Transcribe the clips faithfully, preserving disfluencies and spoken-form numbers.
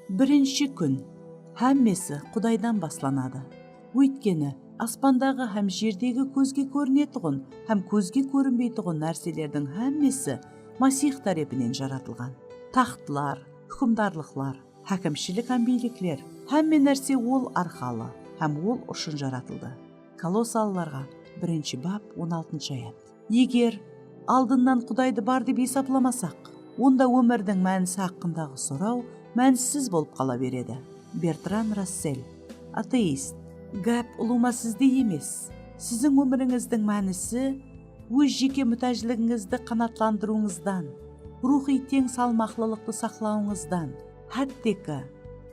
Birinshi kún hámmesi Qudaydan baslanadı. Óytkeni, aspandaǵı hám jerdegi kózge kórinetuǵın hám kózge kórinbeytuǵın nárselerdiń hámmesi Masih tárepinen jaratılǵan. Taxtlar, húkimdarlıqlar, hákimshilik hám biylikler, hámme nárse Ol arqalı hám Ol ushın jaratıldı. Kolossalılarǵa birinshi bap, on altınshı ayat. Eger aldınnan Qudaydı bar dep esaplamasaq, onda ómirdiń mánisi haqqındaǵı soraw mánisiz bolıp qala beredi. Bertrand Rassel, ateist. Gáp ulıwma sizde emes. Siziń ómirińizdiń mánisi óz jeke mútájligińizdi qanaatlandırıwıńızdan, ruwxıy teń salmaqlılıqtı saqlawıńızdan, hátteki,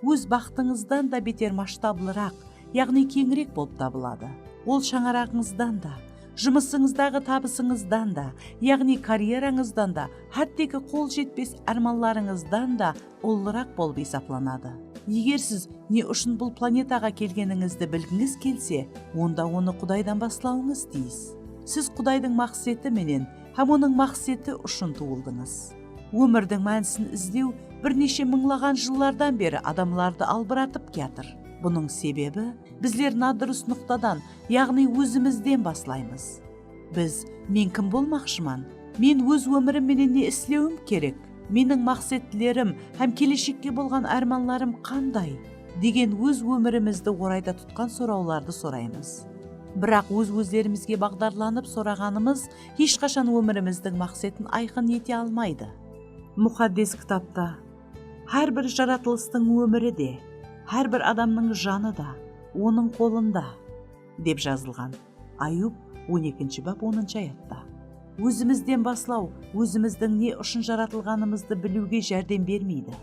óz baxtıńızdan da beter masshtablıraq, yaǵnıy keńirek bolıp tabıladı. Ol shańaraǵıńızdan da, jumısıńızdaǵı tabısıńızdan da, yaǵnıy karyerańızdan da, hátteki qol jetpes ármanlarıńızdan da ullıraq bolıp esaplanadı. Eger siz ne ushın bul planetaǵa kelgenińizdi bilgińiz kelse, onda onı Qudaydan baslawıńız tiyis. Siz Qudaydıń maqseti menen hám Onıń maqseti ushın tuwıldıńız. Ómirdiń mánisin izlew bir neshe mıńlaǵan jıllardan beri adamlardı albıratıp kiyatır. Bunıń sebebi, bizler nadurıs nuqtadan, yaǵnıy ózimizden baslaymız. Biz, "Men kim bolmaqshıman? Men óz ómirim menen ne islewim kerek? Meniń maqsetlerim hám keleshekke bolǵan ármanlarım qanday?" degen óz ómirimizdi orayda tutqan sorawlardı soraymız. Biraq óz-ózlerimizge baǵdarlanıp soraǵanımız hesh qashan ómirimizdiń maqsetin ayqın ete almaydı. Muqaddes Kitapta, "Hár bir jaratılıstıń ómiri de, hár bir adamnıń janı da onıń qolında," dep jazılǵan. Ayub, on ekinshi bap, onınshı ayatta. Ózimizden baslaw ózimizdiń ne ushın jaratılǵanımızdı biliwge járdem bermeydi.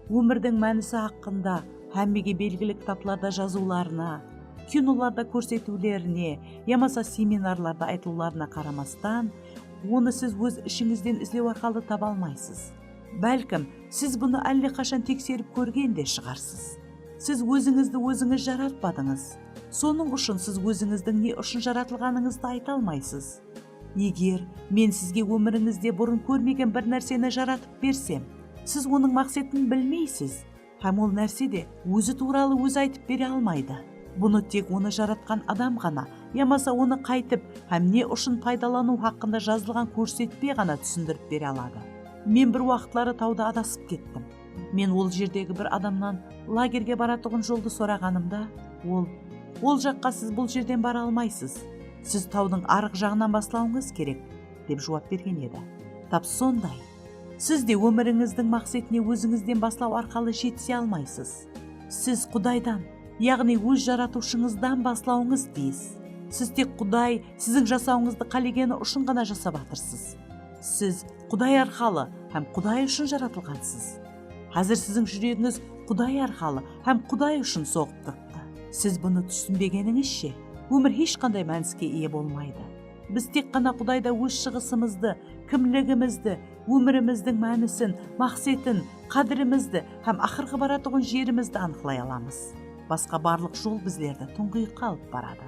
Ómirdiń mánisi haqqında hámmege belgili kitaplarda jazıwlarına, kinolarda kórsetiwlerine yamasa seminarlarda aytıwlarına qaramastan, onı siz óz ishińizden izlew arqalı taba almaysız. Bálkim, siz bunı álle qashan tekserip kórgen de shıǵarsız. Siz ózińizdi ózińiz jaratpadıńız. Sonıń ushın siz ózińizdiń ne ushın jaratılǵanıńızdı ayta almaysız. Eger men sizge ómirińizde burın kórmegen bir nárseni jaratıp bersem, siz onıń maqsetin bilmeysiz hám ol nárse de ózi tuwralı ózi aytıp bere almaydı. Bunı tek onı jaratqan adam ǵana yamasa onı qaytıp hám ne ushın paydalanıw haqqında jazılǵan kórsetpe ǵana túsindirip bere aladı. Men bir waqıtları tawda adasıp kettim. Men ol jerdegi bir adamnan lagerge baratuǵın joldı soraǵanımda, ol, "Ol jaqqa siz bul jerden bara almaysız. Siz tawdıń arǵı jaǵınan baslawıńız kerek," dep juwap bergen edi. Tap sonday, siz de ómirińizdiń maqsetine ózińizden baslaw arqalı jetise almaysız. Siz Qudaydan, yaǵnıy óz Jaratıwshıńızdan baslawıńız tiyis. Siz tek Quday siziń jasawıńızdı qálegeni ushın ǵana jasap atırsız. Siz Quday arqalı hám Quday ushın jaratılǵansız. Házir siziń júregińiz Quday arqalı hám Quday ushın soǵıp turıptı. Siz bunı túsinbegenińizshe, ómir hesh qanday mániske iye bolmaydı. Biz tek ǵana Qudayda óz shıǵısımızdı, kimligimizdi, ómirimizdiń mánisin, maqsetin, qádirimizdi hám aqırǵı baratuǵın jerimizdi anıqlay alamız. Basqa barlıq jol bizlerdi tuńǵıyıqqa alıp baradı.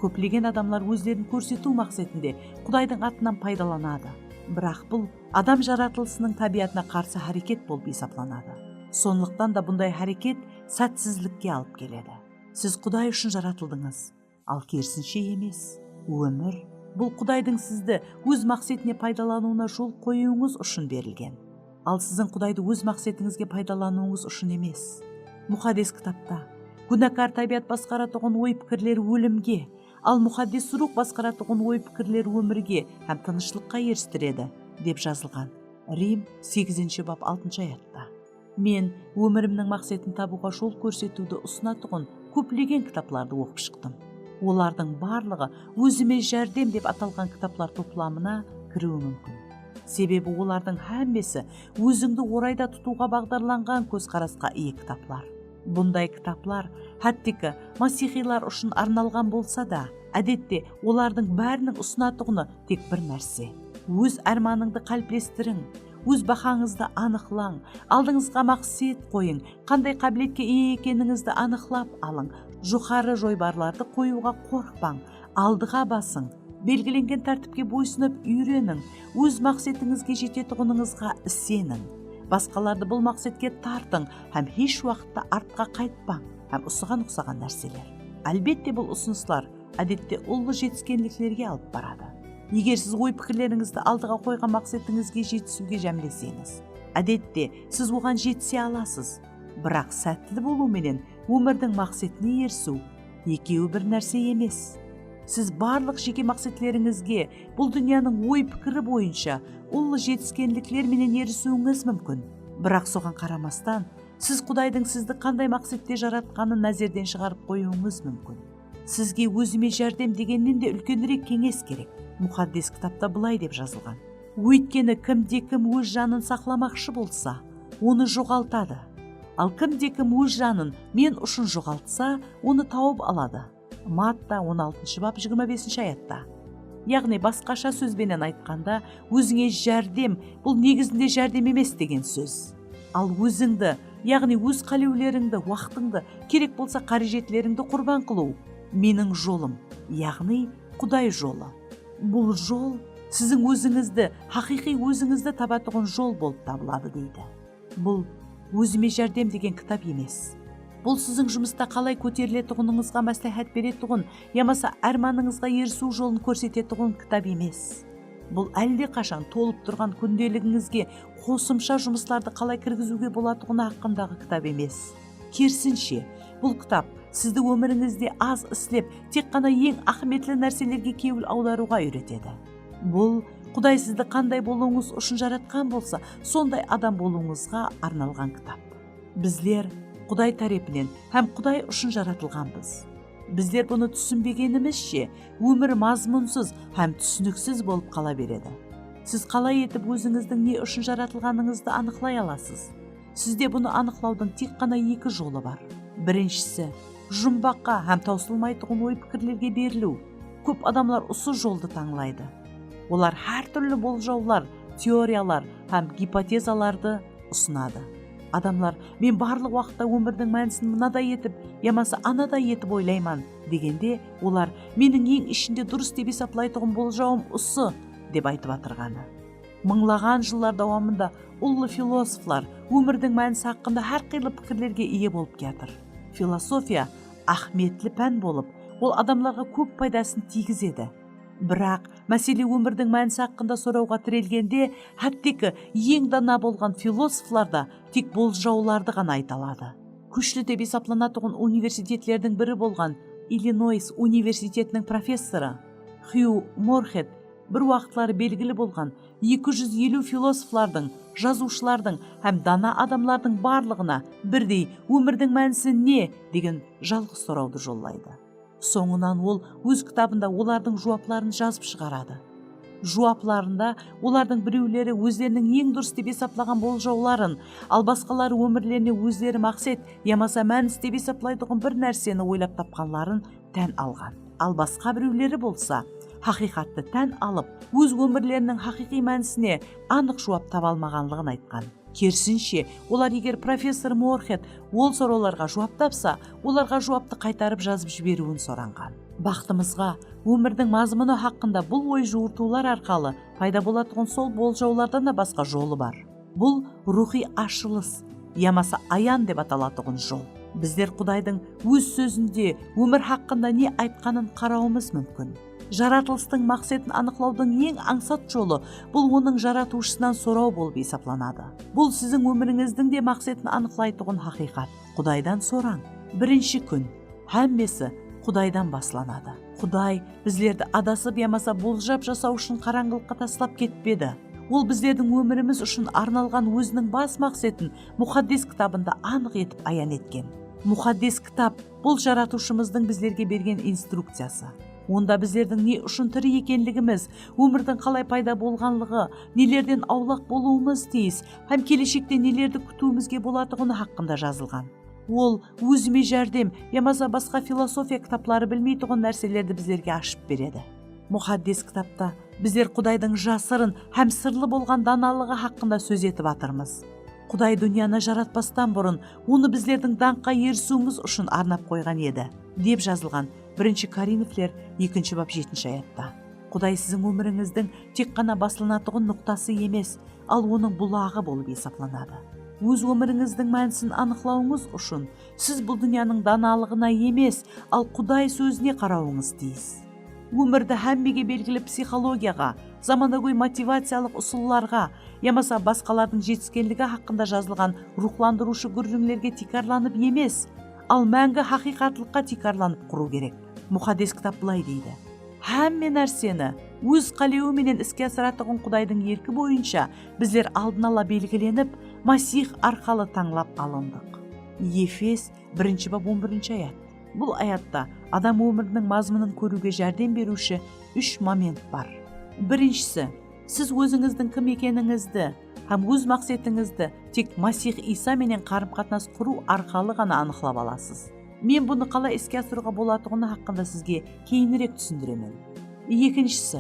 Kóplegen adamlar ózlerin kórsetiw maqsetinde Qudaydıń atınan paydalanadı. Biraq bul adam jaratılısınıń tábiyatına qarsı háreket bolıp esaplanadı. Sonlıqtan da bunday háreket sátsizlikke alıp keledi. Siz Quday ushın jaratıldıńız, al kerisinshe emes. Ómir, bul Qudaydıń sizdi óz maqsetine paydalanıwına jol qoyıwıńız ushın berilgen. Al siziń Qudaydı óz maqsetińizge paydalanıwıńız ushın emes. Muqaddes Kitapta, "Gúnakar tábiyat basqaratuǵın oy-pikirler ólimge, al muqaddes ruwx basqaratuǵın oy-pikirler ómirge hám tınıshlıqqa eristiredi," dep jazılǵan. Rim, segizinshi bap, altınshı ayatta. Men ómirimniń maqsetin tabıwǵa jol kórsetiwdi usınatuǵın kóplegen kitaplardı oqıp shıqtım. Olardıń barlıǵı "Ózime járdem" dep atalǵan kitaplar toplamına kiriwi múmkin. Sebebi olardıń hámmesi ózińdi orayda tutıwǵa baǵdarlanǵan kózqarasqa iye kitaplar. Bunday kitaplar, hátteki, masihiylar ushın arnalǵan bolsa da, ádette olardıń báriniń usınatuǵını tek bir nárse. Óz ármanıńdı qáliplestiriń, óz bahańızdı anıqlań, aldıńızǵa maqset qoyıń, qanday qábiletke iye ekenińizdi anıqlap alıń, joqarı joybarlardı qoyıwǵa qorqpań, aldıǵa basıń, belgilengen tártipke boysınıp úyreniń, óz maqsetińizge jetetuǵınıńızǵa iseniń. Basqalardı bul maqsetke tartıń hám hesh waqıtta artqa qaytpań hám usıǵan uqsaǵan nárseler. Álbette, bul usınıslar, ádette, ullı jetiskenliklerge alıp baradı. Eger siz oy-pikirlerińizdi aldıǵa qoyǵan maqsetińizge jetisiwge jámleseńiz, ádette, siz oǵan jetise alasız. Biraq sátli bolıw menen ómirdiń maqsetine erisiw ekewi bir nárse emes. Siz barlıq jeke maqsetlerińizge bul dúnyanıń oy-pikiri boyınsha ullı jetiskenlikler menen erisiwińiz múmkin. Biraq soǵan qaramastan, siz Qudaydıń sizdi qanday maqsette jaratqanın názerden shıǵarıp qoyıwıńız múmkin. Sizge "Ózime járdem" degennen de úlkenirek keńes kerek. Muqaddes Kitapta bılay dep jazılǵan: "Óytkeni kimde-kim óz janın saqlamaqshı bolsa, onı joǵaltadı. Al kimde-kim óz janın Men ushın joǵaltsa, onı tawıp aladı." Matta on altınshı bap, jigirma besinshi ayatta. Yaǵnıy, basqasha sóz benen aytqanda, "Ózińe járdem" bul negizinde járdem emes degen sóz. Al ózińdi, yaǵnıy óz qálewlerińdi, waqtıńdı, kerek bolsa qárejetlerińdi qurban qılıw, Meniń jolım, yaǵnıy Quday jolı. Bul jol siziń ózińizdi, haqıyqıy ózińizdi tabatuǵın jol bolıp tabıladı, deydi. Bul "Ózime járdem" degen kitap emes. Bul siziń jumısta qalay kóteriletuǵınıńızǵa másláhát beretuǵın yamasa ármanıńızǵa erisiw jolın kórsetetuǵın kitap emes. Bul álle qashan tolıp turǵan kúndeligińizge qosımsha jumıslardı qalay kirgiziwge bolatuǵını haqqındaǵı kitap emes. Kerisinshe, bul kitap sizdi ómirińizde az islep, tek ǵana eń áhmiyetli nárselerge kewil awdarıwǵa úyretedi. Bul Quday sizdi qanday bolıwıńız ushın jaratqan bolsa, sonday adam bolıwıńızǵa arnalǵan kitap. Bizler Quday tárepinen hám Quday ushın jaratılǵanbız. Bizler bunı túsinbegenimizshe, ómir mazmunsız hám túsiniksiz bolıp qala beredi. Siz qalay etip ózińizdiń ne ushın jaratılǵanıńızdı anıqlay alasız? Sizde bunı anıqlawdıń tek ǵana eki jolı bar. Birinshisi, jumbaqqa hám tawsılmaytuǵın oy-pikirlerge beriliw. Kóp adamlar usı joldı tańlaydı. Olar hár túrli boljawlar, teoriyalar hám gipotezalardı usınadı. Adamlar, "Men barlıq waqıtta ómirdiń mánisin mınaday etip yamasa anaday etip oylayman," degende, olar, "Meniń eń ishinde durıs dep esaplaytuǵın boljawım usı," dep aytıp atırǵanı. Mıńlaǵan jıllar dawamında ullı filosoflar ómirdiń mánisi haqqında hár qıylı pikirlerge iye bolıp kiyatır. Filosofiya áhmiyetli pán bolıp, ol adamlarǵa kóp paydasın tiygizedi. Biraq, másele ómirdiń mánisi haqqında sorawǵa tirelgende, hátteki eń dana bolǵan filosoflar da tek boljawlardı ǵana ayta aladı. Kúshli dep esaplanatuǵın universitetlerdiń biri bolǵan Illinois universitetiniń professorı Xyu Morxed bir waqıtları belgili bolǵan eki júz eliw filosoflardıń, jazıwshılardıń hám dana adamlardıń barlıǵına birdey "Ómirdiń mánisi ne?" degen jalǵız sorawdı jollaydı. Sońınan ol óz kitabında olardıń juwapların jazıp shıǵaradı. Juwaplarında olardıń birewleri ózleriniń eń durıs dep esaplaǵan boljawların, al basqaları ómirlerine ózleri maqset yamasa mánis dep esaplaytuǵın bir nárseni oylap tapqanların tán alǵan. Al basqa birewleri bolsa, haqıyqattı tán alıp, óz ómirleriniń haqıyqıy mánisine anıq juwap taba almaǵanlıǵın aytqan. Kerisinshe, olar eger professor Morxed ol sorawlarǵa juwap tapsa, olarǵa juwaptı qaytarıp jazıp jiberiwin soranǵan. Baxtımızǵa, ómirdiń mazmunı haqqında bul oy juwırtıwlar arqalı payda bolatuǵın sol boljawlardan da basqa jolı bar. Bul ruwxıy ashılıs yamasa ayan dep atalatuǵın jol. Bizler Qudaydıń Óz sózinde ómir haqqında ne aytqanın qarawımız múmkin. Jaratılıstıń maqsetin anıqlawdıń eń ańsat jolı, bul onıń Jaratıwshısınan soraw bolıp esaplanadı. Bul siziń ómirińizdiń de maqsetin anıqlaytuǵın haqıyqat. Qudaydan sorań. Birinshi kún. Hámmesi Qudaydan baslanadı. Quday bizlerdi adasıp yamasa buljap jasaw ushın qarańǵılıqqa taslap ketpedi. Ol bizlerdiń ómirimiz ushın arnalǵan Óziniń bas maqsetin Muqaddes Kitabında anıq etip ayan etken. Muqaddes Kitap, bul Jaratıwshımızdıń bizlerge bergen instrukciyası. Onda bizlerdiń ne ushın tiri ekenligimiz, ómirdiń qalay payda bolǵanlıǵı, nelerden awlaq bolıwımız tiyis hám keleshekte nelerdi kútiwimizge bolatuǵını haqqında jazılǵan. Ol Ózime járdem yamasa basqa filosofiya kitapları bilmeytuǵın nárselerdi bizlerge ashıp beredi. Muqaddes Kitapta bizler Qudaydıń jasırın hám sırlı bolǵan danalıǵı haqqında sóz etip atırmız. Quday dúnyanı jaratpastan burın, onı bizlerdiń dańqqa erisiwimiz ushın arnap qoyǵan edi, dep jazılǵan Birinshi Korinfler ekinshi bap jetinshi ayatta. Quday siziń ómirińizdiń tek ǵana baslanatuǵın nuqtası emes, al onıń bulaǵı bolıp esaplanadı. Óz ómirińizdiń mánisin anıqlawıńız ushın siz bul dúnyanıń danalıǵına emes, al Quday sózine qarawıńız tiyis. Ómirdi hámmege belgili psixologiyaǵa, zamanagóy motivaciyalıq usıllarǵa yamasa basqalardıń jetiskenligi haqqında jazılǵan ruwxlandırıwshı gúrrińlerge tiykarlanıp emes, al máńgi haqıyqatlıqqa tiykarlanıp qurıw kerek. Muqaddes Kitap bılay deydi: "Hámme nárseni óz qálewi menen iske asıratuǵın Qudaydıń erki boyınsha bizler aldın ala belgilenip, Masih arqalı tańlap alındıq." Efes, birinshi bap, on birinshi ayat. Bul ayatta adam ómiriniń mazmunın kóriwge járdem beriwshi úsh moment bar. Birinshisi, siz ózińizdiń kim ekenińizdi hám óz maqsetińizdi tek Masih Iysa menen qarım-qatnas qurıw arqalı ǵana anıqlap alasız. Men bunı qalay iske asırıwǵa bolatuǵını haqqında sizge keyinirek túsindiremen. Ekinshisi,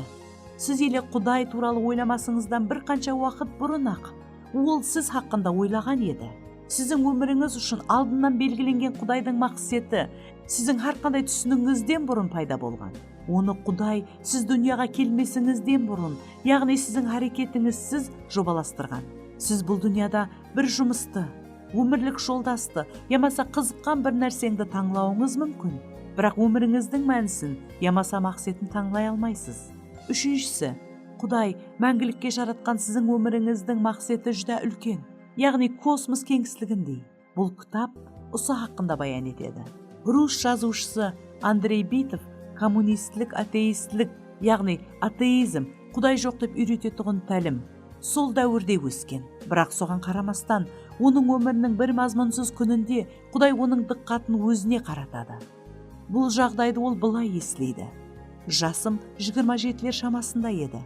siz ele Quday tuwralı oylamasıńızdan bir qansha waqıt burın-aq, Ol siz haqqında oylaǵan edi. Siziń ómirińiz ushın aldınnan belgilengen Qudaydıń maqseti siziń hár qanday túsiniwińizden burın payda bolǵan. Onı Quday siz dúnyaǵa kelmesińizden burın, yaǵnıy siziń háreketińizsiz jobalastırǵan. Siz bul dúnyada bir jumıstı, ómirlik joldastı yamasa qızıqqan bir nárseńdi tańlawıńız múmkin, biraq ómirińizdiń mánisin yamasa maqsetin tańlay almaysız. Úshinshisi, Quday máńgilikke jaratqan siziń ómirińizdiń maqseti júdá úlken, yaǵnıy kosmos keńisligindey. Bul kitap usı haqqında bayan etedi. Rus jazıwshısı Andrey Bitov kommunistlik, ateistlik, yaǵnıy ateizm, Quday joq dep úyretetuǵın tálim, sol dáwirde ósken. Biraq soǵan qaramastan, onıń ómiriniń bir mazmunsız kúninde Quday onıń dıqqatın ózine qaratadı. Bul jaǵdaydı ol bılay esleydi: "Jasım jigirma jetiler shamasında edi.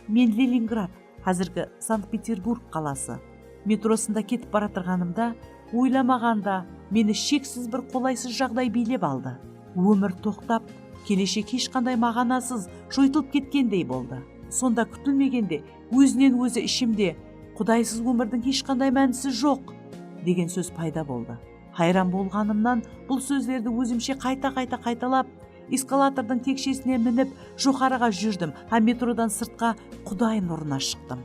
Men Leningrad, házirgi Sankt-Peterburg qalası, metrosında ketip baratırǵanımda, oylamaǵanda meni sheksiz bir qolaysız jaǵday biylep aldı. Ómir toqtap, keleshek hesh qanday maǵanasız, joytılıp ketkendey boldı. Sonda kútilmegende ózinen-ózi ishimde, 'Qudaysız ómirdiń hesh qanday mánisi joq,' degen sóz payda boldı. Hayran bolǵanımnan bul sózlerdi ózimshe qayta-qayta qaytalap, eskalatordıń tekshesine minip, joqarıǵa júrdim hám metrodan sırtqa Quday nurına shıqtım."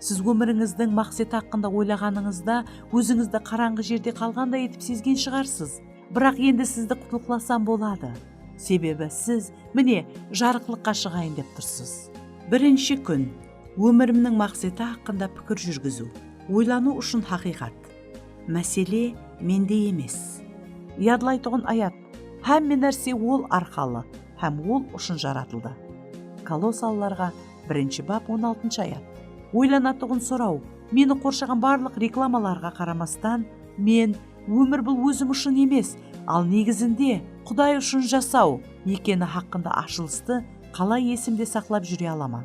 Siz ómirińizdiń maqseti haqqında oylaǵanıńızda, ózińizdi qarańǵı jerde qalǵanday etip sezgen shıǵarsız. Biraq endi sizdi qutlıqlasam boladı. Sebebi siz, mine, jarıqlıqqa shıǵayın dep tursız. Birinshi kún. Ómirimniń maqseti haqqında pikir júrgiziw. Oylanıw ushın haqıyqat. Másele mende emes. Yadlaytuǵın ayat: hámme nárse Ol arqalı hám Ol ushın jaratıldı. Kolossalılarǵa birinshi bap, on altınshı ayat. Oylanatuǵın soraw: meni qorshaǵan barlıq reklamalarǵa qaramastan, men ómir bul ózim ushın emes, al negizinde Quday ushın jasaw ekeni haqqında ashılıstı qalay esimde saqlap júre alaman?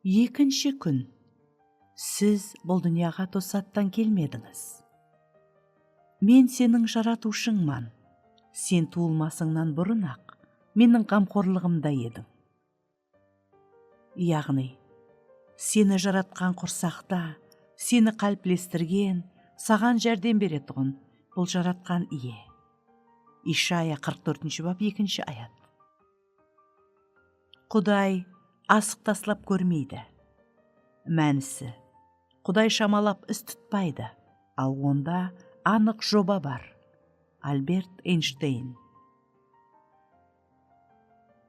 Ekinshi kún. Siz bul dúnyaǵa tosattan kelmedińiz. Men seniń jaratıwshıńman. Sen tuwılmasıńnan burın-aq, meniń ǵamxorlıǵımda ediń. Yaǵnıy, seni jaratqan qursaqta, seni qáliplestirgen, saǵan járdem beretuǵın bul Jaratqan Iye. Ishaya qırq tórtinshi bap, ekinshi ayat. Quday asıq taslap kórmeydi. Mánisi, Quday shamalap is tutpaydı, al onda anıq joba bar. Albert Eynşteyn.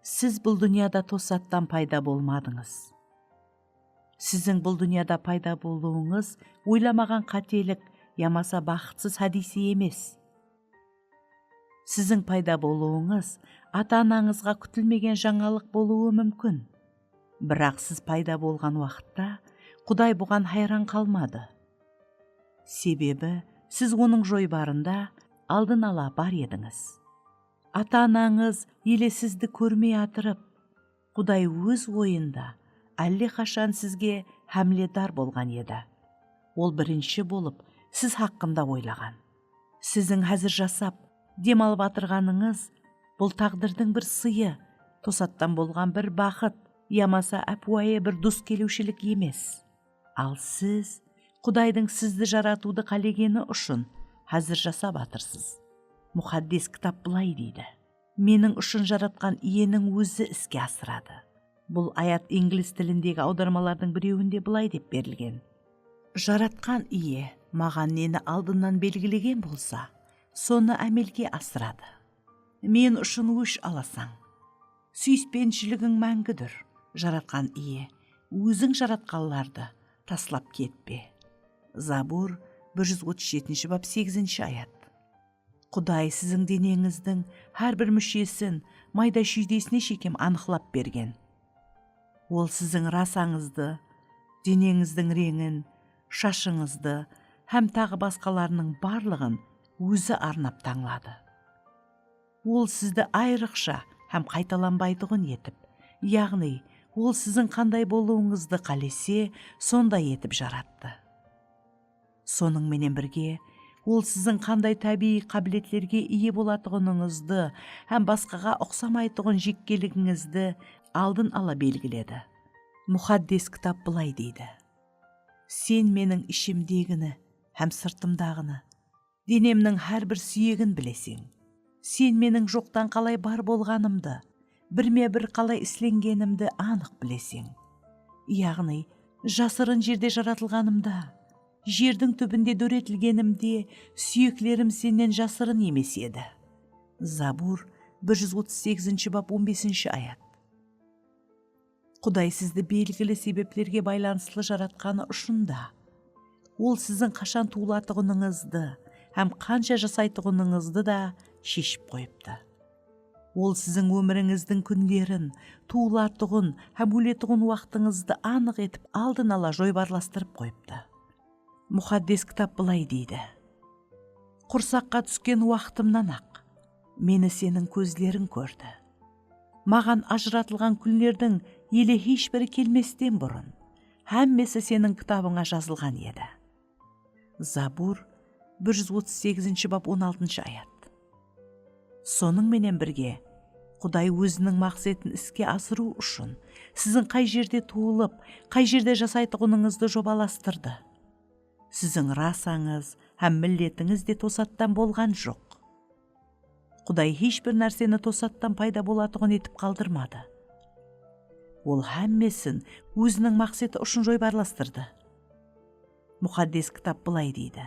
Siz bul dúnyada tosattan payda bolmadıńız. Siziń bul dúnyada payda bolıwıńız oylamaǵan qátelik yamasa baxıtsız hádiyse emes. Siziń payda bolıwıńız ata-anańızǵa kútilmegen jańalıq bolıwı múmkin. Biraq siz payda bolǵan waqıtta Quday buǵan hayran qalmadı. Sebebi siz Onıń joybarında aldın ala bar edińiz. Ata-anańız ele sizdi kórmey atırıp, Quday Óz oyında álle qashan sizge hámiledar bolǵan edi. Ol birinshi bolıp siz haqqında oylaǵan. Siziń házir jasap, dem alıp atırǵanıńız, bul táǵdirdiń bir sıyı, tosattan bolǵan bir baxıt yamasa ápiwayı bir dus keliwshilik emes. Al siz Qudaydıń sizdi jaratıwdı qálegeni ushın Házir jasap atırsız. Muqaddes kitap bılay deydi: "Meniń ushın Jaratqan Iyeniń ózi iske asıradı." Bul ayat inglis tilindegi awdarmalardıń birewinde bılay dep berilgen: "Jaratqan Iye maǵan neni aldınnan belgilegen bolsa, sonı ámelge asıradı. Men ushın ósh alasań. Súyispenshiligin máńgidur, Jaratqan Iye, óziń jaratqanlardı taslap ketpe." Zabur, bir júz otız jetinshi bap, segizinshi ayat. Quday siziń deneńizdiń hár bir múshesin mayda-shúydesine shekem anıqlap bergen. Ol siziń rasańızdı, deneńizdiń reńin, shashıńızdı hám taǵı basqalarınıń barlıǵın ózi arnap tańladı. Ol sizdi ayrıqsha hám qaytalanbaytuǵın etip, yaǵnıy, Ol siziń qanday bolıwıńızdı qálese, sonday etip jarattı. Sonıń menen birge, Ol siziń qanday tábiyiy qábiletlerge iye bolatuǵınıńızdı hám basqaǵa uqsamaytuǵın jekkeligińizdi aldın ala belgiledi. Muqaddes kitap bılay deydi: "Sen meniń ishimdegini hám sırtımdaǵını, denemniń hár bir súyegin bileseń. Sen meniń joqtan qalay bar bolǵanımdı, birme-bir qalay islengenimdi anıq bileseń. Yaǵnıy, jasırın jerde jaratılǵanımda, jerdiń túbinde dóretilgenimde súyeklerim sennen jasırın emes edi." Zabur, bir júz otız segizinshi bap, on besinshi ayat. Quday sizdi belgili sebeplerge baylanıslı jaratqanı ushın da, Ol siziń qashan tuwılatuǵınıńızdı hám qansha jasaytuǵınıńızdı da sheship qoyıptı. Ol siziń ómirińizdiń kúnlerin, tuwılatuǵın hám óletuǵın waqtıńızdı anıq etip aldın ala joybarlastırıp qoyıptı. Muqaddes kitap bılay deydi: "Qursaqqa túsken waqtımnan-aq meni seniń kózleriń kórdi. Maǵan ajıratılǵan kúnlerdiń ele hesh biri kelmesten burın, hámmesi seniń kitabıńa jazılǵan edi." Zabur, bir júz otız segizinshi bap, on altınshı ayat. Sonıń menen birge, Quday Óziniń maqsetin iske asırıw ushın siziń qay jerde tuwılıp, qay jerde jasaytuǵınıńızdı jobalastırdı. Siziń rasańız hám milletińiz de tosattan bolǵan joq. Quday hesh bir nárseni tosattan payda bolatuǵın etip qaldırmadı. Ol hámmesin Óziniń maqseti ushın joybarlastırdı. Muqaddes kitap bılay deydi.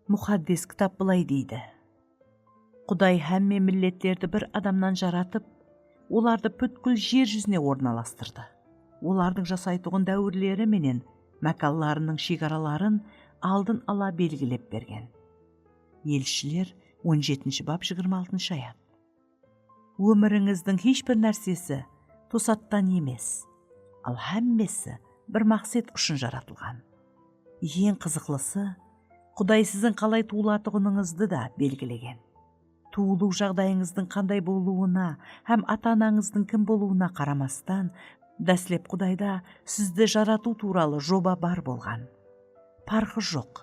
Muqaddes kitap bılay deydi: "Quday hámme milletlerdi bir adamnan jaratıp, olardı pútkil jer júzine ornalastırdı. Olardıń jasaytuǵın dáwirleri menen mákanlarınıń shegaraların aldın ala belgilep bergen." Elshiler, on jetinshi bap, jigirma altınshı ayat. Ómirińizdiń hesh bir nársesi tosattan emes, al hámmesi bir maqset ushın jaratılǵan. Eń qızıqlısı, Quday siziń qalay tuwılatuǵınıńızdı da belgilegen. Tuwılıw jaǵdayıńızdıń qanday bolıwına hám ata-anańızdıń kim bolıwına qaramastan, dáslep Qudayda sizdi jaratıw tuwralı joba bar bolǵan. Parqı joq,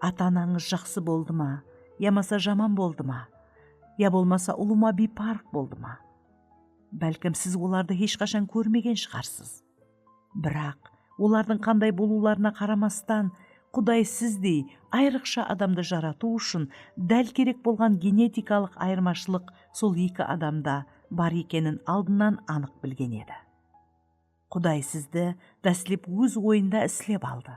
ata-anańız jaqsı boldı ma, yamasa jaman boldı ma, ya bolmasa ulıwma biyparıq boldı ma? Bálkim siz olardı hesh qashan kórmegen shıǵarsız. Biraq, olardıń qanday bolıwlarına qaramastan, Quday sizdey ayrıqsha adamdı jaratıw ushın dál kerek bolǵan genetikalıq ayırmashılıq sol eki adamda bar ekenin aldınnan anıq bilgen edi. Quday sizdi dáslep Óz oyında islep aldı.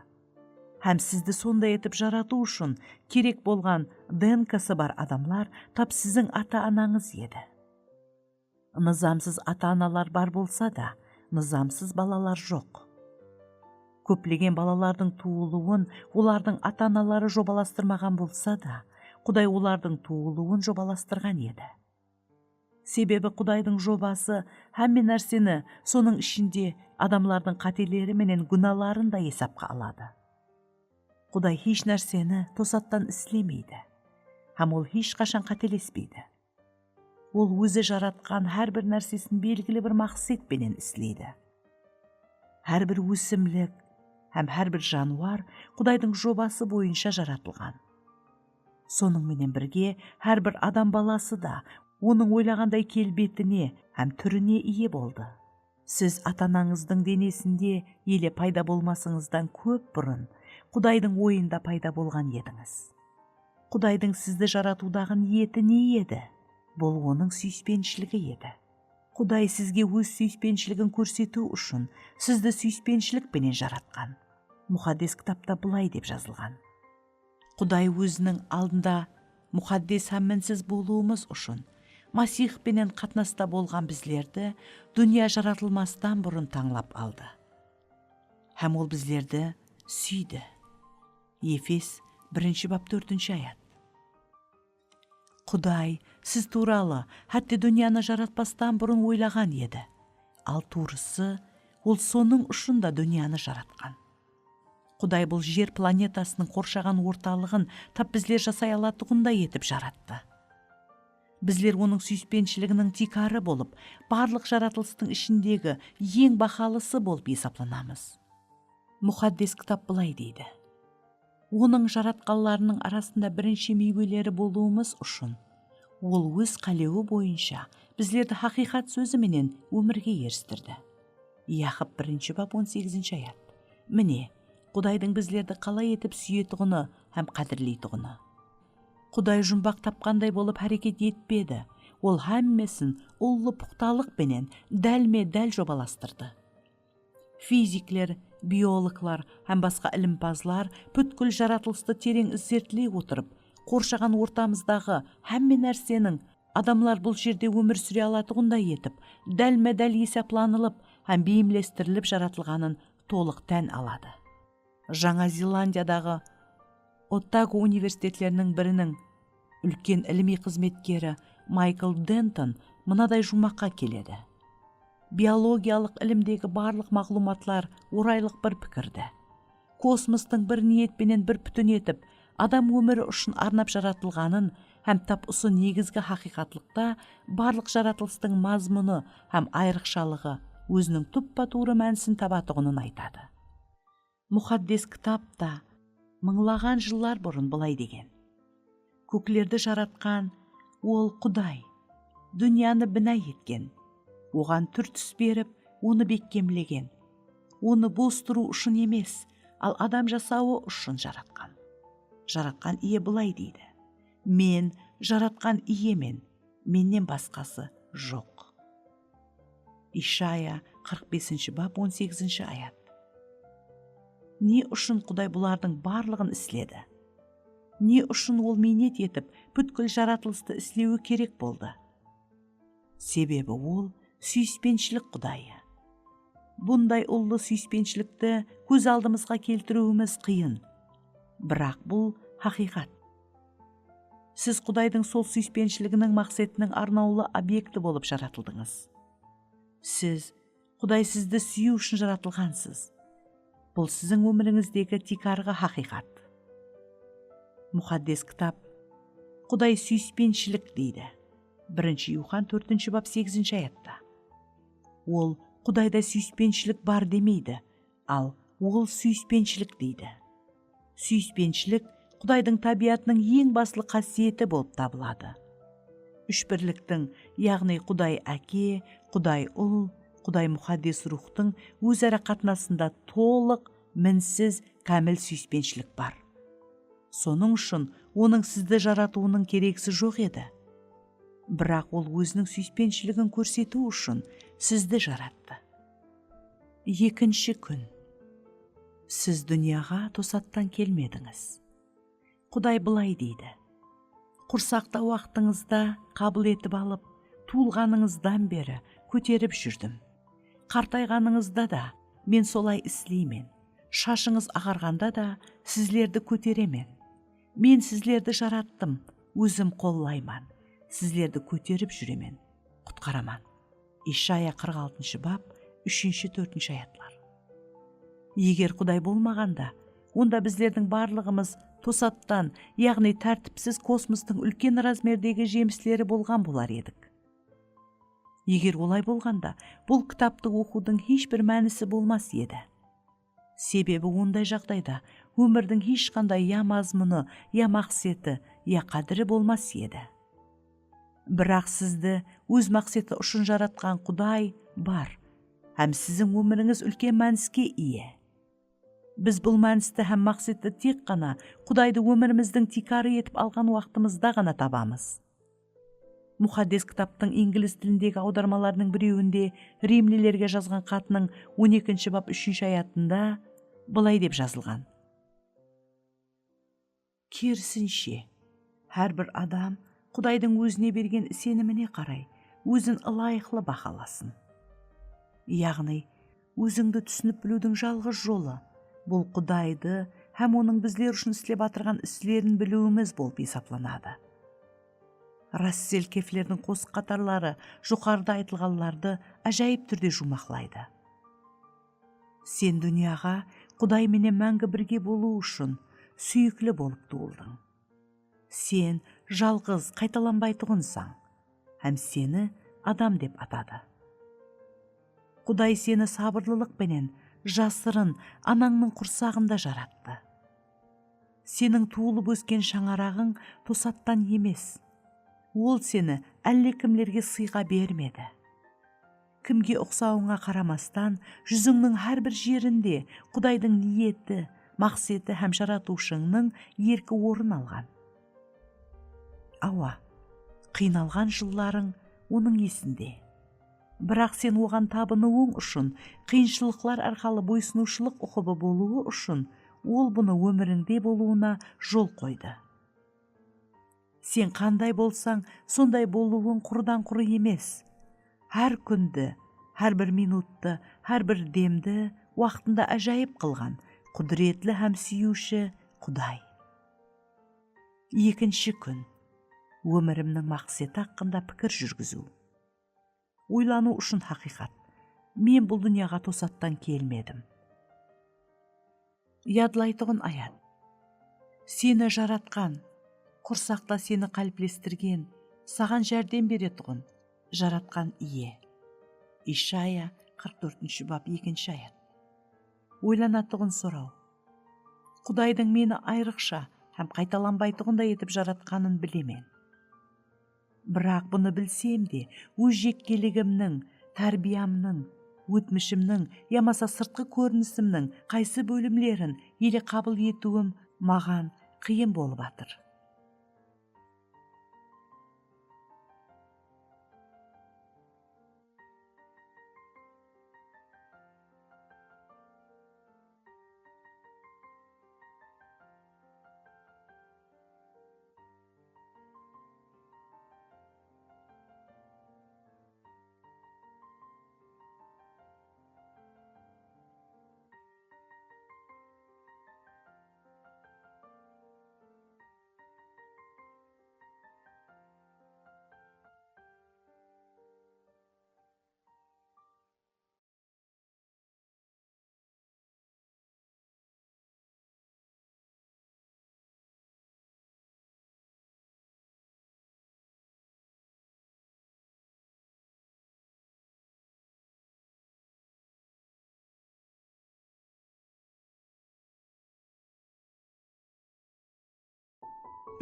Hám sizdi sonday etip jaratıw ushın kerek bolǵan D N K-sı bar adamlar tap siziń ata-anańız edi. Nızamsız ata-analar bar bolsa da, nızamsız balalar joq. Kóplegen balalardıń tuwılıwın olardıń ata-anaları jobalastırmaǵan bolsa da, Quday olardıń tuwılıwın jobalastırǵan edi. Sebebi Qudaydıń jobası hámme nárseni, sonıń ishinde adamlardıń qáteleri menen gúnaların da esapqa aladı. Quday hesh nárseni tosattan islemeydi. Hám Ol hesh qashan qátelespeydi. Ol Ózi jaratqan hár bir nársesin belgili bir maqset penen isleydi. Hár bir ósimlik hám hár bir janıwar Qudaydıń jobası boyınsha jaratılǵan. Sonıń menen birge, hár bir adam balası da Onıń oylaǵanday kelbetine hám túrine iye boldı. Siz ata-anańızdıń denesinde ele payda bolmasıńızdan kóp burın Qudaydıń oyında payda bolǵan edińiz. Qudaydıń sizdi jaratıwdaǵı niyeti ne edi? Bul onıń súyispenshligi edi. Quday sizge óz súyispenshligin kórsetiw ushın sizdi súyispenshilik penen jaratqan. Muqaddes kitapta bılay dep jazılǵan: Quday óziniń aldında muqaddes hám minsiz bolıwımız ushın Masih penen qatnasta bolǵan bizlerdi dúnya jaratılmastan burın tańlap aldı. Hám ol bizlerdi súydi. Efes, birinshi bap, tórtinshi ayat. Quday siz tuwralı hátte dúnyanı jaratpastan burın oylaǵan edi. Al tuwrısı, ol sonıń ushın da dúnyanı jaratqan. Quday bul jer planetasınıń qorshaǵan ortalıǵın tap bizler jasay alatuǵınday etip jarattı. Bizler onıń súyispenshliginiń tiykarı bolıp, barlıq jaratılıstıń ishindegi eń bahalısı bolıp esaplanamız. Muqaddes kitap bılay deydi: Onıń jaratqanlarınıń arasında birinshi miyweleri bolıwımız ushın, ol óz qálewi boyınsha bizlerdi haqıyqat sózi menen ómirge eristirdi. Yaqıp, birinshi bap, on segizinshi ayat. Mine, Qudaydıń bizlerdi qalay etip súyetuǵını hám qádirleytuǵını. Quday jumbaq tapqanday bolıp háreket etpedi. Ol hámmesin ullı puqtalıq penen dálme-dál jobalastırdı. Fizikler, biologlar hám basqa ilimpazlar pútkil jaratılıstı tereń izertley otırıp, qorshaǵan ortamızdaǵı hámme nárseniń adamlar bul jerde ómir súre alatuǵınday etip, dálme-dál esaplanılıp hám beyimlestirilip jaratılǵanın tolıq tán aladı. Jańa Zelandiyadaǵı Otago universitetleriniń biriniń úlken ilimiy xızmetkeri Maykl Denton mınaday juwmaqqa keledi: Biologiyalıq ilimdegi barlıq maǵlıwmatlar oraylıq bir pikirdi. Kosmostıń bir niyet penen bir pútin etip, adam ómiri ushın arnap jaratılǵanın hám tap usı negizgi haqıyqatlıqta barlıq jaratılıstıń mazmunı hám ayrıqshalıǵı óziniń tuppa-tuwrı mánisin tabatuǵının aytadı. Muqaddes kitapta mıńlaǵan jıllar burın bılay degen: Kóklerdi jaratqan ol Quday, dúnyanı bina etken, oǵan túr-tús berip, onı bekkemlegen, onı bos turıw ushın emes, al adam jasawı ushın jaratqan. Jaratqan Iye bılay deydi: Men Jaratqan Iyemen, mennen basqası joq. Ishaya, qırq besinshi bap, on segizinshi ayat. Ne ushın Quday bulardıń barlıǵın isledi? Ne ushın ol miynet etip, pútkil jaratılıstı islewi kerek boldı? Sebebi ol súyispenshilik Qudayı. Bunday ullı súyispenshilikti kóz aldımızǵa keltiriwimiz qıyın. Biraq bul haqıyqat. Siz Qudaydıń sol súyispenshiliginiń maqsetiniń arnawlı obyekti bolıp jaratıldıńız. Siz Quday sizdi súyiw ushın jaratılǵansız. Bul siziń ómirińizdegi tiykarǵı haqıyqat. Muqaddes kitap Quday súyispenshilik deydi. Birinshi Yuxan tórtinshi bap segizinshi ayatta. Ol Qudayda súyispenshilik bar demeydi, al ol súyispenshilik deydi. Súyispenshilik Qudaydıń tábiyatınıń eń baslı qásiyeti bolıp tabıladı. Úshbirliktiń, yaǵnıy Quday Áke, Quday Ul, Quday Muqaddes Ruwxtıń óz-ara qatnasında tolıq, minsiz, kámil súyispenshilik bar. Sonıń ushın Onıń sizdi jaratıwınıń keregisi joq edi. Biraq Ol Óziniń súyispenshiligin kórsetiw ushın sizdi jarattı. Ekinshi kún. Siz dúnyaǵa tosattan kelmedińiz. Quday bılay deydi: Qursaqta waqtıńızda qabıl etip alıp, tuwılǵanıńızdan beri kóterip júrdim. Qartayǵanıńızda da Men solay isleymen. Shashıńız aǵarǵanda da sizlerdi kóteremen. Men sizlerdi jarattım, Ózim qollayman, sizlerdi kóterip júremen, qutqaraman. Ishaya qırq altınshı bap, úshinshi, tórtinshi ayatlar. Eger Quday bolmaǵanda, onda bizlerdiń barlıǵımız tosattan, yaǵnıy tártipsiz kosmostıń úlken razmerdegi jemisleri bolǵan bolar edik. Eger olay bolǵanda, bul kitaptı oqıwdıń hesh bir mánisi bolmas edi. Sebebi onday jaǵdayda ómirdiń hesh qanday ya mazmunı, ya maqseti, ya qádiri bolmas edi. Biraq sizdi Óz maqseti ushın jaratqan Quday bar hám siziń ómirińiz úlken mániske iye. Biz bul mánisti hám maqsetti tek ǵana Qudaydı ómirimizdiń tiykarı etip alǵan waqtımızda ǵana tabamız. Muqaddes Kitaptıń inglis tilindegi awdarmalarınıń birewinde Rimlilerge jazǵan xatınıń on ekinshi bap úshinshi ayatında bılay dep jazılǵan: Kerisinshe, hár bir adam Qudaydıń ózine bergen isenimine qaray ózin ılayıqlı bahalasın. Yaǵnıy, ózińdi túsinip biliwdiń jalǵız jolı, bul Qudaydı hám Onıń bizler ushın islep atırǵan islerin biliwimiz bolıp esaplanadı. Rassel Keflerdiń qosıq qatarları joqarıda aytılǵanlardı ájayıp túrde juwmaqlaydı. Sen dúnyaǵa Quday menen máńgi birge bolıw ushın súyikli bolıp tuwıldıń. Sen jalǵız, qaytalanbaytuǵınsań hám seni adam dep atadı. Quday seni sabırlılıq penen jasırın anańnıń qursaǵında jarattı. Seniń tuwılıp ósken shańaraǵıń tosattan emes. Ol seni állekimlerge sıyǵa bermedi. Kimge uqsawıńa qaramastan, júzińniń hár bir jerinde Qudaydıń niyeti, maqseti hám Jaratıwshıńnıń erki orın alǵan. Awa, qıynalǵan jıllarıń Onıń esinde. Biraq sen Oǵan tabınıwıń ushın qıyınshılıqlar arqalı boysınıwshılıq uqıbı bolıwı ushın Ol bunı ómirińde bolıwına jol qoydı. Sen qanday bolsań, sonday bolıwıń qurıdan-qurı emes. Hár kúndi, hár bir minuttı, hár bir demdi waqtında ájayıp qılǵan qúdiretli hám súyiwshi Quday. Ekinshi kún. Ómirimniń maqseti haqqında pikir júrgiziw. Oylanıw ushın haqıyqat. Men bul dúnyaǵa tosattan kelmedim. Yadlaytuǵın ayat. Seni jaratqan, qursaqta seni qáliplestirgen, saǵan járdem beretuǵın Jaratqan Iye. Ishaya qırq tórtinshi bap, ekinshi ayat. Oylanatuǵın soraw. Qudaydıń meni ayrıqsha hám qaytalanbaytuǵınday etip jaratqanın bilemen. Biraq bunı bilsem de, óz jekkeligimniń, tárbiyamnıń, ótmishimniń yamasa sırtqı kórinisimniń qaysı bólimlerin ele qabıl etiwim maǵan qıyın bolıp atır.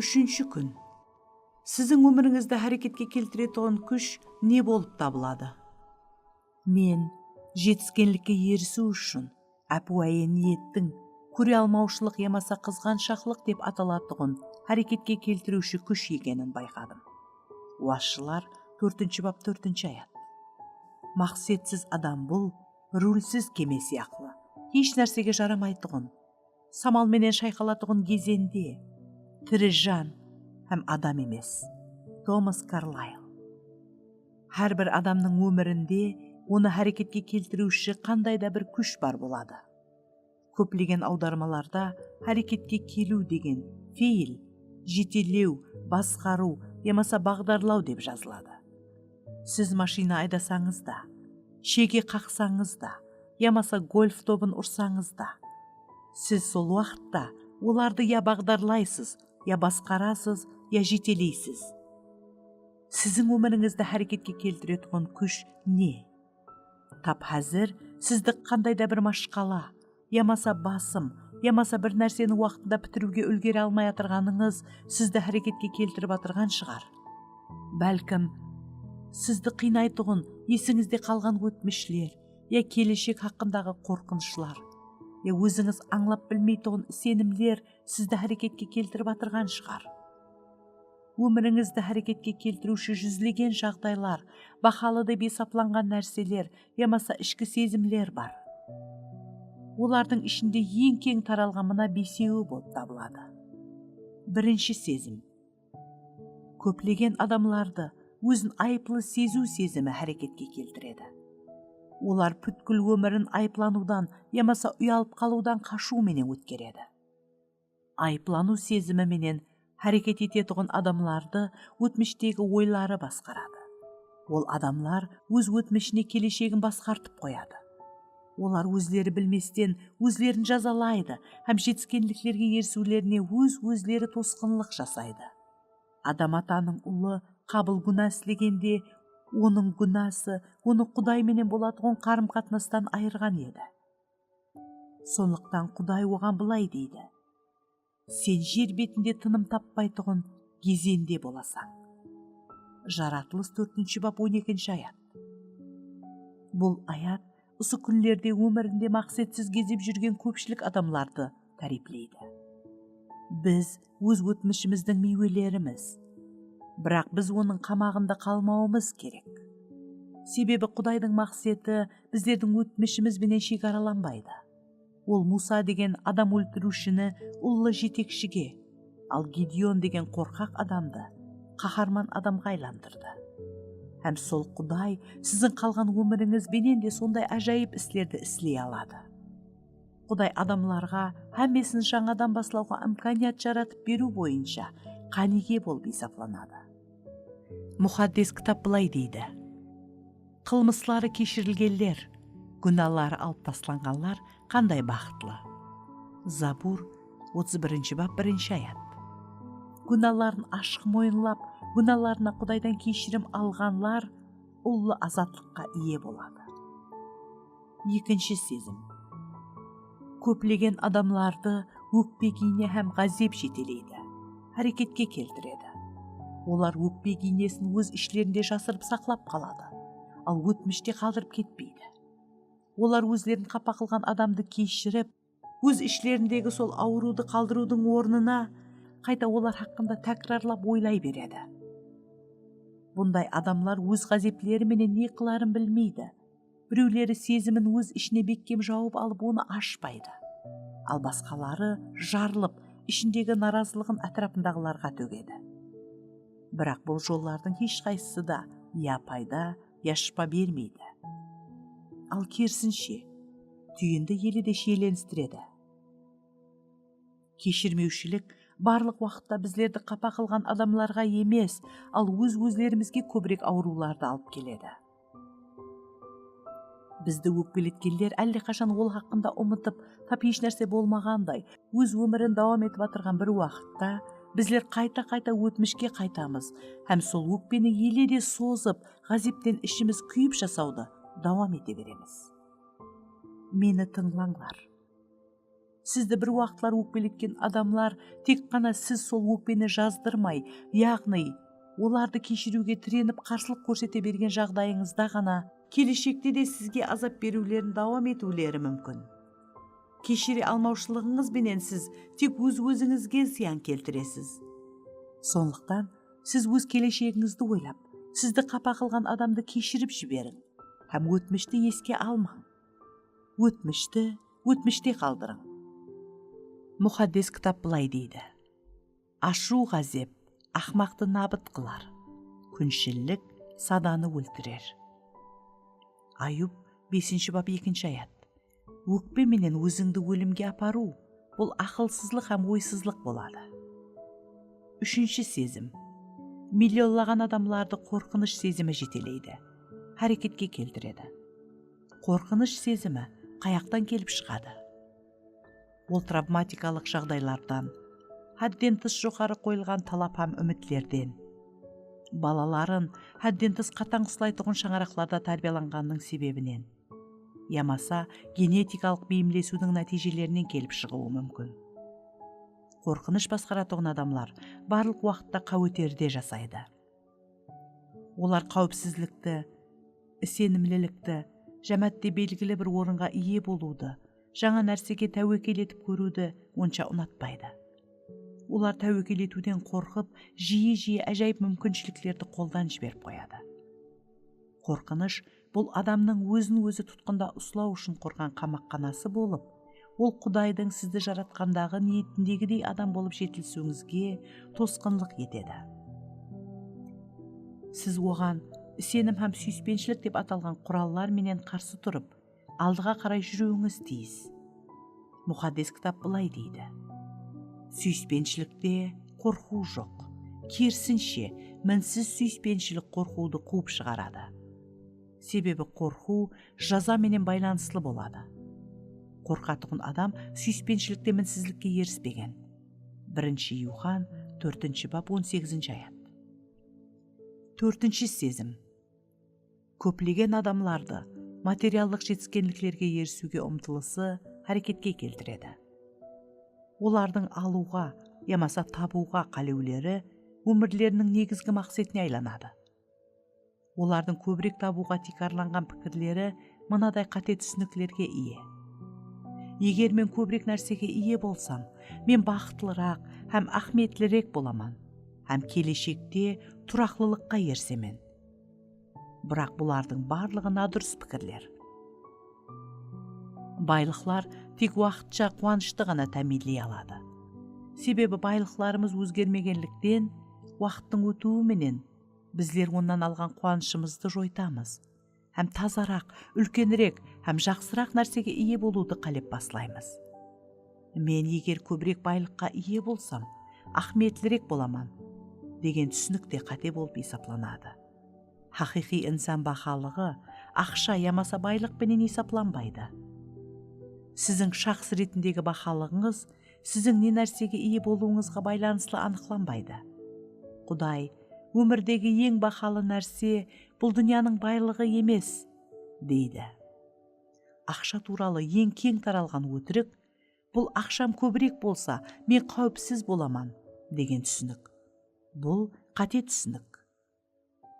Úshinshi kún. Siziń ómirińizdi háreketke keltiretuǵın kúsh ne bolıp tabıladı? Men jetiskenlikke erisiw ushın ápiwayı niyettiń kóre almawshılıq yamasa qızǵanshaqlıq dep atalatuǵın háreketke keltiriwshi kúsh ekenin bayqadım. Wasshılar, tórtinshi bap, tórtinshi ayat. Maqsetsiz adam bul rulsiz keme sıyaqlı, hesh nársege jaramaytuǵın, samal menen shayqalatuǵın gezende tiri jan hám adam emes. Tomas Karlayl. Hár bir adamnıń ómirinde onı háreketke keltiriwshi qanday da bir kúsh bar boladı. Kóplegen awdarmalarda háreketke keliw degen feyil, jetelew, basqarıw yamasa baǵdarlaw dep jazıladı. Siz mashina aydasańız da, shege qaqsańız da, yamasa golf tobın ursańız da, siz sol waqıtta olardı ya baǵdarlaysız, ya basqarasız, ya jeteleysiz. Siziń ómirińizdi háreketke keltiretuǵın kúsh ne? Tap házir sizdi qanday da bir mashqala, yamasa basım, yamasa bir nárseni waqtında pitiriwge úlgere almay atırǵanıńız sizdi háreketke keltirip atırǵan shıǵar. Bálkim, sizdi qıynaytuǵın esińizde qalǵan ótmishler ya keleshek haqqındaǵı qorqınıshlar. Ya ózińiz ańlap bilmeytuǵın isenimler sizdi háreketke keltirip atırǵan shıǵar. Ómirińizdi háreketke keltiriwshi júzlegen jaǵdaylar, bahalı dep esaplanǵan nárseler yamasa ishki sezimler bar. Olardıń ishinde eń keń taralǵan mına besewi bolıp tabıladı. Birinshi sezim. Kóplegen adamlardı ózin ayıplı seziw sezimi háreketke keltiredi. Olar pútkil ómirin ayıplanıwdan yamasa uyalıp qalıwdan qashıw menen ótkeredi. Ayıplanıw sezimi menen háreket etetuǵın adamlardı ótmishtegi oyları basqaradı. Ol adamlar óz ótmishine keleshegin basqartıp qoyadı. Olar ózleri bilmesten ózlerin jazalaydı hám jetiskenliklerge erisiwlerine óz-ózleri tosqınlıq jasaydı. Adam atanıń ulı Qabıl gúna islegende, onıń gúnası onı Quday menen bolatuǵın qarım-qatnastan ayırǵan edi. Sonlıqtan Quday oǵan bılay deydi: "Sen jer betinde tınım tappaytuǵın gezende bolasań." Jaratılıs tórtinshi bap, on ekinshi ayat. Bul ayat usı kúnlerde ómirinde maqsetsiz gezip júrgen kópshilik adamlardı táriypleydi. Biz óz ótmishimizdiń miywelerimiz. Biraq biz onıń qamaǵında qalmawımız kerek. Sebebi Qudaydıń maqseti bizlerdiń ótmishimiz benen shegaralanbaydı. Ol Musa degen adam óltiriwshini ullı jetekshige, al Gideon degen qorqaq adamdı qaharman adamǵa aylandırdı. Hám sol Quday siziń qalǵan ómirińiz benen de sonday ájayıp islerdi isley aladı. Quday adamlarǵa hámmesin jańadan baslawǵa imkaniyat jaratıp beriw boyınsha qánige bolıp esaplanadı. Muqaddes Kitap bılay deydi: "Qılmısları keshirilgenler, gúnaları alıp taslanǵanlar qanday baxıtlı!" Zabur, otız birinshi bap, birinshi ayat. Gúnaların ashıq moyınlap, gúnalarına Qudaydan keshirim alǵanlar ullı azatlıqqa iye boladı. Ekinshi sezim. Kóplegen adamlardı ókpe-giyne hám ǵázep jeteleydi, háreketke keltiredi. Olar ókpe-giynesin óz ishlerinde jasırıp saqlap qaladı, al ótmishte qaldırıp ketpeydi. Olar ózlerin qapa qılǵan adamdı keshirip, óz ishlerindegi sol awırıwdı qaldırıwdıń ornına qayta olar haqqında tákirarlap oylay beredi. Bunday adamlar óz ǵázepleri menen ne qıların bilmeydi. Birewleri sezimin óz ishine bekkem jawıp alıp, onı ashpaydı. Al basqaları jarılıp, ishindegi narazılıǵın átirapındaǵılarǵa tógedi. Biraq bul jollardıń hesh qaysısı da ya payda, ya shıpa bermeydi. Al kerisinshe, túyindi ele de shiyelenstiredi. Keshirmewshilik barlıq waqıtta bizlerdi qapa qılǵan adamlarǵa emes, al óz-ózlerimizge kóbirek awırıwlardı alıp keledi. Bizdi ókpeletkenler álleqashan ol haqqında umıtıp, tap hesh nárse bolmaǵanday, óz ómirin dawam etip atırǵan bir waqıtta, bizler qayta-qayta ótmishke qaytamız hám sol ókpeni ele de sozıp, ǵázepten ishimiz kúyip jasawdı dawam ete beremiz. Meni tıńlańlar. Sizdi bir waqıtlar ókpeletken adamlar tek ǵana siz sol ókpeni jazdırmay, yaǵnıy, olardı keshiriwge tirenip, qarsılıq kórsete bergen jaǵdayıńızda ǵana, keleshekte de sizge azap beriwlerin dawam etiwleri múmkin. Keshire almawshılıǵıńız benen siz tek óz-ózińizge zıyan keltiresiz. Sonlıqtan, siz óz keleshegińizdi oylap, sizdi qapa qılǵan adamdı keshirip jiberiń hám ótmishti eske almań. Ótmishti ótmishte qaldırıń. Muqaddes Kitap bılay deydi: "Ashıw ǵázep aqmaqtı nabıt qılar, kúnshillik sadanı óltirer." Ayub, besinshi bap, ekinshi ayat. Ókpe menen ózińdi ólimge aparıw, bul aqılsızlıq hám oysızlıq boladı. Úshinshi sezim. Millionlaǵan adamlardı qorqınısh sezimi jeteleydi, háreketke keltiredi. Qorqınısh sezimi qayaqtan kelip shıǵadı? Ol travmatikalıq jaǵdaylardan, hádden tıs joqarı qoyılǵan talap hám úmitlerden, balaların hádden tıs qatań uslaytuǵın shańaraqlarda tárbiyalanǵanınıń sebebinen, yamasa genetikalıq beyimlesiwdiń nátiyjelerinen kelip shıǵıwı múmkin. Qorqınısh basqaratuǵın adamlar barlıq waqıtta qáweterde jasaydı. Olar qáwipsizlikti, isenimlilikti, jámáátte belgili bir orınǵa iye bolıwdı, jańa nársege táwekel etip kóriwdi onsha unatpaydı. Olar táwekel etiwden qorqıp, jiye-jiye ájayıp múmkinshiliklerdi qoldan jiberip qoyadı. Qorqınısh, bul adamnıń ózin-ózi tutqında uslaw ushın qurǵan qamaqxanası bolıp, ol Qudaydıń sizdi jaratqandaǵı niyetindegidey adam bolıp jetilisiwińizge tosqınlıq etedi. Siz oǵan isenim hám súyispenshilik dep atalǵan qurallar menen qarsı turıp, aldıǵa qaray júriwińiz tiyis. Muqaddes Kitap bılay deydi: "Súyispenshilikte qorqıw joq. Kerisinshe, minsiz súyispenshilik qorqıwdı quwıp shıǵaradı. Sebebi qorqıw jaza menen baylanıslı boladı. Qorqatuǵın adam súyispenshilikte minsizlikke erispegen." Birinshi Yuxan, tórtinshi bap, on segizinshi ayat. Tórtinshi sezim. Kóplegen adamlardı materiallıq jetiskenliklerge erisiwge umtılısı háreketke keltiredi. Olardıń alıwǵa yamasa tabıwǵa qálewleri ómirleriniń negizgi maqsetine aylanadı. Olardıń kóbirek tabıwǵa tiykarlanǵan pikirleri mınaday qáte túsiniklerge iye: "Eger men kóbirek nársege iye bolsam, men baxıtlıraq hám áhmiyetlirek bolaman hám keleshekte turaqlılıqqa erisemen." Biraq bulardıń barlıǵı nadurıs pikirler. Baylıqlar tek waqıtsha quwanıshtı ǵana támiyinley aladı. Sebebi baylıqlarımız ózgermegenlikten, waqıttıń ótiwi menen bizler onnan alǵan quwanıshımızdı joytamız hám tazaraq, úlkenirek hám jaqsıraq nársege iye bolıwdı qálep baslaymız. "Men eger kóbirek baylıqqa iye bolsam, áhmiyetlirek bolaman" degen túsinik te qáte bolıp esaplanadı. Haqıyqıy insan bahalıǵı aqsha yamasa baylıq penen esaplanbaydı. Siziń shaxs retindegi bahalıǵıńız siziń ne nársege iye bolıwıńızǵa baylanıslı anıqlanbaydı. Quday, "Ómirdegi eń bahalı nárse bul dúnyanıń baylıǵı emes", deydi. Aqsha tuwralı eń keń taralǵan ótirik, "Bul aqsham kóbirek bolsa, men qáwipsiz bolaman" degen túsinik. Bul qáte túsinik.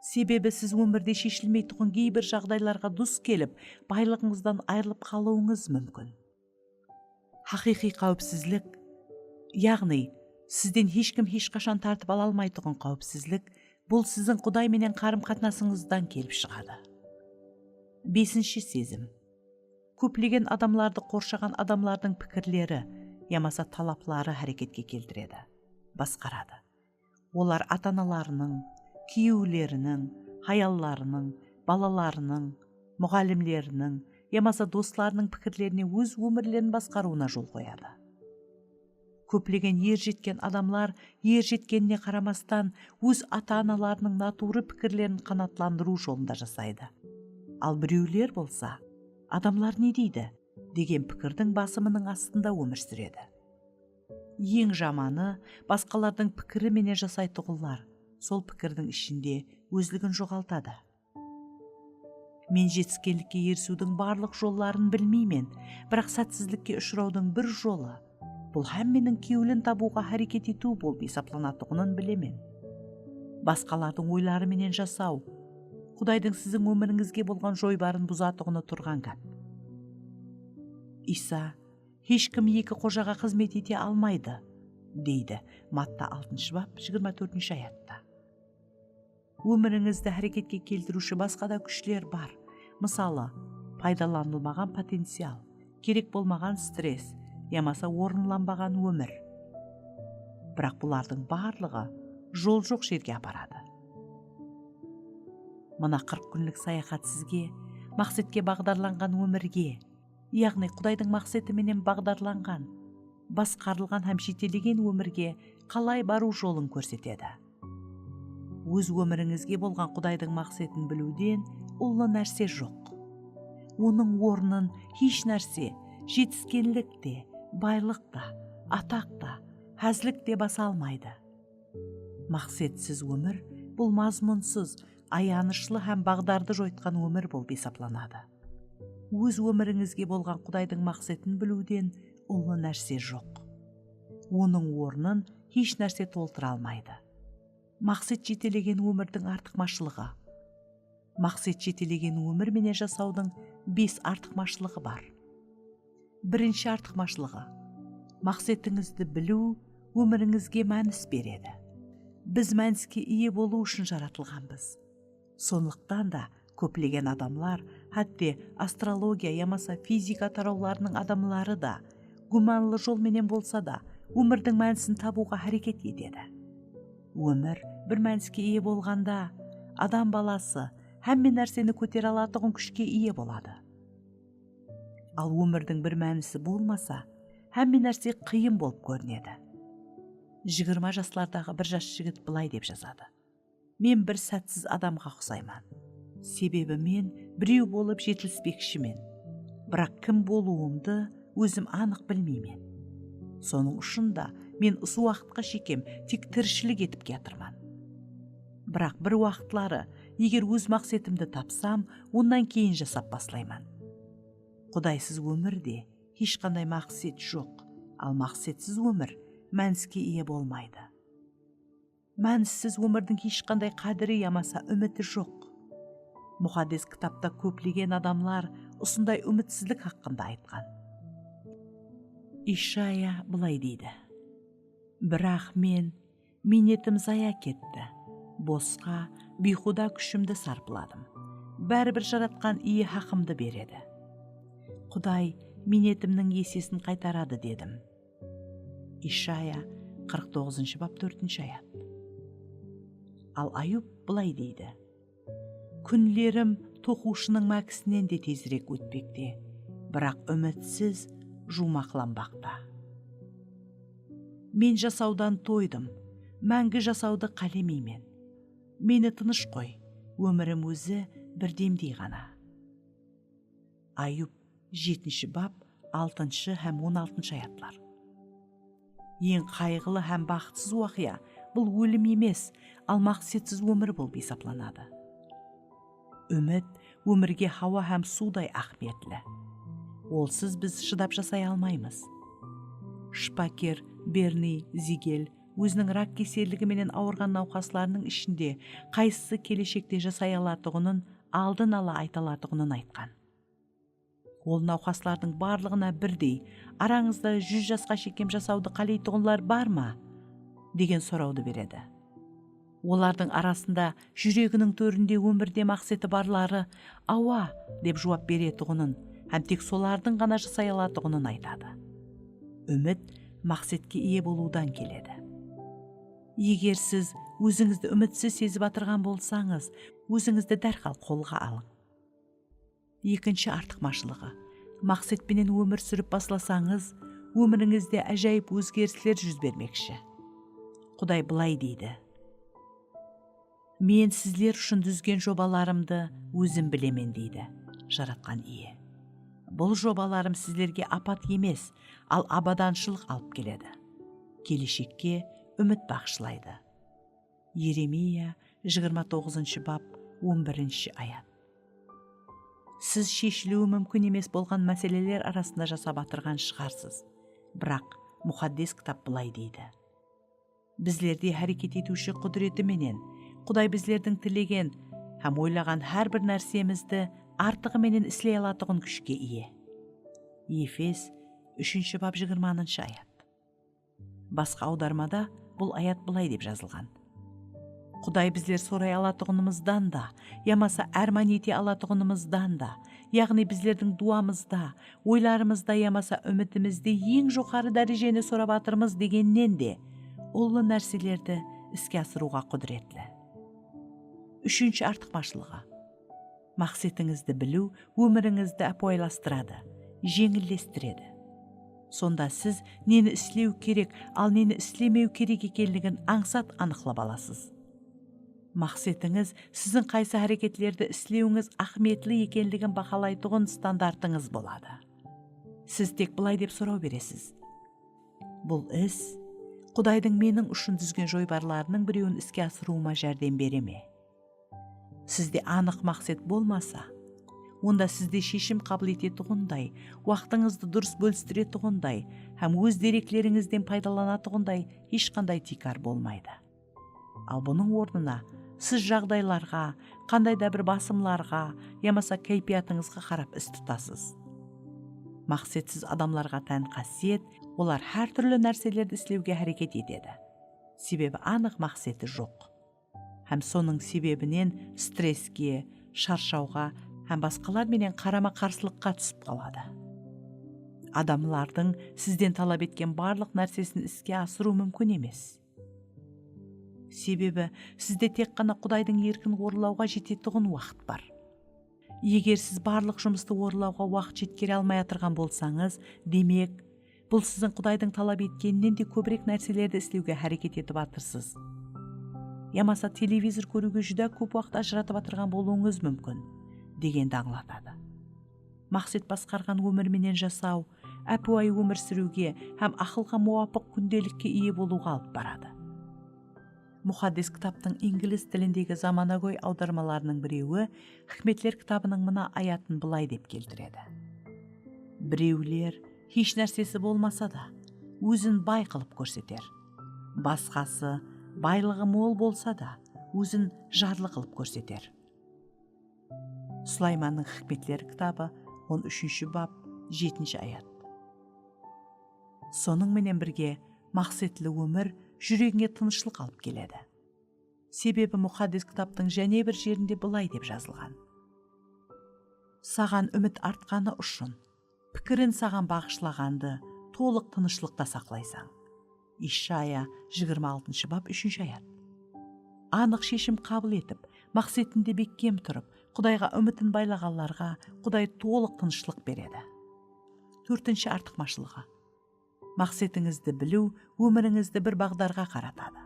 Sebebi siz ómirde sheshilmeytuǵın geybir jaǵdaylarǵa dus kelip, baylıǵıńızdan ayırılıp qalıwıńız múmkin. Haqıyqıy qáwipsizlik, yaǵnıy sizden hesh kim hesh qashan tartıp ala almaytuǵın qáwipsizlik, bul siziń Quday menen qarım-qatnasıńızdan kelip shıǵadı. Besinshi sezim. Kóplegen adamlardı qorshaǵan adamlardıń pikirleri yamasa talapları háreketke keltiredi, basqaradı. Olar ata-analarınıń, kúyewleriniń, hayallarınıń, balalarınıń, muǵallimleriniń yamasa doslarınıń pikirlerine óz ómirlerin basqarıwına jol qoyadı. Kóplegen er jetken adamlar er jetkenine qaramastan, óz ata-analarınıń naturı pikirlerin qanaatlandırıw jolında jasaydı. Al birewler bolsa, "Adamlar ne deydi?" degen pikirdiń basımınıń astında ómir súredi. Eń jamanı, basqalardıń pikiri menen jasaytuǵınlar sol pikirdiń ishinde ózligin joǵaltadı. "Men jetiskenlikke erisiwdiń barlıq jolların bilmeymen, biraq sátsizlikke ushırawdıń bir jolı, bul hámmeniń kewlin tabıwǵa háreket etiw bolıp esaplanatuǵının bilemen." Basqalardıń oyları menen jasaw, Qudaydıń siziń ómirińizge bolǵan joybarın buzatuǵını turǵan gáp. Iysa, "Hesh kim eki qojaǵa xızmet ete almaydı", deydi, Matta altınshı bap, jigirma tórtinshi ayatta. Ómirińizdi háreketke keltiriwshi basqa da kúshler bar. Mısalı, paydalanılmaǵan potencial, kerek bolmaǵan stress yamasa orınlanbaǵan ómir. Biraq bulardıń barlıǵı jol joq jerge aparadı. Mına qırq kúnlik sayaxat sizge, maqsetke baǵdarlanǵan ómirge, yaǵnıy Qudaydıń maqseti menen baǵdarlanǵan, basqarılǵan hám jetelegen ómirge qalay barıw jolın kórsetedi. Óz ómirińizge bolǵan Qudaydıń maqsetin biliwden ullı nárse joq. Onıń ornın hesh nárse, jetiskenlik te, baylıq ta, ataq ta, házlik te basa almaydı. Maqsetsiz ómir, bul mazmunsız, ayanıshlı hám baǵdardı joytqan ómir bolıp esaplanadı. Óz ómirińizge bolǵan Qudaydıń maqsetin biliwden ullı nárse joq. Onıń ornın hesh nárse toltıra almaydı. Maqset jetelegen ómirdiń artıqmashılıǵı. Maqset jetelegen ómir menen jasawdıń bes artıqmashılıǵı bar. Birinshi artıqmashlıǵı. Maqsetińizdi biliw ómirińizge mánis beredi. Biz mániske iye bolıw ushın jaratılǵanbız. Sonlıqtan da kóplegen adamlar, hátte astrologiya yamasa fizika tarawlarınıń adamları da, gúmanlı jol menen bolsa da, ómirdiń mánisin tabıwǵa háreket etedi. Ómir bir mániske iye bolǵanda, adam balası hámme nárseni kótere alatuǵın kúshke iye boladı. Al ómirdiń bir mánisi bolmasa, hámme nárse qıyın bolıp kórinedi. Jigirma jaslardaǵı bir jas jigit bılay dep jazadı: "Men bir sátsiz adamǵa uqsayman. Sebebi men birew bolıp jetilispekshimen. Biraq kim bolıwımdı ózim anıq bilmeymen. Sonıń ushın da men usı waqıtqa shekem tek tirishilik etip kiyatırman. Biraq bir waqıtları, eger óz maqsetimdi tapsam, onnan keyin jasap baslayman. Qudaysız ómirde hesh qanday maqset joq, al maqsetsiz ómir mániske iye bolmaydı." Mánissiz ómirdiń hesh qanday qádiri yamasa úmiti joq. Muqaddes kitapta kóplegen adamlar usınday úmitsizlik haqqında aytqan. Ishaya bılay deydi: "Biraq men, miynetim zaya ketti, bosqa, biyhuda kúshimdi sarpladım. Báribir Jaratqan Iye haqımdı beredi. Quday miynetimniń esesin qaytaradı", dedim. Ishaya qırq toǵızınshı bap, tórtinshi ayat. Al Ayub bılay deydi: "Kúnlerim toqıwshınıń mákisinen de tezirek ótpekte, biraq úmitsiz juwmaqlanbaqta. Men jasawdan toydım, máńgi jasawdı qálemeymen. Meni tınısh qoy, ómirim ózi bir demdey ǵana." Ayub, jetinshi bap, altınshı hám on altınshı ayatlar. Eń qayǵılı hám baxıtsız waqıya bul ólim emes, al maqsetsiz ómir bolıp esaplanadı. Úmit ómirge hawa hám suwday áhmiyetli. Olsız biz shıdap jasay almaymız. Shıpaker Berni Zigel óziniń rak keselligi menen awırǵan nawqaslarınıń ishinde qaysısı keleshekte jasay alatuǵının aldın ala ayta alatuǵının aytqan. Ol nawqaslardıń barlıǵına birdey, "Arańızda júz jasqa shekem jasawdı qáleytuǵınlar bar ma?" degen sorawdı beredi. Olardıń arasında júreginiń tórinde ómirde maqseti barları "Awa" dep juwap beretuǵının hám tek solardıń ǵana jasay alatuǵının aytadı. Úmit maqsetke iye bolıwdan keledi. Eger siz ózińizdi úmitsiz sezip atırǵan bolsańız, ózińizdi dárhal qolǵa alıń. Ekinshi artıqmashılıǵı. Maqset penen ómir súrip baslasańız, ómirińizde ájayıp ózgerisler júz bermekshi. Quday bılay deydi: "Men sizler ushın dúzgen jobalarımdı ózim bilemen", deydi Jaratqan Iye. "Bul jobalarım sizlerge apat emes, al abadanshılıq alıp keledi. Keleshekke úmit baǵıshlaydı." Yeremiya jigirma toǵızınshı bap, on birinshi ayat. Siz sheshiliwi múmkin emes bolǵan máseleler arasında jasap atırǵan shıǵarsız. Biraq Muqaddes Kitap bılay deydi: "Bizlerde háreket etiwshi qúdireti menen Quday bizlerdiń tilegen hám oylaǵan hár bir nársemizdi artıǵı menen isley alatuǵın kúshke iye." Efes, úshinshi bap, jigirmanınshı ayat. Basqa awdarmada bul ayat bılay dep jazılǵan: "Quday bizler soray alatuǵınımızdan da, yamasa árman ete alatuǵınımızdan da, yaǵnıy bizlerdiń duwamızda, oylarımızda yamasa úmitimizde eń joqarı dárejeni sorap atırmız degennen de ullı nárselerdi iske asırıwǵa qúdiretli." Úshinshi artıqmashılıǵı. Maqsetińizdi biliw ómirińizdi ápiwayılastıradı, jeńillestiredi. Sonda siz neni islew kerek, al neni islemew kerek ekenligin ańsat anıqlap alasız. Maqsetińiz siziń qaysı háreketlerdi islewińiz áhmiyetli ekenligin bahalaytuǵın standartıńız boladı. Siz tek bılay dep soraw beresiz: "Bul is Qudaydıń meniń ushın dúzgen joybarlarınıń birewin iske asırıwıma járdem bere me?" Sizde anıq maqset bolmasa, onda sizde sheshim qabıl etetuǵınday, waqtıńızdı durıs bólistiretuǵınday hám óz dereklerińizden paydalanatuǵınday hesh qanday tiykar bolmaydı. Al bunıń ornına siz jaǵdaylarǵa, qanday da bir basımlarǵa yamasa káypiyatıńızǵa qarap is tutasız. Maqsetsiz adamlarǵa tán qásiyet, olar hár túrli nárselerdi islewge háreket etedi. Sebebi anıq maqseti joq. Hám sonıń sebebinen stresske, sharshawǵa hám basqalar menen qarama-qarsılıqqa túsip qaladı. Adamlardıń sizden talap etken barlıq nársesin iske asırıw múmkin emes. Sebebi sizde tek ǵana Qudaydıń erkin orınlawǵa jetetuǵın waqıt bar. Eger siz barlıq jumıstı orınlawǵa waqıt jetkere almay atırǵan bolsańız, demek, bul siziń Qudaydıń talap etkeninen de kóbirek nárselerdi islewge háreket etip atırsız. Yamasa televizor kóriwge júdá kóp waqıt ajıratıp atırǵan bolıwıńız múmkin, degendi ańlatadı. Maqset basqarǵan ómir menen jasaw, ápiwayı ómir súriwge hám aqılǵa muwapıq kúndelikke iye bolıwǵa alıp baradı. Muqaddes kitaptıń inglis tilindegi zamanagóy awdarmalarınıń birewi Hikmetler kitabınıń mına ayatın bılay dep keltiredi. Birewler, hesh nársesi bolmasa da, ózin bay qılıp kórseter. Basqası, baylıǵı mol bolsa da, ózin jarlı qılıp kórseter. Sulaymannıń Hikmetleri kitabı, on úshinshi bap, jetinshi ayat. Sonıń menen birge, maqsetli ómir júregińe tınıshlıq alıp keledi. Sebebi Muqaddes kitaptıń jáne bir jerinde bılay dep jazılǵan: "Saǵan úmit artqanı ushın, pikirin saǵan baǵıshlaǵandı tolıq tınıshlıqta saqlaysań." Ishaya jigirma altınshı bap, úshinshi ayat. Anıq sheshim qabıl etip, maqsetinde bekkem turıp, Qudayǵa úmitin baylaǵanlarǵa Quday tolıq tınıshlıq beredi. Tórtinshi artıqmashılıǵı. Maqsetińizdi biliw ómirińizdi bir baǵdarǵa qaratadı.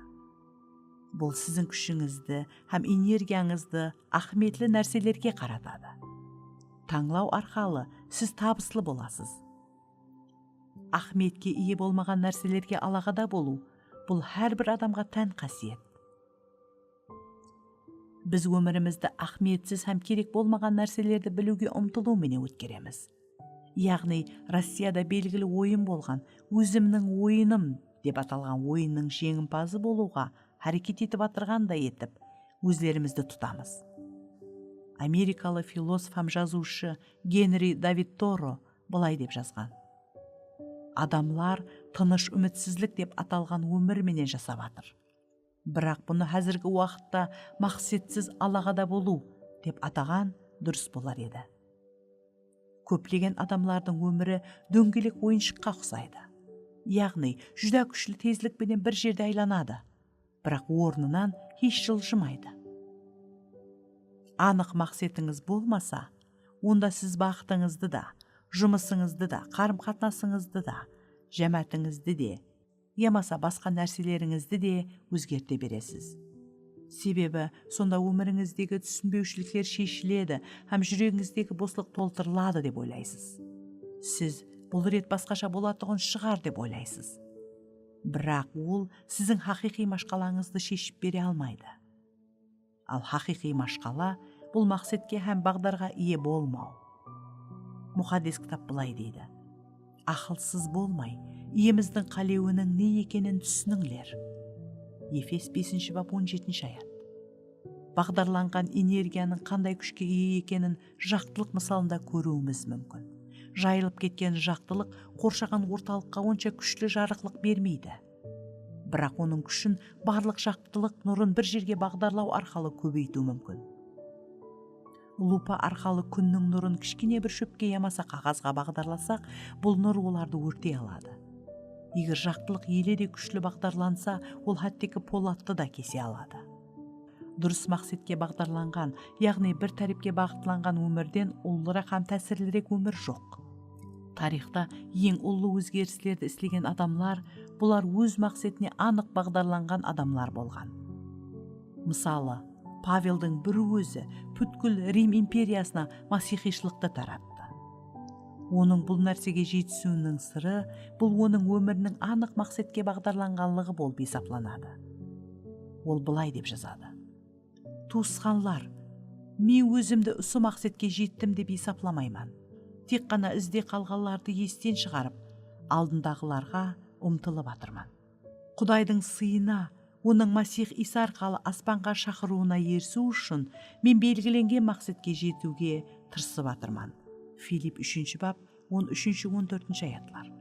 Bul siziń kúshińizdi hám energiyańızdı áhmiyetli nárselerge qaratadı. Tańlaw arqalı siz tabıslı bolasız. Áhmiyetke iye bolmaǵan nárselerge alaǵada bolıw, bul hár bir adamǵa tán qásiyet. Biz ómirimizdi áhmiyetsiz hám kerek bolmaǵan nárselerdi biliwge umtılıw menen ótkeremiz. Yaǵnıy, Rossiyada belgili oyın bolǵan "Ózimniń oyınım" dep atalǵan oyınnıń jeńimpazı bolıwǵa háreket etip atırǵanday etip, ózlerimizdi tutamız. Amerikalı filosof hám jazıwshı Genri David Toro bılay dep jazǵan: "Adamlar tınısh úmitsizlik dep atalǵan ómir menen jasap atır. Biraq bunı házirgi waqıtta maqsetsiz alaǵada bolıw dep ataǵan durıs bolar edi." Kóplegen adamlardıń ómiri dóńgelek oyınshıqqa uqsaydı. Yaǵnıy, júdá kúshli tezlik penen bir jerde aylanadı, biraq ornınan hesh jıljımaydı. Anıq maqsetińiz bolmasa, onda siz baxıtıńızdı da, jumısıńızdı da, qarım-qatnasıńızdı da, jámáátińizdi de, yamasa basqa nárselerińizdi de ózgerte beresiz. Sebebi sonda ómirińizdegi túsinbewshilikler sheshiledi hám júregińizdegi boslıq toltırıladı dep oylaysız. Siz, "Bul ret basqasha bolatuǵın shıǵar," dep oylaysız. Biraq ol siziń haqıyqıy mashqalańızdı sheship bere almaydı. Al haqıyqıy mashqala, bul maqsetke hám baǵdarǵa iye bolmaw. Muqaddes kitap bılay deydi: "Aqılsız bolmay, Iyemizdiń qálewiniń ne ekenin túsinińler." Efes besinshi bap, on jetinshi ayat. Baǵdarlanǵan energiyanıń qanday kúshke iye ekenin jaqtılıq mısalında kóriwimiz múmkin. Jayılıp ketken jaqtılıq qorshaǵan ortalıqqa onsha kúshli jarıqlıq bermeydi. Biraq onıń kúshin barlıq jaqtılıq nurın bir jerge baǵdarlaw arqalı kóbeytiw múmkin. Lupa arqalı kúnniń nurın kishkene bir shópke yamasa qaǵazǵa baǵdarlasaq, bul nur olardı órtey aladı. Eger jaqtılıq ele de kúshli baǵdarlansa, ol hátteki polattı da kese aladı. Durıs maqsetke baǵdarlanǵan, yaǵnıy bir tárepke baǵıtlanǵan ómirden ullıraq hám tásirlirek ómir joq. Tariyxta eń ullı ózgerislerdi islegen adamlar, bular óz maqsetine anıq baǵdarlanǵan adamlar bolǵan. Mısalı, Paveldiń bir ózi pútkil Rim imperiyasına masiyxıyshılıqtı tarattı. Onıń bul nársege jetisiwiniń sırı, bul onıń ómiriniń anıq maqsetke baǵdarlanǵanlıǵı bolıp esaplanadı. Ol bılay dep jazadı: "Tuwısqanlar, men ózimdi usı maqsetke jettim dep esaplamayman. Tek ǵana izde qalǵanlardı esten shıǵarıp, aldındaǵılarǵa umtılıp atırman. Qudaydıń sıyına, Onıń Masih Iysa arqalı aspanǵa shaqırıwına erisiw ushın men belgilengen maqsetke jetiwge tırısıp atırman." Filipp úshinshi bap, on úshinshi, on tórtinshi ayatlar.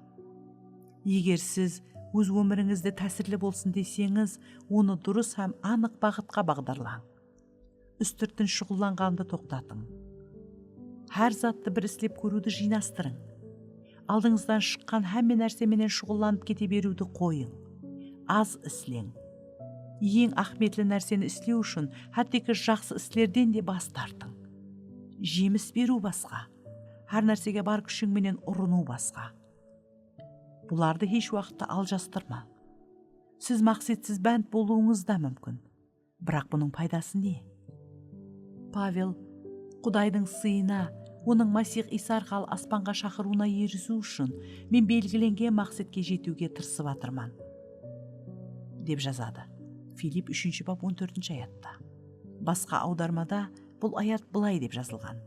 Eger siz óz ómirińizdi tásirli bolsın deseńiz, onı durıs hám anıq baǵıtqa baǵdarlań. Ústirtin shuǵıllanǵandı toqtatıń. Hár zattı bir islep kóriwdi jıynastırıń. Aldıńızdan shıqqan hámme nárse menen shuǵıllanıp kete beriwdi qoyıń. Az isleń. Eń áhmiyetli nárseni islew ushın hátteki jaqsı islerden de bas tartıń. Jemis beriw basqa. Hár nársege bar kúshiń menen urınıw basqa. Bulardı hesh waqıtta aljastırmań. Siz maqsetsiz bánt bolıwıńız da múmkin. Biraq bunıń paydası ne? Pavel, Qudaydıń sıyına, Onıń Masih Iysa arqalı aspanǵa shaqırıwına erisiw ushın men belgilengen maqsetke jetiwge tırısıp atırman, dep jazadı. Filipp úshinshi bap on tórtinshi ayatta. Basqa awdarmada bul ayat bılay dep jazılǵan.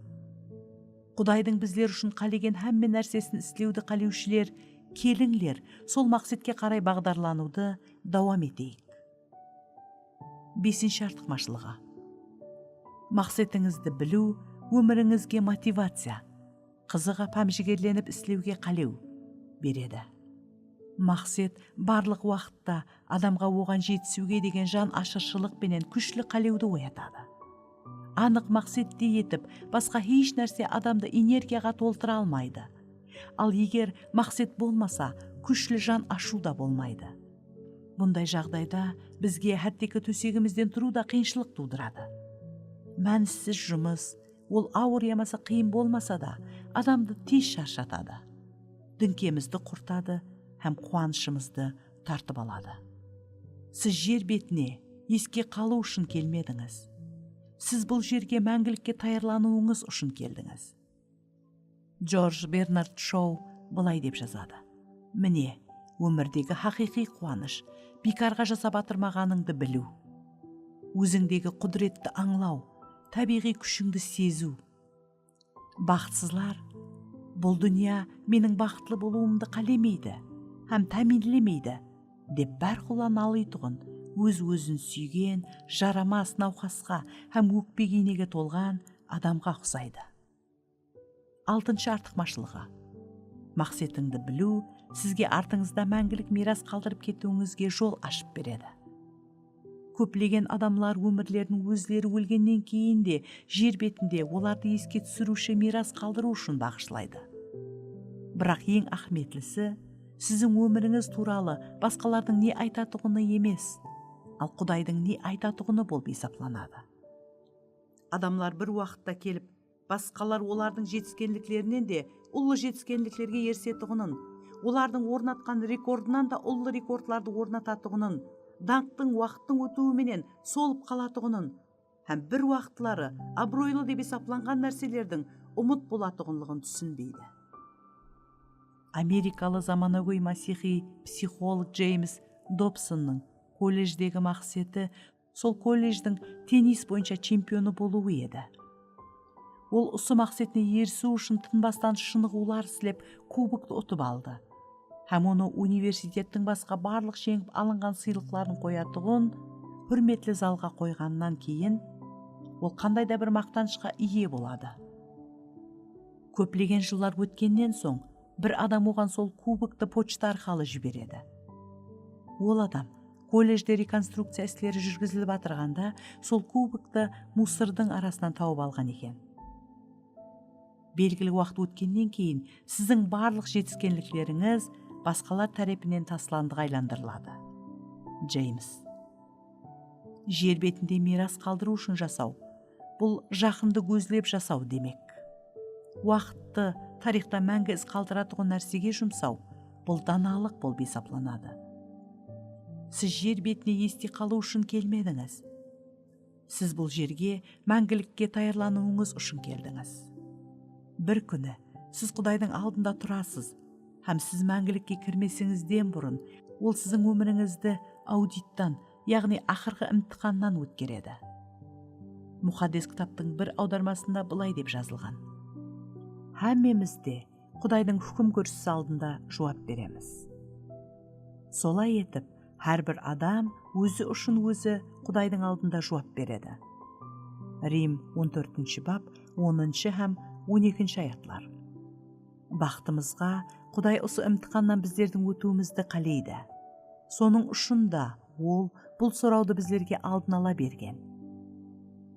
Qudaydıń bizler ushın qálegen hámme nársesin islewdi qálewshiler, kelińler, sol maqsetke qaray baǵdarlanıwdı dawam eteyik. Besinshi artıqmashılıǵı. Maqsetińizdi biliw ómirińizge motivaciya, qızıǵıp hám jigerlenip islewge qálew beredi. Maqset barlıq waqıtta adamǵa oǵan jetisiwge degen jan ashırshılıq penen kúshli qálewdi oyatadı. Anıq maqsettey etip, basqa hesh nárse adamdı energiyaǵa toltıra almaydı. Al eger maqset bolmasa, kúshli jan ashıw da bolmaydı. Bunday jaǵdayda bizge hátteki tósegimizden turıw da qıyınshılıq tuwdıradı. Mánisiz jumıs, ol awır yamasa qıyın bolmasa da, adamdı tez sharshatadı. Dińkemizdi qurtadı hám quwanıshımızdı tartıp aladı. Siz jer betine eske qalıw ushın kelmedińiz. Siz bul jerge máńgilikke tayarlanıwıńız ushın keldińiz. Jorj Bernard Shou bılay dep jazadı: Mine, ómirdegi haqıyqıy quwanısh, biykarǵa jasap atırmaǵanıńdı biliw, ózińdegi qúdiretti ańlaw, tábiyǵıy kúshińdi seziw. Baxıtsızlar, bul dúnya meniń baxıtlı bolıwımdı qálemeydi hám támiyinlemeydi, dep bárqulla nalıytuǵın, óz-ózin súygen, jaramas, nawqasqa hám ókpek iynege tolǵan adamǵa uqsaydı. Altınshı artıqmashılıǵı. Maqsetińdi biliw sizge artıńızda máńgilik miyras qaldırıp ketiwińizge jol ashıp beredi. Kóplegen adamlar ómirlerin ózleri ólgennen keyin de jer betinde olardı eske túsiriwshi miyras qaldırıw ushın baǵıshlaydı. Biraq eń áhmiyetlisi, siziń ómirińiz tuwralı basqalardıń ne aytatuǵını emes, al Qudaydıń ne aytatuǵını bolıp esaplanadı. Adamlar bir waqıtta kelip, basqalar olardıń jetiskenliklerinen de ullı jetiskenliklerge erisetuǵının, olardıń ornatqan rekordınan da ullı rekordlardı ornatatuǵının, dańqtıń waqıttıń ótiwi menen solıp qalatuǵının hám bir waqıtları abıroylı dep esaplanǵan nárselerdiń umıt bolatuǵınlıǵın túsinbeydi. Amerikalı zamanagóy masihıy psixolog Jeyms Dobsonnıń kollejdegi maqseti sol kolledjdiń tennis boyınsha chempionı bolıwı edi. Ol usı maqsetine erisiw ushın tınbastan shınıǵıwlar islep, kuboktı utıp aldı. Hám onı universitettiń basqa barlıq jeńip alınǵan sıylıqların qoyatuǵın húrmetli zalǵa qoyǵannan keyin, ol qanday da bir maqtanıshqa iye boladı. Kóplegen jıllar ótkennen soń, bir adam oǵan sol kuboktı pochta arqalı jiberedi. Ol adam kolledjde rekonstrukciya isleri júrgizilip atırǵanda sol kuboktı musırdıń arasınan tawıp alǵan eken. Belgili waqıt ótkennen keyin siziń barlıq jetiskenliklerińiz basqalar tárepinen taslandıǵa aylandırıladı. Jeyms. Jer betinde miyras qaldırıw ushın jasaw, bul jaqındı gózlep jasaw demek. Waqıttı tariyxta máńgi iz qaldıratuǵın nársege jumsaw, bul danalıq bolıp esaplanadı. Siz jer betine este qalıw ushın kelmedińiz. Siz bul jerge máńgilikke tayarlanıwıńız ushın keldińiz. Bir kúni siz Qudaydıń aldında turasız hám siz máńgilikke kirmesińizden burın, Ol siziń ómirińizdi audittan, yaǵnıy aqırǵı imtixannan ótkeredi. Muqaddes Kitaptıń bir awdarmasında bılay dep jazılǵan: Hámmemiz de Qudaydıń húkim kúrsisi aldında juwap beremiz. Solay etip, hár bir adam ózi ushın ózi Qudaydıń aldında juwap beredi. Rim on tórtinshi bap, onınshı hám on ekinshi ayatlar. Baxtımızǵa, Quday usı imtixannan bizlerdiń ótiwimizdi qáleydi. Sonıń ushın da Ol bul sorawdı bizlerge aldın ala bergen.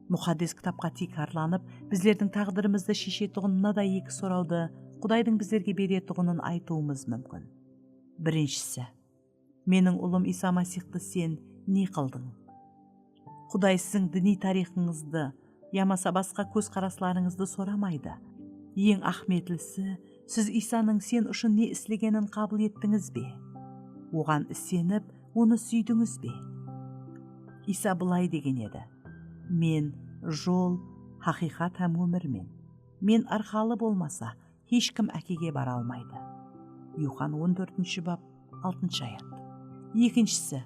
Muqaddes Kitapqa tiykarlanıp, bizlerdiń táǵdirimizdi sheshetuǵın mınaday eki sorawdı Qudaydıń bizlerge beretuǵının aytıwımız múmkin. Birinshisi, Meniń ulım Iysa Masixtı sen ne qıldıń? Quday siziń diniy tariyxıńızdı yamasa basqa kózqaraslarıńızdı soramaydı. Eń áhmiyetlisi, siz Iysanıń sen ushın ne islegenin qabıl ettińiz be? Oǵan isenip, Onı súydińiz be? Iysa bılay degen edi: Men jol, haqıyqat hám ómirmen. Men arqalı bolmasa, hesh kim Ákege bara almaydı. Yuxan on tórtinshi bap, altınshı ayat. Ekinshisi,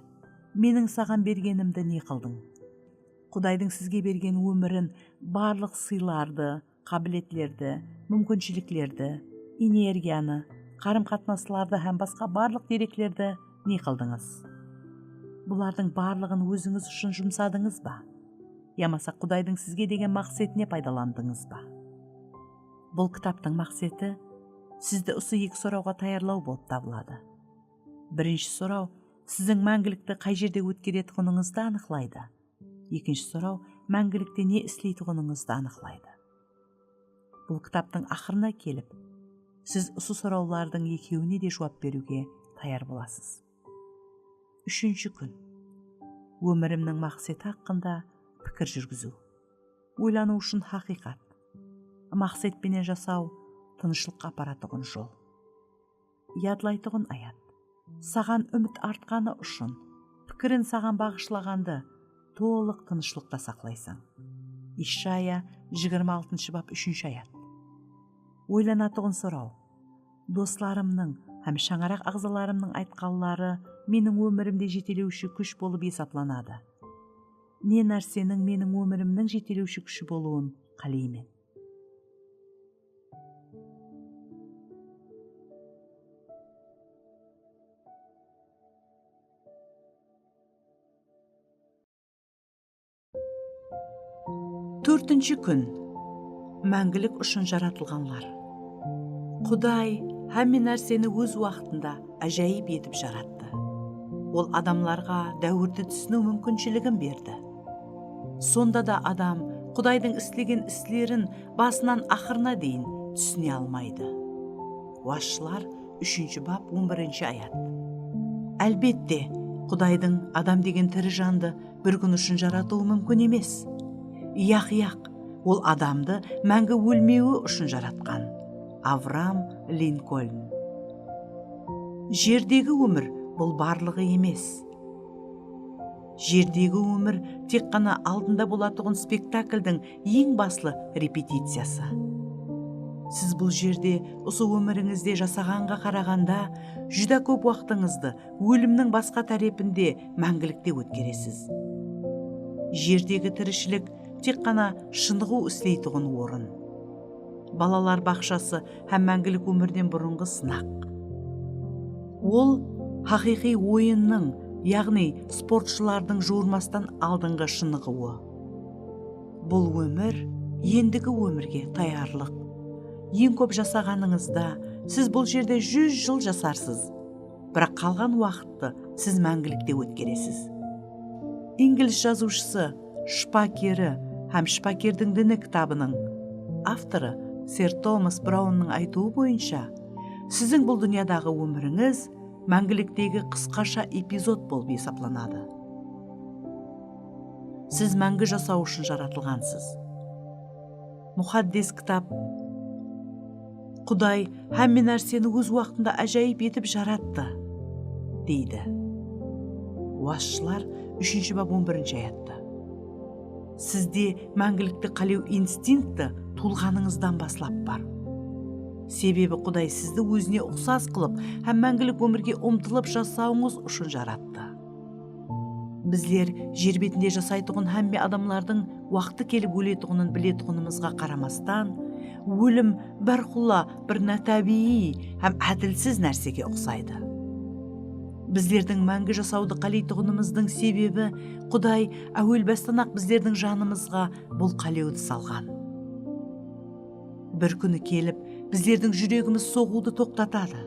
Meniń saǵan bergenimdi ne qıldıń? Qudaydıń sizge bergen ómirin, barlıq sıylardı, qábiletlerdi, múmkinshiliklerdi, energiyanı, qarım-qatnaslardı hám basqa barlıq dereklerdi ne qıldıńız? Bulardıń barlıǵın ózińiz ushın jumsadıńız ba? Yamasa Qudaydıń sizge degen maqsetine paydalandıńız ba? Bul kitaptıń maqseti sizdi usı eki sorawǵa tayarlaw bolıp tabıladı. Birinshi soraw siziń máńgilikti qay jerde ótkeretuǵınıńızdı anıqlaydı. Ekinshi soraw máńgilikte ne isleytuǵınıńızdı anıqlaydı. Bul kitaptıń aqırına kelip, siz usı sorawlardıń ekewine de juwap beriwge tayar bolasız. Úshinshi kún. Ómirimniń maqseti haqqında pikir júrgiziw. Oylanıw ushın haqıyqat. Maqset penen jasaw tınıshlıqqa aparatuǵın jol. Yadlaytuǵın ayat. Saǵan úmit artqanı ushın, pikirin saǵan baǵıshlaǵandı tolıq tınıshlıqta saqlaysań. Ishaya jigirma altınshı bap, úshinshi ayat. Oylanatuǵın soraw. Doslarımnıń hám shańaraq aǵzalarımnıń aytqanları meniń ómirimde jetelewshi kúsh bolıp esaplanadı. Ne nárseniń meniń ómirimniń jetelewshi kúshi bolıwın qáleymen? Tórtinshi kún. Máńgilik ushın jaratılǵanlar. Quday hámme nárseni óz waqtında ájayıp etip jarattı. Ol adamlarǵa dáwirdi túsiniw múmkinshiligin berdi. Sonda da adam Qudaydıń islegen islerin basınan aqırına deyin túsine almaydı. Wasshılar, úshinshi bap, on birinshi ayat. Álbette, Qudaydıń adam degen tiri jandı bir kún ushın jaratıwı múmkin emes. Yaq, yaq, Ol adamdı máńgi ólmewi ushın jaratqan. Avraam Linkoln. Jerdegi ómir, bul barlıǵı emes. Jerdegi ómir tek ǵana aldında bolatuǵın spektakldiń eń baslı repeticiyası. Siz bul jerde usı ómirińizde jasaǵanǵa qaraǵanda, júdá kóp waqtıńızdı ólimniń basqa tárepinde máńgilikte ótkeresiz. Jerdegi tirishilik tek ǵana shınıǵıw isleytuǵın orın. Balalar baqshası hám máńgilik ómirden burınǵı sınaq. Ol haqıyqıy oyınnıń, yaǵnıy sportshılardıń juwırmastan aldınǵı shınıǵıwı. Bul ómir, endigi ómirge tayarlıq. Eń kóp jasaǵanıńızda siz bul jerde júz jıl jasarsız. Biraq qalǵan waqıttı siz máńgilikte ótkeresiz. Ingliz jazıwshısı Shpakeri hám Shpakerdiń dini kitabınıń avtorı ser Tomas Braunnıń aytıwı boyınsha, siziń bul dúnyadaǵı ómirińiz máńgiliktegi qısqasha epizod bolıp esaplanadı. Siz máńgi jasaw ushın jaratılǵansız. Muqaddes Kitap, Quday hámme nárseni óz waqtında ájayıp etip jarattı, deydi. Wasshılar, úshinshi bap, on birinshi ayatta. Sizde máńgilikti qálew instinkti tuwılǵanıńızdan baslap bar. Sebebi Quday sizdi ózine uqsas qılıp hám máńgilik ómirge umtılıp jasawıńız ushın jarattı. Bizler jer betinde jasaytuǵın hámme adamlardıń waqtı kelip óletuǵının biletuǵınımızǵa qaramastan, ólim bárqulla bir nátábiyiy hám ádilsiz nársege uqsaydı. Bizlerdiń máńgi jasawdı qáleytuǵınımızdıń sebebi, Quday áwel bastan-aq bizlerdiń janımızǵa bul qálewdi salǵan. Bir kúni kelip, Bizlerdiń júregimiz soǵıwdı toqtatadı.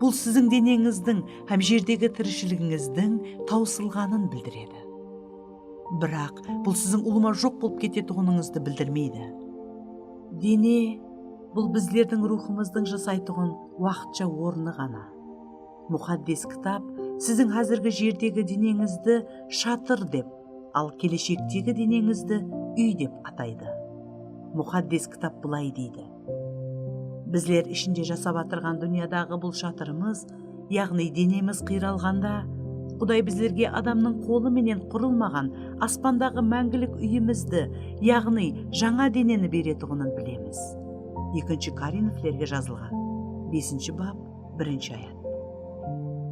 Bul siziń deneńizdiń hám jerdegi tirishiligińizdiń tawsılǵanın bildiredi. Biraq bul siziń ulıwma joq bolıp ketetuǵınıńızdı bildirmeydi. Dene, bul bizlerdiń ruwxımızdıń jasaytuǵın waqıtsha ornı ǵana. Muqaddes Kitap siziń házirgi jerdegi deneńizdi shatır dep, al keleshektegi deneńizdi úy dep ataydı. Muqaddes Kitap bılay deydi: Bizler ishinde jasap atırǵan dúnyadaǵı bul shatırımız, yaǵnıy denemiz qıyralǵanda, Quday bizlerge adamnıń qolı menen qurılmaǵan aspandaǵı máńgilik úyimizdi, yaǵnıy jańa deneni beretuǵının bilemiz. Ekinshi Korinflerge jazılǵan besinshi bap, birinshi ayat.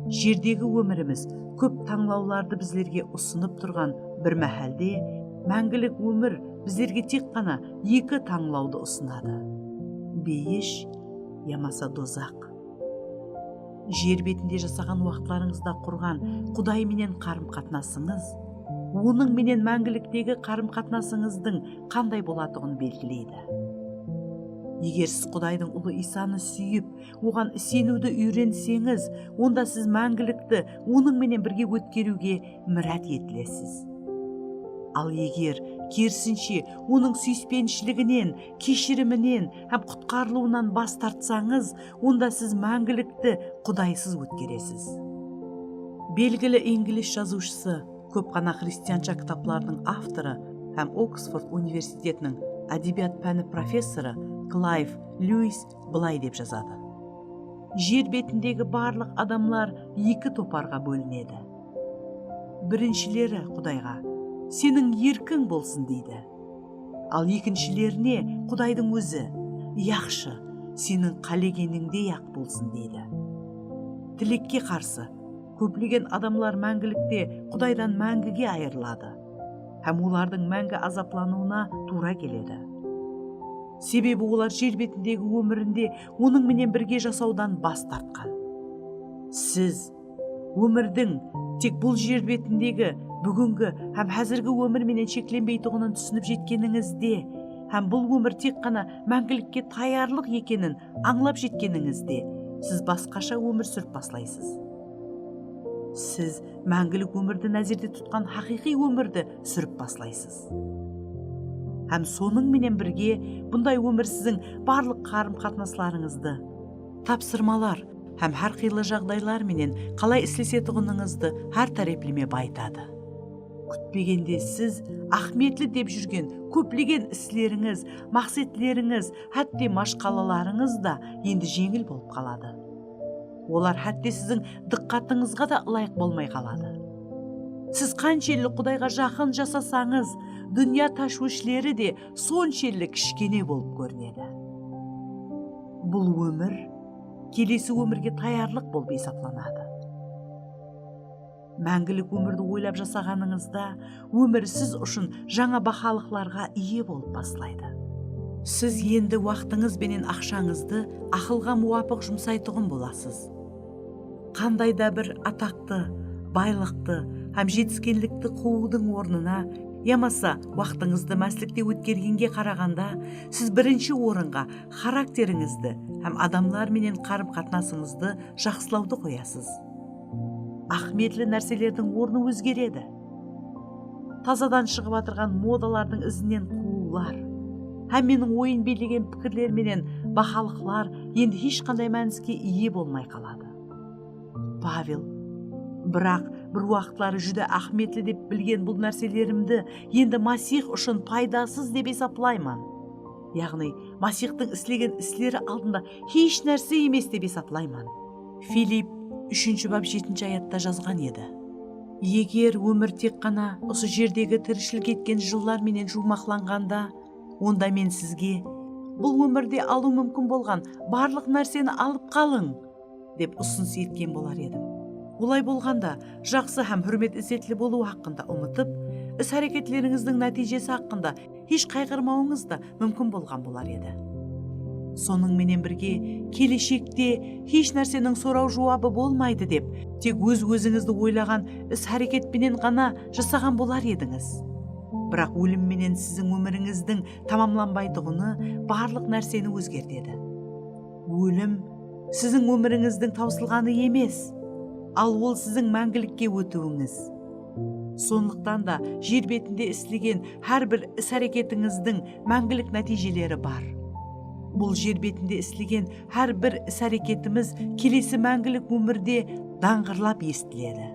Jerdegi ómirimiz kóp tańlawlardı bizlerge usınıp turǵan bir máhálde, máńgilik ómir bizlerge tek ǵana eki tańlawdı usınadı: beyish yamasa dozaq. Jer betinde jasaǵan waqıtlarıńızda qurǵan Quday menen qarım-qatnasıńız, Onıń menen máńgiliktegi qarım-qatnasıńızdıń qanday bolatuǵının belgileydi. Eger siz Qudaydıń Ulı Iysanı súyip, Oǵan iseniwdi úyrenseńiz, onda siz máńgilikti Onıń menen birge ótkeriwge mirát etilesiz. Al eger, kerisinshe, Onıń súyispenishiliginen, keshiriminen hám qutqarılıwınan bas tartsańız, onda siz máńgilikti Qudaysız ótkeresiz. Belgili inglis jazıwshısı, kóp ǵana xristiansha kitaplardıń avtorı hám Oksford universitetiniń ádebiyat páni professorı Klayv Lyuis bılay dep jazadı: Jer betindegi barlıq adamlar eki toparǵa bólinedi. Birinshileri Qudayǵa, "Seniń erkiń bolsın," deydi. Al ekinshilerine Qudaydıń ózi, "Yaqshı, seniń qálegenińdey-aq bolsın," deydi. Tilekke qarsı, kóplegen adamlar máńgilikte Qudaydan máńgige ayırıladı hám olardıń máńgi azaplanıwına tuwra keledi. Sebebi olar jer betindegi ómirinde Onıń menen birge jasawdan bas tartqan. Siz ómirdiń tek bul jer betindegi, búgingi hám házirgi ómir menen sheklenbeytuǵının túsinip jetkenińizde hám bul ómir tek ǵana máńgilikke tayarlıq ekenin ańlap jetkenińizde, siz basqasha ómir súrip baslaysız. Siz máńgilik ómirdi názerde tutqan haqıyqıy ómirdi súrip baslaysız. Hám sonıń menen birge, bunday ómir siziń barlıq qarım-qatnaslarıńızdı, tapsırmalar hám hár qıylı jaǵdaylar menen qalay islesetuǵınıńızdı hár tárepleme bayıtadı. Kútpegende siz áhmiyetli dep júrgen kóplegen islerińiz, maqsetlerińiz, hátte mashqalalarıńız da endi jeńil bolıp qaladı. Olar hátte siziń dıqqatıńızǵa da ılayıq bolmay qaladı. Siz qanshelli Qudayǵa jaqın jasasańız, dúnya táshwishleri de sonshelli kishkene bolıp kórinedi. Bul ómir kelesi ómirge tayarlıq bolıp esaplanadı. Máńgilik ómirdi oylap jasaǵanıńızda, ómir siz ushın jańa bahalıqlarǵa iye bolıp baslaydı. Siz endi waqtıńız benen aqshańızdı aqılǵa muwapıq jumsaytuǵın bolasız. Qanday da bir ataqtı, baylıqtı hám jetiskenlikti quwıwdıń ornına, yamasa waqtıńızdı máslikte ótkergenge qaraǵanda, siz birinshi orınǵa xarakterińizdi hám adamlar menen qarım-qatnasıńızdı jaqsılawdı qoyasız. Áhmiyetli nárselerdiń ornı ózgeredi. Tazadan shıǵıp atırǵan modalardıń izinen quwıwlar, hámmeniń oyın biylegen pikirler menen bahalıqlar endi hesh qanday mániske iye bolmay qaladı. Pavel, "Biraq bir waqıtları júdá áhmiyetli dep bilgen bul nárselerimdi endi Masih ushın paydasız dep esaplayman. Yaǵnıy, Masihtıń islegen isleri aldında hesh nárse emes dep esaplayman." Filipp úshinshi bap jetinshi ayatta jazǵan edi: Eger ómir tek ǵana usı jerdegi tirishilik etken jıllar menen juwmaqlanǵanda, onda men sizge, "Bul ómirde alıw múmkin bolǵan barlıq nárseni alıp qalıń," dep usınıs etken bolar edim. Olay bolǵanda, jaqsı hám húrmet-izzetli bolıw haqqında umıtıp, is-háreketlerińizdiń nátiyjesi haqqında hesh qayǵırmawıńız da múmkin bolǵan bolar edi. Sonıń menen birge, keleshekte hesh nárseniń soraw-juwabı bolmaydı dep, tek óz-ózińizdi oylaǵan is-háreket penen ǵana jasaǵan bolar edińiz. Biraq ólim menen siziń ómirińizdiń tamamlanbaytuǵını barlıq nárseni ózgertedi. Ólim siziń ómirińizdiń tawsılǵanı emes, al ol siziń máńgilikke ótiwińiz. Sonlıqtan da jer betinde islegen hár bir is-háreketińizdiń máńgilik nátiyjeleri bar. Bul jer betinde islegen hár bir is-háreketimiz kelesi máńgilik ómirde dańǵırlap esitiledi.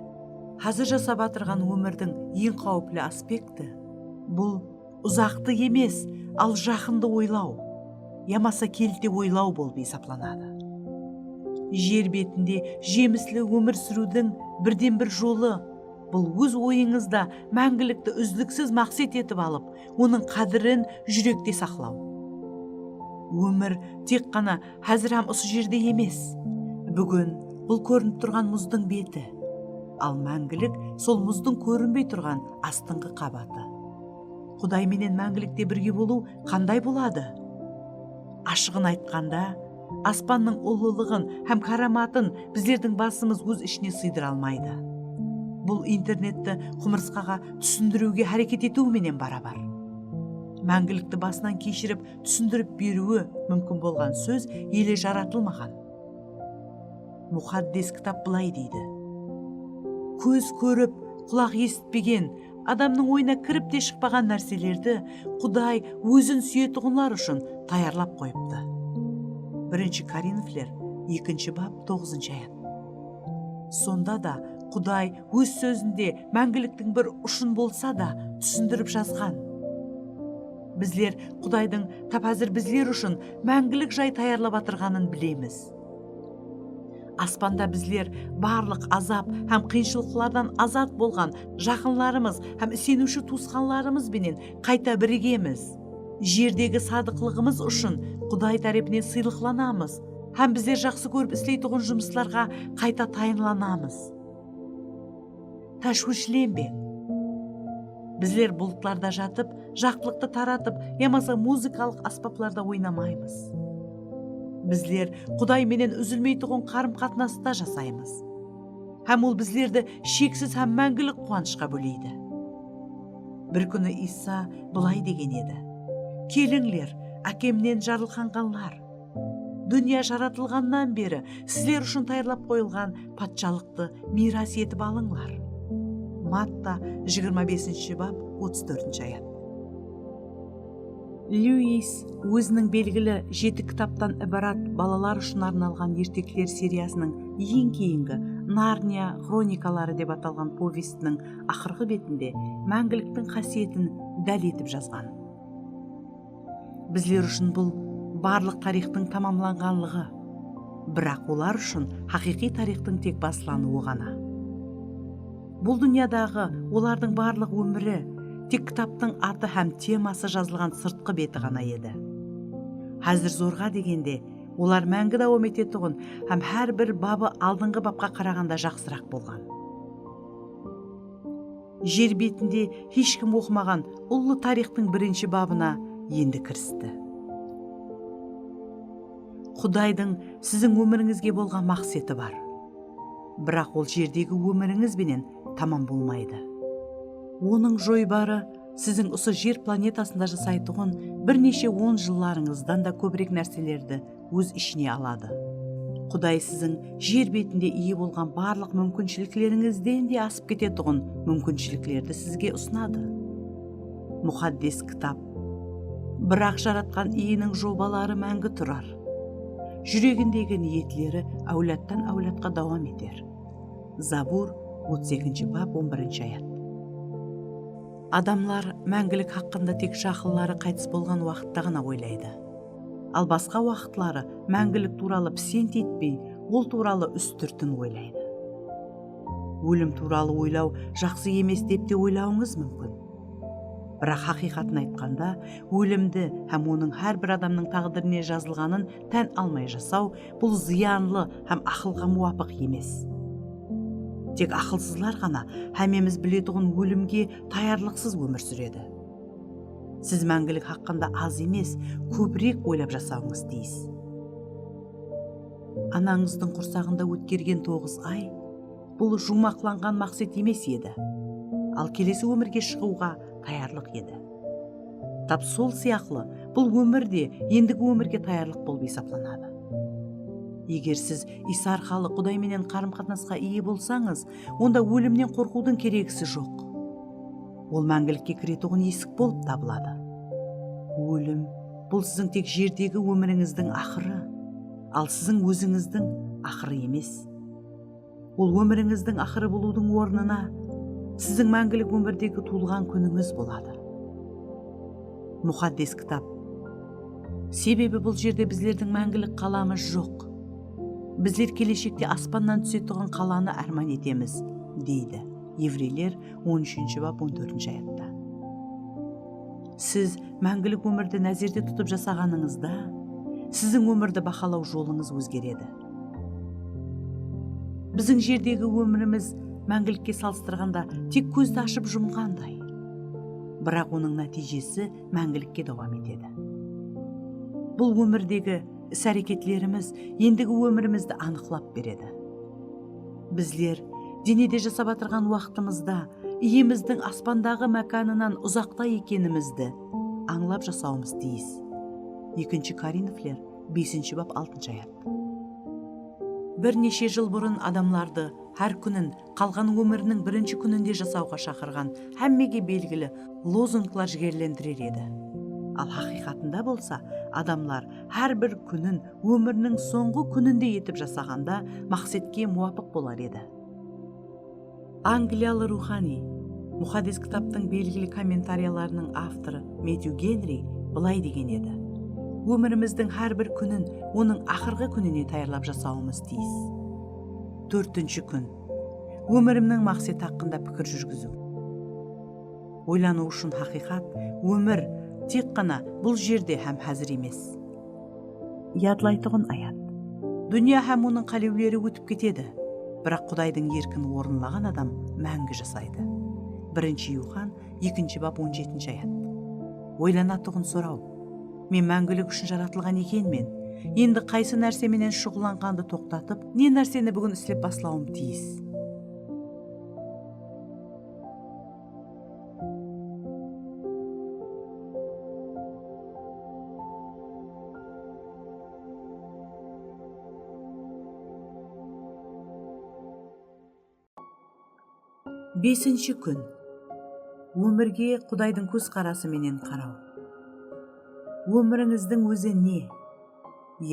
Házir jasap atırǵan ómirdiń eń qáwipli aspekti, bul uzaqtı emes, al jaqındı oylaw, yamasa kelte oylaw bolıp esaplanadı. Jer betinde jemisli ómir súriwdiń birden-bir jolı, bul óz oyıńızda máńgilikti úzliksiz maqset etip alıp, onıń qádirin júrekte saqlaw. Ómir tek ǵana házir hám usı jerde emes. Búgin bul kórinip turǵan muzdıń beti, al máńgilik sol muzdıń kórinbey turǵan astıńǵı qabatı. Quday menen máńgilikte birge bolıw qanday boladı? Ashıǵın aytqanda, aspannıń ullılıǵın hám káramatın bizlerdiń basımız óz ishine sıydıra almaydı. Bul internetti qumırısqaǵa túsindiriwge háreket etiw menen barabar. Máńgilikti basınan keshirip túsindirip beriwi múmkin bolǵan sóz ele jaratılmaǵan. Muqaddes kitap bılay deydi: "Kóz kórip, qulaq esitpegen, adamnıń oyına kirip te shıqpaǵan nárselerdi Quday ózin súyetuǵınlar ushın tayarlap qoyıptı." Birinshi Korinfler, ekinshi bap, toǵızınshı ayat. Sonda da Quday óz sózinde máńgiliktiń bir ushın bolsa da túsindirip jazǵan. Bizler Qudaydıń tap házir bizler ushın máńgilik jay tayarlap atırǵanın bilemiz. Aspanda bizler barlıq azap hám qıyınshılıqlardan azat bolǵan jaqınlarımız hám iseniwshi tuwısqanlarımız benen qayta birigemiz. Jerdegi sadıqlıǵımız ushın Quday tárepinen sıylıqlanamız hám bizler jaqsı kórip isleytuǵın jumıslarǵa qayta tayınlanamız. Táshwishlenbeń. Bizler bultlarda jatıp, jaqtılıqtı taratıp yamasa muzıkalıq ásbaplarda oynamaymız. Bizler Quday menen úzilmeytuǵın qarım-qatnasta jasaymız. Hám Ol bizlerdi sheksiz hám máńgilik quwanıshqa bóleydi. Bir kúni Iysa bılay degen edi: "Kelińler, Ákemnen jarılqanǵanlar. Dúnya jaratılǵannan beri sizler ushın tayarlap qoyılǵan patshalıqtı miyras etip alıńlar." Matta, jigirma besinshi bap, otız tórtinshi ayat. Lyuis óziniń belgili jeti kitaptan ibarat balalar ushın arnalǵan ertekler seriyasınıń eń keyingi Narniya xronikaları dep atalǵan povestiniń aqırǵı betinde máńgiliktiń qásiyetin dál etip jazǵan. Bizler ushın bul barlıq tariyxtıń tamamlanǵanlıǵı, biraq olar ushın haqıyqıy tariyxtıń tek baslanıwı ǵana. Bul dúnyadaǵı olardıń barlıq ómiri tek kitaptıń atı hám teması jazılǵan sırtqı beti ǵana edi. Házir zorǵa degende olar máńgi dawam etetuǵın hám hár bir babı aldınǵı bapqa qaraǵanda jaqsıraq bolǵan. Jer betinde hesh kim oqımaǵan ullı tariyxtıń birinshi babına endi kiristi. Qudaydıń siziń ómirińizge bolǵan maqseti bar. Biraq ol jerdegi ómirińiz benen tamam bolmaydı. Onıń joybarı siziń usı jer planetasında jasaytuǵın bir neshe on jıllarıńızdan da kóbirek nárselerdi óz ishine aladı. Quday siziń jer betinde iye bolǵan barlıq múmkinshiliklerińizden de asıp ketetuǵın múmkinshiliklerdi sizge usınadı. Muqaddes Kitap: "Biraq Jaratqan Iyeniń jobaları máńgi turar. Júregindegi niyetleri áwladtan áwladqa dawam eter." Zabur, otız ekinshi bap, on birinshi ayat. Adamlar máńgilik haqqında tek jaqınları qaytıs bolǵan waqıtta ǵana oylaydı. Al basqa waqıtları máńgilik tuwralı pisent etpey, ol tuwralı ústirtin oylaydı. Ólim tuwralı oylaw jaqsı emes dep te oylawıńız múmkin. Biraq haqıyqatın aytqanda, ólimdi hám onıń hár bir adamnıń táǵdirine jazılǵanın tán almay jasaw, bul zıyanlı hám aqılǵa muwapıq emes. Tek aqılsızlar ǵana hámmemiz biletuǵın ólimge tayarlıqsız ómir súredi. Siz máńgilik haqqında az emes, kóbirek oylap jasawıńız tiyis. Anańızdıń qursaǵında ótkergen toǵız ay, bul juwmaqlanǵan maqset emes edi. Al kelesi ómirge shıǵıwǵa tayarlıq edi. Tap sol sıyaqlı, bul ómir de endigi ómirge tayarlıq bolıp esaplanadı. Eger siz Iysa arqalı Quday menen qarım-qatnasqa iye bolsańız, onda ólimnen qorqıwdıń keregisi joq. Ol máńgilikke kiretuǵın esik bolıp tabıladı. Ólim, bul siziń tek jerdegi ómirińizdiń aqırı, al siziń ózińizdiń aqırı emes. Ol ómirińizdiń aqırı bolıwdıń ornına, siziń máńgilik ómirdegi tuwılǵan kúnińiz boladı. Muqaddes Kitap, "Sebebi bul jerde bizlerdiń máńgilik qalamız joq. Bizler keleshekte aspannan túsetuǵın qalanı árman etemiz", deydi. Evreyler on úshinshi bap, on tórtinshi ayatta. Siz máńgilik ómirdi názerde tutıp jasaǵanıńızda, siziń ómirdi bahalaw jolıńız ózgeredi. Biziń jerdegi ómirimiz máńgilikke salıstırǵanda tek kózdi ashıp jumǵanday. Biraq onıń nátiyjesi máńgilikke dawam etedi. Bul ómirdegi is-háreketlerimiz endigi ómirimizdi anıqlap beredi. Bizler denede jasap atırǵan waqtımızda Iyemizdiń aspandaǵı mákanınan uzaqta ekenimizdi ańlap jasawımız tiyis. Ekinshi Korinfler, besinshi bap, altınshı ayat. Bir neshe jıl burın adamlardı hár kúnin qalǵan ómiriniń birinshi kúninde jasawǵa shaqırǵan hámmege belgili lozunglar jigerlendirer edi. Al haqıyqatında bolsa, adamlar hár bir kúnin ómiriniń sońǵı kúninde etip jasaǵanda maqsetke muwapıq bolar edi. Angliyalı ruwxaniy, Muqaddes Kitaptıń belgili kommentariyalarınıń avtorı Mettyu Genri bılay degen edi: "Ómirimizdiń hár bir kúnin onıń aqırǵı kúnine tayarlap jasawımız tiyis." Tórtinshi kún. Ómirimniń maqseti haqqında pikir júrgiziw. Oylanıw ushın haqıyqat, ómir tek ǵana bul jerde hám házir emes. Yadlaytuǵın ayat. Dúnya hám onıń qálewleri ótip ketedi, biraq Qudaydıń erkin orınlaǵan adam máńgi jasaydı. Birinshi Yuxan, ekinshi bap, on jetinshi ayat. Oylanatuǵın soraw. Men máńgilik ushın jaratılǵan ekenmen. Endi qaysı nárse menen shuǵıllanǵandı toqtatıp, ne nárseni búgin islep baslawım tiyis? Besinshi kún. Ómirge Qudaydıń kózqarası menen qaraw. Ómirińizdiń ózi ne?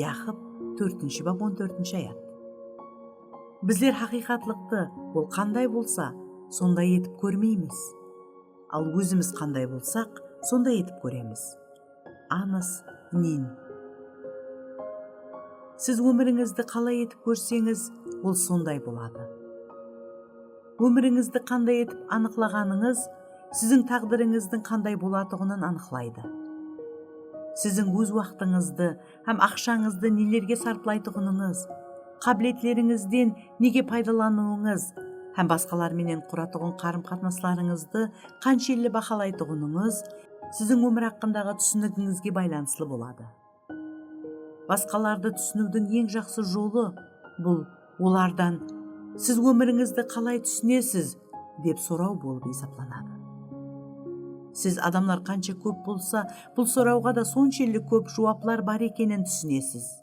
Yaqıp, tórtinshi bap, on tórtinshi ayat. Bizler haqıyqatlıqtı, ol qanday bolsa, sonday etip kórmeymiz. Al ózimiz qanday bolsaq, sonday etip kóremiz. Anos Nin. Siz ómirińizdi qalay etip kórseńiz, ol sonday boladı. Ómirińizdi qanday etip anıqlaǵanıńız siziń táǵdirińizdiń qanday bolatuǵının anıqlaydı. Siziń óz waqtıńızdı hám aqshańızdı nelerge sarplaytuǵınıńız, qábiletlerińizden nege paydalanıwıńız hám basqalar menen quratuǵın qarım-qatnaslarıńızdı qanshelli bahalaytuǵınıńız siziń ómir haqqındaǵı túsinigińizge baylanıslı boladı. Basqalardı túsiniwdiń eń jaqsı jolı bul olardan "Siz ómirińizdi qalay túsinesiz?" dep soraw bolıp esaplanadı. Siz adamlar qansha kóp bolsa, bul sorawǵa da sonshelli kóp juwaplar bar ekenin túsinesiz.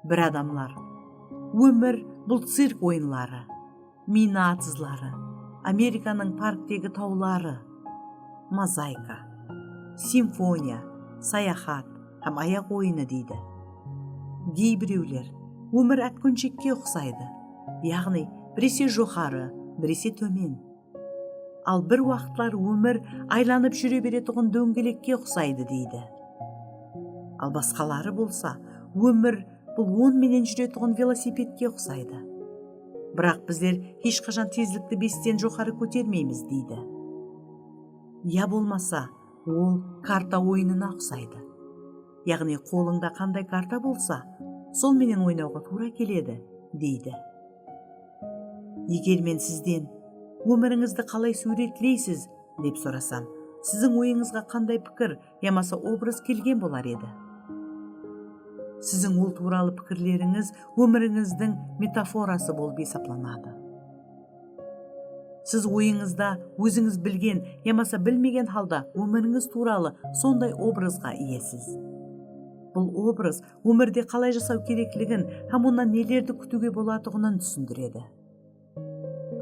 Bir adamlar, "Ómir bul cirk oyınları, mina atızları, Amerikanıń parktegi tawları, mozaika, simfoniya, sayaxat hám ayaq oyını", deydi. Geybirewler, "Ómir átqúnshekke uqsaydı, yaǵnıy birese joqarı, birese tómen. Al bir waqıtlar ómir aylanıp júre beretuǵın dóńgelekke uqsaydı", deydi. Al basqaları bolsa, "Ómir bul on menen júretuǵın velosipedke uqsaydı. Biraq bizler hesh qashan tezlikti besten joqarı kótermeymiz", deydi. Ya bolmasa, ol karta oyınına uqsaydı. Yaǵnıy qolıńda qanday karta bolsa, sol menen oynawǵa tuwra keledi, deydi. Eger men sizden, "Ómirińizdi qalay súwretleysiz?" dep sorasam, siziń oyıńızǵa qanday pikir yamasa obraz kelgen bolar edi? Siziń ol tuwralı pikirlerińiz ómirińizdiń metaforası bolıp esaplanadı. Siz oyıńızda ózińiz bilgen yamasa bilmegen halda ómirińiz tuwralı sonday obrazǵa iyesiz. Bul obraz ómirde qalay jasaw kerekligin hám onnan nelerdi kútiwge bolatuǵının túsindiredi.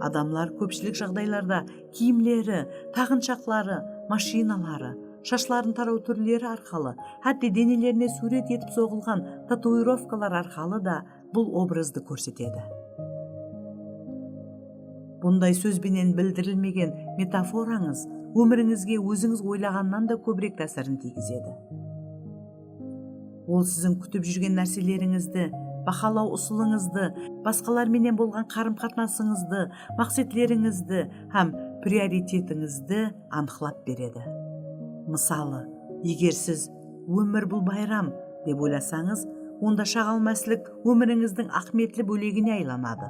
Adamlar kópshilik jaǵdaylarda kiyimleri, taǵınshaqları, mashinaları, shashların taraw túrleri arqalı, hátte denelerine súwret etip soǵılǵan tatuirovkalar arqalı da bul obrazdı kórsetedi. Bunday sóz benen bildirilmegen metaforańız ómirińizge ózińiz oylaǵannan da kóbirek tásirin tiygizedi. Ol siziń kútip júrgen nárselerińizdi, bahalaw usılıńızdı, basqalar menen bolǵan qarım-qatnasıńızdı, maqsetlerińizdi hám prioritetińizdi anıqlap beredi. Mısalı, eger siz "Ómir bul bayram" dep oylasańız, onda shaǵal-máslik ómirińizdiń áhmiyetli bólegine aylanadı.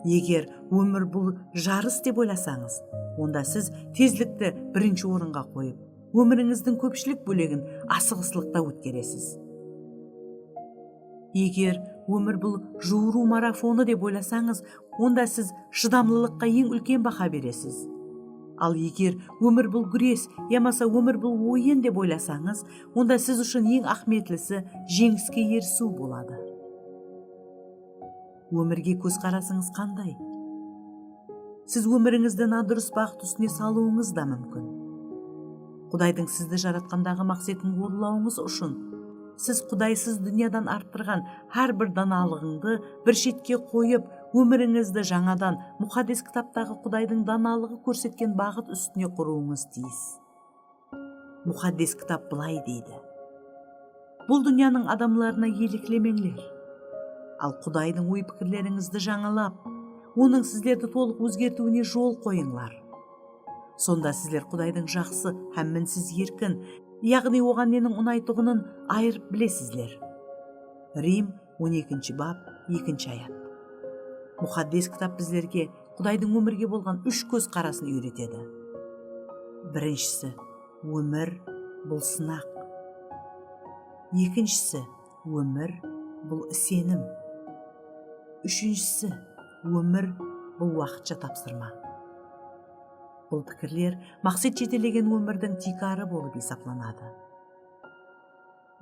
Eger "Ómir bul jarıs" dep oylasańız, onda siz tezlikti birinshi orınǵa qoyıp, ómirińizdiń kópshilik bólegin asıǵıslıqta ótkeresiz. Eger "Ómir bul juwırıw marafonı" dep oylasańız, onda siz shıdamlılıqqa eń úlken baha beresiz. Al eger "Ómir bul gúres" yamasa "Ómir bul oyın" dep oylasańız, onda siz ushın eń áhmiyetlisi jeńiske erisiw boladı. Ómirge kózqarasıńız qanday? Siz ómirińizdi nadurıs baǵıt ústine salıwıńız da múmkin. Qudaydıń sizdi jaratqandaǵı maqsetin orınlawıńız ushın siz qudaysız dúnyadan arttırǵan hár bir danalıǵıńdı bir shetke qoyıp, ómirińizdi jańadan Muqaddes Kitaptaǵı Qudaydıń danalıǵı kórsetken baǵıt ústine qurıwıńız tiyis. Muqaddes Kitap bılay deydi: "Bul dúnyanıń adamlarına eliklemeńler. Al Qudaydıń oy-pikirlerińizdi jańalap, Onıń sizlerdi tolıq ózgertiwine jol qoyıńlar. Sonda sizler Qudaydıń jaqsı hám minsiz erkin, yaǵnıy Oǵan neniń unaytuǵının ayırıp bilesizler." Rim, on ekinshi bap, ekinshi ayat. Muqaddes Kitap bizlerge Qudaydıń ómirge bolǵan úsh kózqarasın úyretedi. Birinshisi, ómir, bul sınaq. Ekinshisi, ómir, bul isenim. Úshinshisi, ómir, bul waqıtsha tapsırma. Bul pikirler maqset jetelegen ómirdiń tiykarı bolıp esaplanadı.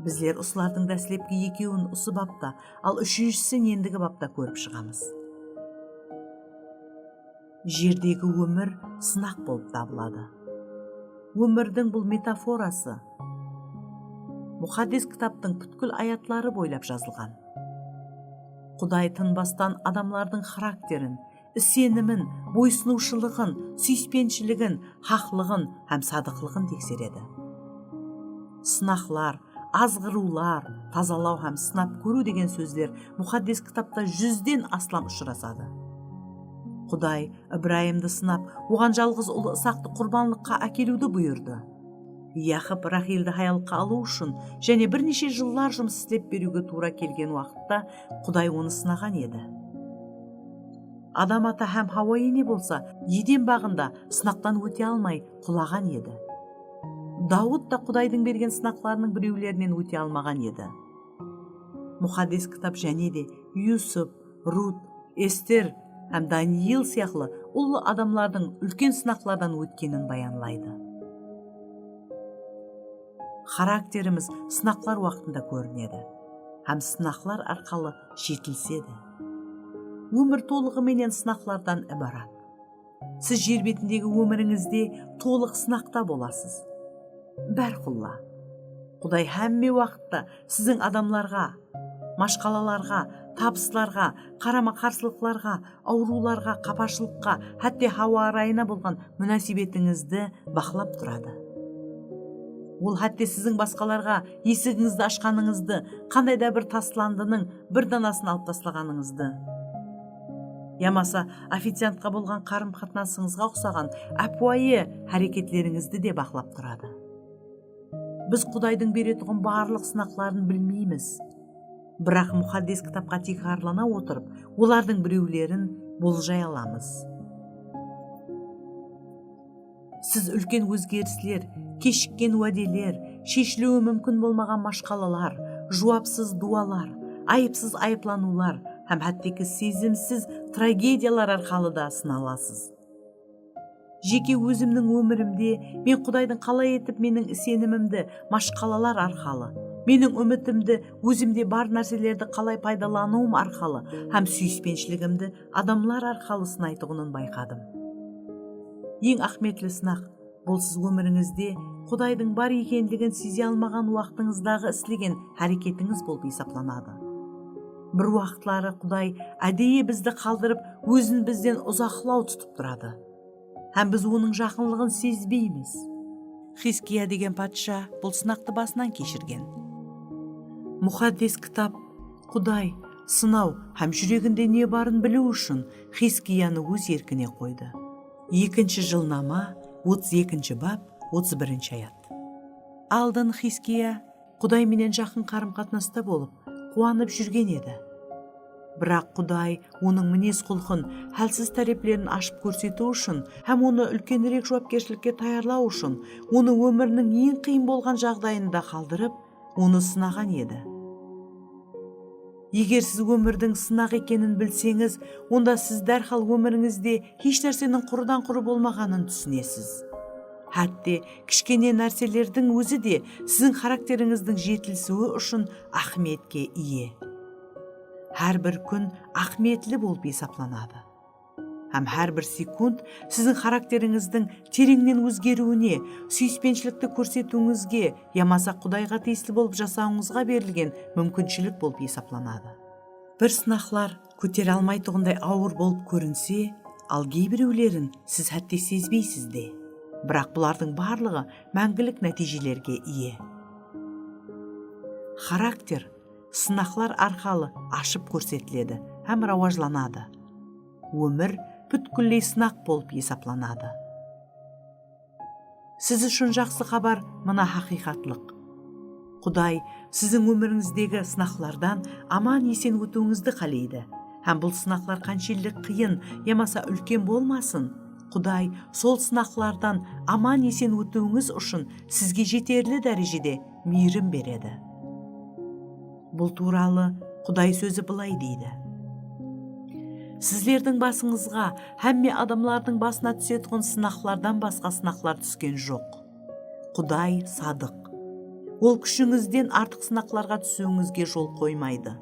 Bizler usılardıń dáslepki ekewin usı bapta, al úshinshisin endigi bapta kórip shıǵamız. Jerdegi ómir sınaq bolıp tabıladı. Ómirdiń bul metaforası Muqaddes Kitaptıń pútkil ayatları boylap jazılǵan. Quday tınbastan adamlardıń xarakterin, isenimin, boysınıwshılıǵın, súyispenshiligin, haqlıǵın hám sadıqlıǵın tekseredi. Sınaqlar, azǵırıwlar, tazalaw hám sınap kóriw degen sózler Muqaddes Kitapta júzden aslam ushırasadı. Quday Ibrayımdı sınap, oǵan jalǵız ulı Isaqtı qurbanlıqqa ákeliwdi buyırdı. Yaqıp Raxildi hayallıqqa alıw ushın jáne bir neshe jıllar jumıs islep beriwge tuwra kelgen waqıtta Quday onı sınaǵan edi. Adam ata hám Hawa ene bolsa Eden baǵında sınaqtan óte almay qulaǵan edi. Dawıt ta Qudaydıń bergen sınaqlarınıń birewlerinen óte almaǵan edi. Muqaddes Kitap jáne de Yusıp, Rut, Ester hám Daniel sıyaqlı ullı adamlardıń úlken sınaqlardan ótkenin bayanlaydı. Xarakterimiz sınaqlar waqtında kórinedi hám sınaqlar arqalı jetilisedi. Ómir tolıǵı menen sınaqlardan ibarat. Siz jer betindegi ómirińizde tolıq sınaqta bolasız. Bárqulla, Quday hámme waqıtta siziń adamlarǵa, mashqalalarǵa, tabıslarǵa, qarama-qarsılıqlarǵa, awırıwlarǵa, qapashılıqqa, hátte hawa rayına bolǵan múnásibetińizdi baqlap turadı. Ol hátte siziń basqalarǵa esigińizdi ashqanıńızdı, qanday da bir taslandınıń bir danasın alıp taslaǵanıńızdı, yamasa oficiantqa bolǵan qarım-qatnasıńızǵa uqsaǵan ápiwayı háreketlerińizdi de baqlap turadı. Biz Qudaydıń beretuǵın barlıq sınaqların bilmeymiz. Biraq Muqaddes Kitapqa tiykarlana otırıp, olardıń birewlerin boljay alamız. Siz úlken ózgerisler, keshikken wádeler, sheshiliwi múmkin bolmaǵan mashqalalar, juwapsız duwalar, ayıpsız ayıplanıwlar hám hátteki sezimsiz tragediyalar arqalı da sınalasız. Jeke ózimniń ómirimde men Qudaydıń qalay etip meniń isenimimdi mashqalalar arqalı, meniń úmitimdi ózimde bar nárselerdi qalay paydalanıwım arqalı hám súyispenshiligimdi adamlar arqalı sınaytuǵının bayqadım. Eń áhmiyetli sınaq, bul siz ómirińizde Qudaydıń bar ekenligin seze almaǵan waqtıńızdaǵı islegen háreketińiz bolıp esaplanadı. Bir waqıtları Quday ádeyı bizdi qaldırıp, ózin bizden uzaqlaw tutıp turadı. Hám biz onıń jaqınlıǵın sezbeymiz. Xizkiya degen patsha bul sınaqtı basınan keshirgen. Muqaddes Kitap Quday sınaw hám júreginde ne barın biliw ushın Xizkiyanı óz erkine qoydı. Ekinshi Jılnama, otız ekinshi bap, otız birinshi ayat. Aldın Xizkiya Quday menen jaqın qarım-qatnasta bolıp, quwanıp júrgen edi. Biraq Quday onıń minez-qulqın, hálsiz táreplerin ashıp kórsetiw ushın hám onı úlkenirek juwapkershilikke tayarlaw ushın, onı ómiriniń eń qıyın bolǵan jaǵdayında qaldırıp, onı sınaǵan edi. Eger siz ómirdiń sınaq ekenin bilseńiz, onda siz dárhal ómirińizde hesh nárseniń qurıdan-qurı bolmaǵanın túsinesiz. Hátte kishkene nárselerdiń ózi de siziń xarakterińizdiń jetilisiwi ushın áhmiyetke iye. Hár bir kún áhmiyetli bolıp esaplanadı. Hám hár bir sekund siziń xarakterińizdiń tereńnen ózgeriwine, súyispenshilikti kórsetiwińizge yamasa Qudayǵa tiyisli bolıp jasawıńızǵa berilgen múmkinshilik bolıp esaplanadı. Bir sınaqlar kótere almaytuǵınday awır bolıp kórinse, al geybirewlerin siz hátte sezbeysiz de. Biraq bulardıń barlıǵı máńgilik nátiyjelerge iye. Xarakter sınaqlar arqalı ashıp kórsetiledi hám rawajlanadı. Ómir pútkilley sınaq bolıp esaplanadı. Siz ushın jaqsı xabar mına haqıyqatlıq. Quday siziń ómirińizdegi sınaqlardan aman-esen ótiwińizdi qáleydi. Hám bul sınaqlar qanshelli qıyın yamasa úlken bolmasın, Quday sol sınaqlardan aman-esen ótiwińiz ushın sizge jeterli dárejede miyrim beredi. Bul tuwralı Quday sózi bılay deydi: Sizlerdiń basıńızǵa hámme adamlardıń basına túsetuǵın sınaqlardan basqa sınaqlar túsken joq. Quday sadıq. Ol kúshińizden artıq sınaqlarǵa túsiwińizge jol qoymaydı.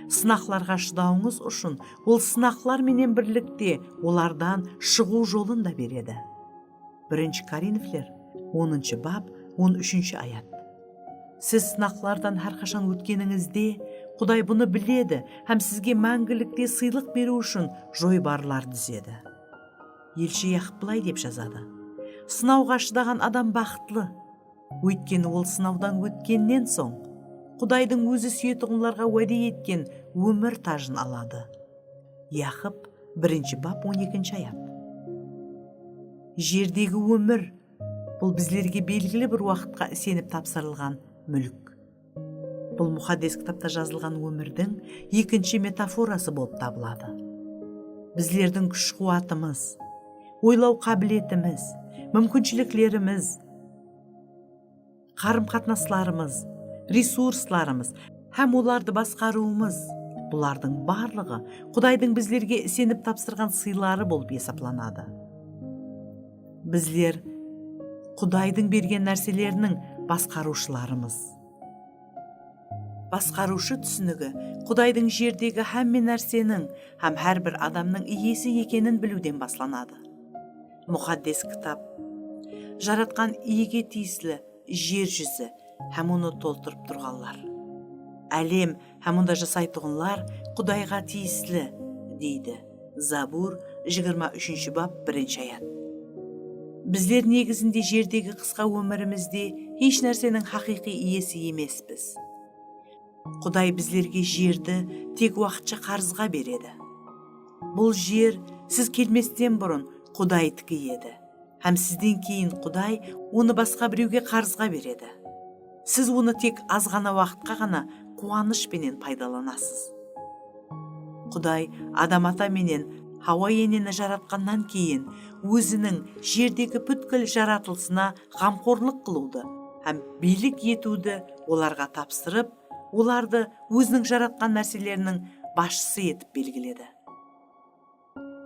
Sınaqlarǵa shıdawıńız ushın Ol sınaqlar menen birlikte olardan shıǵıw jolın da beredi. Birinshi Korinfler, onınshı bap, on úshinshi ayat. Siz sınaqlardan hár qashan ótkenińizde, Quday bunı biledi hám sizge máńgilikte sıylıq beriw ushın joybarlar dúzedi. Elshi Yaqıp bılay dep jazadı: Sınawǵa shıdaǵan adam baxıtlı. Óytkeni ol sınawdan ótkennen soń, Qudaydıń ózi súyetuǵınlarǵa wáde etken ómir tajın aladı. Yaqıp, birinshi bap, on ekinshi ayat. Jerdegi ómir, bul bizlerge belgili bir waqıtqa isenip tapsırılǵan múlk. Bul Muqaddes Kitapta jazılǵan ómirdiń ekinshi metaforası bolıp tabıladı. Bizlerdiń kúsh-quwatımız, oylaw qábiletimiz, múmkinshiliklerimiz, qarım-qatnaslarımız, resurslarımız hám olardı basqarıwımız, bulardıń barlıǵı Qudaydıń bizlerge isenip tapsırǵan sıyları bolıp esaplanadı. Bizler Qudaydıń bergen nárseleriniń basqarıwshılarımız. Basqarıwshı túsinigi Qudaydıń jerdegi hámme nárseniń hám hár bir adamnıń iyesi ekenin biliwden baslanadı. Muqaddes Kitap, Jaratqan Iyege tiyisli jer júzi hám onı toltırıp turǵanlar, álem hám onda jasaytuǵınlar Qudayǵa tiyisli, deydi. Zabur, jigirma úshinshi bap, birinshi ayat. Bizler negizinde jerdegi qısqa ómirimizde hesh nárseniń haqıyqıy iyesi emespiz. Quday bizlerge jerdi tek waqıtsha qarızǵa beredi. Bul jer siz kelmesten burın Qudaytiki edi. Hám sizden keyin Quday onı basqa birewge qarızǵa beredi. Siz onı tek azǵana waqıtqa ǵana quwanısh penen paydalanasız. Quday Adam ata menen Hawa eneni jaratqannan keyin óziniń jerdegi pútkil jaratılısına ǵamqorlıq qılıwdı hám biylik etiwdi olarǵa tapsırıp, olardı óziniń jaratqan nárseleriniń basshısı etip belgiledi.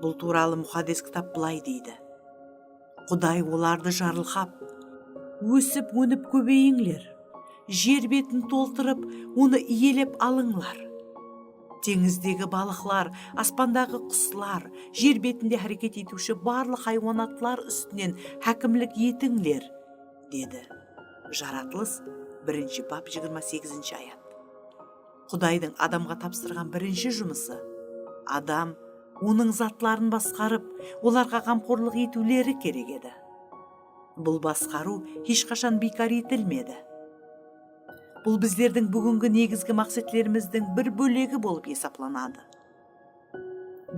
Bul tuwralı Muqaddes Kitap bılay deydi: Quday olardı jarılqap, "Ósip-ónip kóbeyińler, jer betin toltırıp, onı iyelep alıńlar. Teńizdegi balıqlar, aspandaǵı quslar, jer betinde háreket etiwshi barlıq haywanatlar ústinen hákimlik etińler", dedi. Jaratılıs, birinshi bap, jigirma segizinshi ayat. Qudaydıń adamǵa tapsırǵan birinshi jumısı, adam onıń zatların basqarıp, olarǵa ǵamxorlıq etiwleri kerek edi. Bul basqarıw hesh qashan biykar etilmedi. Bul bizlerdiń búgingi negizgi maqsetlerimizdiń bir bólegi bolıp esaplanadı.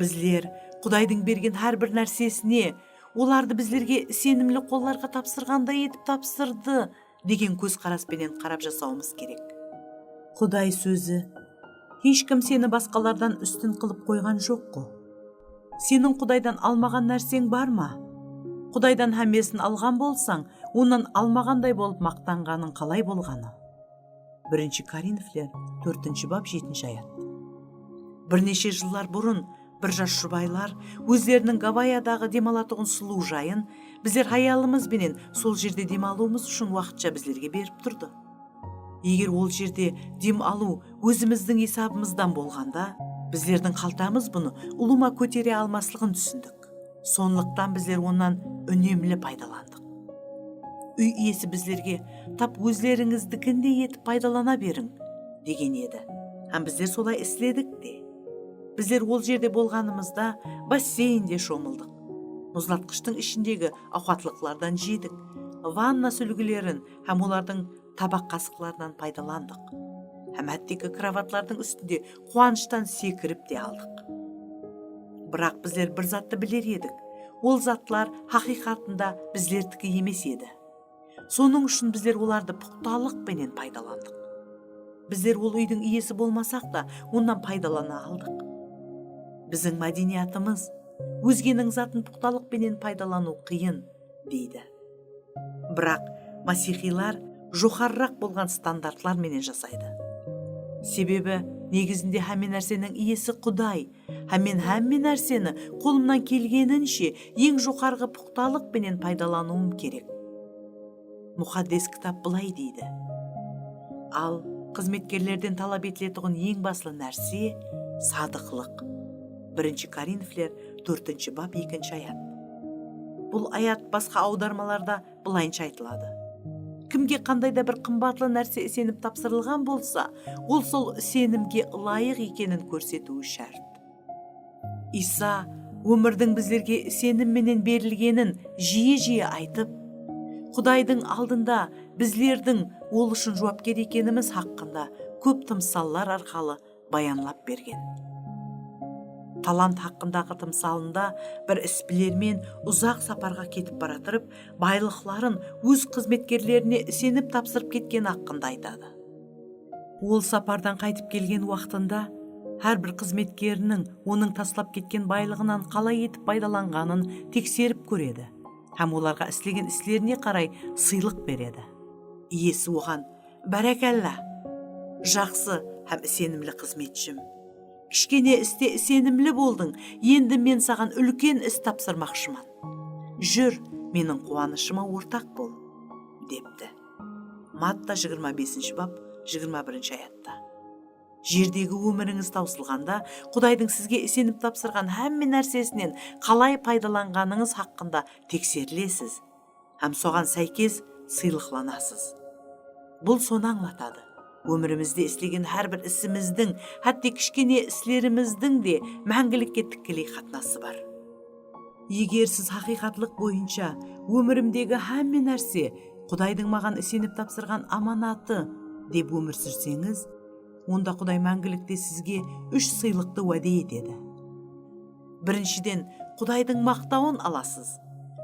Bizler Qudaydıń bergen hár bir nársesine, olardı bizlerge isenimli qollarǵa tapsırǵanday etip tapsırdı, degen kózqaras penen qarap jasawımız kerek. Quday sózi, "Hesh kim seni basqalardan ústin qılıp qoyǵan joq-ǵo. Seniń Qudaydan almaǵan nárseń bar ma? Qudaydan hámmesin alǵan bolsań, onnan almaǵanday bolıp maqtanǵanıń qalay bolǵanı?" Birinshi Korinfler, tórtinshi bap, jetinshi ayat. Bir neshe jıllar burın bir jas jubaylar ózleriniń Gavayadaǵı dem alatuǵın sulıw jayın bizler hayalımız benen sol jerde dem alıwımız ushın waqıtsha bizlerge berip turdı. Eger ol jerde dem alıw ózimizdiń esabımızdan bolǵanda, bizlerdiń qaltamız bunı ulıwma kótere almaslıǵın túsindik. Sonlıqtan bizler onnan únemli paydalandıq. Úy iyesi bizlerge, "Tap ózlerińizdikindey etip paydalana beriń", degen edi. Hám bizler solay isledik te. Bizler ol jerde bolǵanımızda basseynde shomıldıq. Muzlatqıshtıń ishindegi awqatlıqlardan jedik. Vanna súlgilerin hám olardıń tabaq-qasıqlarınan paydalandıq. Hám hátteki krovatlardıń ústinde quwanıshtan sekirip te aldıq. Biraq bizler bir zattı biler edik. Ol zatlar haqıyqatında bizlerdiki emes edi. Sonıń ushın bizler olardı puqtalıq penen paydalandıq. Bizler ol úydiń iyesi bolmasaq ta, onnan paydalana aldıq. Biziń mádeniyatımız, ózgeniń zatın puqtalıq penen paydalanıw qıyın, deydi. Biraq masihiylar joqarıraq bolǵan standartlar menen jasaydı. Sebebi, negizinde hámme nárseniń iyesi Quday, hám men hámme nárseni qolımnan kelgeninshe eń joqarǵı puqtalıq penen paydalanıwım kerek. Muqaddes Kitap bılay deydi: "Al, xızmetkerlerden talap etiletuǵın eń baslı nárse sadıqlıq." Birinshi Korinfler, tórtinshi bap, ekinshi ayat. Bul ayat basqa awdarmalarda bılayınsha aytıladı: "Kimge qanday da bir qımbatlı nárse isenip tapsırılǵan bolsa, ol sol isenimge ılayıq ekenin kórsetiwi shárt." Iysa ómirdiń bizlerge isenim menen berilgenin jiye-jiye aytıp, Qudaydıń aldında bizlerdiń ol ushın juwapker ekenimiz haqqında kóp tımsallar arqalı bayanlap bergen. Talant haqqındaǵı tımsalında bir isbilermen uzaq saparǵa ketip baratırıp, baylıqların óz xızmetkerlerine isenip tapsırıp ketkeni haqqında aytadı. Ol sapardan qaytıp kelgen waqtında hár bir xızmetkeriniń onıń taslap ketken baylıǵınan qalay etip paydalanǵanın tekserip kóredi hám olarǵa islegen islerine qaray sıylıq beredi. Iyesi oǵan: "Bárakalla, jaqsı hám isenimli xızmetshim. Kishkene iste isenimli boldıń, endi men saǵan úlken is tapsırmaqshıman. Júr, meniń quwanıshıma ortaq bol", depti. Matta jigirma besinshi bap, jigirma birinshi ayatta. Jerdegi ómirińiz tawsılǵanda, Qudaydıń sizge isenip tapsırǵan hámme nársesinen qalay paydalanǵanıńız haqqında tekserilesiz hám soǵan sáykes sıylıqlanasız. Bul sonı ańlatadı. Ómirimizde islegen hár bir isimizdiń, hátte kishkene islerimizdiń de máńgilikke tikkeley qatnası bar. Eger siz haqıyqatlıq boyınsha "Ómirimdegi hámme nárse Qudaydıń maǵan isenip tapsırǵan amanatı", dep ómir súrseńiz, onda Quday máńgilikte sizge úsh sıylıqtı wáde etedi. Birinshiden, Qudaydıń maqtawın alasız.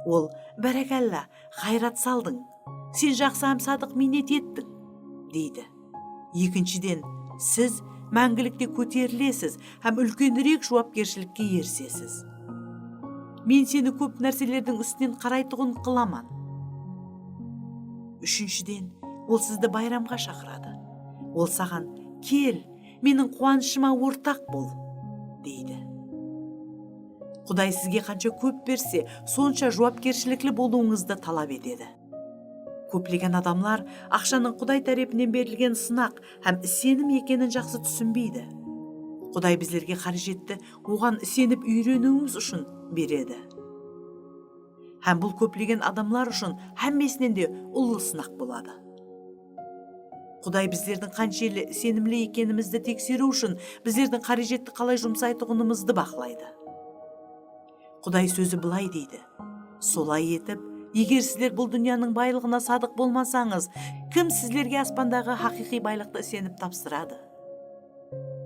Ol: "Bárakalla, ǵayrat saldıń. Sen jaqsı hám sadıq miynet ettiń", deydi. Ekinshiden, siz máńgilikte kóterilesiz hám úlkenirek juwapkershilikke erisesiz. "Men seni kóp nárselerdiń ústinen qaraytuǵın qılaman". Úshinshiden, ol sizdi bayramǵa shaqıradı. Ol saǵan: "Kel, meniń quwanıshıma ortaq bol, deydi. Quday sizge qansha kóp berse, sonsha juwapkershilikli bolıwıńızdı talap etedi. Kóplegen adamlar aqshanıń Quday tárepinen berilgen sınaq hám isenim ekenin jaqsı túsinbeydi. Quday bizlerge qárejetti oǵan isenip úyreniwimiz ushın beredi. Hám bul kóplegen adamlar ushın hámmesinen de ullı sınaq boladı. Quday bizlerdiń qanshelli isenimli ekenimizdi tekseriw ushın bizlerdiń qárejetti qalay jumsaytuǵınımızdı baqlaydı. Quday sózi bılay deydi: "Solay etip, eger sizler bul dúnyanıń baylıǵına sadıq bolmasańız, kim sizlerge aspandaǵı haqıyqıy baylıqtı isenip tapsıradı?"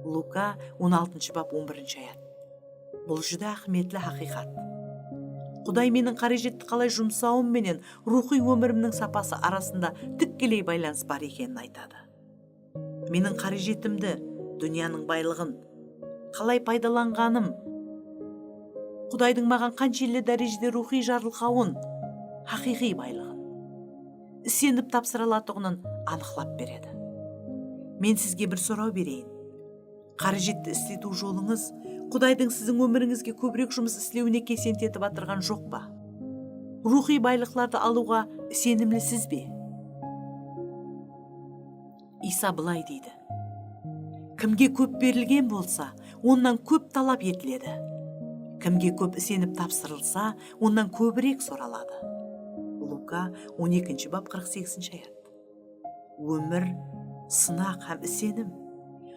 Luka on altınshı bap, on birinshi ayat. Bul júdá áhmiyetli haqıyqat. Quday meniń qárejetti qalay jumsawım menen ruwxıy ómirimniń sapası arasında tikkeley baylanıs bar ekenin aytadı. Meniń qárejetimdi, dúnyanıń baylıǵın qalay paydalanǵanım, Qudaydıń maǵan qanshelli dárejede ruwxıy jarılqawın, haqıyqıy baylıǵın isenip tapsıra alatuǵının anıqlap beredi. Men sizge bir soraw bereyin. Qárejetti isletiw jolıńız Qudaydıń siziń ómirińizge kóbirek jumıs islewine kesent etip atırǵan joq pa? Ruwxıy baylıqlardı alıwǵa isenimlisiz be? Iysa bılay deydi: "Kimge kóp berilgen bolsa, onnan kóp talap etiledi. Kimge kóp isenip tapsırılsa, onnan kóbirek soraladı." Luka on ekinshi bap, qırq segizinshi ayat. Ómir, sınaq hám isenim.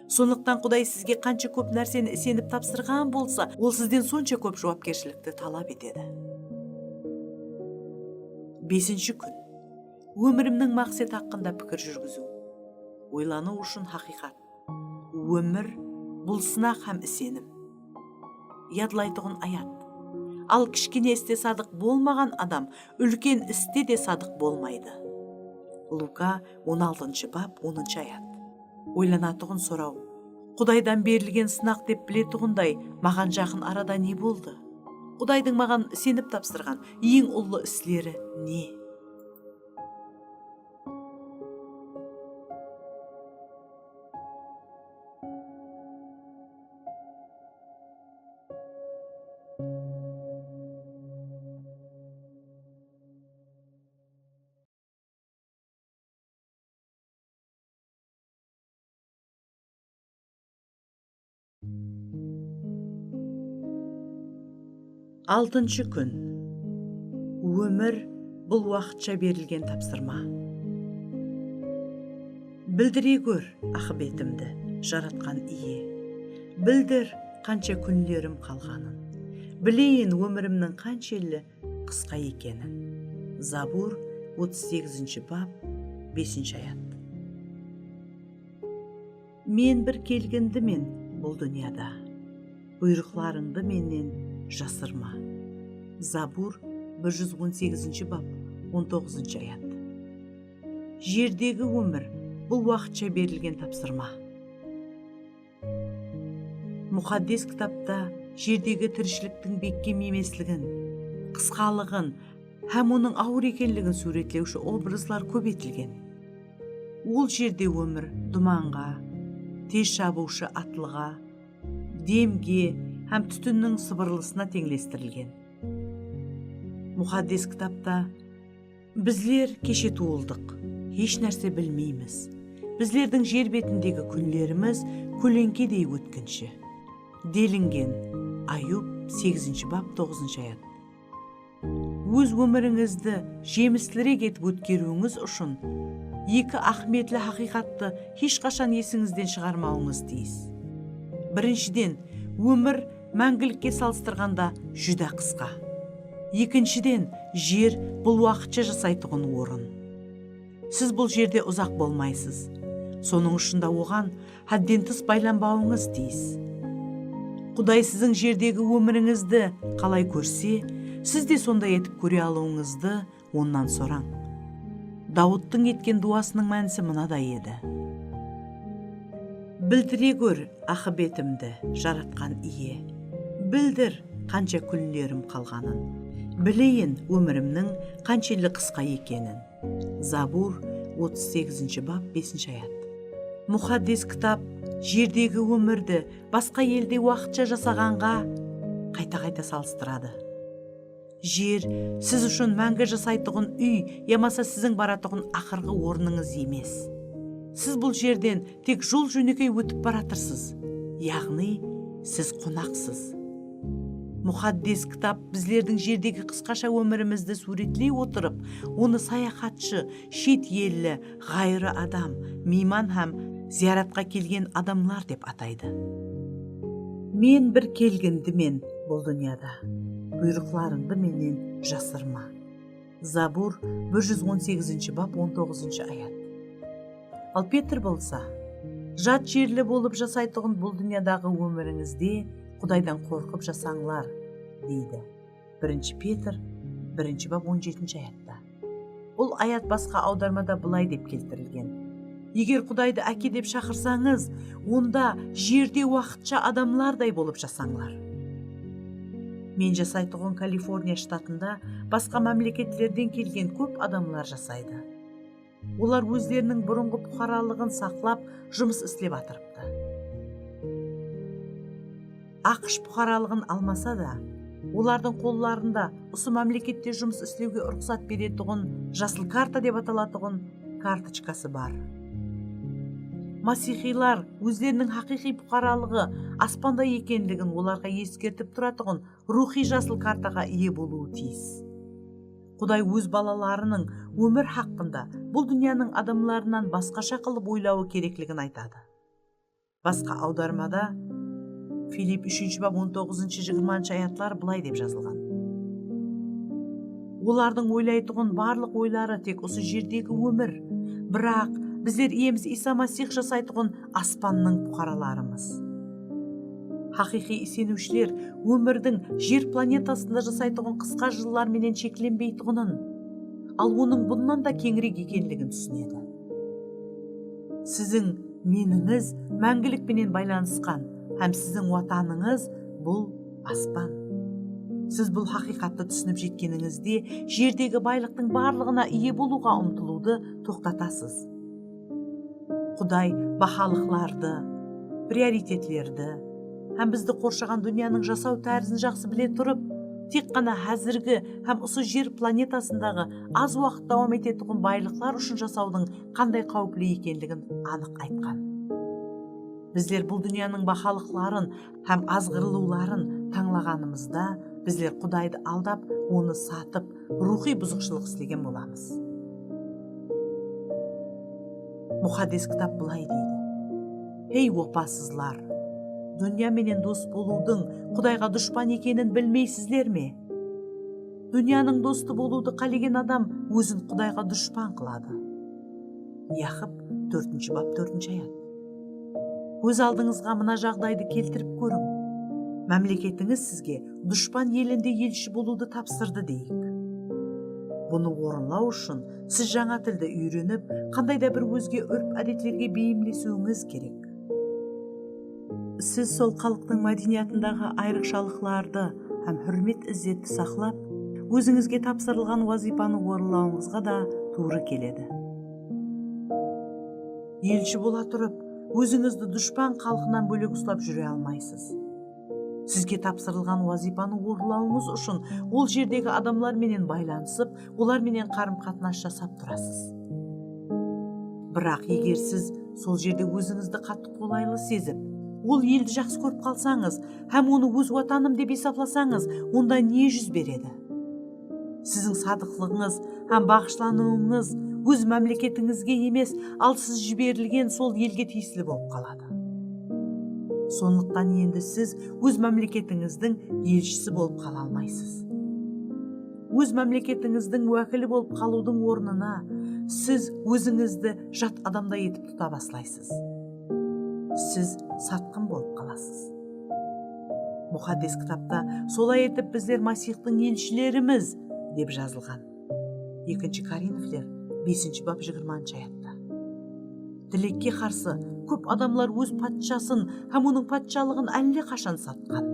Sonlıqtan Quday sizge qansha kóp nárseni isenip tapsırǵan bolsa, ol sizden sonsha kóp juwapkershilikti talap etedi. Besinshi kún. Ómirimniń maqseti haqqında pikir júrgiziw. Oylanıw ushın haqıyqat. Ómir, bul sınaq hám isenim. Yadlaytuǵın ayat. Al kishkene iste sadıq bolmaǵan adam úlken iste de sadıq bolmaydı. Luka on altınshı bap, onınshı ayat. Oylanatuǵın soraw. Qudaydan berilgen sınaq dep biletuǵınday, maǵan jaqın arada ne boldı? Qudaydıń maǵan isenip tapsırǵan eń ullı isleri ne? Altınshı kún. Ómir, bul waqıtsha berilgen tapsırma. Bildire gór aqıbetimdi, Jaratqan Iye. Bildir, qansha kúnlerim qalǵanın. Bileyin, ómirimniń qanshelli qısqa ekenin. Zabur, otız segizinshi bap, besinshi ayat. Men bir kelgindimen bul dúnyada, buyrıqlarıńdı mennen jasırma. Zabur, bir júz on segizinshi bap, on toǵızınshı ayat. Jerdegi ómir, bul waqıtsha berilgen tapsırma. Muqaddes kitapta jerdegi tirishiliktiń bekkem emesligin, qısqalıǵın hám onıń awır ekenligin súwretlewshi obrazlar kóp etilgen. Ol jerde ómir dumanǵa, tez shabıwshı atlıǵa, demge hám tútinniń sıbırılısına teńlestirilgen. Muqaddes kitapta: "Bizler keshe tuwıldıq, hesh nárse bilmeymiz. Bizlerdiń jer betindegi kúnlerimiz kóleńkedey ótkinshi", delingen. Ayub, segizinshi bap, toǵızınshı ayat. Óz ómirińizdi jemislirek etip ótkeriwińiz ushın eki áhmiyetli haqıyqattı hesh qashan esińizden shıǵarmawıńız tiyis. Birinshiden, ómir máńgilikke salıstırǵanda júdá qısqa. Ekinshiden, jer bul waqıtsha jasaytuǵın orın. Siz bul jerde uzaq bolmaysız. Sonıń ushın da oǵan hádden tıs baylanbawıńız tiyis. Quday siziń jerdegi ómirińizdi qalay kórse, siz de sonday etip kóre alıwıńızdı Onnan sorań. Dawıttıń etken duwasınıń mánisi mınaday edi: Bildire gór aqıbetimdi, Jaratqan Iye. Bildir, qansha kúnlerim qalǵanın. Bileyin, ómirimniń qanshelli qısqa ekenin. Zabur, otız segizinshi bap, besinshi ayat. Muqaddes Kitap jerdegi ómirdi basqa elde waqıtsha jasaǵanǵa qayta-qayta salıstıradı. Jer siz ushın máńgi jasaytuǵın úy yamasa siziń baratuǵın aqırǵı ornıńız emes. Siz bul jerden tek jol-jónekey ótip baratırsız, yaǵnıy siz qonaqsız. Muqaddes Kitap bizlerdiń jerdegi qısqasha ómirimizdi súwretley otırıp, onı sayaxatshı, shet elli, ǵayrı adam, miyman hám zıyaratqa kelgen adamlar dep ataydı. Men bir kelgindimen bul dúnyada, buyrıqlarıńdı mennen jasırma. Zabur bir júz on segizinshi bap, on toǵızınshı ayat. Al Petr bolsa, jat jerli bolıp jasaytuǵın bul dúnyadaǵı ómirińizde Qudaydan qorqıp jasańlar, deydi. Birinshi Petr birinshi bap, on jetinshi ayatta. Bul ayat basqa awdarmada bılay dep keltirilgen. Eger Qudaydı Áke dep shaqırsańız, onda jerde waqıtsha adamlarday bolıp jasańlar. Men jasaytuǵın Kaliforniya shtatında basqa mámleketlerden kelgen kóp adamlar jasaydı. Olar ózleriniń burınǵı puqaralıǵın saqlap, jumıs islep atırıptı. AQSh puqaralıǵın almasa da, olardıń qollarında usı mámlekette jumıs islewge ruxsat beretuǵın jasıl karta dep atalatuǵın kartochkası bar. Masiyxıylar ózleriniń haqıyqıy puqaralıǵı aspanda ekenligin olarǵa eskertip turatuǵın ruwxıy jasıl kartaǵa iye bolıwı tiyis. Quday óz balalarınıń ómir haqqında bul dúnyanıń adamlarınan basqasha qılıp oylawı kerekligin aytadı. Basqa awdarmada Filipp úshinshi bap, on toǵızınshı, jigirmanshı ayatlar bılay dep jazılǵan. Olardıń oylaytuǵın barlıq oyları tek usı jerdegi ómir. Biraq bizler Iyemiz Iysa Masih jasaytuǵın aspannıń puqaralarımız. Haqıyqıy iseniwshiler ómirdiń jer planetasında jasaytuǵın qısqa jıllar menen sheklenbeytuǵının, al onıń bunnan da keńirek ekenligin túsinedi. Siziń menińiz máńgilik penen baylanısqan hám siziń watanıńız bul aspan. Siz bul haqıyqattı túsinip jetkenińizde, jerdegi baylıqtıń barlıǵına iye bolıwǵa umtılıwdı toqtatasız. Quday bahalıqlardı, prioritetlerdi hám bizdi qorshaǵan dúnyanıń jasaw tárizin jaqsı bile turıp, tek ǵana házirgi hám usı jer planetasındaǵı az waqıt dawam etetuǵın baylıqlar ushın jasawdıń qanday qáwipli ekenligin anıq aytqan. Bizler bul dúnyanıń bahalıqların hám azǵırılıwların tańlaǵanımızda, bizler Qudaydı aldap, onı satıp, ruwxıy buzıqshılıq islegen bolamız. Muqaddes Kitap bılay deydi: "Hey, opasızlar! Dúnya menen dos bolıwdıń Qudayǵa dushpan ekenin bilmeysizler me? Dúnyanıń dostı bolıwdı qálegen adam ózin Qudayǵa dushpan qıladı." Yaqıp, tórtinshi bap, tórtinshi ayat. Kóz aldıńızǵa mına jaǵdaydı keltirip kóriń. Mámleketińiz sizge dushpan elinde elshi bolıwdı tapsırdı deyik. Bunı orınlaw ushın siz jańa tildi úyrenip, qanday da bir ózge úrp-ádetlerge beyimlesiwińiz kerek. Siz sol xalıqtıń mádeniyatındaǵı ayrıqshalıqlardı hám húrmet-izzetti saqlap, ózińizge tapsırılǵan wazıypanı orınlawıńızǵa da tuwrı keledi. Elshi bola turıp, ózińizdi dushpan xalqınan bólek uslap júre almaysız. Sizge tapsırılǵan wazıypanı orınlawıńız ushın ol jerdegi adamlar menen baylanısıp, olar menen qarım-qatnas jasap turasız. Biraq eger siz sol jerde ózińizdi qattı qolaylı sezip, ol eldi jaqsı kórip qalsańız hám onı óz watanım dep esaplasańız, onda ne júz beredi? Siziń sadıqlıǵıńız hám baǵıshlanıwıńız óz mámleketińizge emes, al siz jiberilgen sol elge tiyisli bolıp qaladı. Sonlıqtan endi siz óz mámleketińizdiń elshisi bolıp qala almaysız. Óz mámleketińizdiń wákili bolıp qalıwdıń ornına siz ózińizdi jat adamday etip tuta baslaysız. Siz satqın bolıp qalasız. Muqaddes Kitapta solay etip bizler Masiyxtıń elshilerimiz dep jazılǵan. Ekinshi Korinfler besinshi bap, jigirmanshı ayatta. Tilekke qarsı, kóp adamlar óz patshasın hám onıń patshalıǵın álle qashan satqan.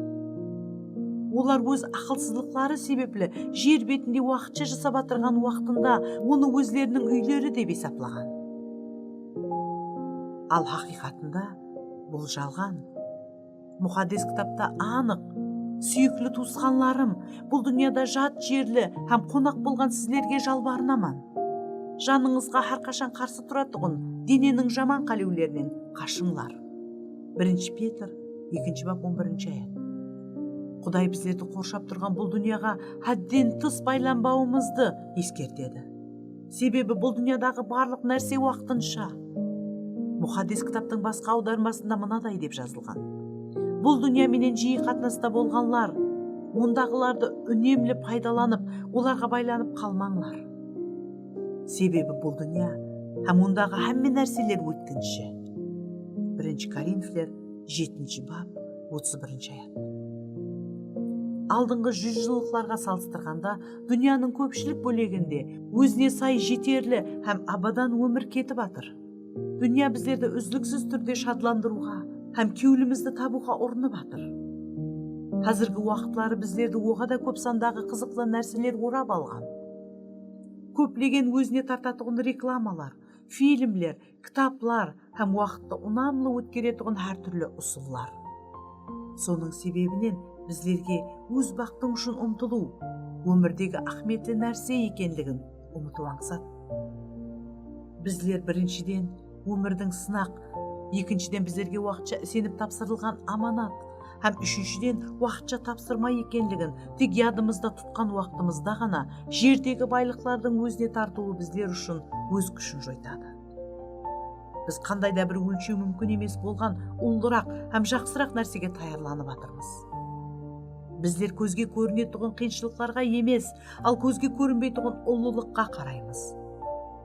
Olar óz aqılsızlıqları sebepli jer betinde waqıtsha jasap atırǵan waqtında onı ózleriniń úyleri dep esaplaǵan. Al haqıyqatında bul jalǵan. Muqaddes kitapta anıq, "Súyikli tuwısqanlarım, bul dúnyada jat jerli hám qonaq bolǵan sizlerge jalbarınaman. Janıńızǵa hár qashan qarsı turatuǵın deneniń jaman qálewlerinen qashıńlar." Birinshi Petr, ekinshi bap, on birinshi ayat. Quday bizlerdi qorshap turǵan bul dúnyaǵa hádden tıs baylanbawımızdı eskertedi. Sebebi bul dúnyadaǵı barlıq nárse waqtınsha. Muqaddes kitaptıń basqa awdarmasında mınaday dep jazılǵan: "Bul dúnya menen jiyi qatnasta bolǵanlar, ondaǵılardı únemli paydalanıp, olarǵa baylanıp qalmańlar. Sebebi bul dúnya hám ondaǵı hámme nárseler ótkinshi." Birinshi Korinfler, jetinshi bap, otız birinshi ayat. Aldınǵı júz jıllıqlarǵa salıstırǵanda dúnyanıń kópshilik bóleginde ózine say jeterli hám abadan ómir ketip atır. Dúnya bizlerdi úzliksiz túrde shadlandırıwǵa hám kewlimizdi tabıwǵa urınıp atır. Házirgi waqıtları bizlerdi oǵada kóp sandaǵı qızıqlı nárseler orap alǵan. Kóplegen ózine tartatuǵın reklamalar, filmler, kitaplar hám waqıttı unamlı ótkeretuǵın hár túrli usıllar. Sonıń sebebinen bizlerge óz baxtıń ushın umtılıw, ómirdegi áhmiyetli nárse ekenligin umıtıw ańsat. Bizler birinshiden ómirdiń sınaq, ekinshiden bizlerge waqıtsha isenip tapsırılǵan amanat hám úshinshiden waqıtsha tapsırma ekenligin tek yadımızda tutqan waqtımızda ǵana jerdegi baylıqlardıń ózine tartıwı bizler ushın óz kúshin joytadı. Biz qanday da bir ólshew múmkin emes bolǵan ullıraq hám jaqsıraq nársege tayarlanıp atırmız. Bizler kózge kórinetuǵın qıyınshılıqlarǵa emes, al kózge kórinbeytuǵın ullılıqqa qaraymız.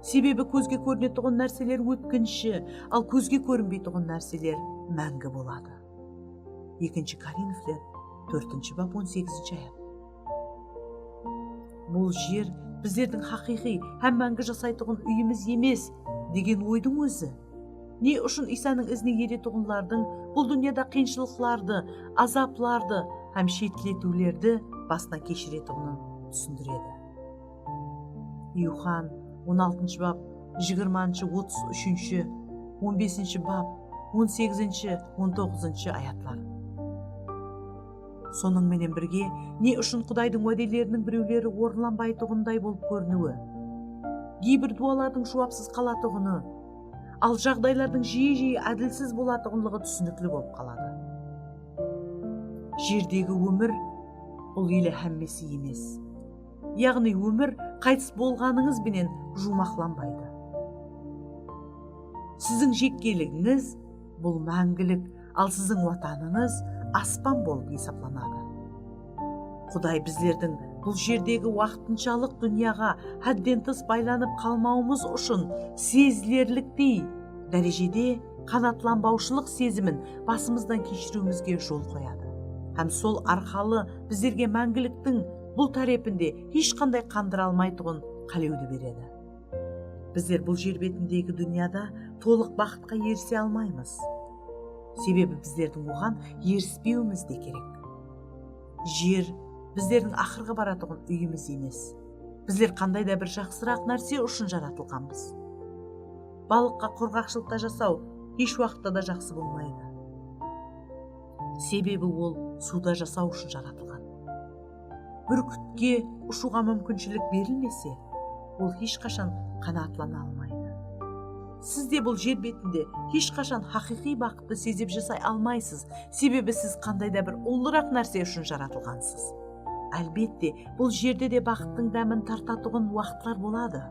Sebebi kózge kórinetuǵın nárseler ótkinshi, al kózge kórinbeytuǵın nárseler máńgi boladı. Ekinshi Korinfler, tórtinshi bap, on segizinshi ayat. Bul jer bizlerdiń haqıyqıy hám máńgi jasaytuǵın úyimiz emes degen oydıń ózi ne ushın Iysanıń izine eretuǵınlardıń bul dúnyada qıyınshılıqlardı, azaplardı hám shetletiwlerdi basınan keshiretuǵının túsindiredi. Yuxan, on altınshı bap, jigirmanshı, otız úshinshi, on besinshi bap, on segizinshi, on toǵızınshı ayatlar. Sonıń menen birge, ne ushın Qudaydıń wádeleriniń birewleri orınlanbaytuǵınday bolıp kóriniwi, geybir duwalardıń juwapsız qalatuǵını, al jaǵdaylardıń jiyi-jiyi ádilsiz bolatuǵınlıǵı túsinikli bolıp qaladı. Jerdegi ómir bul ele hámmesi emes. Yaǵnıy ómir qaytıs bolǵanıńız benen juwmaqlanbaydı. Siziń jekkeligińiz bul máńgilik, al siziń watanıńız aspan bolıp esaplanadı. Quday bizlerdiń bul jerdegi waqtınshalıq dúnyaǵa hádden tıs baylanıp qalmawımız ushın sezilerliktey dárejede qanaatlanbawshılıq sezimin basımızdan keshiriwimizge jol qoyadı. Hám sol arqalı bizlerge máńgiliktiń bul tárepinde hesh qanday qandıra almaytuǵın qálewdi beredi. Bizler bul jer betindegi dúnyada tolıq baxıtqa erise almaymız. Sebebi bizlerdiń oǵan erispewimiz de kerek. Jer bizlerdiń aqırǵı baratuǵın úyimiz emes. Bizler qanday da bir jaqsıraq nárse ushın jaratılǵanbız. Balıqqa qurǵaqshılıqta jasaw hesh waqıtta da jaqsı bolmaydı. Sebebi ol suwda jasaw ushın jaratılǵan. Búrkitke ushıwǵa múmkinshilik berilmese, ol hesh qashan qanaatlana almaydı. Siz de bul jer betinde hesh qashan haqıyqıy baxıttı sezip jasay almaysız, sebebi siz qanday da bir ullıraq nárse ushın jaratılǵansız. Álbette, bul jerde de baxıttıń dámin tartatuǵın waqıtlar boladı.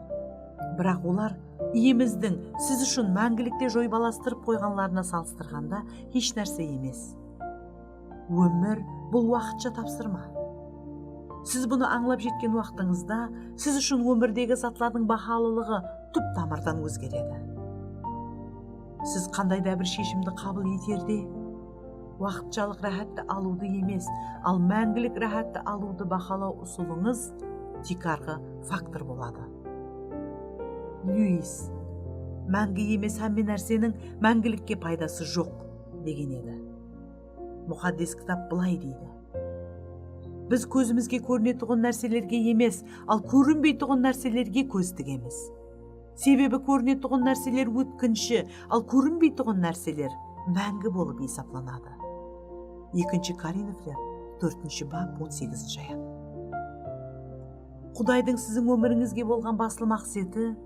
Biraq olar Iyemizdiń siz ushın máńgilikte joybalastırıp qoyǵanlarına salıstırǵanda hesh nárse emes. Ómir bul waqıtsha tapsırma. Siz bunı ańlap jetken waqtıńızda siz ushın ómirdegi zatlardıń bahalılıǵı túp-tamırdan ózgeredi. Siz qanday da bir sheshimdi qabıl eterde, waqıtshalıq ráhátti alıwdı emes, al máńgilik ráhátti alıwdı bahalaw usılıńız tiykarǵı faktor boladı. Lyuis, "Máńgi emes hámme nárseniń máńgilikke paydası joq", degen edi. Muqaddes Kitap bılay deydi: "Biz kózimizge kórinetuǵın nárselerge emes, al kórinbeytuǵın nárselerge kóz tigemiz." Sebebi kórinetuǵın nárseler ótkinshi, al kórinbeytuǵın nárseler máńgi bolıp esaplanadı. Ekinshi Korinfler, tórtinshi bap, on segizinshi ayat. Qudaydıń siziń ómirińizge bolǵan baslı maqseti,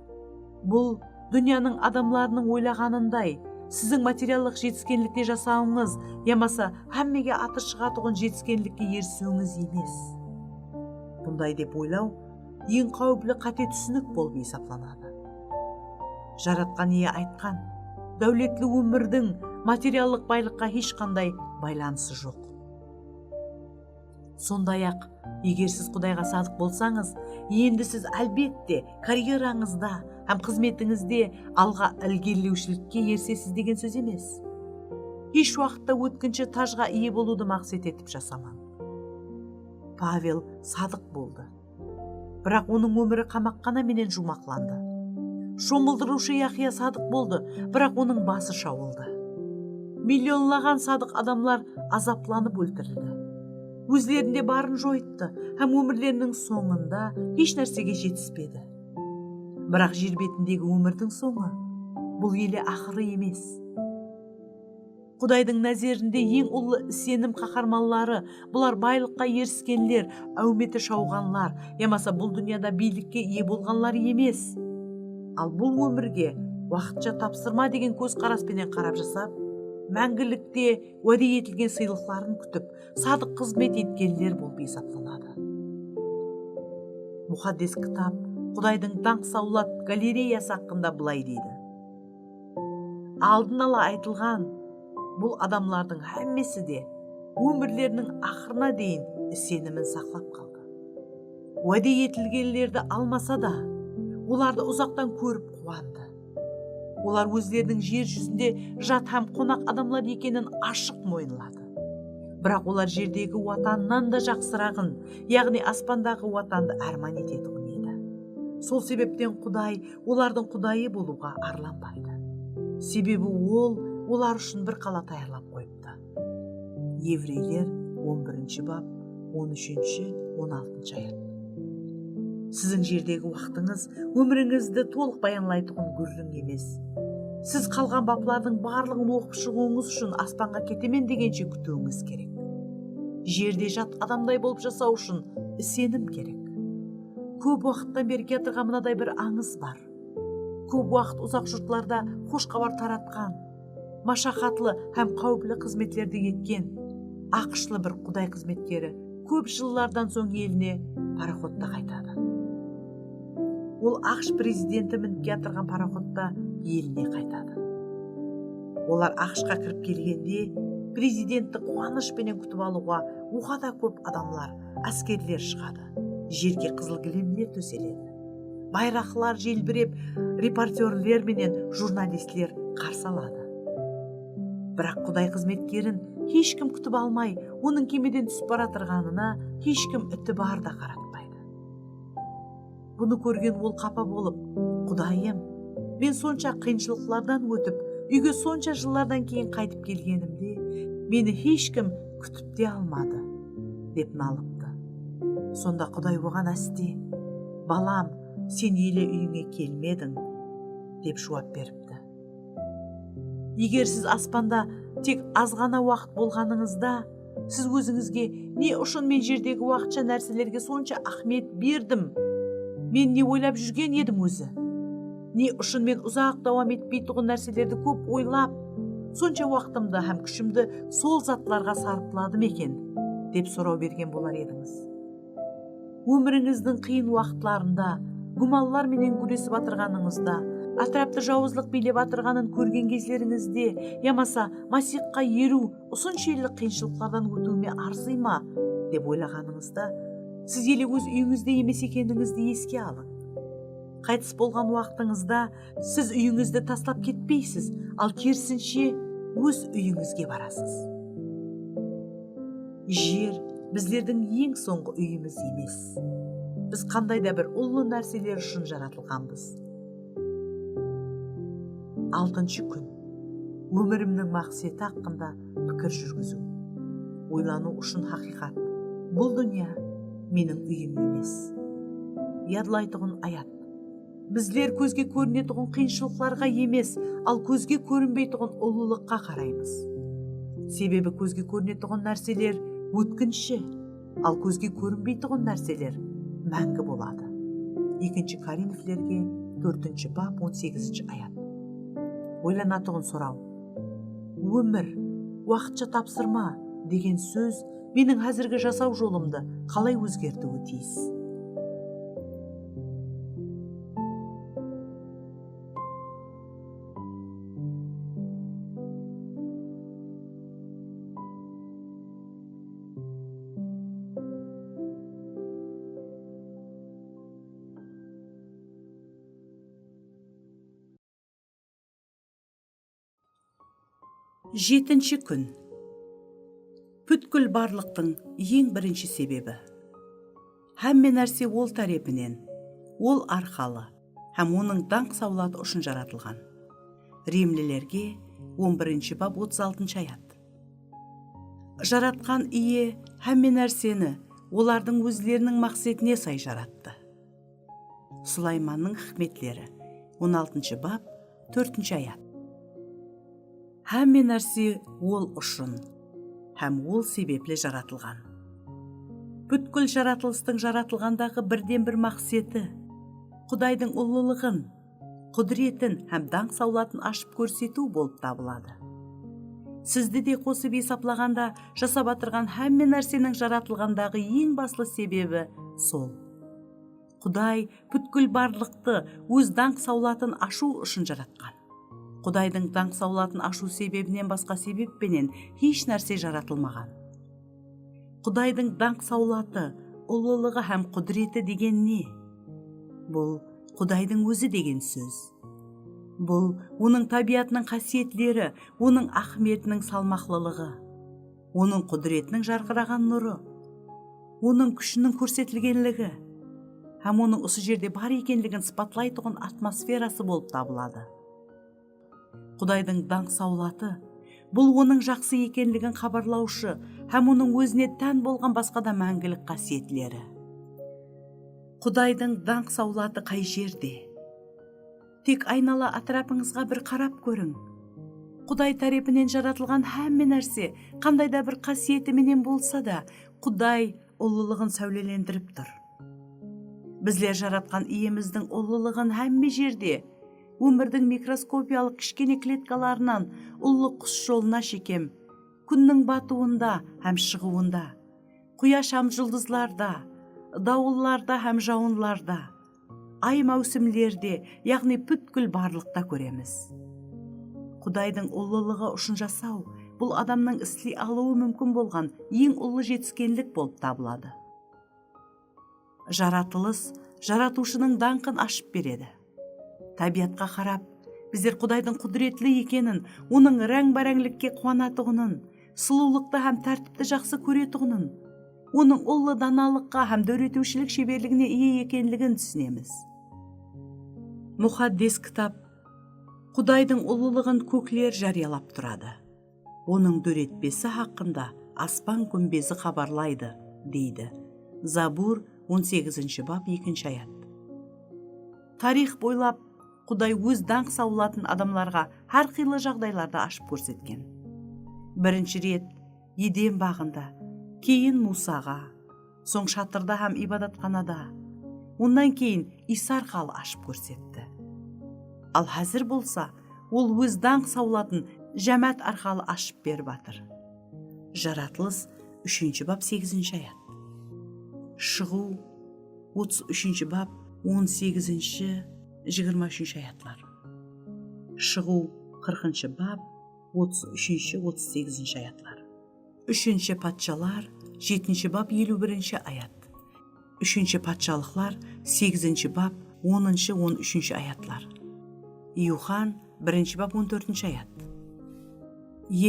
bul dúnyanıń adamlarınıń oylaǵanınday, siziń materiallıq jetiskenlikte jasawıńız yamasa hámmege atı shıǵatuǵın jetiskenlikke erisiwińiz emes. Bunday dep oylaw eń qáwipli qáte túsinik bolıp esaplanadı. Jaratqan Iye aytqan, dáwletli ómirdiń materiallıq baylıqqa hesh qanday baylanısı joq. Sonday-aq, eger siz Qudayǵa sadıq bolsańız, endi siz, álbette, karyerańızda hám xızmetińizde alǵa ilgerilewshilikke erisesiz degen sóz emes. Hesh waqıtta ótkinshi tajǵa iye bolıwdı maqset etip jasamań. Pavel sadıq boldı. Biraq onıń ómiri qamaxana menen juwmaqlandı. Shomıldırıwshı Yahya sadıq boldı, biraq onıń bası shawıldı. Millionlaǵan sadıq adamlar azaplanıp óltirildi. Ózlerinde barın joyıttı hám ómirleriniń sońında hesh nársege jetispedi. Biraq jer betindegi ómirdiń sońı, bul ele aqırı emes. Qudaydıń názerinde eń ullı isenim qaharmanları, bular baylıqqa eriskenler, áwmeti shawǵanlar yamasa bul dúnyada biylikke iye bolǵanlar emes. Al bul ómirge waqıtsha tapsırma degen kózqaras penen qarap jasap, máńgilikte wáde etilgen sıylıqların kútip, sadıq xızmet etkenler bolıp esaplanadı. Muqaddes Kitap Qudaydıń dańq sawlat galereyası haqqında bılay deydi. Aldın ala aytılǵan bul adamlardıń hámmesi de ómirleriniń aqırına deyin isenimin saqlap qaldı. Wáde etilgenlerdi almasa da, olardı uzaqtan kórip quwandı. Olar ózleriniń jer júzinde jat hám qonaq adamlar ekenin ashıq moyınladı. Biraq olar jerdegi watanınan da jaqsıraǵın, yaǵnıy aspandaǵı watandı árman etetuǵın edi. Sol sebepten Quday olardıń Qudayı bolıwǵa arlanbaydı. Sebebi Ol olar ushın bir qala tayarlap qoyıptı. Evreyler, on birinshi bap, on úshinshi, on altınshı ayat. Siziń jerdegi waqtıńız ómirińizdi tolıq bayanlaytuǵın gúrriń emes. Siz qalǵan baplardıń barlıǵın oqıp shıǵıwıńız ushın aspanǵa ketemen degenshe kútiwińiz kerek. Jerde jat adamday bolıp jasaw ushın isenim kerek. Kóp waqıttan beri kiyatırǵan mınaday bir ańız bar. Kóp waqıt uzaq jurtlarda xosh xabar taratqan, mashaqatlı hám qáwipli xızmetlerdi etken aqshlı bir Quday xızmetkeri kóp jıllardan soń eline paroxodta qaytadı. Ol AQSh prezidenti minip kiyatırǵan paroxodta eline qaytadı. Olar AQShqa kirip kelgende, prezidentti quwanısh penen kútip alıwǵa oǵada kóp adamlar, áskerler shıǵadı. Jerge qızıl gilemler tóseledi. Bayraqlar jelbirep, reportyorler menen jurnalistler qarsı aladı. Biraq Quday xızmetkerin hesh kim kútip almay, onıń kemeden túsip baratırǵanına hesh kim itibar da qaratpaydı. Bunı kórgen ol qapa bolıp, "Qudayım, men sonsha qıyınshılıqlardan ótip, úyge sonsha jıllardan keyin qaytıp kelgenimde, meni hesh kim kútip te almadı," dep nalıptı. Sonda Quday oǵan áste, "Balam, sen ele úyińe kelmediń," dep juwap beripti. Eger siz aspanda tek azǵana waqıt bolǵanıńızda, siz ózińizge, "Ne ushın men jerdegi waqıtsha nárselerge sonsha áhmiyet berdim? Men ne oylap júrgen edim ózi? Ne ushın men uzaq dawam etpeytuǵın nárselerdi kóp oylap, sonsha waqtımdı hám kúshimdi sol zatlarǵa sarıpladım eken?" dep soraw bergen bolar edińiz. Ómirińizdiń qıyın waqıtlarında, gúmanlar menen gúresip atırǵanıńızda, átiraptı jawızlıq biylep atırǵanın kórgen gezlerińizde yamasa Masiyxqa eriw usınshelli qıyınshılıqlardan ótiwime arzıy ma, dep oylaǵanıńızda, siz ele óz úyińizde emes ekenińizdi eske alıń. Qaytıs bolǵan waqtıńızda siz úyińizdi taslap ketpeysiz, al kerisinshe, óz úyińizge barasız. Jer bizlerdiń eń sońǵı úyimiz emes. Biz qanday da bir ullı nárseler ushın jaratılǵanbız. Altınshı kún. Ómirimniń maqseti haqqında pikir júrgiziw. Oylanıw ushın haqıyqat. Bul dúnya meniń úyim emes. Yadlaytuǵın ayat. Bizler kózge kórinetuǵın qıyınshılıqlarǵa emes, al kózge kórinbeytuǵın ullılıqqa qaraymız. Sebebi kózge kórinetuǵın nárseler ótkinshi, al kózge kórinbeytuǵın nárseler máńgi boladı. Ekinshi Korinflerge tórtinshi bap, on segizinshi ayat. Oylanatuǵın soraw. Ómir, waqıtsha tapsırma degen sóz meniń házirgi jasaw jolımdı qalay ózgertiwi tiyis? Jetinshi kún. Pútkil barlıqtıń eń birinshi sebebi. Hámme nárse ol tárepinen, ol arqalı hám onıń dańq sawlatı ushın jaratılǵan. Rimlilerge on birinshi bap, otız altınshı ayat. Jaratqan Iye hámme nárseni olardıń ózleriniń maqsetine say jarattı. Sulaymannıń hikmetleri, on altınshı bap, tórtinshi ayat. Hámme nárse ol ushın hám ol sebepli jaratılǵan. Pútkil jaratılıstıń jaratılǵandaǵı birden-bir maqseti, Qudaydıń ullılıǵın, qúdiretin hám dańq sawlatın ashıp kórsetiw bolıp tabıladı. Sizdi de qosıp esaplaǵanda, jasap atırǵan hámme nárseniń jaratılǵandaǵı eń baslı sebebi sol. Quday pútkil barlıqtı óz dańq sawlatın ashıw ushın jaratqan. Qudaydıń dańq sawlatın ashıw sebebinen basqa sebep penen hesh nárse jaratılmaǵan. Qudaydıń dańq sawlatı, ullılıǵı hám qúdireti degen ne? Bul Qudaydıń ózi degen sóz. Bul Onıń tábiyatınıń qásiyetleri, Onıń áhmiyetiniń salmaqlılıǵı, Onıń qúdiretiniń jarqıraǵan nurı, Onıń kúshiniń kórsetilgenligi hám Onıń usı jerde bar ekenligin sıpatlaytuǵın atmosferası bolıp tabıladı. Qudaydıń dańq sawlatı, bul Onıń jaqsı ekenligin xabarlawshı hám Onıń Ózine tán bolǵan basqa da máńgilik qásiyetleri. Qudaydıń dańq sawlatı qay jerde? Tek aynala átirapıńızǵa bir qarap kóriń. Quday tárepinen jaratılǵan hámme nárse, qanday da bir qásiyeti menen bolsa da, Quday ullılıǵın sáwlelendirip tur. Bizler Jaratqan Iyemizdiń ullılıǵın hámme jerde, ómirdiń mikroskopiyalıq kishkene kletkalarınan ullı qus jolına shekem, kúnniń batıwında hám shıǵıwında, quyash hám juldızlarda, dawıllarda hám jawınlarda, ay máwsimlerde, yaǵnıy pútkil barlıqta kóremiz. Qudaydıń ullılıǵı ushın jasaw, bul adamnıń isley alıwı múmkin bolǵan eń ullı jetiskenlik bolıp tabıladı. Jaratılıs Jaratıwshınıń dańqın ashıp beredi. Tábiyatqa qarap, bizler Qudaydıń qúdiretli ekenin, Onıń ráń-báreńlikke quwanatuǵının, sulıwlıqtı hám tártipti jaqsı kóretuǵının, Onıń ullı danalıqqa hám dóretiwshilik sheberligine iye ekenligin túsinemiz. Muqaddes Kitap Qudaydıń ullılıǵın kókler járiyalap turadı. Onıń dóretpesi haqqında aspan gúmbezi xabarlaydı, deydi. Zabur, on segizinshi bap, ekinshi ayat. Tariyx boylap Quday Óz dańq sawlatın adamlarǵa hár qıylı jaǵdaylarda ashıp kórsetken. Birinshi ret Eden baǵında, keyin Muwsaǵa, soń shatırda hám ibadatxanada, onnan keyin Iysa arqalı ashıp kórsetti. Al házir bolsa Ol Óz dańq sawlatın jámáát arqalı ashıp berip atır. Jaratılıs, úshinshi bap, segizinshi ayat. Shıǵıw, otız úshinshi bap, on segizinshi, jigirma úshinshi ayatlar. Shıǵıw, qırqınshı bap, otız úshinshi, otız segizinshi ayatlar. Úshinshi Patshalar, jetinshi bap, eliw birinshi ayat. Úshinshi Patshalıqlar, segizinshi bap, onınshı, on úshinshi ayatlar. Yuxan, birinshi bap, on tórtinshi ayat.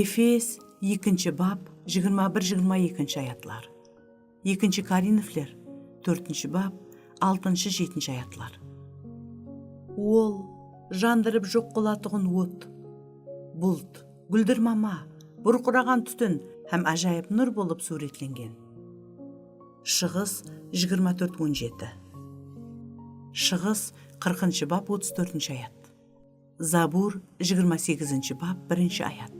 Efes, ekinshi bap, jigirma bir, jigirma ekinshi ayatlar. Ekinshi Korinfler, tórtinshi bap, altınshı, jetinshi ayatlar. Ol jandırıp joq qılatuǵın ot, bult, gúldirmama, burqıraǵan tútin hám ájayıp nur bolıp súwretlengen. Shıǵıs, jigirma tórt, on jeti. Shıǵıs, Qırqınshı bap, otız tórtinshi ayat. Zabur, jigirma segizinshi bap, birinshi ayat.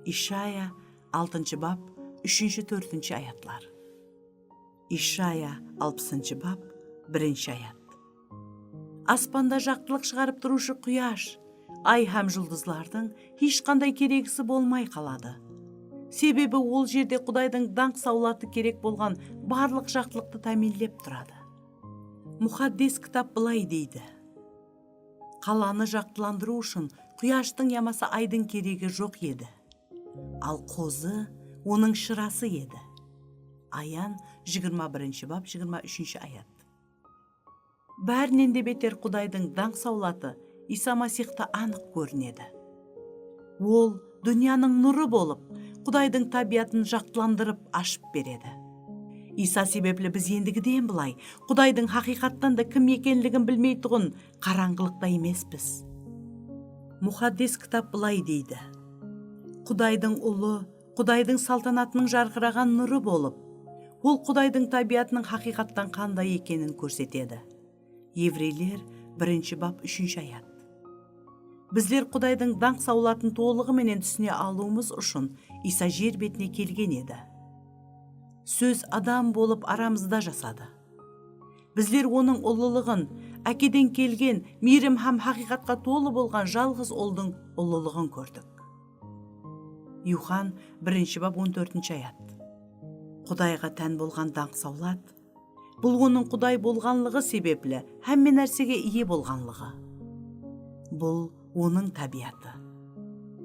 Ishaya, altınshı bap, úshinshi, tórtinshi ayatlar. Ishaya, alpısınshı bap, birinshi ayat. Aspanda jaqtılıq shıǵarıp turıwshı quyash, ay hám juldızlardıń hesh qanday keregisi bolmay qaladı. Sebebi ol jerde Qudaydıń dańq sawlatı kerek bolǵan barlıq jaqtılıqtı támiyinlep turadı. Muqaddes Kitap bılay deydi: Qalanı jaqtılandırıw ushın quyashtıń yamasa aydıń keregi joq edi. Al qozı onıń shırası edi. Ayan, jigirma birinshi bap, jigirma úshinshi ayat. Bárinen de beter Qudaydıń dańq sawlatı Isa Masixta anıq kórinedi. Ol dúnyanıń nurı bolıp, Qudaydıń tábiyatın jaqtılandırıp ashıp beredi. Isa sebepli biz endigiden bılay Qudaydıń haqıyqattan da kim ekenligin bilmeytuǵın qarańǵılıqta emespiz. Muqaddes Kitap bılay deydi: Qudaydıń Ulı Qudaydıń saltanatınıń jarqıraǵan nurı bolıp, ol Qudaydıń tábiyatınıń haqıyqattan qanday ekenin kórsetedi. Evreyler, birinshi bap, úshinshi ayat. Bizler Qudaydıń dańq sawlatın tolıǵı menen túsine alıwımız ushın Isa jer betine kelgen edi. Sóz adam bolıp aramızda jasadı. Bizler Onıń ullılıǵın, Ákeden kelgen, miyrim hám haqıyqatqa tolı bolǵan jalǵız Uldıń ullılıǵın kórdik. Yuxan, birinshi bap, on tórtinshi ayat. Qudayǵa tán bolǵan dańq sawlat, bul Onıń Quday bolǵanlıǵı sebepli hámme nársege iye bolǵanlıǵı. Bul Onıń tábiyatı.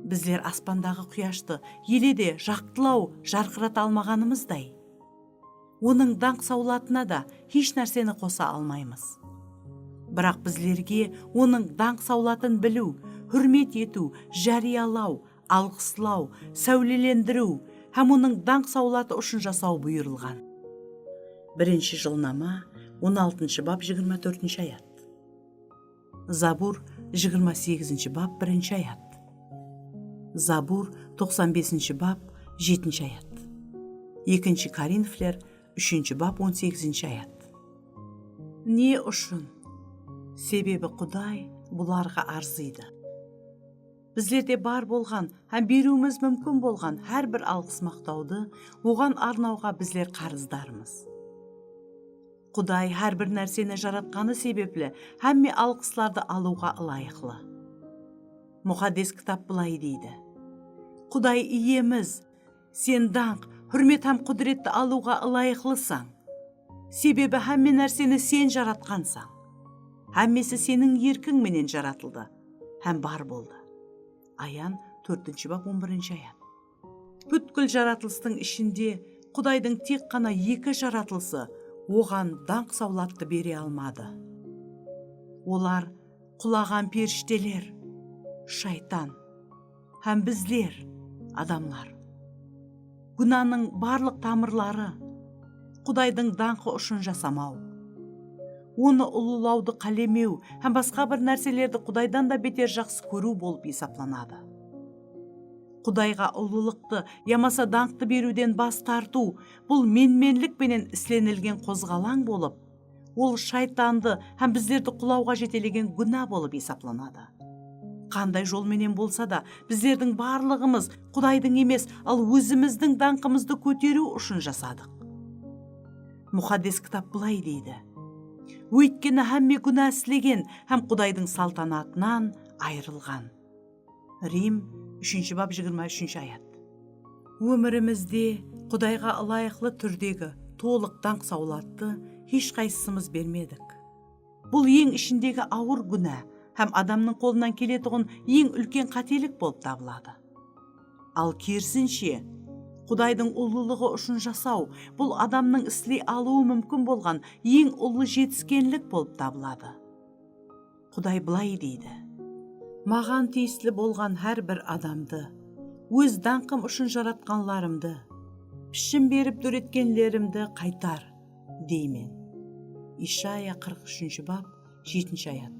Bizler aspandaǵı quyashtı ele de jaqtılaw, jarqırata almaǵanımızday, Onıń dańq sawlatına da hesh nárseni qosa almaymız. Biraq bizlerge Onıń dańq sawlatın biliw, húrmet etiw, járiyalaw, alǵıslaw, sáwlelendiriw hám Onıń dańq sawlatı ushın jasaw buyırılǵan. Birinshi Jılnama, on altınshı bap, jigirma tórtinshi ayat. Zabur, jigirma segizinshi bap, birinshi ayat. Zabur, toqsan besinshi bap, jetinshi ayat. Ekinshi Korinfler, úshinshi bap, on segizinshi ayat. Ne ushın? Sebebi Quday bularǵa arzıydı. Bizlerde bar bolǵan hám beriwimiz múmkin bolǵan hár bir alǵıs-maqtawdı Oǵan arnawǵa bizler qarızdarmız. Quday hár bir nárseni jaratqanı sebepli hámme alǵıslardı alıwǵa ılayıqlı. Muqaddes Kitap bılay deydi: Quday Iyemiz, Sen dańq, húrmet hám qúdiretti alıwǵa ılayıqlısań. Sebebi hámme nárseni Sen jaratqansań. Hámmesi Seniń erkiń menen jaratıldı hám bar boldı. Ayan, tórtinshi bap, on birinshi ayat. Pútkil jaratılıstıń ishinde Qudaydıń tek ǵana eki jaratılısı Oǵan dańq sawlattı bere almadı. Olar qulaǵan perishteler, shaytan, hám bizler, adamlar. Gúnanıń barlıq tamırları, Qudaydıń dańqı ushın jasamaw, Onı ullılawdı qálemew hám basqa bir nárselerdi Qudaydan da beter jaqsı kóriw bolıp esaplanadı. Qudayǵa ullılıqtı yamasa dańqtı beriwden bas tartıw, bul menmenlik penen islenilgen qozǵalań bolıp, ol shaytandı hám bizlerdi qulawǵa jetelegen gúna bolıp esaplanadı. Qanday jol menen bolsa da, bizlerdiń barlıǵımız Qudaydıń emes, al ózimizdiń dańqımızdı kóteriw ushın jasadıq. Muqaddes Kitap bılay deydi: Óytkeni hámme gúna islegen hám Qudaydıń saltanatınan ayırılǵan. Rim, úshinshi bap, jigirma úshinshi ayat. Ómirimizde Qudayǵa ılayıqlı túrdegi tolıq dańq sawlattı hesh qaysısımız bermedik. Bul eń ishindegi awır gúna hám adamnıń qolınan keletuǵın eń úlken qátelik bolıp tabıladı. Al kerisinshe, Qudaydıń ullılıǵı ushın jasaw, bul adamnıń isley alıwı múmkin bolǵan eń ullı jetiskenlik bolıp tabıladı. Quday bılay deydi: Maǵan tiyisli bolǵan hár bir adamdı, óz dańqım ushın jaratqanlarımdı, pishim berip dóretkenlerimdi qaytar, deymen. Ishaya qırq úshinshi bap, jetinshi ayat.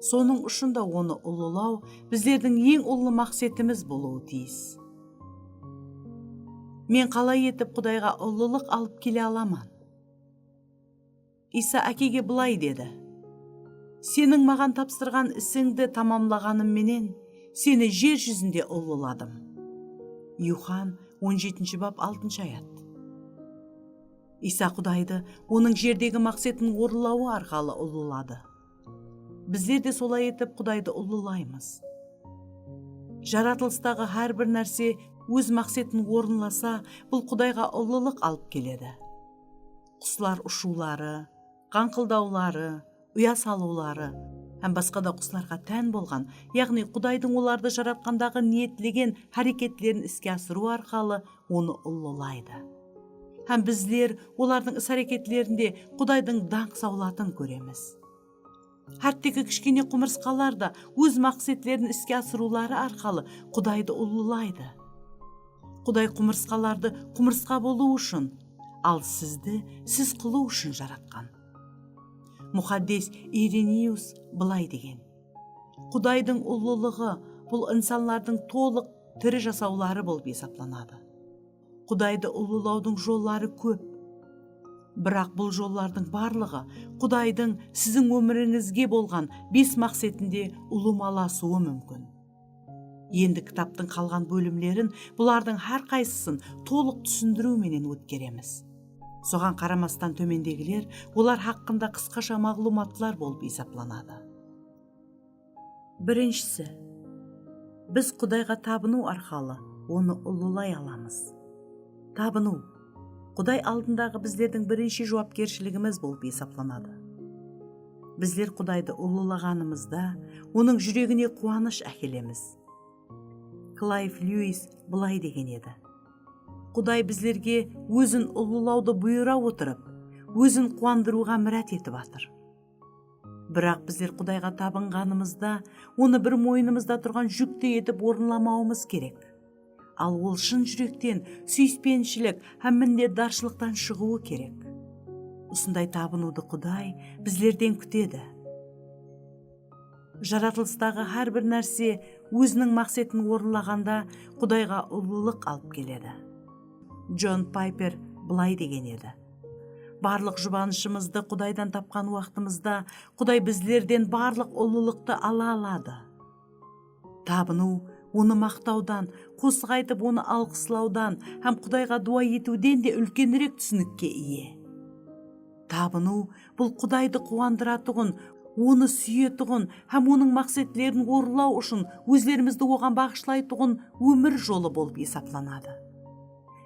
Sonıń ushın da Onı ullılıw bizlerdiń eń ullı maqsetimiz bolıwı tiyis. Men qalay etip Qudayǵa ullılıq alıp kele alaman? Isa Ákege bılay dedi: Seniń maǵan tapsırǵan isińdi tamamlaǵanım menen, seni jer júzinde ullıladım. Yuxan, on jetinshi bap, altınshı ayat. Iysa Qudaydı Onıń jerdegi maqsetin orınlawı arqalı ullıladı. Bizler de solay etip Qudaydı ullılaymız. Jaratılıstaǵı hár bir nárse óz maqsetin orınlasa, bul Qudayǵa ullılıq alıp keledi. Quslar ushıwları, ǵańqıldawları, uya salıwları hám basqa da quslarǵa tán bolǵan, yaǵnıy Qudaydıń olardı jaratqandaǵı niyetlegen háreketlerin iske asırıw arqalı Onı ullılaydı. Hám bizler olardıń is-háreketlerinde Qudaydıń dańq sawlatın kóremiz. Hártteki kishkene qumırısqalar da óz maqsetlerin iske asırıwları arqalı Qudaydı ullılaydı. Quday qumırısqalardı qumırısqa bolıw ushın, al sizdi siz qılıw ushın jaratqan. Muqaddes Ireniyus bılay degen: Qudaydıń ullılıǵı bul insanlardıń tolıq tiri jasawları bolıp esaplanadı. Qudaydı ullılawdıń jolları kóp. Biraq bul jollardıń barlıǵı Qudaydıń siziń ómirińizge bolǵan bes maqsetinde ulıwmalasıwı múmkin. Endi kitaptıń qalǵan bólimlerin bulardıń hár qaysısın tolıq túsindiriw menen ótkeremiz. Soǵan qaramastan, tómendegiler olar haqqında qısqasha maǵlıwmatlar bolıp esaplanadı. Birinshisi, biz Qudayǵa tabınıw arqalı Onı ullılay alamız. Tabınıw, Quday aldındaǵı bizlerdiń birinshi juwapkershiligimiz bolıp esaplanadı. Bizler Qudaydı ullılaǵanımızda, Onıń júregine quwanısh ákelemiz. Clive Lewis bılay degen edi: Quday bizlerge Ózin ullılawdı buyıra otırıp, Ózin quwandırıwǵa mirát etip atır. Biraq bizler Qudayǵa tabınǵanımızda, Onı bir moynımızda turǵan júktey etip orınlamawımız kerek. Al ol shın júrekten súyispenshilik hám minnetdarshılıqtan shıǵıwı kerek. Usınday tabınıwdı Quday bizlerden kútedi. Jaratılıstaǵı hár bir nárse óziniń maqsetin orınlaǵanda Qudayǵa ullılıq alıp keledi. Jon Payper bılay degen edi: Barlıq jubanıshımızdı Qudaydan tapqan waqtımızda Quday bizlerden barlıq ullılıqtı ala aladı. Tabınıw Onı maqtawdan, qosıq aytıp Onı alǵıslawdan hám Qudayǵa duwa etiwden de úlkenirek túsinikke iye. Tabınıw, bul Qudaydı quwandıratuǵın, Onı súyetuǵın hám Onıń maqsetlerin orınlaw ushın ózlerimizdi Oǵan baǵıshlaytuǵın ómir jolı bolıp esaplanadı.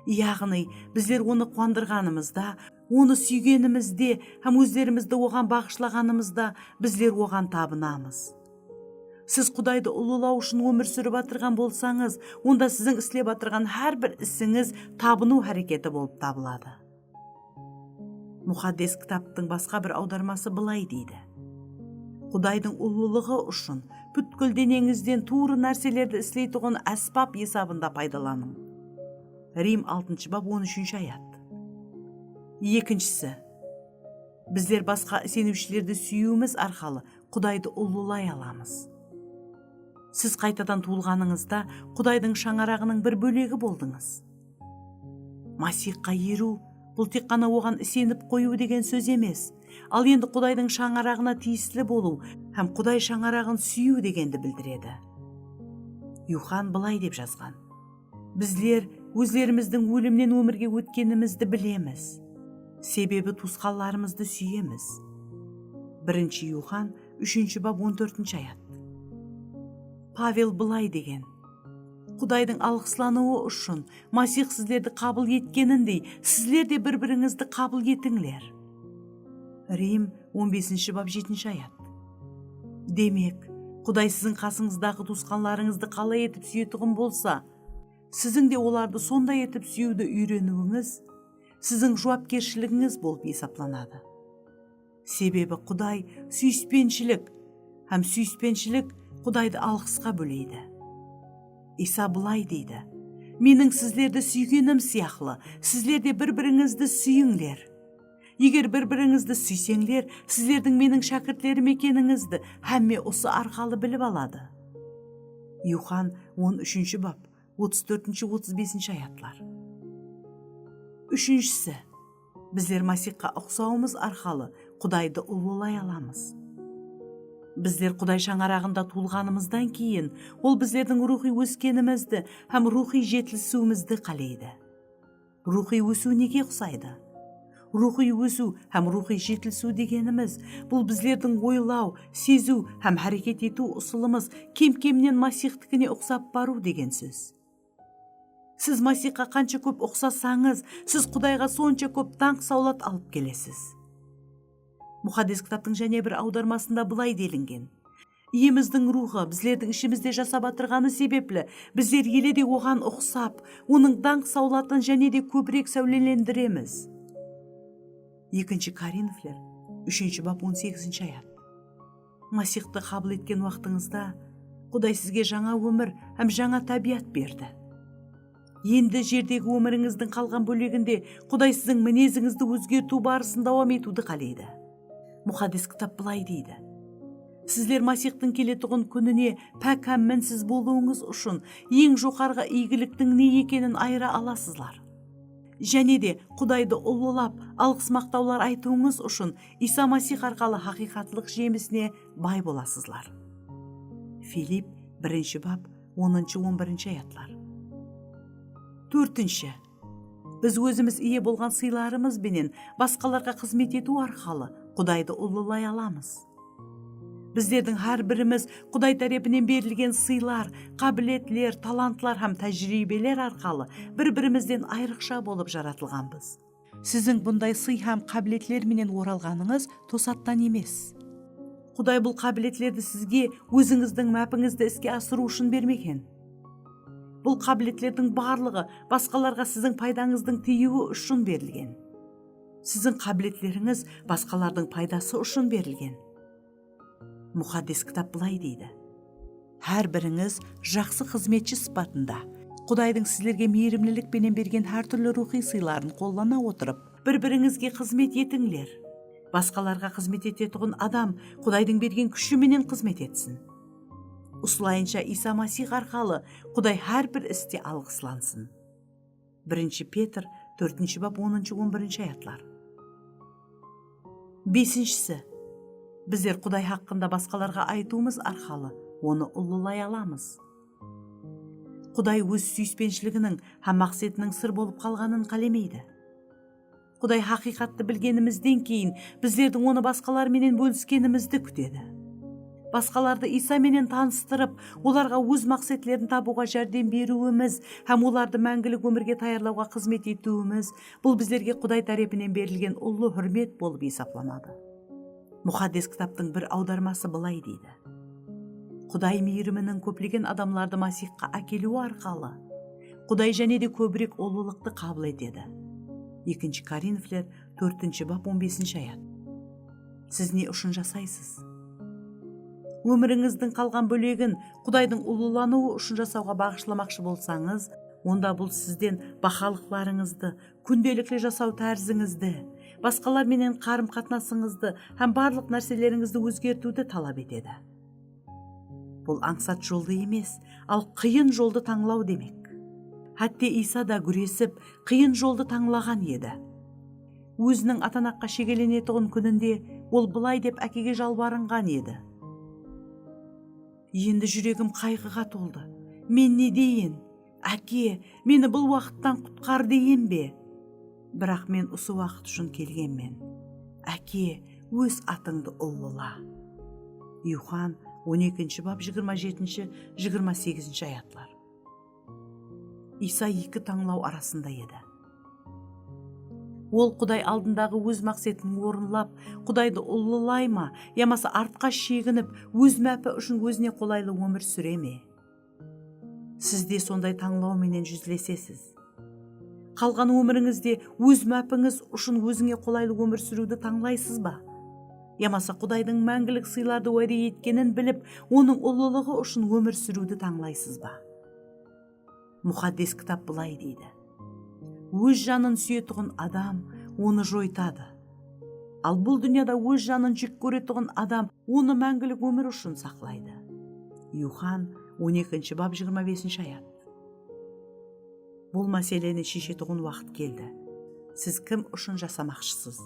Yaǵnıy, bizler Onı quwandırǵanımızda, Onı súygenimizde hám ózlerimizdi Oǵan baǵıshlaǵanımızda bizler Oǵan tabınamız. Siz Qudaydı ullılaw ushın ómir súrip atırǵan bolsańız, onda siziń islep atırǵan hár bir isińiz tabınıw háreketi bolıp tabıladı. Muqaddes Kitaptıń basqa bir awdarması bılay deydi: Qudaydıń ullılıǵı ushın pútkil deneńizden tuwrı nárselerdi isleytuǵın ásbap esabında paydalanıń. Rim altınshı bap, on úshinshi ayat. Ekinshisi, bizler basqa iseniwshilerdi súyiwimiz arqalı Qudaydı ullılay alamız. Siz qaytadan tuwılǵanıńızda Qudaydıń shańaraǵınıń bir bólegi boldıńız. Masiyxqa eriw, bul tek ǵana Oǵan isenip qoyıw degen sóz emes, al endi Qudaydıń shańaraǵına tiyisli bolıw hám Quday shańaraǵın súyiw degendi bildiredi. Yuxan bılay dep jazǵan: Bizler ózlerimizdiń ólimnen ómirge ótkenimizdi bilemiz, sebebi tuwısqanlarımızdı súyemiz. Birinshi Yuxan, úshinshi bap, on tórtinshi ayat. Pavel bılay degen: Qudaydıń alǵıslanıwı ushın Masiyx sizlerdi qabıl etkenindey, sizler de bir-birińizdi qabıl etińler. Rim, on besinshi bap, jetinshi ayat. Demek, Quday siziń qasıńızdaǵı tuwısqanlarıńızdı qalay etip súyetuǵın bolsa, siziń de olardı sonday etip súyiwdi úyreniwińiz siziń juwapkershiligińiz bolıp esaplanadı. Sebebi Quday súyispenshilik, hám súyispenshilik Qudaydı alǵısqa bóleydi. Iysa bılay deydi: Meniń sizlerdi súygenim sıyaqlı, sizler de bir-birińizdi súyińler. Eger bir-birińizdi súyseńler, sizlerdiń Meniń shákirtlerim ekenińizdi hámme usı arqalı bilip aladı. Yuxan, on úshinshi bap, otız tórtinshi, otız besinshi ayatlar. Úshinshisi, bizler Masiyxqa uqsawımız arqalı Qudaydı ullılay alamız. Bizler Quday shańaraǵında tuwılǵanımızdan keyin, Ol bizlerdiń ruwxıy óskenimizdi hám ruwxıy jetilisiwimizdi qáleydi. Ruwxıy ósiw nege uqsaydı? Ruwxıy ósiw hám ruwxıy jetilisiw degenimiz, bul bizlerdiń oylaw, seziw hám háreket etiw usılımız kem-kemnen Masixtikine uqsap barıw degen sóz. Siz Masixqa qansha kóp uqsasańız, siz Qudayǵa sonsha kóp dańq-sawlat alıp kelesiz. Muqaddes Kitaptıń jáne bir awdarmasında bılay delingen: Iyemizdiń Ruwxı bizlerdiń ishimizde jasap atırǵanı sebepli, bizler ele de Oǵan uqsap, Onıń dańq-sawlatın jáne de kóbirek sáwlelendiremiz. Ekinshi Korinfler, úshinshi bap, on segizinshi ayat. Masixtı qabıl etken waqtıńızda Quday sizge jańa ómir hám jańa tábiyat berdi. Endi jerdegi ómirińizdiń qalǵan bóleginde Quday siziń minezińizdi ózgertiw barısın dawam etiwdi qáleydi. Muqaddes Kitap bılay deydi: Sizler Masixtıń keletuǵın kúnine pák hám minsiz bolıwıńız ushın eń joqarǵı iygiliktiń ne ekenin ayıra alasızlar. Jáne de Qudaydı ullılap, alǵıs-maqtawlar aytıwıńız ushın Iysa Masix arqalı haqıyqatlıq jemisine bay bolasızlar. Filipp, birinshi bap, onınshı, on birinshi ayatlar. Tórtinshi, biz ózimiz iye bolǵan sıylarımız benen basqalarǵa xızmet etiw arqalı Qudaydı ullılay alamız. Bizlerdiń hár birimiz Quday tárepinen berilgen sıylar, qábiletler, talantlar hám tájiriybeler arqalı bir-birimizden ayrıqsha bolıp jaratılǵanbız. Siziń bunday sıy hám qábiletler menen oralǵanıńız tosattan emes. Quday bul qábiletlerdi sizge ózińizdiń mápińizdi iske asırıw ushın bermegen. Bul qábiletlerdiń barlıǵı basqalarǵa siziń paydańızdıń tiyiwi ushın berilgen. Siziń qábiletlerińiz basqalardıń paydası ushın berilgen. Muqaddes Kitap bılay deydi: Hár birińiz jaqsı xızmetshi sıpatında Qudaydıń sizlerge miyrimlilik penen bergen hár túrli ruwxıy sıyların qollana otırıp, bir-birińizge xızmet etińler. Basqalarǵa xızmet etetuǵın adam Qudaydıń bergen kúshi menen xızmet etsin. Usılayınsha Iysa Masix arqalı Quday hár bir iste alǵıslansın. Birinshi Petr, tórtinshi bap, onınshı, on birinshi ayatlar. Besinshisi, bizler Quday haqqında basqalarǵa aytıwımız arqalı Onı ullılay alamız. Quday Óz súyispenshiliginiń hám maqsetiniń sır bolıp qalǵanın qálemeydi. Quday haqıyqattı bilgenimizden keyin bizlerdiń Onı basqalar menen bóliskenimizdi kútedi. Basqalardı Iysa menen tanıstırıp, olarǵa Óz maqsetlerin tabıwǵa járdem beriwimiz hám olardı máńgilik ómirge tayarlawǵa xızmet etiwimiz, bul bizlerge Quday tárepinen berilgen ullı húrmet bolıp esaplanadı. Muqaddes Kitaptıń bir awdarması bılay deydi: Quday miyriminiń kóplegen adamlardı Masixqa ákeliwi arqalı Quday jáne de kóbirek ullılıqtı qabıl etedi. Ekinshi Korinfler, tórtinshi bap, on besinshi ayat. Siz ne ushın jasaysız? Ómirińizdiń qalǵan bólegin Qudaydıń ullılanıwı ushın jasawǵa baǵıshlamaqshı bolsańız, onda bul sizden bahalıqlarıńızdı, kúndelikli jasaw tárizińizdi, basqalar menen qarım-qatnasıńızdı hám barlıq nárselerińizdi ózgertiwdi talap etedi. Bul ańsat joldı emes, al qıyın joldı tańlaw demek. Hátte Iysa da gúresip, qıyın joldı tańlaǵan edi. Óziniń atanaqqa shegelenetuǵın kúninde Ol bılay dep Ákege jalbarınǵan edi: Endi júregim qayǵıǵa toldı. Men ne deyin? Áke, meni bul waqıttan qutqar deyin be? Biraq men usı waqıt ushın kelgenmen. Áke, Óz atıńdı ullıla. Yuxan, on ekinshi bap, jigirma jetinshi, jigirma segizinshi ayatlar. Iysa eki tańlaw arasında edi. Ol Quday aldındaǵı Óz maqsetin orınlap, Qudaydı ullılay ma, yamasa artqa sheginip, Óz mápi ushın Ózine qolaylı ómir súre me? Siz de sonday tańlaw menen júzlesesiz. Qalǵan ómirińizde óz mápińiz ushın ózińe qolaylı ómir súriwdi tańlaysız ba? Yamasa Qudaydıń máńgilik sıylardı wáde etkenin bilip, Onıń ullılıǵı ushın ómir súriwdi tańlaysız ba? Muqaddes Kitap bılay deydi: Óz janın súyetuǵın adam onı joytadı. Al bul dúnyada óz janın jek kóretuǵın adam onı máńgilik ómir ushın saqlaydı. Yuxan, on ekinshi bap, jigirma besinshi ayat. Bul máseleni sheshetuǵın waqıt keldi. Siz kim ushın jasamaqshısız?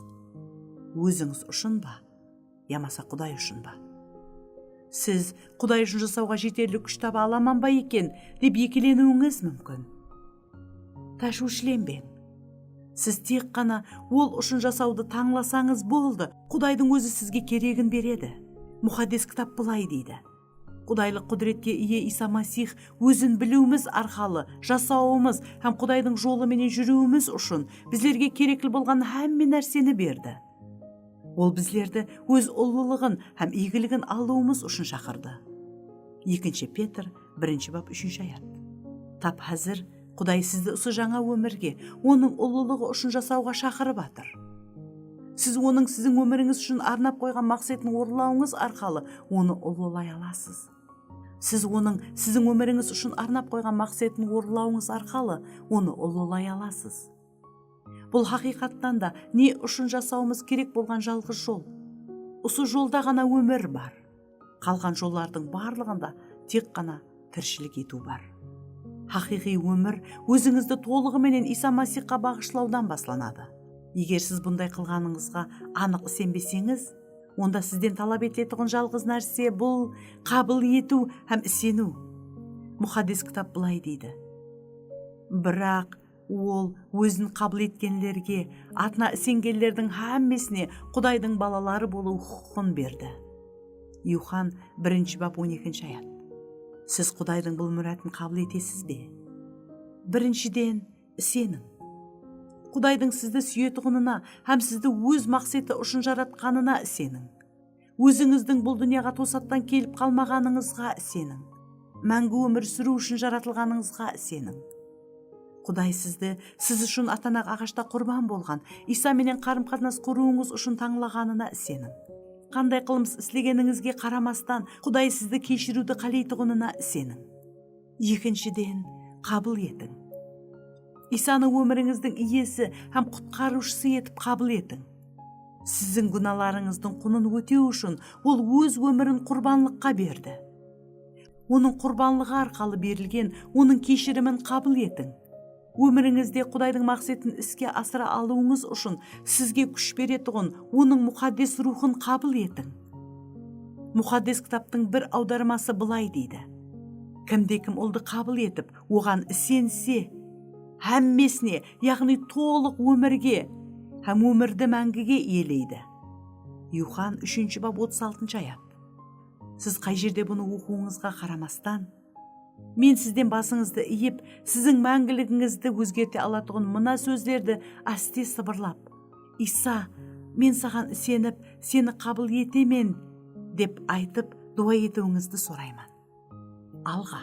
Ózińiz ushın ba, yamasa Quday ushın ba? Siz Quday ushın jasawǵa jeterli kúsh taba alaman ba eken, dep ekileniwińiz múmkin. Táshwishlenbeń. Siz tek ǵana ol ushın jasawdı tańlasańız boldı. Qudaydıń ózi sizge keregin beredi. Muqaddes Kitap bılay deydi, Qudaylıq qúdiretke iye Iysa Masih ózin biliwimiz arqalı jasawımız hám Qudaydıń jolı menen júriwimiz ushın bizlerge kerekli bolǵan hámme nárseni berdi. Ol bizlerdi óz ullılıǵın hám iygiligin alıwımız ushın shaqırdı. Ekinshi Petr, birinshi bap, úshinshi ayat. Tap házir Quday sizdi usı jańa ómirge, Onıń ullılıǵı ushın jasawǵa shaqırıp atır. Siz Onıń siziń ómirińiz ushın arnap qoyǵan maqsetin orınlawıńız arqalı Onı ullılay alasız. Siz Onıń siziń ómirińiz ushın arnap qoyǵan maqsetin orınlawıńız arqalı Onı ullılay alasız. Bul haqıyqattan da ne ushın jasawımız kerek bolǵan jalǵız jol. Usı jolda ǵana ómir bar. Qalǵan jollardıń barlıǵında tek ǵana tirshilik etiw bar. Haqıyqıy ómir ózińizdi tolıǵı menen Iysa Masihqa baǵıshlawdan baslanadı. Eger siz bunday qılǵanıńızǵa anıq isenbeseńiz, onda sizden talap etiletuǵın jalǵız nárse bul qabıl etiw hám iseniw. Muqaddes Kitap bılay deydi, Biraq Ol ózin qabıl etkenlerge, atına isengenlerdiń hámmesine Qudaydıń balaları bolıw huqıqın berdi. Yuxan, birinshi bap, on ekinshi ayat. Siz Qudaydıń bul múratın qabıl etesiz be? Birinshiden, iseniń. Qudaydıń sizdi súyetuǵınına hám sizdi óz maqseti ushın jaratqanına iseniń. Ózińizdiń bul dúnyaǵa tosattan kelip qalmaǵanıńızǵa iseniń. Máńgi ómir súriw ushın jaratılǵanıńızǵa iseniń. Quday sizdi siz ushın atanaq aǵashta qurban bolǵan Iysa menen qarım-qatnas qurıwıńız ushın tańlaǵanına iseniń. Qanday qılmıs islegenińizge qaramastan, Quday sizdi keshiriwdi qáleytuǵınına iseniń. Ekinshiden, qabıl etiń. Iysanı ómirińizdiń Iyesi hám Qutqarıwshısı etip qabıl etiń. Siziń gúnalarıńızdıń qunın ótew ushın Ol Óz ómirin qurbanlıqqa berdi. Onıń qurbanlıǵı arqalı berilgen Onıń keshirimin qabıl etiń. Ómirińizde Qudaydıń maqsetin iske asıra alıwıńız ushın sizge kúsh beretuǵın Onıń Muqaddes Ruwxın qabıl etiń. Muqaddes Kitaptıń bir awdarması bılay deydi, Kimde-kim Uldı qabıl etip, Oǵan isense, hámmesine, yaǵnıy tolıq ómirge hám ómirdi máńgige iyeleydi. Yuxan, úshinshi bap, otız altınshı ayat. Siz qay jerde bunı oqıwıńızǵa qaramastan, men sizden basıńızdı iyip, siziń máńgiligińizdi ózgerte alatuǵın mına sózlerdi áste sıbırlap, Iysa, men saǵan isenip, seni qabıl etemen, dep aytıp, duwa etiwińizdi sorayman. Alǵa.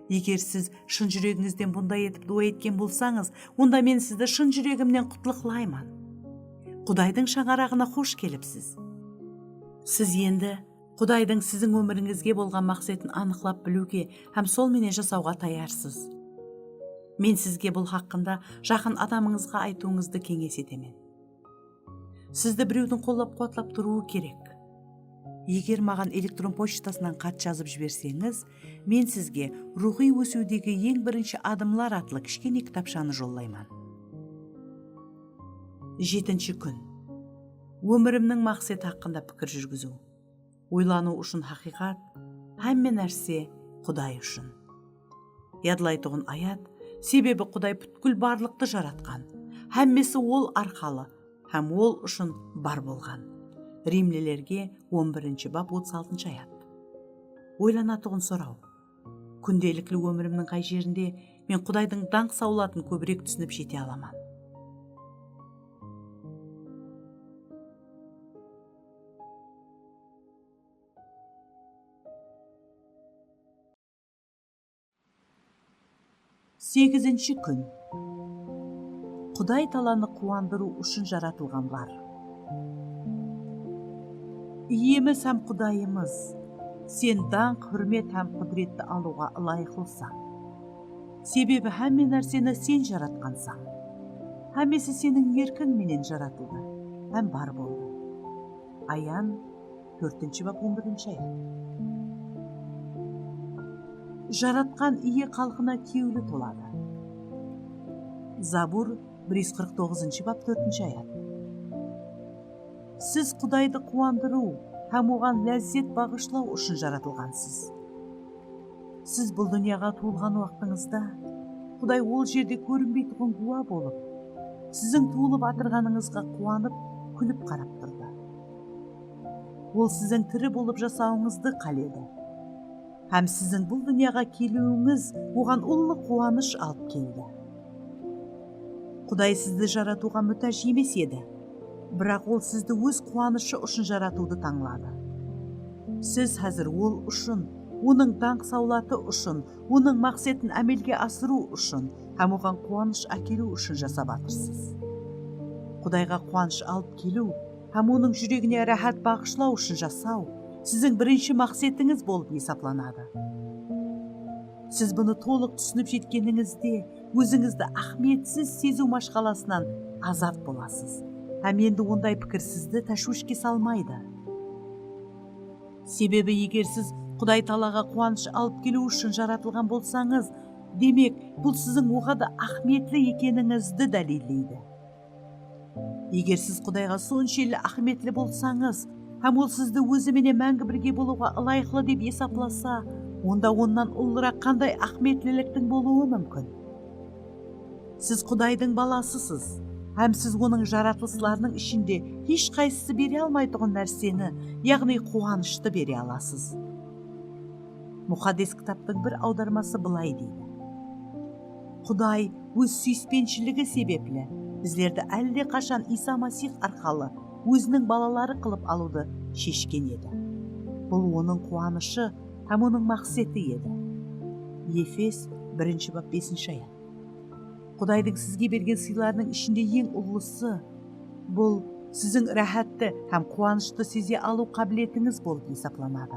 Eger siz shın júregińizden bunday etip duwa etken bolsańız, onda men sizdi shın júregimnen qutlıqlayman. Qudaydıń shańaraǵına xosh kelipsiz. Siz endi Qudaydıń siziń ómirińizge bolǵan maqsetin anıqlap biliwge hám sol menen jasawǵa tayarsız. Men sizge bul haqqında jaqın adamıńızǵa aytıwıńızdı keńes etemen. Sizdi birewdiń qollap-quwatlap turıwı kerek. Eger maǵan elektron pochtasınan xat jazıp jiberseńiz, men sizge Ruwxıy ósiwdegi eń birinshi adımlar atlı kishkene kitapshanı jollayman. Jetinshi kún. Ómirimniń maqseti haqqında pikir júrgiziw. Oylanıw ushın haqıyqat, hámme nárse Quday ushın. Yadlaytuǵın ayat, sebebi Quday pútkil barlıqtı jaratqan, hámmesi Ol arqalı hám Ol ushın bar bolǵan. Rimlilerge on birinshi bap, otız altınshı ayat. Oylanatuǵın soraw. Kúndelikli ómirimniń qay jerinde men Qudaydıń dańq sawlatın kóbirek túsinip jete alaman? Segizinshi kún. Quday taalanı quwandırıw ushın jaratılǵanlar. Iyemiz hám Qudayımız, Sen dańq, húrmet hám qúdiretti alıwǵa ılayıqlısań. Sebebi hámme nárseni Sen jaratqansań. Hámmesi Seniń erkiń menen jaratıldı hám bar boldı. Ayan, tórtinshi bap, on birinshi ayat. Jaratqan Iye xalqına kewli toladı. Zabur, bir júz qırq toǵızınshı bap, tórtinshi ayat. Siz Qudaydı quwandırıw, hám oǵan lázzet baǵıshlaw ushın jaratılǵansız. Siz bul dúnyaǵa tuwılǵan waqtıńızda Quday ol jerde kórinbeytuǵın gúwa bolıp, siziń tuwılıp atırǵanıńızǵa quwanıp, kúlip qarap turdı. Ol siziń tiri bolıp jasawıńızdı qáledi. Hám siziń bul dúnyaǵa keliwińiz oǵan ullı quwanısh alıp keldi. Quday sizdi jaratıwǵa mútáj emes edi. Biraq Ol sizdi Óz quwanıshı ushın jaratıwdı tańladı. Siz házir Ol ushın, Onıń dańq-sawlatı ushın, Onıń maqsetin ámelge asırıw ushın hám Oǵan quwanısh ákeliw ushın jasap atırsız. Qudayǵa quwanısh alıp keliw hám Onıń júregine ráhát baǵıshlaw ushın jasaw siziń birinshi maqsetińiz bolıp esaplanadı. Siz bunı tolıq túsinip jetkenińizde, ózińizdi áhmiyetsiz seziw mashqalasınan azat bolasız. Hám endi onday pikir sizdi táshwishke salmaydı. Sebebi, eger siz Quday taalaǵa quwanısh alıp keliw ushın jaratılǵan bolsańız, demek, bul siziń oǵada áhmiyetli ekenińizdi dálilleydi. Eger siz Qudayǵa sonshelli áhmiyetli bolsańız, hám Ol sizdi Ózi menen máńgi birge bolıwǵa ılayıqlı dep esaplasa, onda Onnan ullıraq qanday áhmiyetliliktiń bolıwı múmkin? Siz Qudaydıń balasısız, hám siz Onıń jaratılıslarınıń ishinde hesh qaysısı bere almaytuǵın nárseni, yaǵnıy quwanıshtı bere alasız. Muqaddes Kitaptıń bir awdarması bılay deydi: Quday Óz súyispenshiligi sebepli bizlerdi álle qashan Iysa Masix arqalı Óziniń balaları qılıp alıwdı sheshken edi. Bul Onıń quwanıshı hám Onıń maqseti edi. Efes, birinshi bap, besinshi ayat. Qudaydıń sizge bergen sıylarınıń ishinde eń ullısı, bul siziń ráhátti hám quwanıshtı size alıw qábiletińiz bolıp esaplanadı.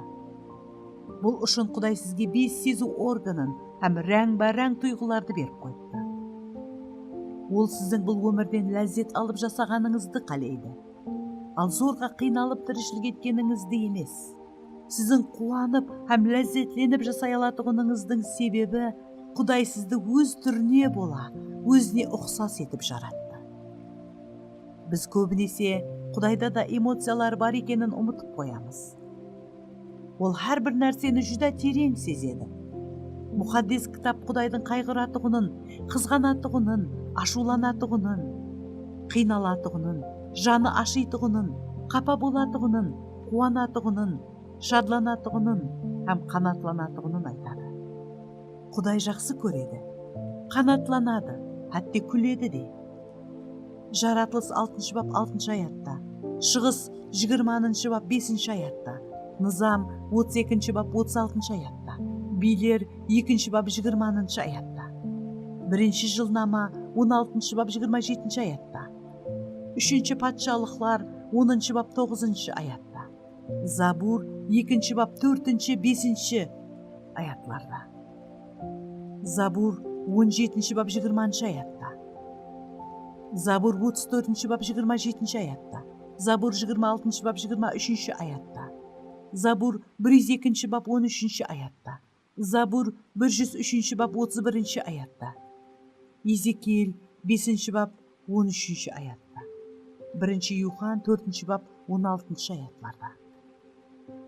Bul ushın Quday sizge bes seziw organın hám ráńbe-ráń tuyǵılardı berip qoyıptı. Ol siziń bul ómirden lázzet alıp jasaǵanıńızdı qáleydi. Al zorǵa qıynalıp tirishilik etkenińizdi emes. Siziń quwanıp hám lázzetlenip jasay alatuǵınıńızdıń sebebi, Quday sizdi Óz túrine bola, Ózine uqsas etip jarattı. Biz kóbinese Qudayda da emociyalar bar ekenin umıtıp qoyamız. Ol hár bir nárseni júdá tereń sezedi. Muqaddes Kitap Qudaydıń qayǵıratuǵının, qızǵanatuǵının, ashıwlanatuǵının, qıynalatuǵının, janı ashıytuǵının, qapa bolatuǵının, quwanatuǵının, shadlanatuǵının hám qanatlanatuǵının aytadı. Quday jaqsı kóredi, qanatlanadı, hátte kúledi de. Jaratılıs altınshı bap altınshı ayatta, Shıǵıs jigirmanınshı bap besinshi ayatta, Nızam otız ekinshi bap otız altınshı ayatta, Biyler ekinshi bap jigirmanınshı ayatta, Birinshi Jılnama on altınshı bap jigirma jetinshi ayatta, Úshinshi Patshalıqlar onınshı bap toǵızınshı ayatta, Zabur ekinshi bap tórtinshi, besinshi ayatlarda. Zabur on jetinshi bap jigirmanshı ayatta. Zabur otız tórtinshi bap jigirma jetinshi ayatta. Zabur jigirma altınshı bap jigirma úshinshi ayatta. Zabur bir júz ekinshi bap on úshinshi ayatta. Zabur bir júz úshinshi bap otız birinshi ayatta. Ezekiel besinshi bap on úshinshi ayatta. Birinshi Yuxan tórtinshi bap on altınshı ayatlarda.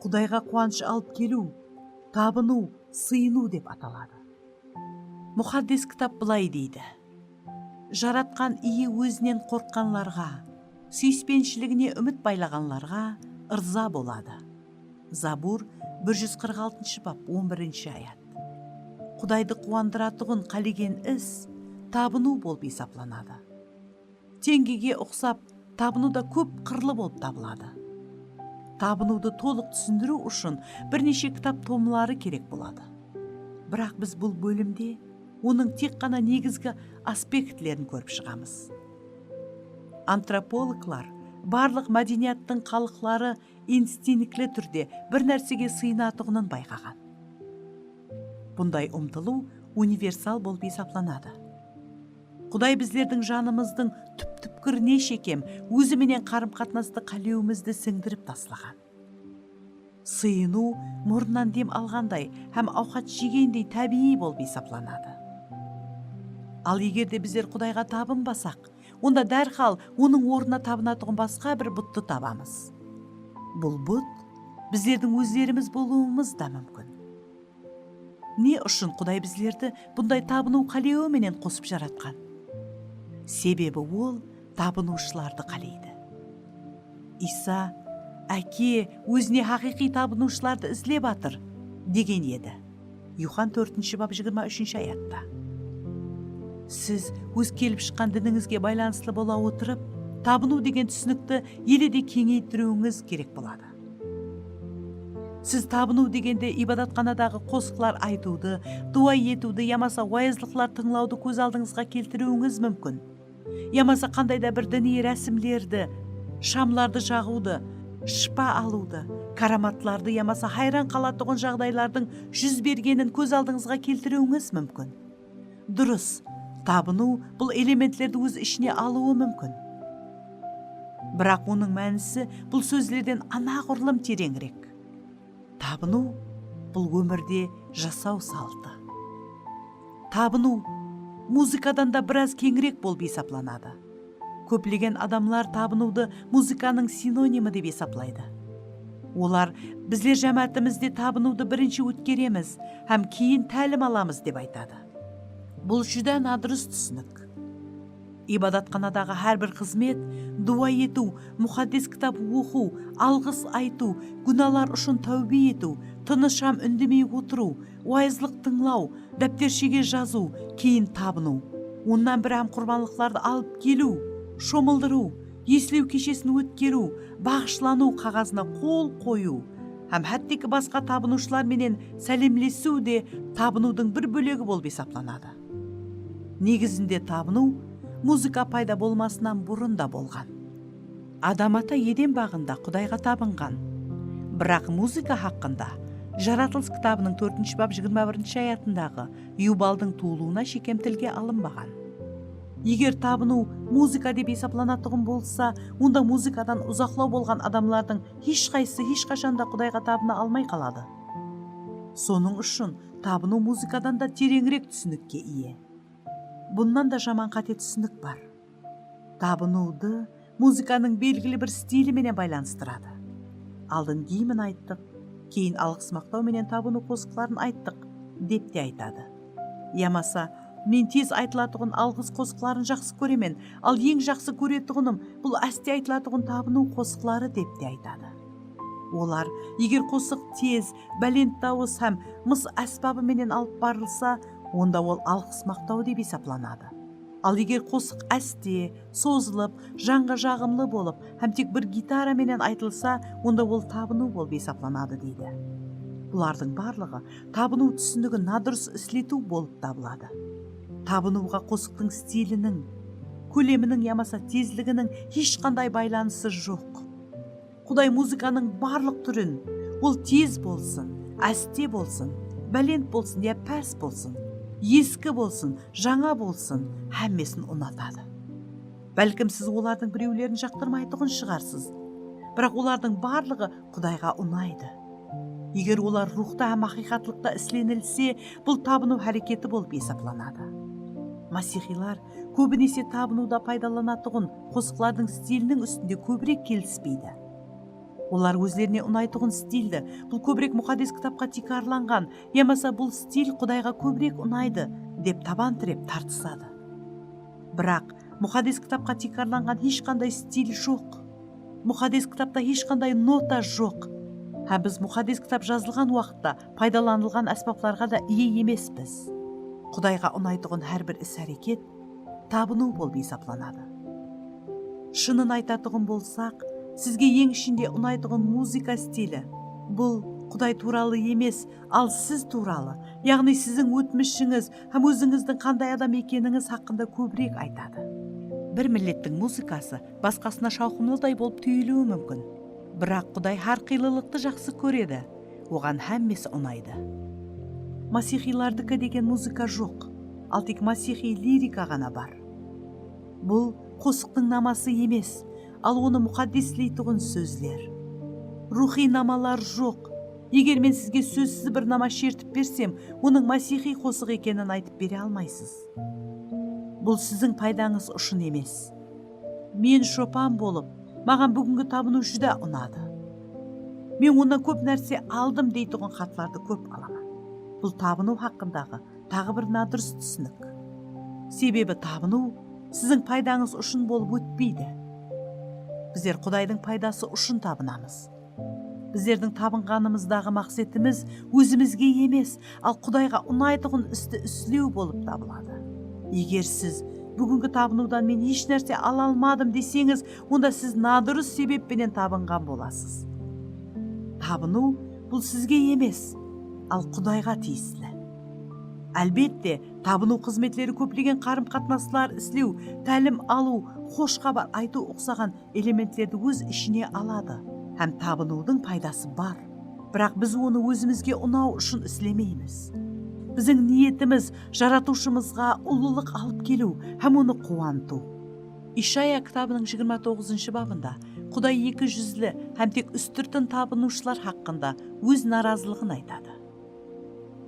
Qudayǵa quwanısh alıp keliw, tabınıw, sıyınıw dep ataladı. Muqaddes Kitap bılay deydi: Jaratqan Iye Ózinen qorqqanlarǵa, súyispenishiligine úmit baylaǵanlarǵa ırza boladı. Zabur bir júz qırq altınshı bap, on birinshi ayat. Qudaydı quwandıratuǵın qálegen is tabınıw bolıp esaplanadı. Teńgege uqsap, tabınıw da kóp qırlı bolıp tabıladı. Tabınıwdı tolıq túsindiriw ushın bir neshe kitap tomları kerek boladı. Biraq biz bul bólimde onıń tek ǵana negizgi aspektlerin kórip shıǵamız. Antropologlar barlıq mádeniyattıń xalıqları instinktli túrde bir nársege sıyınatuǵının bayqaǵan. Bunday umtılıw universal bolıp esaplanadı. Quday bizlerdiń janımızdıń túp-túpkirine shekem Ózi menen qarım-qatnastı qálewimizdi sińdirip taslaǵan. Sıyınıw murınnan dem alǵanday hám awqat jegendey tábiyiy bolıp esaplanadı. Al eger de bizler Qudayǵa tabınbasaq, onda dárhal Onıń ornına tabınatuǵın basqa bir buttı tabamız. Bul but bizlerdiń ózlerimiz bolıwımız da múmkin. Ne ushın Quday bizlerdi bunday tabınıw qálewi menen qosıp jaratqan? Sebebi Ol tabınıwshılardı qáleydi. Iysa, Áke, Ózine haqıyqıy tabınıwshılardı izlep atır, degen edi. Yuxan tórtinshi bap, jigirma úshinshi ayatta. Siz óz kelip shıqqan dinińizge baylanıslı bola otırıp, tabınıw degen túsinikti ele de keńeytiriwińiz kerek boladı. Siz tabınıw degende ibadatxanadaǵı qosıqlar aytıwdı, duwa etiwdi yamasa wayızlıqlar tıńlawdı kóz aldıńızǵa keltiriwińiz múmkin. Yamasa qanday da bir diniy rásimlerdi, shamlardı jaǵıwdı, shıpa alıwdı, káramatlardı yamasa hayran qalatuǵın jaǵdaylardıń júz bergenin kóz aldıńızǵa keltiriwińiz múmkin. Durıs, tabınıw bul elementlerdi óz ishine alıwı múmkin. Biraq onıń mánisi bul sózlerden anaǵurlım tereńirek. Tabınıw, bul ómirde jasaw saltı. Tabınıw muzıkadan da biraz keńirek bolıp esaplanadı. Kóplegen adamlar tabınıwdı muzıkanıń sinonimi dep esaplaydı. Olar, bizler jámáátimizde tabınıwdı birinshi ótkeremiz hám keyin tálim alamız, dep aytadı. Bul júdá nadurıs túsinik. Ibadatxanadaǵı hár bir xızmet, duwa etiw, Muqaddes Kitap oqıw, alǵıs aytıw, gúnalar ushın táwbe etiw, tınısh hám úndemey otırıw, wayızlıq tıńlaw, dáptershege jazıw, keyin tabınıw, onnan bir hám qurbanlıqlardı alıp keliw, shomıldırıw, eslew keshesin ótkeriw, baǵıshlanıw qaǵazına qol qoyıw hám hátteki basqa tabınıwshılar menen sálemlesiw de tabınıwdıń bir bólegi bolıp esaplanadı. Negizinde tabınıw muzıka payda bolmasınan burın da bolǵan. Adam ata Eden baǵında Qudayǵa tabınǵan. Biraq muzıka haqqında Jaratılıs kitabınıń tórtinshi bap jigirma birinshi ayatındaǵı Yubaldıń tuwılıwına shekem tilge alınbaǵan. Eger tabınıw muzıka dep esaplanatuǵın bolsa, onda muzıkadan uzaqlaw bolǵan adamlardıń hesh qaysı hesh qashan da Qudayǵa tabına almay qaladı. Sonıń ushın tabınıw muzıkadan da tereńirek túsinikke iye. Bunnan da jaman qáte túsinik bar. Tabınıwdı muzıkanıń belgili bir stili menen baylanıstıradı. Aldın giymin ayttıq, keyin alǵıs-maqtaw menen tabınıw qosıqların ayttıq, dep te aytadı. Yamasa, men tez aytılatuǵın alǵıs qosıqların jaqsı kóremen, al eń jaqsı kóretuǵınım bul áste aytılatuǵın tabınıw qosıqları, dep te aytadı. Olar, eger qosıq tez, bálent dawıs hám mıs ásbabı menen alıp barılsa, onda ol alǵıs-maqtaw dep esaplanadı. Al eger qosıq áste, sozılıp, janǵa jaǵımlı bolıp hám tek bir gitara menen aytılsa, onda ol tabınıw bolıp esaplanadı, deydi. Bulardıń barlıǵı tabınıw túsinigin nadurıs isletiw bolıp tabıladı. Tabınıwǵa qosıqtıń stiliniń, kóleminiń yamasa tezliginiń hesh qanday baylanısı joq. Quday muzıkanıń barlıq túrin, ol tez bolsın, áste bolsın, bálent bolsın ya pás bolsın, eski bolsın, jańa bolsın, hámmesin unatadı. Bálkim siz olardıń birewlerin jaqtırmaytuǵın shıǵarsız. Biraq olardıń barlıǵı Qudayǵa unaydı. Eger olar ruwxta hám haqıyqatlıqta islenilse, bul tabınıw háreketi bolıp esaplanadı. Masihiylar kóbinese tabınıwda paydalanatuǵın qosıqlardıń stiliniń ústinde kóbirek kelispeydi. Olar ózlerine unaytuǵın stildi, bul kóbirek Muqaddes Kitapqa tiykarlanǵan, yamasa bul stil Qudayǵa kóbirek unaydı, dep taban tirep tartısadı. Biraq Muqaddes Kitapqa tiykarlanǵan hesh qanday stil joq. Muqaddes Kitapta hesh qanday nota joq. Hám biz Muqaddes Kitap jazılǵan waqıtta paydalanılǵan ásbaplarǵa da iye emespiz. Qudayǵa unaytuǵın hár bir is-háreket tabınıw bolıp esaplanadı. Shının aytatuǵın bolsaq, sizge eń ishinde unaytuǵın muzıka stili, bul Quday tuwralı emes, al siz tuwralı, yaǵnıy siziń ótmishińiz hám ózińizdiń qanday adam ekenińiz haqqında kóbirek aytadı. Bir millettiń muzıkası basqasına shawqımlıday bolıp túyiliwi múmkin. Biraq Quday hár qıylılıqtı jaqsı kóredi, oǵan hámmesi unaydı. Masihiylardiki degen muzıka joq, al tek masihiy lirika ǵana bar. Bul qosıqtıń naması emes, al onı muqaddesleytuǵın sózler. Ruwxıy namalar joq. Eger men sizge sózsiz bir nama shertip bersem, onıń masihiy qosıq ekenin aytıp bere almaysız. Bul siziń paydańız ushın emes. Men shopan bolıp, maǵan búgingi tabınıw júdá unadı. Men onnan kóp nárse aldım deytuǵın xatlardı kóp alaman. Bul tabınıw haqqındaǵı taǵı bir nadurıs túsinik. Sebebi tabınıw siziń paydańız ushın bolıp ótpeydi. Bizler Qudaydıń paydası ushın tabınamız. Bizlerdiń tabınǵanımızdaǵı maqsetimiz ózimizge emes, al Qudayǵa unaytuǵın isti islew bolıp tabıladı. Eger siz, "Búgingi tabınıwdan men hesh nárse ala almadım," deseńiz, onda siz nadurıs sebep penen tabınǵan bolasız. Tabınıw bul sizge emes, al Qudayǵa tiyisli. Álbette, tabınıw xızmetleri kóplegen qarım-qatnaslar islew, tálim alıw, xosh xabar aytıw uqsaǵan elementlerdi óz ishine aladı hám tabınıwdıń paydası bar. Biraq biz onı ózimizge unaw ushın islemeymiz. Biziń niyetimiz Jaratıwshımızǵa ullılıq alıp keliw hám onı quwantıw. Ishaya kitabınıń jigirma toǵızınshı babında Quday eki júzli hám tek ústirtin tabınıwshılar haqqında óz narazılıǵın aytadı.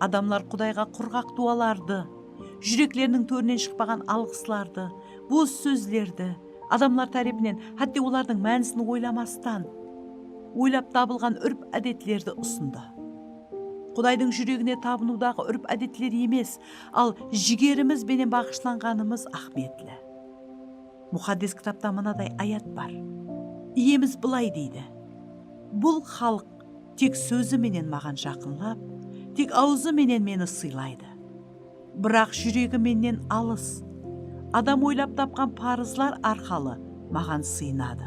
Adamlar Qudayǵa qurǵaq duwalardı, júrekleriniń tórinen shıqpaǵan alǵıslardı, bos sózlerdi, adamlar tárepinen, hátte olardıń mánisin oylamastan, oylap tabılǵan úrp-ádetlerdi usındı. Qudaydıń júregine tabınıwdaǵı úrp-ádetler emes, al jigerimiz benen baǵıshlanǵanımız áhmiyetli. Muqaddes kitapta mınaday ayat bar. Iyemiz bılay deydi, "Bul xalıq tek sózi menen maǵan jaqınlap, tek awzı menen meni sıylaydı. Biraq júregi mennen alıs. Adam oylap tapqan parızlar arqalı maǵan sıyınadı."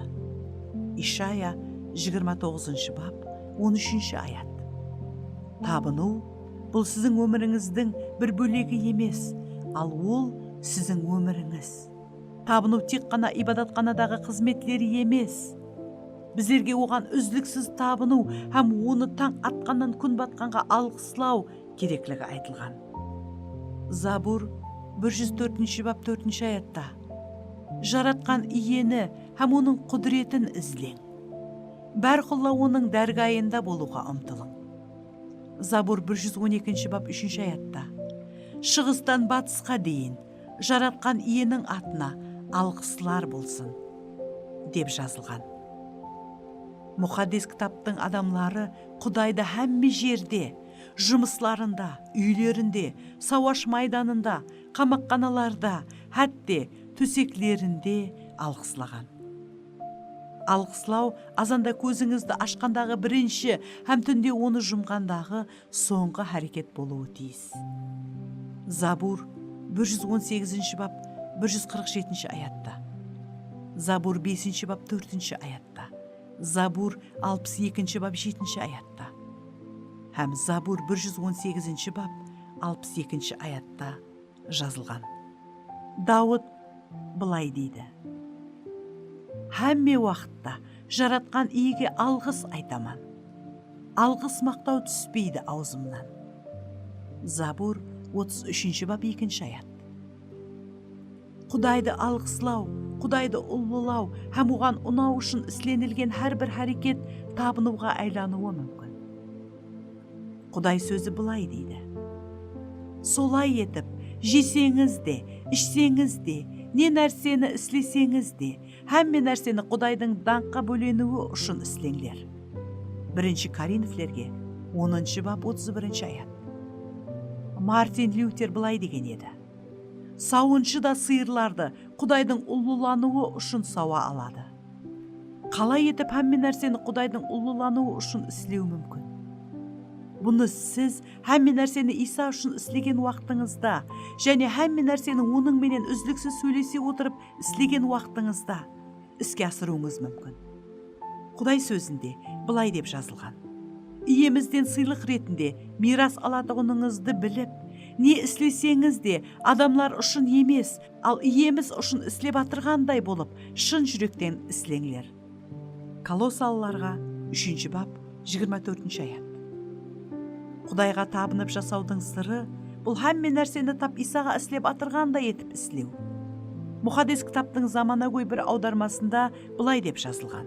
Ishaya jigirma toǵızınshı bap, on úshinshi ayat. Tabınıw, bul siziń ómirińizdiń bir bólegi emes, al ol siziń ómirińiz. Tabınıw tek ǵana ibadatxanadaǵı xızmetleri emes. Bizlerge oǵan úzliksiz tabınıw hám onı tań atqannan kún batqanǵa alǵıslaw kerekligi aytılǵan. Zabur bir júz tórtinshi bap tórtinshi ayatta, "Jaratqan Iyeni hám Onıń qúdiretin izleń. Bárqulla Onıń dárgayında bolıwǵa umtılıń." Zabur bir júz on ekinshi bap úshinshi ayatta, "Shıǵıstan batısqa deyin Jaratqan Iyeniń atına alǵıslar bolsın," dep jazılǵan. Muqaddes kitaptıń adamları Qudaydı hámme jerde, jumıslarında, úylerinde, sawash maydanında, qamaqxanalarda, hátte tóseklerinde alǵıslaǵan. Alǵıslaw azanda kózińizdi ashqandaǵı birinshi hám túnde onı jumǵandaǵı sońǵı háreket bolıwı tiyis. Zabur bir júz on segizinshi bap bir júz qırq jetinshi ayatta. Zabur besinshi bap tórtinshi ayatta. Zabur alpıs ekinshi bap jetinshi ayatta. Hám Zabur bir júz on segizinshi bap alpıs ekinshi ayatta jazılǵan. Dawıt bılay deydi, "Hámme waqıtta Jaratqan Iyege alǵıs aytaman. Alǵıs-maqtaw túspeydi awzımnan." Zabur otız úshinshi bap ekinshi ayat. Qudaydı alǵıslaw, Qudaydı ullılaw hám Oǵan unaw ushın islenilgen hár bir háreket tabınıwǵa aylanıwı múmkin. Quday sózi bılay deydi, "Solay etip, jeseńiz de, ishseńiz de, ne nárseni isleseńiz de, hámme nárseni Qudaydıń dańqqa bóleniwi ushın isleńler." Birinshi Korinflerge onınshı bap otız birinshi ayat. Martin Lyuter bılay degen edi, "Sawınshı da sıyırlardı Qudaydıń ullılanıwı ushın sawa aladı." Qalay etip hámme nárseni Qudaydıń ullılanıwı ushın islew múmkin? Bunı siz hámme nárseni Iysa ushın islegen waqtıńızda, jáne hámme nárseni Onıń menen úzliksiz sóylese otırıp islegen waqtıńızda iske asırıwıńız múmkin. Quday sózinde bılay dep jazılǵan, "Iyemizden sıylıq retinde miyras alatuǵınıńızdı bilip, ne isleseńiz de, adamlar ushın emes, al Iyemiz ushın islep atırǵanday bolıp, shın júrekten isleńler." Kolossalılarǵa úshinshi bap, jigirma tórtinshi ayat. Qudayǵa tabınıp jasawdıń sırı, bul hámme nárseni tap Iysaǵa islep atırǵanday etip islew. Muqaddes kitaptıń zamanagóy bir awdarmasında bılay dep jazılǵan,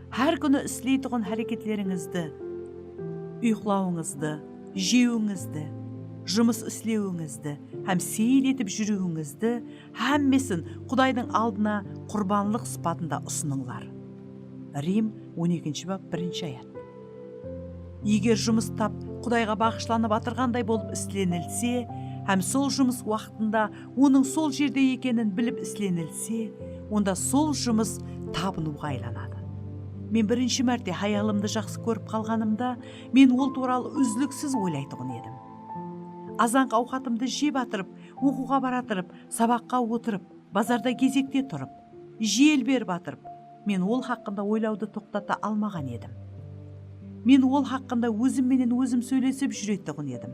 "Hár kúni isleytuǵın háreketlerińizdi, uyıqlawıńızdı, jewińizdi, jumıs islewińizdi hám seyil etip júriwińizdi, hámmesin Qudaydıń aldına qurbanlıq sıpatında usınıńlar." Rim on ekinshi bap, birinshi ayat. Eger jumıs tap Qudayǵa baǵıshlanıp atırǵanday bolıp islenilse hám sol jumıs waqtında onıń sol jerde ekenin bilip islenilse, onda sol jumıs tabınıwǵa aylanadı. Men birinshi márte hayalımdı jaqsı kórip qalǵanımda, men ol tuwralı úzliksiz oylaytuǵın edim. Azanǵı awqatımdı jep atırıp, oqıwǵa baratırıp, sabaqqa otırıp, bazarda gezekte turıp, jel berip atırıp, men ol haqqında oylawdı toqtata almaǵan edim. Men ol haqqında ózim menen ózim sóylesip júretuǵın edim.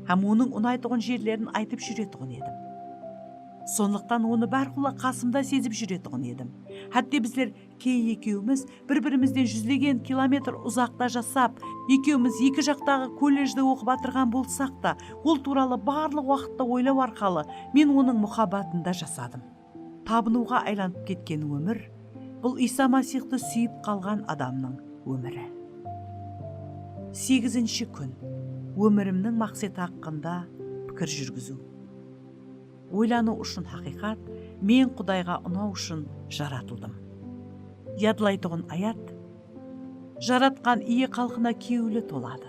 Hám onıń unaytuǵın jerlerin aytıp júretuǵın edim. Sonlıqtan onı bárqulla qasımda sezip júretuǵın edim. Hátte bizler Key ekewimiz bir-birimizden júzlegen kilometr uzaqta jasap, ekewimiz eki jaqtaǵı kolledjde oqıp atırǵan bolsaq ta, ol tuwralı barlıq waqıtta oylaw arqalı men onıń muhabbatında jasadım. Tabınıwǵa aylanıp ketken ómir, bul Iysa Masiyxtı súyip qalǵan adamnıń ómiri. Segizinshi kún. Ómirimniń maqseti haqqında pikir júrgiziw. Oylanıw ushın haqıyqat, men Qudayǵa unaw ushın jaratıldım. Yadlaytuǵın ayat, Jaratqan Iye xalqına kewli toladı.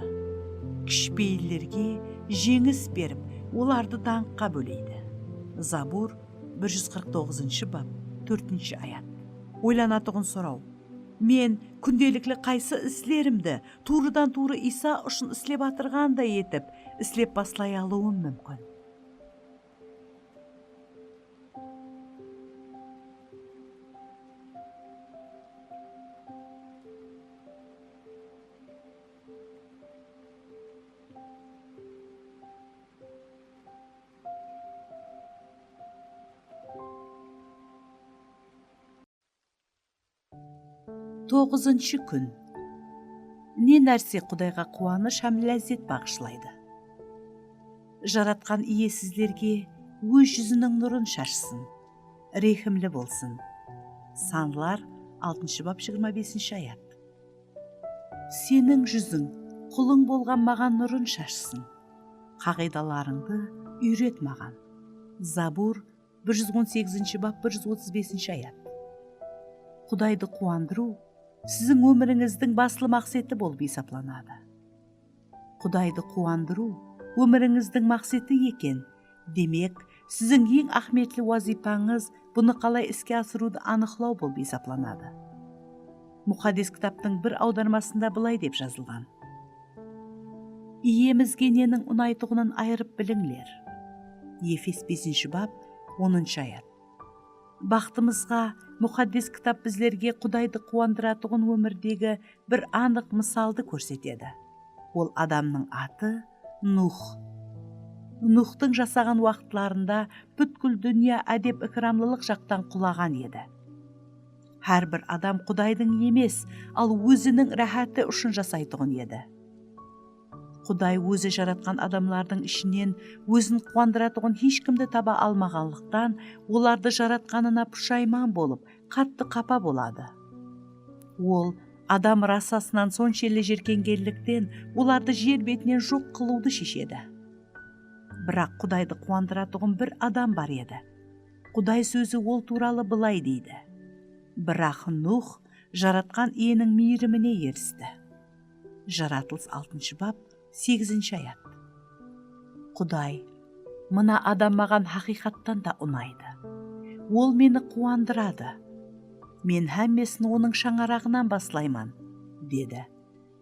Kishipeyillerge jeńis berip, olardı dańqqa bóleydi. Zabur bir júz qırq toǵızınshı bap, tórtinshi ayat. Oylanatuǵın soraw, men kúndelikli qaysı islerimdi tuwrıdan-tuwrı Iysa ushın islep atırǵanday etip islep baslay alıwım múmkin? Toǵızınshı kún. Ne nárse Qudayǵa quwanısh hám lázzet baǵıshlaydı? Jaratqan Iye sizlerge Óz júziniń nurın shashsın, rehimli bolsın. Sanlar, altınshı bap, jigirma besinshi ayat. Seniń júziń qulıń bolǵan maǵan nurın shashsın, qaǵıydalarıńdı úyret maǵan. Zabur, bir júz on segizinshi bap, bir júz otız besinshi ayat. Qudaydı quwandırıw siziń ómirińizdiń baslı maqseti bolıp esaplanadı. Qudaydı quwandırıw ómirińizdiń maqseti eken, demek, siziń eń áhmiyetli wazıypańız bunı qalay iske asırıwdı anıqlaw bolıp esaplanadı. Muqaddes Kitaptıń bir awdarmasında bılay dep jazılǵan. Iyemizge neniń unaytuǵının ayırıp bilińler. Efes besinshi bap, onınshı ayat. Baxtımızǵa, Muqaddes Kitap bizlerge Qudaydı quwandıratuǵın ómirdegi bir anıq mısaldı kórsetedi. Ol adamnıń atı Nuh. Nuhtıń jasaǵan waqıtlarında pútkil dúnya ádep-ikramlılıq jaqtan qulaǵan edi. Hár bir adam Qudaydıń emes, al óziniń ráháti ushın jasaytuǵın edi. Quday ózi jaratqan adamlardıń ishinen ózin quwandıratuǵın hesh kimdi taba almaǵanlıqtan, olardı jaratqanına pushayman bolıp, qattı qapa boladı. Ol adam rasasınan sonshelli jerkengenlikten, olardı jer betinen joq qılıwdı sheshedi. Biraq Qudaydı quwandıratuǵın bir adam bar edi. Quday sózi ol tuwralı bılay deydi: Biraq Nuh Jaratqan Iyeniń miyrimine eristi. Jaratılıs altınshı bap, segizinshi ayat. Quday: Mına adam maǵan haqıyqattan da unaydı. Ol meni quwandıradı. Men hámmesin onıń shańaraǵınan baslayman, dedi.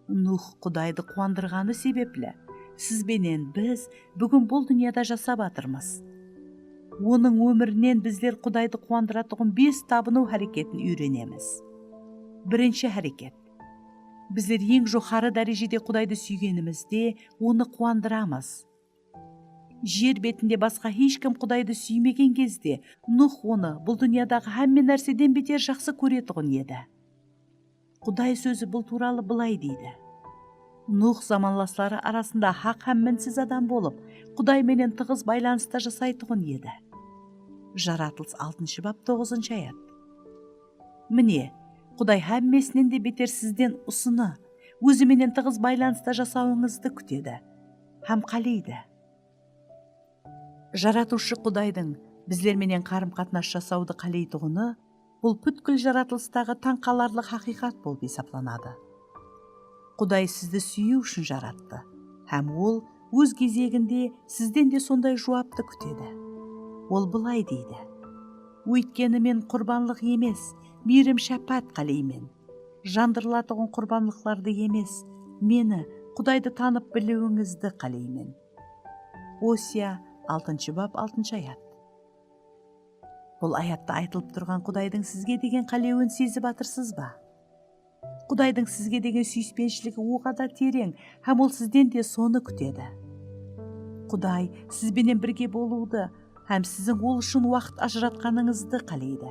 Nuh Qudaydı quwandırǵanı sebepli, siz benen biz búgin bul dúnyada jasap atırmız. Onıń ómirinen bizler Qudaydı quwandıratuǵın bes tabınıw háreketin úyrenemiz. Birinshi háreket. Bizler eń joqarı dárejede Qudaydı súygenimizde, Onı quwandıramız. Jer betinde basqa hesh kim Qudaydı súymegen gezde, Nuh Onı bul dúnyadaǵı hámme nárseden beter jaqsı kóretuǵın edi. Quday sózi bul tuwralı bılay deydi: Nuh zamanlasları arasında haq hám minsiz adam bolıp, Quday menen tıǵız baylanısta jasaytuǵın edi. Jaratılıs altınshı bap, toǵızınshı ayat. Mine, Quday hámmesinen de beter sizden usını, Ózi menen tıǵız baylanısta jasawıńızdı kútedi hám qáleydi. Jaratıwshı Qudaydıń bizler menen qarım-qatnas jasawdı qáleytuǵını Bul pútkil jaratılıstaǵı tań qalarlıq haqıyqat bolıp esaplanadı. Quday sizdi súyiw ushın jarattı, hám Ol óz gezeginde sizden de sonday juwaptı kútedi. Ol bılay deydi: "Óytkeni men qurbanlıq emes, miyrim-shápáát qáleymen. Jandırılatuǵın qurbanlıqlardı emes, Meni, Qudaydı tanıp biliwińizdi qáleymen." Osiya, altınshı bap, altınshı ayat. Bul ayatta aytılıp turǵan Qudaydıń sizge degen qálewin sezip atırsız ba? Qudaydıń sizge degen súyispenshiligi oǵada tereń hám Ol sizden de sonı kútedi. Quday siz benen birge bolıwdı hám siziń Ol ushın waqıt ajıratqanıńızdı qáleydi.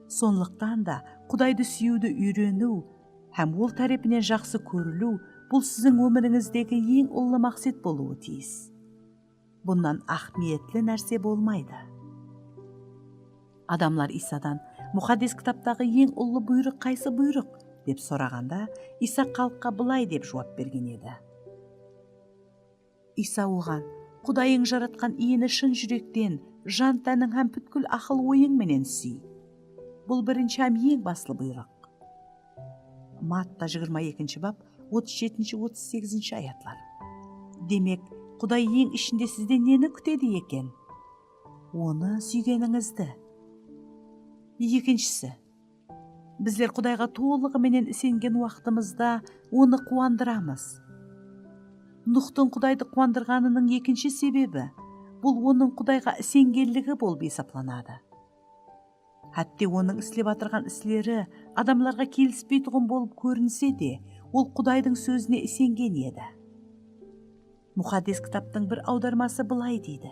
Sonlıqtan da, Qudaydı súyiwdi úyreniw hám Ol tárepinen jaqsı kóriliw, bul siziń ómirińizdegi eń ullı maqset bolıwı tiyis. Bunnan áhmiyetli nárse bolmaydı. Adamlar Iysadan: "Muqaddes kitaptaǵı eń ullı buyrıq qaysı buyrıq?" dep soraǵanda, Iysa xalıqqa bılay dep juwap bergen edi. Iysa oǵan: "Qudayıń jaratqan Iyeni shın júrekten, jan-tániń hám pútkil aqıl-oyıń menen súy. Bul birinshi hám eń baslı buyrıq." Matta, jigirma ekinshi bap, otız jetinshi, otız segizinshi ayatlar. Demek, Quday eń ishinde sizden neni kútedi eken? Onı súygenińizdi. Ekinshisi, bizler Qudayǵa tolıǵı menen isengen waqtımızda Onı quwandıramız. Nuxtıń Qudaydı quwandırǵanınıń ekinshi sebebi, bul onıń Qudayǵa isengenligi bolıp esaplanadı. Hátte onıń islep atırǵan isleri adamlarǵa kelispeytuǵın bolıp kórinse de, ol Qudaydıń sózine isengen edi. Muqaddes kitaptıń bir awdarması bılay deydi: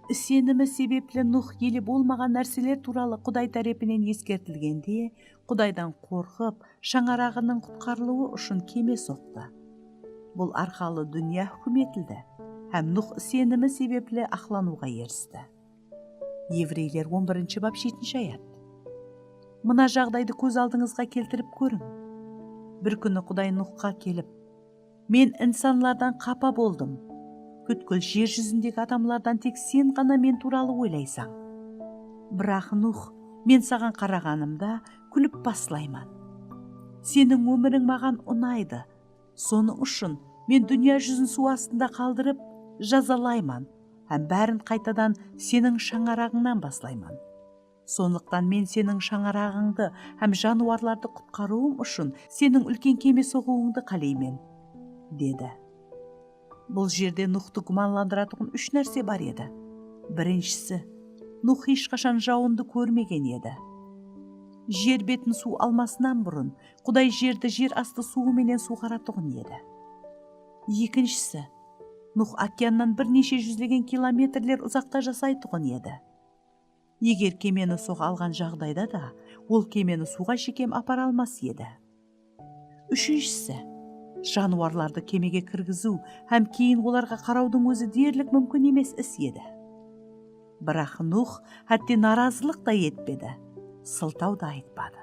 "Isenimi sebepli Nuh ele bolmaǵan nárseler tuwralı Quday tárepinen eskertilgende, Qudaydan qorqıp, shańaraǵınıń qutqarılıwı ushın keme soqtı. Bul arqalı dúnya húkim etildi hám Nuh isenimi sebepli aqlanıwǵa eristi." Evreyler, on birinshi bap, jetinshi ayat. Mına jaǵdaydı kóz aldıńızǵa keltirip kóriń. Bir kúni Quday Nuxqa kelip: "Men insanlardan qapa boldım. Pútkil jer júzindegi adamlardan tek sen ǵana men tuwralı oylaysań. Biraq, Nuh, men saǵan qaraǵanımda kúlip baslayman. Seniń ómiriń maǵan unaydı. Sonıń ushın men dúnya júzin suw astında qaldırıp, jazalayman hám bárin qaytadan seniń shańaraǵıńnan baslayman. Sonlıqtan men seniń shańaraǵıńdı hám janıwarlardı qutqarıwım ushın seniń úlken keme soǵıwıńdı qáleymen", dedi. Bul jerde Nuxtı gúmanlandıratuǵın úsh nárse bar edi. Birinshisi, Nuh hesh qashan jawındı kórmegen edi. Jer betin suw almasınan burın Quday jerdi jer astı suwı menen suwǵaratuǵın edi. Ekinshisi, Nuh okeannan bir neshe júzlegen kilometrler uzaqta jasaytuǵın edi. Eger kemeni soǵa alǵan jaǵdayda da, ol kemeni suwǵa shekem apara almas edi. Úshinshisi, janıwarlardı kemege kirgiziw hám keyin olarǵa qarawdıń ózi derlik múmkin emes is edi. Biraq Nuh hátte narazılıq ta etpedi, sıltaw da aytpadı.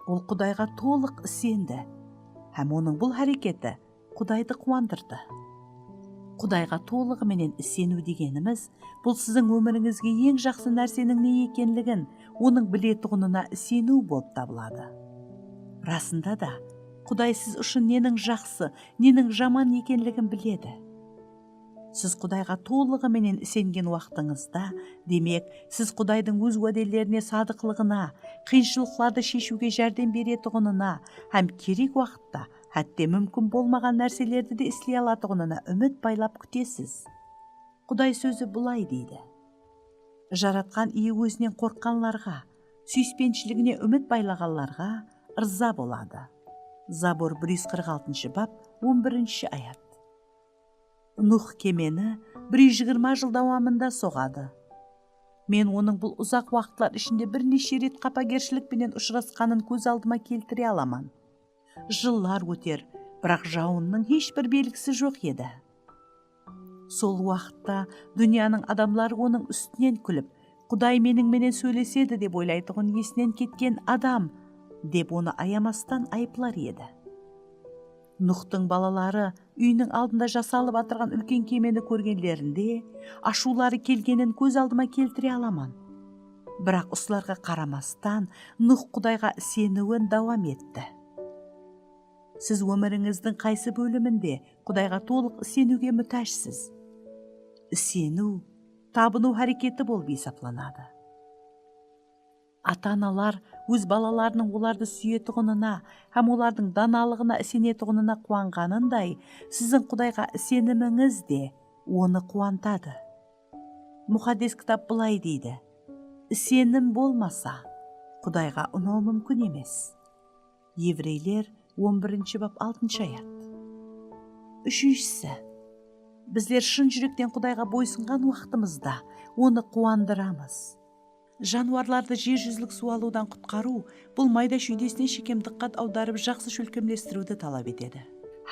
Ol Qudayǵa tolıq isendi hám onıń bul háreketi Qudaydı quwandırdı. Qudayǵa tolıǵı menen iseniw degenimiz, bul siziń ómirińizge eń jaqsı nárseniń ne ekenligin, onıń biletuǵınına iseniw bolıp tabıladı. Rasında da, Quday siz ushın neniń jaqsı, neniń jaman ekenligin biledi. Siz Qudayǵa tolıǵı menen isengen waqtıńızda, demek, siz Qudaydıń óz wádelerine sadıqlıǵına, qıyınshılıqlardı sheshiwge járdem beretuǵınına hám kerek waqıtta hátte múmkin bolmaǵan nárselerdi de isley alatuǵınına úmit baylap kútesiz. Quday sózi bılay deydi: "Jaratqan Iye ózinen qorqqanlarǵa, súyispenshiligine úmit baylaǵanlarǵa ırza boladı." Zabur bir júz qırq altınshı bap, on birinshi ayat. Nuh kemeni bir júz jigirma jıl dawamında soǵadı. Men onıń bul uzaq waqıtlar ishinde bir neshe ret qapagershilik penen ushırasqanın kóz aldıma keltire alaman. Jıllar óter, biraq jawınnıń hesh bir belgisi joq edi. Sol waqıtta dúnyanıń adamları onıń ústinen kúlip, "Quday meniń menen sóylesedi dep oylaytuǵın esinen ketken adam", dep onı ayamastan ayıplar edi. Nuxtıń balaları úyiniń aldında jasalıp atırǵan úlken kemeni kórgenlerinde, ashıwları kelgenin kóz aldıma keltire alaman. Biraq usılarǵa qaramastan, Nuh Qudayǵa iseniwin dawam etti. Siz ómirińizdiń qaysı bóliminde Qudayǵa tolıq iseniwge mútájsiz? Iseniw, tabınıw háreketi bolıp esaplanadı. Ata-analar óz balalarınıń olardı súyetuǵınına hám olardıń danalıǵına isenetuǵınına quwanǵanınday, siziń Qudayǵa isenimińiz de onı quwantadı. Muqaddes Kitap bılay deydi: "Isenim bolmasa, Qudayǵa unaw múmkin emes." Evreyler, on birinshi bap, altınshı ayat. Úshinshisi, bizler shın júrekten Qudayǵa boysınǵan waqtımızda Onı quwandıramız. Janıwarlardı jer júzilik suw alıwdan qutqarıw, bul mayda-shúydesine shekem dıqqat awdarıp, jaqsı shólkemlestiriwdi talap etedi.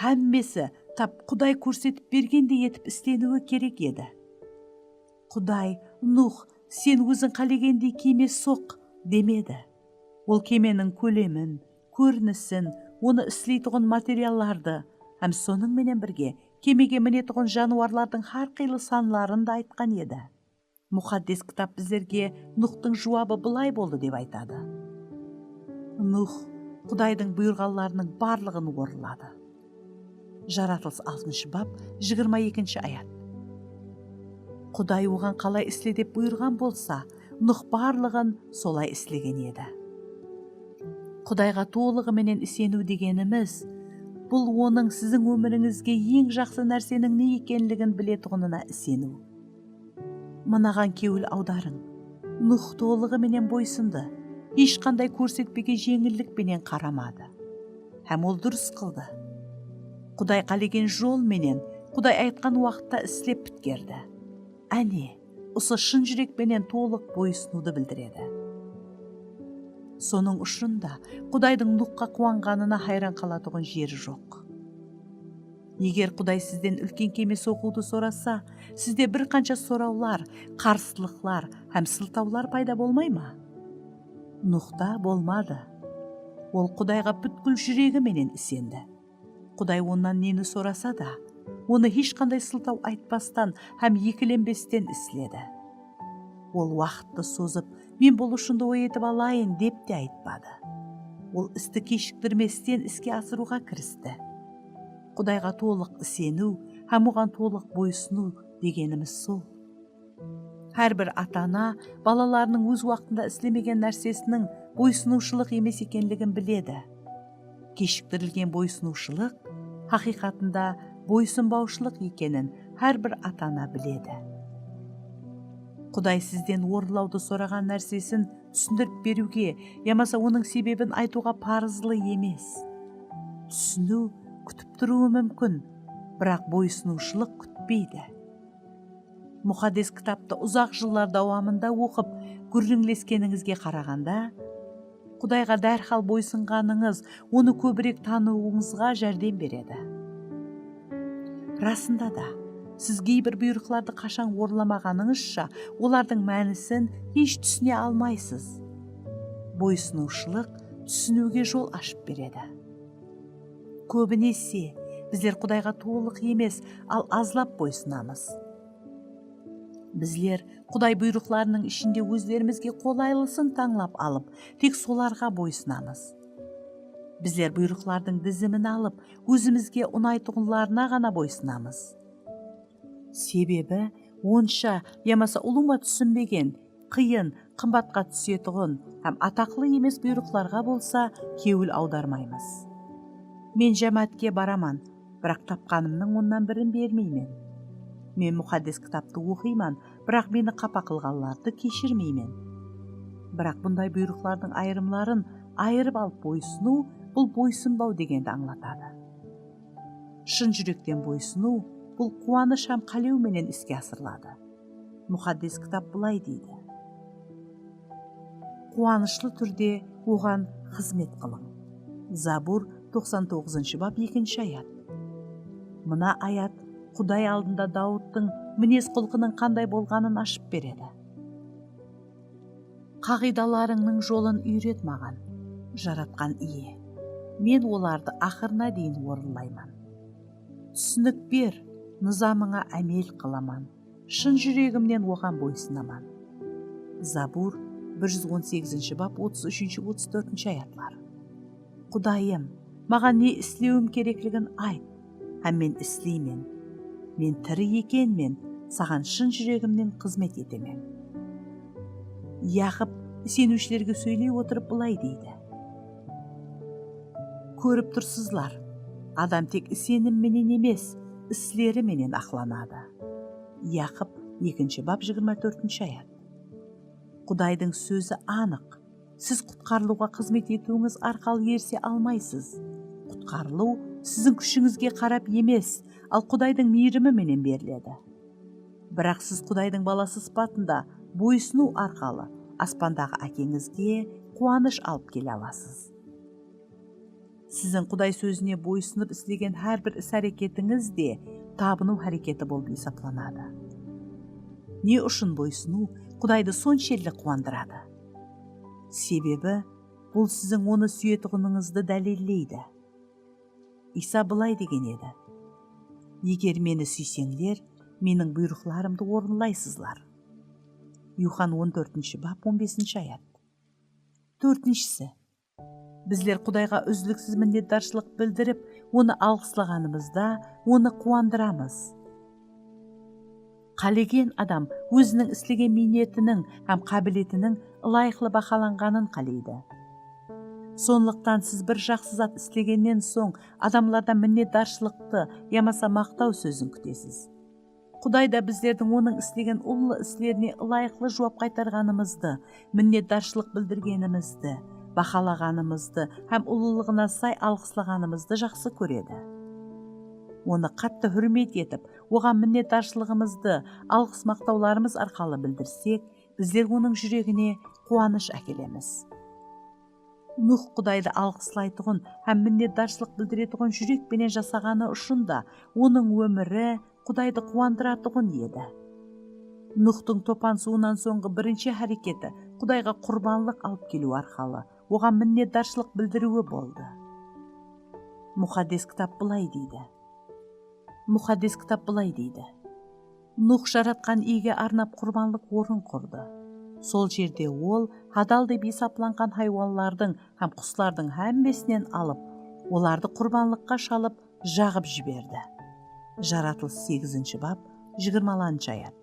Hámmesi tap Quday kórsetip bergendey etip isleniwi kerek edi. Quday, "Nuh, sen óziń qálegendey keme soq," demedi. Ol kemeniń kólemin, kórinisin, onı isleytuǵın materiallardı hám sonıń menen birge kemege minetuǵın janıwarlardıń hár qıylı sanların da aytqan edi. Muqaddes Kitap bizlerge Nuhtıń juwabı bılay boldı dep aytadı. Nuh Qudaydıń buyırǵanlarınıń barlıǵın orınladı. Jaratılıs altınshı bap, jigirma ekinshi ayat. Quday oǵan qalay isle dep buyırǵan bolsa, Nuh barlıǵın solay islegen edi. Qudayǵa tolıǵı menen iseniw degenimiz, bul Onıń siziń ómirińizge eń jaqsı nárseniń ne ekenligin biletuǵınına iseniw. Mınaǵan kewil awdarıń. Nuh tolıǵı menen boysındı, hesh qanday kórsetpege jeńillik penen qaramadı. Hám ol durıs qıldı. Quday qálegen jol menen, Quday aytqan waqıtta islep pitkerdi. Áne, usı shın júrek penen tolıq boysınıwdı bildiredi. Sonıń ushın da Qudaydıń Nuhqa quwanǵanına hayran qalatuǵın jeri joq. Eger Quday sizden úlken keme soqıwdı sorasa, sizde bir qansha sorawlar, qarsılıqlar hám sıltawlar payda bolmay ma? Nuhta bolmadı. Ol Qudayǵa pútkil júregi menen isendi. Quday onnan neni sorasa da, onı hesh qanday sıltaw aytpastan hám ekilenbesten isledi. Ol waqıttı sozıp, "Men bul ushındı oy etip alayın," dep te aytpadı. Ol isti keshiktirmesten iske asırıwǵa kiristi. Qudayǵa tolıq iseniw hám Oǵan tolıq boysınıw degenimiz sol. Hár bir ata-ana balalarınıń óz waqtında islemegen nársesiniń boysınıwshılıq emes ekenligin biledi. Keshiktirilgen boysınıwshılıq haqıyqatında boysınbawshılıq ekenin hár bir ata-ana biledi. Quday sizden orınlawdı soraǵan nársesin túsindirip beriwge yamasa onıń sebebin aytıwǵa parızlı emes. Túsiniw kútip turıwı múmkin, biraq boysınıwshılıq kútpeydi. Muqaddes Kitaptı uzaq jıllar dawamında oqıp, gúrrińleskenińizge qaraǵanda, Qudayǵa dárhal boysınǵanıńız Onı kóbirek tanıwıńızǵa járdem beredi. Rasında da, siz geybir buyrıqlardı qashan orınlamaǵanıńızsha, olardıń mánisin hesh túsine almaysız. Boysınıwshılıq túsiniwge jol ashıp beredi. Kóbinese, bizler Qudayǵa tolıq emes, al azlap boysınamız. Bizler Quday buyrıqlarınıń ishinde ózlerimizge qolaylısın tańlap alıp, tek solarǵa boysınamız. Bizler buyrıqlardıń dizimin alıp, ózimizge unaytuǵınlarına ǵana boysınamız. Sebebi, onsha yamasa ulıwma túsinbegen, qıyın, qımbatqa túsetuǵın hám ataqlı emes buyrıqlarǵa bolsa kewil awdarmaymız. Men jámáátke baraman, biraq tapqanımnıń onnan birin bermeymen. Men Muqaddes Kitaptı oqıyman, biraq meni qapa qılǵanlardı keshirmeymen. Biraq bunday buyrıqlardıń ayırımların ayırıp alıp boysınıw, bul boysınbaw degendi ańlatadı. Shın júrekten boysınıw, bul quwanısh hám qálew menen iske asırıladı. Muqaddes Kitap bılay deydi: "Quwanıshlı túrde Oǵan xızmet qılıń." Zabur, toqsan toǵızınshı bap, ekinshi ayat. Mına ayat Quday aldında Dawıttıń minez-qulqınıń qanday bolǵanın ashıp beredi. "Qaǵıydalarıńnıń jolın úyret maǵan, Jaratqan Iye. Men olardı aqırına deyin orınlayman. Túsinik ber, nızamıńa ámel qılaman, shın júregimnen oǵan boysınaman." Zabur, Bir júz on segizinshi bap, otız úshinshi, otız tórtinshi ayatlar. Qudayım, maǵan ne islewim kerekligin ayt, hám men isleymen. Men tiri ekenmen, saǵan shın júregimnen xızmet etemen. Yaqıp iseniwshilerge sóyley otırıp bılay deydi. Kórip tursızlar, adam tek isenim menen emes, isleri menen aqlanadı. Yaqıp ekinshi bap, jigirma tórtinshi ayat. Qudaydıń sózi anıq. Siz qutqarılıwǵa xızmet etiwińiz arqalı erise almaysız. Qutqarılıw siziń kúshińizge qarap emes, al Qudaydıń miyrimi menen beriledi. Biraq siz Qudaydıń balası sıpatında boysınıw arqalı aspandaǵı Ákeńizge quwanısh alıp kele alasız. Siziń Quday sózine boysınıp islegen hár bir is-háreketińiz de tabınıw háreketi bolıp esaplanadı. Ne ushın boysınıw Qudaydı sonshelli quwandıradı? Sebebi, bul siziń Onı súyetuǵınıńızdı dálilleydi. Iysa bılay degen edi: "Eger Meni súyseńler, Meniń buyrıqlarımdı orınlaysızlar." Yuxan on tórtinshi bap, on besinshi ayat. Tórtinshisi, bizler Qudayǵa úzliksiz minnetdarshılıq bildirip, Onı alǵıslaǵanımızda, Onı quwandıramız. Qálegen adam óziniń islegen miynetiniń hám qábiletiniń ılayıqlı bahalanǵanın qáleydi. Sonlıqtan siz bir jaqsı zat islegennen soń adamlardan minnetdarshılıqtı yamasa maqtaw sózin kútesiz. Quday da bizlerdiń Onıń islegen ullı islerine ılayıqlı juwap qaytarǵanımızdı, minnetdarshılıq bildirgenimizdi, bahalaǵanımızdı hám ullılıǵına say alǵıslaǵanımızdı jaqsı kóredi. Onı qattı húrmet etip, Oǵan minnetdarshılıǵımızdı alǵıs-maqtawlarımız arqalı bildirsek, bizler Onıń júregine quwanısh ákelemiz. Nuh Qudaydı alǵıslaytuǵın hám minnetdarshılıq bildiretuǵın júrek penen jasaǵanı ushın da onıń ómiri Qudaydı quwandıratuǵın edi. Nuhtıń topan suwınan sońǵı birinshi háreketi Qudayǵa qurbanlıq alıp keliw arqalı Oǵan minnetdarshılıq bildiriwi boldı. Muqaddes Kitap bılay deydi. Muqaddes Kitap bılay deydi: "Nuh Jaratqan Iyege arnap qurbanlıq orın qurdı. Sol jerde ol hadal dep esaplanǵan haywanlardıń hám quslardıń hámmesinen alıp, olardı qurbanlıqqa shalıp, jaǵıp jiberdi." Jaratılıs segizinshi bap, jigirma alanshı ayat.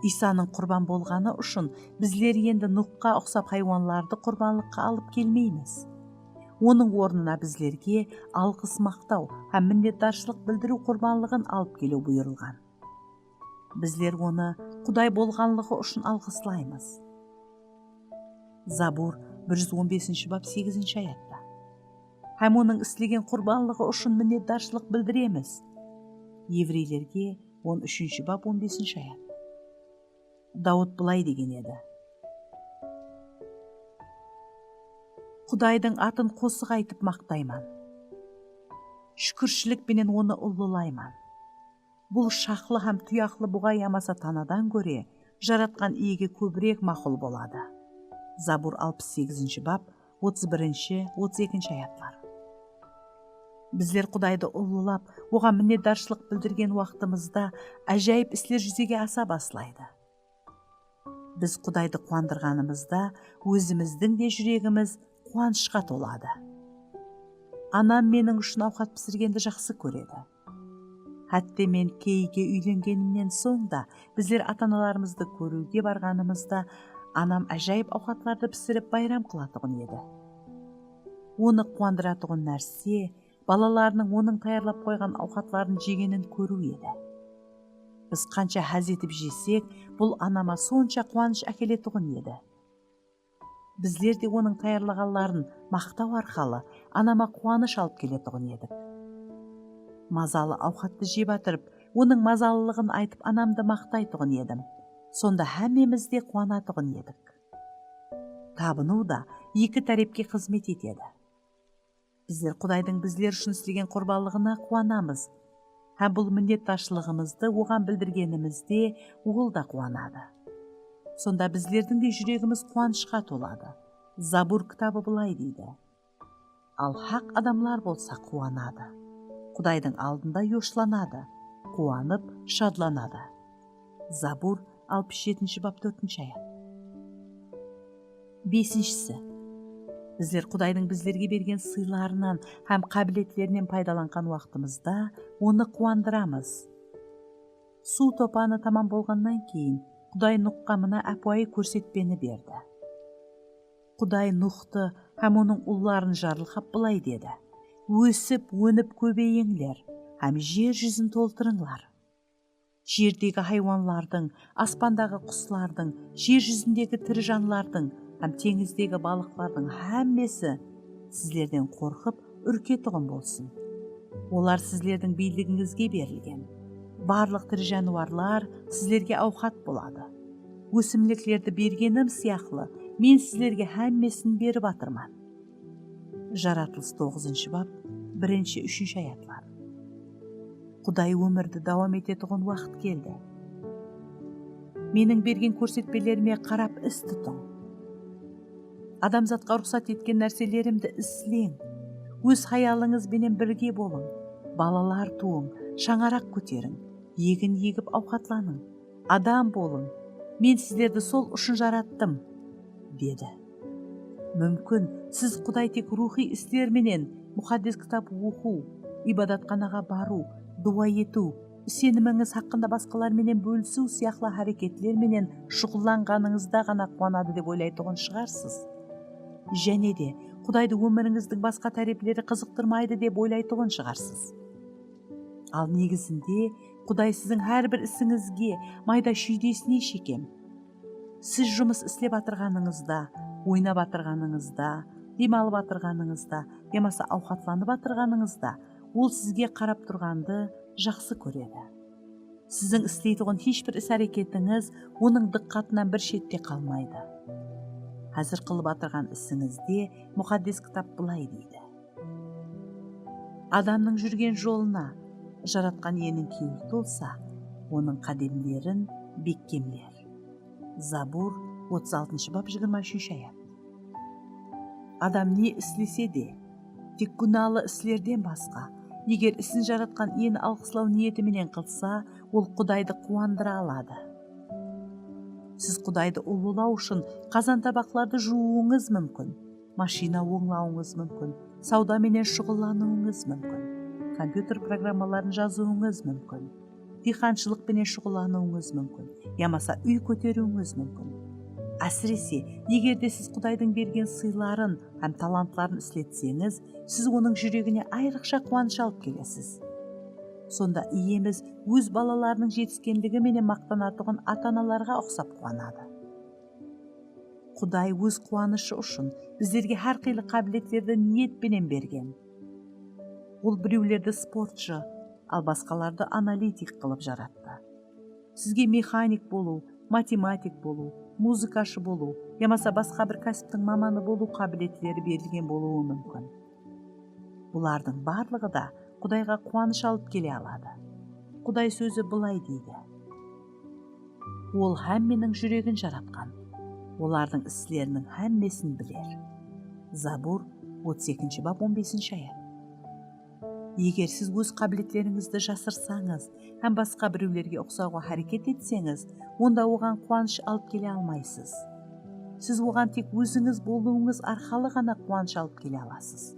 Iysanıń qurban bolǵanı ushın bizler endi Nuhqa uqsap haywanlardı qurbanlıqqa alıp kelmeymiz. Onıń ornına bizlerge alǵıs-maqtaw hám minnetdarshılıq bildiriw qurbanlıǵın alıp keliw buyırılǵan. Bizler Onı Quday bolǵanlıǵı ushın alǵıslaymız. Zabur bir júz on besinshi bap, segizinshi ayatta. Hám Onıń islegen qurbanlıǵı ushın minnetdarshılıq bildiremiz. Evreylerge on úshinshi bap, on besinshi ayat. Dawıt bılay degen edi: "Qudaydıń atın qosıq aytıp maqtayman. Shúkirshilik penen Onı ullılayman. Bul shaqlı hám tuyaqlı buǵay yamasa tanadan góre Jaratqan Iyege kóbirek maqul boladı." Zabur alpıs segizinshi bap, otız birinshi, otız ekinshi ayatlar. Bizler Qudaydı ullılap, Oǵan minnetdarshılıq bildirgen waqtımızda ájayıp isler júzege asa baslaydı. Biz Qudaydı quwandırǵanımızda, ózimizdiń de júregimiz quwanıshqa toladı. Anam meniń ushın awqat pisirgendi jaqsı kóredi. Hátte men Keyge úylengenimnen soń da, bizler ata-analarımızdı kóriwge barǵanımızda, anam ájayıp awqatlardı pisirip, bayram qılatuǵın edi. Onı quwandıratuǵın nárse balalarınıń onıń tayarlap qoyǵan awqatların jegenin kóriw edi. Biz qansha ház etip jesek, bul anama sonsha quwanısh ákeletuǵın edi. Bizler de onıń tayarlaǵanların maqtaw arqalı anama quwanısh alıp keletuǵın edik. Mazalı awqattı jep atırıp, onıń mazalılıǵın aytıp, anamdı maqtaytuǵın edim. Sonda hámmemiz de quwanatuǵın edik. Tabınıw da eki tárepke xızmet etedi. Bizler Qudaydıń bizler ushın islegen qurbanlıǵına quwanamız hám bul minnetdarshılıǵımızdı Oǵan bildirgenimizde, Ol da quwanadı. Sonda bizlerdiń de júregimiz quwanıshqa toladı. Zabur kitabı bılay deydi: "Al haq adamlar bolsa quwanadı, Qudaydıń aldında yoshılanadı, quwanıp shadlanadı." Zabur alpıs jetinshi bap, tórtinshi ayat. Besinshisi, bizler Qudaydıń bizlerge bergen sıylarınan hám qábiletlerinen paydalanǵan waqtımızda Onı quwandıramız. Suw topanı tamam bolǵannan keyin, Quday Nuxqa mına ápiwayı kórsetpeni berdi. Quday Nuxtı hám onıń ulların jarılǵap bılay dedi: Ósip, ónip kóbeyińler hám jer júzin toltırıńlar. Jerdegi haywanlardıń, aspandaǵı quslardıń, jer júzindegi tiri janlardıń hám teńizdegi balıqlardıń hámmesi sizlerden qorqıp, úrketuǵın bolsın. Olar sizlerdiń biyligińizge berilgen. Barlıq tiri jániwarlar sizlerge awqat boladı. Ósimliklerdi bergenim sıyaqlı, men sizlerge hámmesin berip atırman. Jaratılıs toǵızınshı bap, birinshi, úshinshi ayatlar. Quday ómirdi dawam etetuǵın waqıt keldi. Meniń bergen kórsetpelerime qarap is tutıń. Adamzatqa ruxsat etken nárselerimdi isleń. Óz hayalıńız benen birge bolıń. Balalar tuwıń, shańaraq kóteriń, egin egip awqatlanıń. Adam bolıń. Men sizlerdi sol ushın jarattım, dedi. Múmkin, siz Quday tek ruwxıy isler menen, Muqaddes Kitap oqıw, ibadatxanaǵa barıw, duwa etiw, isenimińiz haqqında basqalar menen bólisiw sıyaqlı háreketler menen shuǵıllanǵanıńızda ǵana quwanadı dep oylaytuǵın shıǵarsız. Jáne de, Qudaydı ómirińizdiń basqa tárepleri qızıqtırmaydı dep oylaytuǵın shıǵarsız. Al negizinde, Quday siziń hár bir isińizge, mayda-shúydesine shekem. Siz jumıs islep atırǵanıńızda, oynap atırǵanıńızda, dem alıp atırǵanıńızda yamasa awqatlanıp atırǵanıńızda, Ol sizge qarap turǵandı jaqsı kóredi. Siziń isleytuǵın hesh bir is-háreketińiz Onıń dıqqatınan bir shette qalmaydı. Házir qılıp atırǵan isińizde Muqaddes Kitap bılay deydi: Adamnıń júrgen jolına Jaratqan Iyeniń kewli tolsa, onıń qádemlerin bekkemler. Zabur, otız altınshı bap, jigirma úshinshi ayat. Adam ne islese de, tek gúnalı islerden basqa, eger isin Jaratqan Iyeni alǵıslaw niyeti menen qılsa, ol Qudaydı quwandıra aladı. Siz Qudaydı ulılaw ushın qazan-tabaqlardı juwıwıńız múmkin, mashina ońlawıńız múmkin, sawda menen shuǵıllanıwıńız múmkin, kompyuter programmaların jazıwıńız múmkin, diyqanshılıq penen shuǵıllanıwıńız múmkin yamasa úy kóteriwińiz múmkin. Ásirese, eger de siz Qudaydıń bergen sıyların hám talantların isletseńiz, siz Onıń júregine ayrıqsha quwanısh alıp kelesiz. Sonda Iyemiz Óz balalarınıń jetiskenligi menen maqtanatuǵın ata-analarǵa uqsap quwanadı. Quday Óz quwanıshı ushın bizlerge hár qıylı qábiletlerdi niyet penen bergen. Ol birewlerdi sportshı, al basqalardı analitik qılıp jarattı. Sizge mexanik bolıw, matematik bolıw, muzıkashı bolıw yamasa basqa bir kásiptiń mamanı bolıw qábiletleri berilgen bolıwı múmkin. Bulardıń barlıǵı da Qudayǵa quwanısh alıp kele aladı. Quday Sózi bılay deydi: Ol hámmeniń júregin jaratqan, olardıń isleriniń hámmesin biler. Zabur, otız ekinshi bap, on besinshi ayat. Eger siz óz qábiletlerińizdi jasırsańız hám basqa birewlerge uqsawǵa háreket etseńiz, onda oǵan quwanısh alıp kele almaysız. Siz oǵan tek ózińiz bolıwıńız arqalı ǵana quwanısh alıp kele alasız.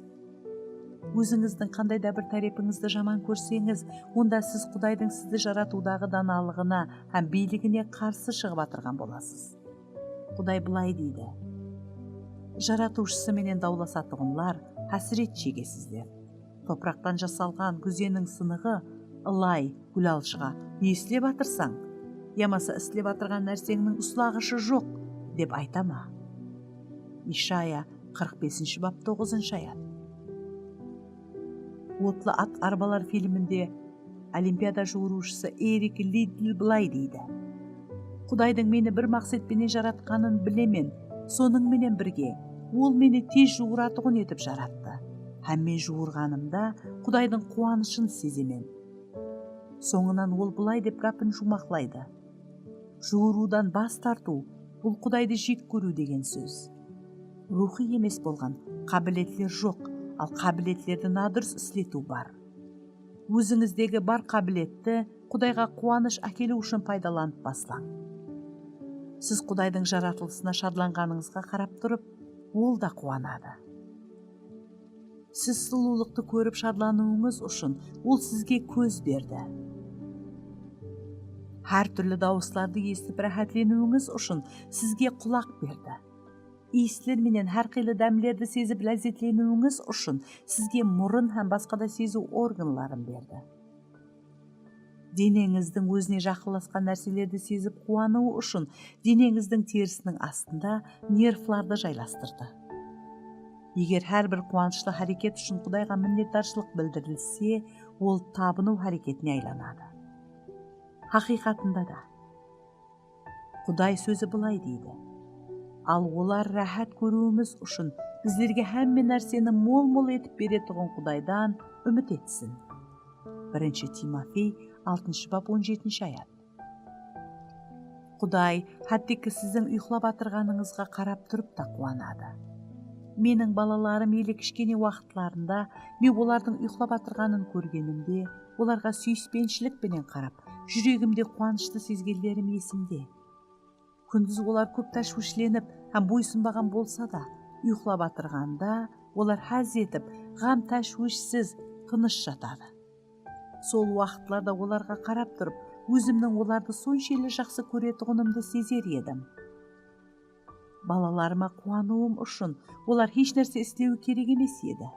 Ózińizdiń qanday da bir tárepińizdi jaman kórseńiz, onda siz Qudaydıń sizdi jaratıwdaǵı danalıǵına hám biyligine qarsı shıǵıp atırǵan bolasız. Quday bılay deydi: Jaratıwshısı menen dawlasatuǵınlar, hásiret shegesizler. Topıraqtan jasalǵan gúzeniń sınıǵı, ılay, gúlalshıǵa ne islep atırsań? Yamasa islep atırǵan nárseńniń uslaǵıshı joq, dep ayta ma? Ishaya, qırq besinshi bap, toǵızınshı ayat. Otlı at arbalar filminde Olimpiada juwırıwshısı Erik Liddl bılay deydi: Qudaydıń meni bir maqset penen jaratqanın bilemen, sonıń menen birge, Ol meni tez juwıratuǵın etip jarattı. Hám men juwırǵanımda Qudaydıń quwanıshın sezemen. Sońınan ol bılay dep gápin juwmaqlaydı: Juwırıwdan bas tartıw, bul Qudaydı jek kóriw degen sóz. Ruwxıy emes bolǵan qábiletler joq, al qábiletlerdi nadurıs isletiw bar. Ózińizdegi bar qábiletti Qudayǵa quwanısh ákeliw ushın paydalanıp baslań. Siz Qudaydıń jaratılısına shadlanǵanıńızǵa qarap turıp, Ol da quwanadı. Siz sulıwlıqtı kórip shadlanıwıńız ushın Ol sizge kóz berdi. Hár túrli dawıslardı esitip ráhátleniwińiz ushın sizge qulaq berdi. Iyisler menen hár qıylı dámlerdi sezip lázzetleniwińiz ushın sizge murın hám basqa da seziw organların berdi. Deneńizdiń ózine jaqınlasqan nárselerdi sezip quwanıwı ushın deneńizdiń terisiniń astında nervlardı jaylastırdı. Eger hár bir quwanıshlı háreket ushın Qudayǵa minnetdarshılıq bildirilse, ol tabınıw háreketine aylanadı. Haqıyqatında da, Quday sózi bılay deydi: "Al olar ráhát kóriwimiz ushın bizlerge hámme nárseni mol-mol etip beretuǵın Qudaydan úmit etsin." Birinshi Timofey, altınshı bap, on jetinshi ayat. Quday hátteki siziń uyıqlap atırǵanıńızǵa qarap turıp ta quwanadı. Meniń balalarım ele kishkene waqıtlarında men olardıń uyıqlap atırǵanın kórgenimde, olarǵa súyispenshilik penen qarap, júregimde quwanıshtı sezgenlerim esimde. Kúndiz olar kóp táshwishlenip hám boysınbaǵan bolsa da, uyıqlap atırǵanda olar ház etip, ǵam-táshwishsiz, tınısh jatadı. Sol waqıtlarda olarǵa qarap turıp, ózimniń olardı sonshelli jaqsı kóretuǵınımdı sezer edim. Balalarıma quwanıwım ushın olar hesh nárse islewi kerek emes edi.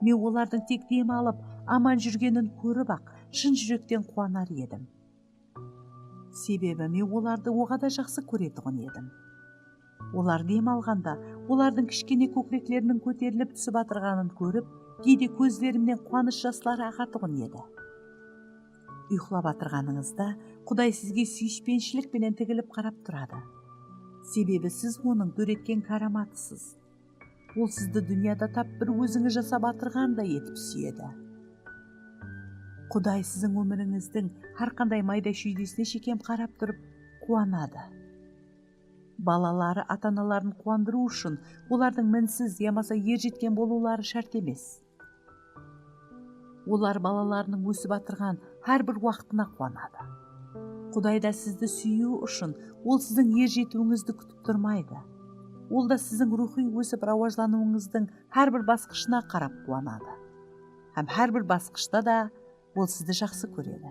Men olardıń tek dem alıp, aman júrgenin kórip-aq, shın júrekten quwanar edim. Sebebi men olardı oǵada jaqsı kóretuǵın edim. Olar dem alǵanda, olardıń kishkene kókirekleriniń kóterilip túsip atırǵanın kórip, geyde kózlerimnen quwanısh jasları aǵatuǵın edi. Uyıqlap atırǵanıńızda Quday sizge súyispenshilik penen tigilip qarap turadı. Sebebi siz Onıń dóretken káramatısız. Ol sizdi dúnyada tap bir ózińiz jasap atırǵanday etip súyedi. Quday siziń ómirińizdiń hár qanday mayda-shúydesine shekem qarap turıp quwanadı. Balaları ata-anaların quwandırıw ushın olardıń minsiz yamasa er jetken bolıwları shárt emes. Olar balalarınıń ósip atırǵan hár bir waqtına quwanadı. Quday da sizdi súyiwi ushın Ol siziń er jetiwińizdi kútip turmaydı. Ol da siziń ruwxıy ósip rawajlanıwıńızdıń hár bir basqıshına qarap quwanadı. Hám hár bir basqıshta da Ol sizdi jaqsı kóredi.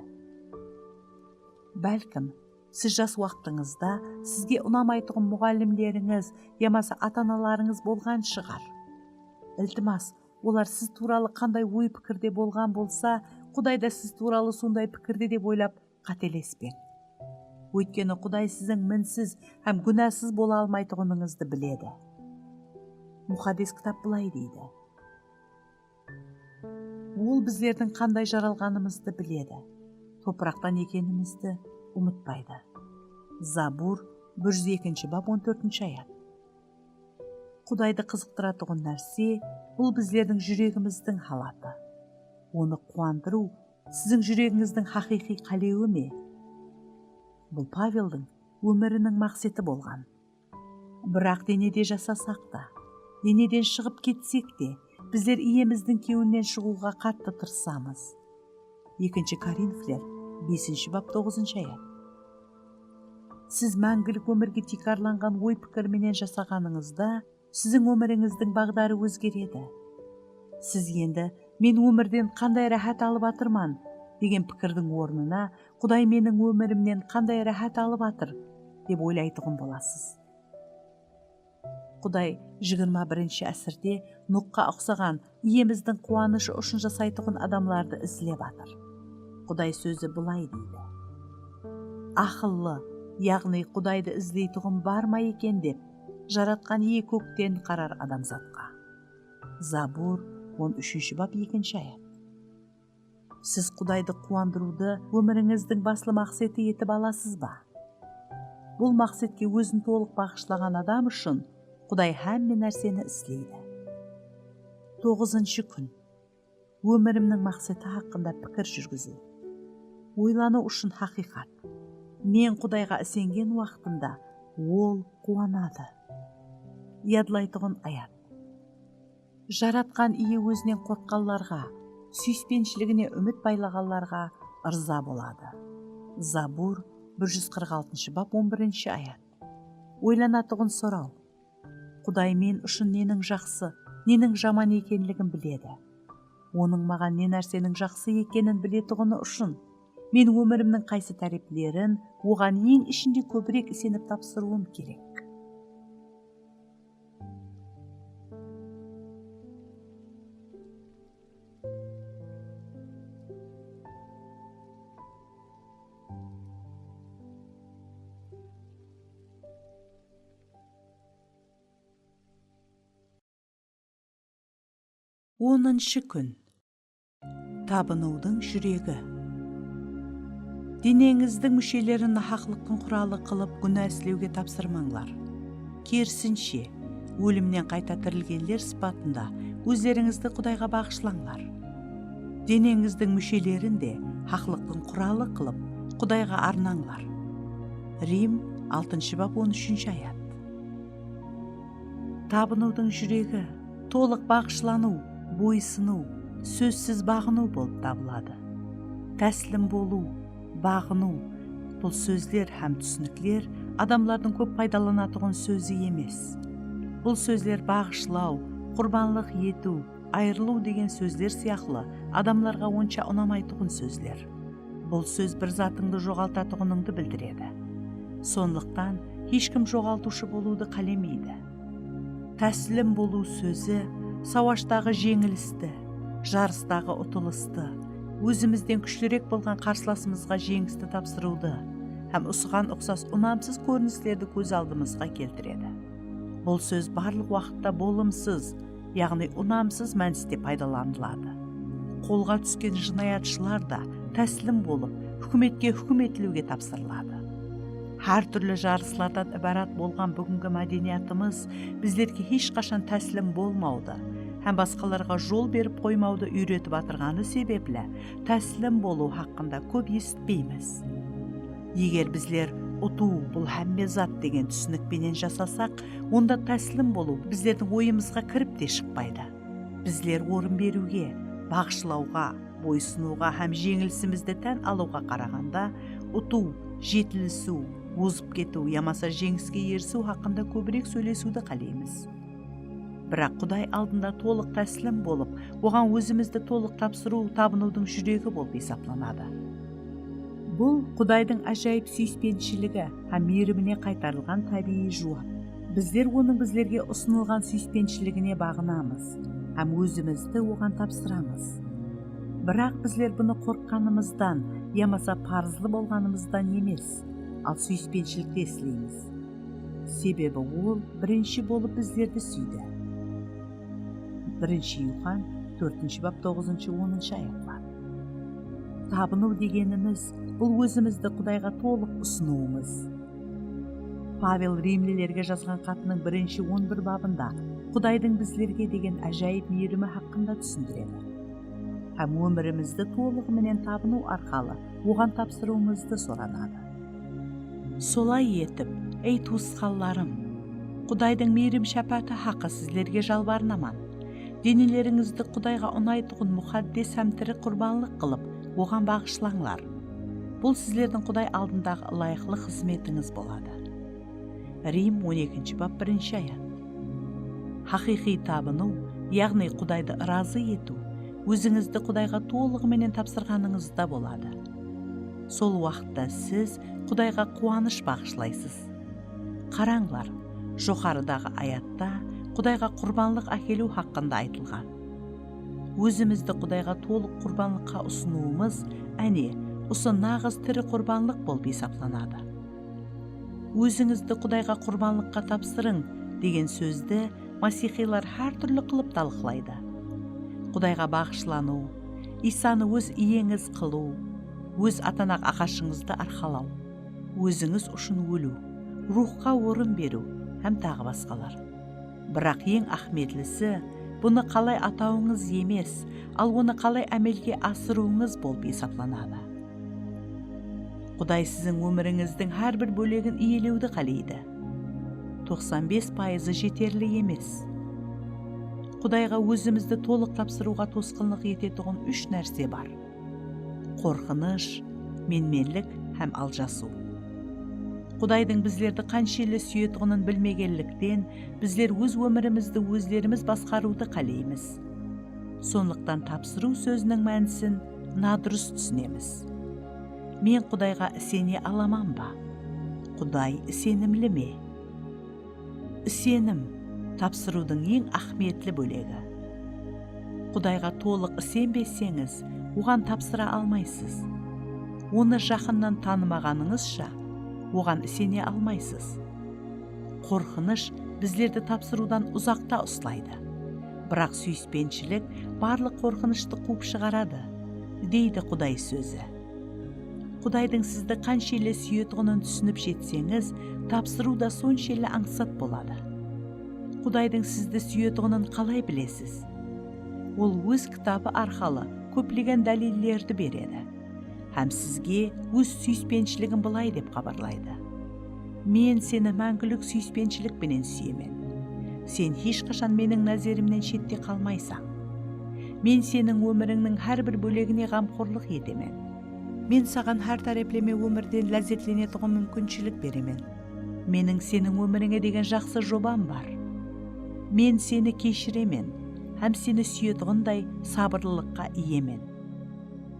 Bálkim, siz jas waqtıńızda sizge unamaytuǵın muǵallimlerińiz yamasa ata-analarıńız bolǵan shıǵar. Iltimas, olar siz tuwralı qanday oy-pikirde bolǵan bolsa, Quday da siz tuwralı sonday pikirde dep oylap qátelespeń. Óytkeni Quday siziń minsiz hám gúnasız bola almaytuǵınıńızdı biledi. Muqaddes Kitap bılay deydi: "Ol bizlerdiń qanday jaralǵanımızdı biledi, topıraqtan ekenimizdi umıtpaydı." Zabur, bir júz ekinshi bap, on tórtinshi ayat. Qudaydı qızıqtıratuǵın nárse, bul bizlerdiń júregimizdiń halatı. Onı quwandırıw siziń júregińizdiń haqıyqıy qálewi me? Bul Paveldiń ómiriniń maqseti bolǵan. Biraq denede jasasaq ta, deneden shıǵıp ketsek te, bizler Iyemizdiń kewlinen shıǵıwǵa qattı tırısamız. Ekinshi Korinfler, besinshi bap, toǵızınshı ayat. Siz máńgilik ómirge tiykarlanǵan oy-pikir menen jasaǵanıńızda, siziń ómirińizdiń baǵdarı ózgeredi. Siz endi "Men ómirden qanday ráhát alıp atırman?" degen pikirdiń ornına "Quday meniń ómirimnen qanday ráhát alıp atır?" dep oylaytuǵın bolasız. Quday jigirma birinshi ásirde Nuhqa uqsaǵan Iyemizdiń quwanıshı ushın jasaytuǵın adamlardı izlep atır. Quday sózi bılay deydi: "Aqıllı, yaǵnıy Qudaydı izleytuǵın bar ma eken?" dep, Jaratqan Iye kókten qarar adamzatqa. Zabur, on úshinshi bap, ekinshi ayat. Siz Qudaydı quwandırıwdı ómirińizdiń baslı maqseti etip alasız ba? Bul maqsetke ózin tolıq baǵıshlaǵan adam ushın Quday hámme nárseni isleydi. Toǵızınshı kún. Ómirimniń maqseti haqqında pikir júrgiziw. Oylanıw ushın haqıyqat. Men Qudayǵa isengen waqtımda Ol quwanadı. Yadlaytuǵın ayat. Jaratqan Iye Ózinen qorqqanlarǵa, súyispenshiligine úmit baylaǵanlarǵa ırza boladı. Zabur, Bir júz qırq altınshı bap, on birinshi ayat. Oylanatuǵın soraw. Quday men ushın neniń jaqsı, neniń jaman ekenligin biledi. Onıń maǵan ne nárseniń jaqsı ekenin biletuǵını ushın men ómirimniń qaysı táreplerin Oǵan eń ishinde kóbirek isenip tapsırıwım kerek? Onınshı kún. Tabınıwdıń júregi. Deneńizdiń múshelerin nahaqlıqtıń quralı qılıp gúna islewge tapsırmańlar. Kerisinshe, ólimnen qayta tirilgenler sıpatında ózlerińizdi Qudayǵa baǵıshlańlar. Deneńizdiń múshelerin de haqlıqtıń quralı qılıp Qudayǵa arnańlar. Rim, altınshı bap, on úshinshi ayat. Tabınıwdıń júregi tolıq baǵıshlanıw, boysınıw, sózsiz baǵınıw bolıp tabıladı. Táslim bolıw, baǵınıw, bul sózler hám túsinikler adamlardıń kóp paydalanatuǵın sózi emes. Bul sózler baǵıshlaw, qurbanlıq etiw, ayırılıw degen sózler sıyaqlı adamlarǵa onsha unamaytuǵın sózler. Bul sóz bir zatıńdı joǵaltatuǵınıńdı bildiredi. Sonlıqtan hesh kim joǵaltıwshı bolıwdı qálemeydi. Táslim bolıw sózi sawashtaǵı jeńilisti, jarıstaǵı utılıstı, ózimizden kúshlirek bolǵan qarsılasımızǵa jeńisti tapsırıwdı hám usıǵan uqsas unamsız kórinislerdi kóz aldımızǵa keltiredi. Bul sóz barlıq waqıtta bolımsız, yaǵnıy unamsız mániste paydalanıladı. Qolǵa túsken jınayatshılar da táslim bolıp, húkimetke húkim etiliwge tapsırıladı. Hár túrli jarıslardan ibarat bolǵan búgingi mádeniyatımız bizlerge hesh qashan táslim bolmawdı hám basqalarǵa jol berip qoymawdı úyretip atırǵanı sebepli táslim bolıw haqqında kóp esitpeymiz. Eger bizler utıw bul hámme zat degen túsinik penen jasasaq, onda táslim bolıw bizlerdiń oyımızǵa kirip te shıqpaydı. Bizler orın beriwge, baǵıshlawǵa, boysınıwǵa hám jeńilisimizdi tán alıwǵa qaraǵanda, utıw, jetilisiw, ozıp ketiw yamasa jeńiske erisiw haqqında kóbirek sóylesiwdi qáleymiz. Biraq Quday aldında tolıq táslim bolıp, Oǵan ózimizdi tolıq tapsırıw tabınıwdıń júregi bolıp esaplanadı. Bul Qudaydıń ájayıp súyispenshiligi hám miyrimine qaytarılǵan tábiyiy juwap. Bizler Onıń bizlerge usınılǵan súyispenshiligine baǵınamız hám ózimizdi Oǵan tapsıramız. Biraq bizler bunı qorqqanımızdan yamasa parızlı bolǵanımızdan emes, al súyispenshilikke isleymiz. Sebebi Ol birinshi bolıp bizlerdi súydi. Birinshi Yuxan, tórtinshi bap, toǵızınshı, onınshı ayatlar. Tabınıw degenimiz, bul ózimizdi Qudayǵa tolıq usınıwımız. Pavel rimlilerge jazǵan xatınıń birinshi on bir babında Qudaydıń bizlerge degen ájayıp miyrimi haqqında túsindiredi. Hám ómirimizdi tolıǵı menen tabınıw arqalı Oǵan tapsırıwımızdı soranadı. Solay etip, ey tuwısqanlarım, Qudaydıń miyrim-shápááti haqqı sizlerge jalbarınaman. Denelerińizdi Qudayǵa unaytuǵın muqaddes hám tiri qurbanlıq qılıp, Oǵan baǵıshlańlar. Bul sizlerdiń Quday aldındaǵı ılayıqlı xızmetińiz boladı. Rim, on ekinshi bap, birinshi ayat. Haqıyqıy tabınıw, yaǵnıy Qudaydı ırazı etiw, ózińizdi Qudayǵa tolıǵı menen tapsırǵanıńızda boladı. Sol waqıtta siz Qudayǵa quwanısh baǵıshlaysız. Qarańlar, joqarıdaǵı ayatta Qudayǵa qurbanlıq ákeliw haqqında aytılǵan. Ózimizdi Qudayǵa tolıq qurbanlıqqa usınıwımız, áne, usı naǵız tiri qurbanlıq bolıp esaplanadı. Ózińizdi Qudayǵa qurbanlıqqa tapsırıń degen sózdi masiyxıylar hár túrli qılıp talıqlaydı. Qudayǵa baǵıshlanıw, Iysanı óz iyeńiz qılıw, óz atanaq aqashıńızdı arqalaw, ózińiz ushın óliw, ruwxqa orın beriw hám taǵı basqalar. Biraq eń áhmiyetlisi, bunı qalay atawıńız emes, al onı qalay ámelge asırıwıńız bolıp esaplanadı. Quday siziń ómirińizdiń hár bir bólegin iyelewdi qáleydi. Toqsan bes payızı jeterli emes. Qudayǵa ózimizdi tolıq tapsırıwǵa tosqınlıq etetuǵın úsh nárse bar. Qorqınısh, menmenlik hám aljasıw. Qudaydıń bizlerdi qanshelli súyetuǵının bilmegenlikten, bizler óz ómirimizdi ózlerimiz basqarıwdı qáleymiz. Sonlıqtan tapsırıw sóziniń mánisin nadurıs túsinemiz. Men Qudayǵa isene alaman ba? Quday isenimli me? Isenim, tapsırıwdıń eń áhmiyetli bólegi. Qudayǵa tolıq isenbeseńiz, oǵan tapsıra almaysız. Onı jaqınnan tanımaǵanıńızsha, oǵan isene almaysız. Qorqınısh bizlerdi tapsırıwdan uzaqta uslaydı. Biraq súyispenshilik barlıq qorqınıshtı quwıp shıǵaradı, deydi Quday sózi. Qudaydıń sizdi qanshelli súyetuǵının túsinip jetseńiz, tapsırıw da sonshelli ańsat boladı. Qudaydıń sizdi súyetuǵının qalay bilesiz? Ol óz kitabı arqalı kóplegen dálillerdi beredi. Hám sizge óz súyispenshiligin bılay dep xabarlaydı: Men seni máńgilik súyispenshilik penen súyemen. Sen hesh qashan meniń názerimnen shette qalmaysań. Men seniń ómirińniń hár bir bólegine ǵamxorlıq etemen. Men saǵan hár tárepleme ómirden lázzetlenetuǵın múmkinshilik beremen. Meniń seniń ómirińe degen jaqsı jobam bar. Men seni keshiremen hám seni súyetuǵınday sabırlılıqqa iyemen.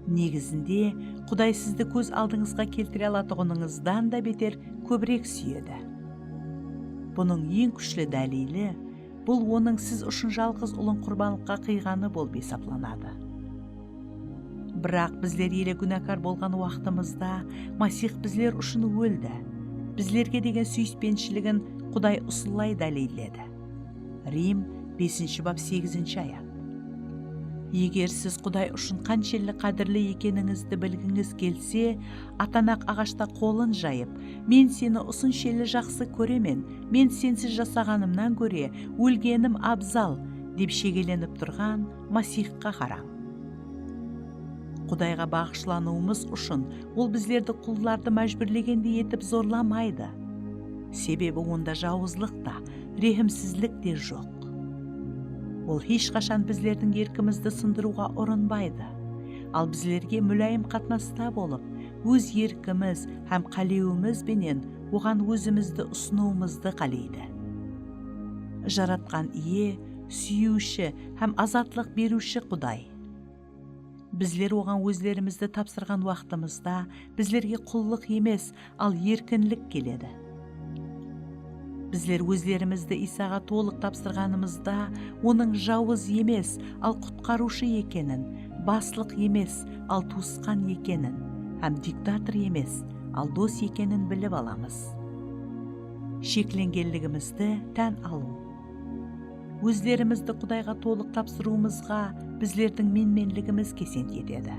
Negizinde, Quday sizdi kóz aldıńızǵa keltire alatuǵınıńızdan da beter kóbirek súyedi. Bunıń eń kúshli dálili, bul Onıń siz ushın jalǵız Ulın qurbanlıqqa qıyǵanı bolıp esaplanadı. Biraq bizler ele gúnakar bolǵan waqtımızda Masix bizler ushın óldi. Bizlerge degen súyispenshiligin Quday usılay dálilledi. Rim, besinshi bap, segizinshi ayat. Eger siz Quday ushın qanshelli qádirli ekenińizdi bilgińiz kelse, atanaq aǵashta qolın jayıp, "Men seni usınshelli jaqsı kóremen, men sensiz jasaǵanımnan góre ólgenim abzal," dep shegelenip turǵan Masixqa qarań. Qudayǵa baǵıshlanıwımız ushın Ol bizlerdi qullardı májbúrlegendey etip zorlamaydı. Sebebi Onda jawızlıq ta, rehimsizlik te joq. Ol hesh qashan bizlerdiń erkimizdi sındırıwǵa urınbaydı. Al bizlerge múláyim qatnasta bolıp, óz erkimiz hám qálewimiz benen Oǵan ózimizdi usınıwımızdı qáleydi. Jaratqan Iye, súyiwshi hám azatlıq beriwshi Quday. Bizler Oǵan ózlerimizdi tapsırǵan waqtımızda bizlerge qullıq emes, al erkinlik keledi. Bizler ózlerimizdi Iysaǵa tolıq tapsırǵanımızda Onıń jawız emes, al qutqarıwshı ekenin, baslıq emes, al tuwısqan ekenin, hám diktator emes, al dos ekenin bilip alamız. Sheklengenligimizdi tán alıw. Ózlerimizdi Qudayǵa tolıq tapsırıwımızǵa bizlerdiń menmenligimiz kesent etedi.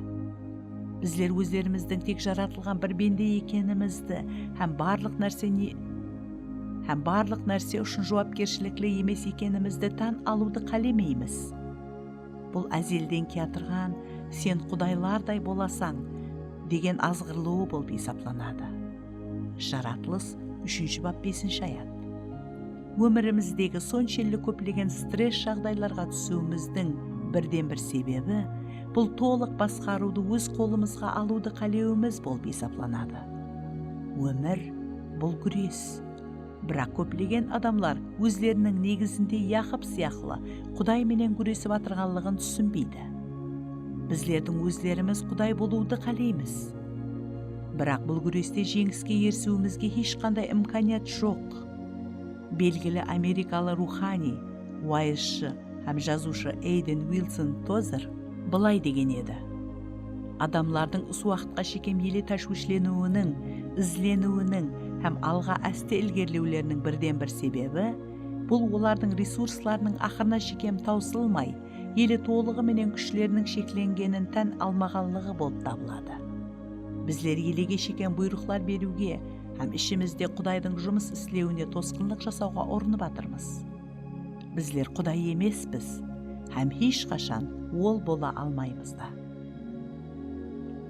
Bizler ózlerimizdiń tek jaratılǵan bir bende ekenimizdi hám barlıq nárse ne-, hám barlıq nárse ushın juwapkershilikli emes ekenimizdi tán alıwdı qálemeymiz. Bul ázelden kiyatırǵan "Sen qudaylarday bolasań" degen azǵırlıwı bolıp esaplanadı. Jaratılıs, úshinshi bap, besinshi ayat. Ómirimizdegi sonshelli kóplegen stress jaǵdaylarǵa túsiwimizdiń birden-bir sebebi, bul tolıq basqarıwdı óz qolımızǵa alıwdı qálewimiz bolıp esaplanadı. Ómir, bul gúres. Biraq kóplegen adamlar ózleriniń negizinde Yaqıp sıyaqlı Quday menen gúresip atırǵanlıǵın túsinbeydi. Bizlerdiń ózlerimiz Quday bolıwdı qáleymiz. Biraq bul gúreste jeńiske erisiwimizge hesh qanday imkaniyat joq. Belgili amerikalı ruwxaniy, wayızshı hám jazıwshı Eyden Uilson Tozer bılay degen edi: Adamlardıń usı waqıtqa shekem ele táshwishleniwiniń, izleniwiniń hám alǵa áste ilgerilewleriniń birden-bir sebebi, bul olardıń resurslarınıń aqırına shekem tawsılmay, ele tolıǵı menen kúshleriniń sheklengenin tán almaǵanlıǵı bolıp tabıladı. Bizler elege shekem buyrıqlar beriwge hám ishimizde Qudaydıń jumıs islewine tosqınlıq jasawǵa urınıp atırmız. Bizler Quday emespiz hám hesh qashan Ol bola almaymız da.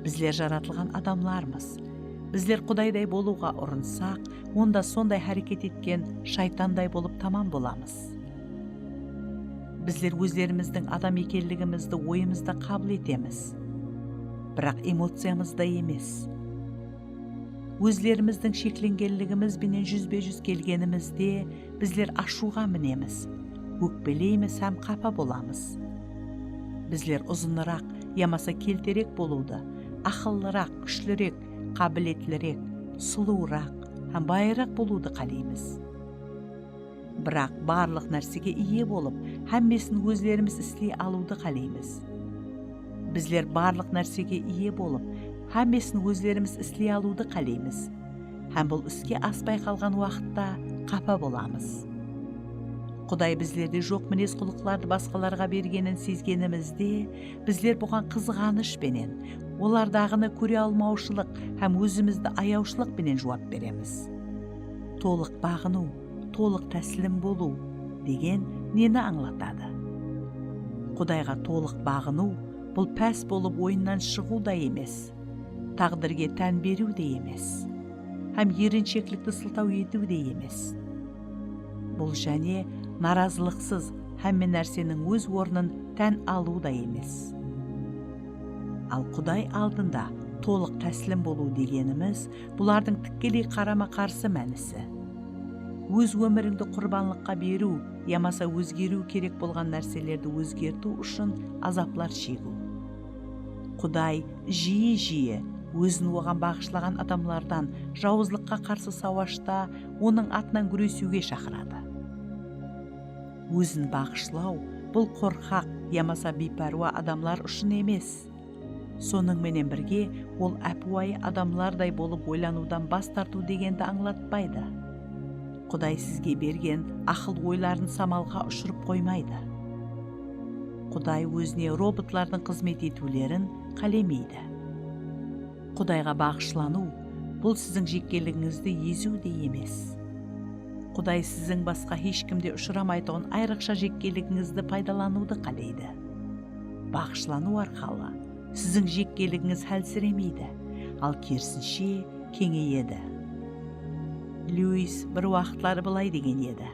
Bizler jaratılǵan adamlarmız. Bizler Qudayday bolıwǵa urınsaq, onda sonday háreket etken shaytanday bolıp tamam bolamız. Bizler ózlerimizdiń adam ekenligimizdi oyımızda qabıl etemiz, biraq emociyamızda emes. Ózlerimizdiń sheklengenligimiz benen júzbe-júz kelgenimizde, bizler ashıwǵa minemiz, ókpeleymiz hám qapa bolamız. Bizler uzınıraq yamasa kelterek bolıwdı, aqıllıraq, kúshlirek, qábiletlirek, sulıwıraq hám bayıraq bolıwdı qáleymiz. Biraq barlıq nársege iye bolıp, hámmesin ózlerimiz isley alıwdı qáleymiz. Bizler barlıq nársege iye bolıp, hámmesin ózlerimiz isley alıwdı qáleymiz. Hám bul iske aspay qalǵan waqıtta qapa bolamız. Quday bizlerde joq minez-qulıqlardı basqalarǵa bergenin sezgenimizde, bizler buǵan qızǵanısh penen, olardaǵını kóre almawshılıq hám ózimizdi ayawshılıq penen juwap beremiz. Tolıq baǵınıw, tolıq táslim bolıw degen neni ańlatadı? Qudayǵa tolıq baǵınıw, bul pás bolıp oyınnan shıǵıw da emes, táǵdirge tán beriw de emes, hám erinsheklikti sıltaw etiw de emes. Bul jáne narazılıqsız hámme nárseniń óz ornın tán alıw da emes. Al Quday aldında tolıq táslim bolıw degenimiz bulardıń tikkeley qarama-qarsı mánisi. Óz ómirińdi qurbanlıqqa beriw yamasa ózgeriw kerek bolǵan nárselerdi ózgertiw ushın azaplar shegiw. Quday jiyi-jiyi ózin oǵan baǵıshlaǵan adamlardan jawızlıqqa qarsı sawashta onıń atınan gúresiwge shaqıradı. Ózin baǵıshlaw, bul qorqaq yamasa biypárwa adamlar ushın emes. Sonıń menen birge, ol ápiwayı adamlarday bolıp oylanıwdan bas tartıw degendi ańlatpaydı. Quday sizge bergen aqıl-oyların samalǵa ushırıp qoymaydı. Quday ózine robotlardıń xızmet etiwlerin qálemeydi. Qudayǵa baǵıshlanıw, bul siziń jekkeligińizdi eziw de emes. Quday siziń basqa hesh kimde ushıramaytuǵın ayrıqsha jekkeligińizdi paydalanıwdı qáleydi. Baǵıshlanıw arqalı siziń jekkeligińiz hálsiremeydi, al kerisinshe, keńeyedi. Lyuis bir waqıtları bılay degen edi: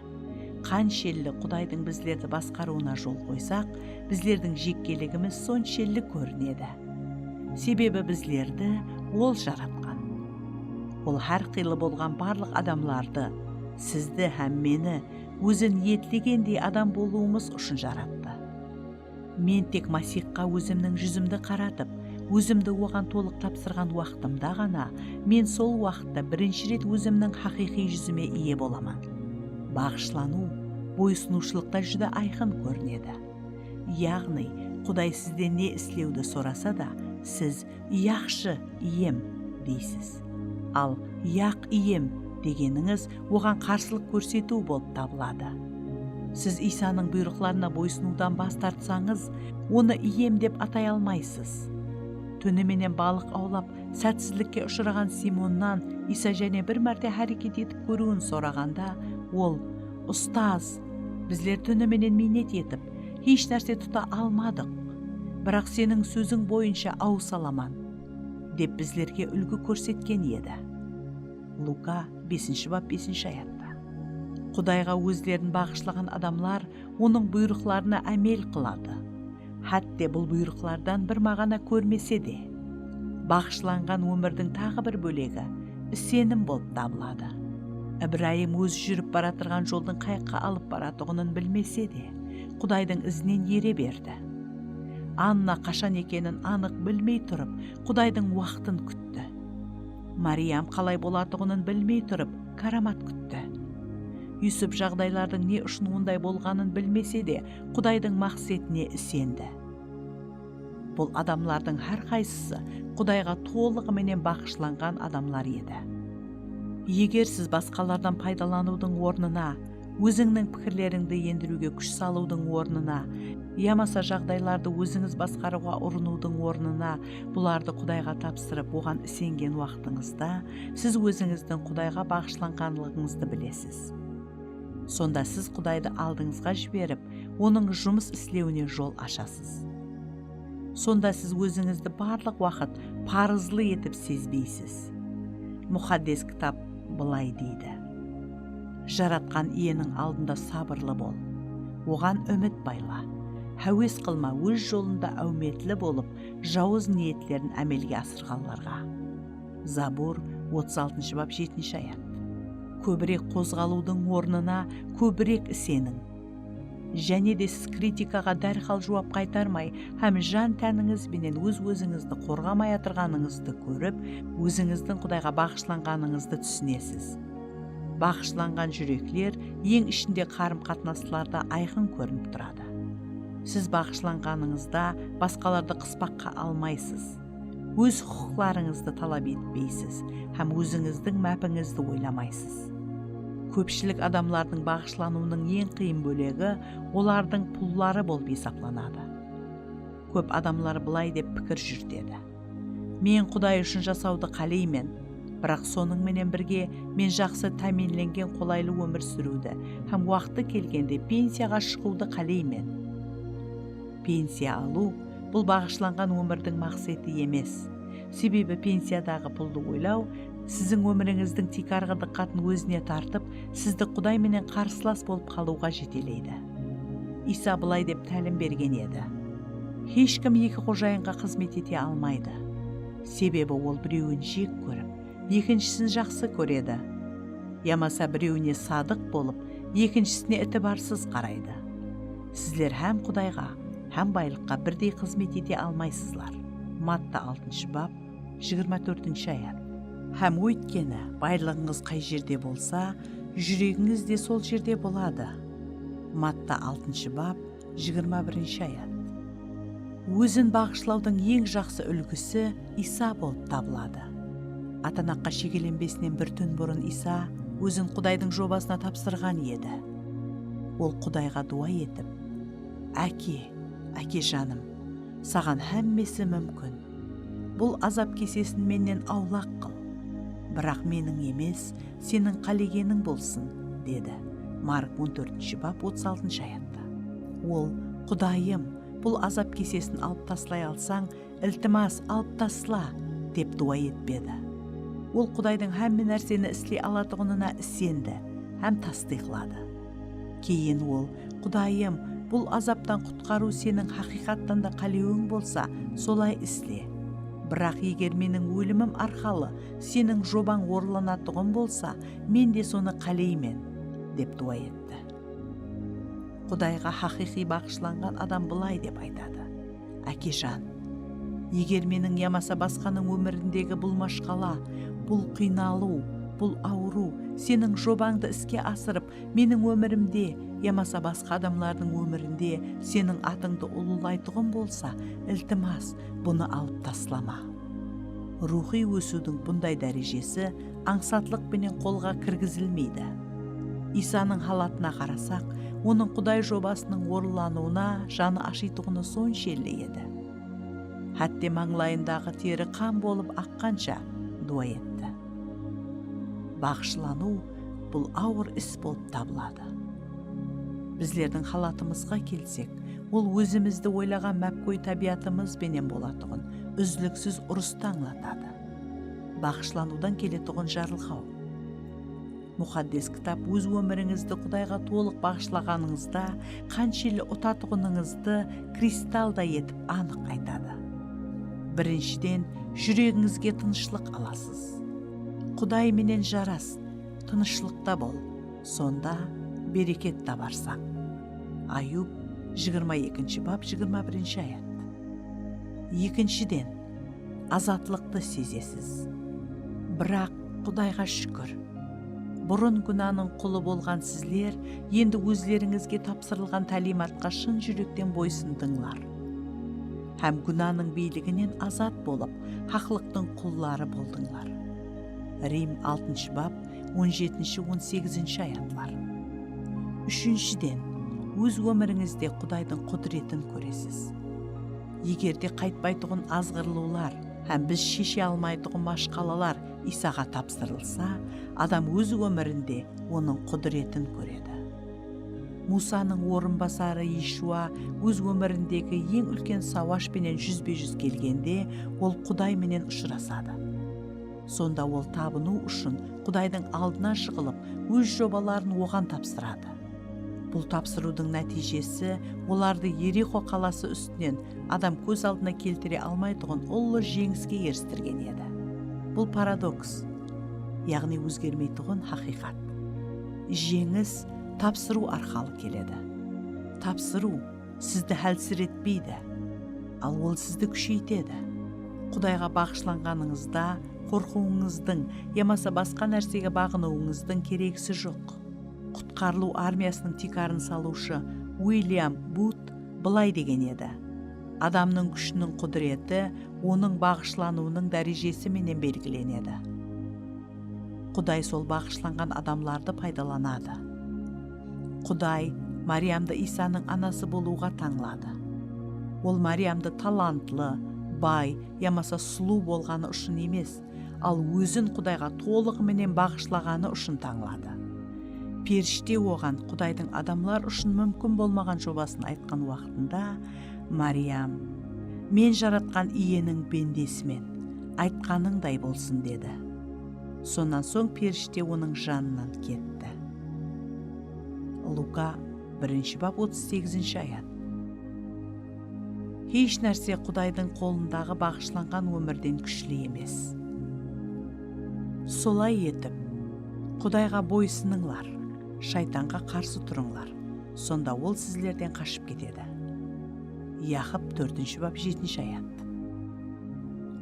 Qanshelli Qudaydıń bizlerdi basqarıwına jol qoysaq, bizlerdiń jekkeligimiz sonshelli kórinedi. Sebebi bizlerdi Ol jaratqan. Ol hár qıylı bolǵan barlıq adamlardı, sizdi hám meni, Ózi niyetlegendey adam bolıwımız ushın jarattı. Men tek Masiyxqa ózimniń júzimdi qaratıp, ózimdi Oǵan tolıq tapsırǵan waqtımda ǵana, men sol waqıtta birinshi ret ózimniń haqıyqıy júzime iye bolaman. Baǵıshlanıw, boysınıwshılıqta júdá ayqın kórinedi. Yaǵnıy, Quday sizden ne islewdi sorasa da, siz "Yaqshı, iyem," deysiz. Al "Yaq, iyem" degenińiz Oǵan qarsılıq kórsetiw bolıp tabıladı. Siz Iysanıń buyrıqlarına boysınıwdan bas tartsańız, Onı "Iyem" dep atay almaysız. Túni menen balıq awlap, sátsizlikke ushıraǵan Simonnan Iysa jáne bir márte háreket etip kóriwin soraǵanda, Ol, "Ustaz, bizler túni menen miynet etip, hesh nárse tuta almadıq. Biraq Seniń sóziń boyınsha aw salaman," dep bizlerge úlgi kórsetken edi. Luka besinshi bap, besinshi ayatta. Qudayǵa ózlerin baǵıshlaǵan adamlar Onıń buyrıqlarına ámel qıladı. Hátte bul buyrıqlardan bir maǵana kórmese de, baǵıshlanǵan ómirdiń taǵı bir bólegi isenim bolıp tabıladı. Ibrayım ózi júrip baratırǵan joldıń qayaqqa alıp baratuǵının bilmese de, Qudaydıń izinen ere berdi. Anna qashan ekenin anıq bilmey turıp, Qudaydıń waqtın kútti. Mariyam qalay bolatuǵının bilmey turıp, káramat kútti. Yusip jaǵdaylardıń ne ushın onday bolǵanın bilmese de, Qudaydıń maqsetine isendi. Bul adamlardıń hár qaysısı Qudayǵa tolıǵı menen baǵıshlanǵan adamlar edi. Eger siz basqalardan paydalanıwdıń ornına, ózińniń pikirlerińdi endiriwge kúsh salıwdıń ornına, yamasa jaǵdaylardı ózińiz basqarıwǵa urınıwdıń ornına, bulardı Qudayǵa tapsırıp, Oǵan isengen waqtıńızda, siz ózińizdiń Qudayǵa baǵıshlanǵanlıǵıńızdı bilesiz. Sonda siz Qudaydı aldıńızǵa jiberip, Onıń jumıs islewine jol ashasız. Sonda siz ózińizdi barlıq waqıt parızlı etip sezbeysiz. Muqaddes Kitap bılay deydi: Jaratqan Iyeniń aldında sabırlı bol. Oǵan úmit bayla. Háwes qılma óz jolında áwmetli bolıp, jawız niyetlerin ámelge asırǵanlarǵa. Zabur Otız altınshı bap, jetinshi ayat. Kóbirek qozǵalıwdıń ornına kóbirek iseniń. Jáne de siz kritikaǵa dárhal juwap qaytarmay hám jan tánińiz benen óz-ózińizdi qorǵamay atırǵanıńızdı kórip, ózińizdiń Qudayǵa baǵıshlanǵanıńızdı túsinesiz. Baǵıshlanǵan júrekler eń ishinde qarım-qatnaslarda ayqın kórinip turadı. Siz baǵıshlanǵanıńızda basqalardı qıspaqqa almaysız. Óz huqıqlarıńızdı talap etpeysiz hám ózińizdiń mápińizdi oylamaysız. Kópshilik adamlardıń baǵıshlanıwınıń eń qıyın bólegi olardıń pulları bolıp esaplanadı. Kóp adamlar bılay dep pikir júritedi. Men Quday ushın jasawdı qáleymen, biraq sonıń menen birge men jaqsı támiyinlengen qolaylı ómir súriwdi hám waqtı kelgende pensiyaǵa shıǵıwdı qáleymen. Pensiya alıw, bul baǵıshlanǵan ómirdiń maqseti emes. Sebebi pensiyadaǵı puldı oylaw siziń ómirińizdiń tiykarǵı dıqqatın ózine tartıp, sizdi Quday menen qarısılas bolıp qalıwǵa jeteleydi. Iysa bılay dep tálim bergen edi: "Hesh kim eki xojayınǵa xızmet ete almaydı. Sebebi ol birewin jek kórip, ekinshisin jaqsı kóredi. Yamasa birewine sadıq bolıp, ekinshisine itibarsız qaraydı. Sizler hám Qudayǵa, hám baylıqqa birdey xızmet ete almaysızlar." Matta altınshı bap, jigirma tórtinshi ayat. Hám óytkeni, baylıǵıńız qay jerde bolsa, júregińiz de sol jerde boladı. Matta altınshı bap, jigirma birinshi ayat. Ózin baǵıshlawdıń eń jaqsı úlgisi Iysa bolıp tabıladı. Atanaqqa shekelenbesinen bir tún burın Iysa ózin Qudaydıń jobasına tapsırǵan edi. Ol Qudayǵa duwa etip, "Áke, Áke janım, saǵan hámmesi múmkin. Bul azap kesesin mennen awlaq qıl. Biraq meniń emes, seniń qálegeniń bolsın," dedi. Mark on tórtinshi bap, otız altınshı ayatta. Ol, "Qudayım, bul azap kesesin alıp taslay alsań, iltimas, alıp tasla," dep duwa etpedi. Ol Qudaydıń hámme nárseni isley alatuǵınına isendi hám tastıyıqladı. Keyin ol, "Qudayım, bul azaptan qutqarıw seniń haqıyqattan da qálewiń bolsa, solay isle. Biraq eger meniń ólimim arqalı seniń jobań orınlanatuǵın bolsa, men de sonı qáleymen," dep duwa etti. Qudayǵa haqıyqıy baǵıshlanǵan adam bılay dep aytadı: "Ákejan, eger meniń yamasa basqanıń ómirindegi bul mashqala, bul qıynalıw, bul awırıw seniń jobańdı iske asırıp, meniń ómirimde yamasa basqa adamlardıń ómirinde seniń atıńdı ullılaytuǵın bolsa, iltimas, bunı alıp taslama." Ruwxıy ósiwdiń bunday dárejesi ańsatlıq penen qolǵa kirgizilmeydi. Iysanıń halatına qarasaq, onıń Quday jobasınıń orınlanıwına janı ashıytuǵını sonshelli edi. Hátte mańlayındaǵı teri qan bolıp aqqansha duwa etti. Baǵıshlanıw, bul awır is bolıp tabıladı. Bizlerdiń halatımızǵa kelsek, ol ózimizdi oylaǵan mápkóy tábiyatımız benen bolatuǵın úzliksiz urıstı ańlatadı. Baǵıshlanıwdan keletuǵın jarılǵaw. Muqaddes Kitap óz ómirińizdi Qudayǵa tolıq baǵıshlaǵanıńızda qanshelli utatuǵınıńızdı kristalday etip anıq aytadı. Birinshiden, júregińizge tınıshlıq alasız. Quday menen jaras, tınıshlıqta bol, sonda bereket tabarsań. Ayub, jigirma ekinshi bap, jigirma birinshi ayat. Ekinshiden, azatlıqtı sezesiz. Biraq, Qudayǵa shúkir, burın gúnanıń qulı bolǵan sizler endi ózlerińizge tapsırılǵan táliymatqa shın júrekten boysındıńlar. Hám gúnanıń biyliginen azat bolıp, haqlıqtıń qulları boldıńlar. Rim altınshı bap, on jetinshi, on segizinshi ayatlar. Úshinshiden, óz ómirińizde Qudaydıń qúdiretin kóresiz. Eger de qaytpaytuǵın azǵırlıwlar hám biz sheshe almaytuǵın mashqalalar Iysaǵa tapsırılsa, adam óz ómirinde Onıń qúdiretin kóredi. Muwsanıń orınbasarı Eshua óz ómirindegi eń úlken sawash penen júzbe-júz kelgende, ol Quday menen ushırasadı. Sonda ol tabınıw ushın Qudaydıń aldına jıǵılıp, óz jobaların Oǵan tapsıradı. Bul tapsırıwdıń nátiyjesi olardı Erixo qalası ústinen adam kóz aldına keltire almaytuǵın ullı jeńiske eristirgen edi. Bul paradoks. yaǵnıy ózgermeytuǵın haqıyqat. Jeńis tapsırıw arqalı keledi. Tapsırıw sizdi hálsiretpeydi, al ol sizdi kúsheytedi. Qudayǵa baǵıshlanǵanıńızda qorqıwıńızdıń yamasa basqa nársege baǵınıwıńızdıń keregisi joq. Qutqarılıw armiyasınıń tiykarın salıwshı Uilyam But bılay degen edi, adamnıń kúshiniń qúdireti onıń baǵıshlanıwınıń dárejesi menen belgilenedi. Quday sol baǵıshlanǵan adamlardı paydalanadı. Quday Mariyamdı Iysanıń anası bolıwǵa tańladı. Ol Mariyamdı talantlı, bay yamasa sulıw bolǵanı ushın emes, al ózin Qudayǵa tolıq menen baǵıshlaǵanı ushın tańladı. Perishte oǵan Qudaydıń adamlar ushın múmkin bolmaǵan jobasın aytqan waqtında Mariyam, "Men Jaratqan Iyeniń bendesimen, aytqanıńday bolsın," dedi. Sonnan soń perishte onıń janınan ketti. Luka, birinshi bap, otız segizinshi ayat. Hesh nárse Qudaydıń qolındaǵı baǵıshlanǵan ómirden kúshli emes. Solay etip, Qudayǵa boysınıńlar, shaytanǵa qarsı turıńlar, sonda ol sizlerden qashıp ketedi. Yaqıp, tórtinshi bap, jetinshi ayat.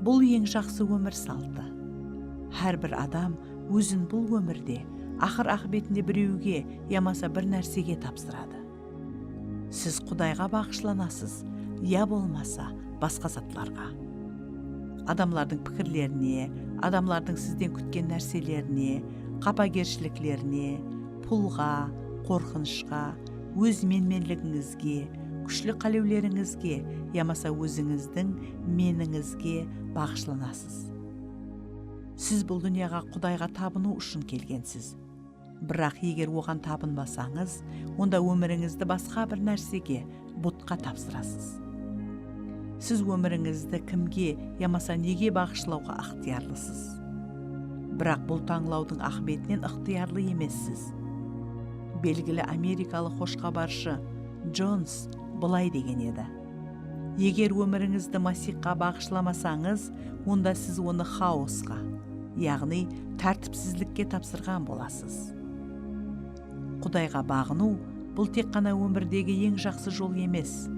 Bul eń jaqsı ómir saltı. Hár bir adam ózin bul ómirde aqır-aqıbetinde birewge yamasa bir nársege tapsıradı. Siz Qudayǵa baǵıshlanasız, ya bolmasa basqa zatlarǵa. Adamlardıń pikirlerine, adamlardıń sizden kútken nárselerine, qapagershiliklerine, pulǵa, qorqınıshqa, óz menmenligińizge, kúshli qálewlerińizge yamasa ózińizdiń menińizge baǵıshlanasız. Siz bul dúnyaǵa Qudayǵa tabınıw ushın kelgensiz. Biraq eger oǵan tabınbasańız, onda ómirińizdi basqa bir nársege, butqa tapsırasız. Siz ómirińizdi kimge yamasa nege baǵıshlawǵa ıqtıyarlısız. Biraq bul tańlawdıń aqıbetinen ıqtıyarlı emessiz. Belgili amerikalı xoshxabarshı Jons bılay degen edi, "Eger ómirińizdi Masiyxqa baǵıshlamasańız, onda siz onı xaosqa, yaǵnıy tártipsizlikke tapsırǵan bolasız." Qudayǵa baǵınıw, bul tek ǵana ómirdegi eń jaqsı jol emes,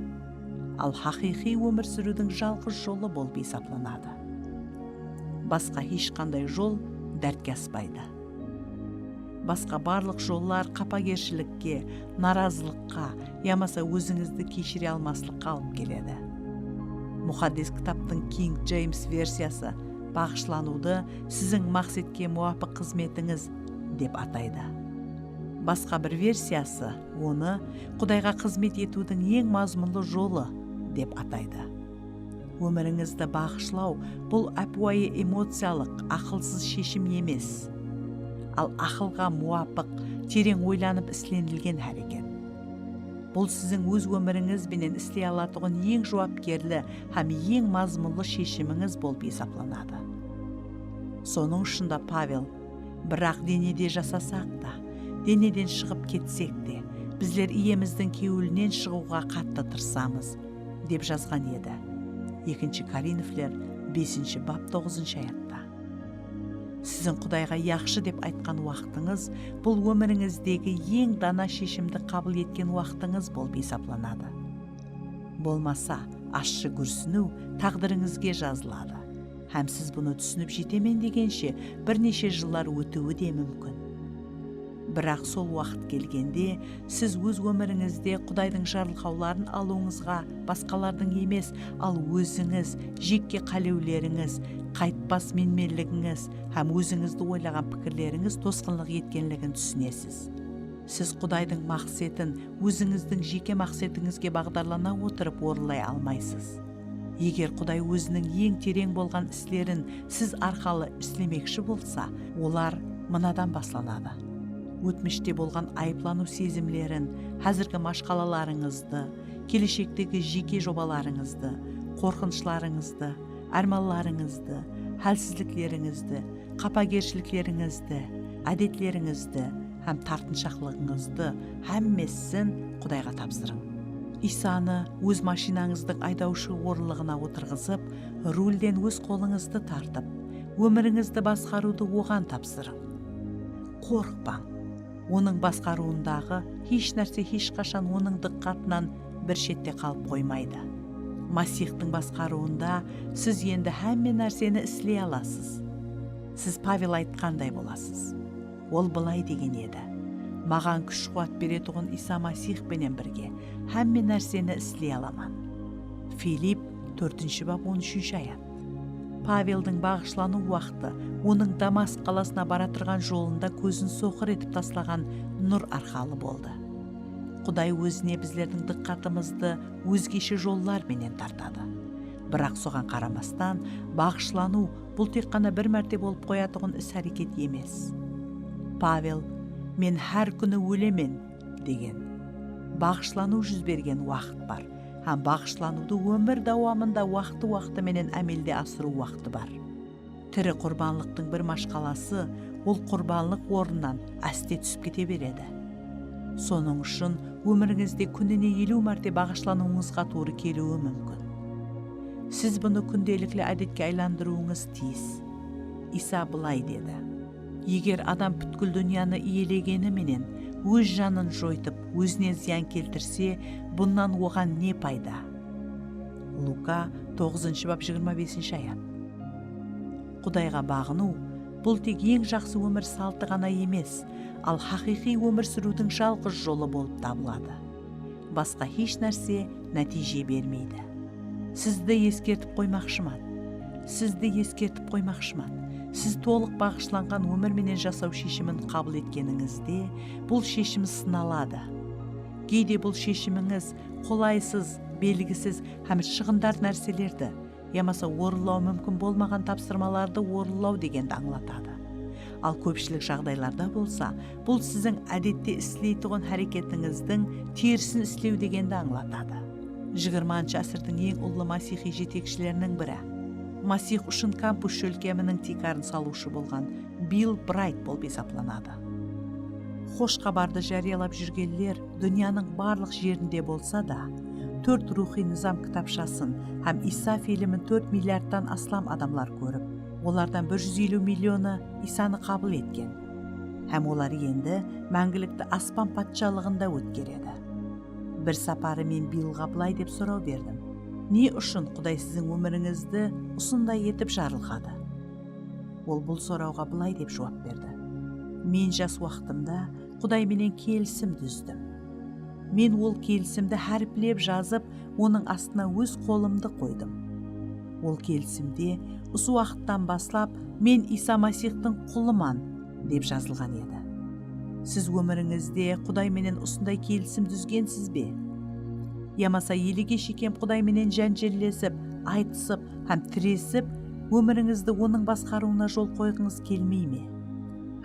al haqıyqıy ómir súriwdiń jalǵız jolı bolıp esaplanadı. Basqa hesh qanday jol dártke aspaydı. Basqa barlıq jollar qapagershilikke, narazılıqqa yamasa ózińizdi keshire almaslıqqa alıp keledi. Muqaddes Kitaptıń King James versiyası baǵıshlanıwdı siziń maqsetke muwapıq xızmetińiz dep ataydı. Basqa bir versiyası onı Qudayǵa xızmet etiwdiń eń mazmunlı jolı dep ataydı. Ómirińizdi baǵıshlaw, bul ápiwayı emociyalıq, aqılsız sheshim emes, al aqılǵa muwapıq, tereń oylanıp islenilgen háreket. Bul siziń óz ómirińiz benen isley alatuǵın eń juwapkerli hám eń mazmunlı sheshimińiz bolıp esaplanadı. Sonıń ushın da Pavel, "Biraq denede jasasaq ta, deneden shıǵıp ketsek te, bizler Iyemizdiń kewlinen shıǵıwǵa qattı tırısamız," dep jazǵan edi. Ekinshi Korinfler, besinshi bap, toǵızınshı ayatta. Siziń Qudayǵa yaqshı dep aytqan waqtıńız, bul ómirińizdegi eń dana sheshimdi qabıl etken waqtıńız bolıp esaplanadı. Bolmasa, ashshı gúrsiniw táǵdirińizge jazıladı. Hám siz bunı túsinip jetemen degenshe bir neshe jıllar ótiwi de múmkin. Biraq sol waqıt kelgende, siz óz ómirińizde Qudaydıń jarılqawların alıwıńızǵa basqalardıń emes, al ózińiz, jekke qálewlerińiz, qaytpas menmenligińiz hám ózińizdi oylaǵan pikirlerińiz tosqınlıq etkenligin túsinesiz. Siz Qudaydıń maqsetin ózińizdiń jeke maqsetińizge baǵdarlana otırıp orınlay almaysız. Eger Quday Óziniń eń tereń bolǵan islerin siz arqalı islemekshi bolsa, olar mınadan baslanadı. Ótmishte bolǵan ayıplanıw sezimlerin, házirgi mashqalalarıńızdı, keleshektegi jeke jobalarıńızdı, qorqınıshlarıńızdı, ármanlarıńızdı, hálsizliklerińizdi, qapagershiliklerińizdi, ádetlerińizdi hám tartınshaqlıǵıńızdı, hámmesin Qudayǵa tapsırıń. Iysanı óz mashinańızdıń aydawshı orınlıǵına otırǵızıp, rulden óz qolıńızdı tartıp, Ómirińizdi basqarıwdı oǵan tapsırıń. Qorıqpań. Onıń basqarıwındaǵı hesh nárse hesh qashan onıń dıqqatınan bir shette qalıp qoymaydı. Masiyxtıń basqarıwında siz endi hámme nárseni isley alasız. Siz Pavel aytqanday bolasız. Ol bılay degen edi: "Maǵan kúsh-quwat beretuǵın Iysa Masiyx penen birge hámme nárseni isley alaman." Filipp, tórtinshi bap, on úshinshi ayat. Paveldiń baǵıshlanıw waqtı onıń Damask qalasına baratırǵan jolında kózin soqır etip taslaǵan nur arqalı boldı. Quday ózine bizlerdiń dıqqatımızdı ózgeshe jollar menen tartadı. Biraq soǵan qaramastan, baǵıshlanıw bul tek ǵana bir márte bolıp qoyatuǵın is-háreket emes. Pavel, "Men hár kúni ólemen," degen. Baǵıshlanıw júz bergen waqıt bar, hám baǵıshlanıwdı ómir dawamında waqtı-waqtı menen ámelde asırıw waqtı bar. Tiri qurbanlıqtıń bir mashqalası ol qurbanlıq ornınan áste túsip kete beredi. Sonıń ushın ómirińizde kúnine eliw márte baǵıshlanıwıńızǵa tuwrı keliwi múmkin. Siz bunı kúndelikli ádetke aylandırıwıńız tiyis. Iysa bılay dedi: "Eger adam pútkil dúnyanı iyelegeni menen óz janın joytıp, ózine zıyan keltirse, bunnan oǵan ne payda?" Luka, toǵızınshı bap, jigirma besinshi ayat. Qudayǵa baǵınıw, bul tek eń jaqsı ómir saltı ǵana emes, al haqıyqıy ómir súriwdiń jalǵız jolı bolıp tabıladı. Basqa hesh nárse nátiyje bermeydi. Sizdi eskertip qoymaqshıman. Sizdi eskertip qoymaqshıman. Siz tolıq baǵıshlanǵan ómir menen jasaw sheshimin qabıl etkenińizde, bul sheshim sınaladı. Geyde bul sheshimińiz qolaysız, belgisiz hám shıǵındar nárselerdi, yamasa orınlaw múmkin bolmaǵan tapsırmalardı orınlaw degendi ańlatadı. Al kópshilik jaǵdaylarda bolsa, bul siziń ádette isleytuǵın háreketińizdiń terisin islew degendi ańlatadı. Jigirmanshı ásirdiń eń ullı masiyxıy jetekshileriniń biri, Masiyx ushın kampus shólkeminiń tiykarın salıwshı bolǵan Bill Brayt bolıp esaplanadı. Xosh xabardı járiyalap júrgenler dúnyanıń barlıq jerinde bolsa da, Tórt ruwxıy nızam kitapshasın hám Iysa filmin tórt milliardtan aslam adamlar kórip, olardan bir júz eliw millionı Iysanı qabıl etken. Hám olar endi máńgilikti aspan patshalıǵında ótkeredi. Bir saparı men Billǵa bılay dep soraw berdim: "Ne ushın Quday siziń ómirińizdi usınday etip jarlıqadı?" Ol bul sorawǵa bılay dep juwap berdi: "Men jas waqtımda Quday menen kelisim dúzdim. Men ol kelisimdi háriplep jazıp, onıń astına óz qolımdı qoydım. Ol kelisimde usı waqıttan baslap men Iysa Masiyxtıń qulıman dep jazılǵan edi. Siz ómirińizde Quday menen usınday kelisim dúzgensiz be? Yamasa elege shekem Quday menen jánjellesip, aytısıp hám tiresip, ómirińizdi Onıń basqarıwına jol qoyǵıńız kelmey me?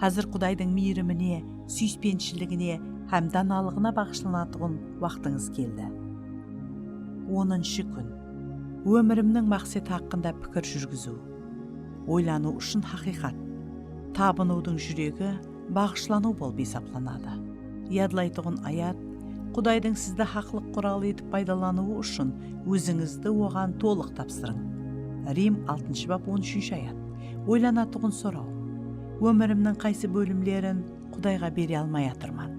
Házir Qudaydıń miyrimine, súyispenshiligine hám danalıǵına baǵıshlanatuǵın waqtıńız keldi." Onınshı kún. Ómirimniń maqseti haqqında pikir júrgiziw. Oylanıw ushın haqıyqat. Tabınıwdıń júregi baǵıshlanıw bolıp esaplanadı. Yadlaytuǵın ayat: Qudaydıń sizdi haqlıq quralı etip paydalanıwı ushın ózińizdi Oǵan tolıq tapsırıń. Rim, altınshı bap, on úshinshi ayat. Oylanatuǵın soraw: Ómirimniń qaysı bólimlerin Qudayǵa bere almay atırman?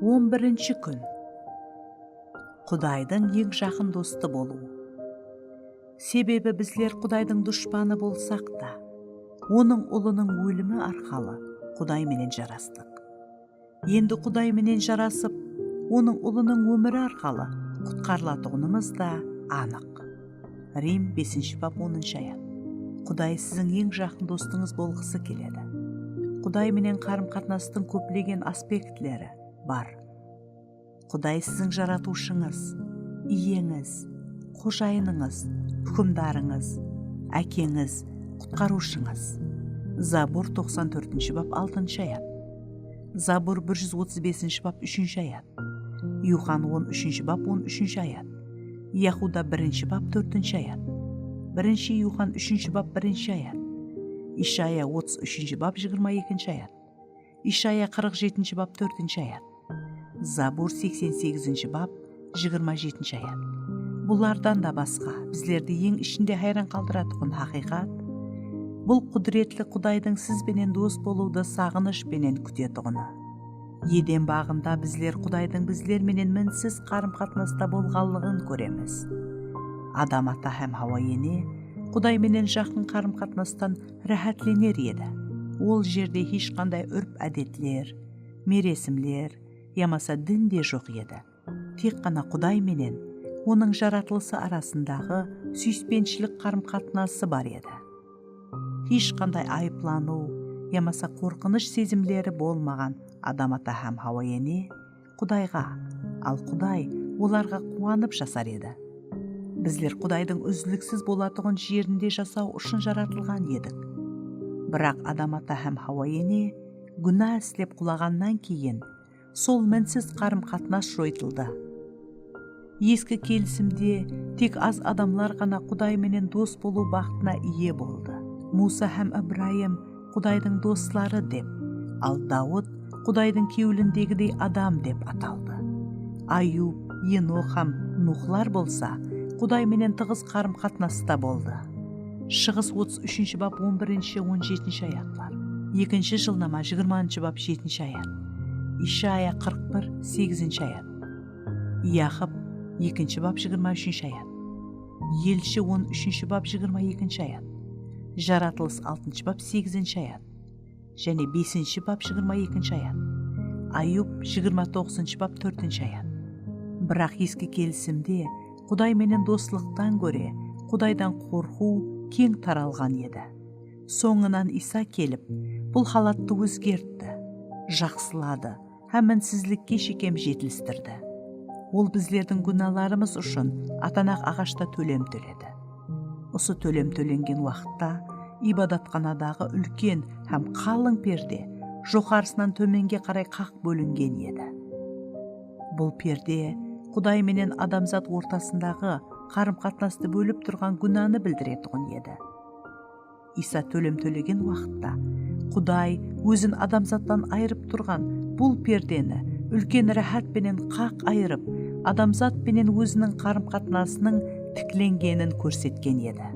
On birinshi kún. Qudaydıń eń jaqın dostı bolıw. Sebebi bizler Qudaydıń dushpanı bolsaq ta, Onıń Ulınıń ólimi arqalı Quday menen jarastıq. Endi Quday menen jarasıp, Onıń Ulınıń ómiri arqalı qutqarılatuǵınımız da anıq. Rim, besinshi bap, onınshı ayat. Quday siziń eń jaqın dostıńız bolǵısı keledi. Quday menen qarım-qatnastıń kóplegen aspektleri bar. Quday siziń jaratıwshıńız, iyeńiz, xojayınıńız, húkimdarıńız, ákeńiz, qutqarıwshıńız. Zabur toqsan tórtinshi bap, altınshı ayat. Zabur bir júz otız besinshi bap, úshinshi ayat. Yuxan on úshinshi bap on úshinshi ayat. Yahuda birinshi bap tórtinshi ayat. Birinshi Yuxan úshinshi bap birinshi ayat. Ishaya otız úshinshi bap jigirma ekinshi ayat. Ishaya qırıq jetinshi bap tórtinshi ayat. Zabur seksen segizinshi bap jigirma jetinshi ayat. Bulardan da basqa, bizlerdi eń ishinde hayran qaldıratuǵın haqıyqat, bul qúdiretli Qudaydıń siz benen dos bolıwdı saǵınısh penen kútetuǵını. Eden baǵında bizler Qudaydıń bizler menen minsiz qarım-qatnasta bolǵanlıǵın kóremiz. Adam ata hám Hawa ene Quday menen jaqın qarım-qatnastan ráhátlener edi. Ol jerde hesh qanday úrp-ádetler, meresimler yamasa din de joq edi. Tek ǵana Quday menen Onıń jaratılısı arasındaǵı súyispenshilik qarım-qatnası bar edi. Hesh qanday ayıplanıw yamasa qorqınısh sezimleri bolmaǵan Adam ata hám Hawa ene Qudayǵa, al Quday olarǵa quwanıp jasar edi. Bizler Qudaydıń úzliksiz bolatuǵın jerinde jasaw ushın jaratılǵan edik. Biraq Adam ata hám Hawa ene gúna islep qulaǵannan keyin, sol minsiz qarım-qatnas joytıldı. Eski Kelisimde tek az adamlar ǵana Quday menen dos bolıw baxtına iye boldı. Musa hám Ibrayım Qudaydıń dosları dep, al Dawıt Qudaydıń kewlindegidey adam dep ataldı. Ayub, Enox hám Nuxlar bolsa Quday menen tıǵız qarım-qatnasta boldı. Shıǵıs otız úshinshi bap on birinshi, on jetinshi ayatlar. Ekinshi Jılnama jigirmanshı bap jetinshi ayat. Ishaya qırq bir, segizinshi ayat. Yaqıp ekinshi bap jigirma úshinshi ayat. Elshi on úshinshi bap jigirma ekinshi ayat. Jaratılıs altınshı bap segizinshi ayat. Jáne besinshi bap jigirma ekinshi ayat. Ayub jigirma toǵızınshı bap tórtinshi ayat. Biraq Eski Kelisimde Quday menen doslıqtan góre Qudaydan qorqıw keń taralǵan edi. Sońınan Iysa kelip, bul halattı ózgertti, jaqsıladı hám minsizlikke shekem jetilistirdi. Ol bizlerdiń gúnalarımız ushın atanaq aǵashta tólem tóledi. Usı tólem tólengen waqıtta ibadatxanadaǵı úlken hám qalıń perde joqarısınan tómenge qaray qaq bólingen edi. Bul perde Quday menen adamzat ortasındaǵı qarım-qatnastı bólip turǵan gúnanı bildiretuǵın edi. Iysa tólem tólegen waqıtta Quday ózin adamzattan ayırıp turǵan bul perdeni úlken ráhát penen qaq ayırıp, adamzat penen óziniń qarım-qatnasınıń tiklengenin kórsetken edi.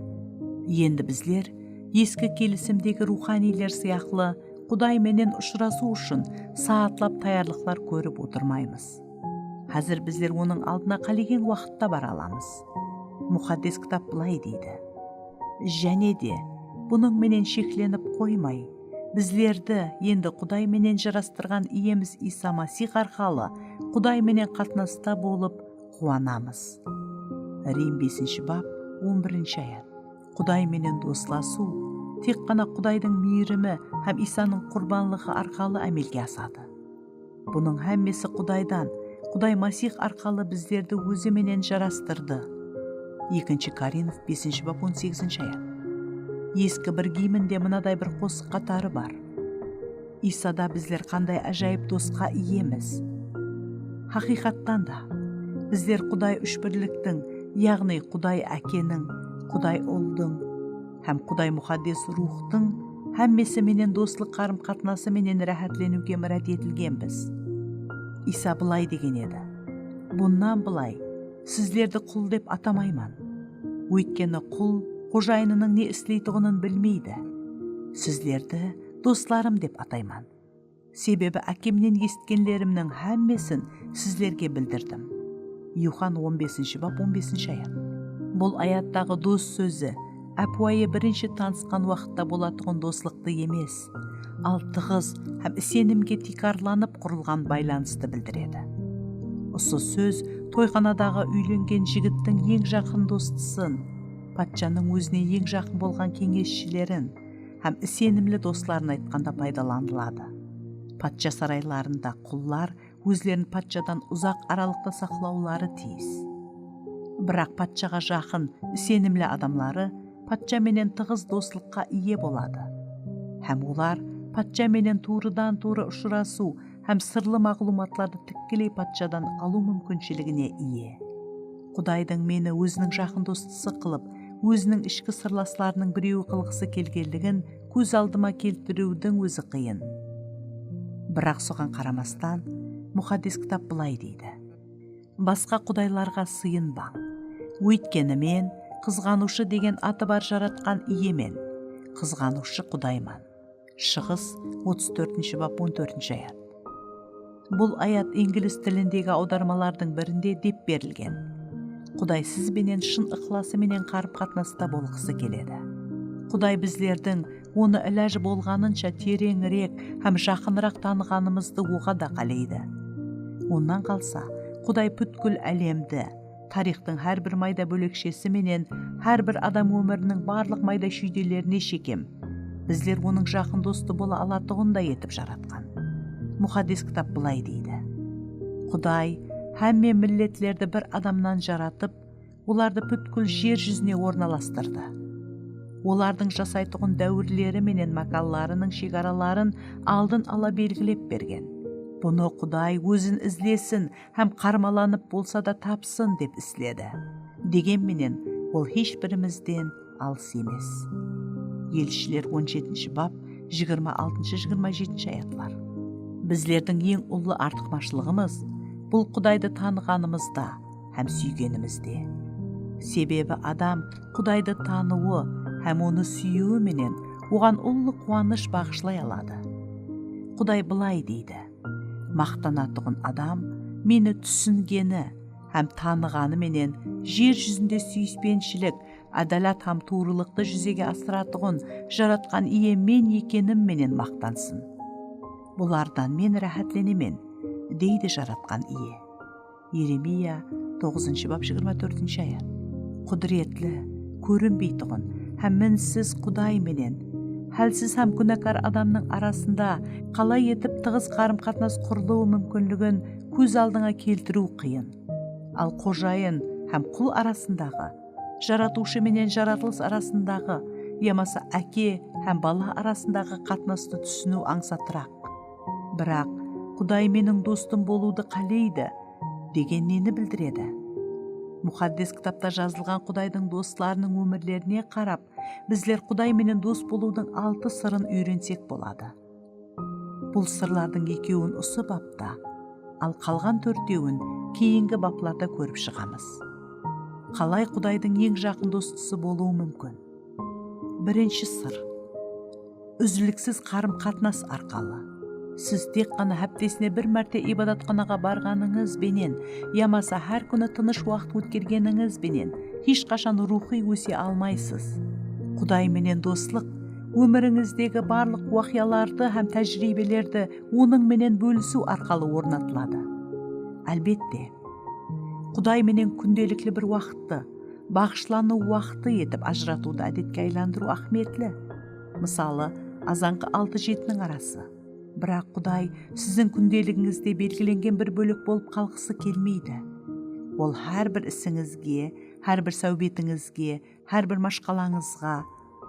Endi bizler Eski Kelisimdegi ruwxaniyler sıyaqlı Quday menen ushırasıw ushın saatlap tayarlıqlar kórip otırmaymız. Házir bizler Onıń aldına qálegen waqıtta bara alamız. Muqaddes Kitap bılay deydi: Jáne de, bunıń menen sheklenip qoymay, bizlerdi endi Quday menen jarastırǵan Iyemiz Iysa Masix arqalı Quday menen qatnasta bolıp quwanamız. Rim besinshi bap, on birinshi ayat. Quday menen doslasıw tek ǵana Qudaydıń miyrimi hám Iysanıń qurbanlıǵı arqalı ámelge asadı. Bunıń hámmesi Qudaydan, Quday Masix arqalı bizlerdi Ózi menen jarastırdı. Ekinshi Korinf besinshi bap, on segizinshi ayat. Eski bir giyminde mınaday bir qosıq qatarı bar. Iysada bizler qanday ájayıp dosqa iyemiz! Haqıyqattan da, bizler Quday Úshbirliktiń, yaǵnıy Quday Ákeniń, Quday Uldıń hám Quday Muqaddes Ruwxtıń hámmesi menen doslıq qarım-qatnası menen ráhátleniwge mirát etilgenbiz. Iysa bılay degen edi: Bunnan bılay sizlerdi qul dep atamayman. Óytkeni qul xojayınınıń ne isleytuǵının bilmeydi. Sizlerdi doslarım dep atayman. Sebebi Ákemnen esitkenlerimniń hámmesin sizlerge bildirdim. Yuxan on besinshi bap, on besinshi ayat. Bul ayattaǵı dos sózi ápiwayı birinshi tanısqan waqıtta bolatuǵın doslıqtı emes, al tıǵız hám isenimge tiykarlanıp qurılǵan baylanıstı bildiredi. Usı sóz toyxanadaǵı úylengen jigittiń eń jaqın dostısın, patshanıń ózine eń jaqın bolǵan keńesshilerin hám isenimli dosların aytqanda paydalanıladı. Patsha saraylarında qullar ózlerin patshadan uzaq aralıqta saqlawları tiyis. Biraq patshaǵa jaqın, isenimli adamları patsha menen tıǵız doslıqqa iye boladı. Hám olar patsha menen tuwrıdan-tuwrı ushırasıw hám sırlı maǵlıwmatlardı tikkeley patshadan alıw múmkinshiligine iye. Qudaydıń meni óziniń jaqın dostısı qılıp, óziniń ishki sırlaslarınıń birewi qılǵısı kelgenligin kóz aldıma keltiriwdiń ózi qıyın. Biraq soǵan qaramastan, Muqaddes Kitap bılay deydi: "Basqa qudaylarǵa sıyınbań. Óytkeni men Qızǵanıwshı degen atı bar Jaratqan Iyemen, Qızǵanıwshı Qudayman." Shıǵıs, otız tórtinshi bap, on tórtinshi ayat. Bul ayat inglis tilindegi awdarmalardıń birinde dep berilgen: "Quday siz benen shın ıqlası menen qarım-qatnasta bolǵısı keledi." Quday bizlerdiń Onı ilajı bolǵanınsha tereńirek hám jaqınıraq tanıǵanımızdı oǵada qáleydi. Onnan qalsa, Quday pútkil álemdi, tariyxtıń hár bir mayda bólekshesi menen hár bir adam ómiriniń barlıq mayda shúydelerine shekem bizler Onıń jaqın dostı bola alatuǵınday etip jaratqan. Muqaddes Kitap bılay deydi: "Quday hámme milletlerdi bir adamnan jaratıp, olardı pútkil jer júzine ornalastırdı. Olardıń jasaytuǵın dáwirleri menen mákanlarınıń shegaraların aldın ala belgilep bergen. Bunı Quday ózin izlesin hám qarmalanıp bolsa da tapsın dep isledi. Degen menen, ol hesh birimizden alıs emes." Elshiler on jetinshi bap, jigirma altınshı, jigirma jetinshi ayatlar. Bizlerdiń eń ullı artıqmashılıǵımız bul Qudaydı tanıǵanımızda hám súygenimizde. Sebebi adam Qudaydı tanıwı hám Onı súyiwi menen Oǵan ullı quwanısh baǵıshlay aladı. Quday bılay deydi: "Maqtanatuǵın adam meni túsingeni hám tanıǵanı menen jer júzinde súyispenshilik, ádalat hám tuwrılıqtı júzege asıratuǵın Jaratqan Iye Men ekenim menen maqtansın. Bulardan Men ráhátlenemen", deydi Jaratqan Iye. Yeremiya, toǵızınshı bap, jigirma tórtinshi ayat. Qúdiretli, kórinbeytuǵın hám minsiz Quday menen hálsiz hám gúnakar adamnıń arasında qalay etip tıǵız qarım-qatnas qurılıwı múmkinligin kóz aldıńa keltiriw qıyın. Al Qojayın hám qul arasındaǵı, Jaratıwshı menen jaratılıs arasındaǵı yamasa áke hám bala arasındaǵı qatnastı túsiniw ańsatıraq. Biraq Quday meniń dostım bolıwdı qáleydi degen neni bildiredi? Muqaddes Kitapta jazılǵan Qudaydıń dostlarınıń ómirlerine qarap, bizler Quday menen dos bolıwdıń altı sırın úyrensek boladı. Bul sırlardıń ekewin usı bapta, al qalǵan tórtewin keyingi baplarda kórip shıǵamız. Qalay Qudaydıń eń jaqın dostısı bolıwı múmkin? Birinshi sır. Úzliksiz qarım-qatnas arqalı. Siz tek ǵana háptesine bir márte ibadatxanaǵa barǵanıńız benen yamasa hár kúni tınısh waqıt ótkergenińiz benen hesh qashan ruwxıy óse almaysız. Quday menen doslıq ómirińizdegi barlıq waqıyalardı hám tájiriybelerdi Onıń menen bólisiw arqalı ornatıladı. Álbette, Quday menen kúndelikli bir waqıttı, baǵıshlanıw waqtı etip ajıratıwdı ádetke aylandırıw áhmiyetli. Mısalı, azanǵı altı-jetiniń arası. Biraq Quday siziń kúndeligińizde belgilengen bir bólek bolıp qalǵısı kelmeydi. Ol hár bir isińizge, hár bir sáwbetińizge, hár bir mashqalańızǵa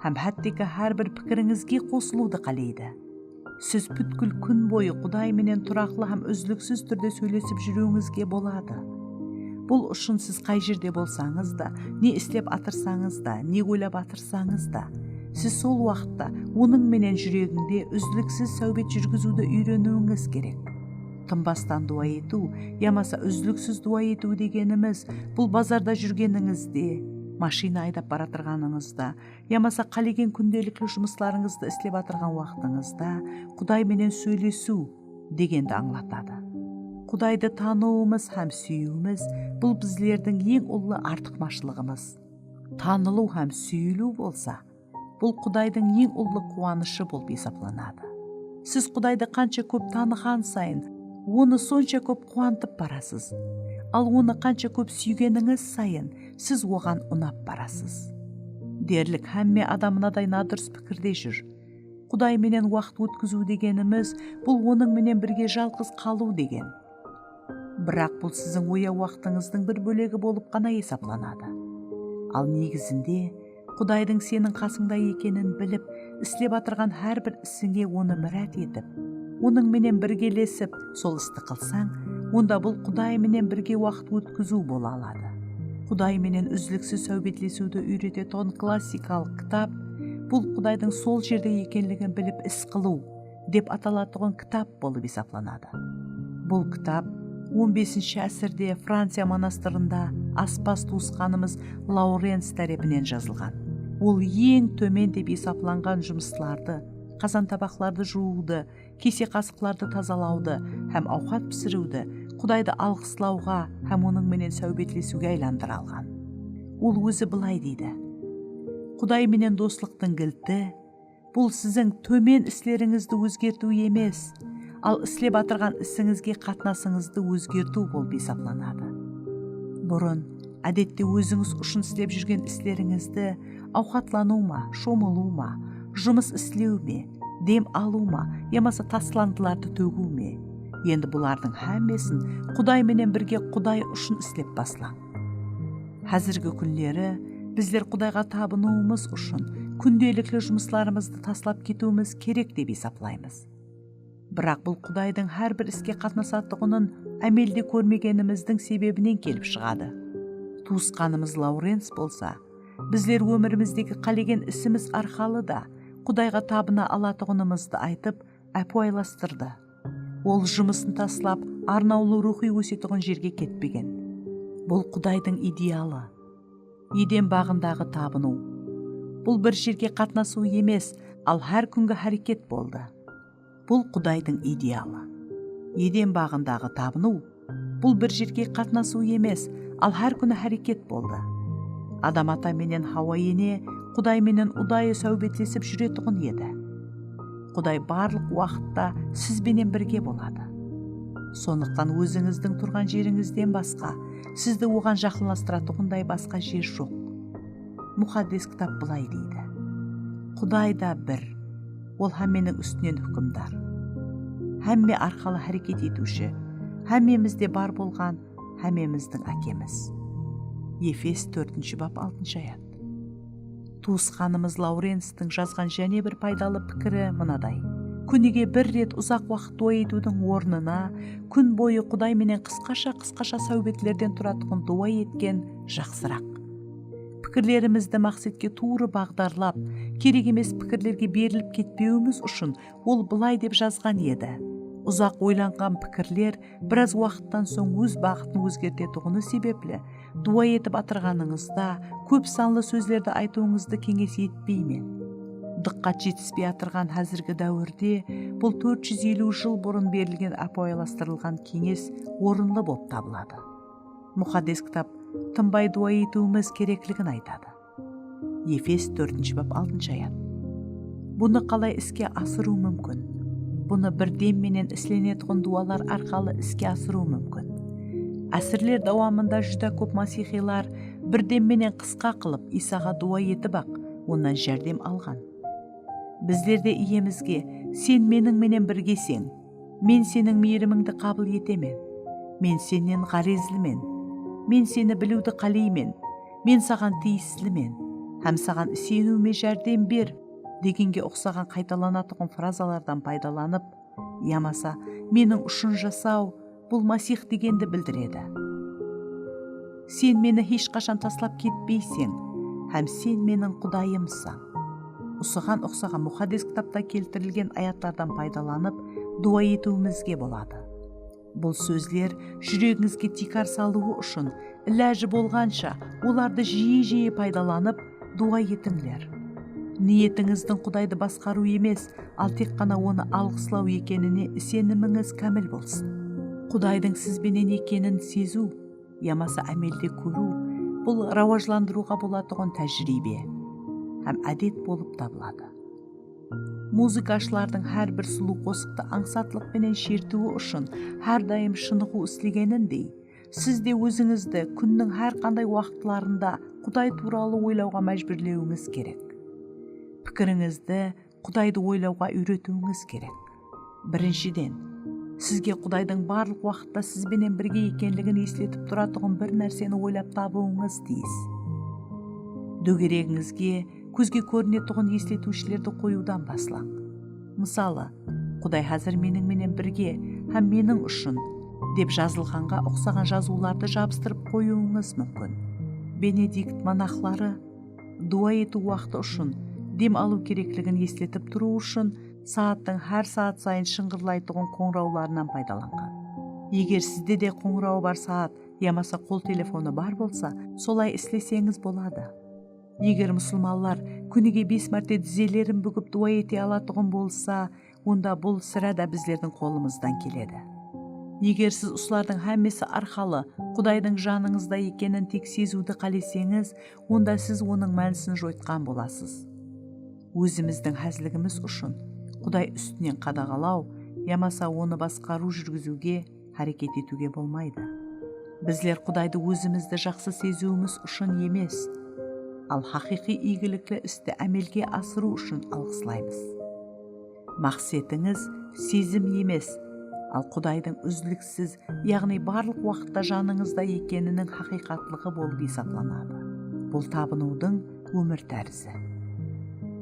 hám hátteki hár bir pikirińizge qosılıwdı qáleydi. Siz pútkil kún boyı Quday menen turaqlı hám úzliksiz túrde sóylesip júriwińizge boladı. Bul ushın siz qay jerde bolsańız da, ne islep atırsańız da, ne oylap atırsańız da, siz sol waqıtta Onıń menen júregińde úzliksiz sáwbet júrgiziwdi úyreniwińiz kerek. Tınbastan duwa etiw yamasa úzliksiz duwa etiw degenimiz, bul bazarda júrgenińizde, mashina aydap baratırǵanıńızda yamasa qálegen kúndelikli jumıslarıńızdı islep atırǵan waqtıńızda Quday menen sóylesiw degendi ańlatadı. Qudaydı tanıwımız hám súyiwimiz, bul bizlerdiń eń ullı artıqmashılıǵımız. Tanılıw hám súyiliw bolsa, bul Qudaydıń eń ullı quwanıshı bolıp esaplanadı. Siz Qudaydı qansha kóp tanıǵan sayın, Onı sonsha kóp quwantıp barasız. Al Onı qansha kóp súygenińiz sayın, siz Oǵan unap barasız. Derlik hámme adam mınaday nadurıs pikirde júr. Quday menen waqıt ótkiziw degenimiz, bul Onıń menen birge jalǵız qalıw degen. Biraq bul siziń oyaw waqtıńızdıń bir bólegi bolıp ǵana esaplanadı. Al negizinde, Qudaydıń seniń qasıńda ekenin bilip, islep atırǵan hár bir isińe Onı mirát etip, Onıń menen birgelesip sol isti qılsań, onda bul Quday menen birge waqıt ótkiziw bola aladı. Quday menen úzliksiz sáwbetlesiwdi úyretetuǵın klassikalıq kitap, bul Qudaydıń sol jerde ekenligin bilip is qılıw dep atalatuǵın kitap bolıp esaplanadı. Bul kitap on besinshi ásirde Franciya monastırında aspaz tuwısqanımız Laurens tárepinen jazılǵan. Ol eń tómen dep esaplanǵan jumıslardı, qazan-tabaqlardı juwıwdı, kese-qasıqlardı tazalawdı hám awqat pisiriwdi Qudaydı alǵıslawǵa hám Onıń menen sáwbetlesiwge aylandıra alǵan. Ol ózi bılay deydi: Quday menen doslıqtıń gilti, bul siziń tómen islerińizdi ózgertiw emes, al islep atırǵan isińizge qatnasıńızdı ózgertiw bolıp esaplanadı. Burın, ádette, ózińiz ushın islep júrgen islerińizdi, awqatlanıw ma, shomılıw ma, jumıs islew me, dem alıw ma yamasa taslandılardı tógiw me, endi bulardıń hámmesin Quday menen birge Quday ushın islep baslań. Házirgi kúnleri bizler Qudayǵa tabınıwımız ushın kúndelikli jumıslarımızdı taslap ketiwimiz kerek dep esaplaymız. Biraq bul Qudaydıń hár bir iske qatnasatuǵının ámelde kórmegenimizdiń sebebinen kelip shıǵadı. Tuwısqanımız Laurens bolsa, bizler ómirimizdegi qálegen isimiz arqalı da Qudayǵa tabına alatuǵınımızdı aytıp, ápiwayılastırdı. Ol jumısın taslap, arnawlı ruwxıy ósetuǵın jerge ketpegen. Bul Qudaydıń idealı. Eden baǵındaǵı tabınıw. Bul bir jerge qatnasıw emes, al hár kúngi háreket boldı. Bul Qudaydıń idealı. Eden baǵındaǵı tabınıw, bul bir jerge qatnasıw emes, al hár kúni háreket boldı. Adam ata menen Hawa ene Quday menen udayı sáwbetlesip júretuǵın edi. Quday barlıq waqıtta siz benen birge boladı. Sonlıqtan ózińizdiń turǵan jerińizden basqa, sizdi Oǵan jaqınlastıratuǵınday basqa jer joq. Muqaddes Kitap bılay deydi: Quday da bir, Ol hámmeniń ústinen húkimdar. Hámme arqalı háreket etiwshi, hámmemizde bar bolǵan, hámmemizdiń Ákemiz. Efes tórtinshi bap, altınshı ayat. Tuwısqanımız Laurenstiń jazǵan jáne bir paydalı pikiri mınaday: Kúnige bir ret uzaq waqıt duwa etiwdiń ornına, kún boyı Quday menen qısqasha-qısqasha sáwbetlerden turatuǵın duwa etken jaqsıraq. Pikirlerimizdi maqsetke tuwrı baǵdarlap, kerek emes pikirlerge berilip ketpewimiz ushın ol bılay dep jazǵan edi: Uzaq oylanǵan pikirler biraz waqıttan soń óz baǵıtın ózgertetuǵını sebepli, duwa etip atırǵanıńızda kóp sanlı sózlerdi aytıwıńızdı keńes etpeymen. Dıqqat jetispey atırǵan házirgi dáwirde bul tórt júz eliw jıl burın berilgen ápiwayılastırılǵan keńes orınlı bolıp tabıladı. Muqaddes Kitap tınbay duwa etiwimiz kerekligin aytadı. Efes tórtinshi bap, altınshı ayat. Bunı qalay iske asırıw múmkin? Bunı bir dem menen islenetuǵın duwalar arqalı iske asırıw múmkin. Ásirler dawamında júdá kóp masiyxıylar bir dem menen qısqa qılıp Iysaǵa duwa etip-aq, Onnan járdem alǵan. Bizler de Iyemizge: Sen meniń menen birgeseń, men Seniń miyirimińdi qabıl etemen. Men Sennen ǵárezlimen. Men Seni biliwdi qáleymen. Men Saǵan tiyislimen hám Saǵan iseniwime járdem ber, degenge uqsaǵan qaytalanatuǵın frazalardan paydalanıp, yamasa Meniń ushın jasaw, bul Masix degendi bildiredi. Sen meni hesh qashan taslap ketpeyseń hám Sen meniń Qudayımsań. Usıǵan uqsaǵan Muqaddes Kitapta keltirilgen ayatlardan paydalanıp, duwa etiwimizge boladı. Bul sózler júregińizge tiykar salıwı ushın, ilajı bolǵansha, olardı jiyi-jiyi paydalanıp, duwa etińler. Niyetińizdiń Qudaydı basqarıw emes, al tek ǵana Onı alǵıslaw ekenine isenimińiz kámil bolsın. Qudaydıń siz benen ekenin seziw yamasa ámelde kóriw, bul rawajlandırıwǵa bolatuǵın tájiriybe hám ádet bolıp tabıladı. Muzıkashılardıń hár bir sulıw qosıqtı ańsatlıq penen shertiwi ushın hár dayım shınıǵıw islegenindey, siz de ózińizdi kúnniń hár qanday waqıtlarında Quday tuwralı oylawǵa májbúrlewińiz kerek. Pikirińizdi Qudaydı oylawǵa úyretiwińiz kerek. Birinshiden, sizge Qudaydıń barlıq waqıtta siz benen birge ekenligin esletip turatuǵın bir nárseni oylap tabıwıńız tiyis. Dógeregińizge kózge kórinetuǵın esletiwshilerdi qoyıwdan baslań. Mısalı, "Quday házir meniń menen birge hám meniń ushın" dep jazılǵanǵa uqsaǵan jazıwlardı jabıstırıp qoyıwıńız múmkin. Benedikt monaxları dua etiw waqtı ushın dem alıw kerekligin esletip turıw ushın saattıń hár saat sayın shıńǵırlaytuǵın qońırawlarınan paydalanǵan. Eger sizde de qońırawı bar saat yamasa qol telefonı bar bolsa, solay isleseńiz boladı. Eger musılmanlar kúnige bes márte dizelerin búgip dua ete alatuǵın bolsa, onda bul sirá da bizlerdiń qolımızdan keledi. Eger siz usılardıń hámmesi arqalı Qudaydıń janıńızda ekenin tek seziwdi qáleseńiz, onda siz onıń mánisin joytqan bolasız. Ózimizdiń házligimiz ushın Quday ústinen qadaǵalaw yamasa onı basqarıw júrgiziwge háreket etiwge bolmaydı. Bizler Qudaydı ózimizdi jaqsı seziwimiz ushın emes, al haqıyqıy iygilikli isti ámelge asırıw ushın alǵıslaymız. Maqsetińiz sezim emes, al Qudaydıń úzliksiz, yaǵnıy barlıq waqıtta janıńızda ekeniniń haqıyqatlıǵı bolıp esaplanadı. Bul tabınıwdıń ómir tárizi.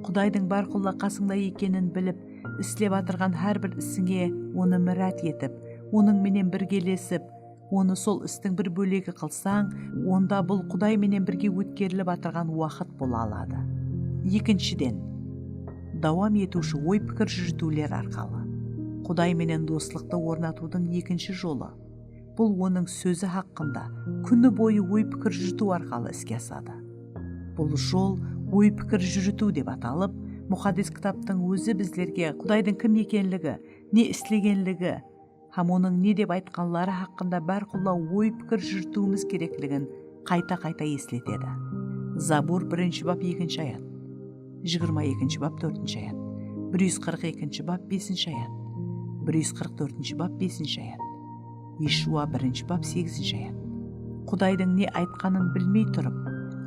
Qudaydıń bárqulla qasıńda ekenin bilip, islep atırǵan hár bir isińe onı mirát etip, onıń menen birgelesip, onı sol istiń bir bólegi qılsań, onda bul Quday menen birge ótkerilip atırǵan waqıt bola aladı. Ekinshiden, dawam etiwshi oy-pikir júritiwler arqalı. Quday menen doslıqtı ornatıwdıń ekinshi jolı. Bul onıń sózi haqqında kúni boyı oy-pikir júritiw arqalı iske asadı. Bul jol oy-pikir júritiw dep atalıp, Muqaddes Kitaptıń ózi bizlerge Qudaydıń kim ekenligi, ne islegenligi hám onıń ne dep aytqanları haqqında bárqulla oy-pikir júritiwimiz kerekligin qayta-qayta esletedi. Zabur birinshi bap ekinshi ayat, jigirma ekinshi bap tórtinshi ayat, bir júz qırq ekinshi bap besinshi ayat, bir júz qırq tórtinshi bap besinshi ayat, Eshuwa birinshi bap segizinshi ayat. Qudaydıń ne aytqanın bilmey turıp,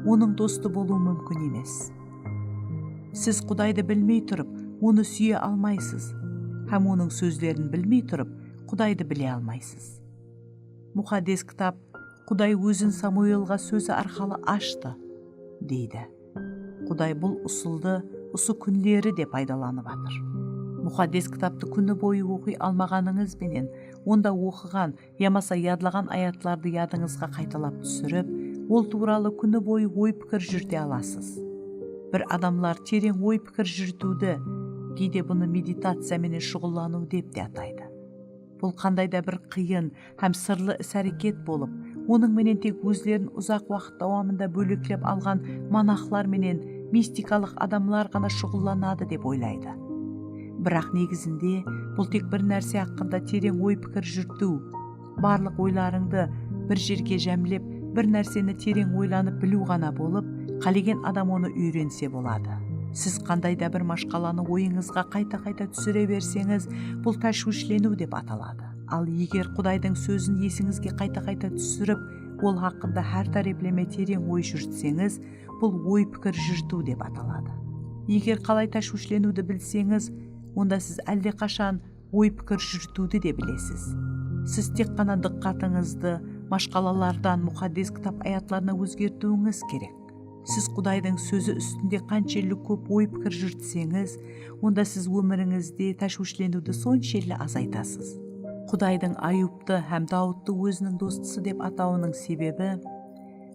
onıń dostı bolıw múmkin emes. Siz Qudaydı bilmey turıp, onı súye almaysız, hám onıń sózlerin bilmey turıp, Qudaydı bile almaysız. Muqaddes Kitap, "Quday ózin Samuelǵa sózi arqalı ashtı", deydi. Quday bul usıldı usı kúnleri de paydalanıp atır. Muqaddes Kitaptı kúni boyı oqıy almaǵanıńız benen, onda oqıǵan yamasa yadlaǵan ayatlardı yadıńızǵa qaytalap túsirip, ol tuwralı kúni boyı oy-pikir júrite alasız. Bir adamlar tereń oy-pikir júritiwdi, geyde bunı meditaciya menen shuǵıllanıw dep te ataydı. Bul qanday da bir qıyın hám sırlı is-háreket bolıp, onıń menen tek ózlerin uzaq waqıt dawamında bóleklep alǵan monaxlar menen mistikalıq adamlar ǵana shuǵıllanadı dep oylaydı. Biraq negizinde bul tek bir nárse haqqında tereń oy-pikir júritiw, barlıq oylarıńdı bir jerge jámlep, bir nárseni tereń oylanıp biliw ǵana bolıp, qálegen adam onı úyrense boladı. Siz qanday da bir mashqalanı oyıńızǵa qayta-qayta túsire berseńiz, bul táshwishleniw dep ataladı. Al eger Qudaydıń sózin esińizge qayta-qayta túsirip, ol haqqında hár tárepleme tereń oy júritseńiz, bul oy-pikir júritiw dep ataladı. Eger qalay táshwishleniwdi bilseńiz, onda siz álleqashan oy-pikir júritiwdi de bilesiz. Siz tek ǵana dıqqatıńızdı mashqalalardan Muqaddes Kitap ayatlarına ózgertiwińiz kerek. Siz Qudaydıń sózi ústinde qanshelli kóp oy-pikir júrtseńiz, onda siz ómirińizde táshwishleniwdi sonshelli azaytasız. Qudaydıń Ayubtı hám Dawıttı óziniń dostısı dep atawınıń sebebi,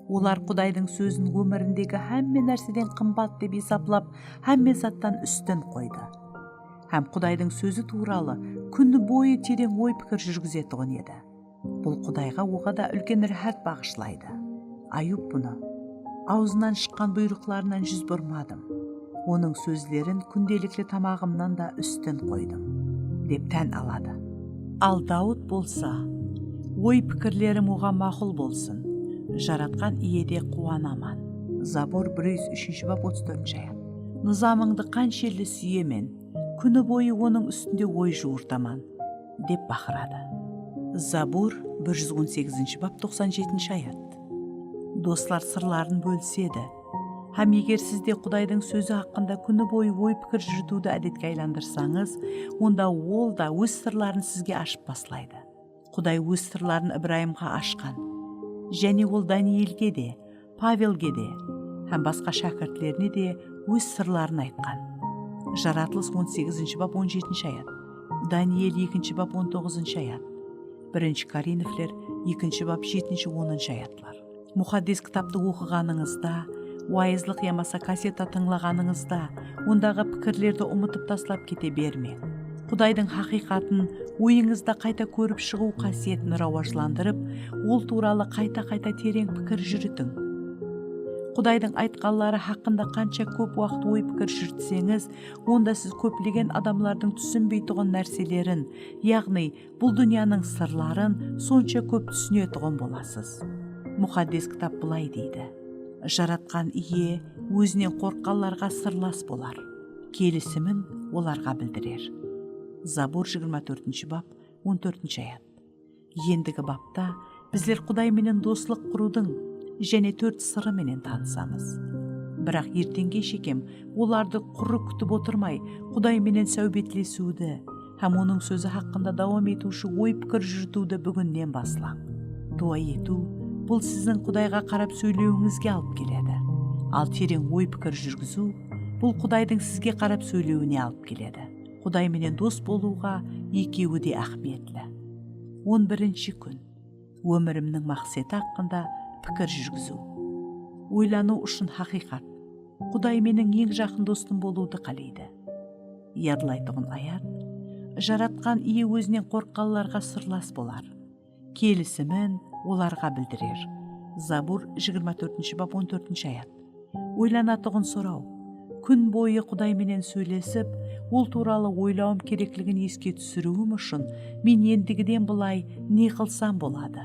olar Qudaydıń sózin ómirindegi hámme nárseden qımbat dep esaplap, hámme zattan ústin qoydı. Hám Qudaydıń sózi tuwralı kúni boyı tereń oy-pikir júrgizetuǵın edi. Bul Qudayǵa oǵada úlken ráhát baǵıshlaydı. Ayub bunı, "Awzınan shıqqan buyrıqlarınan júz burmadım. Onıń sózlerin kúndelikli tamaǵımnan da ústin qoydım", dep tán aladı. Al Dawıt bolsa, "Oy-pikirlerim oǵan maqul bolsın, Jaratqan Iyede quwanaman". Zabur bir júz úshinshi bap, otız tórtinshi ayat. "Nızamıńdı qanshelli súyemen, kúni boyı onıń ústinde oy juwırtaman", dep baqıradı. Zabur bir júz on segizinshi bap, toqsan jetinshi ayat. Doslar sırların bólisedi. Hám eger siz de Qudaydıń sózi haqqında kúni boyı oy-pikir júritiwdi ádetke aylandırsańız, onda ol da óz sırların sizge ashıp baslaydı. Quday óz sırların Ibrayımǵa ashqan. Jáne ol Danielge de, Pavelge de hám basqa shákirtlerine de óz sırların aytqan. Jaratılıs on segizinshi bap, on jetinshi ayat. Daniel ekinshi bap on toǵızınshı ayat. Birinshi Korinfler ekinshi bap jetinshi onınshı ayatlar. Muqaddes kitaptı oqıǵanıńızda, wayızlıq yamasa kasseta tıńlaǵanıńızda, ondaǵı pikirlerdi umıtıp taslap kete bermeń. Qudaydıń haqıyqatın oyıńızda qayta kórip shıǵıw qásiyetin rawajlandırıp, ol tuwralı qayta-qayta tereń pikir júritiń. Qudaydıń aytqanları haqqında qansha kóp waqıt oy-pikir júritseńiz, onda siz kóplegen adamlardıń túsinbeytuǵın nárselerin, yaǵnıy bul dúnyanıń sırların sonsha kóp túsinetuǵın bolasız. Muqaddes kitap bılay deydi, Jaratqan Iye ózinen qorqqanlarǵa sırlas bolar, kelisimin olarǵa bildirer. Zabur jigirma tórtinshi bap, on tórtinshi ayat. Endigi bapta bizler Quday menen doslıq qurıwdıń jáne tórt sırı menen tanısamız. Biraq erteńge shekem olardı qurı kútip otırmay, Quday menen sáwbetlesiwdi hám Onıń sózi haqqında dawam etiwshi oy-pikir júritiwdi búginnen baslań. Duwa etiw, bul siziń Qudayǵa qarap sóylewińizge alıp keledi. Al tereń oy-pikir júrgiziw, bul Qudaydıń sizge qarap sóylewine alıp keledi. Quday menen dos bolıwǵa ekewi de áhmiyetli. On birinshi kún. Ómirimniń maqseti haqqında pikir júrgiziw. Oylanıw ushın haqıyqat. Quday meniń eń jaqın dostım bolıwdı qáleydi. Yadlaytuǵın ayat. Jaratqan Iye ózinen qorqqanlarǵa sırlas bolar, kelisimin olarǵa bildirer. Zabur jigirma tórtinshi bap, on tórtinshi ayat. Oylanatuǵın soraw. Kún boyı Quday menen sóylesip, ol tuwralı oylawım kerekligin eske túsiriwim ushın men endigiden bılay ne qılsam boladı?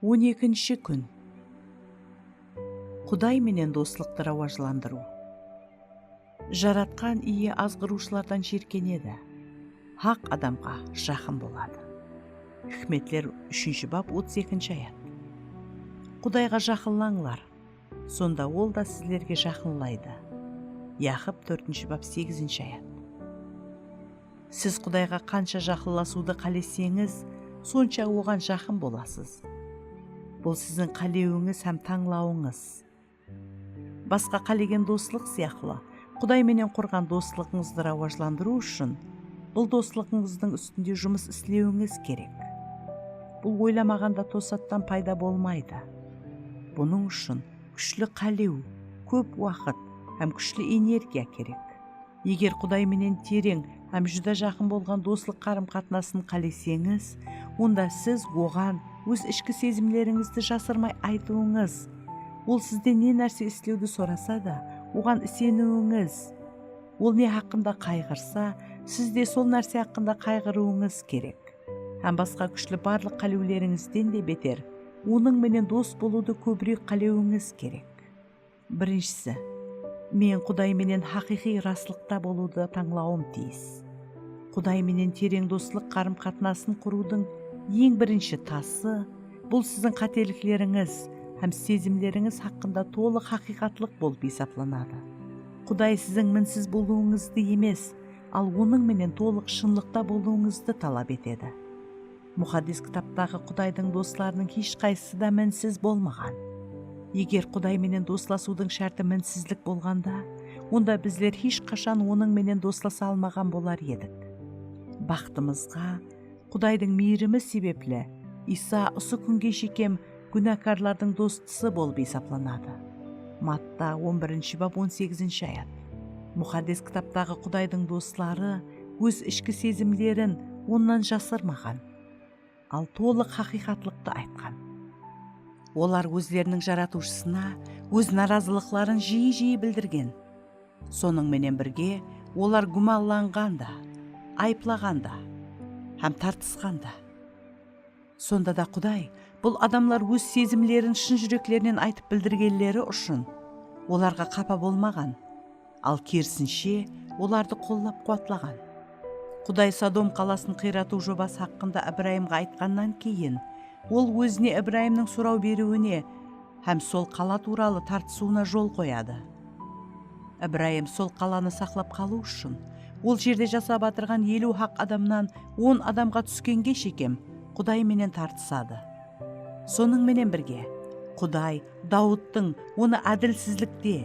On ekinshi kún. Quday menen doslıqtı rawajlandırıw. Jaratqan Iye azǵırıwshılardan jerkenedi, haq adamǵa jaqın boladı. Hikmetler úshinshi bap, otız ekinshi ayat. Qudayǵa jaqınlańlar, sonda Ol da sizlerge jaqınlaydı. Yaqıp tórtinshi bap, segizinshi ayat. Siz Qudayǵa qansha jaqınlasıwdı qáleseńiz, sonsha Oǵan jaqın bolasız. Bul siziń qálewińiz hám tańlawıńız. Basqa qálegen doslıq sıyaqlı, Quday menen qurǵan doslıǵıńızdı rawajlandırıw ushın bul doslıǵıńızdıń ústinde jumıs islewińiz kerek. Bul oylamaǵanda tosattan payda bolmaydı. Bunıń ushın kúshli qálew, kóp waqıt hám kúshli energiya kerek. Eger Quday menen tereń hám júdá jaqın bolǵan doslıq qarım-qatnasın qáleseńiz, onda siz Oǵan óz ishki sezimlerińizdi jasırmay aytıwıńız, Ol sizden ne nárse islewdi sorasa da, Oǵan iseniwińiz, Ol ne haqqında qayǵırsa, siz de sol nárse haqqında qayǵırıwıńız kerek. Hám basqa kúshli barlıq qálewlerińizden de beter, Onıń menen dos bolıwdı kóbirek qálewińiz kerek. Birinshisi, men Quday menen haqıyqıy raslıqta bolıwdı tańlawım tiyis. Quday menen tereń doslıq qarım-qatnasın qurıwdıń eń birinshi tası, bul siziń qáteliklerińiz hám sezimlerińiz haqqında tolıq haqıyqatlıq bolıp esaplanadı. Quday siziń minsiz bolıwıńızdı emes, al Onıń menen tolıq shınlıqta bolıwıńızdı talap etedi. Muqaddes kitaptaǵı Qudaydıń doslarınıń hesh qaysısı da minsiz bolmaǵan. Eger Quday menen doslasıwdıń shárti minsizlik bolǵanda, onda bizler hesh qashan Onıń menen doslasa almaǵan bolar edik. Baxtımızǵa, Qudaydıń miyrimi sebepli, Iysa usı kúnge shekem gúnakarlardıń dostısı bolıp esaplanadı. Matta on birinshi bap, on segizinshi ayat. Muqaddes kitaptaǵı Qudaydıń dosları óz ishki sezimlerin Onnan jasırmaǵan, al tolıq haqıyqatlıqtı aytqan. Olar ózleriniń Jaratıwshısına óz narazılıqların jiyi-jiyi bildirgen. Sonıń menen birge, olar gúmanlanǵan da, ayıplaǵan da hám tartısqan da. Sonda da Quday bul adamlar óz sezimlerin shın júreklerinen aytıp bildirgenleri ushın olarǵa qapa bolmaǵan, al kerisinshe, olardı qollap-quwatlaǵan. Quday Sodom qalasın qıyratıw jobası haqqında Ibrayımǵa aytqannan keyin, Ol Ózine Ibrayımnıń soraw beriwine hám sol qala tuwralı tartısıwına jol qoyadı. Ibrayım sol qalanı saqlap qalıw ushın ol jerde jasap atırǵan eliw haq adamnan on adamǵa túskenge shekem Quday menen tartısadı. Sonıń menen birge, Quday Dawıttıń onı ádilsizlikte,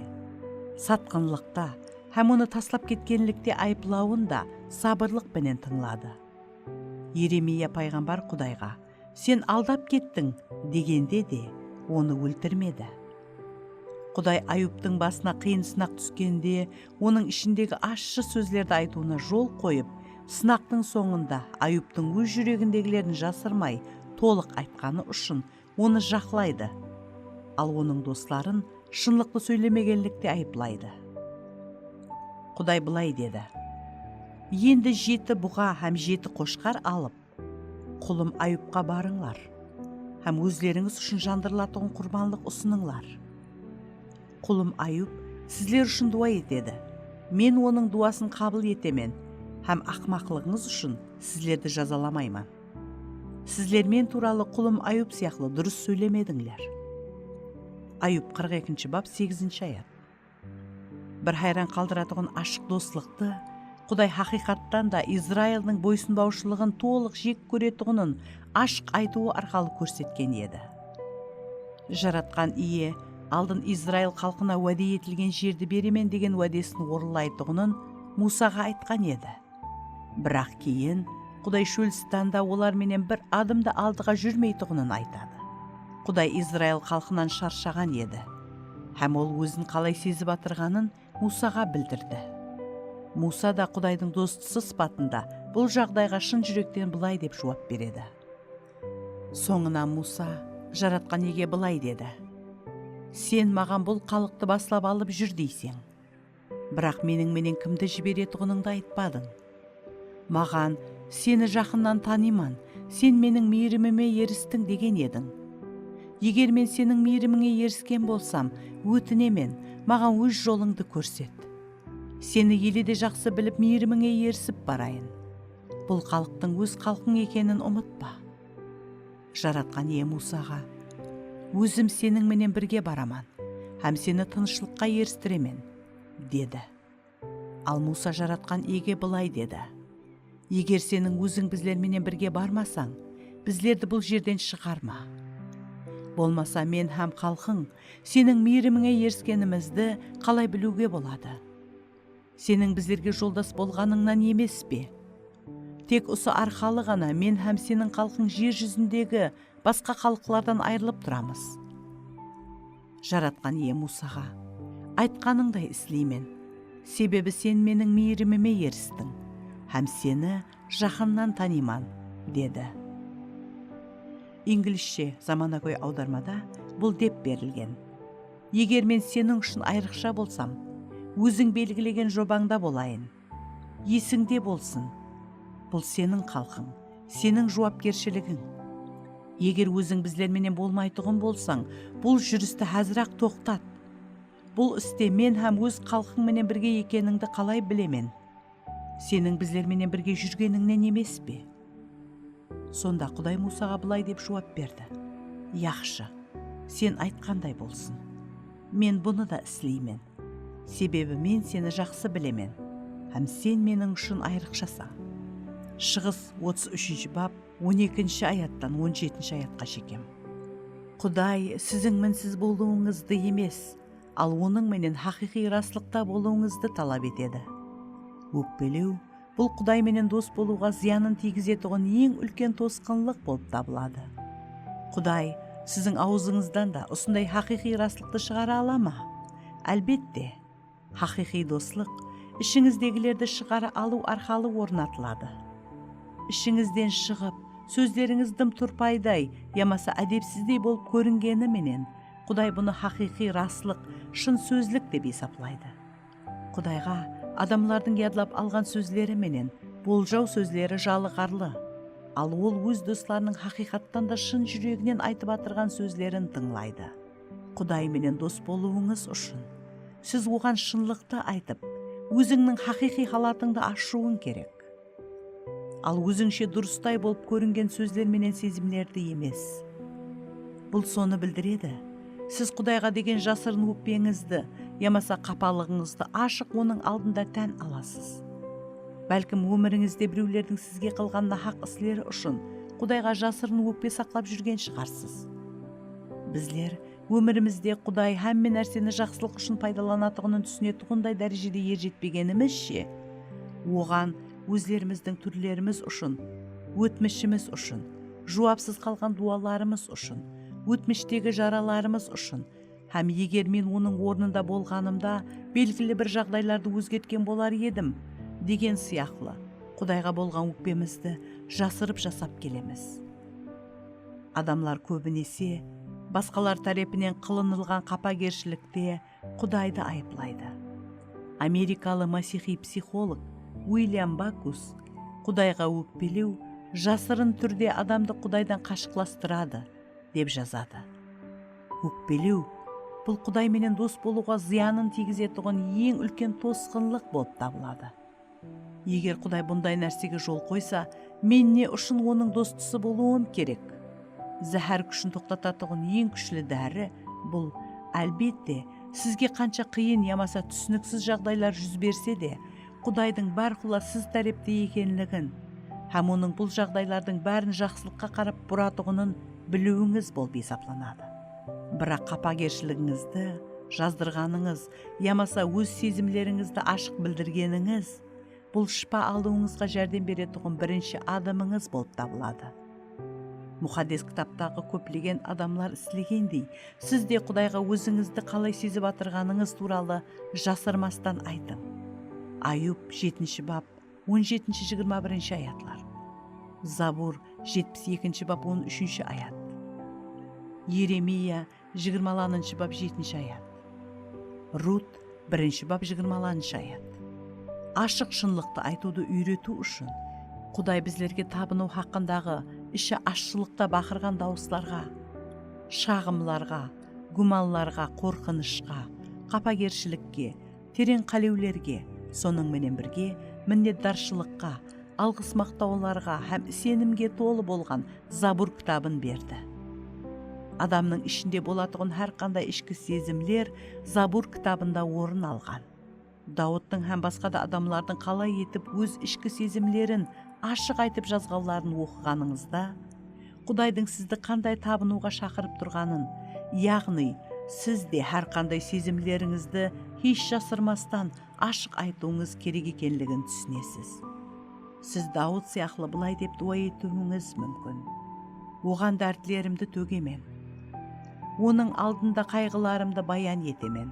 satqınlıqta hám onı taslap ketkenlikte ayıplawın da sabırlıq penen tıńladı. Eremiya payǵambar Qudayǵa, "Sen aldap kettiń," degende de, onı óltirmedi. Quday Ayıptıń basına qıyın sınaq túskende, onıń ishindegi ashshı sózlerdi aytıwına jol qoyıp, sınaqtıń sońında Ayıptıń óz júregindegilerin jasırmay, tolıq aytqanı ushın onı jaqlaydı. Al onıń dosların shınlıqtı sóylemegenlikte ayıplaydı. Quday bılay dedi, "Endi jeti buǵa hám jeti qoshqar alıp, qulım Ayıpqa barıńlar hám ózlerińiz ushın jandırılatuǵın qurbanlıq usınıńlar. Qulım Ayıp sizler ushın duwa etedi. Men onıń duwasın qabıl etemen hám aqmaqlıǵıńız ushın sizlerdi jazalamayman. Sizler men tuwralı qulım Ayıp sıyaqlı durıs sóylemedińler." Ayıp qırq ekinshi bap, segizinshi ayat. Bir hayran qaldıratuǵın ashıq doslıqtı Quday haqıyqattan da Izraildıń boysınbawshılıǵın tolıq jek kóretuǵının ashıq aytıwı arqalı kórsetken edi. Jaratqan Iye aldın Izrail xalqına wáde etilgen jerdi beremen degen wádesin orınlaytuǵının Musaǵa aytqan edi. Biraq keyin Quday shólistanda olar menen bir adım da aldıǵa júrmeytuǵının aytadı. Quday Izrail xalqınan sharshaǵan edi hám ol ózin qalay sezip atırǵanın Musaǵa bildirdi. Musa da Qudaydıń dostısı sıpatında bul jaǵdayǵa shın júrekten bılay dep juwap beredi. Sońınan Musa Jaratqan Iyege bılay dedi, "Sen maǵan bul xalıqtı baslap alıp júr deyseń. Biraq meniń menen kimdi jiberetuǵınıńdı aytpadıń. Maǵan, 'Seni jaqınnan tanıyman, sen meniń miyirimime eristiń,' degen ediń. Eger men seniń miyirimińe erisken bolsam, ótinemen, maǵan óz jolıńdı kórset. Seni ele de jaqsı bilip, miyirimińe erisip barayın. Bul xalıqtıń óz xalqıń ekenin umıtpa." Jaratqan Iye Musaǵa, "Ózim seniń menen birge baraman hám seni tınıshlıqqa eristiremen," dedi. Al Musa Jaratqan Iyege bılay dedi, "Eger seniń óziń bizler menen birge barmasań, bizlerdi bul jerden shıǵarma. Bolmasa men hám xalqıń seniń miyirimińe eriskenimizdi qalay biliwge boladı? Seniń bizlerge joldas bolǵanıńnan emes pe? Tek usı arqalı ǵana men hám seniń xalqıń jer júzindegi basqa xalıqlardan ayırılıp turamız." Jaratqan Iye Musaǵa, "Aytqanıńday isleymen, sebebi sen meniń miyirimime eristiń hám seni jaqınnan tanıyman," dedi. Inglizshe zamanagóy awdarmada bul dep berilgen, "Eger men seniń ushın ayrıqsha bolsam, óziń belgilegen jobańda bolayın. Esińde bolsın, bul seniń xalqıń, seniń juwapkershiligiń. Eger óziń bizler menen bolmaytuǵın bolsań, bul júristi házir-aq toqtat. Bul iste men hám óz xalqıń menen birge ekenińdi qalay bilemen? Seniń bizler menen birge júrgenińnen emes pe?" Sonda Quday Musaǵa bılay dep juwap berdi, "Yaqshı, sen aytqanday bolsın. Men bunı da isleymen. Sebebi men seni jaqsı bilemen hám sen meniń ushın ayrıqshasań." Shıǵıs otız úshinshi bap, on ekinshi ayattan on jetinshi ayatqa shekem. Quday siziń minsiz bolıwıńızdı emes, al onıń menen haqıyqıy raslıqta bolıwıńızdı talap etedi. Ókpelew, bul Quday menen dos bolıwǵa zıyanın tiygizetuǵın eń úlken tosqınlıq bolıp tabıladı. Quday siziń awzıńızdan da usınday haqıyqıy raslıqtı shıǵara ala ma? Álbette, haqıyqıy doslıq ishińizdegilerdi shıǵara alıw arqalı ornatıladı. Ishińizden shıǵıp, sózlerińiz dım turpayday yamasa ádepsizdey bolıp kóringeni menen, Quday bunı haqıyqıy raslıq, shın sózlik dep esaplaydı. Qudayǵa adamlardıń yadlap alǵan sózleri menen boljaw sózleri jalıǵarlı. Al ol óz doslarınıń haqıyqattan da shın júreginen aytıp atırǵan sózlerin tıńlaydı. Quday menen dos bolıwıńız ushın siz oǵan shınlıqtı aytıp, ózińniń haqıyqıy halatıńdı ashıwıń kerek. Al ózińshe durıstay bolıp kóringen sózler menen sezimlerdi emes. Bul sonı bildiredi, siz Qudayǵa degen jasırın ókpeńizdi yamasa qapalıǵıńızdı ashıq Onıń aldında tán alasız. Bálkim, ómirińizde birewlerdiń sizge qılǵan nahaq isleri ushın Qudayǵa jasırın ókpe saqlap júrgen shıǵarsız. Bizler Ómirimizde Quday hámme nárseni jaqsılıq ushın paydalanatuǵının túsinetuǵınday dárejede erjetpegenimizshe, Oǵan ózlerimizdiń túrlerimiz ushın, ótmishimiz ushın, juwapsız qalǵan duwalarımız ushın, ótmishtegi jaralarımız ushın hám eger men Onıń ornında bolǵanımda belgili bir jaǵdaylardı ózgertken bolar edim, degen sıyaqlı Qudayǵa bolǵan ókpemizdi jasırıp jasap kelemiz. Adamlar kóbinese basqalar tárepinen qılınılǵan qapagershilikte Qudaydı ayıplaydı. Amerikalı másiyxiy psixolog Uilyam Bakus Qudayǵa ókpelew jasırın túrde adamdı Qudaydan qashıqlastıradı, dep jazadı. Ókpelew, bul Quday menen dos bolıwǵa zıyanın tiygizetuǵın eń úlken tosqınlıq bolıp tabıladı. Eger Quday bunday nársege jol qoysa, men ne ushın Onıń dostısı bolıwım kerek? Záhár kúshin toqtatatuǵın eń kúshli dári, bul, álbette, sizge qansha qıyın yamasa túsiniksiz jaǵdaylar júz berse de, Qudaydıń bárqulla siz tárepte ekenligin hám Onıń bul jaǵdaylardıń bárin jaqsılıqqa qarap buratuǵının biliwińiz bolıp esaplanadı. Biraq qapagershiligińizdi jazdırǵanıńız yamasa óz sezimlerińizdi ashıq bildirgenińiz, bul shıpa alıwıńızǵa járdem beretuǵın birinshi adımıńız bolıp tabıladı. Muqaddes Kitaptaǵı kóplegen adamlar islegendey, siz de Qudayǵa ózińizdi qalay sezip atırǵanıńız tuwralı jasırmastan aytıń. Ayub, jetinshi bap, on jetinshi, jigirma birinshi ayatlar. Zabur, jetpis ekinshi bap, on úshinshi ayat. Yeremiya, jigirmalanınshı bap, jetinshi ayat. Rut, birinshi bap, jigirmalanınshı ayat. Ashıq shınlıqtı aytıwdı úyretiw ushın Quday bizlerge tabınıw haqqındaǵı ishi ashshılıqta baqırǵan dawıslarǵa, shaǵımlarǵa, gúmanlarǵa, qorqınıshqa, qapagershilikke, tereń qálewlerge, sonıń menen birge minnetdarshılıqqa, alǵıs-maqtawlarǵa hám isenimge tolı bolǵan Zabur kitabın berdi. Adamnıń ishinde bolatuǵın hár qanday ishki sezimler Zabur kitabında orın alǵan. Dawıttıń hám basqa da adamlardıń qalay etip óz ishki sezimlerin ashıq aytıp jazǵanların oqıǵanıńızda, Qudaydıń sizdi qanday tabınıwǵa shaqırıp turǵanın, yaǵnıy, siz de hár qanday sezimlerińizdi hesh jasırmastan ashıq aytıwıńız kerek ekenligin túsinesiz. Siz Dawıt sıyaqlı bılay dep duwa etiwińiz múmkin: Oǵan dártlerimdi tógemen. Onıń aldında qayǵılarımdı bayan etemen.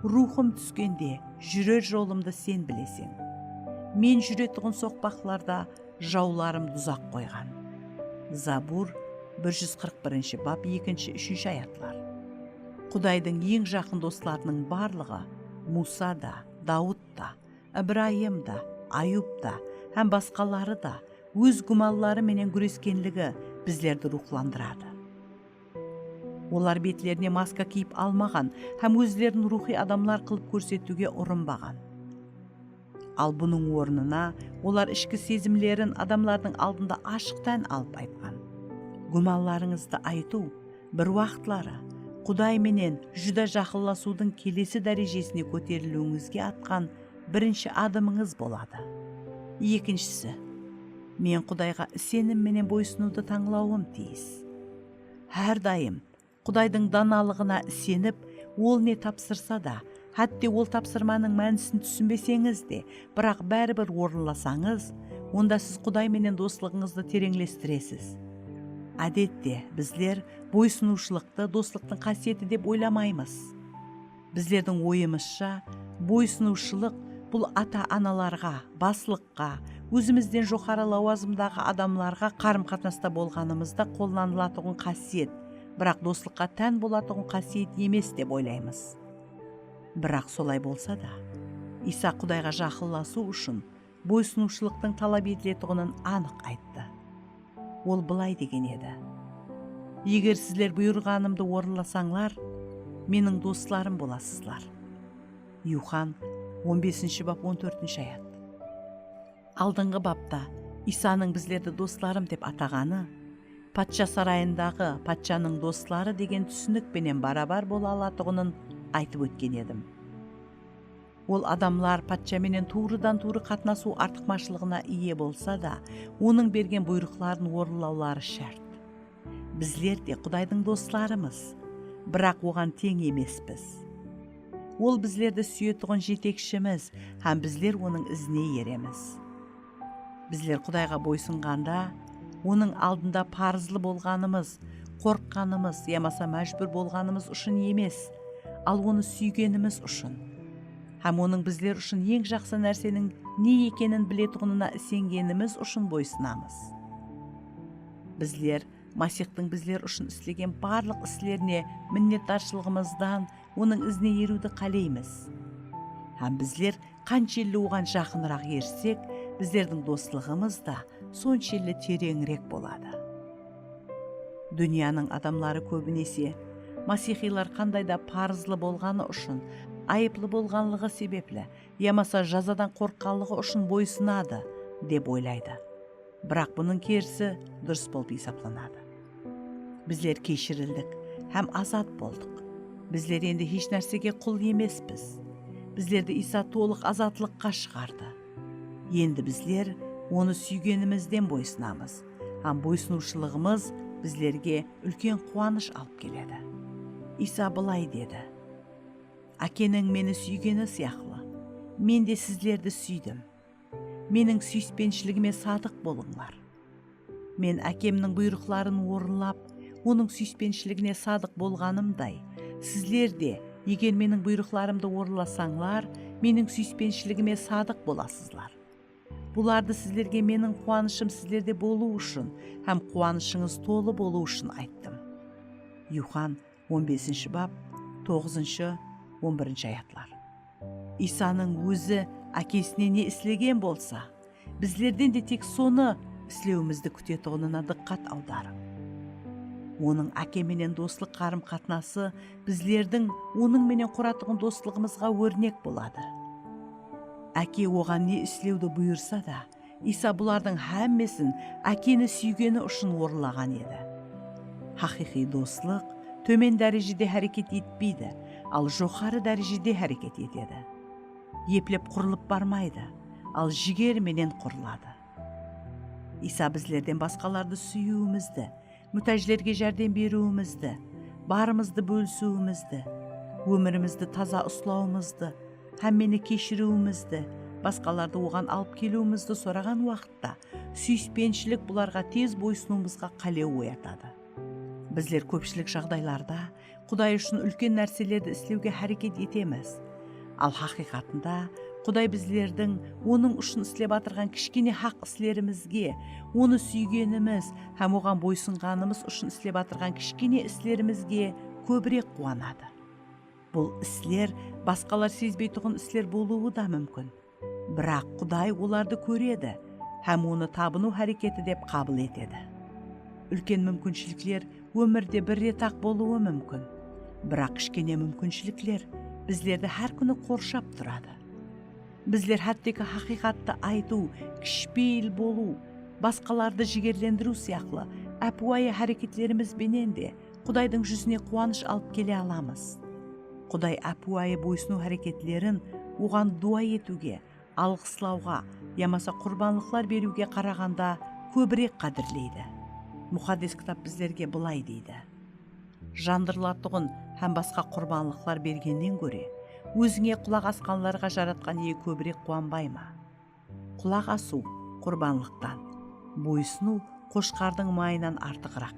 Ruwxım túskende, júrer jolımdı sen bileseń. Men júretuǵın soqpaqlarda jawlarım duzaq qoyǵan. Zabur, bir júz qırq birinshi bap, ekinshi, úshinshi ayatlar. Qudaydıń eń jaqın doslarınıń barlıǵı, Musa da, Dawıt ta, Ibrayım da, Ayub ta hám basqaları da óz gúmanları menen gúreskenligi bizlerdi ruwxlandıradı. Olar betlerine maska kiyip almaǵan hám ózlerin ruwxıy adamlar qılıp kórsetiwge urınbaǵan. Al bunıń ornına olar ishki sezimlerin adamlardıń aldında ashıq tán alıp aytqan. Gúmanlarıńızdı aytıw bir waqıtları Quday menen júdá jaqınlasıwdıń kelesi dárejesine kóteriliwińizge atqan birinshi adımıńız boladı. Ekinshisi, men Qudayǵa isenim menen boysınıwdı tańlawım tiyis. Hár dayım Qudaydıń danalıǵına isenip, Ol ne tapsırsa da, hátte ol tapsırmanıń mánisin túsinbeseńiz de, biraq báribir orınlasańız, onda siz Quday menen doslıǵıńızdı tereńlestiresiz. Ádette, bizler boysınıwshılıqtı doslıqtıń qásiyeti dep oylamaymız. Bizlerdiń oyımızsha, boysınıwshılıq bul ata-analarǵa, baslıq qa, ózimizden joqarı lawazımdaǵı adamlarǵa qarım-qatnasta bolǵanımızda qollanılatuǵın qásiyet, biraq doslıqqa tán bolatuǵın qásiyet emes dep oylaymız. Biraq solay bolsa da, Iysa Qudayǵa jaqınlasıw ushın boysınıwshılıqtıń talap etiletuǵının anıq ayttı. Ol bılay degen edi: Eger sizler buyırǵanımdı orınlasańlar, meniń doslarım bolasızlar. Yuxan, on besinshi bap, on tórtinshi ayat. Aldınǵı bapta Iysanıń bizlerdi doslarım dep ataǵanı, patsha sarayındaǵı patshanıń dosları degen túsinik penen barabar bola alatuǵının aytıp ótken edim. Ol adamlar patsha menen tuwrıdan-tuwrı qatnasıw artıqmashılıǵına iye bolsa da, onıń bergen buyrıqların orınlawları shárt. Bizler de Qudaydıń doslarımız. biraq oǵan teń emespiz. Ol bizlerdi súyetuǵın jetekshimiz hám bizler onıń izine eremiz. Bizler Qudayǵa boysınǵanda, Onıń aldında parızlı bolǵanımız, qorqqanımız yamasa májbúr bolǵanımız ushın emes, al Onı súygenimiz ushın hám Onıń bizler ushın eń jaqsı nárseniń ne ekenin biletuǵınına isengenimiz ushın boysınamız. Bizler Masixtıń bizler ushın islegen barlıq islerine minnetdarshılıǵımızdan Onıń izine eriwdi qáleymiz. Hám bizler qanshelli Oǵan jaqınıraq erissek, bizlerdiń doslıǵımız da sonshelli tereńirek boladı. Dúnyanıń adamları kóbinese, masixiylar qanday da parızlı bolǵanı ushın, ayıplı bolǵanlıǵı sebepli yamasa jazadan qorqqanlıǵı ushın boysınadı, dep oylaydı. Biraq bunıń kerisi durıs bolıp esaplanadı. Bizler keshirildik hám azat boldıq. Bizler endi hesh nársege qul emespiz. Bizlerdi Iysa tolıq azatlıqqa shıǵardı. Endi bizler Onı súygenimizden boysınamız hám boysınıwshılıǵımız bizlerge úlken quwanısh alıp keledi. Iysa bılay dedi, Ákeniń meni súygeni sıyaqlı, men de sizlerdi súydim. Meniń súyispenshiligime sadıq bolıńlar. Men Ákemniń buyrıqların orınlap, Onıń súyispenshiligine sadıq bolǵanımday, sizler de, eger Meniń buyrıqlarımdı orınlasańlar, Meniń súyispenshiligime sadıq bolasızlar. Bulardı sizlerge Meniń quwanıshım sizlerde bolıwı ushın hám quwanıshıńız tolı bolıwı ushın ayttım. Yuxan on besinshi bap, toǵızınshı, on birinshi ayatlar. Iysanıń Ózi Ákesine ne islegen bolsa, bizlerden de tek sonı islewimizdi kútetuǵınına dıqqat awdarıń. Onıń Áke menen doslıq qarım-qatnası bizlerdiń Onıń menen quratuǵın doslıǵımızǵa órnek boladı. Áke Oǵan ne islewdi buyırsa da, Iysa bulardıń hámmesin Ákeni súygeni ushın orınlaǵan edi. Haqıyqıy doslıq tómen dárejede háreket etpeydi, al joqarı dárejede háreket etedi. Eplep qurılıp barmaydı, al jiger menen qurıladı. Iysa bizlerden basqalardı súyiwimizdi, mútájlerge járdem beriwimizdi, barımızdı bólisiwimizdi, ómirimizdi taza uslawımızdı, hámmeni keshiriwimizdi, basqalardı Oǵan alıp keliwimizdi soraǵan waqıtta, súyispenshilik bularǵa tez boysınıwımızǵa qálew oyatadı. Bizler kópshilik jaǵdaylarda Quday ushın úlken nárselerdi islewge háreket etemiz. Al haqıyqatında, Quday bizlerdiń Onıń ushın islep atırǵan kishkene haq islerimizge, Onı súygenimiz hám Oǵan boysınǵanımız ushın islep atırǵan kishkene islerimizge kóbirek quwanadı. Bul isler basqalar sezbeytuǵın isler bolıwı da múmkin. Biraq Quday olardı kóredi hám onı tabınıw háreketi dep qabıl etedi. Úlken múmkinshilikler ómirde bir ret-aq bolıwı múmkin. Biraq kishkene múmkinshilikler bizlerdi hár kúni qorshap turadı. Bizler hátteki haqıyqattı aytıw, kishpeyil bolıw, basqalardı jigerlendiriw sıyaqlı ápiwayı háreketlerimiz benen de Qudaydıń júzine quwanısh alıp kele alamız. Quday ápiwayı boysınıw háreketlerin Oǵan duwa etiwge, alǵıslawǵa yamasa qurbanlıqlar beriwge qaraǵanda kóbirek qádirleydi. Muqaddes Kitap bizlerge bılay deydi, Jandırılatuǵın hám basqa qurbanlıqlar bergennen góre, ózińe qulaq asqanlarǵa Jaratqan Iye kóbirek quwanbay ma? Qulaq asıw qurbanlıqtan, boysınıw qoshqardıń mayınan artıǵıraq.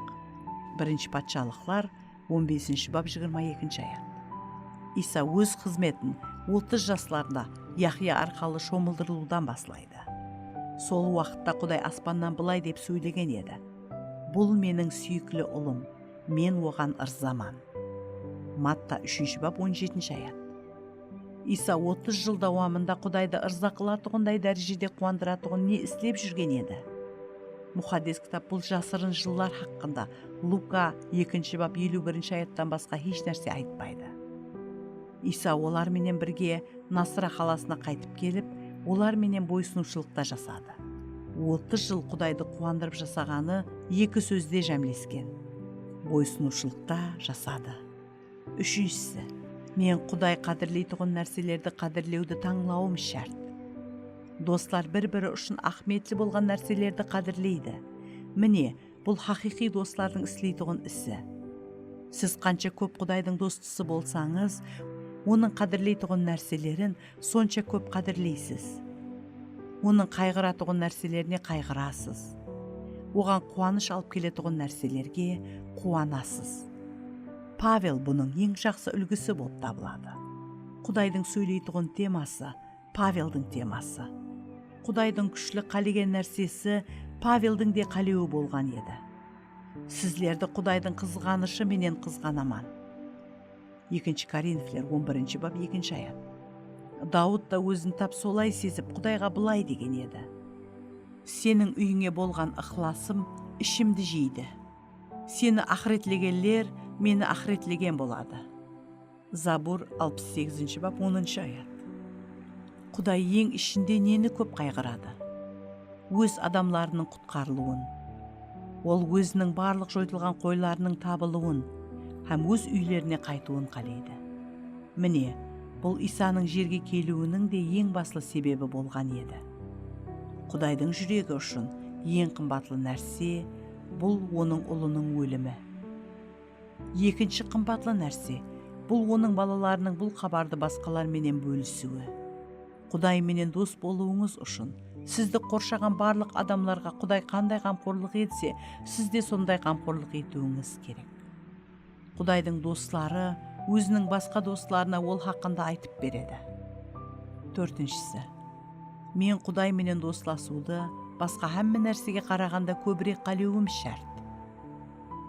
Birinshi Patshalıqlar, on besinshi bap, jigirma ekinshi ayat. Iysa óz xızmetin otız jaslarında Yahya arqalı shomıldırılıwdan baslaydı. Sol waqıtta Quday aspannan bılay dep sóylegen edi, Bul meniń súyikli ulım, men oǵan ırzaman. Matta úshinshi bap, on jetinshi ayat. Iysa otız jıl dawamında Qudaydı ırza qılatuǵınday dárejede quwandıratuǵın ne islep júrgen edi? Muqaddes Kitap bul jasırın jıllar haqqında Luka ekinshi bap, eliw birinshi ayattan basqa hesh nárse aytpaydı. Iysa olar menen birge Nasıra qalasına qaytıp kelip, olar menen boysınıwshılıqta jasadı. Otız jıl Qudaydı quwandırıp jasaǵanı eki sózde jámlesken. Boysınıwshılıqta jasadı. Úshinshisi, men Quday qádirleytuǵın nárselerdi qádirlewdi tańlawım shárt. Doslar bir-biri ushın áhmiyetli bolǵan nárselerdi qádirleydi. Mine, bul haqıyqıy doslardıń isleytuǵın isi. Siz qansha kóp Qudaydıń dostısı bolsańız, Onıń qádirleytuǵın nárselerin sonsha kóp qádirleysiz. Onıń qayǵıratuǵın nárselerine qayǵırasız. Oǵan quwanısh alıp keletuǵın nárselerge quwanasız. Pavel bunıń eń jaqsı úlgisi bolıp tabıladı. Qudaydıń sóyleytuǵın teması Paveldiń teması. Qudaydıń kúshli qálegen nársesi Paveldiń de qálewi bolǵan edi. Sizlerdi Qudaydıń qızǵanıshı menen qızǵanaman. Ekinshi Korinfler on birinshi bap, ekinshi ayat. Dawıt ta ózin tap solay sezip, Qudayǵa bılay degen edi: Seniń úyińe bolǵan ıqlasım ishimdi jeydi. Seni aqıretlegenler meni aqıretlegen boladı. Zabur alpıs segizinshi bap, onınshı ayat. Quday eń ishinde neni kóp qayǵıradı? Óz adamlarınıń qutqarılıwın. Ol Óziniń barlıq joytılǵan qoylarınıń tabılıwın hám Óz úylerine qaytıwın qáleydi. Mine, bul Iysanıń jerge keliwiniń de eń baslı sebebi bolǵan edi. Qudaydıń júregi ushın eń qımbatlı nárse, bul Onıń Ulınıń ólimi. Ekinshi qımbatlı nárse, bul Onıń balalarınıń bul xabardı basqalar menen bólisiwi. Quday menen dos bolıwıńız ushın, sizdi qorshaǵan barlıq adamlarǵa Quday qanday ǵamxorlıq etse, siz de sonday ǵamxorlıq etiwińiz kerek. Qudaydıń dosları Óziniń basqa doslarına Ol haqqında aytıp beredi. Tórtinshisi, men Quday menen doslasıwdı basqa hámme nársege qaraǵanda kóbirek qálewim shárt.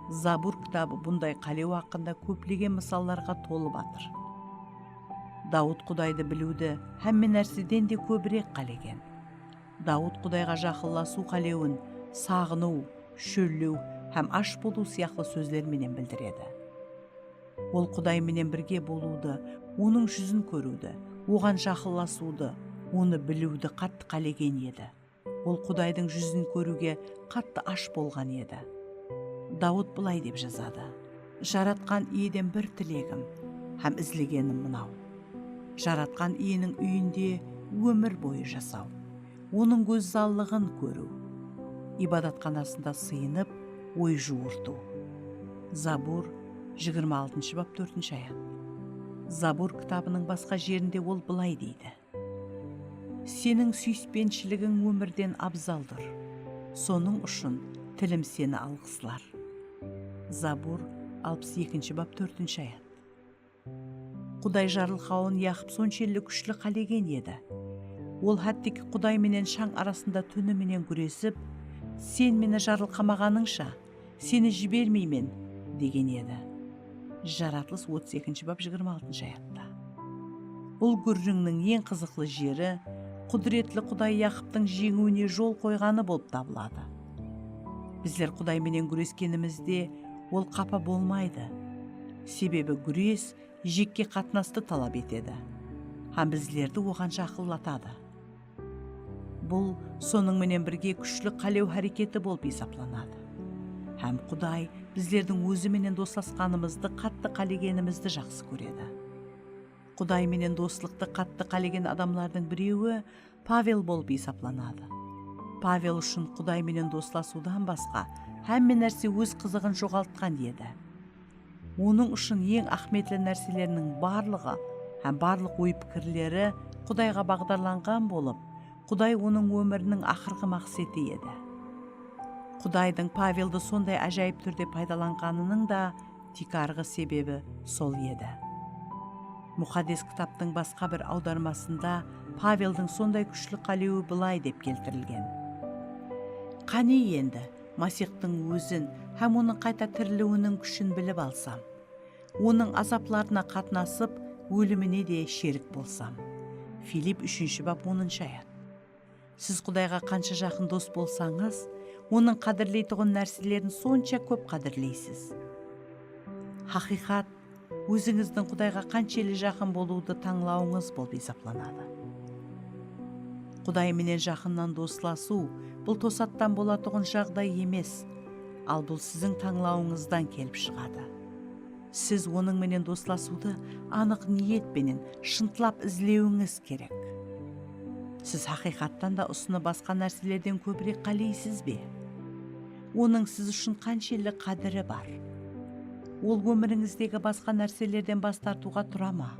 Zabur kitabı bunday qálew haqqında kóplegen mısallarǵa tolıp atır. Dawıt Qudaydı biliwdi hámme nárseden de kóbirek qálegen. Dawıt Qudayǵa jaqınlasıw qálewin saǵınıw, shóllew hám ash bolıw sıyaqlı sózler menen bildiredi. Ol Quday menen birge bolıwdı, Onıń júzin kóriwdi, Oǵan jaqınlasıwdı, Onı biliwdi qattı qálegen edi. Ol Qudaydıń júzin kóriwge qattı ash bolǵan edi. Dawıt bılay dep jazadı: Jaratqan Iyeden bir tilegim hám izlegenim mınaw: Jaratqan Iyeniń úyinde ómir boyı jasaw, Onıń gózzallıǵın kóriw, ibadatxanasında sıyınıp, oy juwırtıw. Zabur jigirma altınshı bap, tórtinshi ayat. Zabur kitabınıń basqa jerinde ol bılay deydi: Seniń súyispenshiligin ómirden abzaldur. Sonıń ushın tilim seni alǵıslar. Zabur alpıs ekinshi bap, tórtinshi ayat. Quday jarılqawın yaqıp sonshelli kúshli qálegen edi. Ol hátteki Quday menen shań arasında túni menen gúresip, Sen meni jarılqamaǵanıńsha, seni jibermeymen, degen edi. Jaratılıs otız ekinshi bap, jigirma altınshı ayatta. Bul gúrrińniń eń qızıqlı jeri qúdiretli Quday Yaqıptıń jeńiwine jol qoyǵanı bolıp tabıladı. Bizler Quday menen gúreskenimizde Ol qapa bolmaydı. Sebebi gúres jekke qatnastı talap etedi hám bizlerdi Oǵan jaqınlatadı. Bul sonıń menen birge kúshli qálew háreketi bolıp esaplanadı. Hám Quday bizlerdiń Ózi menen doslasqanımızdı qattı qálegenimizdi jaqsı kóredi. Quday menen doslıqtı qattı qálegen adamlardıń birewi Pavel bolıp esaplanadı. Pavel ushın Quday menen doslasıwdan basqa hámme nárse óz qızıǵın joǵaltqan edi. Onıń ushın eń áhmiyetli nárseleriniń barlıǵı hám barlıq oy-pikirleri Qudayǵa baǵdarlanǵan bolıp, Quday onıń ómiriniń aqırǵı maqseti edi. Qudaydıń Paveldi sonday ájayıp túrde paydalanǵanınıń da tiykarǵı sebebi sol edi. Muqaddes Kitaptıń basqa bir awdarmasında Paveldiń sonday kúshli qálewi bılay dep keltirilgen: Qáne endi, Masihtıń Ózin hám Onıń qayta tiriliwiniń kúshin bilip alsam, Onıń azaplarına qatnasıp, ólimine de sherik bolsam. Filipp úshinshi bap, onınshı ayat. Siz Qudayǵa qansha jaqın dos bolsańız, Onıń qádirleytuǵın nárselerin sonsha kóp qádirleysiz. Haqıyqat, ózińizdiń Qudayǵa qanshelli jaqın bolıwdı tańlawıńız bolıp esaplanadı. Quday menen jaqınnan doslasıw, bul tosattan bolatuǵın jaǵday emes, al bul siziń tańlawıńızdan kelip shıǵadı. Siz Onıń menen doslasıwdı anıq niyet penen shıntlap izlewińiz kerek. Siz haqıyqattan da usını basqa nárselerden kóbirek qáleysiz be? Onıń siz ushın qanshelli qádiri bar? Ol ómirińizdegi basqa nárselerden bas tartıwǵa tura ma?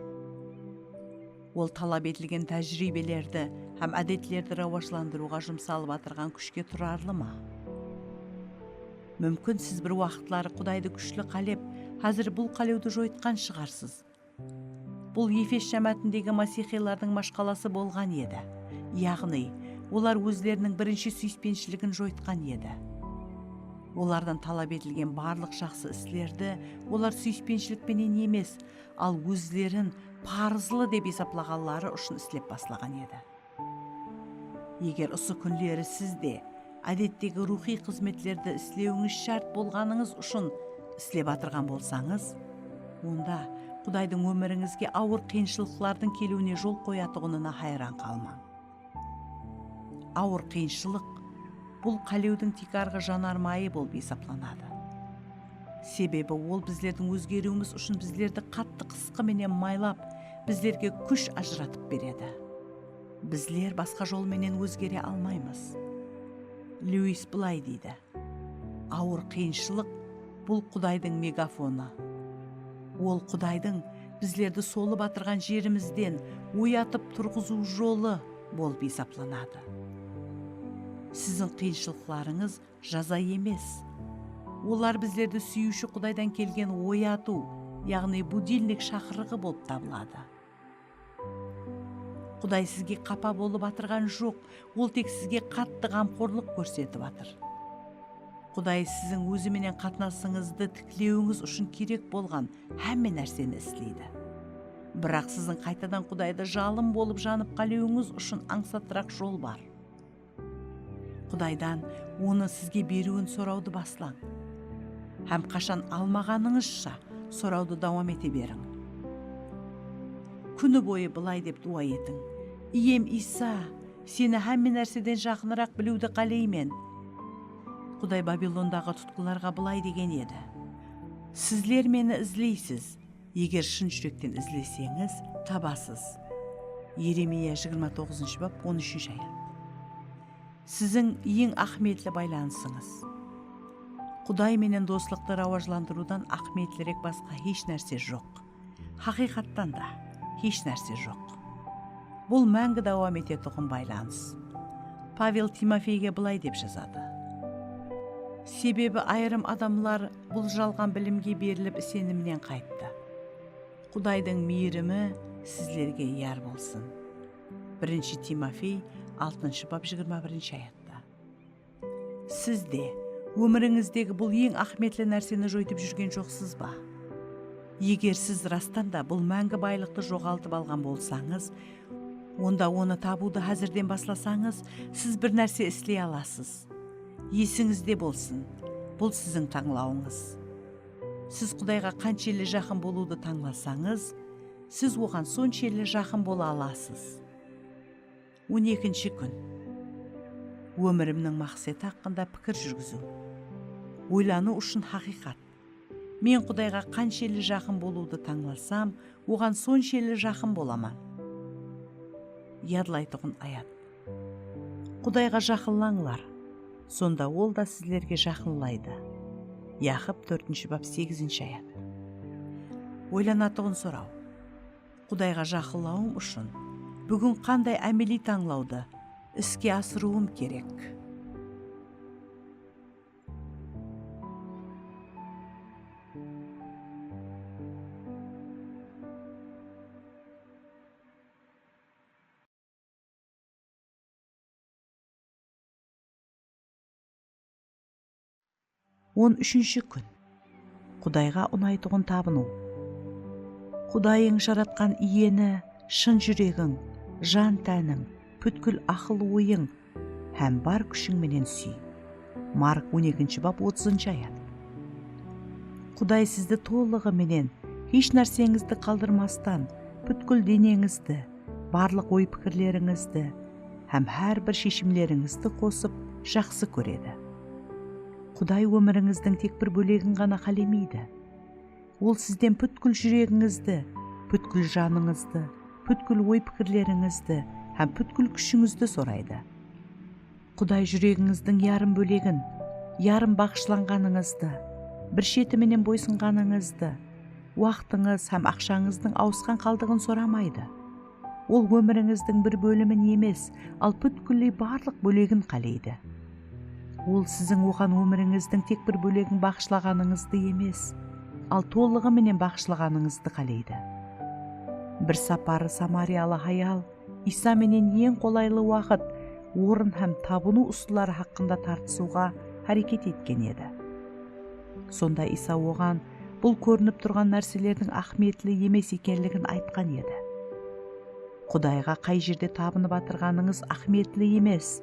Ol talap etilgen tájiriybelerdi hám ádetlerdi rawajlandırıwǵa jumsalıp atırǵan kúshke turarlı ma? Múmkin, siz bir waqıtları Qudaydı kúshli qálep, házir bul qálewdi joytqan shıǵarsız. Bul Efes jámáátindegi masiyxıylardıń mashqalası bolǵan edi. Yaǵnıy, olar ózleriniń birinshi súyispenshiligin joytqan edi. Olardan talap etilgen barlıq jaqsı islerdi olar súyispenshilik penen emes, al ózlerin parızlı dep esaplaǵanları ushın islep baslaǵan edi. Eger usı kúnleri siz de ádettegi ruwxıy xızmetlerdi islewińiz shárt bolǵanıńız ushın islep atırǵan bolsańız, onda Qudaydıń ómirińizge awır qıyınshılıqlardıń keliwine jol qoyatuǵınına hayran qalmań. Awır qıyınshılıq bul qálewdiń tiykarǵı janarmayı bolıp esaplanadı. Sebebi ol bizlerdiń ózgeriwimiz ushın bizlerdi qattı qısqı menen maylap, bizlerge kúsh ajıratıp beredi. Bizler basqa jol menen ózgere almaymız. Lewis bılay deydi, awır qıyınshılıq bul Qudaydıń megafonı. Ol Qudaydıń bizlerdi solıp atırǵan jerimizden oyatıp turǵızıw jolı bolıp esaplanadı. Siziń qıyınshılıqlarıńız jaza emes. Olar bizlerdi súyiwshi Qudaydan kelgen oyatıw, yaǵnıy budilnik shaqırıǵı bolıp tabıladı. Quday sizge qapa bolıp atırǵan joq, ol tek sizge qattı ǵamxorlıq kórsetip atır. Quday siziń ózi menen qatnasıńızdı tiklewińiz ushın kerek bolǵan hámme nárseni isleydi. Biraq siziń qaytadan Qudaydı jalın bolıp janıp qálewiniz ushın ańsattıraq jol bar. Qudaydan Onı sizge beriwin sorawdı baslań. Hám qashan almaǵanıńızsha sorawdı dawam ete beriń. Kúni boyı bılay dep duwa etiń: Iyem Iysa, Seni hámme nárseden jaqınıraq biliwdi qáleymen. Quday Babilondaǵı tutqınlarǵa bılay degen edi: Sizler Meni izleysiz, eger shın júrekten izleseńiz, tabasız. Yeremiya jigirma toǵızınshı bap, on úshinshi ayat. Siziń eń áhmiyetli baylanısıńız. Quday menen doslıqtı rawajlandırıwdan áhmiyetlirek basqa hesh nárse joq. Haqıyqattan da, hesh nárse joq. Bul máńgi dawam etetuǵın baylanıs. Pavel Timofeyge bılay dep jazadı: Sebebi ayırım adamlar bul jalǵan bilimge berilip isenimnen qayttı. Qudaydıń miyirimi sizlerge yar bolsın. Birinshi Timofey, altınshı bap, jigirma birinshi ayatta. Siz de ómirińizdegi bul eń áhmiyetli nárseni joytıp júrgen joqsız ba? Eger siz rastan da bul máńgi baylıqtı joǵaltıp alǵan bolsańız, onda onı tabıwdı házirden baslasańız, siz bir nárse isley alasız. Esińizde bolsın, bul siziń tańlawıńız. Siz Qudayǵa qanshelli jaqın bolıwdı tańlasańız, siz Oǵan sonshelli jaqın bola alasız. On ekinshi kún. Ómirimniń maqseti haqqında pikir júrgiziw. Oylanıw ushın haqıyqat. Men Qudayǵa qanshelli jaqın bolıwdı tańlasam, Oǵan sonshelli jaqın bolaman. Yadlaytuǵın ayat. Qudayǵa jaqınlańlar, sonda Ol da sizlerge jaqınlaydı. Yaqıp, tórtinshi bap, segizinshi ayat. Oylanatuǵın soraw. Qudayǵa jaqınlawım ushın búgin qanday ámeliy tańlawdı iske asırıwım kerek? On úshinshi kún. Qudayǵa unaytuǵın tabınıw. Qudayıń jaratqan iyeni shın júregiń, jan-tániń, pútkil aqıl-oyıń hám bar kúshiń menen súy. Mark on ekinshi bap, otızınshı ayat. Quday sizdi tolıǵı menen, hesh nárseńizdi qaldırmastan, pútkil deneńizdi, barlıq oy-pikirlerińizdi hám hár bir sheshimlerińizdi qosıp jaqsı kóredi. Quday ómirińizdiń tek bir bólegin ǵana qálemeydi. Ol sizden pútkil júregińizdi, pútkil janıńızdı, pútkil oy-pikirlerińizdi hám pútkil kúshińizdi soraydı. Quday júregińizdiń yarım bólegin, yarım baǵıshlanǵanıńızdı, bir sheti menen boysınǵanıńızdı, waqtıńız hám aqshańızdıń awısqan qaldıǵın soramaydı. Ol ómirińizdiń bir bólimin emes, al pútkilley barlıq bólegin qáleydi. Ol siziń oǵan ómirińizdiń tek bir bólegin baǵıshlaǵanıńızdı emes, al tolıǵı menen baǵıshlaǵanıńızdı qáleydi. Bir saparı samariyalı hayal Iysa menen eń qolaylı waqıt, orın hám tabınıw usılları haqqında tartısıwǵa háreket etken edi. Sonda Iysa oǵan bul kórinip turǵan nárselerdiń áhmiyetli emes ekenligin aytqan edi. Qudayǵa qay jerde tabınıp atırǵanıńız áhmiyetli emes,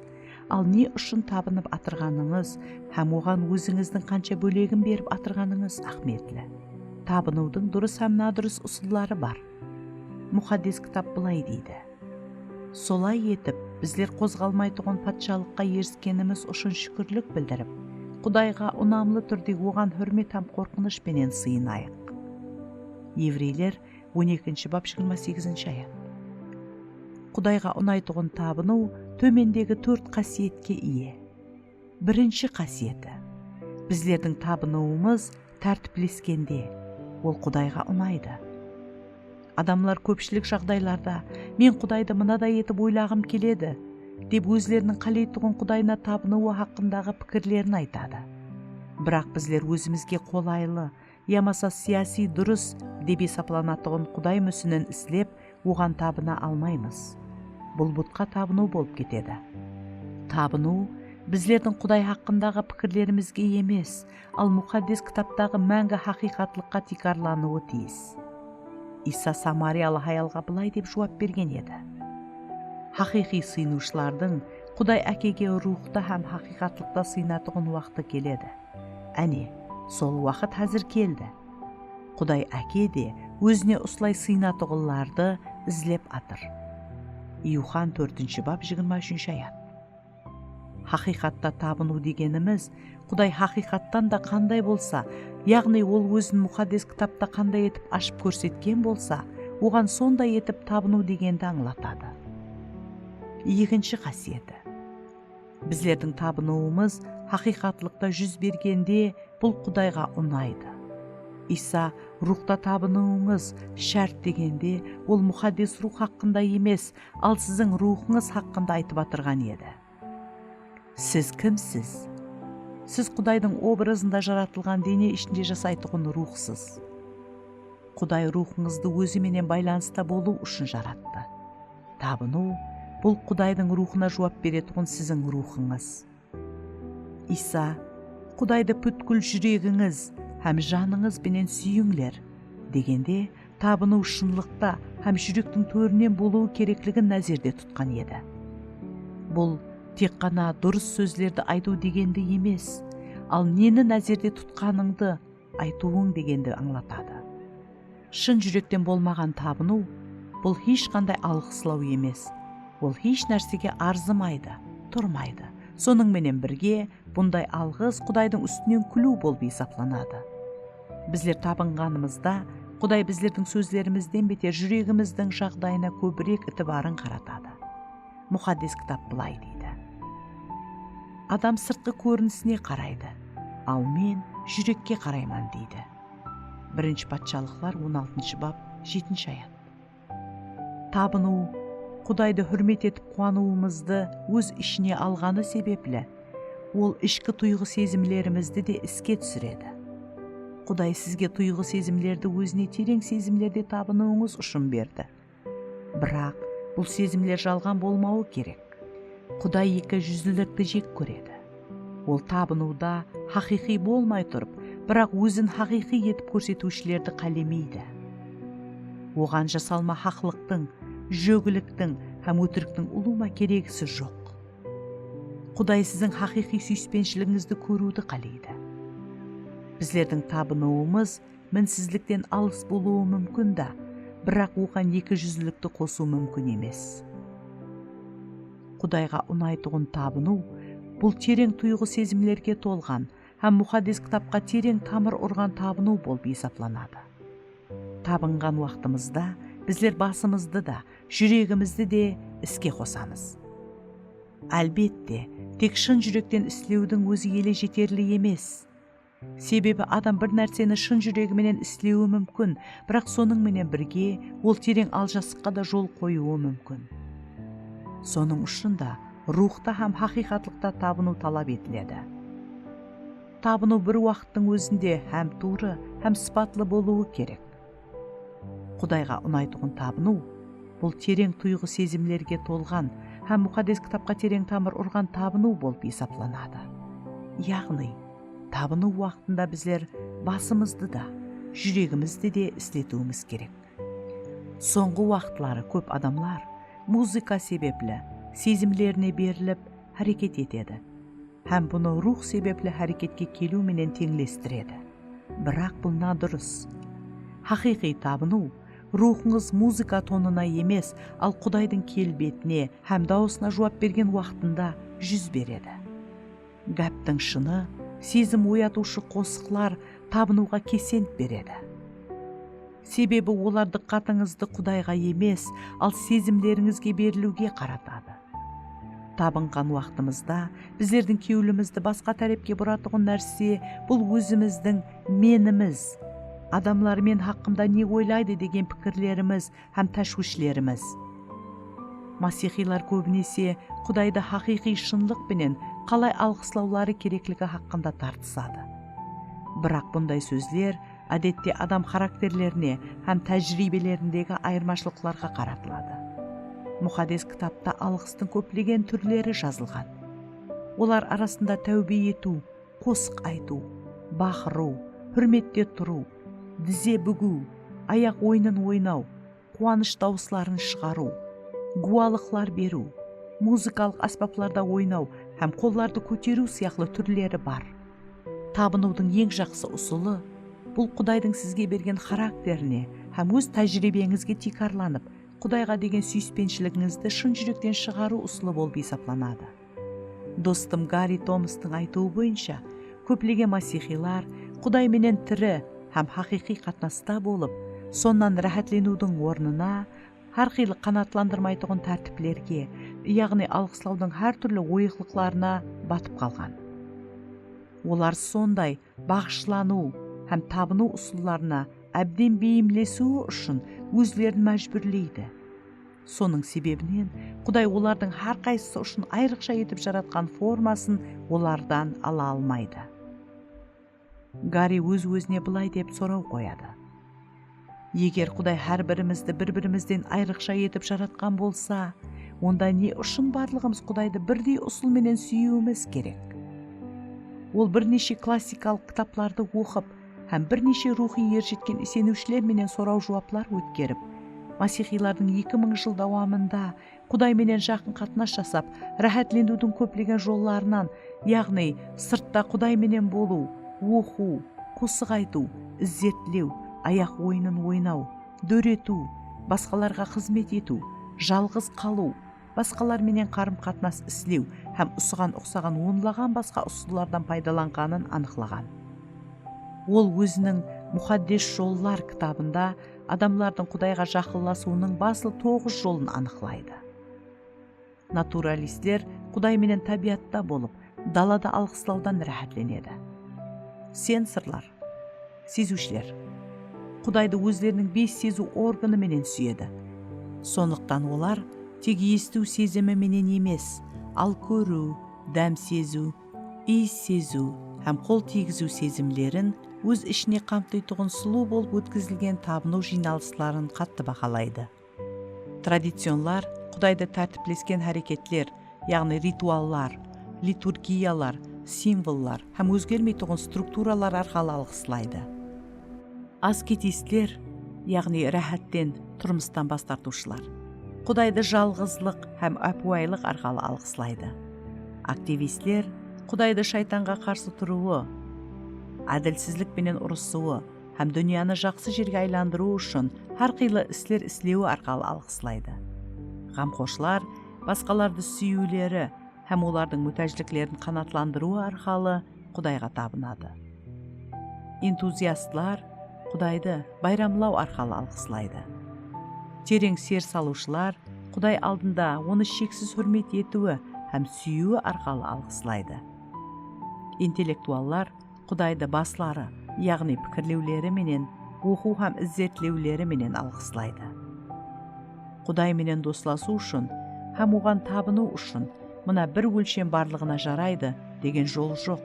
al ne ushın tabınıp atırǵanıńız hám oǵan ózińizdiń qansha bólegin berip atırǵanıńız áhmiyetli. Tabınıwdıń durıs hám nadurıs usılları bar. Muqaddes Kitap bılay deydi: "Solay etip, bizler qozǵalmaytuǵın patshalıqqa eriskenimiz ushın shúkirlik bildirip, Qudayǵa unamlı túrde oǵan húrmet hám qorqınısh penen sıyınayıq." Evreyler on ekinshi bap, jigirma segizinshi ayat. Qudayǵa unaytuǵın tabınıw tómendegi tórt qásiyetke iye. Birinshi qásiyeti. Bizlerdiń tabınıwımız tártipleskende, ol Qudayǵa unaydı. Adamlar kópshilik jaǵdaylarda, "Men Qudaydı mınaday etip oylaǵım keledi," dep ózleriniń qáleytuǵın qudayına tabınıwı haqqındaǵı pikirlerin aytadı. Biraq bizler ózimizge qolaylı, yamasa siyasiy durıs dep esaplanatuǵın quday músinin islep, oǵan tabına almaymız. Bul butqa tabınıw bolıp ketedi. Tabınıw bizlerdiń Quday haqqındaǵı pikirlerimizge emes, al Muqaddes Kitaptaǵı máńgi haqıyqatlıqqa tiykarlanıwı tiyis. Iysa samariyalı hayalǵa bılay dep juwap bergen edi: "Haqıyqıy sıyınıwshılardıń Quday Ákege ruwxta hám haqıyqatlıqta sıyınatuǵın waqtı keledi. Áne, sol waqıt házir keldi. Quday Áke de ózine usılay sıyınatuǵınlardı izlep atır." Yuxan tórtinshi bap, jigirma úshinshi ayat. Haqıyqatta tabınıw degenimiz, Quday haqıyqattan da qanday bolsa, yaǵnıy ol ózin Muqaddes Kitapta qanday etip ashıp kórsetken bolsa, oǵan sonday etip tabınıw degendi ańlatadı. Ekinshi qásiyeti. Bizlerdiń tabınıwımız haqıyqatlıqta júz bergende, bul Qudayǵa unaydı. Iysa, "Ruwxta tabınıwıńız shárt," degende, ol Muqaddes Ruwx haqqında emes, al siziń ruwxıńız haqqında aytıp atırǵan edi. Siz kimsiz? Siz Qudaydıń obrazında jaratılǵan dene ishinde jasaytuǵın ruwxsız. Quday ruwxıńızdı ózi menen baylanısta bolıw ushın jarattı. Tabınıw, bul Qudaydıń ruwxına juwap beretuǵın siziń ruwxıńız. Iysa, "Qudaydı pútkil júregińiz hám janıńız benen súyińler," degende, tabınıw shınlıqta hám júrektiń tórinen bolıwı kerekligin názerde tutqan edi. Bul tek ǵana durıs sózlerdi aytıw degendi emes, al neni názerde tutqanıńdı aytıwıń degendi ańlatadı. Shın júrekten bolmaǵan tabınıw, bul hesh qanday alǵıslaw emes. Ol hesh nársege arzımaydı, turmaydı. Sonıń menen birge, bunday alǵıs Qudaydıń ústinen kúliw bolıp esaplanadı. Bizler tabınǵanımızda, Quday bizlerdiń sózlerimizden beter júregimizdiń jaǵdayına kóbirek itibarın qaratadı. Muqaddes Kitap bılay deydi: "Adam sırtqı kórinisine qaraydı, al men júrekke qarayman," deydi. Birinshi Patshalıqlar on altınshı bap, jetinshi ayat. Tabınıw, Qudaydı húrmet etip quwanıwımızdı óz ishine alǵanı sebepli, ol ishki tuyǵı-sezimlerimizdi de iske túsiredi. Quday sizge tuyǵı-sezimlerdi ózine tereń sezimlerde tabınıwıńız ushın berdi. Biraq, bul sezimler jalǵan bolmawı kerek. Quday eki júzlilikti jek kóredi. Ol tabınıwda haqıyqıy bolmay turıp, biraq ózin haqıyqıy etip kórsetiwshilerdi qálemeydi. Oǵan jasalma haqlıqtıń, jógiliktiń hám ótiriktiń ulıwma keregisi joq. Quday siziń haqıyqıy súyispenshiligizdi kóriwdi qáleydi. Bizlerdiń tabınıwımız minsizlikten alıs bolıwı múmkin da, biraq oǵan eki júzlilikti qosıw múmkin emes. Qudayǵa unaytuǵın tabınıw, bul tereń tuyǵı-sezimlerge tolǵan hám Muqaddes Kitapqa tereń tamır urǵan tabınıw bolıp esaplanadı. Tabınǵan waqtımızda bizler basımızdı da, júregimizdi de iske qosamız. Álbette, tek shın júrekten islewdiń ózi ele jeterli emes. Sebebi adam bir nárseni shın júregi menen islewi múmkin, biraq sonıń menen birge ol tereń aljasıqqa da jol qoyıwı múmkin. Sonıń ushın da ruwxta hám haqıyqatlıqta tabınıw talap etiledi. Tabınıw bir waqıttıń ózinde hám tuwrı, hám sıpatlı bolıwı kerek. Qudayǵa unaytuǵın tabınıw, bul tereń tuyǵı-sezimlerge tolǵan hám Muqaddes Kitapqa tereń tamır urǵan tabınıw bolıp esaplanadı. Yaǵnıy, tabınıw waqtında bizler basımızdı da, júregimizdi de isletiwimiz kerek. Sońǵı waqıtları kóp adamlar muzıka sebepli sezimlerine berilip háreket etedi hám bunı ruwx sebepli háreketke keliw menen teńlestiredi. Biraq bul nadurıs. Haqıyqıy tabınıw ruwxıńız muzıka tonına emes, al Qudaydıń kelbetine hám dawısına juwap bergen waqtında júz beredi. Gáptiń shını, sezim oyatıwshı qosıqlar tabınıwǵa kesent beredi. Sebebi olar dıqqatıńızdı Qudayǵa emes, al sezimlerińizge beriliwge qaratadı. Tabınǵan waqtımızda bizlerdiń kewlimizdi basqa tárepke buratuǵın nárse, bul ózimizdiń menimiz, adamlar men haqqımda ne oylaydı degen pikirlerimiz hám táshwishlerimiz. Masihiylar kóbinese Qudaydı haqıyqıy shınlıq penen qalay alǵıslawları kerekligi haqqında tartısadı. Biraq bunday sózler, ádette, adam xarakterlerine hám tájiriybelerindegi ayırmashılıqlarǵa qaratıladı. Muqaddes Kitapta alǵıstıń kóplegen túrleri jazılǵan. Olar arasında táwbe etiw, qosıq aytıw, baqırıw, húrmette turıw, dize búgiw, ayaq oyının oynaw, quwanısh dawısların shıǵarıw, gúwalıqlar beriw, muzıkalıq ásbaplarda oynaw hám qollardı kóteriw sıyaqlı túrleri bar. Tabınıwdıń eń jaqsı usılı, bul Qudaydıń sizge bergen xarakterine hám óz tájiriybeńizge tiykarlanıp, Qudayǵa degen súyispenshiliginińizdi shın júrekten shıǵarıw usılı bolıp esaplanadı. Dostım Garri Tomastıń aytıwı boyınsha, kóplegen masihiylar Quday menen tiri hám haqıyqıy qatnasta bolıp, sonnan ráhátleniwdiń ornına, hár qıylı qanaatlandırmaytuǵın tártiplerge, yaǵnıy alǵıslawdıń hár túrli oyıqlıqlarına batıp qalǵan. Olar sonday baǵıshlanıw hám tabınıw usıllarına ábden beyimlesiwi ushın ózlerin májbúrleydi. Sonıń sebebinen Quday olardıń hár qaysısı ushın ayrıqsha etip jaratqan formasın olardan ala almaydı. Garri óz-ózine bılay dep soraw qoyadı. Eger Quday hár birimizdi bir-birimizden ayrıqsha etip jaratqan bolsa, onda ne ushın barlıǵımız Qudaydı birdey usıl menen súyiwimiz kerek? Ol bir neshe klassikalıq kitaplardı oqıp hám bir neshe ruwxıy er jetken iseniwshiler menen soraw-juwaplar ótkerip, masihiylardıń eki mıń jıl dawamında Quday menen jaqın qatnas jasap, ráhátleniwdiń kóplegen jollarınan, yaǵnıy sırtta Quday menen bolıw, oqıw, qosıq aytıw, izertlew, ayaq oyının oynaw, dóretiw, basqalarǵa xızmet etiw, jalǵız qalıw, basqalar menen qarım-qatnas islew hám usıǵan uqsaǵan onlaǵan basqa usıllardan paydalanǵanın anıqlaǵan. Ol óziniń Muqaddes jollar kitabında adamlardıń Qudayǵa jaqınlasıwınıń baslı toǵız jolın anıqlaydı. Naturalistler Quday menen tábiyatta bolıp, dalada alǵıslawdan ráhátlenedi. Sensorlar, seziwshiler, Qudaydı ózleriniń bes seziw organı menen súyedi. Sonlıqtan olar tek esitiw sezimi menen emes, al kóriw, dám seziw, iyis seziw hám qol tiygiziw sezimlerin óz ishine qamtıytuǵın sulıw bolıp ótkizilgen tabınıw jıynalısların qattı bahalaydı. Tradicionlar Qudaydı tártiplesken háreketler, yaǵnıy rituallar, liturgiyalar, simvollar hám ózgermeytuǵın strukturalar arqalı alǵıslaydı. Asketistler, yaǵnıy ráhátten, turmıstan bas tartıwshılar, Qudaydı jalǵızlıq hám ápiwayılıq arqalı alǵıslaydı. Aktivistler Qudaydı shaytanǵa qarsı turıwı, ádilsizlik penen urısıwı hám dúnyanı jaqsı jerge aylandırıw ushın hár qıylı isler islewi arqalı alǵıslaydı. Ǵamxoshlar basqalardı súyiwleri hám olardıń mútájliklerin qanaatlandırıwı arqalı Qudayǵa tabınadı. Entuziastlar Qudaydı bayramlaw arqalı alǵıslaydı. Tereń ser salıwshılar Quday aldında Onı sheksiz húrmet etiwi hám súyiwi arqalı alǵıslaydı. Intellektuallar Qudaydı basları, yaǵnıy pikirlewleri menen, oqıw hám izertlewleri menen alǵıslaydı. Quday menen doslasıw ushın hám oǵan tabınıw ushın mına bir ólshem barlıǵına jaraydı degen jol joq.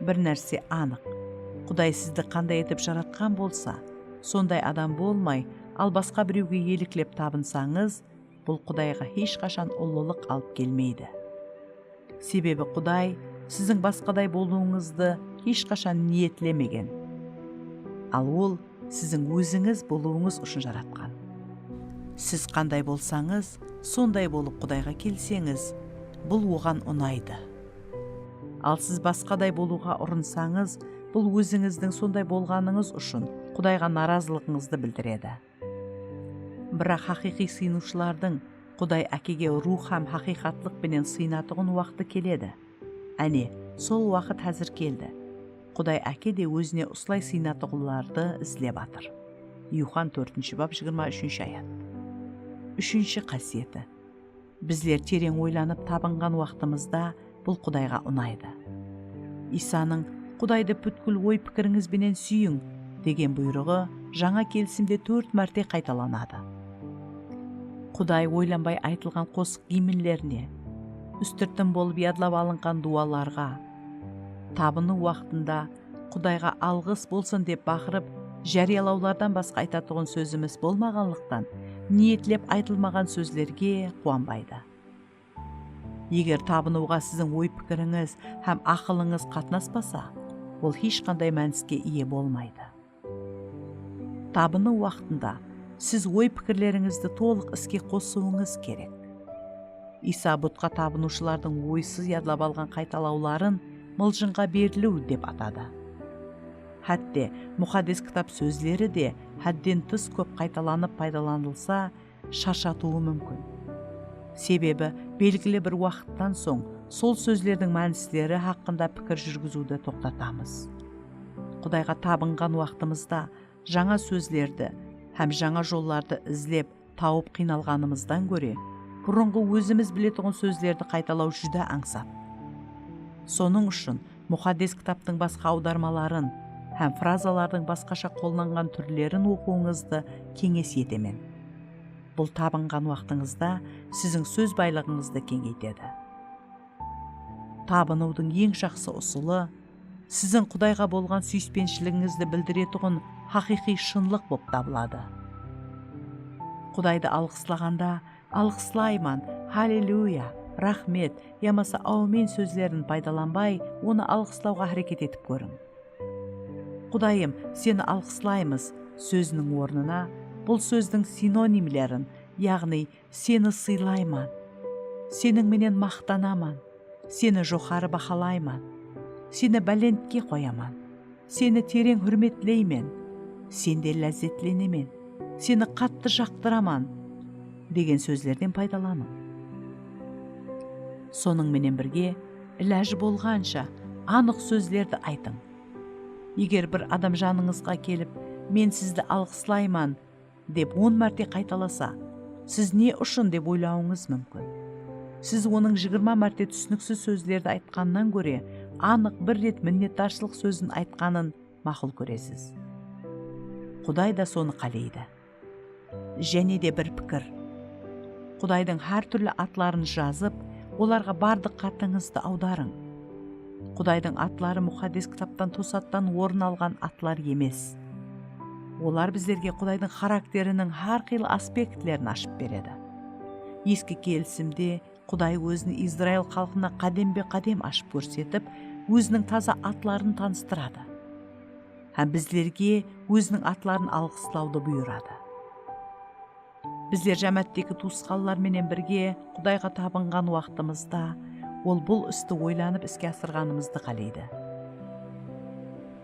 Bir nárse anıq, Quday sizdi qanday etip jaratqan bolsa, sonday adam bolmay, al basqa birewge eliklep tabınsańız, bul Qudayǵa hesh qashan ullılıq alıp kelmeydi. Sebebi Quday siziń basqaday bolıwıńızdı hesh qashan niyetlemegen. Al Ol siziń ózińiz bolıwıńız ushın jaratqan. Siz qanday bolsańız, sonday bolıp Qudayǵa kelseńiz, bul Oǵan unaydı. Al siz basqaday bolıwǵa urınsańız, bul ózińizdiń sonday bolǵanıńız ushın Qudayǵa narazılıǵıńızdı bildiredi. Biraq haqıyqıy sıyınıwshılardıń Quday Ákege ruwx hám haqıyqatlıq penen sıyınatuǵın waqtı keledi. Áne, sol waqıt házir keldi. Quday Áke de Ózine usılay sıyınatuǵınlardı izlep atır. Yuxan tórtinshi bap, jigirma úshinshi ayat. Úshinshi qásiyeti. Bizler tereń oylanıp tabınǵan waqtımızda bul Qudayǵa unaydı. Iysanıń "Qudaydı pútkil oy-pikirińiz benen súyiń" degen buyrıǵı Jańa Kelisimde tórt márte qaytalanadı. Quday oylanbay aytılǵan qosıq gimnlerine, ústirtim bolıp yadlap alınǵan duwalarǵa, tabınıw waqtında Qudayǵa alǵıs bolsın dep baqırıp, járiyalawlardan basqa aytatuǵın sózimiz bolmaǵanlıqtan, niyetlep aytılmaǵan sózlerge quwanbaydı. Eger tabınıwǵa siziń oy-pikirińiz hám aqılıńız qatnaspasa, ol hesh qanday mániske iye bolmaydı. Tabınıw waqtında siz oy-pikirlerińizdi tolıq iske qosıwıńız kerek. Iysa butqa tabınıwshılardıń oysız yadlap alǵan qaytalawların mıljınǵa beriliw dep atadı. Hátte Muqaddes Kitap sózleri de hádden tıs kóp qaytalanıp paydalanılsa, sharshatıwı múmkin. Sebebi belgili bir waqıttan soń sol sózlerdiń mánisleri haqqında pikir júrgiziwdi toqtatamız. Qudayǵa tabınǵan waqtımızda jańa sózlerdi hám jańa jollardı izlep, tawıp qıynalǵanımızdan góre, burınǵı ózimiz biletuǵın sózlerdi qaytalaw júdá ańsat. Sonıń ushın Muqaddes Kitaptıń basqa awdarmaların hám frazalardıń basqasha qollanǵan túrlerin oqıwıńızdı keńes etemen. Bul tabınǵan waqtıńızda siziń sóz baylıǵıńızdı keńeytedi. Tabınıwdıń eń jaqsı usılı siziń Qudayǵa bolǵan súyispenshiliginińizdi bildiretuǵın haqıyqıy shınlıq bolıp tabıladı. Qudaydı alǵıslaǵanda "Alǵıslayman, Halleluya, Raxmet" yamasa "Áwmin" sózlerin paydalanbay, Onı alǵıslawǵa háreket etip kóriń. "Qudayım, Seni alǵıslaymız" sóziniń ornına bul sózdiń sinonimlerin, yaǵnıy "Seni sıylayman", "Seniń menen maqtanaman", "Seni joqarı bahalayman", "Seni bálentke qoyaman", "Seni tereń húrmetleymen", "Sende lázzetlenemen", "Seni qattı jaqtıraman" degen sózlerden paydalanıń. Sonıń menen birge, ilajı bolǵansha anıq sózlerdi aytıń. Eger bir adam janıńızǵa kelip, "Men sizdi alǵıslayman" dep on márte qaytalasa, siz "Ne ushın?" dep oylawıńız múmkin. Siz onıń jigirma márte túsiniksiz sózlerdi aytqanınan góre, anıq bir ret minnetdarshılıq sózin aytqanın maqul kóresiz. Quday da sonı qáleydi. Jáne de bir pikir. Qudaydıń hár túrli atların jazıp, olarǵa bar dıqqatıńızdı awdarıń. Qudaydıń atları Muqaddes Kitaptan tosattan orın alǵan atlar emes. Olar bizlerge Qudaydıń xarakteriniń hár qıylı aspektlerin ashıp beredi. Eski Kelisimde Quday Ózin Izrail xalqına qádembe-qádem ashıp kórsetip, Óziniń taza atların tanıstıradı. Hám bizlerge Óziniń atların alǵıslawdı buyıradı. Bizler jámááttegi tuwısqanlar menen birge Qudayǵa tabınǵan waqtımızda, Ol bul isti oylanıp iske asırǵanımızdı qáleydi.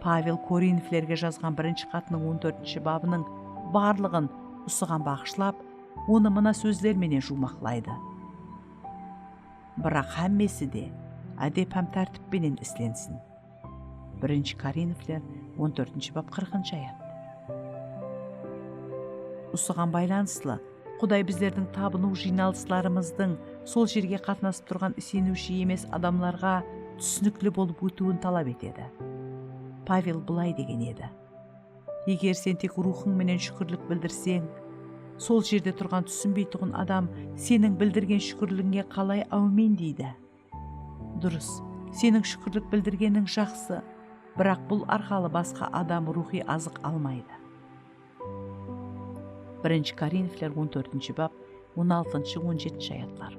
Pavel Korinflerge jazǵan birinshi xatınıń on tórtinshi babınıń barlıǵın usıǵan baǵıshlap, onı mına sózler menen juwmaqlaydı: "Biraq hámmesi de ádep hám tártip penen islensin." Birinshi Korinfler on tórtinshi bap, qırqınshı ayat. Usıǵan baylanıslı, Quday bizlerdiń tabınıw jıynalıslarımızdıń sol jerge qatnasıp turǵan iseniwshi emes adamlarǵa túsinikli bolıp ótiwin talap etedi. Pavel bılay degen edi: "Eger sen tek ruwxıń menen shúkirlik bildirseń, sol jerde turǵan túsinbeytuǵın adam seniń bildirgen shúkirligińe qalay áwmin deydi?" Durıs, seniń shúkirlik bildirgeniń jaqsı, biraq bul arqalı basqa adam ruwxıy azıq almaydı. Birinshi Korinfler on tórtinshi bap, on altınshı, on jetinshi ayatlar.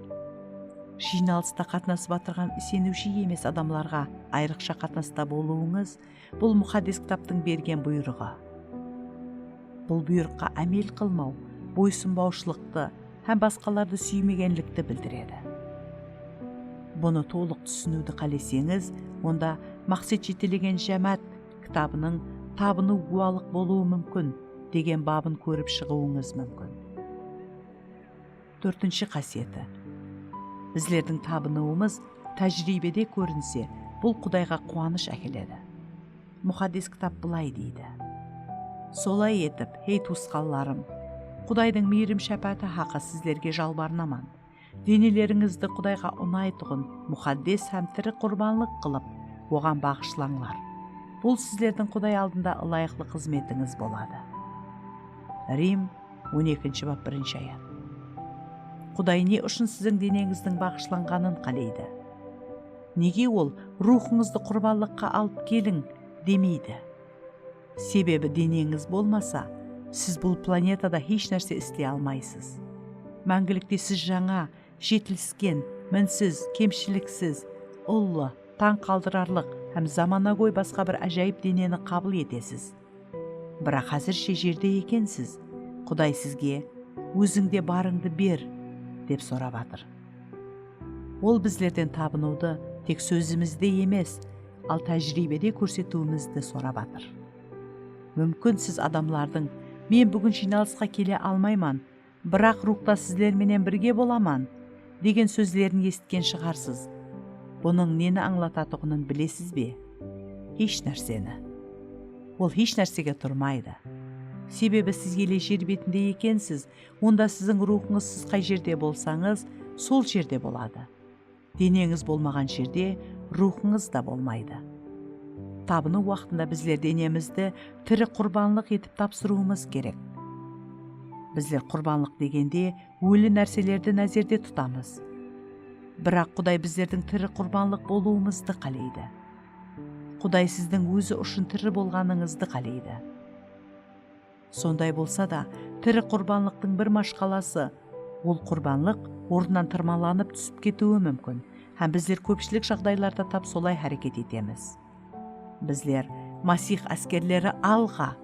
Jıynalısqa qatnasıp atırǵan iseniwshi emes adamlarǵa ayrıqsha qatnasta bolıwıńız, bul Muqaddes Kitaptıń bergen buyrıǵı. Bul buyrıqqa ámel qılmaw boysınbawshılıqtı hám basqalardı súymegenlikti bildiredi. Bunı tolıq túsiniwdi qáleseńiz, onda Maqset jetelegen jámáát kitabınıń "Tabınıw gúwalıq bolıwı múmkin" degen babın kórip shıǵıwıńız múmkin. Tórtinshi qásiyeti. Bizlerdiń tabınıwımız tájiriybede kórinse, bul Qudayǵa quwanısh ákeledi. Muqaddes Kitap bılay deydi: "Solay etip, hey tuwısqanlarım, Qudaydıń miyrim-shápááti haqı sizlerge jalbarınaman. Denelerińizdi Qudayǵa unaytuǵın, muqaddes hám tiri qurbanlıq qılıp, oǵan baǵıshlańlar. Bul sizlerdiń Quday aldında ılayıqlı xızmetińiz boladı." Rim, on ekinshi bap, birinshi ayat. Quday ne ushın siziń deneńizdiń baǵıshlanǵanın qáleydi? Nege Ol "Ruwxıńızdı qurbanlıqqa alıp keliń" demeydi? Sebebi deneńiz bolmasa, siz bul planetada hesh nárse isley almaysız. Máńgilikte siz jańa, jetilisken, minsiz, kemshiliksiz, ullı, tań qaldırarlıq hám zamanagóy basqa bir ájayıp deneni qabıl etesiz. Biraq házirshe jerde ekensiz, Quday sizge "Ózińde barıńdı ber" dep sorap atır. Ol bizlerden tabınıwdı tek sózimizde emes, al tájiriybede kórsetiwimizdi sorap atır. Múmkin, siz adamlardıń "Men búgin jıynalısqa kele almayman, biraq ruwxta sizler menen birge bolaman" degen sózlerin esitken shıǵarsız. Bunıń neni ańlatatuǵının bilesiz be? Hesh nárseni. Ol hesh nársege turmaydı. Sebebi siz ele jer betinde ekensiz, onda siziń ruwxıńız siz qay jerde bolsańız, sol jerde boladı. Deneńiz bolmaǵan jerde ruwxıńız da bolmaydı. Tabınıw waqtında bizler denemizdi tiri qurbanlıq etip tapsırıwımız kerek. Bizler qurbanlıq degende óli nárselerdi názerde tutamız. Biraq Quday bizlerdiń tiri qurbanlıq bolıwımızdı qáleydi. Quday sizdiń Ózi ushın tiri bolǵanıńızdı qáleydi. Sonday bolsa da, tiri qurbanlıqtıń bir mashqalası, ol qurbanlıq ornınan tırmalanıp túsip ketiwi múmkin, hám bizler kópshilik jaǵdaylarda tap solay háreket etemiz. Bizler "Masih áskerleri, alǵa!"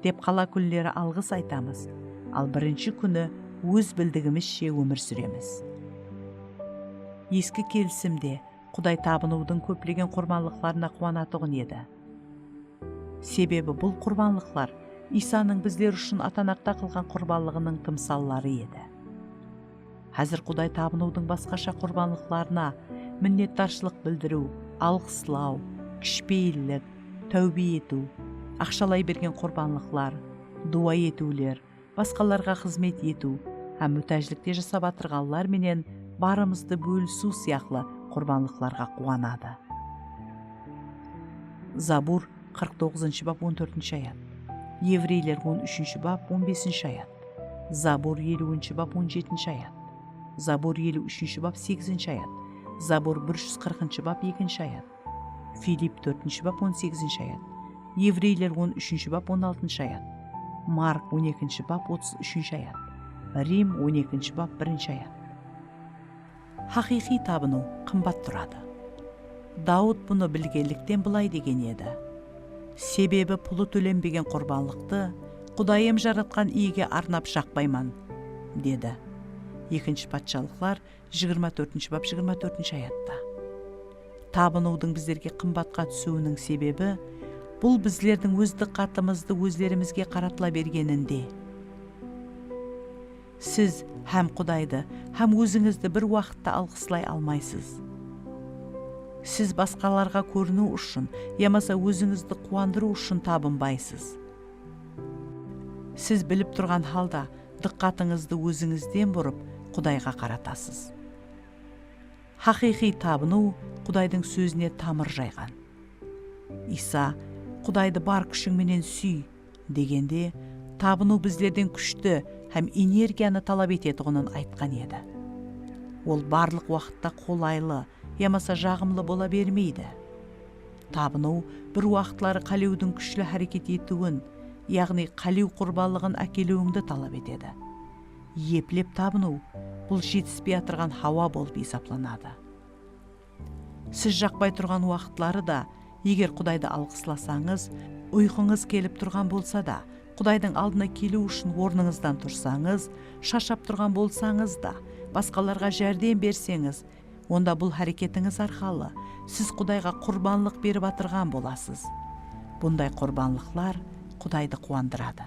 dep qala kúnleri alǵıs aytamız, al birinshi kúni óz bildigimizshe ómir súremiz. Eski Kelisimde Quday tabınıwdıń kóplegen qurbanlıqlarına quwanatuǵın edi. Sebebi bul qurbanlıqlar Iysanıń bizler ushın atanaqta qılǵan qurbanlıǵınıń tımsalları edi. Házir Quday tabınıwdıń basqasha qurbanlıqlarına, minnetdarshılıq bildiriw, alǵıslaw, kishpeyillik, táwbe etiw, aqshalay bergen qurbanlıqlar, duwa etiwler, basqalarǵa xızmet etiw hám mútájlikte jasap atırǵanlar menen barımızdı bólisiw sıyaqlı qurbanlıqlarǵa quwanadı. Zabur qırq toǵızınshı bap, on tórtinshi ayat. Evreyler on úshinshi bap, on besinshi ayat. Zabur eliwinshi bap, on jetinshi ayat. Zabur eliw úshinshi bap, segizinshi ayat. Zabur bir júz qırqınshı bap, ekinshi ayat. Filipp tórtinshi bap, on segizinshi ayat. Evreyler on úshinshi bap, on altınshı ayat. Mark on ekinshi bap, otız úshinshi ayat. Rim on ekinshi bap, birinshi ayat. Haqıyqıy tabınıw qımbat turadı. Dawıt bunı bilgenlikten bılay degen edi: "Sebebi pulı tólenbegen qurbanlıqtı Qudayım jaratqan iyege arnap jaqpayman", dedi. Ekinshi Patshalıqlar jigirma tórtinshi bap, jigirma tórtinshi ayatta. Tabınıwdıń bizlerge qımbatqa túsiwiniń sebebi, bul bizlerdiń óz dıqqatımızdı ózlerimizge qaratıla bergeninde. Siz hám Qudaydı, hám ózińizdi bir waqıtta alǵıslay almaysız. Siz basqalarǵa kóriniw ushın yamasa ózińizdi quwandırıw ushın tabınbaysız. Siz bilip turǵan halda dıqqatıńızdı ózińizden burıp, Qudayǵa qaratasız. Haqıyqıy tabınıw Qudaydıń sózine tamır jayǵan. Iysa, "Qudaydı bar kúshiń menen súy," degende, tabınıw bizlerden kúshti hám energiyanı talap etetuǵının aytqan edi. Ol barlıq waqıtta qolaylı yamasa jaǵımlı bola bermeydi. Tabınıw bir waqıtları qálewdiń kúshli háreket etiwin, yaǵnıy qálew qurbanlıǵın ákeliwińdi talap etedi. Eplep tabınıw, bul jetispey atırǵan hawa bolıp esaplanadı. Siz jaqpay turǵan waqıtları da, eger Qudaydı alǵıslasańız, uyqıńız kelip turǵan bolsa da, Qudaydıń aldına keliw ushın ornıńızdan tursańız, sharshap turǵan bolsańız da, basqalarǵa járdem berseńiz, onda bul háreketińiz arqalı siz Qudayǵa qurbanlıq berip atırǵan bolasız. Bunday qurbanlıqlar Qudaydı quwandıradı.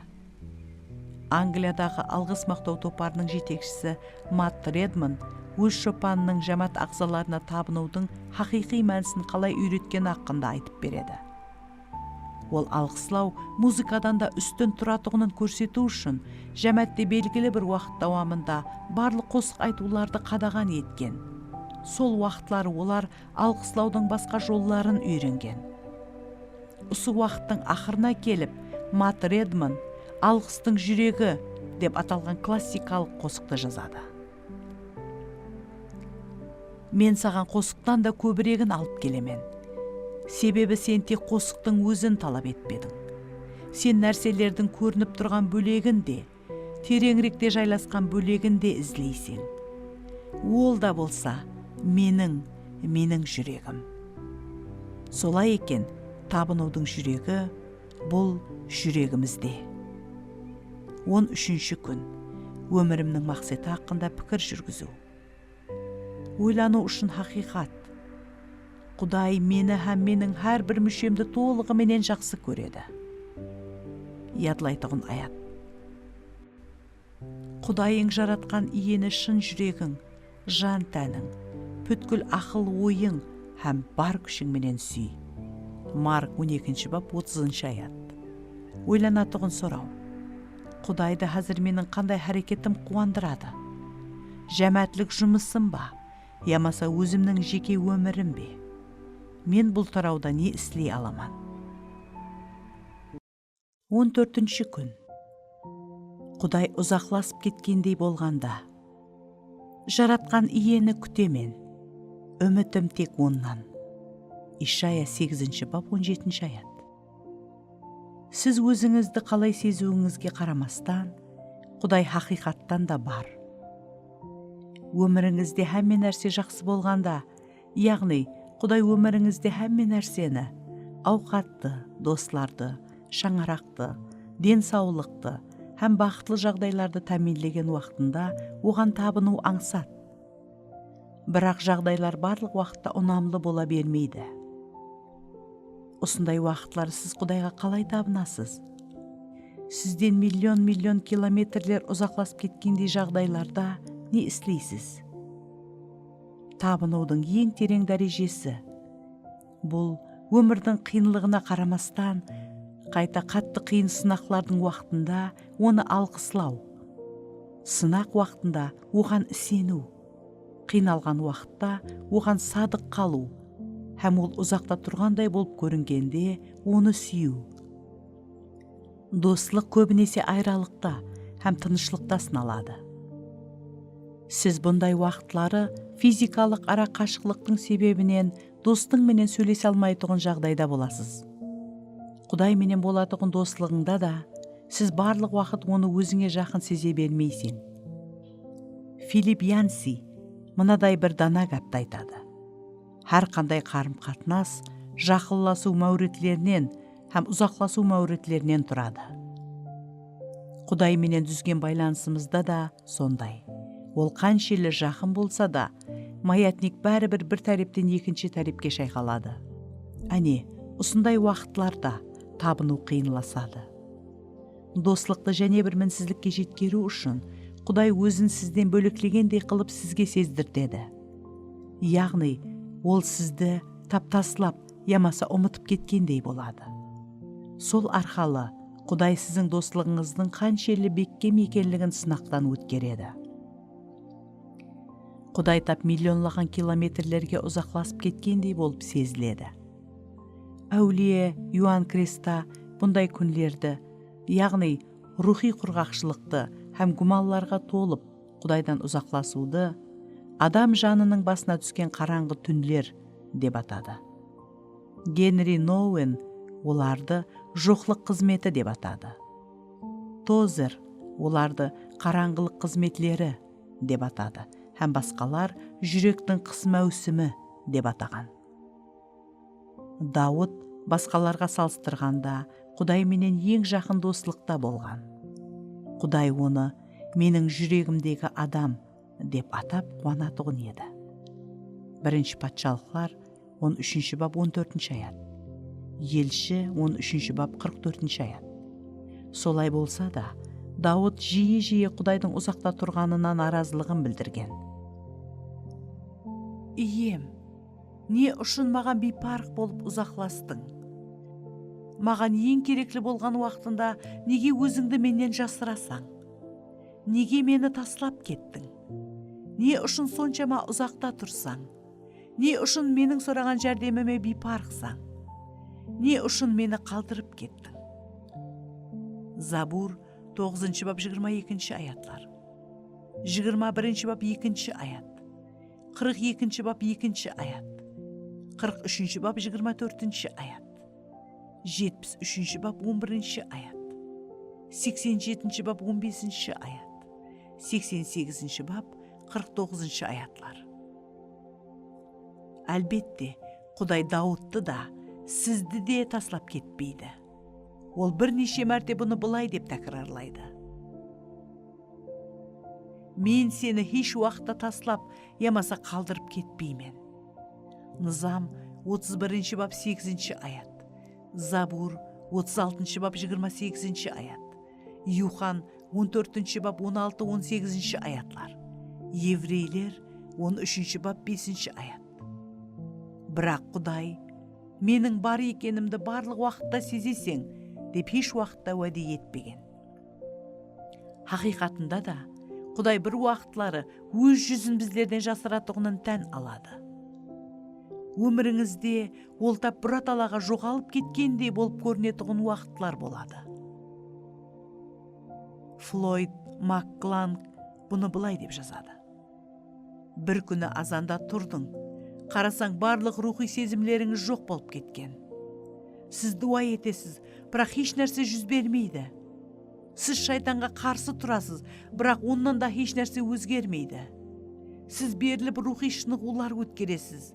Angliyadaǵı alǵıs maqtaw toparınıń jetekshisi Matt Redman óz shopanınıń jámáát aǵzalarına tabınıwdıń haqıyqıy mánisin qalay úyretkeni haqqında aytıp beredi. Ol alǵıslaw muzıkadan da ústin turatuǵının kórsetiw ushın jámáátte belgili bir waqıt dawamında barlıq qosıq aytıwlardı qadaǵan etken. Sol waqıtları olar alǵıslawdıń basqa jolların úyrengen. Usı waqıttıń aqırına kelip, Matt Redman "Alǵıstıń júregi" dep atalǵan klassikalıq qosıqtı jazadı. Men saǵan qosıqtan da kóbiregin alıp kelemen. Sebebi sen tek qosıqtıń ózin talap etpediń. Sen nárselerdiń kórinip turǵan bólegin de, tereńirikte jaylasqan bólegin de izleyseń. Ol da bolsa meniń, meniń júregim. Solay eken, tabınıwdıń júregi, bul júregimizde. On úshinshi kún. Ómirimniń maqseti haqqında pikir júrgiziw. Oylanıw ushın haqıyqat. Quday meni hám meniń hár bir múshemdi tolıǵı menen jaqsı kóredi. Yadlaytuǵın ayat. Qudayıń jaratqan Iyeni shın júregiń, jan-tániń, pútkil aqıl-oyıń hám bar kúshiń menen súy. Mark on ekinshi bap, otızınshı ayat. Oylanatuǵın soraw. Qudaydı házir meniń qanday háreketim quwandıradı? Jámáátlik jumısım ba? Yamasa ózimniń jeke ómirim be? Men bul tarawda ne isley alaman? On tórtinshi kún. Quday uzaqlasıp ketkendey bolǵanda. Jaratqan Iyeni kútemen. Úmitim tek Onnan. Ishaya segizinshi bap, on jetinshi ayat. Siz ózińizdi qalay seziwińizge qaramastan, Quday haqıyqattan da bar. Ómirińizde hámme nárse jaqsı bolǵanda, yaǵnıy Quday ómirińizde hámme nárseni, awqattı, doslardı, shańaraqtı, densawlıqtı hám baxıtlı jaǵdaylardı támiyinlegen waqtında Oǵan tabınıw ańsat. Biraq jaǵdaylar barlıq waqıtta unamlı bola bermeydi. Usınday waqıtları siz Qudayǵa qalay tabınasız? Sizden million-million kilometrler uzaqlasıp ketkendey jaǵdaylarda ne isleysiz? Tabınıwdıń eń tereń dárejesi. Bul ómirdiń qıyınlıǵına qaramastan, qayta qattı qıyın sınaqlardıń waqtında Onı alǵıslaw. Sınaq waqtında Oǵan iseniw. Qıynalǵan waqıtta Oǵan sadıq qalıw hám Ol uzaqta turǵanday bolıp kóringende Onı súyiw. Doslıq kóbinese ayralıqta hám tınıshlıqta sınaladı. Siz bunday waqıtları fizikalıq ara qashıqlıqtıń sebebinen dostıń menen sóylese almaytuǵın jaǵdayda bolasız. Quday menen bolatuǵın doslıǵıńda da siz barlıq waqıt Onı ózińe jaqın seze bermeyseń. Filip Yansi mınaday bir dana gápti aytadı. Hár qanday qarım-qatnas jaqınlasıw máwritlerinen hám uzaqlasıw máwritlerinen turadı. Quday menen dúzgen baylanısımızda da sonday. Ol qanshelli jaqın bolsa da, mayatnik báribir bir tárepten ekinshi tárepke shayqaladı. Áne, usınday waqıtlarda tabınıw qıyınlasadı. Doslıqtı jáne bir minsizlikke jetkeriw ushın Quday Ózin sizden bóleklegendey qılıp sizge sezdirtedi. Yaǵnıy, Ol sizdi tap-taslap yamasa umıtıp ketkendey boladı. Sol arqalı Quday siziń doslıǵıńızdıń qanshelli bekkem ekenligin sınaqtan ótkeredi. Quday tap millionlaǵan kilometrlerge uzaqlasıp ketkendey bolıp seziledi. Áwliye Ioann Krista bunday kúnlerdi, yaǵnıy ruwxıy qurǵaqshılıqtı hám gúmanlarǵa tolıp Qudaydan uzaqlasıwdı adam janınıń basına túsken qarańǵı túnler dep atadı. Genri Nouwen olardı joqlıq xızmeti dep atadı. Tozer olardı qarańǵılıq xızmetleri dep atadı hám basqalar júrektiń qıs máwsimi dep ataǵan. Dawıt basqalarǵa salıstırǵanda Quday menen eń jaqın doslıqta bolǵan. Quday onı meniń júregimdegi adam dep atap quwanatuǵın edi. Birinshi Patshalıqlar on úshinshi bap on tórtinshi ayat. Elshi on úshinshi bap qırq tórtinshi ayat. Solay bolsa da, Dawıt jiye-jiye Qudaydıń uzaqta turǵanına narazılıǵın bildirgen. Iyem, ne ushın maǵan biyparıq bolıp uzaqlastıń? Maǵan eń kerekli bolǵan waqtında nege ózińdi mennen jasırasań? Nege meni taslap kettiń? Ne ushın sonshama uzaqta tursań? Ne ushın meniń soraǵan járdemime biyparıqsań? Ne ushın meni qaldırıp kettiń? Zabur, toǵızınshı bap, jigirma ekinshi ayatlar. Jigirma birinshi bap, ekinshi ayat. Qırq ekinshi bap, ekinshi ayat. Qırq úshinshi bap, jigirma tórtinshi ayat. Jetpis úshinshi bap, on birinshi ayat. Seksen jetinshi bap, on besinshi ayat. Seksen segizinshi bap, qırq toǵızınshı ayatlar. Álbette, Quday Dawıttı da, sizdi de taslap ketpeydi. Ol bir neshe márte bunı bılay dep tákirarlaydı. Men seni hesh waqıtta taslap yamasa qaldırıp ketpeymen. Nızam, otız birinshi bap, segizinshi ayat. Zabur, otız altınshı bap, jigirma segizinshi ayat. Yuxan, on tórtinshi bap, on altı, on segizinshi ayatlar. Evreyler, on úshinshi bap, besinshi ayat. Biraq Quday, "Meniń bar ekenimdi barlıq waqıtta sezeseń," dep hesh waqıtta wáde etpegen. Haqıyqatında da, Quday bir waqıtları óz júzin bizlerden jasıratuǵının tán aladı. Ómirińizde ol tap buratalaǵa joǵalıp ketkendey bolıp kórinetuǵın waqıtlar boladı. Floyd MakKlank bunı bılay dep jazadı. Bir kúni azanda turdıń. Qarasań, barlıq ruwxıy sezimlerińiz joq bolıp ketken. Siz duwa etesiz, biraq hesh nárse júz bermeydi. Siz shaytanǵa qarsı turasız, biraq onnan da hesh nárse ózgermeydi. Siz berilip ruwxıy shınıǵıwlar ótkeresiz.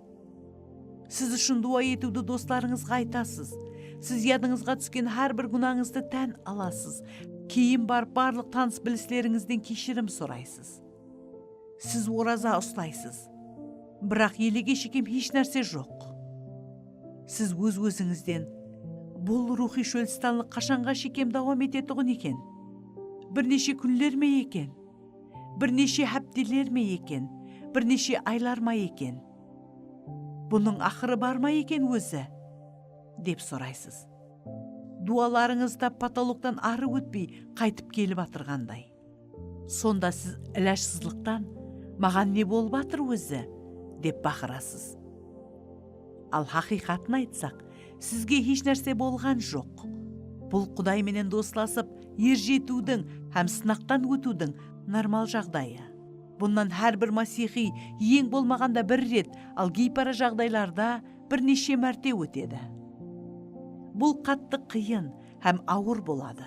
Siz ushın duwa etiwdi doslarıńızǵa aytasız. Siz yadıńızǵa túsken hár bir gúnańızdı tán alasız. Keyin barıp barlıq tanıs-bilislerińizden keshirim soraysız. Siz oraza uslaysız. Biraq elege shekem hesh nárse joq. Siz óz-ózińizden, "Bul ruwxıy shólistanlıq qashanǵa shekem dawam etetuǵın eken? Bir neshe kúnler me eken? Bir neshe hápteler me eken? Bir neshe aylar ma eken? Bunıń aqırı bar ma eken ózi?" dep soraysız. Duwalarıńız da potoloktan arı ótpey qaytıp kelip atırǵanday. Sonda siz ilajsızlıqtan, "Maǵan ne bolıp atır ózi?" dep baqırasız. Al, haqıyqatın aytsaq, sizge hesh nárse bolǵan joq. Bul Quday menen doslasıp, erjetiwdiń hám sınaqtan ótiwdiń normal jaǵdayı. Bunnan hár bir masiyxiy eń bolmaǵanda bir ret, al geypara jaǵdaylarda bir neshe márte ótedi. Bul qattı qıyın hám awır boladı.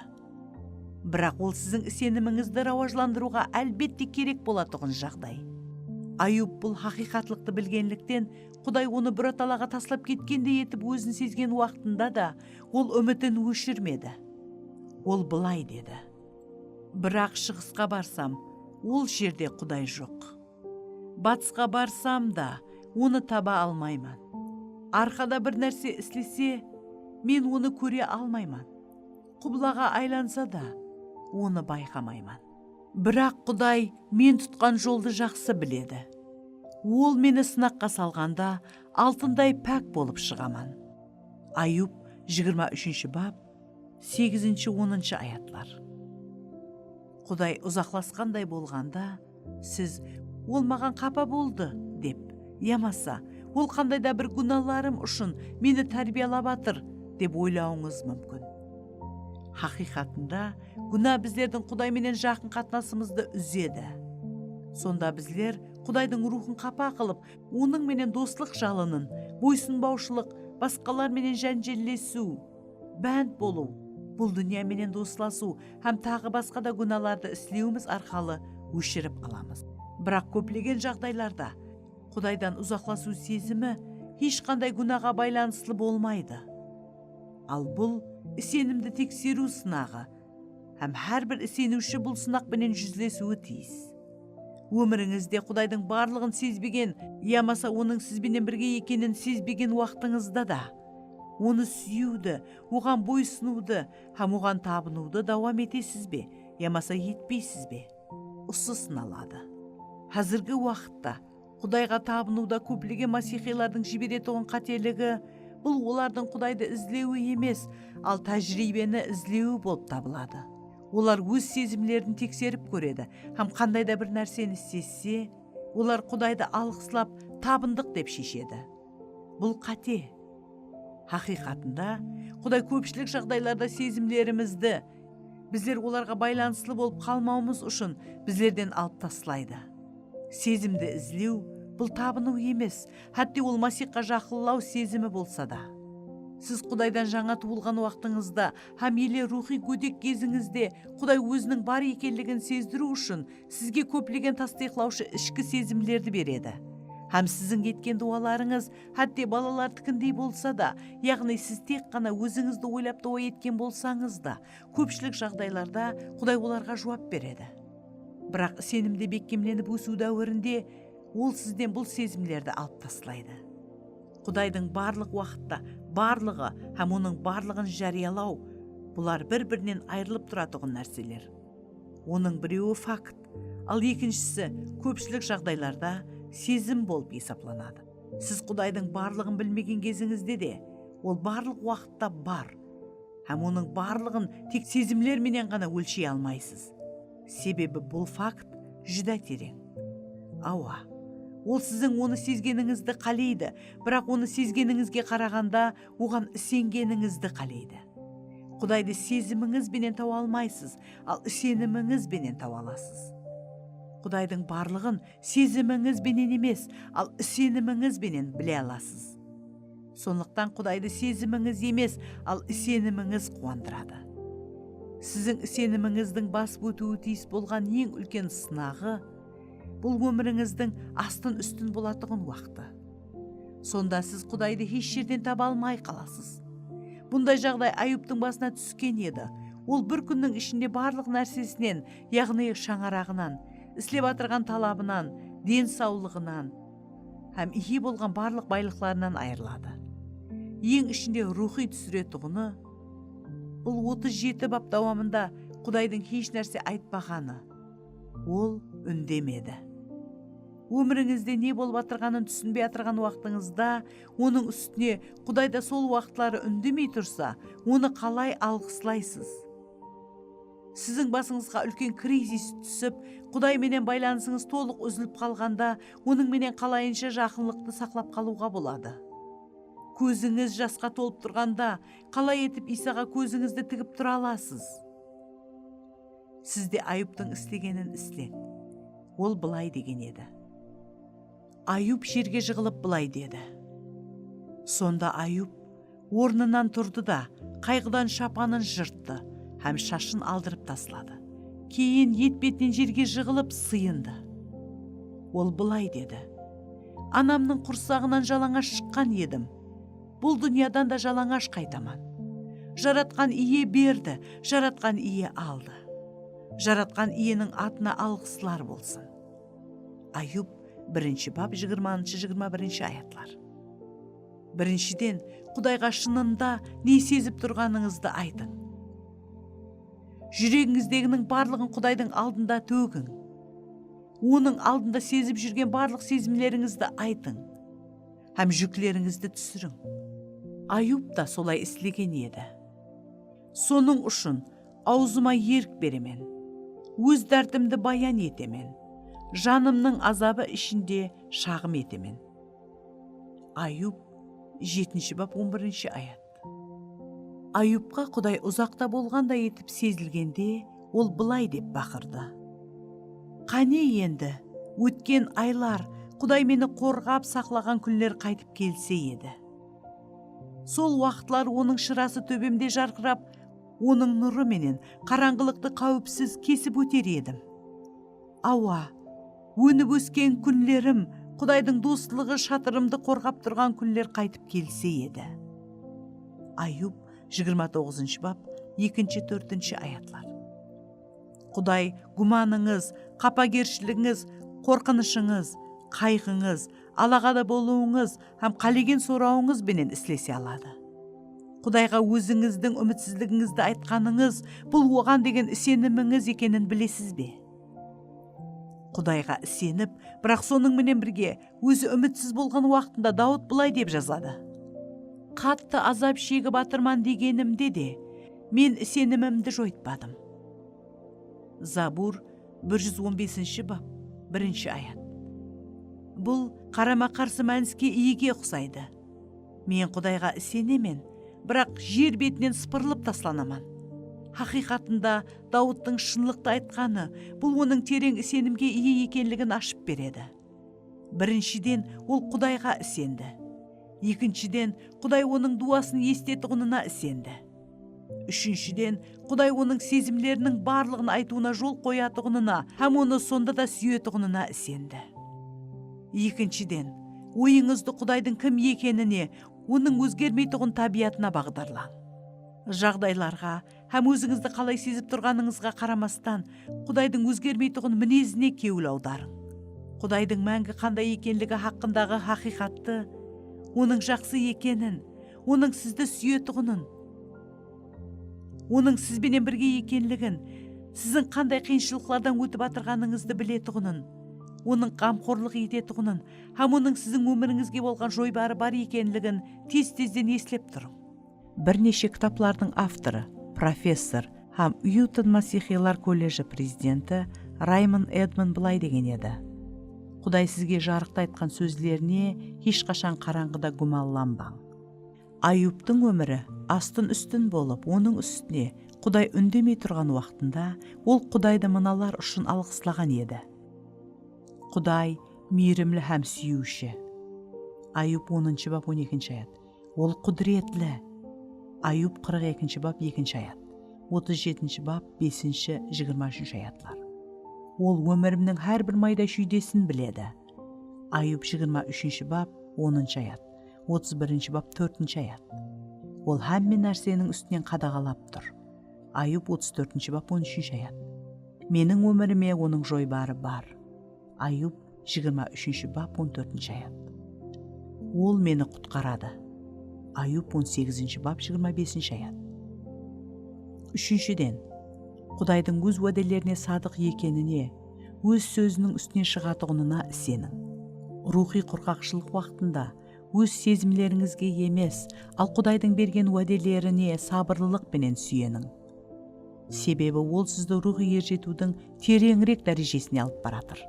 Biraq ol siziń isenimińizdi rawajlandırıwǵa, álbette, kerek bolatuǵın jaǵday. Ayub bul haqıyqatlıqtı bilgenlikten, Quday onı buratalaǵa taslap ketkendey etip ózin sezgen waqtında da, ol úmitin óshirmedi. Ol bılay dedi: "Biraq shıǵısqa barsam, ol jerde Quday joq. Batısqa barsam da, onı taba almayman. Arqada bir nárse islese, men onı kóre almayman. Qublaǵa aylansa da, onı bayqamayman. Biraq Quday men tutqan joldı jaqsı biledi. Ol meni sınaqqa salǵanda, altınday pák bolıp shıǵaman." Ayub, jigirma úshinshi bap, segizinshi, onınshı ayatlar. Quday uzaqlasqanday bolǵanda, siz Ol maǵan qapa boldı, dep, yamasa, ol qanday da bir gúnalarım ushın meni tárbiyalap atır, dep oylawıńız múmkin. Haqıyqatında, gúna bizlerdiń Quday menen jaqın qatnasımızdı úzedi. Sonda bizler Qudaydıń ruwxın qapa qılıp, Onıń menen doslıq jalının, boysınbawshılıq, basqalar menen jánjellesiw, bánt bolıw, bul dúnya menen doslasıw hám taǵı basqa da gúnalardı islewimiz arqalı óshirip alamız. Biraq kóplegen jaǵdaylarda Qudaydan uzaqlasıw sezimi hesh qanday gúnaǵa baylanıslı bolmaydı. Al bul isenimdi tekseriw sınaǵı, hám hár bir iseniwshi bul sınaq penen júzlesiwi tiyis. Ómirińizde Qudaydıń barlıǵın sezbegen yamasa Onıń siz benen birge ekenin sezbegen waqtıńızda da, Onı súyiwdi, Oǵan boysınıwdı hám Oǵan tabınıwdı dawam etesiz be yamasa etpeysiz be? Usı sınaladı. Házirgi waqıtta Qudayǵa tabınıwda kóplegen masiyxıylardıń jiberetuǵın qáteligi, bul olardıń Qudaydı izlewi emes, al tájiriybeni izlewi bolıp tabıladı. Olar óz sezimlerin tekserip kóredi hám qanday da bir nárseni sezse, olar Qudaydı alǵıslap, tabındıq dep sheshedi. Bul qáte. Haqıyqatında, Quday kópshilik jaǵdaylarda sezimlerimizdi, bizler olarǵa baylanıslı bolıp qalmawımız ushın bizlerden alıp taslaydı. Sezimdi izlew, bul tabınıw emes, hátte ol Masiyxqa jaqınlaw sezimi bolsa da. Siz Qudaydan jańa tuwılǵan waqtıńızda hám ele ruwxıy gódek gezińizde Quday Óziniń bar ekenligin sezdiriw ushın sizge kóplegen tastıyıqlawshı ishki sezimlerdi beredi. Hám siziń etken duwalarıńız, hátte balalartikindey bolsa da, yaǵnıy siz tek ǵana ózińizdi oylap duwa etken bolsańız da, kópshilik jaǵdaylarda Quday olarǵa juwap beredi. Biraq isenimde bekkemlenip ósiw dáwirinde Ol sizden bul sezimlerdi alıp taslaydı. Qudaydıń barlıq waqıtta barlıǵı hám Onıń barlıǵın járiyalaw, bular bir-birinen ayırılıp turatuǵın nárseler. Onıń birewi fakt, al ekinshisi kópshilik jaǵdaylarda sezim bolıp esaplanadı. Siz Qudaydıń barlıǵın bilmegen gezińizde de, Ol barlıq waqıtta bar. Hám Onıń barlıǵın tek sezimler menen ǵana ólshey almaysız. Sebebi bul fakt júdá tereń. Awa, Ol siziń Onı sezgenińizdi qáleydi, biraq Onı sezgenińizge qaraǵanda Oǵan isengenińizdi qáleydi. Qudaydı sezimińiz benen tawa almaysız, al isenimińiz benen tawa alasız. Qudaydıń barlıǵın sezimińiz benen emes, al isenimińiz benen bile alasız. Sonlıqtan Qudaydı sezimińiz emes, al isenimińiz quwandıradı. Siziń isenimińizdiń basıp ótiwi tiyis bolǵan eń úlken sınaǵı, bul ómirińizdiń astın-ústin bolatuǵın waqtı. Sonda siz Qudaydı hesh jerden taba almay qalasız. Bunday jaǵday Ayubtıń basına túsken edi. Ol bir kúnniń ishinde barlıq nársesinen, yaǵnıy shańaraǵınan, islep atırǵan talabınan, densawlıǵınan hám iye bolǵan barlıq baylıqlarınan ayırıladı. Eń ishinde ruwxıy túsiretuǵını, bul otız jeti bap dawamında Qudaydıń hesh nárse aytpaǵanı. Ol úndemedi. Ómirińizde ne bolıp atırǵanın túsinbey atırǵan waqtıńızda, Onıń ústine Quday da sol waqıtları úndemey tursa, Onı qalay alǵıslaysız? Siziń basıńızǵa úlken krizis túsip, Quday menen baylanısıńız tolıq úzilip qalǵanda, Onıń menen qalayınsha jaqınlıqtı saqlap qalıwǵa boladı? Kózińiz jasqa tolıp turǵanda, qalay etip Iysaǵa kózińizdi tigip tura alasız? Siz de Ayubtıń islegenin isleń. Ol bılay degen edi. Ayub jerge jıǵılıp bılay dedi. Sonda Ayub ornınan turdı da, qayǵıdan shapanın jırttı hám shashın aldırıp tasladı. Keyin et-betten jerge jıǵılıp sıyındı. Ol bılay dedi: Anamnıń qursaǵınan jalańash shıqqan edim. Bul dúnyadan da jalańash qaytaman. Jaratqan Iye berdi, Jaratqan Iye aldı. Jaratqan Iyeniń atına alǵıslar bolsın. Ayub, birinshi bap, jigirmanshı, jigirma birinshi ayatlar. Birinshiden, Qudayǵa shınında ne sezip turǵanıńızdı aytıń. Júregińizdeginiń barlıǵın Qudaydıń aldında tógiń. Onıń aldında sezip júrgen barlıq sezimlerińizdi aytıń hám júklerińizdi túsiriń. Ayub ta solay islegen edi. Sonıń ushın awzıma erk beremen, óz dártimdi bayan etemen. Janımnıń azabı ishinde shaǵım etemen. Ayub, jetinshi bap, on birinshi ayat. Ayubqa Quday uzaqta bolǵanday etip sezilgende, ol bılay dep baqırdı: Qáne endi, ótken aylar, Quday meni qorǵap saqlaǵan kúnler qaytıp kelse edi. Sol waqıtlar onıń shırası tóbemde jarqırap, onıń nurı menen qarańǵılıqtı qáwipsiz kesip óter edim. Awa, ónip ósken kúnlerim, Qudaydıń dostlıǵı shatırımdı qorǵap turǵan kúnler qaytıp kelse edi. Ayub, jigirma toǵızınshı bap, ekinshi, tórtinshi ayatlar. Quday gúmanıńız, qapagershiligińiz, qorqınıshıńız, qayǵıńız, alaǵada bolıwıńız hám qálegen sorawıńız benen islese aladı. Qudayǵa ózińizdiń úmitsizligińizdi aytqanıńız, bul oǵan degen isenimińiz ekenin bilesiz be? Qudayǵa isenip, biraq sonıń menen birge ózi úmitsiz bolǵan waqtında Dawıt bılay dep jazadı: Qattı azap shegip atırman degenimde de, men isenimimdi joytpadım. Zabur, bir júz on besinshi bap, birinshi ayat. Bul qarama-qarsı mániske iyige uqsaydı. Men Qudayǵa isenemen, biraq jer betinen sıpırılıp taslanaman. Haqıyqatında, Dawıttıń shınlıqtı aytqanı, bul onıń tereń isenimge iye ekenligin ashıp beredi. Birinshiden, ol Qudayǵa isendi. Ekinshiden, Quday onıń duwasın esitetuǵınına isendi. Úshinshiden, Quday onıń sezimleriniń barlıǵın aytıwına jol qoyatuǵınına hám onı sonda da súyetuǵınına isendi. Ekinshiden, oyıńızdı Qudaydıń kim ekenine, onıń ózgermeytuǵın tábiyatına baǵdarlań. Jaǵdaylarǵa hám ózińizdi qalay sezip turǵanıńızǵa qaramastan, Qudaydıń ózgermeytuǵın minezine kewil awdarıń. Qudaydıń máńgi qanday ekenligi haqqındaǵı haqıyqattı, Onıń jaqsı ekenin, Onıń sizdi súyetuǵının, Onıń siz benen birge ekenligin, siziń qanday qıyınshılıqlardan ótip atırǵanıńızdı biletuǵının, Onıń ǵamxorlıq etetuǵının hám Onıń siziń ómirińizge bolǵan joybarı bar ekenligin tez-tezden eslep turıń. Bir neshe kitaplardıń avtorı, professor hám Uiton Masihiylar kolleji prezidenti Raymond Edman bılay degen edi: Quday sizge jarıqta aytqan sózlerine hesh qashan qarańǵıda gúmanlanbań. Ayubtıń ómiri astın-ústin bolıp, onıń ústine Quday úndemey turǵan waqtında ol Qudaydı mınalar ushın alǵıslaǵan edi: Quday miyrimli hám súyiwshi. Ayub, onınshı bap, on ekinshi ayat. Ol qúdiretli. Ayub, qırq ekinshi bap, ekinshi ayat. Otız jetinshi bap, besinshi, jigirma úshinshi ayatlar. Ol ómirimniń hár bir mayda-shúydesin biledi. Ayub, jigirma úshinshi bap, onınshı ayat. Otız birinshi bap, tórtinshi ayat. Ol hámme nárseniń ústinen qadaǵalap tur. Ayub, otız tórtinshi bap, on úshinshi ayat. Meniń ómirime Onıń joybarı bar. Ayub, jigirma úshinshi bap, on tórtinshi ayat. Ol meni qutqaradı. Ayub, on segizinshi bap, jigirma besinshi ayat. Úshinshiden, Qudaydıń Óz wádelerine sadıq ekenine, Óz sóziniń ústinen shıǵatuǵınına iseniń. Ruwxıy qurǵaqshılıq waqtında óz sezimlerińizge emes, al Qudaydıń bergen wádelerine sabırlılıq penen súyeniń. Sebebi Ol sizdi ruwxıy erjetiwdiń tereńirek dárejesine alıp baratır.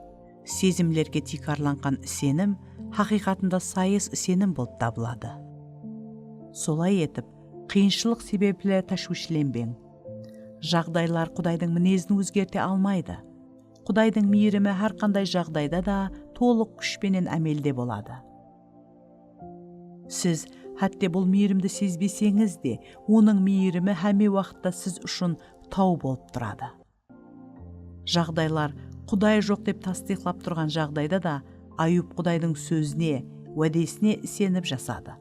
Sezimlerge tiykarlanǵan isenim haqıyqatında sayıs isenim bolıp tabıladı. Solay etip, qıyınshılıq sebepli táshwishlenbeń. Jaǵdaylar Qudaydıń minezin ózgerte almaydı. Qudaydıń miyrimi hár qanday jaǵdayda da tolıq kúsh penen ámelde boladı. Siz hátte bul miyrimdi sezbeseńiz de, Onıń miyrimi hámme waqıtta siz ushın taw bolıp turadı. Jaǵdaylar Quday joq dep tastıyıqlap turǵan jaǵdayda da Ayub Qudaydıń sózine, wádesine isenip jasadı.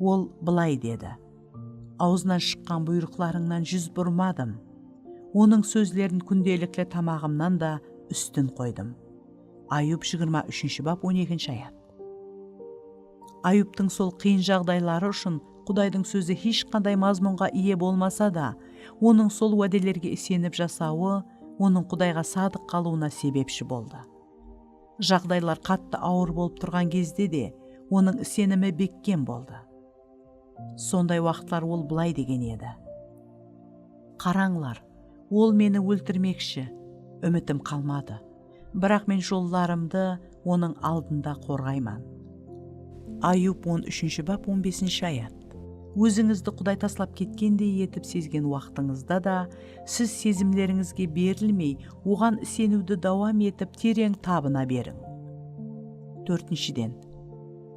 Ol bılay dedi: Awzınan shıqqan buyrıqlarıńnan júz burmadım. Onıń sózlerin kúndelikli tamaǵımnan da ústin qoydım. Ayub, jigirma úshinshi bap, on ekinshi ayat. Ayubtıń sol qıyın jaǵdayları ushın Qudaydıń sózi hesh qanday mazmunǵa iye bolmasa da, onıń sol wádelerge isenip jasawı onıń Qudayǵa sadıq qalıwına sebepshi boldı. Jaǵdaylar qattı awır bolıp turǵan gezde de onıń isenimi bekkem boldı. Sonday waqıtlar ol bılay degen edi: Qarańlar, ol meni óltirmekshi, úmitim qalmadı. Biraq men jollarımdı onıń aldında qorǵayman. Ayub on úshinshi bap, on besinshi ayat. Ózińizdi Quday taslap ketkendey etip sezgen waqtıńızda da, siz sezimlerińizge berilmey, oǵan iseniwdi dawam etip, tereń tabına beriń. Tórtinshiden,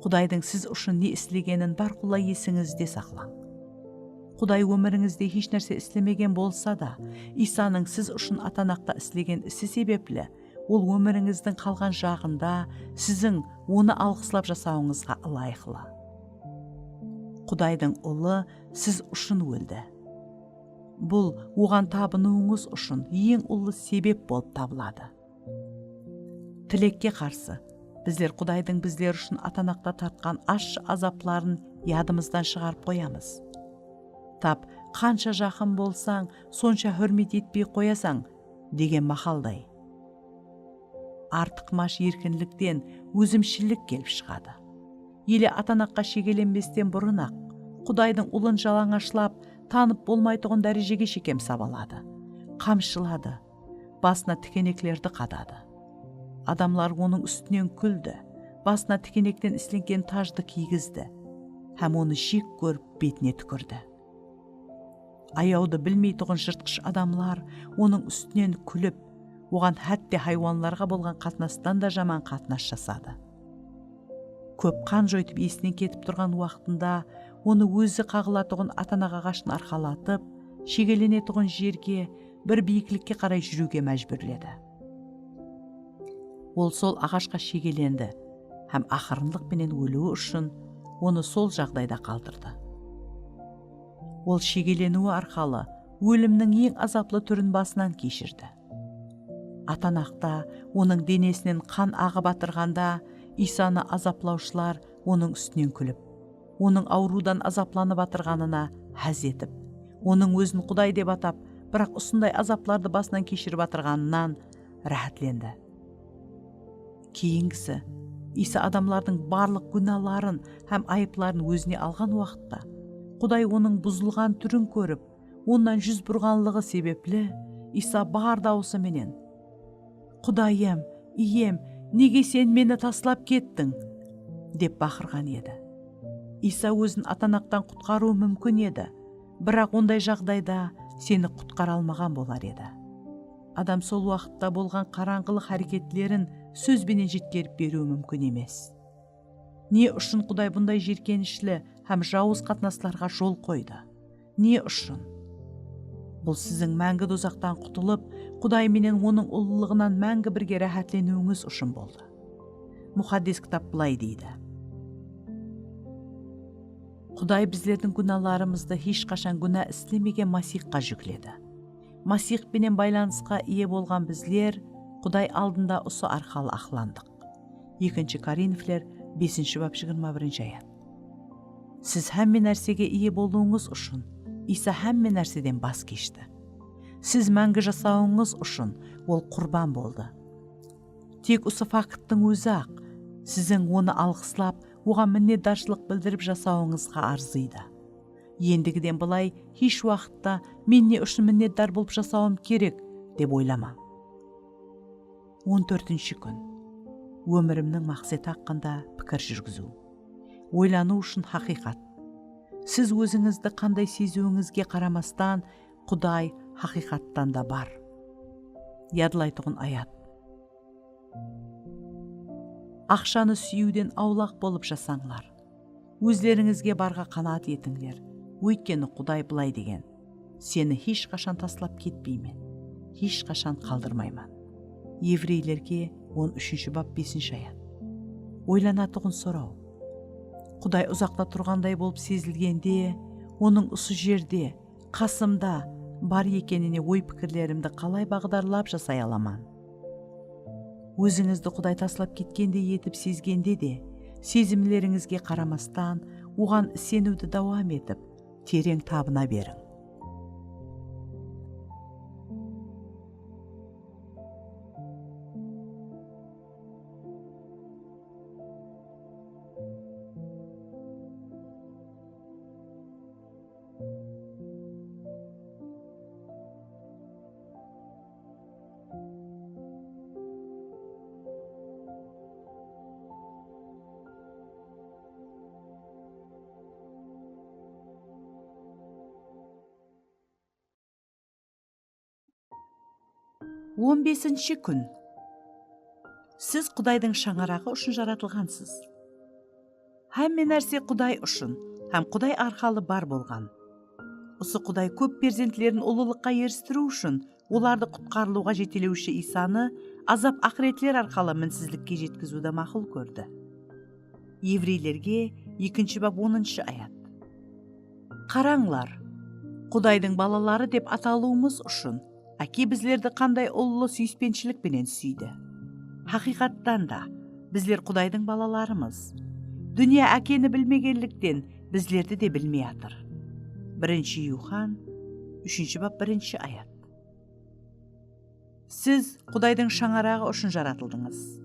Qudaydıń siz ushın ne islegenin bárqulla esińizde saqlań. Quday ómirińizde hesh nárse islemegen bolsa da, Iysanıń siz ushın atanaqta islegen isi sebepli, ol ómirińizdiń qalǵan jaǵında siziń onı alǵıslap jasawıńızǵa ılayıqlı. Qudaydıń Ulı siz ushın óldi. Bul oǵan tabınıwıńız ushın eń ullı sebep bolıp tabıladı. Tilekke qarsı, bizler Qudaydıń bizler ushın atanaqta tartqan ashshı azapların yadımızdan shıǵarıp qoyamız. Tap, qansha jaqın bolsań, sonsha húrmet etpey qoyasań, degen maqalday. Artıqmash erkinlikten ózimshillik kelip shıǵadı. Ele atanaqqa shegelenbesten burın-aq, Qudaydıń Ulın jalańashlap, tanıp bolmaytuǵın dárejege shekem sabaladı, qamshıladı, basına tikeneklerdi qadadı. Adamlar onıń ústinen kúldi, basına tikenekten islengen tajdı kiygizdi hám onı jek kórip, betine túkirdi. Ayawdı bilmeytuǵın jırtqısh adamlar onıń ústinen kúlip, oǵan hátte haywanlarǵa bolǵan qatnastan da jaman qatnas jasadı. Kóp qan joytıp esinen ketip turǵan waqtında onı ózi qaǵılatuǵın atanaǵ aǵashın arqalatıp, shegelenetuǵın jerge, bir biyiklikke qaray júriwge májbúrledi. Ol sol aǵashqa shegelendi hám aqırınlıq penen óliwi ushın onı sol jaǵdayda qaldırdı. Ol shegeleniwi arqalı ólimniń eń azaplı túrin basınan keshirdi. Atanaqta onıń denesinen qan aǵıp atırǵanda, Iysanı azaplawshılar onıń ústinen kúlip, onıń awırıwdan azaplanıp atırǵanına ház etip, onıń ózin Quday dep atap, biraq usınday azaplardı basınan keshirip atırǵanınan ráhátlendi. Keyingisi, Iysa adamlardıń barlıq gúnaların hám ayıpların ózine alǵan waqıtta, Quday onıń buzılǵan túrin kórip, onnan júz burǵanlıǵı sebepli, Iysa bar dawısı menen, "Qudayım, Iyem, nege sen meni taslap kettiń?" dep baqırǵan edi. Iysa ózin atanaqtan qutqarıwı múmkin edi, biraq onday jaǵdayda seni qutqara almaǵan bolar edi. Adam sol waqıtta bolǵan qarańǵılıq háreketlerin sóz benen jetkerip beriw múmkin emes. Ne ushın Quday bunday jerkenishli hám jawız qatnaslarǵa jol qoydı? Ne ushın? Bul siziń máńgi dozaqtan qutılıp, Quday menen Onıń ullılıǵınan máńgi birge ráhátleniwińiz ushın boldı. Muqaddes Kitap bılay deydi: Quday bizlerdiń gúnalarımızdı hesh qashan gúna islemegen Masiyxqa júkledi. Masiyx penen baylanısqa iye bolǵan bizler Quday aldında usı arqalı aqlandıq. Ekinshi Korinfler besinshi bap, jigirma birinshi ayat. Siz hámme nársege iye bolıwıńız ushın Iysa hámme nárseden bas keshti. Siz máńgi jasawıńız ushın Ol qurban boldı. Tek usı fakttıń ózi-aq siziń Onı alǵıslap, Oǵan minnetdarshılıq bildirip jasawıńızǵa arzıydı. Endigiden bılay hesh waqıtta "Men ne ushın minnetdar bolıp jasawım kerek?" dep oylamań. On tórtinshi kún. Ómirimniń maqseti haqqında pikir júrgiziw. Oylanıw ushın haqıyqat. Siz ózińizdi qanday seziwińizge qaramastan, Quday haqıyqattan da bar. Yadlaytuǵın ayat. Aqshanı súyiwden awlaq bolıp jasańlar. Ózlerińizge barǵa qanaat etińler. Óytkeni Quday bılay degen: "Seni hesh qashan taslap ketpeymen, hesh qashan qaldırmayman." Evreylerge on úshinshi bap, besinshi ayat. Oylanatuǵın soraw. Quday uzaqta turǵanday bolıp sezilgende, Onıń usı jerde, qasımda bar ekenine oy-pikirlerimdi qalay baǵdarlap jasay alaman? Ózińizdi Quday taslap ketkendey etip sezgende de, sezimlerińizge qaramastan, Oǵan iseniwdi dawam etip, tereń tabına beriń. On besinshi kún. Siz Qudaydıń shańaraǵı ushın jaratılǵansız. Hámme nárse Quday ushın hám Quday arqalı bar bolǵan. Usı Quday kóp perzentlerin ullılıqqa eristiriw ushın olardı qutqarılıwǵa jetelewshi Iysanı azap aqıretler arqalı minsizlikke jetkiziwdi maqul kórdi. Evreylerge ekinshi bap onınshı ayat. Qarańlar, Qudaydıń balaları dep atalıwımız ushın Áke bizlerdi qanday ullı súyispenshilik penen súydi. Haqıyqattan da, bizler Qudaydıń balalarımız. Dúnya Ákeni bilmegenlikten, bizlerdi de bilmey atır. Birinshi Yuxan, úshinshi bap, birinshi ayat. Siz Qudaydıń shańaraǵı ushın jaratıldıńız.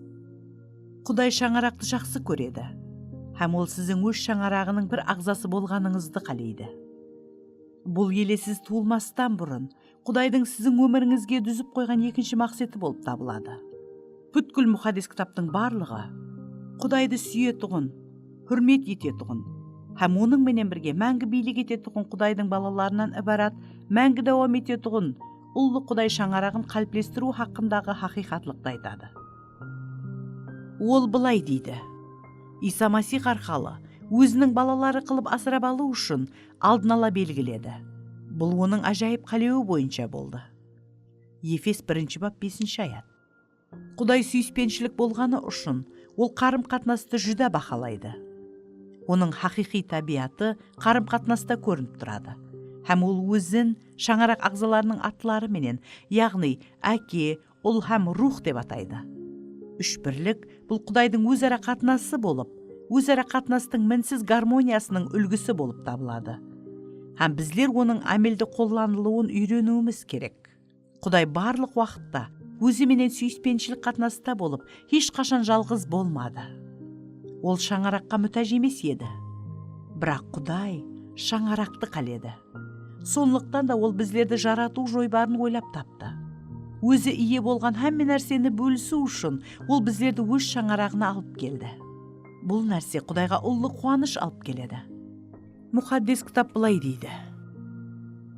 Quday shańaraqtı jaqsı kóredi hám Ol siziń Óz shańaraǵınıń bir aǵzası bolǵanıńızdı qáleydi. Bul ele siz tuwılmastan burın Qudaydıń siziń ómirińizge dúzip qoyǵan ekinshi maqseti bolıp tabıladı. Pútkil Muqaddes Kitaptıń barlıǵı Qudaydı súyetuǵın, húrmet etetuǵın hám Onıń menen birge máńgi biylik etetuǵın Qudaydıń balalarınan ibarat máńgi dawam etetuǵın ullı Quday shańaraǵın qáliplestiriw haqqındaǵı haqıyqatlıqtı aytadı. Ol bılay deydi, Iysa Masix arqalı Óziniń balaları qılıp asırap alıw ushın aldın ala belgiledi. Bul Onıń ájayıp qálewi boyınsha boldı. Efes birinshi bap, besinshi ayat. Quday súyispenshilik bolǵanı ushın Ol qarım-qatnastı júdá bahalaydı. Onıń haqıyqıy tábiyatı qarım-qatnasta kórinip turadı. Hám Ol Ózin shańaraq aǵzalarınıń atları menen, yaǵnıy Áke, Ul hám Ruwx dep ataydı. Úshbirlik, bul Qudaydıń óz-ara qatnası bolıp, óz-ara qatnastıń minsiz garmoniyasınıń úlgisi bolıp tabıladı. Hám bizler Onıń ámelde qollanılıwın úyreniwimiz kerek. Quday barlıq waqıtta Ózi menen súyispenshilik qatnasta bolıp, hesh qashan jalǵız bolmadı. Ol shańaraqqa mútáj emes edi. Biraq Quday shańaraqtı qáledi. Sonlıqtan da Ol bizlerdi jaratıw joybarın oylap taptı. Ózi iye bolǵan hámme nárseni bólisiw ushın Ol bizlerdi Óz shańaraǵına alıp keldi. Bul nárse Qudayǵa ullı quwanısh alıp keledi. Muqaddes Kitap bılay deydi,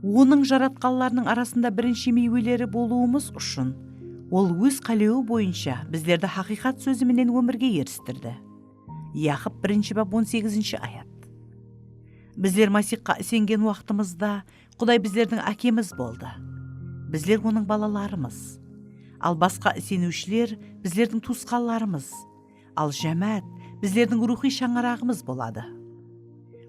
Onıń jaratqanlarınıń arasında birinshi miyweleri bolıwımız ushın Ol Óz qálewi boyınsha bizlerdi haqıyqat sózi menen ómirge eristirdi. Yaqıp birinshi bap, on segizinshi ayat. Bizler Masixqa isengen waqtımızda Quday bizlerdiń Ákemiz boldı. Bizler Onıń balalarımız. Al basqa iseniwshiler bizlerdiń tuwısqanlarımız. Al jámáát bizlerdiń ruwxıy shańaraǵımız boladı.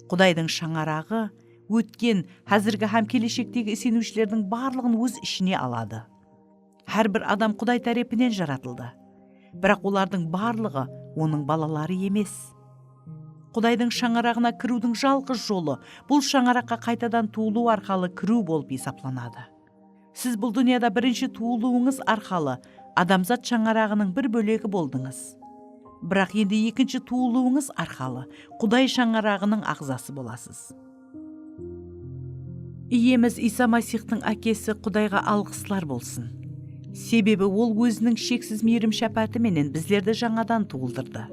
Qudaydıń shańaraǵı ótken, házirgi hám keleshektegi iseniwshilerdiń barlıǵın óz ishine aladı. Hár bir adam Quday tárepinen jaratıldı. Biraq olardıń barlıǵı Onıń balaları emes. Qudaydıń shańaraǵına kiriwdiń jalǵız jolı bul shańaraqqa qaytadan tuwılıw arqalı kiriw bolıp esaplanadı. Siz bul dúnyada birinshi tuwılıwıńız arqalı adamzat shańaraǵınıń bir bólegi boldıńız. Biraq endi ekinshi tuwılıwıńız arqalı Quday shańaraǵınıń aǵzası bolasız. Iyemiz Iysa Masixtıń Ákesi Qudayǵa alǵıslar bolsın. Sebebi Ol Óziniń sheksiz miyrim-shápááti menen bizlerdi jańadan tuwıldırdı.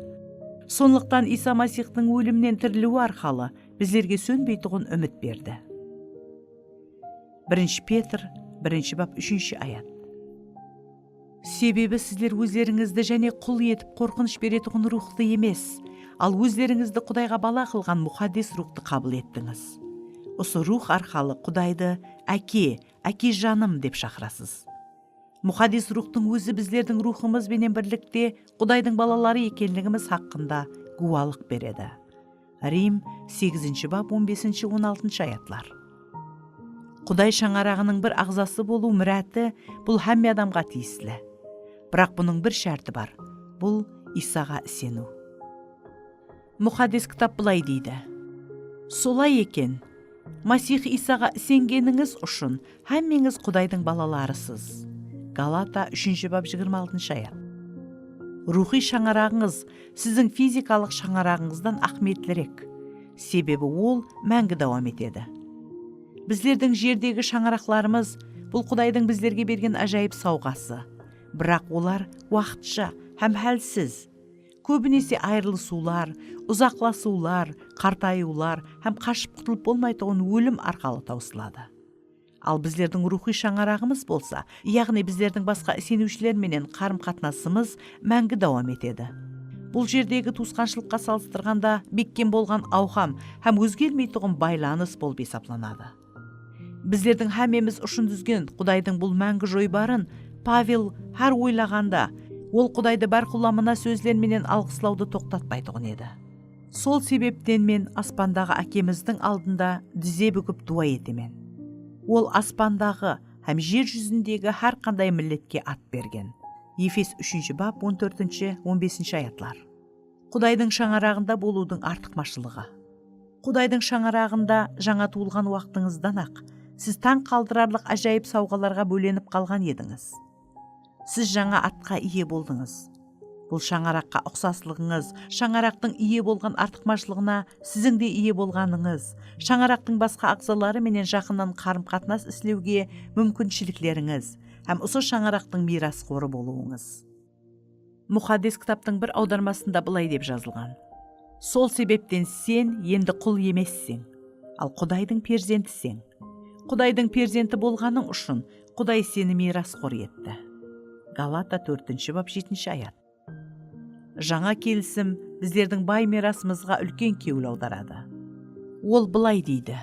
Sonlıqtan Iysa Masixtıń ólimnen tiriliwi arqalı bizlerge sónbeytuǵın úmit berdi. Birinshi Petr, birinshi bap, úshinshi ayat. Sebebi sizler ózlerińizdi jáne qul etip qorqınısh beretuǵın ruwxtı emes, al ózlerińizdi Qudayǵa bala qılǵan Muqaddes Ruwxtı qabıl ettińiz. Usı Ruwx arqalı Qudaydı Áke, Ákejanım dep shaqırasız. Muqaddes Ruwxtıń Ózi bizlerdiń ruwxımız benen birlikte Qudaydıń balaları ekenligimiz haqqında gúwalıq beredi. Rim, segizinshi bap, on besinshi, on altınshı ayatlar. Quday shańaraǵınıń bir aǵzası bolıw mirati bul hámme adamǵa tiyisli. Biraq bunıń bir shárti bar. Bul Iysaǵa iseniw. Muqaddes Kitap bılay deydi, Solay eken, Masih Iysaǵa isengenińiz ushın hámmeńiz Qudaydıń balalarısız. Galata, úshinshi bap, jigirma altınshı ayat. Ruwxıy shańaraǵıńız siziń fizikalıq shańaraǵıńızdan áhmiyetlirek, sebebi ol máńgi dawam etedi. Bizlerdiń jerdegi shańaraqlarımız, bul Qudaydıń bizlerge bergen ájayıp sawǵası. Biraq olar waqıtsha hám hálsiz. Kóbinese ayırılısıwlar, uzaqlasıwlar, qartayıwlar hám qashıp qutılıp bolmaytuǵın ólim arqalı tawsıladı. Al bizlerdiń ruwxıy shańaraǵımız bolsa, yaǵnıy bizlerdiń basqa iseniwshiler menen qarım-qatnasımız máńgi dawam etedi. Bul jerdegi tuwısqanshılıqqa salıstırǵanda bekkem bolǵan awqam hám ózgermeytuǵın baylanıs bolıp esaplanadı. Bizlerdiń hámmemiz ushın dúzgen Qudaydıń bul máńgi joybarın Pavel hár oylaǵanda, ol Qudaydı bárqulla mına sózler menen alǵıslawdı toqtatpaytuǵın edi. Sol sebepten men aspandaǵı Ákemizdiń aldında dize búgip duwa etemen. Ol aspandaǵı hám jer júzindegi hár qanday milletke at bergen. Efes úshinshi bap, on tórtinshi, on besinshi ayatlar. Qudaydıń shańaraǵında bolıwdıń artıqmashılıǵı. Qudaydıń shańaraǵında jańa tuwılǵan waqtıńızdan-aq, siz tań qaldırarlıq ájayıp sawǵalarǵa bólenip qalǵan edińiz. Siz jańa atqa iye boldıńız. Bul shańaraqqa uqsaslıǵıńız, shańaraqtıń iye bolǵan artıqmashılıǵına siziń de iye bolǵanıńız, shańaraqtıń basqa aǵzaları menen jaqınnan qarım-qatnas islewge múmkinshiliklerińiz hám usı shańaraqtıń miyrasxorı bolıwıńız. Muqaddes Kitaptıń bir awdarmasında bılay dep jazılǵan: "Sol sebepten sen endi qul emesseń, al Qudaydıń perzentiseń. Qudaydıń perzenti bolǵanıń ushın Quday seni miyrasxor etti." Galata tórtinshi bap, jetinshi ayat. Jańa kelisim bizlerdiń bay miyrasımızǵa úlken kewil awdaradı. Ol bılay deydi: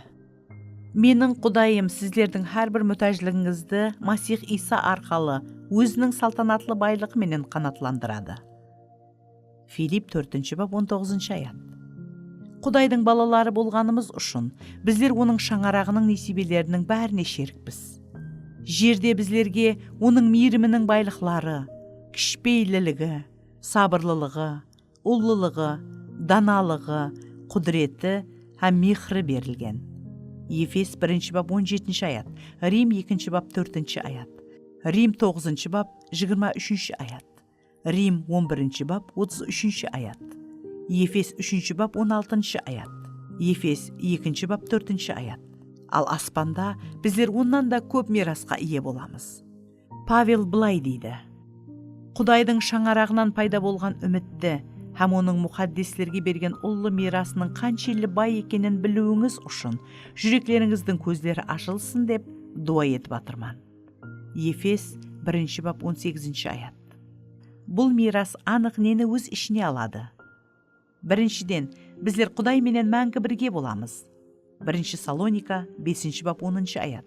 "Meniń Qudayım sizlerdiń hár bir mútájligińizdi Masih Iysa arqalı Óziniń saltanatlı baylıǵı menen qanatlandıradı." Filipp tórtinshi bap, on toǵızınshı ayat. Qudaydıń balaları bolǵanımız ushın bizler Onıń shańaraǵınıń nesiybeleriniń bárine sherikpiz. Jerde bizlerge Onıń miyriminiń baylıqları, kishipeyilliligi, sabırlılıǵı, ullılıǵı, danalıǵı, qúdireti hám mehri berilgen. Efes birinshi bap, on jetinshi ayat, Rim ekinshi bap, tórtinshi ayat, Rim toǵızınshı bap, jigirma úshinshi ayat, Rim on birinshi bap, otız úshinshi ayat, Efes úshinshi bap, on altınshı ayat, Efes ekinshi bap, tórtinshi ayat. Al aspanda bizler onnan da kóp miyrasqa iye bolamız. Pavel bılay deydi: "Qudaydıń shańaraǵınan payda bolǵan úmitti hám Onıń muqaddeslerge bergen ullı miyrasınıń qanshelli bay ekenin biliwińiz ushın júreklerińizdiń kózleri ashılsın dep duwa etip atırman." Efes birinshi bap, on segizinshi ayat. Bul miyras anıq neni óz ishine aladı? Birinshiden, bizler Quday menen máńgi birge bolamız. Birinshi Salonika, besinshi bap, onınshı ayat.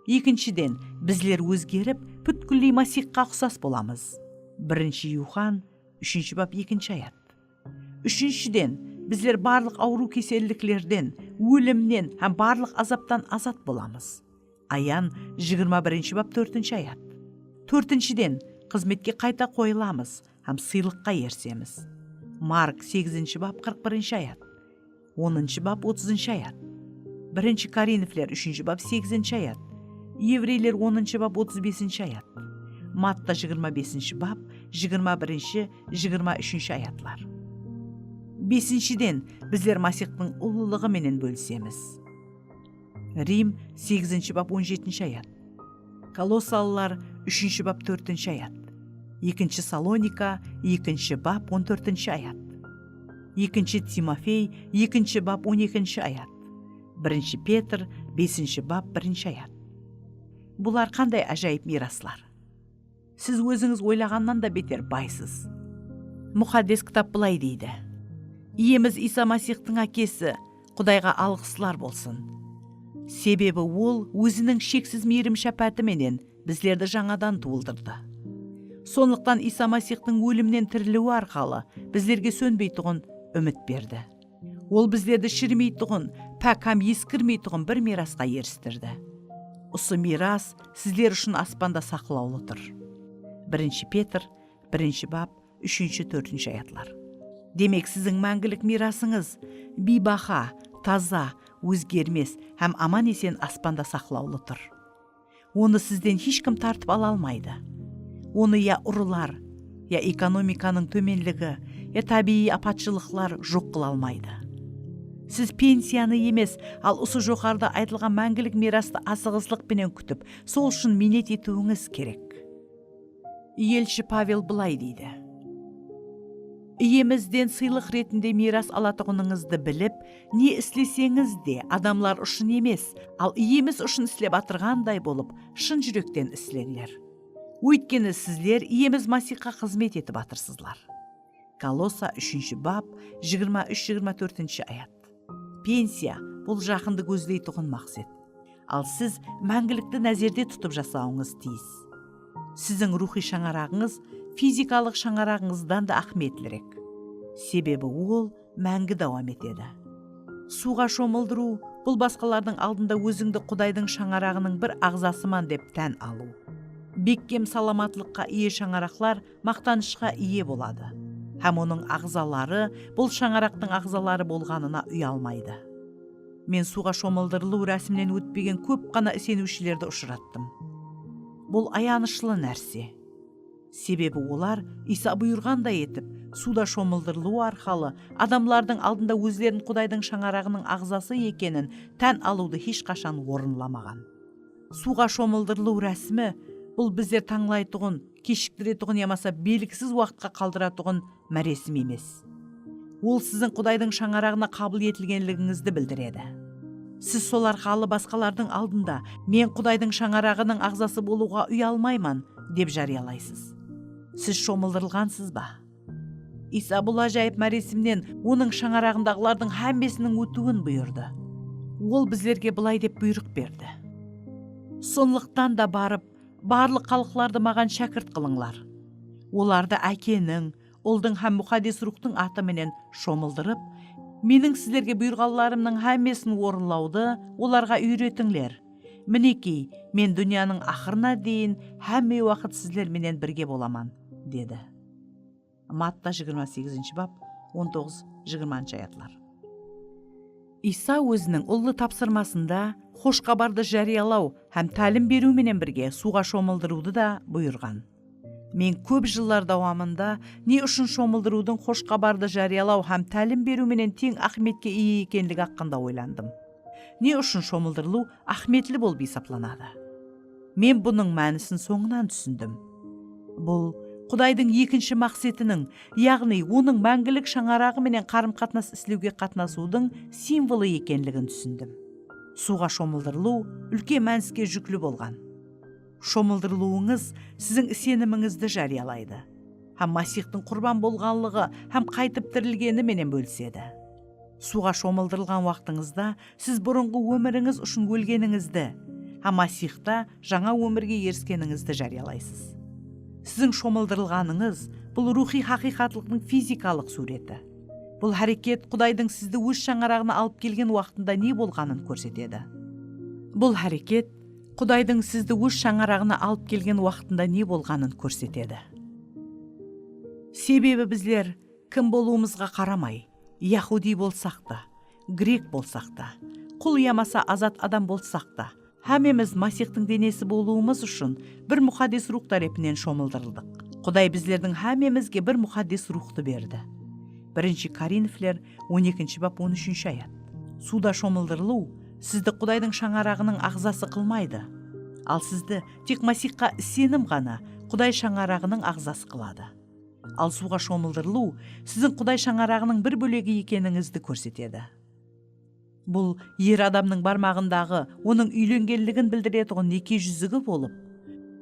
Ekinshiden, bizler ózgerip, pútkilley Masihqa uqsas bolamız. Birinshi Yuxan, úshinshi bap, ekinshi ayat. Úshinshiden, bizler barlıq awırıw-keselliklerden, ólimnen hám barlıq azaptan azat bolamız. Ayan, jigirma birinshi bap, tórtinshi ayat. Tórtinshiden, xızmetke qayta qoyılamız hám sıylıqqa erisemiz. Mark, segizinshi bap, qırq birinshi ayat. Onınshı bap, otızınshı ayat. Birinshi Korinfler, úshinshi bap, segizinshi ayat. Evreyler, onınshı bap, otız besinshi ayat. Matta, jigirma besinshi bap, jigirma birinshi, jigirma úshinshi ayatlar. Besinshiden, bizler Masihtıń ullılıǵı menen bólisemiz. Rim, segizinshi bap, on jetinshi ayat. Kolossalılar, úshinshi bap, tórtinshi ayat. Ekinshi Salonika, ekinshi bap, on tórtinshi ayat. Ekinshi Timofey, ekinshi bap, on ekinshi ayat. Birinshi Petr, besinshi bap, birinshi ayat. Bular qanday ájayıp miyraslar! Siz ózińiz oylaǵannan da beter baysız. Muqaddes Kitap bılay deydi: "Iyemiz Iysa Masihtıń Ákesi Qudayǵa alǵıslar bolsın. Sebebi Ol Óziniń sheksiz miyrim-shápááti menen bizlerdi jańadan tuwıldırdı. Sonlıqtan Iysa Masihtıń ólimnen tiriliwi arqalı bizlerge sónbeytuǵın úmit berdi. Ol bizlerdi shirmeytuǵın, pák hám eskirmeytuǵın bir miyrasqa eristirdi. Usı miyras sizler ushın aspanda saqlawlı tur." Birinshi Petr, birinshi bap, úshinshi, tórtinshi ayatlar. Demek, siziń máńgilik miyrasıńız biybaha, taza, ózgermes hám aman-esen aspanda saqlawlı tur. Onı sizden hesh kim tartıp ala almaydı. Onı ya urılar, ya ekonomikanıń tómenligi, ya tábiyiy apatshılıqlar joq qıla almaydı. Siz pensiyanı emes, al usı joqarıda aytılǵan máńgilik miyrastı asıǵıslıq penen kútip, sol ushın miynet etiwińiz kerek. Elshi Pavel bılay deydi: Iyemizden sıylıq retinde miyras alatuǵınıńızdı bilip, ne isleseńiz de adamlar ushın emes, al Iyemiz ushın islep atırǵanday bolıp, shın júrekten isleńler. Óytkeni sizler Iyemiz Masiyxqa xızmet etip atırsızlar. Kolossa úshinshi bap, jigirma úsh, jigirma tórtinshi ayat. Pensiya, bul jaqındı gózleytuǵın maqset. Al siz máńgilikti názerde tutıp jasawıńız tiyis. Siziń ruwxıy shańaraǵıńız fizikalıq shańaraǵıńızdan da áhmiyetlirek. Sebebi ol máńgi dawam etedi. Suwǵa shomıldırıw, bul basqalardıń aldında ózińdi Qudaydıń shańaraǵınıń bir aǵzasıman dep tán alıw. Bekkem salamatlıqqa iye shańaraqlar maqtanıshqa iye boladı. Hám onıń aǵzaları bul shańaraqtıń aǵzaları bolǵanına uyalmaydı. Men suwǵa shomıldırılıw rásiminen ótpegen kóp ǵana iseniwshilerdi ushırattım. Bul ayanıshlı nárse. Sebebi olar Iysa buyırǵanday etip, suwda shomıldırılıwı arqalı adamlardıń aldında ózlerin Qudaydıń shańaraǵınıń aǵzası ekenin tán alıwdı hesh qashan orınlamaǵan. Suwǵa shomıldırılıw rásimi, bul bizler tańlaytuǵın, keshiktiretuǵın yamasa belgisiz waqıtqa qaldıratuǵın máresim emes. Ol siziń Qudaydıń shańaraǵına qabıl etilgenligińizdi bildiredi. Siz sol arqalı basqalardıń aldında, "Men Qudaydıń shańaraǵınıń aǵzası bolıwǵa uyalmayman", dep járiyalaysız. Siz shomıldırılǵansız ba? Iysa bul ájayıp máresimnen onıń shańaraǵındaǵılardıń hámmesiniń ótiwin buyırdı. Ol bizlerge bılay dep buyrıq berdi: "Sonlıqtan da barıp, barlıq xalıqlardı maǵan shákirt qılıńlar. Olardı Ákeniń, Uldıń hám Muxaddes Ruwxtıń atı menen shomıldırıp, Meniń sizlerge buyırǵanlarımnıń hámmesin orınlawdı olarǵa úyretińler. Minekey, Men dúnyanıń aqırına deyin hámme waqıt sizler menen birge bolaman", dedi. Matta jigirma segizinshi bap, on toǵız, jigirmanshı ayatlar. Iysa óziniń ullı tapsırmasında xosh xabardı járiyalaw hám tálim beriw menen birge suwǵa shomıldırıwdı da buyırǵan. Men kóp jıllar dawamında ne ushın shomıldırıwdıń xosh xabardı járiyalaw hám tálim beriw menen teń áhmiyetke iye ekenligi haqqında oylandım. Ne ushın shomıldırılıw áhmiyetli bolıp esaplanadı? Men bunıń mánisin sońınan túsindim. Bul Qudaydıń ekinshi maqsetiniń, yaǵnıy Onıń máńgilik shańaraǵı menen qarım-qatnas islewge qatnasıwdıń simvolı ekenligin túsindim. Suwǵa shomıldırılıw úlken mániske júkli bolǵan. Shomıldırılıwıńız siziń isenimińizdi járiyalaydı hám Masiyxtıń qurban bolǵanlıǵı hám qaytıp tirilgeni menen bólisedi. Suwǵa shomıldırılǵan waqtıńızda siz burınǵı ómirińiz ushın ólgenińizdi hám Masiyxta jańa ómirge eriskenińizdi járiyalaysız. Siziń shomıldırılǵanıńız, bul ruwxıy haqıyqatlıqtıń fizikalıq súwreti. Bul háreket Qudaydıń sizdi Óz shańaraǵına alıp kelgen waqtında ne bolǵanın kórsetedi. Bul háreket Qudaydıń sizdi Óz shańaraǵına alıp kelgen waqtında ne bolǵanın kórsetedi. Sebebi bizler kim bolıwımızǵa qaramay, yahudiy bolsaq ta, grek bolsaq ta, qul yamasa azat adam bolsaq ta, hámmemiz Masiyxtıń denesi bolıwımız ushın bir Muxaddes Ruwx tárepinen shomıldırıldıq. Quday bizlerdiń hámmemizge bir Muxaddes Ruwxtı berdi. Birinshi Korinfler on ekinshi bap on úshinshi ayat. Suwda shomıldırılıw sizdi Qudaydıń shańaraǵınıń aǵzası qılmaydı. Al sizdi tek Masiyxqa isenim ǵana Quday shańaraǵınıń aǵzası qıladı. Al suwǵa shomıldırılıw siziń Quday shańaraǵınıń bir bólegi ekenińizdi kórsetedi. Bul er adamnıń barmaǵındaǵı onıń úylengenligin bildiretuǵın neke júzigi bolıp,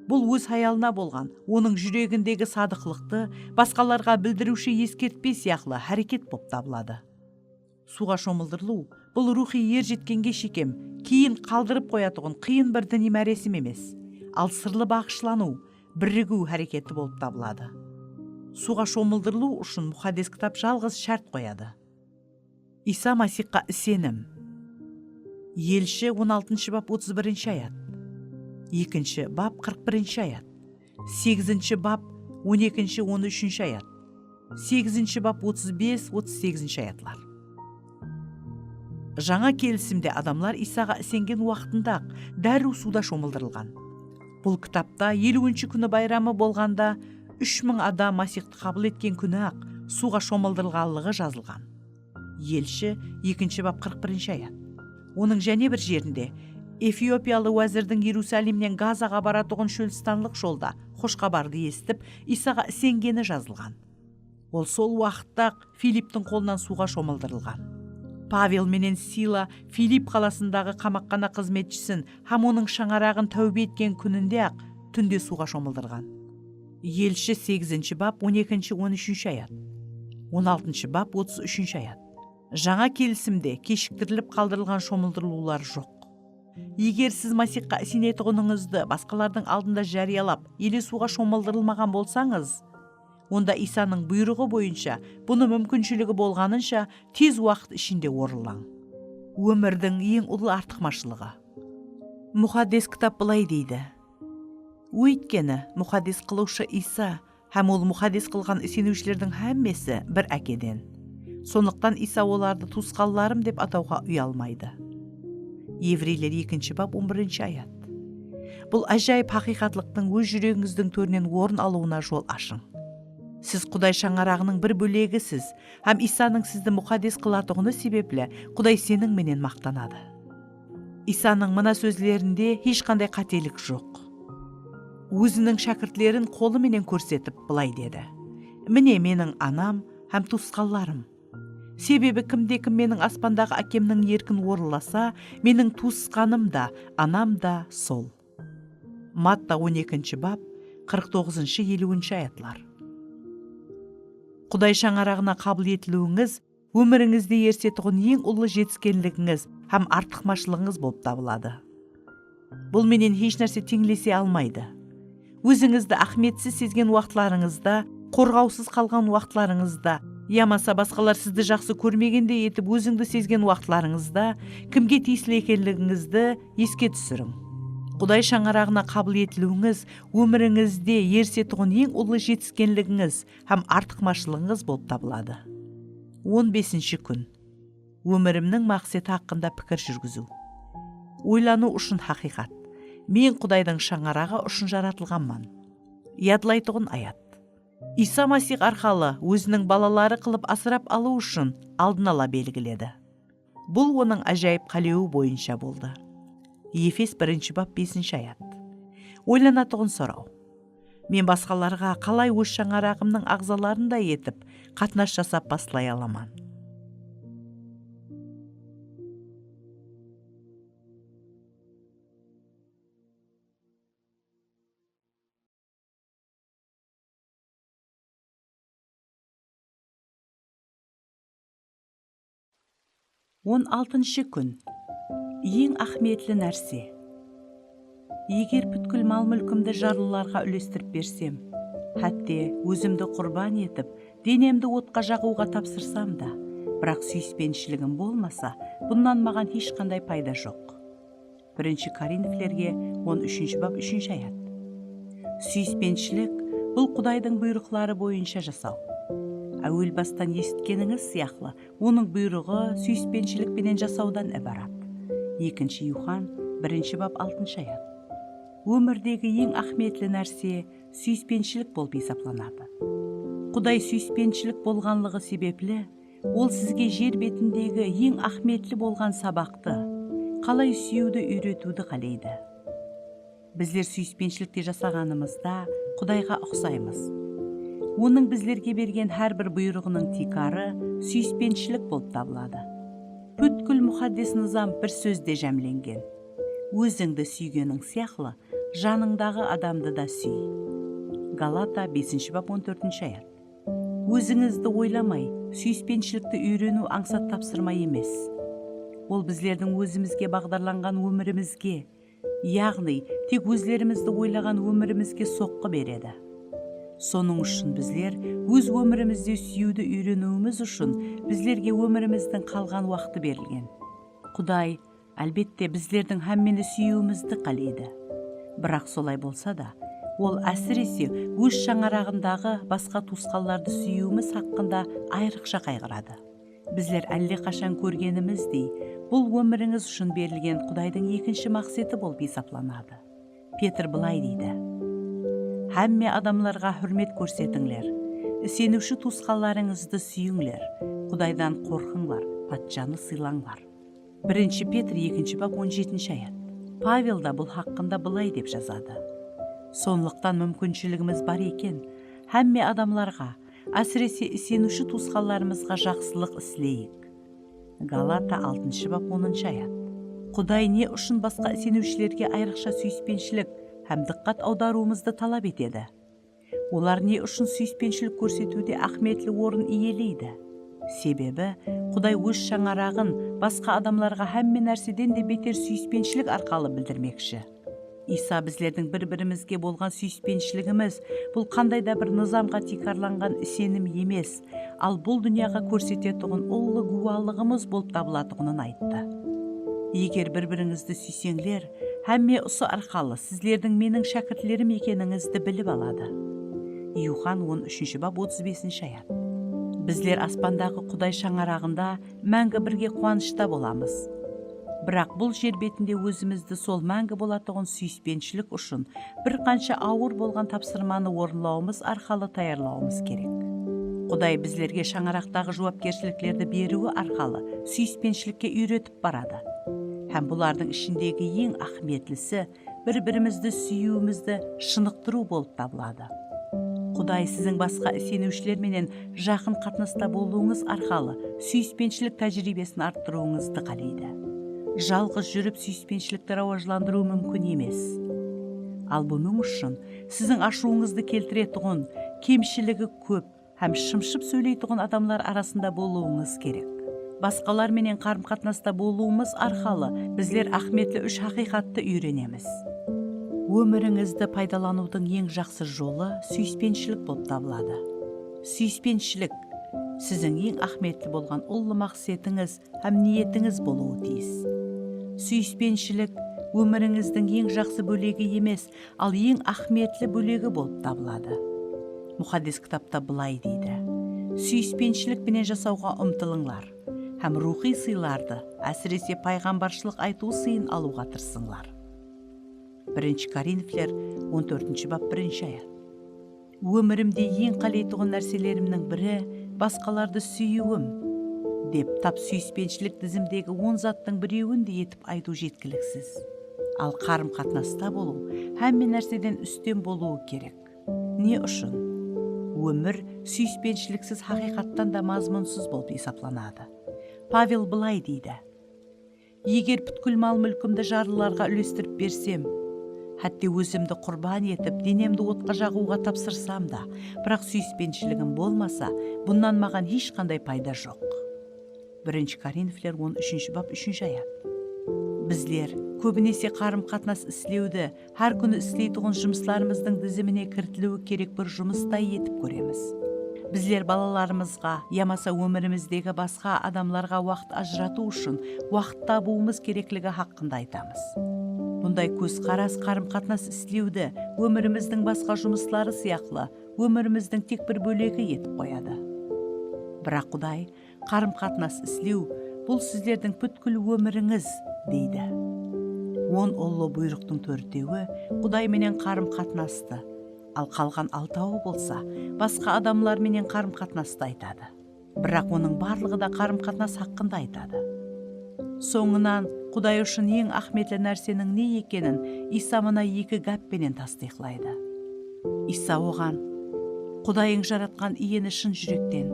bul óz hayalına bolǵan onıń júregindegi sadıqlıqtı basqalarǵa bildiriwshi eskertpe sıyaqlı háreket bolıp tabıladı. Suwǵa shomıldırılıw, bul ruwxıy er jetkenge shekem keyin qaldırıp qoyatuǵın qıyın bir diniy máresim emes, al sırlı baǵıshlanıw, birigiw háreketi bolıp tabıladı. Suwǵa shomıldırılıw ushın Muxaddes Kitap jalǵız shárt qoyadı. Iysa Masiyxqa isenim. Elshi on altınshı bap otız birinshi ayat. Ekinshi bap qırq birinshi ayat. Segizinshi bap on ekinshi, on úshinshi ayat. Segizinshi bap otız bes, otız segizinshi ayatlar. Jańa Kelisimde adamlar Iysaǵa isengen waqtında-aq dárriw suwda shomıldırılǵan. Bul kitapta eliwinshi kúni bayramı bolǵanda úsh mıń adam Masiyxtı qabıl etken kúni-aq suwǵa shomıldırılǵanlıǵı jazılǵan. Elshi, ekinshi bap, qırq birinshi ayat. Onıń jáne bir jerinde Efiopiyalı wázirdiń Erusalimnen Gazaǵa baratuǵın shólistanlıq jolda xosh xabardı esitip, Iysaǵa isengeni jazılǵan. Ol sol waqıtta-aq Filipptiń qolınan suwǵa shomıldırılǵan. Pavel menen Sila Filipp qalasındaǵı qamaqxana xızmetshisin hám onıń shańaraǵın táwbe etken kúninde-aq túnde suwǵa shomıldırǵan. Elshi segizinshi bap, on ekinshi, on úshinshi ayat. On altınshı bap, otız úshinshi ayat. Jańa Kelisimde keshiktirilip qaldırılǵan shomıldırılıwlar joq. Eger siz Masihqa isenetuǵınıńızdı basqalardıń aldında járiyalap, ele suwǵa shomıldırılmaǵan bolsańız, onda Iysanıń buyrıǵı boyınsha bunı múmkinshiligi bolǵanınsha tez waqıt ishinde orınlań. Ómirdiń eń ullı artıqmashılıǵı. Muqaddes Kitap bılay deydi: Óytkeni, muqaddes qılıwshı Iysa hám ol muqaddes qılǵan iseniwshilerdiń hámmesi bir ákeden. Sonlıqtan Iysa olardı tuwısqanlarım dep atawǵa uyalmaydı. Evreyler ekinshi bap, on birinshi ayat. Bul ájayıp haqıyqatlıqtıń óz júregińizdiń tórinen orın alıwına jol ashıń. Siz Quday shańaraǵınıń bir bólegisiz hám Iysanıń sizdi muqaddes qılatuǵını sebepli Quday seniń menen maqtanadı. Iysanıń mına sózlerinde hesh qanday qátelik joq. Óziniń shákirtlerin qolı menen kórsetip bılay dedi: Mine meniń anam hám tuwısqanlarım. Sebebi kimde-kim meniń aspandaǵı Ákemniń erkin orınlasa, meniń tuwısqanım da, anam da sol. Matta on ekinshi bap, qırq toǵızınshı, eliwinshi ayatlar. Quday shańaraǵına qabıl etiliwińiz ómirińizde erisetuǵın eń ullı jetiskenligińiz hám artıqmashılıǵıńız bolıp tabıladı. Bul menen hesh nárse teńlese almaydı. Ózińizdi áhmiyetsiz sezgen waqıtlarıńızda, qorǵawsız qalǵan waqıtlarıńızda, yamasa basqalar sizdi jaqsı kórmegendey etip ózińdi sezgen waqıtlarıńızda kimge tiyisli ekenligińizdi eske túsiriń. Quday shańaraǵına qabıl etiliwińiz ómirińizde erisetuǵın eń ullı jetiskenligińiz hám artıqmashılıǵıńız bolıp tabıladı. On besinshi kún. Ómirimniń maqseti haqqında pikir júrgiziw. Oylanıw ushın haqıyqat. Men Qudaydıń shańaraǵı ushın jaratılǵanman. Yadlaytuǵın ayat. Iysa Masih arqalı óziniń balaları qılıp asırap alıw ushın aldın ala belgiledi. Bul onıń ájayıp qálewi boyınsha boldı. Efes birinshi bap, besinshi ayat. Oylanatuǵın soraw. Men basqalarǵa qalay óz shańaraǵımnıń aǵzalarınday etip qatnas jasap baslay alaman? On altınshı kún. Eń áhmiyetli nárse. Eger pútkil mal-múlkimdi jarlılarǵa úlestirip bersem, hátte ózimdi qurban etip, denemdi otqa jaǵıwǵa tapsırsam da, biraq súyispenshiligim bolmasa, bunnan maǵan hesh qanday payda joq. Birinshi Korinflerge on úshinshi bap, úshinshi ayat. Súyispenshilik, bul Qudaydıń buyrıqları boyınsha jasaw. Áwel bastan esitkenińiz sıyaqlı, Onıń buyrıǵı súyispenshilik penen jasawdan ibarat. Ekinshi Yuxan, birinshi bap, altınshı ayat. Ómirdegi eń áhmiyetli nárse súyispenshilik bolıp esaplanadı. Quday súyispenshilik bolǵanlıǵı sebepli, Ol sizge jer betindegi eń áhmiyetli bolǵan sabaqtı, qalay súyiwdi úyretiwdi qáleydi. Bizler súyispenshilikte jasaǵanımızda Qudayǵa uqsaymız. Onıń bizlerge bergen hár bir buyrıǵınıń tiykarı súyispenshilik bolıp tabıladı. Pútkil muqaddes nızam bir sózde jámlengen. Ózińdi súygeniń sıyaqlı, janıńdaǵı adamdı da súy. Galata, besinshi bap, on tórtinshi ayat. Ózińizdi oylamay, súyispenshilikti úyreniw ańsat tapsırma emes. Ol bizlerdiń ózimizge baǵdarlanǵan ómirimizge, yaǵnıy tek ózlerimizdi oylaǵan ómirimizge soqqı beredi. Sonıń ushın bizler óz ómirimizde súyiwdi úyreniwimiz ushın bizlerge ómirimizdiń qalǵan waqtı berilgen. Quday, álbette, bizlerdiń hámmeni súyiwimizdi qáleydi. Biraq solay bolsa da, Ol, ásirese, Óz shańaraǵındaǵı basqa tuwısqanlardı súyiwimiz haqqında ayrıqsha qayǵıradı. Bizler álle qashan kórgenimizdey, bul ómirińiz ushın berilgen Qudaydıń ekinshi maqseti bolıp esaplanadı. Petr bılay deydi: Hámme adamlarǵa húrmet kórsetińler, iseniwshi tuwısqanlarıńızdı súyińler, Qudaydan qorqıńlar, patshanı sıylańlar. Birinshi Petr, ekinshi bap, on jetinshi ayat. Pavel da bul haqqında bılay dep jazadı: Sonlıqtan múmkinshiligimiz bar eken, hámme adamlarǵa, Ásirese, iseniwshi tuwısqanlarımızǵa jaqsılıq isleyik. Galata, altınshı bap, onınshı ayat. Quday ne ushın basqa iseniwshilerge ayrıqsha súyispenshilik hám dıqqat awdarıwımızdı talap etedi? Olar ne ushın súyispenshilik kórsetiwde áhmiyetli orın iyeleydi? Sebebi, Quday Óz shańaraǵın basqa adamlarǵa hámme nárseden de beter súyispenshilik arqalı bildirmekshi. Iysa bizlerdiń bir-birimizge bolǵan súyispenshiligimiz, bul qanday da bir nızamǵa tiykarlanǵan isenim emes, al bul dúnyaǵa kórsetetuǵın ullı gúwalıǵımız bolıp tabılatuǵının ayttı. Eger bir-birińizdi súyseńler, hámme usı arqalı sizlerdiń Meniń shákirtlerim ekenińizdi bilip aladı. Yuxan, on úshinshi bap, otız besinshi ayat. Bizler aspandaǵı Quday shańaraǵında máńgi birge quwanıshta bolamız. Biraq bul jer betinde ózimizdi sol máńgi bolatuǵın súyispenshilik ushın bir qansha awır bolǵan tapsırmanı orınlawımız arqalı tayarlawımız kerek. Quday bizlerge shańaraqtaǵı juwapkershiliklerdi beriwi arqalı súyispenshilik ke úyretip baradı. Hám bulardıń ishindegi eń áhmiyetlisi bir-birimizdi súyiwimizdi shınıqtırıw bolıp tabıladı. Quday siziń basqa iseniwshiler menen jaqın qatnasta bolıwıńız arqalı súyispenshilik tájiriybesin arttırıwıńızdı qáleydi. Jalǵız júrip súyispenshilikti rawajlandırıw múmkin emes. Al bunıń ushın siziń ashıwıńızdı keltiretuǵın, kemshiligi kóp hám shımshıp sóyleytuǵın adamlar arasında bolıwıńız kerek. Basqalar menen qarım-qatnasta bolıwımız arqalı bizler áhmiyetli úsh haqıyqattı úyrenemiz. Ómirińizdi paydalanıwdıń eń jaqsı jolı súyispenshilik bolıp tabıladı. Súyispenshilik siziń eń áhmiyetli bolǵan ullı maqsetińiz hám niyetińiz bolıwı tiyis. Súyispenshilik ómirińizdiń eń jaqsı bólegi emes, al eń áhmiyetli bólegi bolıp tabıladı. Muqaddes Kitapta bılay deydi: "Súyispenshilik penen jasawǵa umtılıńlar hám ruwxıy sıylardı, ásirese, payǵambarshılıq aytıw sıyın alıwǵa tırısıńlar." Birinshi Korinfler, on tórtinshi bap, birinshi ayat. "Ómirimde eń qáleytuǵın nárselerimniń biri basqalardı súyiwim", dep, tap súyispenshilik dizimdegi on zattıń birewin de etip aytıw jetkiliksiz. Al qarım-qatnasta bolıw hámme nárseden ústem bolıwı kerek. Ne ushın? Ómir súyispensshiliksiz haqıyqattan da mazmunsız bolıp esaplanadı. Pavel bılay deydi: "Eger pútkil mal-múlkimdi jarlılarǵa úlestirip bersem, hátte ózimdi qurban etip, denemdi otqa jaǵıwǵa tapsırsam da, biraq súyispenshiligim bolmasa, bunnan maǵan hesh qanday payda joq." Birinshi Korinfler, on úshinshi bap, úshinshi ayat. Bizler kóbinese qarım-qatnas islewdi hár kúni isleytuǵın jumıslarımızdıń dizimine kiritiliwi kerek bir jumıstay etip kóremiz. Bizler balalarımızǵa yamasa ómirimizdegi basqa adamlarǵa waqıt ajıratıw ushın waqıt tabıwımız kerekligi haqqında aytamız. Bunday kózqaras qarım-qatnas islewdi ómirimizdiń basqa jumısları sıyaqlı ómirimizdiń tek bir bólegi etip qoyadı. Biraq Quday qarım-qatnas islew, bul sizlerdiń pútkil ómirińiz, deydi. On ullı buyrıqtıń tórtewi Quday menen qarım-qatnastı, al qalǵan altawı bolsa basqa adamlar menen qarım-qatnastı aytadı. Biraq onıń barlıǵı da qarım-qatnas haqqında aytadı. Sońınan Quday ushın eń áhmiyetli nárseniń ne ekenin Iysa mına eki gáp penen tastıyıqlaydı. Iysa oǵan: "Qudayıń jaratqan Iyeni shın júrekten,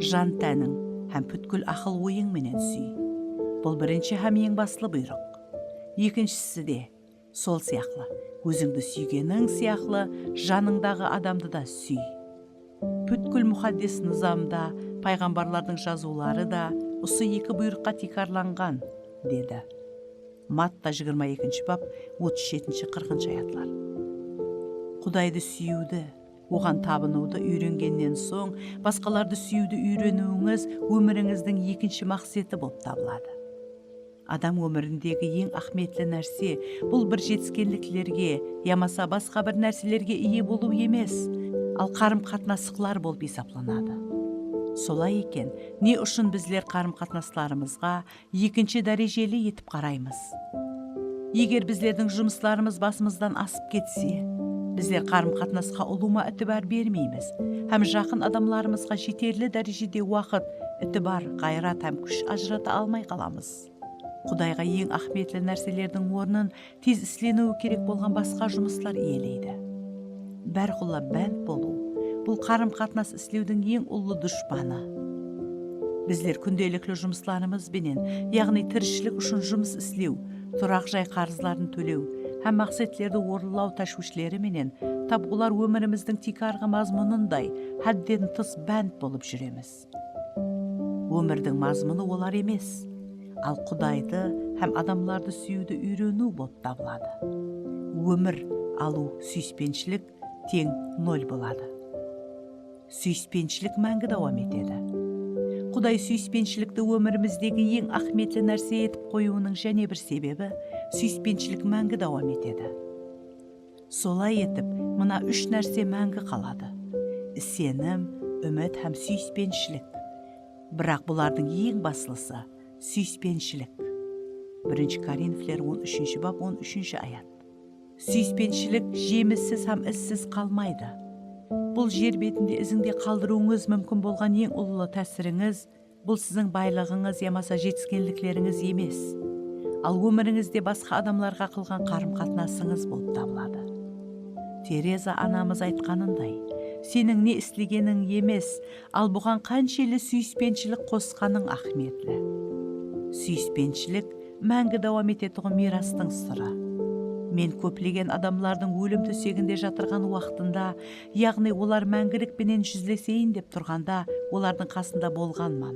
jan-tániń hám pútkil aqıl-oyıń menen súy. Bul birinshi hám eń baslı buyrıq. Ekinshisi de sol sıyaqlı, ózińdi súygeniń sıyaqlı janıńdaǵı adamdı da súy." Pútkil muqaddes nızamda, payǵambarlardıń jazıwları da usı eki buyrıqqa tiykarlanǵan, dedi. Matta, jigirma ekinshi bap, otız jetinshi, qırqınshı ayatlar. Qudaydı súyiwdi, oǵan tabınıwdı úyrengennen soń, basqalardı súyiwdi úyreniwińiz ómirińizdiń ekinshi maqseti bolıp tabıladı. Adam ómirindegi eń áhmiyetli nárse, bul bir jetiskenliklerge yamasa basqa bir nárselerge iye bolıw emes, al qarım-qatnasıqlar bolıp esaplanadı. Solay eken, ne ushın bizler qarım-qatnaslarımızǵa ekinshi dárejeli etip qaraymız? Eger bizlerdiń jumıslarımız basımızdan asıp ketse, bizler qarım-qatnasqa ulıwma itibar bermeymiz hám jaqın adamlarımızǵa jeterli dárejede waqıt, itibar, ǵayrat hám kúsh ajırata almay qalamız. Qudayǵa eń áhmiyetli nárselerdiń ornın tez isleniwi kerek bolǵan basqa jumıslar iyeleydi. Bárqulla bánt bolıw, Bul qarım-qatnas islewdiń eń ullı dushpanı. Bizler kúndelikli jumıslarımız benen, yaǵnıy tirishilik ushın jumıs islew, turaq jay qarızların tólew hám maqsetlerdi orınlaw táshwishleri menen tabıqlar ómirimizdiń tiykarǵı mazmunınday hádden tıs bánt bolıp júremiz. Ómirdiń mazmunı olar emes, al Qudaydı hám adamlardı súyiwdi úyreniw bolıp tabıladı. Ómir alıw súyispenshilik teń nol boladı. Súyispenshilik máńgi dawam etedi. Quday súyispenshilikti ómirimizdegi eń áhmiyetli nárse etip qoyıwınıń jáne bir sebebi, súyispenshilik máńgi dawam etedi. Solay etip, mına úsh nárse máńgi qaladı: isenim, úmit hám súyispenshilik. Biraq bulardıń eń baslısı súyispenshilik. Birinshi Korinfler on úshinshi bap, on úshinshi ayat. Súyispenshilik jemissiz hám izsiz qalmaydı. Bul jer betinde izińde qaldırıwıńız múmkin bolǵan eń ullı tásirińiz, bul siziń baylıǵıńız yamasa jetiskenliklerińiz emes, al ómirińizde basqa adamlarǵa qılǵan qarım-qatnasıńız bolıp tabıladı. Tereza anamız aytqanınday, seniń ne islegeniń emes, al buǵan qanshelli súyispenshilik qosqanıń áhmiyetli. Súyispenshilik máńgi dawam etetuǵın miyrastıń sırı. Men kóplegen adamlardıń ólim tóseginde jatırǵan waqtında, yaǵnıy olar máńgilik penen júzleseyin dep turǵanda, olardıń qasında bolǵanman.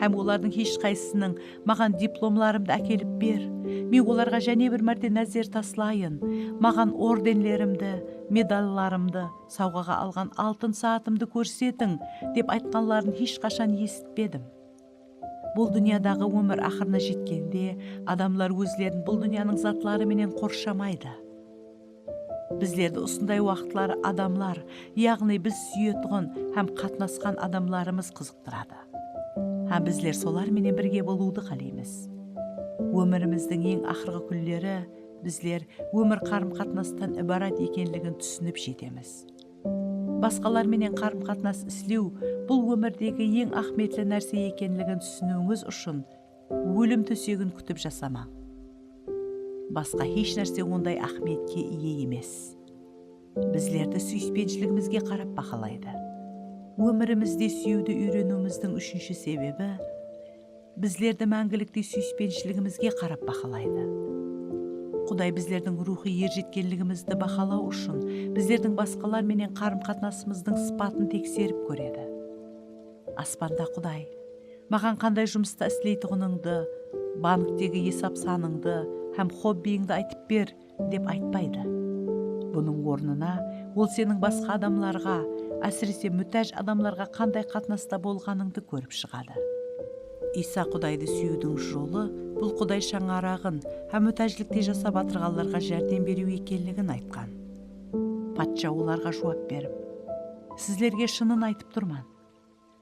Hám olardıń hesh qaysısınıń maǵan diplomlarımdı ákelip ber, men olarǵa jáne bir márte názer taslayın, maǵan ordenlerimdi, medallarımdı, sawǵaǵa alǵan altın saatımdı kórsetiń, dep aytqanların hesh qashan esitpedim. Bul dúnyadaǵı ómir aqırına jetkende, adamlar ózlerin bul dúnyanıń zatları menen qorshamaydı. Bizlerdi usınday waqıtları adamlar, yaǵnıy biz súyetuǵın hám qatnasqan adamlarımız qızıqtıradı. Hám bizler solar menen birge bolıwdı qáleymiz. Ómirimizdiń eń aqırǵı kúnleri bizler ómir qarım-qatnastan ibarat ekenligin túsinip jetemiz. Basqalar menen qarım-qatnas islew bul ómirdegi eń áhmiyetli nárse ekenligin túsiniwińiz ushın ólim tósegin kútip jasamań. Basqa hesh nárse onday áhmiyetke iye emes. Bizlerdi súyispenshiligimizge qarap bahalaydı. Ómirimizde súyiwdi úyreniwimizdiń úshinshi sebebi, bizlerdi máńgiliktey súyispenshiligimizge qarap bahalaydı. Quday bizlerdiń ruwxıy erjetkenligimizdi bahalaw ushın bizlerdiń basqalar menen qarım-qatnasımızdıń sıpatın tekserip kóredi. Aspanda Quday, maǵan qanday jumısta isleytuǵınıńdı, banktegi esap sanıńdı hám xobbiyińdi aytıp ber, dep aytpaydı. Bunıń ornına, ol seniń basqa adamlarǵa, ásirese, mútáj adamlarǵa qanday qatnasta bolǵanıńdı kórip shıǵadı. Iysa Qudaydı súyiwdiń jolı, bul Quday shańaraǵın hám mútájlikte jasap atırǵanlarǵa járdem beriw ekenligin aytqan. Patsha olarǵa juwap berip, sizlerge shının aytıp turman.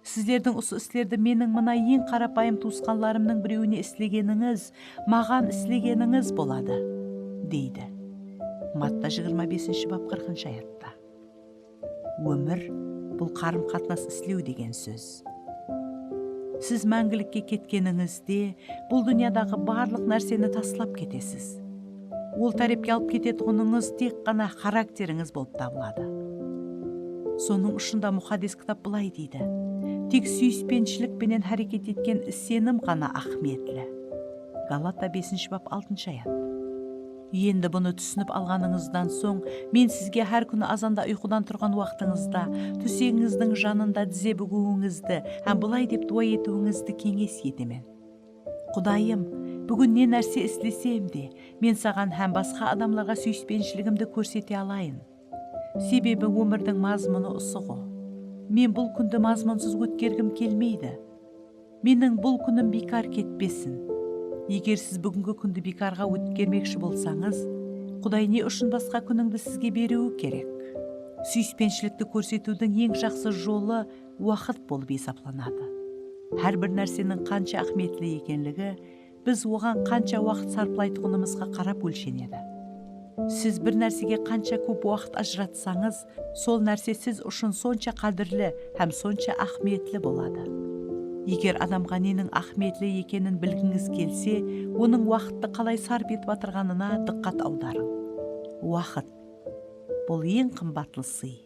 Sizlerdiń usı islerdi meniń mına eń qarapayım tuwısqanlarımnıń birewine islegenińiz, maǵan islegenińiz boladı, deydi. Matta jigirma besinshi bap, qırqınshı ayatta. Ómir, bul qarım-qatnas islew degen sóz. Siz máńgilikke ketkenińizde, bul dúnyadaǵı barlıq nárseni taslap ketesiz. Ol tárepke alıp ketetuǵınıńız tek ǵana xarakterińiz bolıp tabıladı. Sonıń ushın da Muqaddes Kitap bılay deydi, tek súyispenshilik penen háreket etken isenim ǵana áhmiyetli. Galata besinshi bap, altınshı ayat. Endi bunı túsinip alǵanıńızdan soń, men sizge hár kúni azanda uyqıdan turǵan waqtıńızda, tósegińizdiń janında dize búgiwińizdi hám bılay dep duwa etiwińizdi keńes etemen. Qudayım, búgin ne nárse islesem de, men saǵan hám basqa adamlarǵa súyispenshiligimdi kórsete alayın. Sebebi ómirdiń mazmunı usı ǵo. Men bul kúndi mazmunsız ótkergim kelmeydi. Meniń bul kúnim biykar ketpesin. Eger siz búgingi kúndi biykarǵa ótkermekshi bolsańız, Quday ne ushın basqa kúnińdi sizge beriwi kerek? Súyispenshilikti kórsetiwdiń eń jaqsı jolı waqıt bolıp esaplanadı. Hár bir nárseniń qansha áhmiyetli ekenligi biz oǵan qansha waqıt sarplaytuǵınımızǵa qarap ólshenedi. Siz bir nársege qansha kóp waqıt ajıratsańız, sol nárse siz ushın sonsha qádirli hám sonsha áhmiyetli boladı. Eger adamǵa neniń áhmiyetli ekenin bilgińiz kelse, onıń waqıttı qalay sarp etip atırǵanına dıqqat awdarıń. Waqıt, bul eń qımbatlı sıy.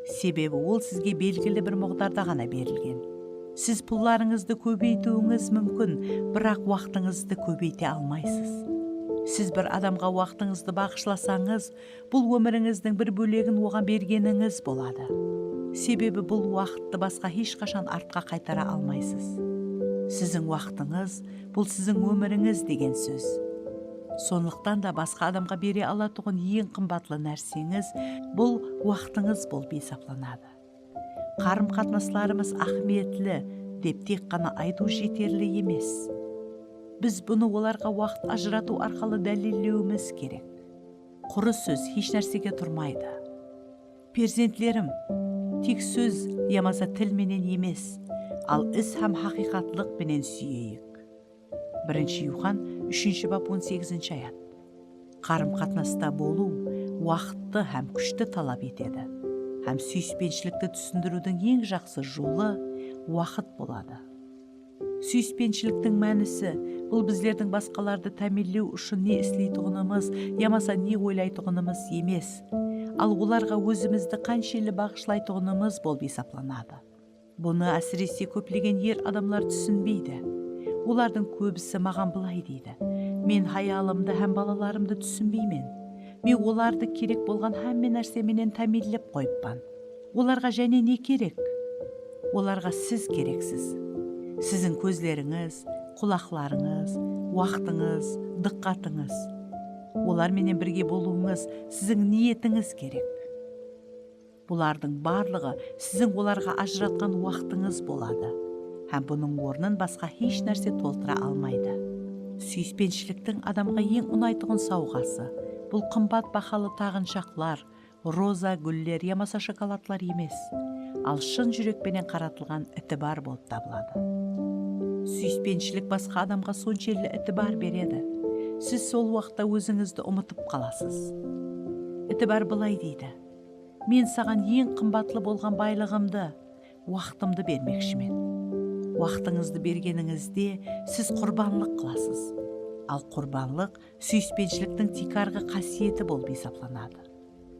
Sebebi ol sizge belgili bir muǵdarda ǵana berilgen. Siz pullarıńızdı kóbeytiwińiz múmkin, biraq waqtıńızdı kóbeyte almaysız. Siz bir adamǵa waqtıńızdı baǵıshlasańız, bul ómirińizdiń bir bólegin oǵan bergenińiz boladı. Sebebi bul waqıttı basqa hesh qashan artqa qaytara almaysız. Siziń waqtıńız, bul siziń ómirińiz degen sóz. Sonlıqtan da basqa adamǵa bere alatuǵın eń qımbatlı nárseńiz, bul waqtıńız bolıp esaplanadı. Qarım-qatnaslarımız áhmiyetli dep tek ǵana aytıw jeterli emes. Biz bunı olarǵa waqıt ajıratıw arqalı dálillewimiz kerek. Qurı sóz hesh nársege turmaydı. Perzentlerim, tek sóz yamasa til menen emes, al is hám haqıyqatlıq penen súyeyik. Birinshi Yuxan, úshinshi bap, on segizinshi ayat. Qarım-qatnasta bolıw waqıttı hám kúshti talap etedi. Hám súyispenshilikti túsindiriwdiń eń jaqsı jolı waqıt boladı. Súyispenshiliktiń mánisi, bul bizlerdiń basqalardı támiyinlew ushın ne isleytuǵınımız yamasa ne oylaytuǵınımız emes, al olarǵa ózimizdi qanshelli baǵıshlaytuǵınımız bolıp esaplanadı. Bunı, ásirese, kóplegen er adamlar túsinbeydi. Olardıń kóbisi maǵan bılay deydi, "Men hayalımdı hám balalarımdı túsinbeymen. Men olardı kerek bolǵan hámme nárse menen támiyinlep qoyıppan. Olarǵa jáne ne kerek? Olarǵa siz kereksiz. Siziń kózlerińiz, qulaqlarıńız, waqtıńız, dıqqatıńız. Olar menen birge bolıwıńız, siziń niyetińiz kerek. Bulardıń barlıǵı siziń olarǵa ajıratqan waqtıńız boladı, hám bunıń ornın basqa hesh nárse toltıra almaydı." Súyispenshiliktiń adamǵa eń unaytuǵın sawǵası, bul qımbat bahalı taǵınshaqlar, roza gúller yamasa shokoladlar emes, al shın júrek penen qaratılǵan itibar bolıp tabıladı. Súyispenshilik basqa adamǵa sonshelli itibar beredi, siz sol waqıtta ózińizdi umıtıp qalasız. Itibar bılay deydi, "Men saǵan eń qımbatlı bolǵan baylıǵımdı, waqtımdı bermekshimen." Waqtıńızdı bergenińizde siz qurbanlıq qılasız. Al qurbanlıq súyispenshiliktiń tiykarǵı qásiyeti bolıp esaplanadı.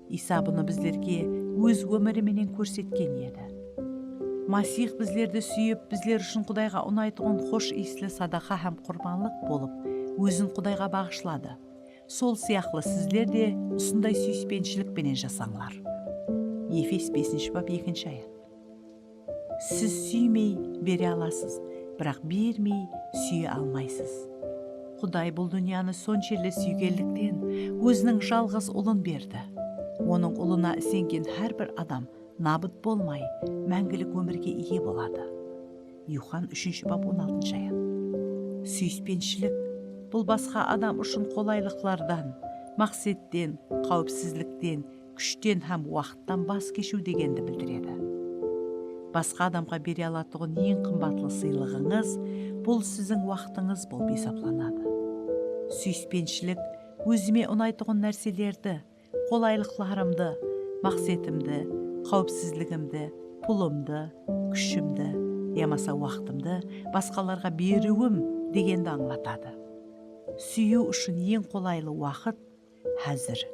Iysa bunı bizlerge óz ómiri menen kórsetken edi. Masih bizlerdi súyip, bizler ushın Qudayǵa unaytuǵın xosh iyisli sadaqa hám qurbanlıq bolıp, ózin Qudayǵa baǵıshladı. Sol sıyaqlı sizler de usınday súyispenshilik penen jasańlar. Efes besinshi bap, ekinshi ayat. Siz súymey bere alasız, biraq bermey súye almaysız. Quday bul dúnyanı sonshelli súygenlikten óziniń jalǵız ulın berdi. Onıń ulına isengen hár bir adam nabıt bolmay, máńgilik ómirge iye boladı. Yuxan úshinshi bap, on altınshı ayat. Súyispenshilik, bul basqa adam ushın qolaylıqlardan, maqsetten, qáwipsizlikten, kúshten hám waqıttan bas keshiw degendi bildiredi. Basqa adamǵa bere alatuǵın eń qımbatlı sıylıǵıńız, bul siziń waqtıńız bolıp esaplanadı. Súyispenshilik, ózime unaytuǵın nárselerdi, qolaylıqlarımdı, maqsetimdi, qáwipsizligimdi, pulımdı, kúshimdi yamasa waqtımdı basqalarǵa beriwim degendi ańlatadı. Súyiw ushın eń qolaylı waqıt házir.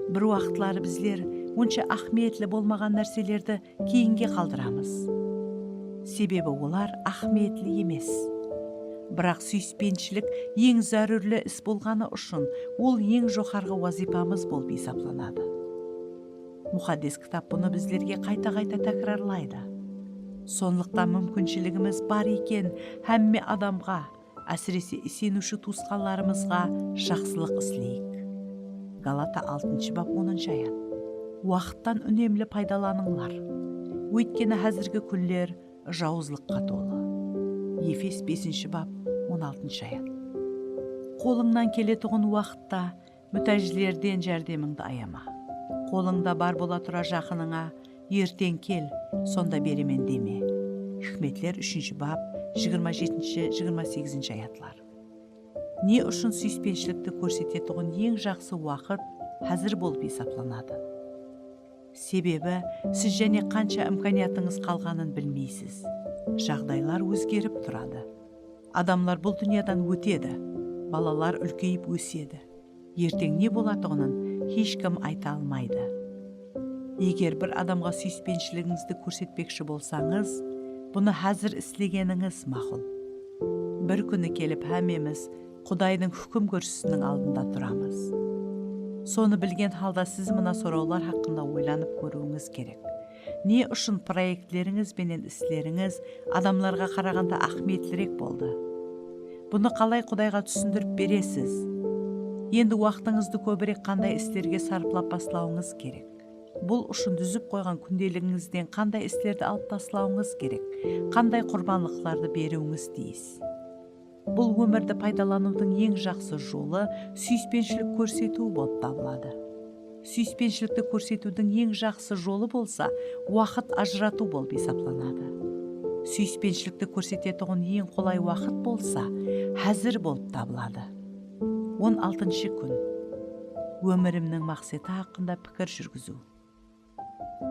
Bir waqıtları bizler onsha áhmiyetli bolmaǵan nárselerdi keyinge qaldıramız. Sebebi olar áhmiyetli emes. Biraq súyispenshilik eń zárúrli is bolǵanı ushın ol eń joqarǵı wazıypamız bolıp esaplanadı. Muqaddes Kitap bunı bizlerge qayta-qayta tákirarlaydı. Sonlıqtan múmkinshiligimiz bar eken, hámme adamǵa, ásirese iseniwshi tuwısqanlarımızǵa jaqsılıq isleyik. Galata altınshı bap, onınshı ayat. Waqıttan únemli paydalanıńlar. Óytkeni házirgi kúnler jawızlıqqa tolı. Efes besinshi bap, on altınshı ayat. Qolıńnan keletuǵın waqıtta mútájlerden járdemińdi ayama. Qolıńda bar bola tura jaqınıńa "Erteń kel, sonda beremen" deme. Hikmetler úshinshi bap, jigirma jetinshi, jigirma segizinshi ayatlar. Ne ushın súyispenshilikti kórsetetuǵın eń jaqsı waqıt házir bolıp esaplanadı? Sebebi siz jáne qansha imkaniyatıńız qalǵanın bilmeysiz. Jaǵdaylar ózgerip turadı. Adamlar bul dúnyadan ótedi. Balalar úlkeyip ósedi. Erteń ne bolatuǵının hesh kim ayta almaydı. Eger bir adamǵa súyispenshiligimizdi kórsetpekshi bolsańız, bunı házir islegenińiz maqul. Bir kúni kelip hámmemiz Qudaydıń húkim kúrsisiniń aldında turamız. Sonı bilgen halda siz mına sorawlar haqqında oylanıp kóriwińiz kerek. Ne ushın proektlerińiz benen islerińiz adamlarǵa qaraǵanda áhmiyetlirek boldı? Bunı qalay Qudayǵa túsindirip beresiz? Endi waqtıńızdı kóbirek qanday islerge sarplap baslawıńız kerek? Bul ushın dúzip qoyǵan kúndeligińizden qanday islerdi alıp taslawıńız kerek? Qanday qurbanlıqlardı beriwińiz tiyis? Bul ómirdi paydalanıwdıń eń jaqsı jolı súyispenshilik kórsetiw bolıp tabıladı. Súyispenshilikti kórsetiwdiń eń jaqsı jolı bolsa waqıt ajıratıw bolıp esaplanadı. Súyispenshilikti kórsetetuǵın eń qolay waqıt bolsa házir bolıp tabıladı. On altınshı kún. Ómirimniń maqseti haqqında pikir júrgiziw.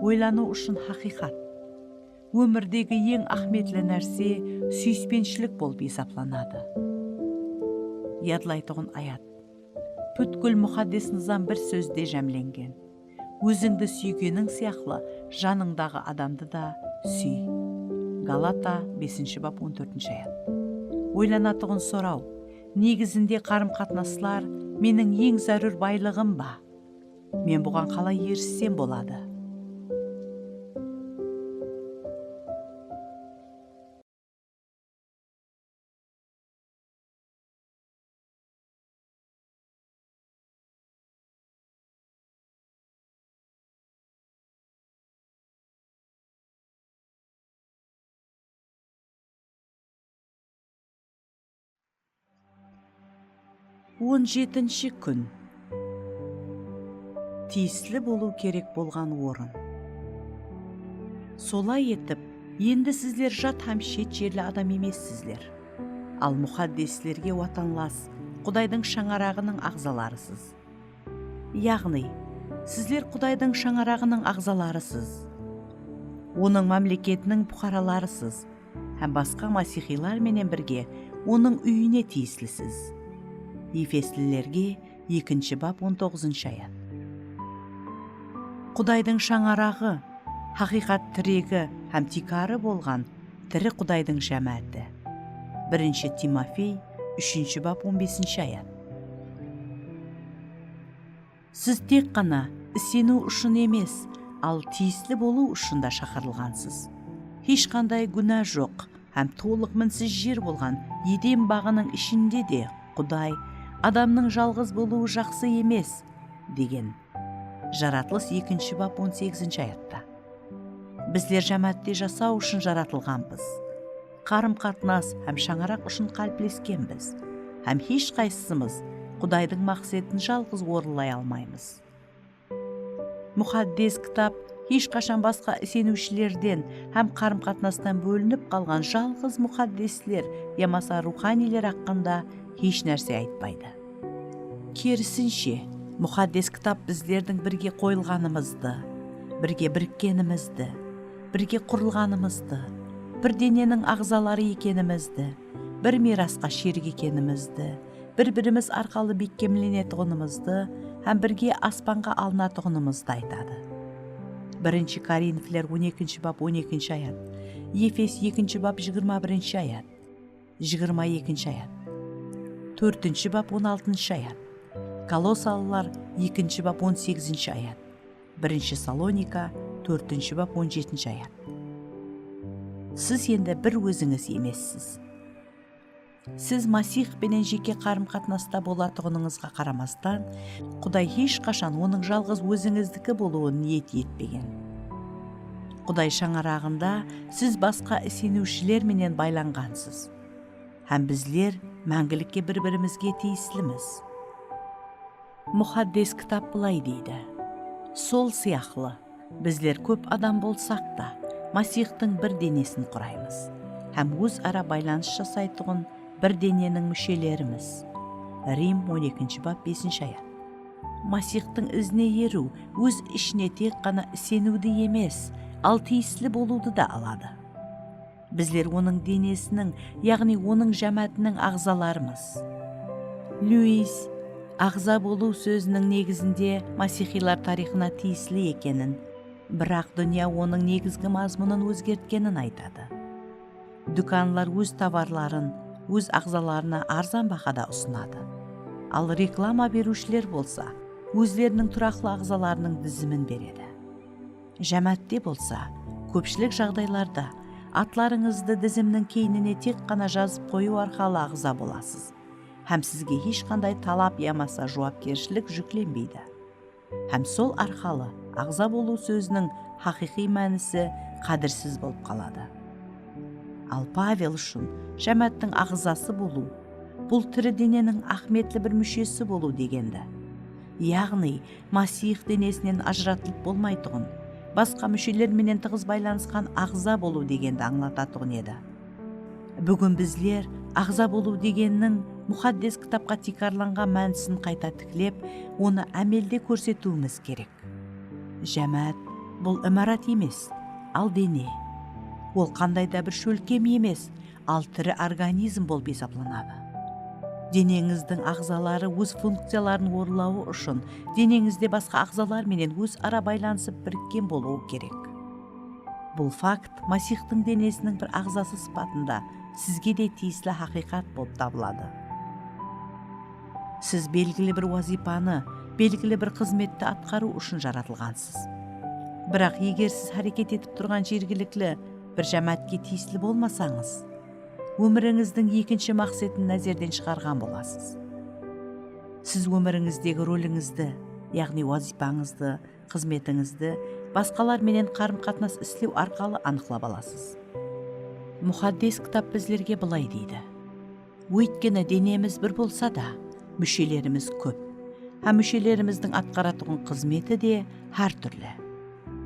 Oylanıw ushın haqıyqat. Ómirdegi eń áhmiyetli nárse súyispenshilik bolıp esaplanadı. Yadlaytuǵın ayat. Pútkil muqaddes nızam bir sózde jámlengen. Ózińdi súygeniń sıyaqlı janıńdaǵı adamdı da súy. Galata, besinshi bap, on tórtinshi ayat. Oylanatuǵın soraw, negizinde qarım-qatnaslar meniń eń zárúr baylıǵım ba? Men buǵan qalay erissem boladı? On jetinshi kún. Tiyisli bolıw kerek bolǵan orın. Solay etip, endi sizler jat hám shet jerli adam emessizler. Al muqaddeslerge watanlas, Qudaydıń shańaraǵınıń aǵzalarısız. Yaǵnıy, sizler Qudaydıń shańaraǵınıń aǵzalarısız. Onıń mámleketiniń puqaralarısız hám basqa masiyxıylar menen birge Onıń úyine tiyislisiz. Efeslilerge ekinshi bap, on toǵızınshı ayat. Qudaydıń shańaraǵı, haqıyqat tiregi hám tiykarı bolǵan tiri Qudaydıń jámááti. Birinshi Timofey, úshinshi bap, on besinshi ayat. Siz tek ǵana iseniw ushın emes, al tiyisli bolıw ushın da shaqırılǵansız. Hesh qanday gúna joq hám tolıq minsiz jer bolǵan Eden baǵınıń ishinde de Quday, adamnıń jalǵız bolıwı jaqsı emes, degen. Jaratılıs ekinshi bap, on segizinshi ayatta. Bizler jámáátte jasaw ushın jaratılǵanbız. Qarım-qatnas hám shańaraq ushın qálipleskenbiz. Hám hesh qaysısımız Qudaydıń maqsetin jalǵız orınlay almaymız. Muqaddes Kitap hesh qashan basqa iseniwshilerden hám qarım-qatnastan bólinip qalǵan jalǵız muqaddesler yamasa ruwxaniyler haqqında hesh nárse aytpaydı. Kerisinshe, Muqaddes Kitap bizlerdiń birge qoyılǵanımızdı, birge birikkenimizdi, birge qurılǵanımızdı, bir deneniń aǵzaları ekenimizdi, bir miyrasqa sherik ekenimizdi, bir-birimiz arqalı bekkemlenetuǵınımızdı hám birge aspanǵa alınatuǵınımızdı aytadı. Birinshi Korinfler on ekinshi bap, on ekinshi ayat, Efes ekinshi bap, jigirma birinshi ayat, jigirma ekinshi ayat, tórtinshi bap, on altınshı ayat, Kolossalılar ekinshi bap, on segizinshi ayat, birinshi Salonika, tórtinshi bap, on jetinshi ayat. Siz endi bir ózińiz emessiz. Siz Masih penen jeke qarım-qatnasta bolatuǵınıńızǵa qaramastan, Quday hesh qashan Onıń jalǵız ózińizdiki bolıwın niyet etpegen. Quday shańaraǵında siz basqa iseniwshiler menen baylanǵansız. Hám bizler máńgilikke bir-birimizge tiyislimiz. Muqaddes Kitap bılay deydi: Sol sıyaqlı, bizler kóp adam bolsaq ta, Masihtıń bir denesin quraymız hám óz ara baylanıs jasaytuǵın bir deneniń múshelerimiz. Rim on ekinshi bap, besinshi ayat. Masihtıń izine eriw óz ishine tek ǵana iseniwdi emes, al tiyisli bolıwdı da aladı. Bizler Onıń denesiniń, yaǵnıy Onıń jámáátiniń aǵzalarımız. Luis aǵza bolıw sóziniń negizinde masiyxiylar tariyxına tiyisli ekenin, Biraq dúnya onıń negizgi mazmunın ózgertkenin aytadı. Dúkanlar óz tovarların óz aǵzalarına arzan bahada usınadı. Al reklama beriwshiler bolsa ózleriniń turaqlı aǵzalarınıń dizimin beredi. Jámáátte bolsa, kópshilik jaǵdaylarda atlarıńızdı dizimniń keynine tek ǵana jazıp qoyıw arqalı aǵza bolasız hám sizge hesh qanday talap yamasa juwapkershilik júklenbeydi. Hám sol arqalı aǵza bolıw sóziniń haqıyqıy mánisi qádirsiz bolıp qaladı. Al Pavel ushın jámááttiń aǵzası bolıw, bul tiri deneniń áhmiyetli bir múshesi bolıw degendi, yaǵnıy Masiyx denesinen ajıratılıp bolmaytuǵın, basqa músheler menen tıǵız baylanısqan aǵza bolıw degendi ańlatatuǵın edi. Búgin bizler aǵza bolıw degenniń Muqaddes Kitapqa tiykarlanǵan mánisin qayta tiklep, onı ámelde kórsetiwimiz kerek. Jámáát, bul imarat emes, al dene. Ol qanday da bir shólkem emes, al tiri organizm bolıp esaplanadı. Deneńizdiń aǵzaları óz funkciyaların orınlawı ushın deneńizde basqa aǵzalar menen óz ara baylanısıp birikken bolıwı kerek. Bul fakt Masiyxtıń denesiniń bir aǵzası sıpatında sizge de tiyisli haqıyqat bolıp tabıladı. Siz belgili bir wazıypanı, belgili bir xızmetti atqarıw ushın jaratılǵansız. Biraq eger siz háreket etip turǵan jergilikli bir jámáátke tiyisli bolmasańız, ómirińizdiń ekinshi maqsetin názerden shıǵarǵan bolasız. Siz ómirińizdegi rolińizdi, yaǵnıy wazıypańızdı, xızmetińizdi basqalar menen qarım-qatnas islew arqalı anıqlap alasız. Muqaddes Kitap bizlerge bılay deydi: Óytkeni denemiz bir bolsa da, múshelerimiz kóp, hám múshelerimizdiń atqaratuǵın xızmeti de hár túrli.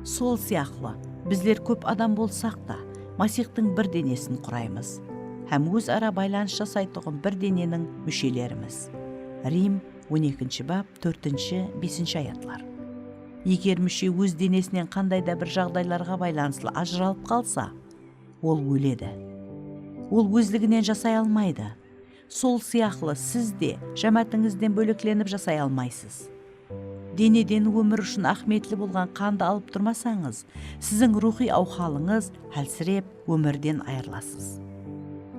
Sol sıyaqlı, bizler kóp adam bolsaq ta, Masiyxtıń bir denesin quraymız hám óz ara baylanıs jasaytuǵın bir deneniń múshelerimiz. Rim on ekinshi bap, tórtinshi, besinshi ayatlar. Eger múshe óz denesinen qanday da bir jaǵdaylarǵa baylanıslı ajıralıp qalsa, ol óledi. Ol ózliginen jasay almaydı. Sol sıyaqlı siz de jámáátińizden bóleklenip jasay almaysız. Deneden ómir ushın áhmiyetli bolǵan qandı alıp turmasańız, siziń ruwxıy awhalıńız hálsirep, ómirden ayırılasız.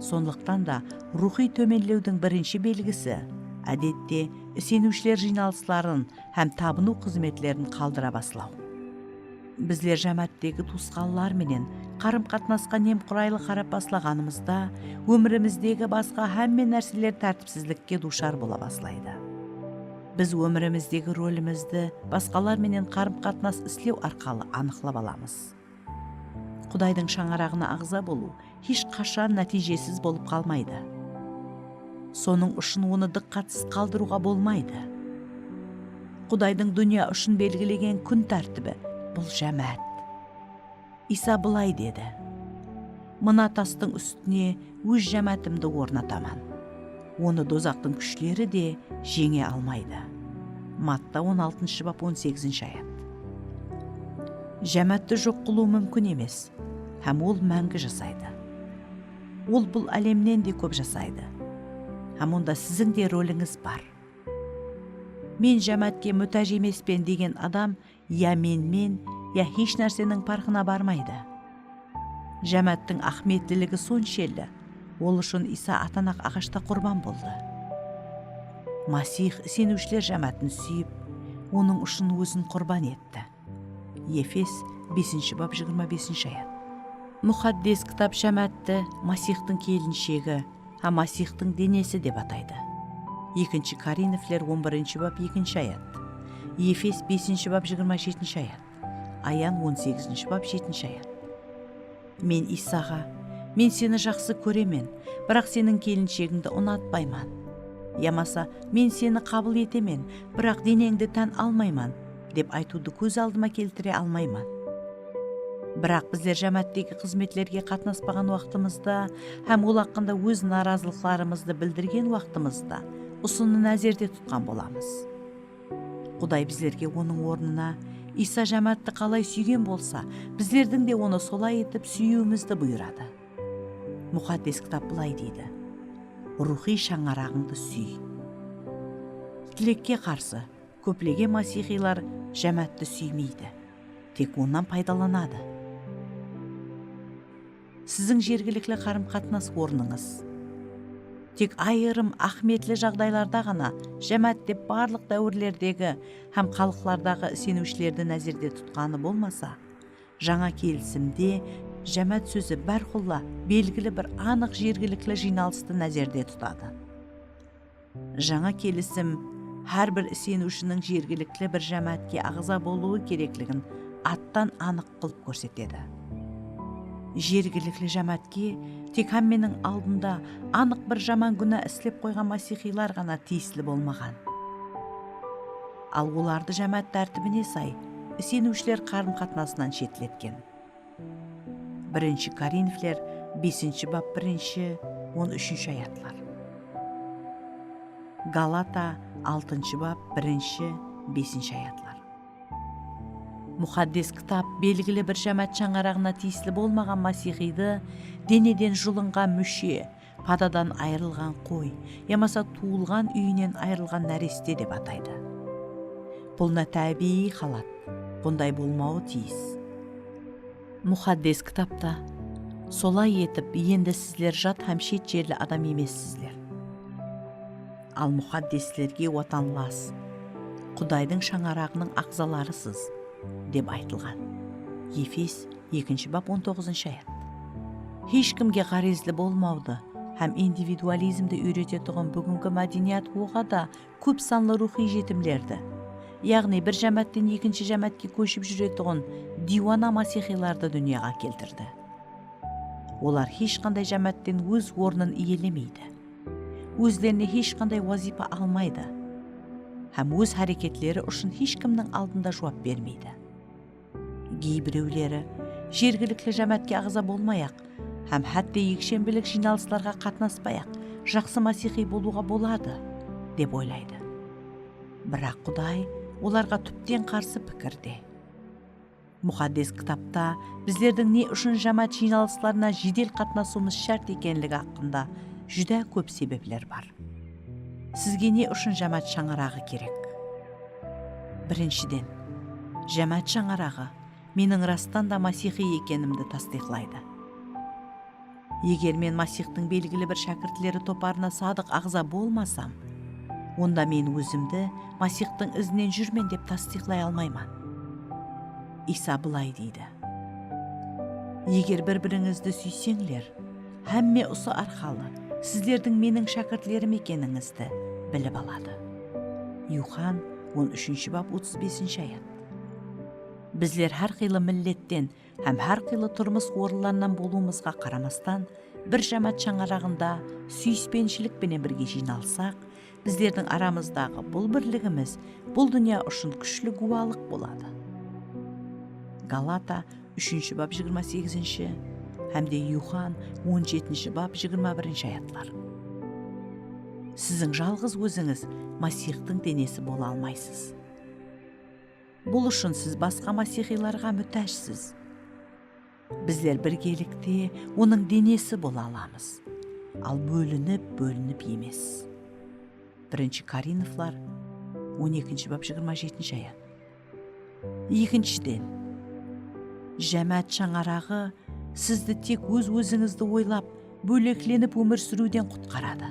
Sonlıqtan da, ruwxıy tómenlewdiń birinshi belgisi, ádette, iseniwshiler jıynalısların hám tabınıw xızmetlerin qaldıra baslaw. Bizler jámááttegi tuwısqanlar menen qarım-qatnasqa nemquraylı qarap baslaǵanımızda, ómirimizdegi basqa hámme nárseler tártipsizlikke duwshar bola baslaydı. Biz ómirimizdegi rolimizdi basqalar menen qarım-qatnas islew arqalı anıqlap alamız. Qudaydıń shańaraǵına aǵza bolıw hesh qashan nátiyjesiz bolıp qalmaydı. Sonıń ushın onı dıqqatsız qaldırıwǵa bolmaydı. Qudaydıń dúnya ushın belgilegen kún tártibi, bul jámáát. Iysa bılay dedi: Mına tastıń ústine óz jámáátimdi ornataman. Onı dozaqtıń kúshleri de jeńe almaydı. Matta on altınshı bap, on segizinshi ayat. Jámáátti joq qılıw múmkin emes, hám ol máńgi jasaydı. Ol bul álemnen de kóp jasaydı. Hám onda siziń de rolińiz bar. Men jámáátke mútáj emespen degen adam ya menmen, ya hesh nárseniń parqına barmaydı. Jámááttiń áhmiyetliligi sonshelli, ol ushın Iysa atanaq aǵashta qurban boldı. Masiyx iseniwshiler jámáátin súyip, onıń ushın ózin qurban etti. Efes, besinshi bap, jigirma besinshi ayat. Muqaddes Kitap jámáátti Masiyxtıń kelinshegi hám Masiyxtıń denesi dep ataydı. Ekinshi Korinfler on birinshi bap, ekinshi ayat. Efes, besinshi bap, jigirma jetinshi ayat. Ayan, on segizinshi bap, jetinshi ayat. Men Iysaǵa: Men seni jaqsı kóremen, biraq seniń kelinshegińdi unatpayman. Yamasa: Men seni qabıl etemen, biraq deneńdi tán almayman, dep aytıwdı kóz aldıma keltire almayman. Biraq bizler jámááttegi xızmetlerge qatnaspaǵan waqtımızda hám ol haqqında óz narazılıqlarımızdı bildirgen waqtımızda usını názerde tutqan bolamız. Quday bizlerge onıń ornına Iysa jámáátti qalay súygen bolsa, bizlerdiń de onı solay etip súyiwimizdi buyıradı. Muqaddes Kitap bılay deydi: Ruwxıy shańaraǵıńdı súy. Tilekke qarsı, kóplegen masiyxiylar jámáátti súymeydi. tek onnan paydalanadı. Siziń jergilikli qarım-qatnas ornıńız. Tek ayırım áhmiyetli jaǵdaylarda ǵana jámáát dep barlıq dáwirlerdegi hám xalıqlardaǵı iseniwshilerdi názerde tutqanı bolmasa, Jańa kelisimde jámáát sózi bárqulla belgili bir anıq jergilikli jıynalıstı názerde tutadı. Jańa kelisim hár bir iseniwshiniń jergilikli bir jámáátke aǵza bolıwı kerekligin attan anıq qılıp kórsetedi. Jergilikli jámáátke tek hámmeniń aldında anıq bir jaman gúna islep qoyǵan masiyxıylar ǵana tiyisli bolmaǵan. Al olardı jámáát tártibine say iseniwshiler qarım-qatnasınan shetletken. Birinshi Korinfler besinshi bap birinshi, on úshinshi ayatlar. Galata altınshı bap birinshi, besinshi ayatlar. Muqaddes Kitap belgili bir jámáát shańaraǵına tiyisli bolmaǵan masiyxıydı deneden julınǵan múshe, padadan ayırılǵan qoy yamasa tuwılǵan úyinen ayırılǵan náreste dep ataydı. Bul nátábiyyiy halat, bunday bolmawı tiyis. Muqaddes Kitapta, "Solay etip, endi sizler jat hám shet jerli adam emessizler. Al muqaddeslerge watanlas, Qudaydıń shańaraǵınıń aǵzalarısız," dep aytılǵan. Efes, ekinshi bap, on toǵızınshı ayat. Hesh kimge ǵárezli bolmawdı hám individualizmdi úyretetuǵın búgingi mádeniyat oǵada kóp sanlı ruwxıy jetimlerdi, yaǵnıy bir jámáátten ekinshi jámáátke kóship júretuǵın diywana masiyxıylardı dúnyaǵa keltirdi. Olar hesh qanday jámáátten óz ornın iyelemeydi. Ózlerine hesh qanday wazıypa almaydı hám óz háreketleri ushın hesh kimniń aldında juwap bermeydi. Geybirewleri jergilikli jámáátke aǵza bolmay-aq hám hátte ekshembilik jıynalıslarǵa qatnaspay-aq jaqsı masiyxıy bolıwǵa boladı, dep oylaydı. Biraq Quday olarǵa túpten qarsı pikirde. Muqaddes Kitapta bizlerdiń ne ushın jámáát jıynalıslarına jedel qatnasıwımız shárt ekenligi haqqında júdá kóp sebepler bar. Sizge ne ushın jámáát shańaraǵı kerek? Birinshiden, jámáát shańaraǵı meniń rastan da masiyxıy ekenimdi tastıyıqlaydı. Eger men Masiyxtıń belgili bir shákirtleri toparına sadıq aǵza bolmasam, onda men ózimdi Masiyxtıń izinen júrmen dep tastıyıqlay almayman. Iysa bılay deydi, "Eger bir-birińizdi súyseńler, hámme usı arqalı sizlerdiń meniń shákirtlerim ekenińizdi bilip aladı." Yuxan, on úshinshi bap, otız besinshi ayat. Bizler hár qıylı milletten hám hár qıylı turmıs orınlarınan bolıwımızǵa qaramastan, bir jámáát shańaraǵında súyispenshilik penen birge jıynalsaq, bizlerdiń aramızdaǵı bul birligimiz bul dúnya ushın kúshli gúwalıq boladı. Galata, úshinshi bap, jigirma segizinshi hám de Yuxan, on jetinshi bap, jigirma birinshi ayatlar. Siziń jalǵız ózińiz Masiyxtıń denesi bola almaysız. Bul ushın siz basqa masiyxıylarǵa mútájsiz. Bizler birgelikte Onıń denesi bola alamız, al bólinip-bólinip emes. Birinshi Korinflar, on ekinshi bap, jigirma jetinshi ayat. Ekinshiden, jámáát shańaraǵı sizdi tek óz-ózińizdi oylap, bóleklenip ómir súriwden qutqaradı.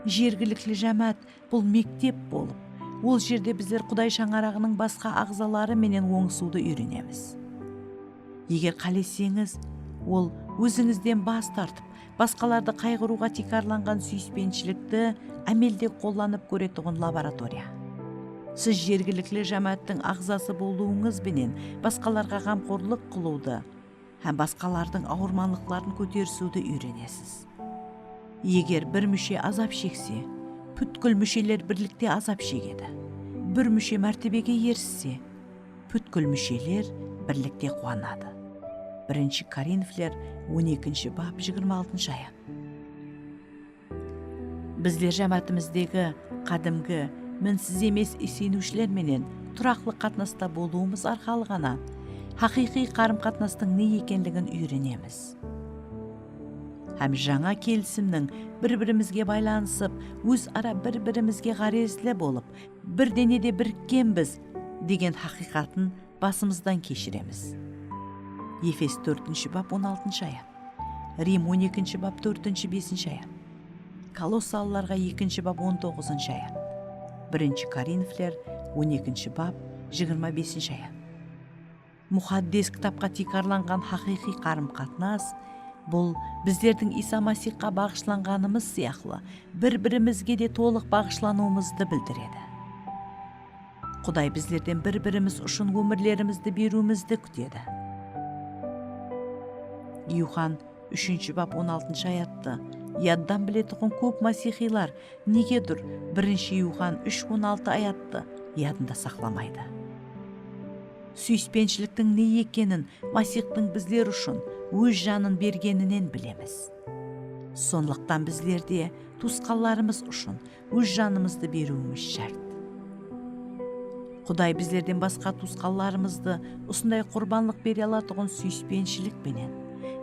Jergilikli jámáát bul mektep bolıp, ol jerde bizler Quday shańaraǵınıń basqa aǵzaları menen ońısıwdı úyrenemiz. Eger qáleseńiz, ol ózińizden bas tartıp, basqalardı qayǵırıwǵa tiykarlanǵan súyispenshilikti ámelde qollanıp kóretuǵın laboratoriya. Siz jergilikli jámááttiń aǵzası bolıwıńız benen basqalarǵa ǵamqorlıq qılıwdı hám basqalardıń awırmanlıqların kóterisiwdi úyrenesiz. Eger bir múshe azap shekse, pútkil músheler birlikte azap shegedi. Bir múshe mártebege erisse, pútkil músheler birlikte quwanadı. Birinshi Korinfler, on ekinshi bap, jigirma altınshı ayat. Bizler jámáátimizdegi qádimgi, minsiz emes iseniwshiler menen turaqlı qatnasta bolıwımız arqalı ǵana haqıyqıy qarım-qatnastıń ne ekenligin úyrenemiz. Hám jańa kelisimniń bir-birimizge baylanısıp, óz ara bir-birimizge ǵárezli bolıp, bir denede birikkenbiz degen haqıyqatın basımızdan keshiremiz. Efes tórtinshi bap, on altınshı ayat. Rim on ekinshi bap, tórtinshi, besinshi ayat. Kolossalılarǵa ekinshi bap, on toǵızınshı ayat. Birinshi Korinfler on ekinshi bap, jigirma besinshi ayat. Muqaddes kitapqa tiykarlanǵan haqıyqıy qarım-qatnas, bul bizlerdiń Iysa Masiyxqa baǵıshlanǵanımız sıyaqlı bir-birimizge de tolıq baǵıshlanıwımızdı bildiredi. Quday bizlerden bir-birimiz ushın ómirlerimizdi beriwimizdi kútedi. Yuxan úshinshi bap, on altınshı ayattı yaddan biletuǵın kóp masiyxiylar negedur birinshi Yuxan úsh on altı ayattı yadında saqlamaydı. Súyispenshiliktiń ne ekenin Masiyxtıń bizler ushın óz janın bergeninen bilemiz. Sonlıqtan bizler de tuwısqanlarımız ushın óz janımızdı beriwimiz shárt. Quday bizlerden basqa tuwısqanlarımızdı usınday qurbanlıq bere alatuǵın súyispenshilik penen,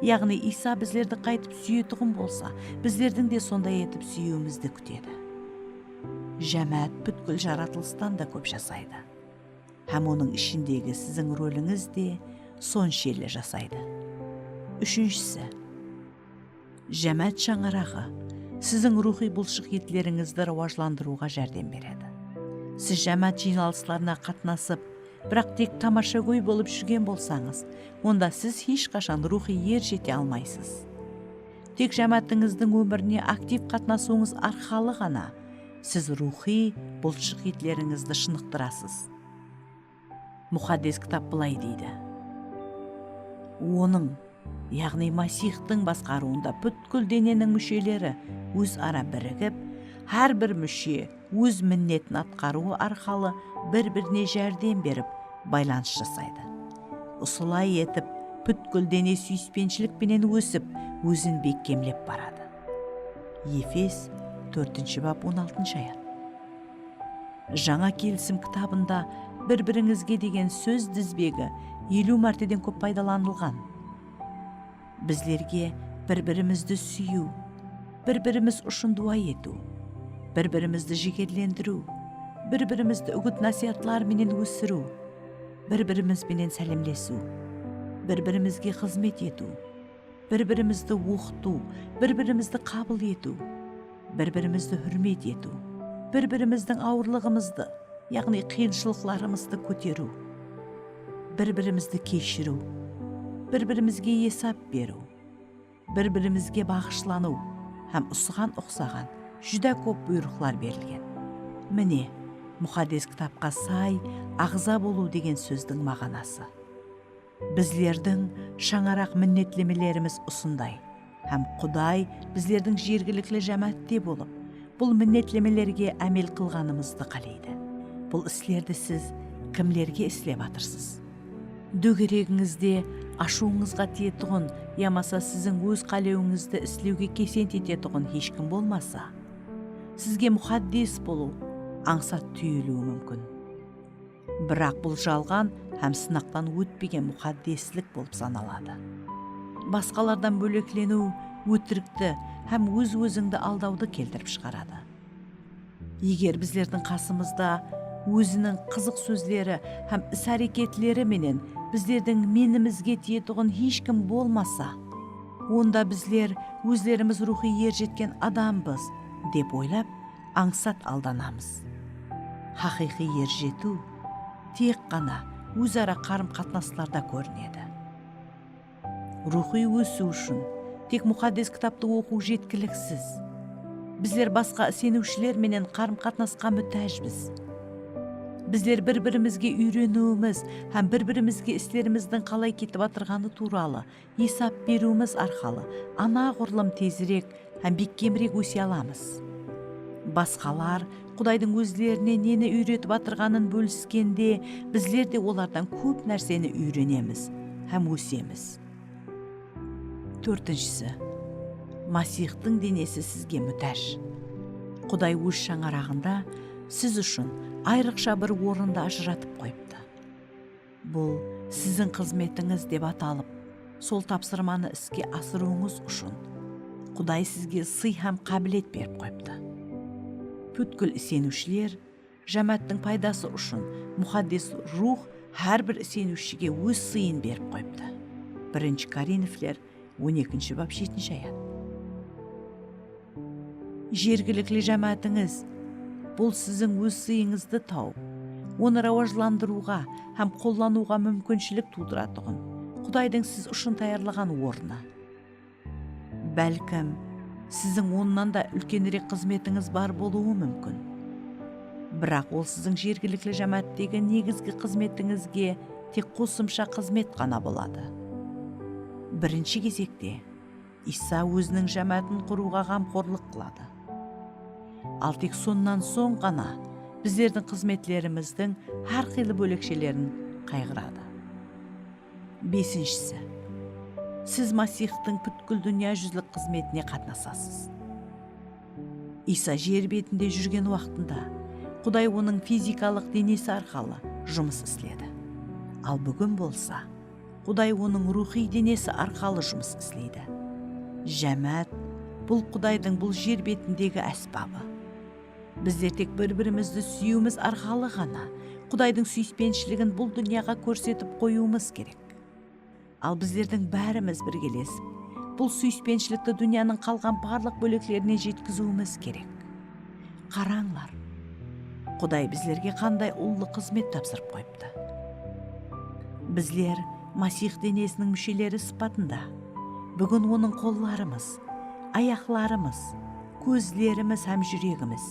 yaǵnıy Iysa bizlerdi qaytıp súyetuǵın bolsa, bizlerdiń de sonday etip súyiwimizdi kútedi. Jámáát pútkil jaratılıstan da kóp jasaydı. Hám onıń ishindegi siziń rolińiz de sonshelli jasaydı. Úshinshisi, jámáát shańaraǵı siziń ruwxıy bulshıq etlerińizdi rawajlandırıwǵa járdem beredi. Siz jámáát jıynalıslarına qatnasıp, biraq tek tamashagóy bolıp júrgen bolsańız, onda siz hesh qashan ruwxıy er jete almaysız. Tek jámáátińizdiń ómirine aktiv qatnasıwıńız arqalı ǵana siz ruwxıy bulshıq etlerińizdi shınıqtırasız. Muqaddes Kitap bılay deydi: Onıń, yaǵnıy Masiyxtıń basqarıwında pútkil deneniń músheleri óz ara birigip, hár bir múshe óz minnetin atqarıwı arqalı bir-birine járdem berip, baylanıs jasaydı. Usılay etip, pútkil dene súyispenshilik penen ósip, ózin bekkemlep baradı. Efes tórtinshi bap, on altınshı ayat. Jańa Kelisim kitabında bir-birińizge degen sóz dizbegi eliw márteden kóp paydalanılǵan. Bizlerge bir-birimizdi súyiw, bir-birimiz ushın duwa etiw, bir-birimizdi jigerlendiriw, bir-birimizdi úgit-násiyatlar menen ósiriw, bir-birimiz benen sálemlesiw, bir-birimizge xızmet etiw, bir-birimizdi oqıtıw, bir-birimizdi qabıl etiw, bir-birimizdi húrmet etiw, bir-birimizdiń awırlıǵımızdı, yaǵnıy qıyınshılıqlarımızdı kóteriw, bir-birimizdi keshiriw, bir-birimizge esap beriw, bir-birimizge baǵıshlanıw hám usıǵan uqsaǵan júdá kóp buyrıqlar berilgen. Mine, Muqaddes Kitapqa say aǵza bolıw degen sózdiń maǵanası. Bizlerdiń shańaraq minnetlemelerimiz usınday. Hám Quday bizlerdiń jergilikli jámáátte bolıp, bul minnetlemelerge ámel qılǵanımızdı qáleydi. Bul islerdi siz kimlerge islep atırsız? Dógeregińizde ashıwıńızǵa tiyetuǵın yamasa siziń óz qálewińizdi islewge kesent etetuǵın hesh kim bolmasa, sizge muqaddes bolıw ańsat túyiliwi múmkin. Biraq bul jalǵan hám sınaqtan ótpegen muqaddeslik bolıp sanaladı. Basqalardan bólekleniw ótirikti hám óz-ózińdi aldawdı keltirip shıǵaradı. Eger bizlerdiń qasımızda óziniń qızıq sózleri hám is-háreketleri menen bizlerdiń menimizge tiyetuǵın hesh kim bolmasa, onda bizler ózlerimiz ruwxıy er jetken adampız, dep oylap, ańsat aldanamız. Haqıyqıy er jetiw tek ǵana óz-ara qarım-qatnaslarda kórinedi. Ruwxıy ósiw ushın tek Muqaddes Kitaptı oqıw jetkiliksiz. Bizler basqa iseniwshiler menen qarım-qatnasqa mútájbiz. Bizler bir-birimizge úyreniwimiz hám bir-birimizge islerimizdiń qalay ketip atırǵanı tuwralı esap beriwimiz arqalı anaǵurlım tezirek hám bekkemrek óse alamız. Basqalar Qudaydıń ózlerine neni úyretip atırǵanın bóliskende, bizler de olardan kóp nárseni úyrenemiz hám ósemiz. Tórtinshisi, Masiyxtıń denesi sizge mútáj. Quday óz shańaraǵında siz ushın ayrıqsha bir orındı ajıratıp qoyıptı. Bul siziń xızmetińiz dep atalıp, sol tapsırmanı iske asırıwıńız ushın Quday sizge sıy hám qábilet berip qoyıptı. Pútkil iseniwshiler jámááttiń paydası ushın Muqaddes Ruwx hár bir iseniwshige óz sıyın berip qoyıptı. Birinshi Korinfler on ekinshi bap, jetinshi ayat. Jergilikli jámáátińiz, bul siziń óz sıyıńızdı tawıp, onı rawajlandırıwǵa hám qollanıwǵa múmkinshilik tuwdıratuǵın Qudaydıń siz ushın tayarlaǵan ornı. Bálkim, siziń onnan da úlkenirek xızmetińiz bar bolıwı múmkin. Biraq ol siziń jergilikli jámááttegi negizgi xızmetińizge tek qosımsha xızmet ǵana boladı. Birinshi gezekte, Iysa óziniń jámáátin qurıwǵa ǵamxorlıq qıladı. Al tek sonnan soń ǵana bizlerdiń xızmetlerimizdiń hár qıylı bólekshelerine qayǵıradı. Besinshisi, siz Masiyxtıń pútkil dúnya júzlik xızmetine qatnasasız. Iysa jer betinde júrgen waqtında Quday onıń fizikalıq denesi arqalı jumıs isledi. Al búgin bolsa Quday onıń ruwxıy denesi arqalı jumıs isleydi. Jámáát, bul Qudaydıń bul jer betindegi ásbabı. Bizler tek bir-birimizdi súyiwimiz arqalı ǵana Qudaydıń súyispenshiligin bul dúnyaǵa kórsetip qoyıwımız kerek. Al bizlerdiń bárimiz birgelesip, bul súyispenshilikti dúnyanıń qalǵan barlıq bóleklerine jetkiziwimiz kerek. Qarańlar, Quday bizlerge qanday ullı xızmet tapsırıp qoyıptı. Bizler Masiyx denesiniń músheleri sıpatında búgin onıń qollarımız, ayaqlarımız, kózlerimiz hám júregimiz.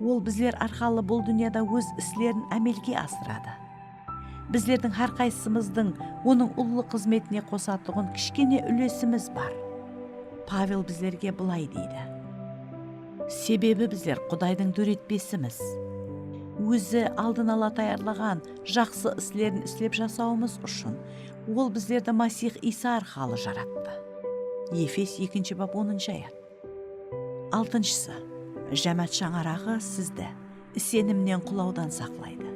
Ol bizler arqalı bul dúnyada óz islerin ámelge asıradı. Bizlerdiń hár qaysımızdıń onıń ullı xızmetine qosatuǵın kishkene úlesimiz bar. Pavel bizlerge bılay deydi: Sebebi bizler Qudaydıń dóretpesimiz. Ózi aldın ala tayarlaǵan jaqsı islerin islep jasawımız ushın Ol bizlerdi Masiyx Iysa arqalı jarattı. Efes ekinshi bap, onınshı ayat. Altınshısı, jámáát shańaraǵı sizdi isenimnen qulawdan saqlaydı.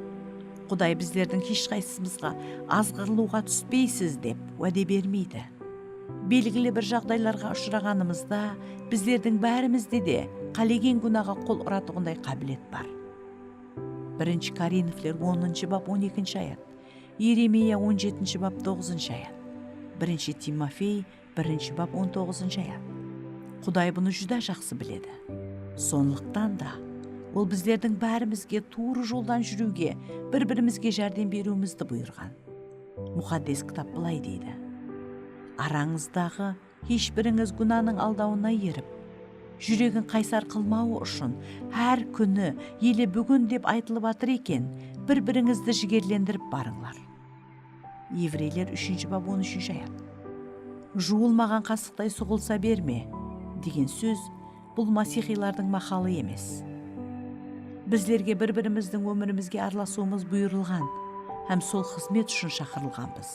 Quday bizlerdiń hesh qaysımızǵa azǵırılıwǵa túspeysiz dep wáde bermeydi. Belgili bir jaǵdaylarǵa ushıraǵanımızda bizlerdiń bárimizde de qálegen gúnaǵa qol uratuǵınday qábilet bar. Birinshi Korinfler onınshı bap, on ekinshi ayat. Yeremiya on jetinshi bap, toǵızınshı ayat. Birinshi Timofey birinshi bap, on toǵızınshı ayat. Quday bunı júdá jaqsı biledi. Sonlıqtan da, Ol bizlerdiń bárimizge tuwrı joldan júriwge, bir-birimizge járdem beriwimizdi buyırǵan. Muqaddes Kitap bılay deydi: Arańızdaǵı hesh birińiz gúnanıń aldawına erip, júregin qaysar qılmawı ushın hár kúni ele búgin dep aytılıp atır eken, bir-birińizdi jigerlendirip barıńlar. Evreyler úshinshi bap, on úshinshi ayat. Juwılmaǵan qasıqtay suǵılsa berme degen sóz bul masiyxiylardıń maqalı emes. Bizlerge bir-birimizdiń ómirimizge aralasıwımız buyırılǵan hám sol xızmet ushın shaqırılǵanbız.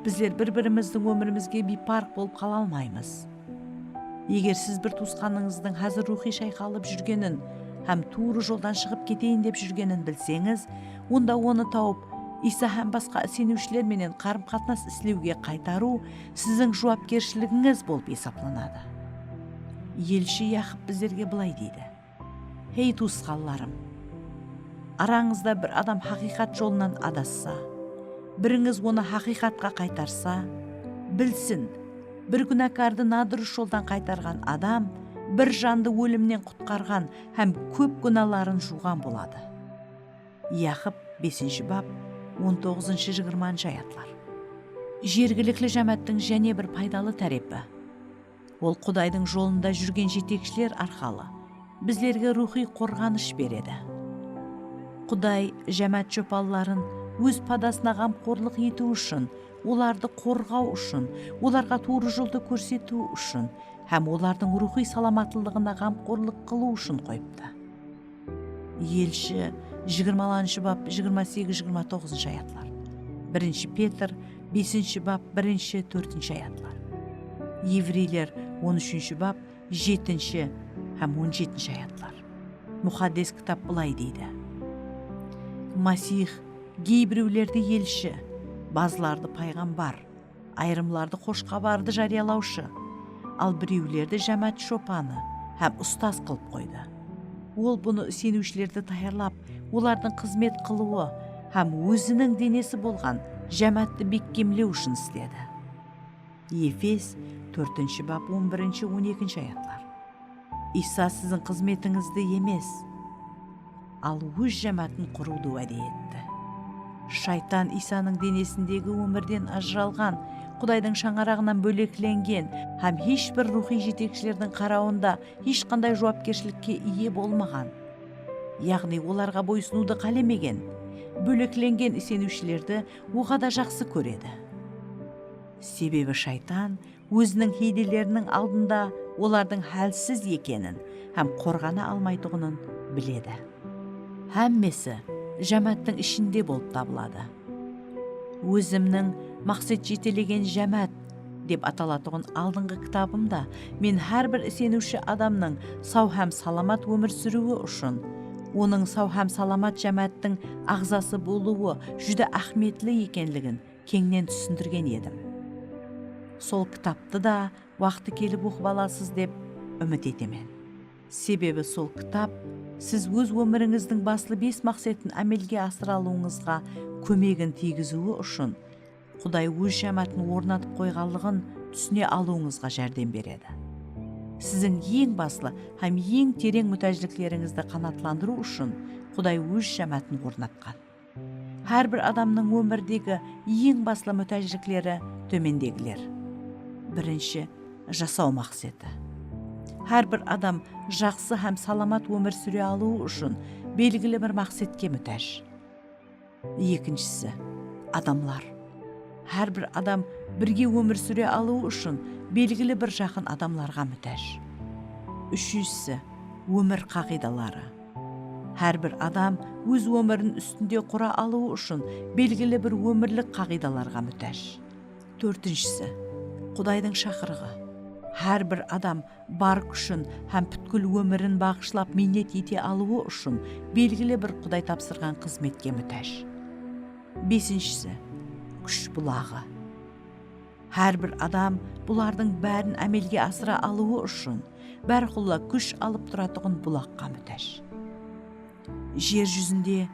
Bizler bir-birimizdiń ómirimizge biyparıq bolıp qala almaymız. Eger siz bir tuwısqanıńızdıń házir ruwxıy shayqalıp júrgenin hám tuwrı joldan shıǵıp keteyin dep júrgenin bilseńiz, onda onı tawıp, Iysa hám basqa iseniwshiler menen qarım-qatnas islewge qaytarıw siziń juwapkershiligińiz bolıp esaplanadı. Elshi Yaqıp bizlerge bılay deydi: Hey tuwısqanlarım! Arańızda bir adam haqıyqat jolınan adassa, birińiz onı haqıyqatqa qaytarsa, bilsin, bir gúnakardı nadurıs joldan qaytarǵan adam bir jandı ólimnen qutqarǵan hám kóp gúnaların juwǵan boladı. Yaqıp besinshi bap, on toǵızınshı, jigirmanshı ayatlar. Jergilikli jámááttiń jáne bir paydalı tárepi. Ol Qudaydıń jolında júrgen jetekshiler arqalı bizlerge ruwxıy qorǵanısh beredi. Quday jámáát shopanların óz padasına ǵamxorlıq etiw ushın, olardı qorǵaw ushın, olarǵa tuwrı joldı kórsetiw ushın hám olardıń ruwxıy salamatlılıǵına ǵamxorlıq qılıw ushın qoyıptı. Elshi, jigirmalanshı bap, jigirma segiz, jigirma toǵızınshı ayatlar. Birinshi Petr, besinshi bap, birinshi, tórtinshi ayatlar. Evreyler, on úshinshi bap, jetinshi hám on jetinshi ayatlar. Muqaddes Kitap bılay deydi: Masih geybirewlerdi elshi, bazılardı payǵambar, ayırımlardı xosh xabardı járiyalawshı, al birewlerdi jámáát shopanı hám ustaz qılıp qoydı. Ol bunı iseniwshilerdi tayarlap, olardıń xızmet qılıwı hám óziniń denesi bolǵan jámátti bekkemlew ushın isledi. Efes, tórtinshi bap, on birinshi, on ekinshi ayatlar. Iysa siziń xızmetińizdi emes, al óz jámátin qurıwdı wáde etti. Shaytan Iysanıń denesindegi ómirden ajıralǵan, Qudaydıń shańaraǵınan bóleklengen hám hesh bir ruwxıy jetekshilerdiń qarawında hesh qanday juwapkershilikke iye bolmaǵan, yaǵnıy olarǵa boysınıwdı qálemegen, bóleklengen iseniwshilerdi oǵada jaqsı kóredi. Sebebi shaytan óziniń hiyleleriniń aldında olardıń hálsiz ekenin hám qorǵana almaytuǵının biledi. Hámmesi jámáttiń ishinde bolıp tabıladı. Ózimniń Maqset jetelegen jámát dep atalatuǵın aldınǵı kitabımda men hár bir iseniwshi adamnıń saw hám salamat ómir súriwi ushın, onıń saw hám salamat jámáttiń aǵzası bolıwı júdá áhmiyetli ekenligin keńnen túsindirgen edim. Sol kitaptı da waqtı kelip oqıp alasız dep úmit etemen. Sebebi sol kitap siz óz ómirińizdiń baslı bes maqsetin ámelge asıra alıwıńızǵa kómegin tiygiziwi ushın Quday óz jámátin ornatıp qoyǵanlıǵın túsine alıwıńızǵa járdem beredi. Siziń eń baslı hám eń tereń mútájliklerińizdi qanaatlandırıw ushın Quday óz jámátin ornatqan. Hár bir adamnıń ómirdegi eń baslı mútájlikleri tómendegiler. Birinshi, jasaw maqseti. Hár bir adam jaqsı hám salamat ómir súre alıwı ushın belgili bir maqsetke mútáj. Ekinshisi, adamlar. Hár bir adam birge ómir súre alıwı ushın belgili bir jaqın adamlarǵa mútáj. Úshinshisi, ómir qaǵıydaları. Hár bir adam óz ómirin ústinde qura alıwı ushın belgili bir ómirlik qaǵıydalarǵa mútáj. Tórtinshisi, Qudaydıń shaqırıǵı. Hár bir adam bar kúshin hám pútkil ómirin baǵıshlap miynet ete alıwı ushın belgili bir Quday tapsırǵan xızmetke mútáj. Besinshisi, kúsh bulaǵı. Hár bir adam bulardıń bárin ámelge asıra alıwı ushın bárqulla kúsh alıp turatuǵın bulaqqa mútáj. Jer júzinde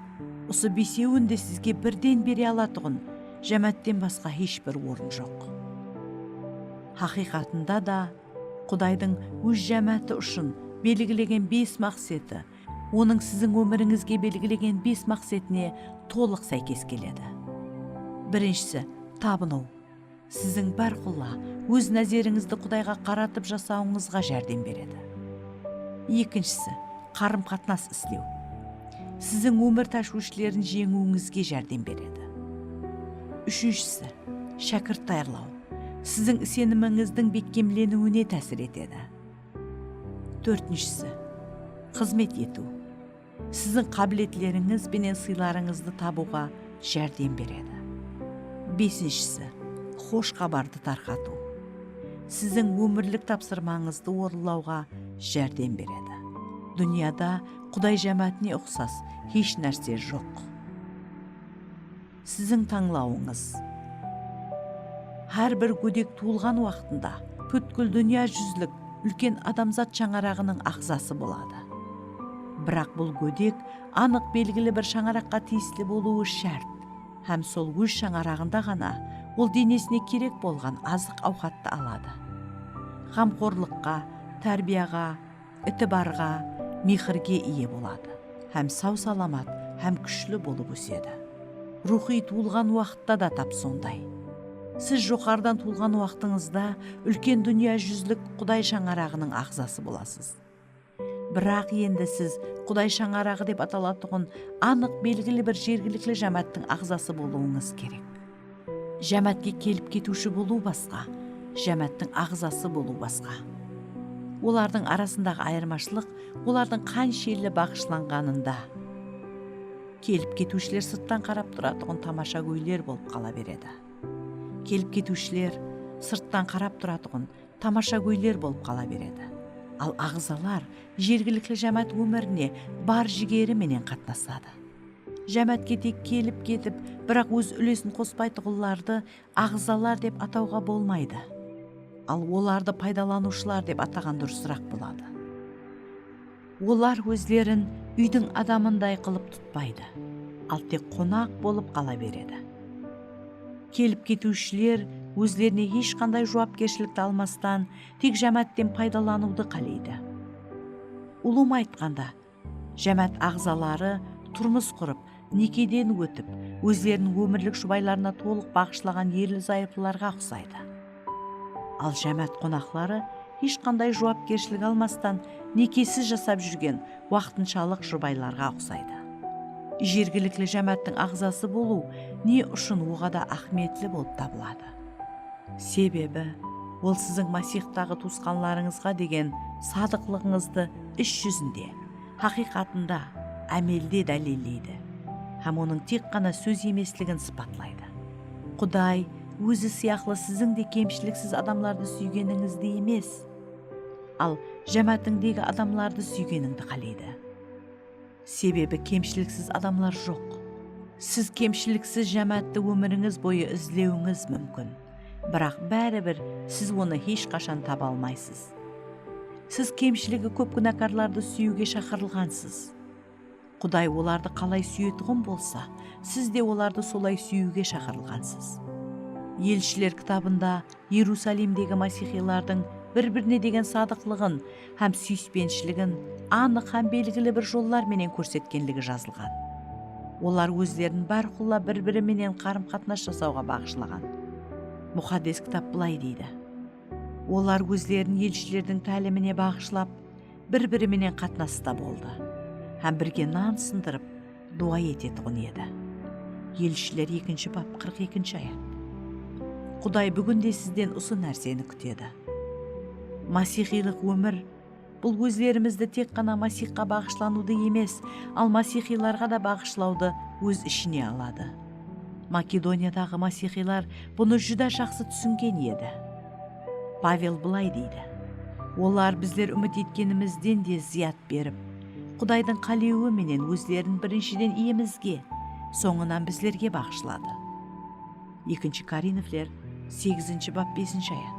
usı besewin de sizge birden bere alatuǵın jámátten basqa hesh bir orın joq. Haqıyqatında da, Qudaydıń óz jámáti ushın belgilegen bes maqseti, onıń siziń ómirińizge belgilegen bes maqsetine tolıq sáykes keledi. Birinshisi, tabınıw. Siziń bárqulla óz názerińizdi Qudayǵa qaratıp jasawıńızǵa járdem beredi. Ekinshisi, qarım-qatnas islew. Siziń ómir táshwishlerin jeńiwińizge járdem beredi. Úshinshisi, shákirt tayarlaw. Siziń isenimińizdiń bekkemleniwine tásir etedi. Tórtinshisi, xızmet etiw. Siziń qábiletlerińiz benen sıylarıńızdı tabıwǵa járdem beredi. Besinshisi, xosh xabardı tarqatıw. Siziń ómirlik tapsırmańızdı orınlawǵa járdem beredi. Dúnyada Quday jámátine uqsas hesh nárse joq. Siziń tańlawıńız. Hár bir gódek tuwılǵan waqtında pútkil dúnya júzlik úlken adamzat shańaraǵınıń aǵzası boladı. Biraq bul gódek anıq belgili bir shańaraqqa tiyisli bolıwı shárt, hám sol óz shańaraǵında ǵana ol denesine kerek bolǵan azıq-awqattı aladı. Ǵamqorlıqqa, tárbiyaǵa, itibarǵa, mehirge iye boladı hám saw-salamat hám kúshli bolıp ósedi. Ruwxıy tuwılǵan waqıtta da tap sonday. Siz joqarıdan tuwılǵan waqtıńızda úlken dúnya júzlik Quday shańaraǵınıń aǵzası bolasız. Biraq endi siz Quday shańaraǵı dep atalatuǵın anıq belgili bir jergilikli jámáttiń aǵzası bolıwıńız kerek. Jámátke kelip ketiwshi bolıw basqa, jámáttiń aǵzası bolıw basqa. Olardıń arasındaǵı ayırmashılıq olardıń qanshelli baǵıshlanǵanında. Kelip ketiwshiler sırttan qarap turatuǵın tamashagóyler bolıp qala beredi. Kelip ketiwshiler sırttan qarap turatuǵın tamashagóyler bolıp qala beredi. Al aǵzalar jergilikli jámát ómirine bar jigeri menen qatnasadı. Jámátke tek kelip-ketip, biraq óz úlesin qospaytuǵınlardı aǵzalar dep atawǵa bolmaydı. Al olardı paydalanıwshılar dep ataǵan durısıraq boladı. Olar ózlerin úydiń adamınday qılıp tutpaydı. al tek qonaq bolıp qala beredi. Kelip ketiwshiler ózlerine hesh qanday juwapkershilikti almastan tek jámáátten paydalanıwdı qáleydi. Ulıwma aytqanda, jámáát aǵzaları turmıs qurıp, nekeden ótip, ózleriniń ómirlik jubaylarına tolıq baǵıshlaǵan erli-zayıplılarǵa uqsaydı. Al jámáát qonaqları hesh qanday juwapkershilik almastan nekesiz jasap júrgen waqtınshalıq jubaylarǵa uqsaydı. Jergilikli jámááttiń aǵzası bolıw ne ushın oǵada áhmiyetli bolıp tabıladı? Sebebi, ol siziń Masiyxtaǵı tuwısqanlarıńızǵa degen sadıqlıǵıńızdı is júzinde, haqıyqatında, ámelde dálilleydi hám onıń tek ǵana sóz emesligin sıpatlaydı. Quday ózi sıyaqlı siziń de kemshiliksiz adamlardı súygenińizdi emes, al jámáátińdegi adamlardı súygenińdi qáleydi. Sebebi kemshiliksiz adamlar joq. Siz kemshiliksiz jámáátti ómirińiz boyı izlewińiz múmkin, biraq báribir siz onı hesh qashan taba almaysız. Siz kemshiligi kóp gúnakarlardı súyiwge shaqırılǵansız. Quday olardı qalay súyetuǵın bolsa, siz de olardı solay súyiwge shaqırılǵansız. Elshiler kitabında Erusalimdegi masiyxıylardıń bir-birine degen sadıqlıǵın hám súyispenshiligin anıq hám belgili bir jollar menen kórsetkenligi jazılǵan. Olar ózlerin bárqulla bir-biri menen qarım-qatnas jasawǵa baǵıshlaǵan. Muqaddes Kitap bılay deydi: Olar ózlerin elshilerdiń tálimine baǵıshlap, bir-biri menen qatnasta boldı hám birge nan sındırıp, duwa etetuǵın edi. Elshiler ekinshi bap, qırq ekinshi ayat. Quday búgin de sizden usı nárseni kútedi. Masiyxıylıq ómir, bul ózlerimizdi tek ǵana Masiyxqa baǵıshlanıwdı emes, al masiyxıylarǵa da baǵıshlawdı óz ishine aladı. Makedoniyadaǵı masiyxıylar bunı júdá jaqsı túsingen edi. Pavel bılay deydi: Olar bizler úmit etkenimizden de zıyat berip, Qudaydıń qálewi menen ózlerin birinshiden Iyemizge, sońınan bizlerge baǵıshladı. Ekinshi Korinfler, segizinshi bap, besinshi ayat.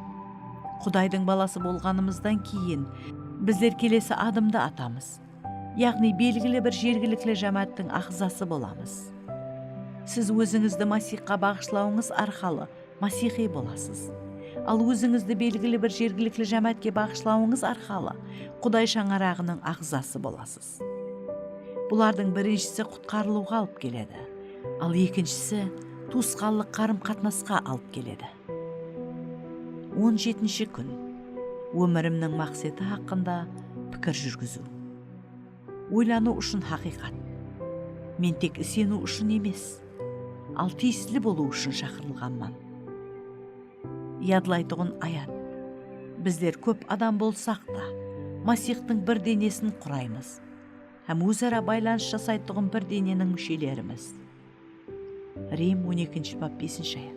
Qudaydıń balası bolǵanımızdan keyin bizler kelesi adımdı atamız, yaǵnıy belgili bir jergilikli jámááttiń aǵzası bolamız. Siz ózińizdi Masiyxqa baǵıshlawıńız arqalı masiyxıy bolasız. Al ózińizdi belgili bir jergilikli jámáátke baǵıshlawıńız arqalı Quday shańaraǵınıń aǵzası bolasız. Bulardıń birinshisi qutqarılıwǵa alıp keledi, al ekinshisi tuwısqanlıq qarım-qatnasqa alıp keledi. On jetinshi kún. Ómirimniń maqseti haqqında pikir júrgiziw. Oylanıw ushın haqıyqat. Men tek iseniw ushın emes, al tiyisli bolıw ushın shaqırılǵanman. Yadlaytuǵın ayat. Bizler kóp adam bolsaq ta, Masiyxtıń bir denesin quraymız hám óz-ara baylanıs jasaytuǵın bir deneniń múshelerimiz. Rim on ekinshi bap, besinshi ayat.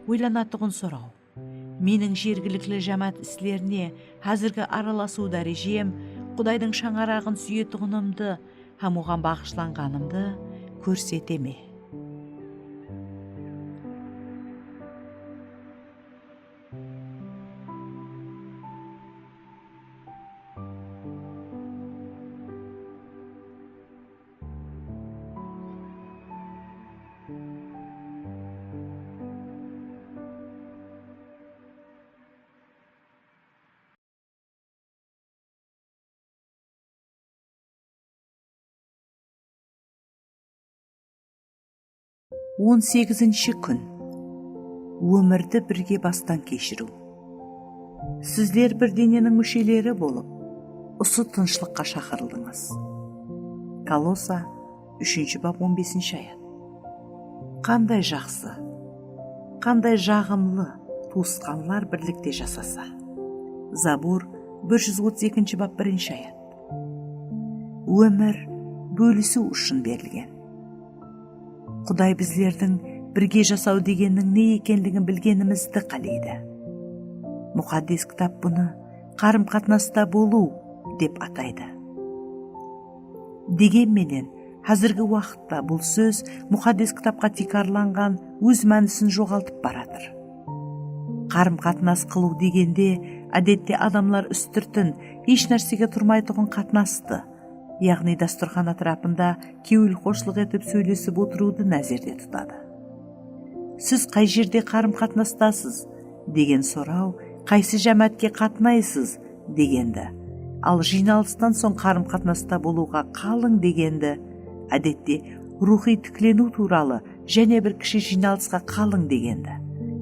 Oylanatuǵın soraw. Meniń jergilikli jámáát islerine házirgi aralasıw dárejem Qudaydıń shańaraǵın súyetuǵınımdı hám oǵan baǵıshlanǵanımdı kórsete me? On segizinshi kún. Ómirdi birge bastan keshiriw. Sizler bir deneniń músheleri bolıp, usı tınıshlıqqa shaqırıldıńız. Kolosa, úshinshi bap, on besinshi ayat. Qanday jaqsı, qanday jaǵımlı tuwısqanlar birlikte jasasa. Zabur, bir júz otız ekinshi bap, birinshi ayat. Ómir bólisiw ushın berilgen. Quday bizlerdiń birge jasaw degenniń ne ekenligin bilgenimizdi qáleydi. Muqaddes Kitap bunı qarım-qatnasta bolıw dep ataydı. Degen menen, házirgi waqıtta bul sóz Muqaddes Kitapqa tiykarlanǵan óz mánisin joǵaltıp baratır. Qarım-qatnas qılıw degende, ádette adamlar ústirtin, hesh nársege turmaytuǵın qatnastı, yaǵnıy dasturxan átirapında kewilxoshlıq etip sóylesip otırıwdı názerde tutadı. "Siz qay jerde qarım-qatnastasız?" degen soraw "Qaysı jámáátke qatnaysız?" degendi, al jıynalıstan soń qarım-qatnasta bolıwǵa qalıń degendi, ádette, ruwxıy tikleniw tuwralı jáne bir kishi jıynalısqa qalıń degendi,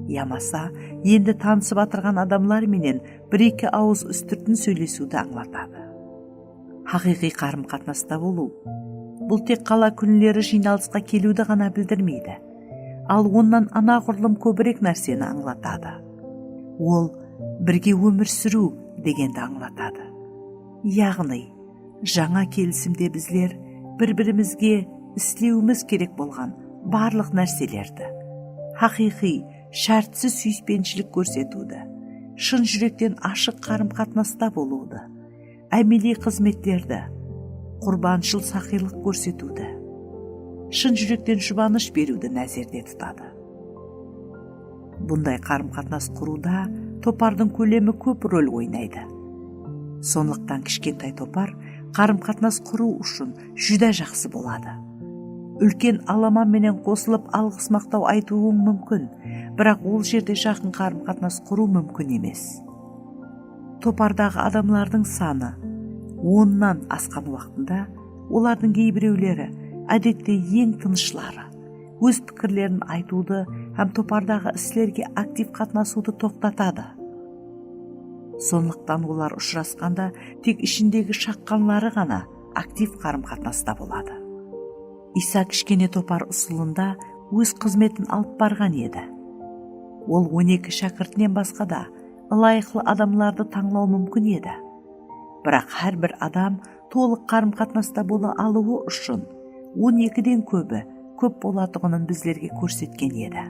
yamasa endi tanısıp atırǵan adamlar menen bir-eki awız ústirtin sóylesiwdi ańlatadı. Haqıyqıy qarım-qatnasta bolıw. Bul tek qala kúnleri jıynalısqa keliwdi ǵana bildirmeydi, al onnan anaǵurlım kóbirek nárseni ańlatadı. Ol birge ómir súriw degendi ańlatadı. Yaǵnıy, jańa kelisimde bizler bir-birimizge islewimiz kerek bolǵan barlıq nárselerdi, haqıyqıy, shártsiz súyispenshilik kórsetiwdi, shın júrekten ashıq qarım-qatnasta bolıwdı, ámeliy xızmetlerdi, qurbanshıl saqıylıq kórsetiwdi, shın júrekten jubanısh beriwdi názerde tutadı. Bunday qarım-qatnas qurıwda topardıń kólemi kóp rol oynaydı. Sonlıqtan kishkentay topar qarım-qatnas qurıw ushın júdá jaqsı boladı. Úlken alaman menen qosılıp alǵıs-maqtaw aytıwıń múmkin, biraq ol jerde jaqın qarım-qatnas qurıw múmkin emes. Topardaǵı adamlardıń sanı onnan asqan waqtında olardıń geybirewleri, ádette, eń tınıshları, óz pikirlerin aytıwdı hám topardaǵı islerge aktiv qatnasıwdı toqtatadı. Sonlıqtan olar ushırasqanda tek ishindegi shaqqanları ǵana aktiv qarım-qatnasta boladı. Iysa kishkene topar usılında óz xızmetin alıp barǵan edi. Ol on eki shákirtinen basqa da ılayıqlı adamlardı tańlaw múmkin edi. Biraq hár bir adam tolıq qarım-qatnasta bola alıwı ushın on ekiden kóbi kóp bolatuǵının bizlerge kórsetken edi.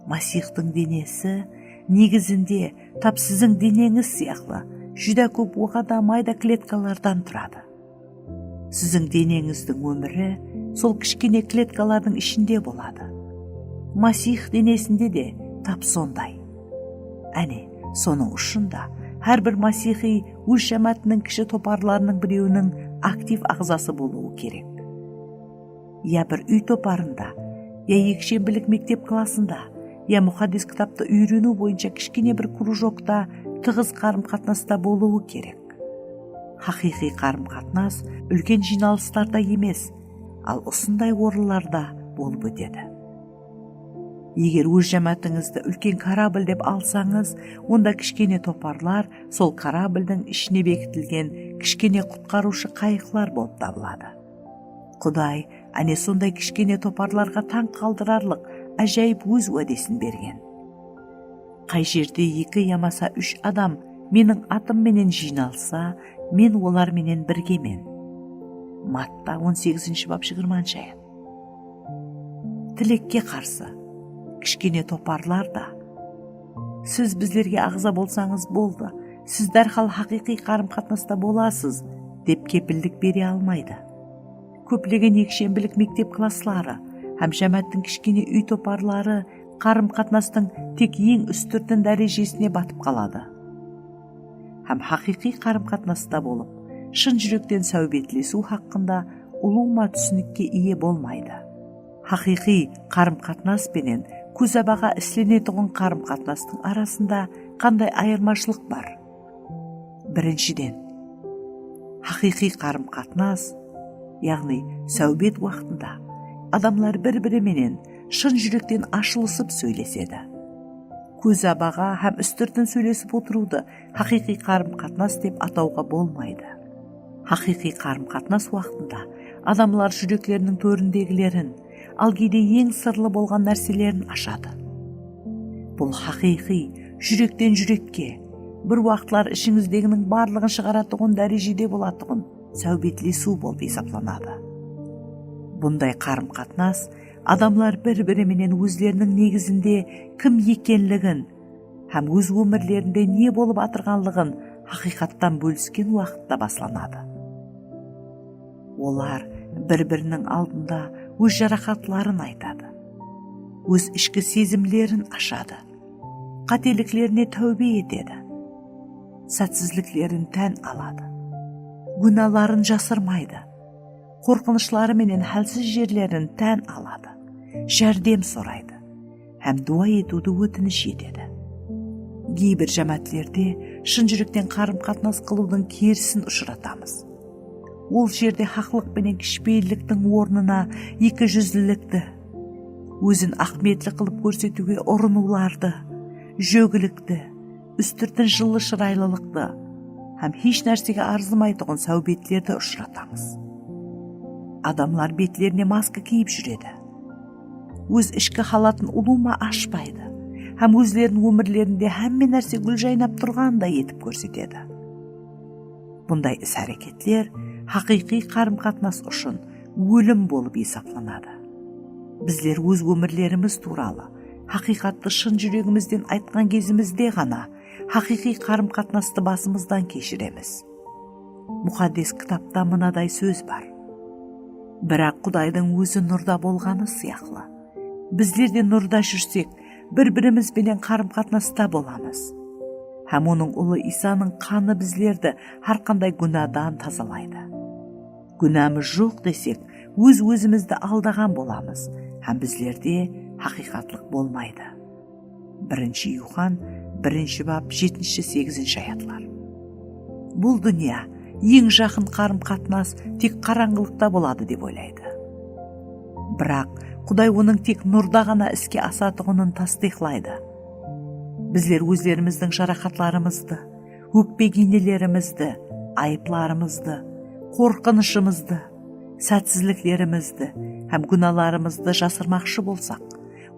Masiyxtıń denesi negizinde tap siziń deneńiz sıyaqlı júdá kóp oǵada mayda kletkalardan turadı. Siziń deneńizdiń ómiri sol kishkene kletkalardıń ishinde boladı. Masiyx denesinde de tap sonday. Áne, sonıń ushın da hár bir masiyxıy óz jámáátiniń kishi toparlarınıń birewiniń aktiv aǵzası bolıwı kerek. Ya bir úy toparında, ya ekshembilik mektep klassında, ya muqaddes kitaptı úyreniw boyınsha kishkene bir krujokta tıǵız qarım-qatnasta bolıwı kerek. Haqıyqıy qarım-qatnas úlken jıynalıslarda emes, al usınday orınlarda bolıp ótedi. Eger óz jámáátińizdi úlken korablь dep alsańız, onda kishkene toparlar sol korabldiń ishine bekitilgen kishkene qutqarıwshı qayıqlar bolıp tabıladı. Quday áne sonday kishkene toparlarǵa tań qaldırarlıq ájayıp óz wádesin bergen. Qay jerde eki yamasa úsh adam meniń atım menen jıynalsa, men olar menen birgemen. Matta on segizinshi bap, jigirmanshı ayat. Tilekke qarsı, kishkene toparlar da, "Siz bizlerge aǵza bolsańız boldı, siz dárhal haqıyqıy qarım-qatnasta bolasız", dep kepillik bere almaydı. Kóplegen ekshembilik mektep klassları hám jámááttiń kishkene úy toparları qarım-qatnastıń tek eń ústirtin dárejesine batıp qaladı. Hám haqıyqıy qarım-qatnasta bolıp, shın júrekten sáwbetlesiw haqqında ulıwma túsinikke iye bolmaydı. Haqıyqıy qarım-qatnas penen kózabaǵa islenetuǵın qarım-qatnastıń arasında qanday ayırmashılıq bar? Birinshiden, haqıyqıy qarım-qatnas, yaǵnıy sáwbet waqtında adamlar bir-biri menen shın júrekten ashılısıp sóylesedi. Kózabaǵa hám ústirtin sóylesip otırıwdı haqıyqıy qarım-qatnas dep atawǵa bolmaydı. Haqıyqıy qarım-qatnas waqtında adamlar júrekleriniń tórindegilerin, al geyde eń sırlı bolǵan nárselerin ashadı. Bul haqıyqıy, júrekten júrekke, bir waqıtlar ishińizdeginiń barlıǵın shıǵaratuǵın dárejede bolatuǵın sáwbetlesiw bolıp esaplanadı. Bunday qarım-qatnas adamlar bir-biri menen ózleriniń negizinde kim ekenligin hám óz ómirlerinde ne bolıp atırǵanlıǵın haqıyqattan bólisken waqıtta baslanadı. Olar bir-biriniń aldında óz jaraqatların aytadı, óz ishki sezimlerin ashadı, qáteliklerine táwbe etedi, sátsizliklerin tán aladı. gúnaların jasırmaydı. Qorqınıshları menen hálsiz jerlerin tán aladı, járdem soraydı hám duwa etiwdi ótinish etedi. Geybir jámáátlerde shın júrekten qarım-qatnas qılıwdıń kerisin ushıratamız. Ol jerde haqlıq penen kishipeyilliktiń ornına ekijúzlilikti, ózin áhmiyetli qılıp kórsetiwge urınıwlardı, jógilikti, ústirtin jıllı shıraylılıqtı hám hesh nársege arzımaytuǵın sáwbetlerdi ushıratamız. Adamlar betlerine maska kiyip júredi. Óz ishki halatın ulıwma ashpaydı hám ózlerinin ómirlerinde hámme nárse gúl jaynap turǵanday etip kórsetedi. Bunday is-háreketler haqıyqıy qarım-qatnas ushın ólim bolıp esaplanadı. Bizler óz ómirlerimiz tuwralı haqıyqattı shın júregimizden aytqan gezimizde ǵana haqıyqıy qarım-qatnastı basımızdan keshiremiz. Muqaddes Kitapta mınaday sóz bar: "Biraq Qudaydıń ózi nurda bolǵanı sıyaqlı, bizler de nurda júrsek, bir-birimiz benen qarım-qatnasta bolamız. Hám Onıń Ulı Iysanıń qanı bizlerdi hár qanday gúnadan tazalaydı. Gúnamız joq desek, óz-ózimizdi aldaǵan bolamız hám bizlerde haqıyqatlıq bolmaydı." Birinshi Yuxan, birinshi bap, jetinshi, segizinshi ayatlar. Bul dúnya, eń jaqın qarım-qatnas tek qarańǵılıqta boladı dep oylaydı. Biraq Quday onıń tek nurda ǵana iske asatuǵının tastıyıqlaydı. Bizler ózlerimizdiń jaraqatlarımızdı, ókpegeynelerimizdi, ayıplarımızdı, qorqınıshımızdı, sátsizliklerimizdi hám gúnalarımızdı jasırmaqshı bolsaq,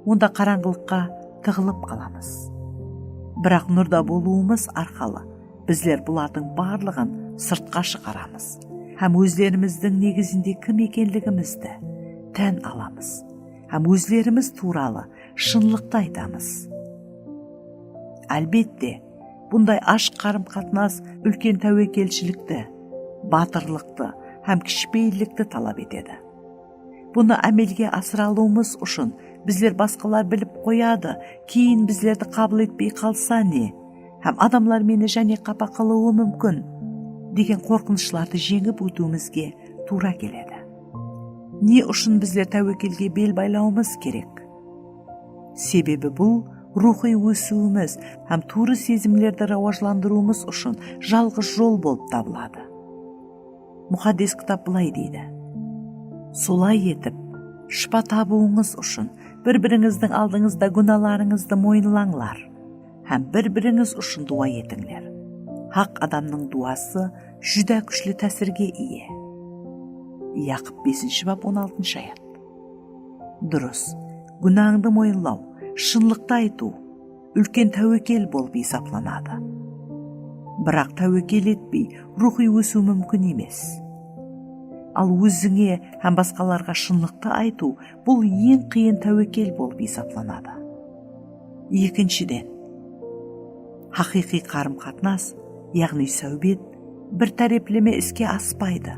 onda qarańǵılıqqa tıǵılıp qalamız. Biraq nurda bolıwımız arqalı bizler bulardıń barlıǵın sırtqa shıǵaramız hám ózlerimizdiń negizinde kim ekenligimizdi tán alamız hám ózlerimiz tuwralı shınlıqtı aytamız. Álbette, bunday ashıq qarım-qatnas úlken táwekelishilikti, batırlıqtı hám kishipeyillikti talap etedi. Bunı ámelge asıra alıwımız ushın bizler basqalar bilip qoyadı, keyin bizlerdi qabıl etpey qalsa ne? Hám adamlar meni jáne qapa qılıwı múmkin, degen qorqınıshlardı jeńip ótiwimizge tuwra keledi. Ne ushın bizler táwekelge bel baylawımız kerek? Sebebi bul ruwxıy ósiwimiz hám tuwrı sezimlerdi rawajlandırıwımız ushın jalǵız jol bolıp tabıladı. Muqaddes Kitap bılay deydi: "Solay etip, shıpa tabıwıńız ushın bir-birińizdiń aldıńızda gúnalarıńızdı moyınlańlar hám bir-birińiz ushın duwa etińler. Haq adamnıń duwası júdá kúshli tásirge iye." Yaqıp, besinshi bap, on altınshı ayat. Durıs, gúnańdı moyınlaw, shınlıqtı aytıw úlken táwekel bolıp esaplanadı. Biraq táwekel etpey ruwxıy ósiw múmkin emes. Al ózińe hám basqalarǵa shınlıqtı aytıw, bul eń qıyın táwekel bolıp esaplanadı. Ekinshiden, haqıyqıy qarım-qatnas, yaǵnıy sáwbet bir tárepleme iske aspaydı.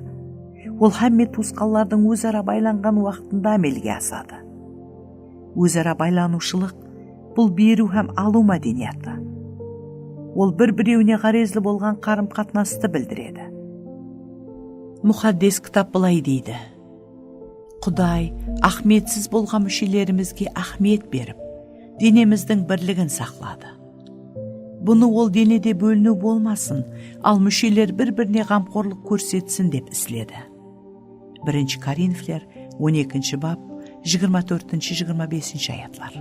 Ol hámme tuwısqanlardıń óz-ara baylanǵan waqtında ámelge asadı. Óz-ara baylanıwshılıq, bul beriw hám alıw mádeniyatı. Ol bir-birewine ǵárezli bolǵan qarım-qatnastı bildiredi. Muqaddes Kitap bılay deydi: "Quday áhmiyetsiz bolǵan múshelerimizge áhmiyet berip, denemizdiń birligin saqladı. Bunı ol denede bóliniw bolmasın, al músheler bir-birine ǵamxorlıq kórsetsin dep isledi." Birinshi Korinfler, on ekinshi bap, jigirma tórtinshi, jigirma besinshi ayatlar.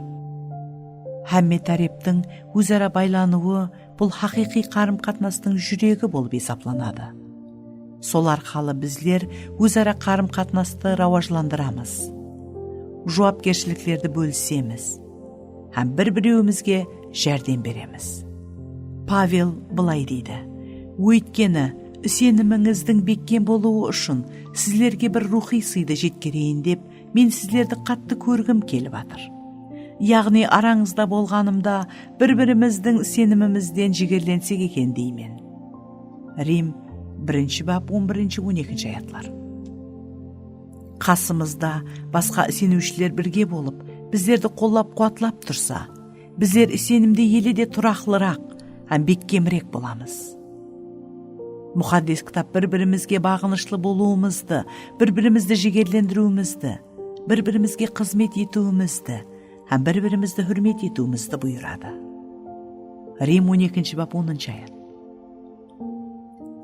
Hámme táreptiń óz-ara baylanıwı, bul haqıyqıy qarım-qatnastıń júregi bolıp esaplanadı. Sol arqalı bizler óz-ara qarım-qatnastı rawajlandıramız, juwapkershiliklerdi bólisemiz hám bir-birewimizge járdem beremiz. Pavel bılay deydi: "Óytkeni, isenimińizdiń bekkem bolıwı ushın sizlerge bir ruwxıy sıydı jetkereyin dep, men sizlerdi qattı kórgim kelip atır. Yaǵnıy, arańızda bolǵanımda, bir-birimizdiń isenimimizden jigerlensek eken," deymen. Rim, birinshi bap, on birinshi, on ekinshi ayatlar. Qasımızda basqa iseniwshiler birge bolıp, bizlerdi qollap-quwatlap tursa, bizler isenimde ele de turaqlıraq hám bekkemirek bolamız. Muqaddes Kitap bir-birimizge baǵınıshlı bolıwımızdı, bir-birimizdi jigerlendiriwimizdi, bir-birimizge xızmet etiwimizdi hám bir-birimizdi húrmet etiwimizdi buyıradı. Rim on ekinshi bap, onınshı ayat.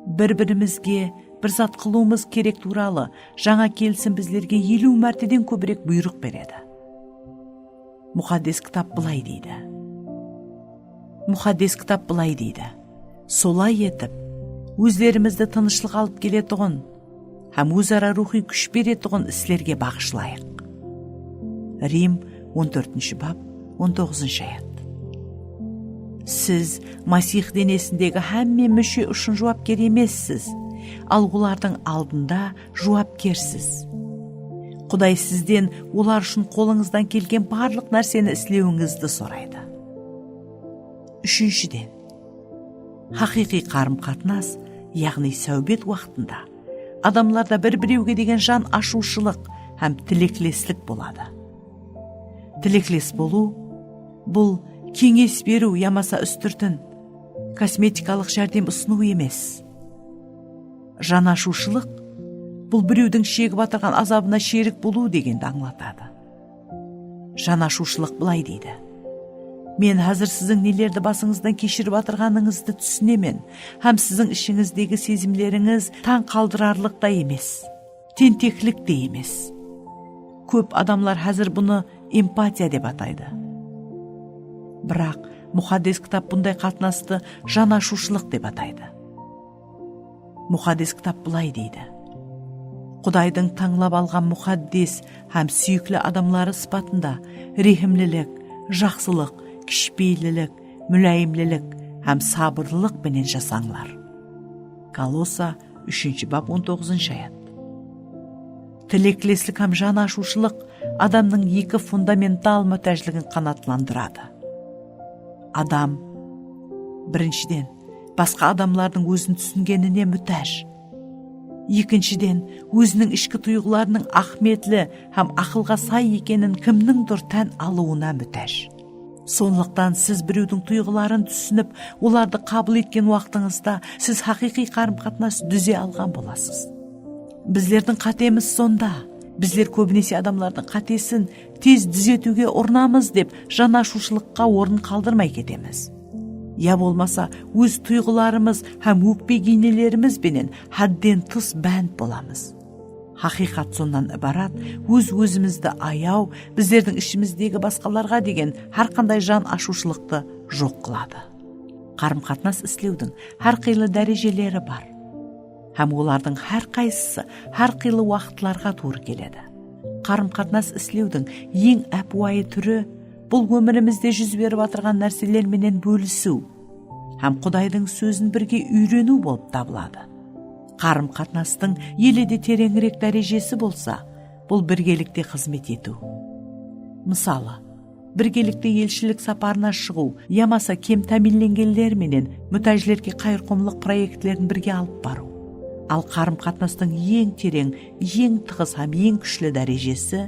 Bir-birimizge bir zat qılıwımız kerek tuwralı Jańa Kelisim bizlerge eliw márteden kóbirek buyrıq beredi. Muqaddes Kitap bılay deydi. Muqaddes Kitap bılay deydi: "Solay etip, ózlerimizdi tınıshlıq alıp keletuǵın hám óz-ara ruwxıy kúsh beretuǵın islerge baǵıshlayıq." Rim on tórtinshi bap, on toǵızınshı ayat. Siz Masih denesindegi hámme múshe ushın juwapker emessiz, al olardıń aldında juwapkersiz. Quday sizden olar ushın qolıńızdan kelgen barlıq nárseni islewińizdi soraydı. Úshinshiden, haqıyqıy qarım-qatnas, yaǵnıy sáwbet waqtında adamlarda bir-birewge degen jan ashıwshılıq hám tilekleslik boladı. Tilekles bolıw, bul keńes beriw yamasa ústirtin, kosmetikalıq járdem usınıw emes. Jan ashıwshılıq, bul birewdiń shegip atırǵan azabına sherik bolıw degendi ańlatadı. Jan ashıwshılıq bılay deydi: "Men házir siziń nelerdi basıńızdan keshirip atırǵanıńızdı túsinemen hám siziń ishińizdegi sezimlerińiz tań qaldırarlıq ta emes, tenteklik te emes." Kóp adamlar házir bunı empatiya dep ataydı. Biraq Muqaddes Kitap bunday qatnastı jan ashıwshılıq dep ataydı. Muqaddes Kitap bılay deydi: "Qudaydıń tańlap alǵan muqaddes hám súyikli adamları sıpatında rehimlilik, jaqsılıq, kishipeyillilik, múláyimlilik hám sabırlılıq penen jasańlar." Kolossa, úshinshi bap, on toǵızınshı ayat. Tilekleslik hám jan ashıwshılıq adamnıń eki fundamental mútájligin qanaatlandıradı. Adam, birinshiden, basqa adamlardıń ózin túsingenine mútáj. Ekinshiden, óziniń ishki tuyǵılarınıń áhmiyetli hám aqılǵa say ekenin kimnińdur tán alıwına mútáj. Sonlıqtan siz birewdiń tuyǵıların túsinip, olardı qabıl etken waqtıńızda siz haqıyqıy qarım-qatnas dúze alǵan bolasız. Bizlerdiń qátemiz sonda. Bizler kóbinese adamlardıń qátesin tez dúzetiwge urınamız dep jan ashıwshılıqqa orın qaldırmay ketemiz. Ya bolmasa, óz tuyǵılarımız hám ókpe giynelerimiz benen hádden tıs bánt bolamız. Haqıyqat sonnan ibarat, óz-ózimizdi ayaw bizlerdiń ishimizdegi basqalarǵa degen hár qanday jan ashıwshılıqtı joq qıladı. Qarım-qatnas islewdiń hár qıylı dárejeleri bar. Hám olardıń hár qaysısı hár qıylı waqıtlarǵa tuwrı keledi. Qarım-qatnas islewdiń eń ápiwayı túri bul ómirimizde júz berip atırǵan nárseler menen bólisiw hám Qudaydıń sózin birge úyreniw bolıp tabıladı. Qarım-qatnastıń ele de tereńirek dárejesi bolsa, bul birgelikte xızmet etiw. Mısalı, birgelikte elshilik saparına shıǵıw yamasa kem támiyinlengenler menen mútájlerge qayırqumlıq proektlerin birge alıp barıw. Al qarım-qatnastıń eń tereń, eń tıǵız hám eń kúshli dárejesi,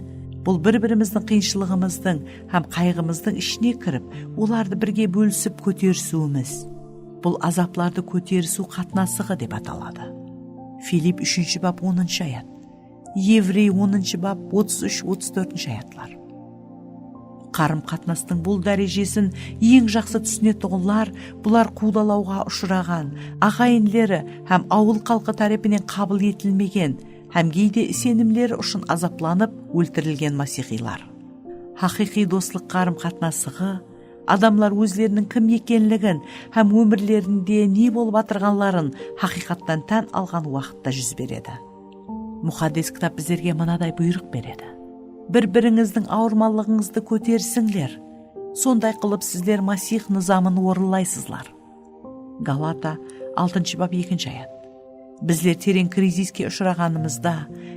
bul bir-birimizdiń qıyınshılıǵımızdıń hám qayǵımızdıń ishine kirip, olardı birge bólisip kóterisiwimiz. Bul azaplardı kóterisiw qatnasıǵı dep ataladı. Filipp úshinshi bap, onınshı ayat. Evrey onınshı bap, otız úsh, otız tórtinshi ayatlar. Qarım-qatnastıń bul dárejesin eń jaqsı túsinetuǵınlar, bular quwdalawǵa ushıraǵan, aǵayinleri hám awıl xalqı tárepinen qabıl etilmegen hám geyde isenimleri ushın azaplanıp óltirilgen masihiylar. Haqıyqıy doslıq qarım-qatnasıǵı, adamlar ózleriniń kim ekenligin hám ómirlerinde ne bolıp atırǵanların haqıyqattan tán alǵan waqıtta júz beredi. Muqaddes Kitap bizlerge mınaday buyrıq beredi: "Bir-birińizdiń awırmanlıǵıńızdı kóterisińler. Sonday qılıp sizler Masih nızamın orınlaysızlar." Galata, altınshı bap, ekinshi ayat. Bizler tereń kriziske ushıraǵanımızda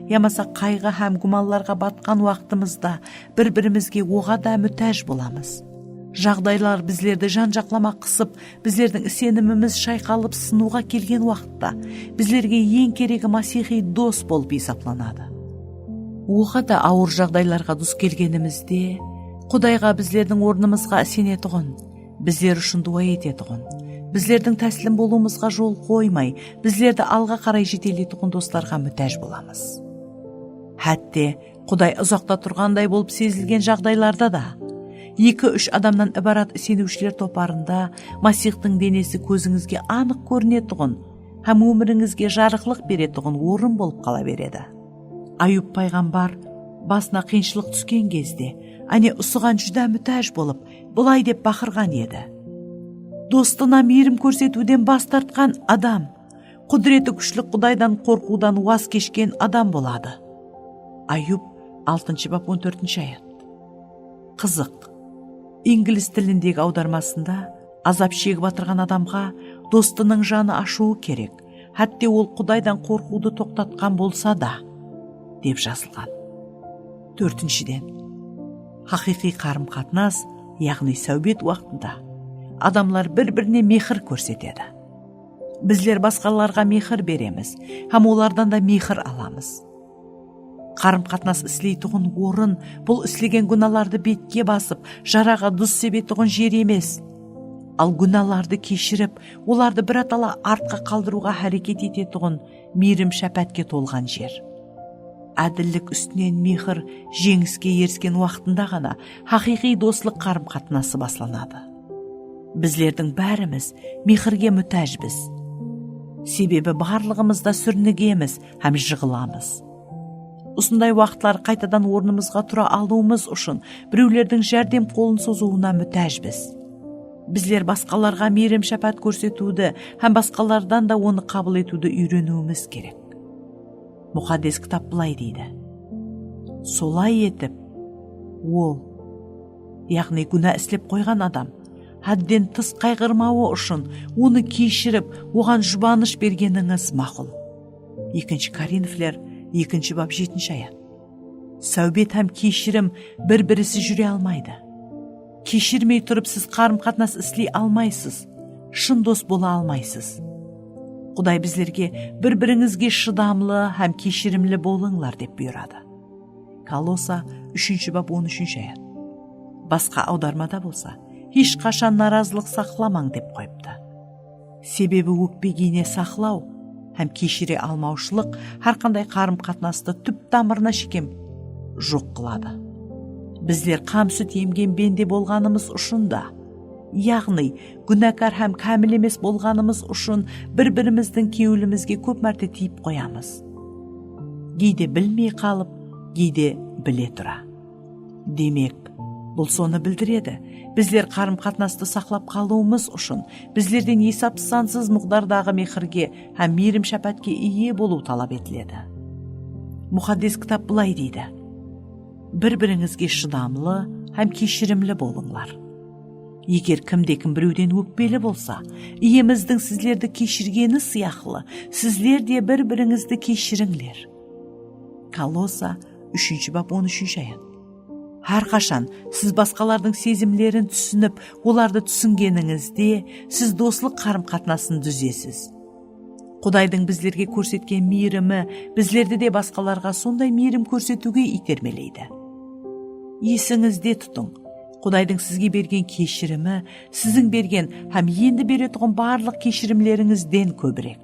yamasa qayǵı hám gúmanlarǵa batqan waqtımızda bir-birimizge oǵada mútáj bolamız. Jaǵdaylar bizlerdi jan-jaqlama qısıp, bizlerdiń isenimimiz shayqalıp sınıwǵa kelgen waqıtta bizlerge eń keregi masihıy dos bolıp esaplanadı. Oǵada awır jaǵdaylarǵa dus kelgenimizde, Qudayǵa bizlerdiń ornımızǵa isenetuǵın, bizler ushın duwa etetuǵın, bizlerdiń táslim bolıwımızǵa jol qoymay, bizlerdi alǵa qaray jeteleytuǵın doslarǵa mútáj bolamız. Hátte Quday uzaqta turǵanday bolıp sezilgen jaǵdaylarda da, eki-úsh adamnan ibarat iseniwshiler toparında Masiyxtıń denesi kózińizge anıq kórinetuǵın hám ómirińizge jarıqlıq beretuǵın orın bolıp qala beredi. Ayub payǵambar basına qıyınshılıq túsken gezde, áne, usıǵan júdá mútáj bolıp, bılay dep baqırǵan edi: "Dostına miyrim kórsetiwden bas tartqan adam, qúdireti kúshli Qudaydan qorqıwdan waz keshken adam boladı." Ayub, altınshı bap, on tórtinshi ayat. Qızıq. Inglis tilindegi awdarmasında azap shegip atırǵan adamǵa dostınıń janı ashıwı kerek, hátte ol Qudaydan qorqıwdı toqtatqan bolsa da, dep jazılǵan. Tórtinshiden, haqıyqıy qarım-qatnas, yaǵnıy sáwbet waqtında adamlar bir-birine mehir kórsetedi. Bizler basqalarǵa mehir beremiz hám olardan da mehir alamız. Qarım-qatnas isleytuǵın orın, bul islegen gúnalardı betke basıp, jaraǵa duz sebetuǵın jer emes. Al gúnalardı keshirip, olardı biratala artqa qaldırıwǵa háreket etetuǵın miyrim-shápátke tolǵan jer. Ádillik ústinen mehir jeńiske erisken waqtında ǵana haqıyqıy doslıq qarım-qatnası baslanadı. Bizlerdiń bárimiz mehirge mútájbiz. Sebebi barlıǵımız da súrinigemiz hám jıǵılamız. Usınday waqıtlar qaytadan ornımızǵa tura alıwımız ushın birewlerdiń járdem qolın sozıwına mútájbiz. Bizler basqalarǵa miyrim-shápát kórsetiwdi hám basqalardan da onı qabıl etiwdi úyreniwimiz kerek. Muqaddes Kitap bılay deydi: "Solay etip, ol, yaǵnıy gúna islep qoyǵan adam, hádden tıs qayǵırmawı ushın onı keshirip, oǵan jubanısh bergenińiz maqul." Ekinshi Korinfler, ekinshi bap, jetinshi ayat. Sáwbet hám keshirim bir-birisiz júre almaydı. Keshirmey turıp siz qarım-qatnas isley almaysız, shın dos bola almaysız. Quday bizlerge "Bir-birińizge shıdamlı hám keshirimli bolıńlar," dep buyıradı. Kolosa, úshinshi bap, on úshinshi ayat. Basqa awdarmada bolsa, "Hesh qashan narazılıq saqlamań," dep qoyıptı. Sebebi ókpegiyne saqlaw hám keshire almawshılıq hár qanday qarım-qatnastı túp-tamırına shekem joq qıladı. Bizler qam-sút emgen bende bolǵanımız ushın da, yaǵnıy gúnakar hám kámil emes bolǵanımız ushın bir-birimizdiń kewlimizge kóp márte tiyip qoyamız. Geyde bilmey qalıp, geyde bile tura. Demek, bul sonı bildiredi, bizler qarım-qatnastı saqlap qalıwımız ushın bizlerden esap-sansız muǵdardaǵı mehirge hám miyrim-shápátke iye bolıw talap etiledi. Muqaddes Kitap bılay deydi: "Bir-birińizge shıdamlı hám keshirimli bolıńlar. Eger kimde-kim birewden ókpeli bolsa, Iyemizdiń sizlerdi keshirgeni sıyaqlı, sizler de bir-birińizdi keshirińler." Kolosa, úshinshi bap, on úshinshi ayat. Hár qashan siz basqalardıń sezimlerin túsinip, olardı túsingenińizde, siz doslıq qarım-qatnasın dúzesiz. Qudaydıń bizlerge kórsetken miyrimi bizlerdi de basqalarǵa sonday miyrim kórsetiwge iytermeleydi. Esińizde tutıń, Qudaydıń sizge bergen keshirimi siziń bergen hám endi beretuǵın barlıq keshirimlerińizden kóbirek.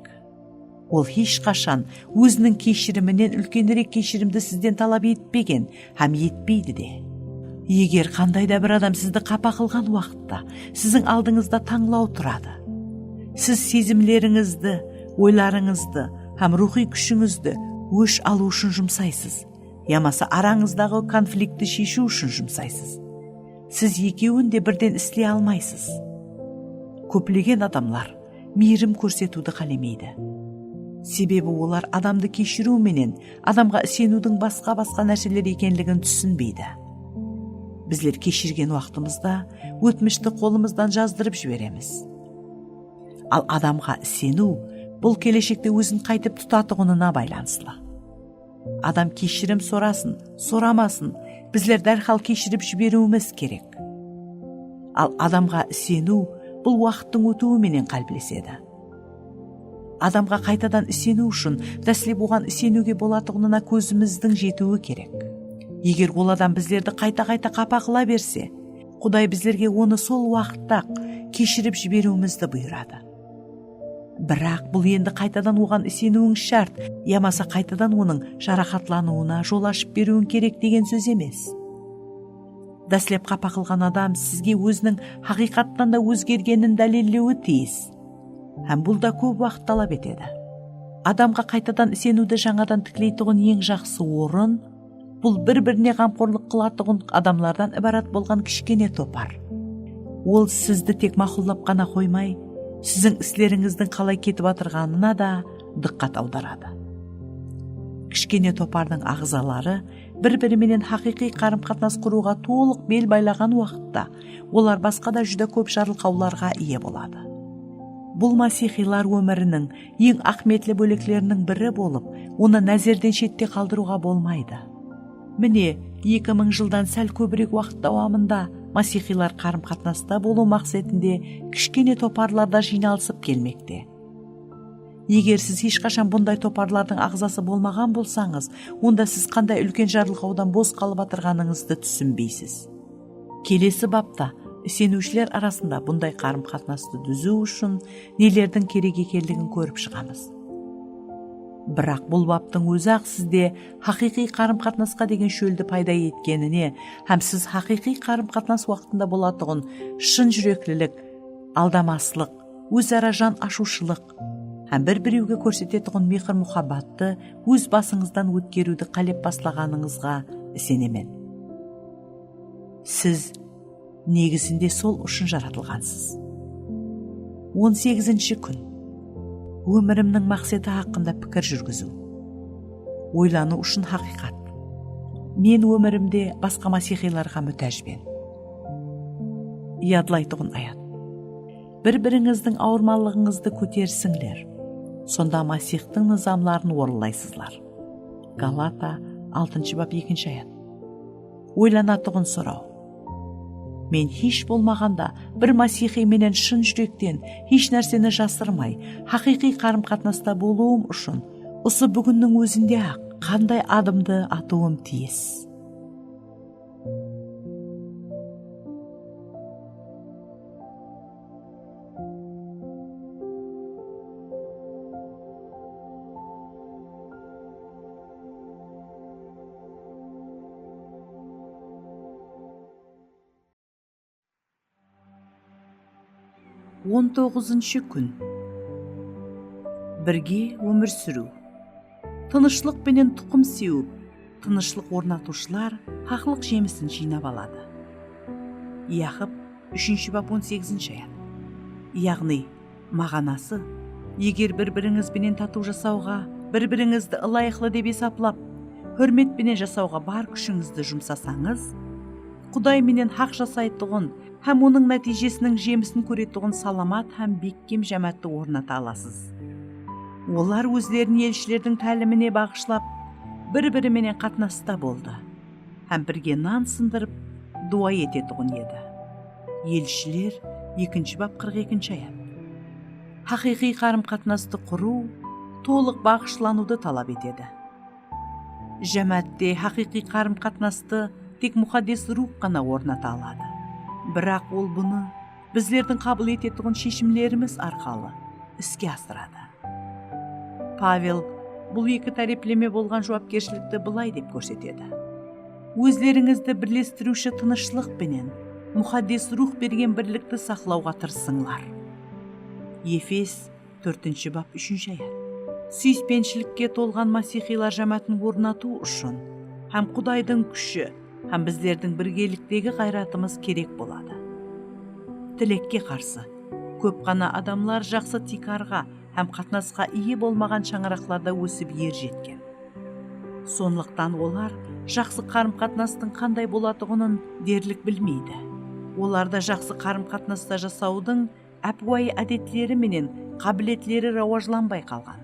Ol hesh qashan óziniń keshiriminen úlkenirek keshirimdi sizden talap etpegen hám etpeydi de. Eger qanday da bir adam sizdi qapa qılǵan waqıtta, siziń aldıńızda tańlaw turadı. Siz sezimlerińizdi, oylarıńızdı hám ruwxıy kúshińizdi ósh alıw ushın jumsaysız, yamasa arańızdaǵı konfliktti sheshiw ushın jumsaysız. Siz ekewin de birden isley almaysız. Kóplegen adamlar miyrim kórsetiwdi qálemeydi. Sebebi olar adamdı keshiriw menen adamǵa iseniwdiń basqa-basqa nárseler ekenligin túsinbeydi. Bizler keshirgen waqtımızda ótmishti qolımızdan jazdırıp jiberemiz. Al adamǵa iseniw, bul keleshekte ózin qáytip tutatuǵınına baylanıslı. Adam keshirim sorasın, soramasın, bizler dárhal keshirip jiberiwimiz kerek. Al adamǵa iseniw bul waqıttıń ótiwi menen qáliplesedi. Adamǵa qaytadan iseniw ushın dáslep oǵan iseniwge bolatuǵınına kózimizdiń jetiwi kerek. Eger ol adam bizlerdi qayta-qayta qapa qıla berse, Quday bizlerge onı sol waqıtta-aq keshirip jiberiwimizdi buyıradı. Biraq bul endi qaytadan oǵan iseniwiń shárt, yamasa qaytadan onıń jaraqatlanıwına jol ashıp beriwiń kerek degen sóz emes. Dáslep qapa qılǵan adam sizge óziniń haqıyqattan da ózgergenin dálillewi tiyis. Hám bul da kóp waqıt talap etedi. Adamǵa qaytadan iseniwdi jańadan tikleytuǵın eń jaqsı orın, bul bir-birine ǵamqorlıq qılatuǵın adamlardan ibarat bolǵan kishkene topar. Ol sizdi tek maqullap ǵana qoymay, siziń islerińizdiń qalay ketip atırǵanına da dıqqat awdaradı. Kishkene topardıń aǵzaları bir-biri menen haqıyqıy qarım-qatnas qurıwǵa tolıq bel baylaǵan waqıtta, olar basqa da júdá kóp jarılqawlarǵa iye boladı. Bul masiyxıylar ómiriniń eń áhmiyetli bólekleriniń biri bolıp, onı názerden shette qaldırıwǵa bolmaydı. Mine, eki mıń jıldan sál kóbirek waqıt dawamında masiyxıylar qarım-qatnasta bolıw maqsetinde kishkene toparlarda jıynalısıp kelmekte. Eger siz hesh qashan bunday toparlardıń aǵzası bolmaǵan bolsańız, onda siz qanday úlken jarılqawdan bos qalıp atırǵanıńızdı túsinbeysiz. Kelesi bapta iseniwshiler arasında bunday qarım-qatnastı dúziw ushın nelerdiń kerek ekenligin kórip shıǵamız. Biraq bul baptıń ózi-aq sizde haqıyqıy qarım-qatnasqa degen shóldi payda etkenine hám siz haqıyqıy qarım-qatnas waqtında bolatuǵın shın júreklilik, aldamaslıq, óz-ara jan ashıwshılıq hám bir-birewge kórsetetuǵın mehir-muhabbattı óz basıńızdan ótkeriwdi qálep baslaǵanıńızǵa isenemen. Siz negizinde sol ushın jaratılǵansız. On segizinshi kún. Ómirimniń maqseti haqqında pikir júrgiziw. Oylanıw ushın haqıyqat. Men ómirimde basqa masiyxıylarǵa mútájben. Yadlaytuǵın ayat. Bir-birińizdiń awırmanlıǵıńızdı kóterisińler. Sonda Masiyxtıń nızamların orınlaysızlar. Galata, altınshı bap, ekinshi ayat. Oylanatuǵın soraw. Men hesh bolmaǵanda bir masiyxıy menen shın júrekten, hesh nárseni jasırmay, haqıyqıy qarım-qatnasta bolıwım ushın usı búginniń ózinde-aq qanday adımdı atıwım tiyis? On toǵızınshı kún. Birge ómir súriw. Tınıshlıq penen tuqım sewip, tınıshlıq ornatıwshılar haqlıq jemisin jıynap aladı. Yaqıp, úshinshi bap, on segizinshi ayat. Yaǵnıy, maǵanası, eger bir-birińiz benen tatıw jasawǵa, bir-birińizdi ılayıqlı dep esaplap, húrmet penen jasawǵa bar kúshińizdi jumsasańız, Quday menen haq jasaytuǵın hám onıń nátiyjesiniń jemisin kóretuǵın salamat hám bekkem jámáátti ornata alasız. Olar ózlerin elshilerdiń tálimine baǵıshlap, bir-biri menen qatnasta boldı hám birge nan sındırıp, duwa etetuǵın edi. Elshiler, ekinshi bap, qırq ekinshi ayat. Haqıyqıy qarım-qatnastı qurıw tolıq baǵıshlanıwdı talap etedi. Jámáátte haqıyqıy qarım-qatnastı tek Muqaddes Ruwx ǵana ornata aladı. Biraq ol bunı bizlerdiń qabıl etetuǵın sheshimlerimiz arqalı iske asıradı. Pavel bul eki tárepleme bolǵan juwapkershilikti bılay dep kórsetedi: Ózlerińizdi birlestiriwshi tınıshlıq penen Muqaddes Ruwx bergen birlikti saqlawǵa tırısıńlar. Efes, tórtinshi bap, úshinshi ayat. Súyispenshilik tolǵan masiyxıylar jámáátin ornatıw ushın hám Qudaydıń kúshi hám bizlerdiń birgeliktegi ǵayratımız kerek boladı. Tilekke qarsı, kóp ǵana adamlar jaqsı tiykarǵa hám qatnasqa iye bolmaǵan shańaraqlarda ósip er jetken. Sonlıqtan olar jaqsı qarım-qatnastıń qanday bolatuǵının derlik bilmeydi. Olarda jaqsı qarım-qatnasta jasawdıń ápiwayı ádetleri menen qábiletleri rawajlanbay qalǵan.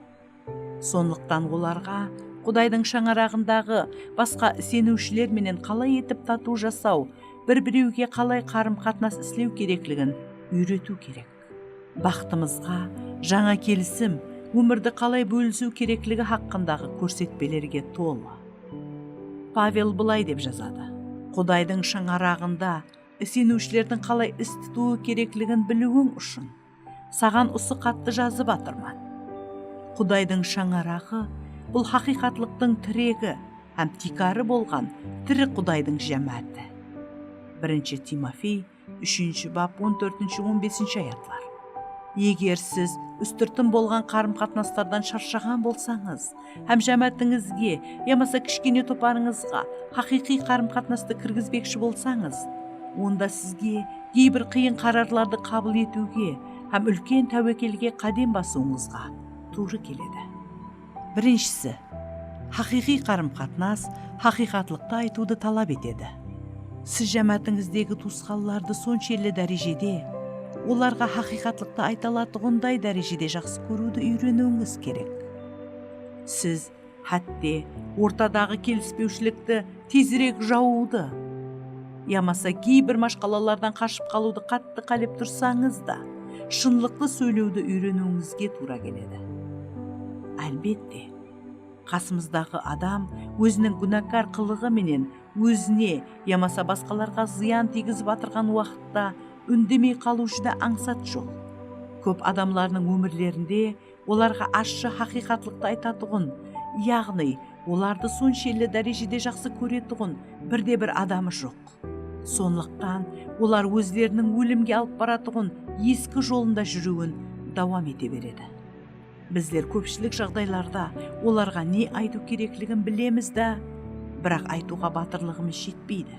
Sonlıqtan olarǵa Qudaydıń shańaraǵındaǵı basqa iseniwshiler menen qalay etip tatıw jasaw, bir-birewge qalay qarım-qatnas islew kerekligin úyretiw kerek. Baxtımızǵa, jańa kelisim, ómirdi qalay bólisiw kerekligi haqqındaǵı kórsetpelerge tolı. Pavel bılay dep jazadı: Qudaydıń shańaraǵında Iseniwshilerdiń qalay is tutıwı kerekligin biliwiń ushın saǵan usı xattı jazıp atırman. Qudaydıń shańaraǵı, bul haqıyqatlıqtıń tiregi hám tiykarı bolǵan tiri Qudaydıń jámááti. Birinshi Timofey, úshinshi bap, on tórtinshi, on besinshi ayatlar. Eger siz ústirtin bolǵan qarım-qatnaslardan sharshaǵan bolsańız hám jámáátińizge yamasa kishkene toparıńızǵa haqıyqıy qarım-qatnastı kirgizbekshi bolsańız, onda sizge geybir qıyın qararlardı qabıl etiwge hám úlken táwekelge qádem basıwıńızǵa tuwrı keledi. Birinshisi, haqıyqıy qarım-qatnas haqıyqatlıqtı aytıwdı talap etedi. Siz jámáátińizdegi tuwısqanlardı sonshelli dárejede, olarǵa haqıyqatlıqtı ayta alatuǵınday dárejede jaqsı kóriwdi úyreniwińiz kerek. Siz hátte ortadaǵı kelispewshilikti tezirek jawıwdı yamasa geybir mashqalalardan qashıp qalıwdı qattı qálep tursańız da, shınlıqtı sóylewdi úyreniwińizge tuwra keledi. Álbette, qasımızdaǵı adam óziniń gúnakar qılıǵı menen ózine yamasa basqalarǵa zıyan tiygizip atırǵan waqıtta úndemey qalıw júdá ańsat jol. Kóp adamlardıń ómirlerinde olarǵa ashshı haqıyqatlıqtı aytatuǵın, yaǵnıy olardı sonshelli dárejede jaqsı kóretuǵın bir de bir adamı joq. Sonlıqtan olar ózleriniń ólimge alıp baratuǵın eski jolında júriwin dawam ete beredi. Bizler kópshilik jaǵdaylarda olarǵa ne aytıw kerekligin bilemiz dá, biraq aytıwǵa batırlıǵımız jetpeydi.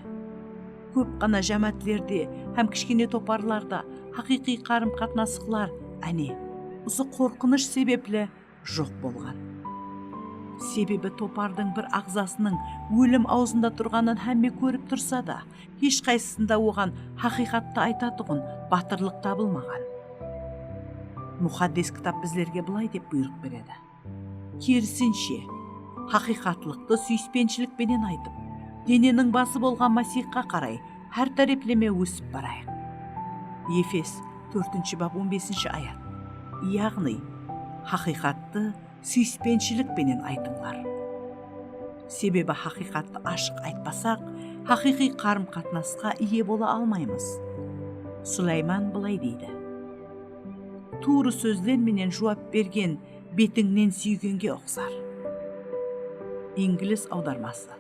Kóp ǵana jámáátlerde hám kishkene toparlarda haqıyqıy qarım-qatnasıqlar, áne, usı qorqınısh sebepli joq bolǵan. Sebebi topardıń bir aǵzasınıń ólim awzında turǵanın hámme kórip tursa da, hesh qaysısında oǵan haqıyqattı aytatuǵın batırlıq tabılmaǵan. Muqaddes Kitap bizlerge bılay dep buyrıq beredi. Kerisinshe, haqıyqatlıqtı súyispenshilik penen aytıp, deneniń bası bolǵan Masiyxqa qaray hár tárepleme ósip barayıq. Efes, tórtinshi bap, on besinshi ayat. Yaǵnıy, haqıyqattı súyispenshilik penen aytıńlar. Sebebi haqıyqattı ashıq aytpasaq, haqıyqıy qarım-qatnasqa iye bola almaymız. Sulayman bılay deydi: "Tuwrı sózler menen juwap bergen betińnen súygenge uqsar." Inglis awdarması.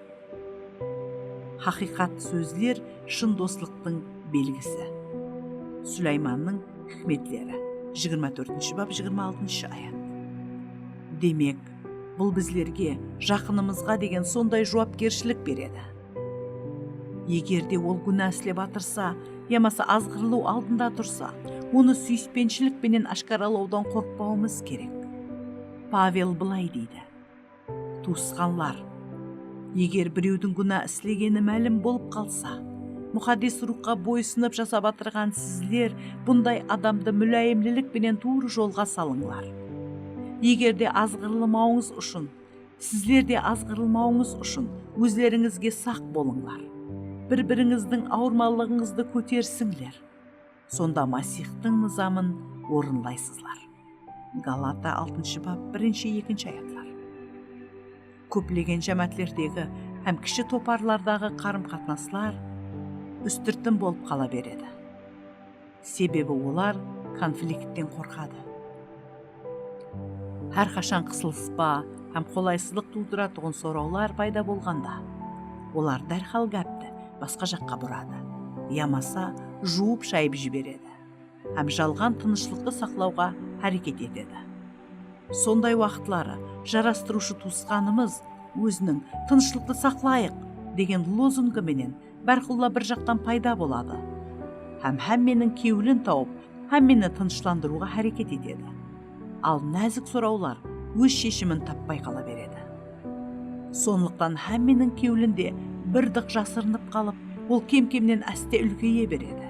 Haqıyqat sózler shın doslıqtıń belgisi. Sulaymannıń Hikmetleri, jigirma tórtinshi bap, jigirma altınshı ayat. Demek, bul bizlerge jaqınımızǵa degen sonday juwapkershilik beredi. Eger de ol gúna islep atırsa, yamasa azǵırılıw aldında tursa, onı súyispenshilik penen áshkaralawdan qorqpawımız kerek. Pavel bılay deydi: "Tuwısqanlar, eger birewdiń gúna islegeni málim bolıp qalsa, Muqaddes Ruwxqa boysınıp jasap atırǵan sizler bunday adamdı múláyimlilik penen tuwrı jolǵa salıńlar. Eger de azǵırılmawıńız ushın, sizler de azǵırılmawıńız ushın ózlerińizge saq bolıńlar. Bir-birińizdiń awırmalıǵıńızdı kótersińler. Sonda Masiyxtıń nızamın orınlaysızlar." Galata, altınshı bap, birinshi, ekinshi ayatlar. Kóplegen jámáátlerdegi hám kishi toparlardaǵı qarım-qatnaslar ústirtin bolıp qala beredi. Sebebi olar konfliktten qorqadı. Hár qashan qısılıspa hám qolaysızlıq tuwdıratuǵın sorawlar payda bolǵanda, olar dárhal gápti basqa jaqqa buradı, yamasa juwıp-shayıp jiberedi hám jalǵan tınıshlıqtı saqlawǵa háreket etedi. Sonday waqıtları jarastırıwshı tuwısqanımız óziniń "Tınıshlıqtı saqlayıq" degen lozungı menen bárqulla bir jaqtan payda boladı hám hámmeniń kewlin tawıp, hámmeni tınıshlandırıwǵa háreket etedi. Al názik sorawlar óz sheshimin tappay qala beredi. Sonlıqtan hámmeniń kewlinde bir dıq jasırınıp qalıp, ol kem-kemnen áste úlkeye beredi.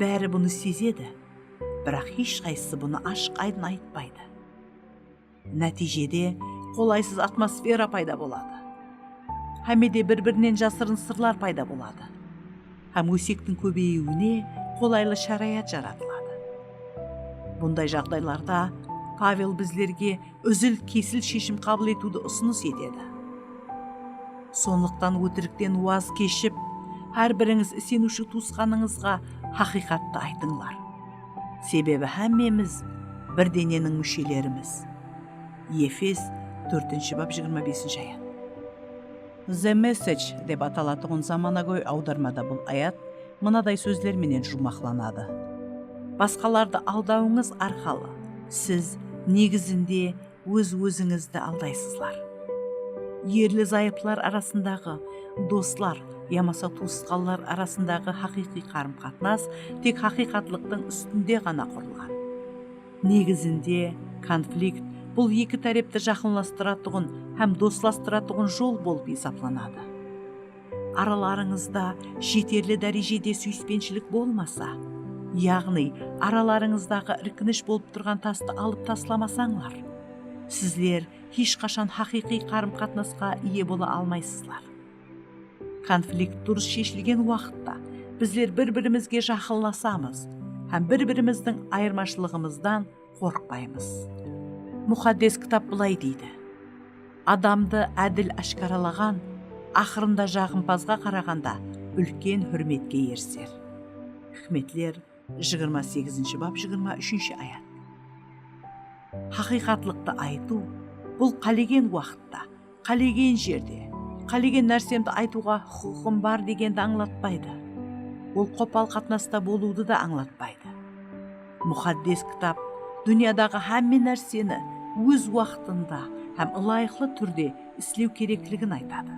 Bári bunı sezedi, biraq hesh qaysısı bunı ashıq-aydın aytpaydı. Nátiyjede qolaysız atmosfera payda boladı. Hámmede bir-birinen jasırın sırlar payda boladı hám ósektiń kóbeyiwine qolaylı sharayat jaratıladı. Bunday jaǵdaylarda Pavel bizlerge úzil-kesil sheshim qabıl etiwdi usınıs etedi. Sonlıqtan ótirikten waz keship, Hár birińiz iseniwshi tuwısqanıńızǵa haqıyqattı aytıńlar. Sebebi hámmemiz bir deneniń múshelerimiz. Efes, tórtinshi bap, jigirma besinshi ayat. The Message dep atalatuǵın zamanagóy awdarmada bul ayat mınaday sózler menen juwmaqlanadı. Basqalardı aldawıńız arqalı siz negizinde óz-ózińizdi aldaysızlar. Erli-zayıplar arasındaǵı, doslar yamasa tuwısqanlar arasındaǵı haqıyqıy qarım-qatnas tek haqıyqatlıqtıń ústinde ǵana qurılǵan. Negizinde, konflikt bul eki tárepti jaqınlastıratuǵın hám doslastıratuǵın jol bolıp esaplanadı. Aralarıńızda jeterli dárejede súyispenshilik bolmasa, yaǵnıy, aralarıńızdaǵı irkinish bolıp turǵan tastı alıp taslamasańlar, sizler hesh qashan haqıyqıy qarım-qatnasqa iye bola almaysızlar. Konflikt durıs sheshilgen waqıtta bizler bir-birimizge jaqınlasamız hám bir-birimizdiń ayırmashılıǵımızdan qorqpaymız. Muqaddes Kitap bılay deydi: "Adamdı ádil áshkaralaǵan aqırında jaǵımpazǵa qaraǵanda úlken húrmetke eriser." Hikmetler, jigirma segizinshi bap, jigirma úshinshi ayat. Haqıyqatlıqtı aytıw, bul qálegen waqıtta, qálegen jerde, qálegen nársemdi aytıwǵa huqıqım bar degendi ańlatpaydı. Ol qopal qatnasta bolıwdı da ańlatpaydı. Muqaddes Kitap dúnyadaǵı hámme nárseni óz waqtında hám ılayıqlı túrde islew kerekligin aytadı.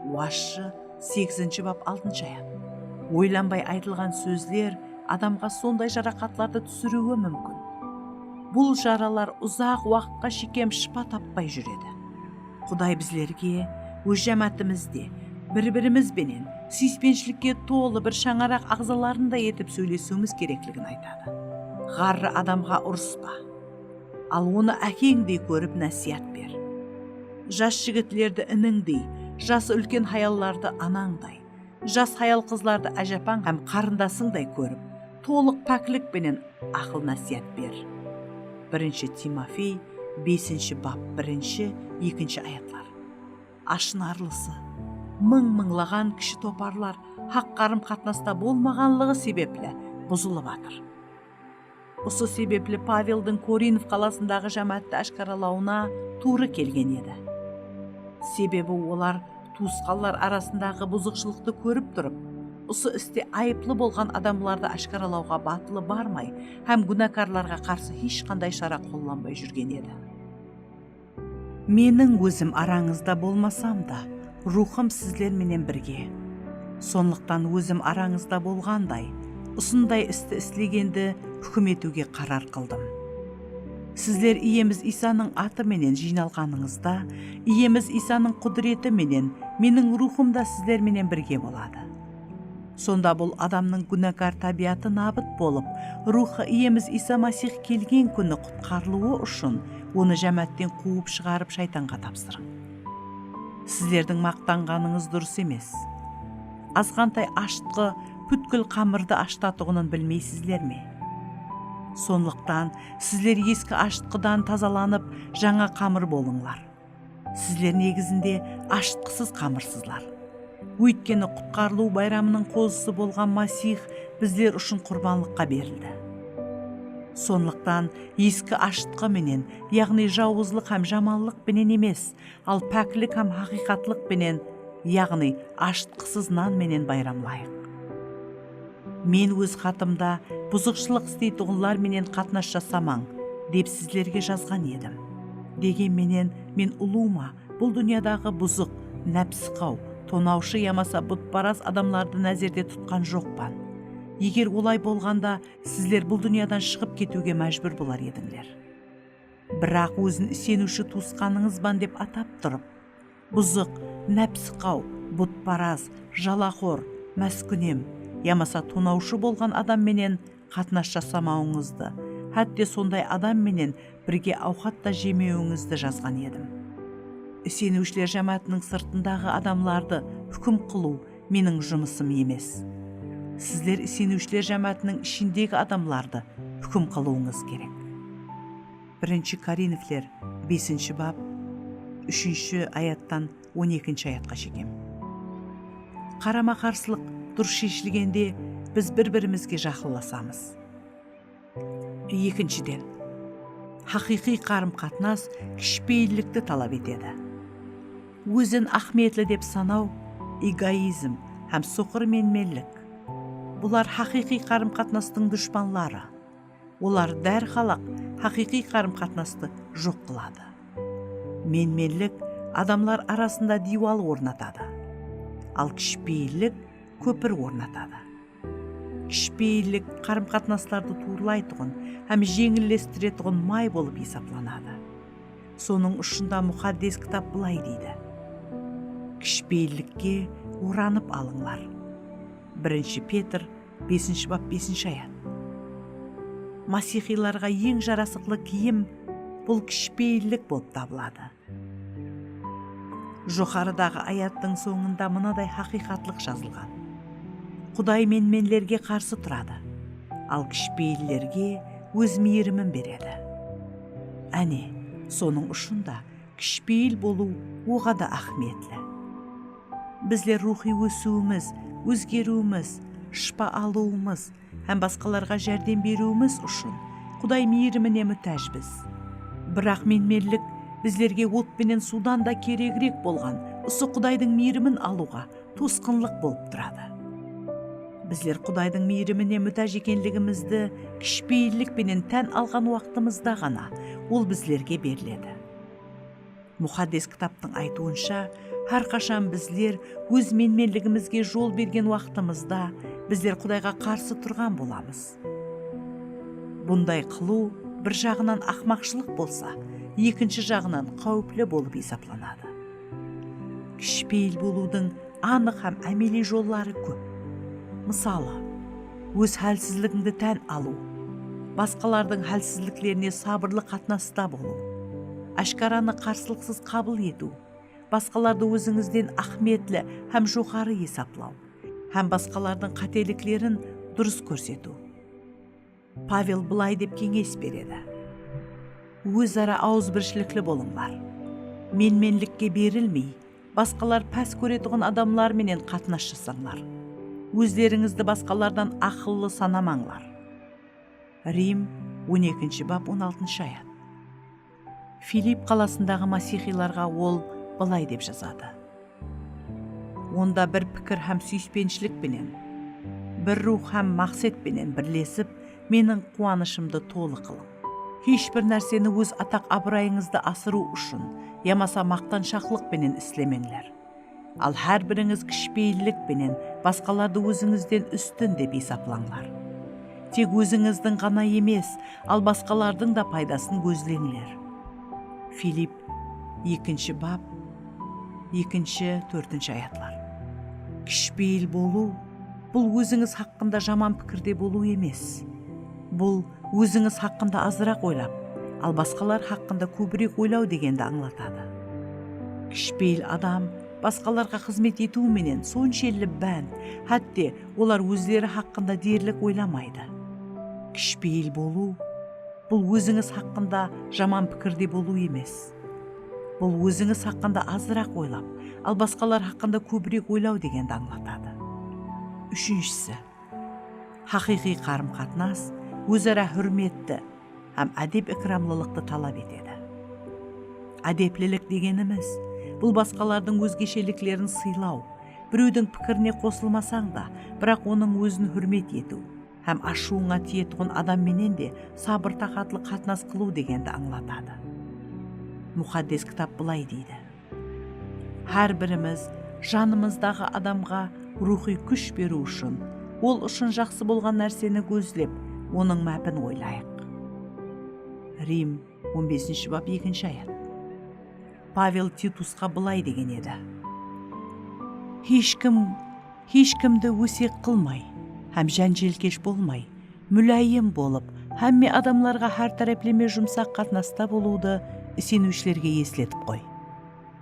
Wazshı, segizinshi bap, altınshı ayat. Oylanbay aytılǵan sózler adamǵa sonday jaraqatlardı túsiriwi múmkin. Bul jaralar uzaq waqıtqa shekem shıpa tappay júredi. Quday bizlerge óz jámátimizde bir-birimiz benen súyispenshilikge tolı bir shańaraq aǵzalarınday etip sóylesiwimiz kerekligin aytadı. Ǵarrı adamǵa urıspa. Al onı ákeńdey kórip násiyat ber. Jas jigitlerdi inińdey, jası úlken hayallardı anańday, jas hayal-qızlardı ájapań hám qarındasıńday kórip, tolıq páklik penen aqıl-násiyat ber. Birinshi Timofey, besinshi bap, birinshi, ekinshi ayatlar. Ashınarlısı, mıń-mıńlaǵan kishi toparlar haq qarım-qatnasta bolmaǵanlıǵı sebepli buzılıp atır. Usı sebepli Paveldiń Korinf qalasındaǵı jámáátti áshkaralawına tuwrı kelgen edi. Sebebi olar tuwısqanlar arasındaǵı buzıqshılıqtı kórip turıp, usı iste ayıplı bolǵan adamlardı áshkaralawǵa batılı barmay hám gúnakarlarǵa qarsı hesh qanday shara qollanbay júrgen edi. Meniń ózim arańızda bolmasam da, ruwxım sizler menen birge. Sonlıqtan ózim arańızda bolǵanday, usınday isti islegendi húkim etiwge qarar qıldım. Sizler Iyemiz Iysanıń atı menen jıynalǵanıńızda, Iyemiz Iysanıń qúdireti menen meniń ruwxım da sizler menen birge boladı. Sonda bul adamnıń gúnakar tábiyatı nabıt bolıp, ruwxı Iyemiz Iysa Másiyx kelgen kúni qutqarılıwı ushın onı jámáátten quwıp shıǵarıp shaytanǵa tapsırıń. Sizlerdiń maqtanǵanıńız durıs emes. Azǵantay ashıtqı pútkil qamırdı ashıtatuǵının bilmeysizler me? Sonlıqtan sizler eski ashıtqıdan tazalanıp, jańa qamır bolıńlar. Sizler negizinde ashıtqısız qamırsızlar. Óytkeni qutqarılıw bayramınıń qozısı bolǵan Másiyx bizler ushın qurbanlıqqa berildi. Sonlıqtan eski ashıtqı menen, yaǵnıy jawızlıq hám jamanlıq penen emes, al páklik hám haqıyqatlıq penen, yaǵnıy ashıtqısız nan menen bayramlayıq. Men óz xatımda buzıqshılıq isteytuǵınlar menen qatnas jasamań, dep sizlerge jazǵan edim. Degen menen men ulıwma bul dúnyadaǵı buzıq, nápsıqaw, tonawshı yamasa butparaz adamlardı názerde tutqan joqpan. Eger olay bolǵanda, sizler bul dúnyadan shıǵıp ketiwge májbúr bolar edińler. Biraq ózin iseniwshi tuwısqanıńızban dep atap turıp, buzıq, nápsıqaw, butparaz, jalaxor, máskúnem yamasa tonawshı bolǵan adam menen qatnas jasamawıńızdı, hátte sonday adam menen birge awqat ta jemewińizdi jazǵan edim. Iseniwshiler jámáátiniń sırtındaǵı adamlardı húkim qılıw meniń jumısım emes. Sizler iseniwshiler jámáátiniń ishindegi adamlardı húkim qılıwıńız kerek. Birinshi Korinfler, besinshi bap, úshinshi ayattan on ekinshi ayatqa shekem. Qarama-qarsılıq durıs sheshilgende, biz bir-birimizge jaqınlasamız. Ekinshiden, haqıyqıy qarım-qatnas kishipeyillikti talap etedi. Ózin áhmiyetli dep sanaw, egoizm hám soqır menmenlik. Bular haqıyqıy qarım-qatnastıń dushpanları. Olar dárhal-aq haqıyqıy qarım-qatnastı joq qıladı. Menmenlik adamlar arasında diywal ornatadı, al kishipeyillik kópir ornatadı. Kishipeyillik qarım-qatnaslardı tuwrılaytuǵın hám jeńillestiretuǵın may bolıp esaplanadı. Sonıń ushın da Muqaddes Kitap bılay deydi: Kishipeyillikke oranıp alıńlar. Birinshi Petr besinshi bap, besinshi ayat. Masiyxıylarǵa eń jarasıqlı kiyim bul kishipeyillik bolıp tabıladı. Joqarıdaǵı ayattıń sońında mınaday haqıyqatlıq jazılǵan: Quday menmenlerge qarsı turadı, al kishipeyillerge óz miyirimin beredi. Áne, sonıń ushın da kishipeyil bolıw oǵada áhmiyetli. Bizler ruwxıy ósiwimiz, ózgeriwimiz, shıpa alıwımız hám basqalarǵa járdem beriwimiz ushın Quday miyirimine mútájbiz. Biraq menmenlik bizlerge ot penen suwdan da keregirek bolǵan usı Qudaydıń miyirimin alıwǵa tosqınlıq bolıp turadı. Bizler Qudaydıń miyirimine mútáj ekenligimizdi kishipeyillik penen tán alǵan waqtımızda ǵana Ol bizlerge beriledi. Muqaddes Kitaptıń aytıwınsha, hár qashan bizler óz menmenligimizge jol bergen waqtımızda, bizler Qudayǵa qarsı turǵan bolamız. Bunday qılıw bir jaǵınan aqmaqshılıq bolsa, ekinshi jaǵınan qáwipli bolıp esaplanadı. Kishipeyil bolıwdıń anıq hám ámeliy jolları kóp. Mısalı, óz hálsizligińdi tán alıw, basqalardıń hálsizliklerine sabırlı qatnasta bolıw, áshkaranı qarsılıqsız qabıl etiw, basqalardı ózińizden áhmiyetli hám joqarı esaplaw hám basqalardıń qáteliklerin durıs kórsetiw. Pavel bılay dep keńes beredi: Óz-ara awızbirshilikli bolıńlar. Menmenlikke berilmey, basqalar pás kóretuǵın adamlar menen qatnas jasańlar. Ózlerińizdi basqalardan aqıllı sanamańlar. Rim, on ekinshi bap, on altınshı ayat. Filipp qalasındaǵı masiyxıylarǵa ol bılay dep jazadı: Onda bir pikir hám súyispenshilik penen, bir ruwx hám maqset penen birlesip, meniń quwanıshımdı tolı qılıń. Hesh bir nárseni óz ataq-abırayıńızdı asırıw ushın yamasa maqtanshaqlıq penen islemeńler. Al hár birińiz kishipeyillik penen basqalardı ózińizden ústin dep esaplańlar. Tek ózińizdiń ǵana emes, al basqalardıń da paydasın gózleńler. Filipp, ekinshi bap, ekinshi, tórtinshi ayatlar. Kishipeyil bolıw, bul ózińiz haqqında jaman pikirde bolıw emes. Bul ózińiz haqqında azıraq oylap, al basqalar haqqında kóbirek oylaw degendi ańlatadı. Kishipeyil adam basqalarǵa xızmet etiw menen sonshelli bánt, hátte olar ózleri haqqında derlik oylamaydı. Kishipeyil bolıw, bul ózińiz haqqında jaman pikirde bolıw emes. Bul ózińiz haqqında azıraq oylap, al basqalar haqqında kóbirek oylaw degendi ańlatadı. Úshinshisi, haqıyqıy qarım-qatnas óz-ara húrmetti hám ádep-ikramlılıqtı talap etedi. Ádeplilik degenimiz, bul basqalardıń ózgesheliklerin sıylaw, birewdiń pikirine qosılmasań da, biraq onıń ózin húrmet etiw hám ashıwıńa tiyetuǵın adam menen de sabır-taqatlı qatnas qılıw degendi ańlatadı. Muqaddes Kitap bılay deydi: Hár birimiz janımızdaǵı adamǵa ruwxıy kúsh beriw ushın, ol ushın jaqsı bolǵan nárseni gózlep, onıń mápin oylayıq. Rim, on besinshi bap, ekinshi ayat. Pavel Titusqa bılay degen edi: Hesh kim, hesh kimdi ósek qılmay hám jánjelkesh bolmay, múláyim bolıp, hámme adamlarǵa hár tárepleme jumsaq qatnasta bolıwdı iseniwshilerge esletip qoy.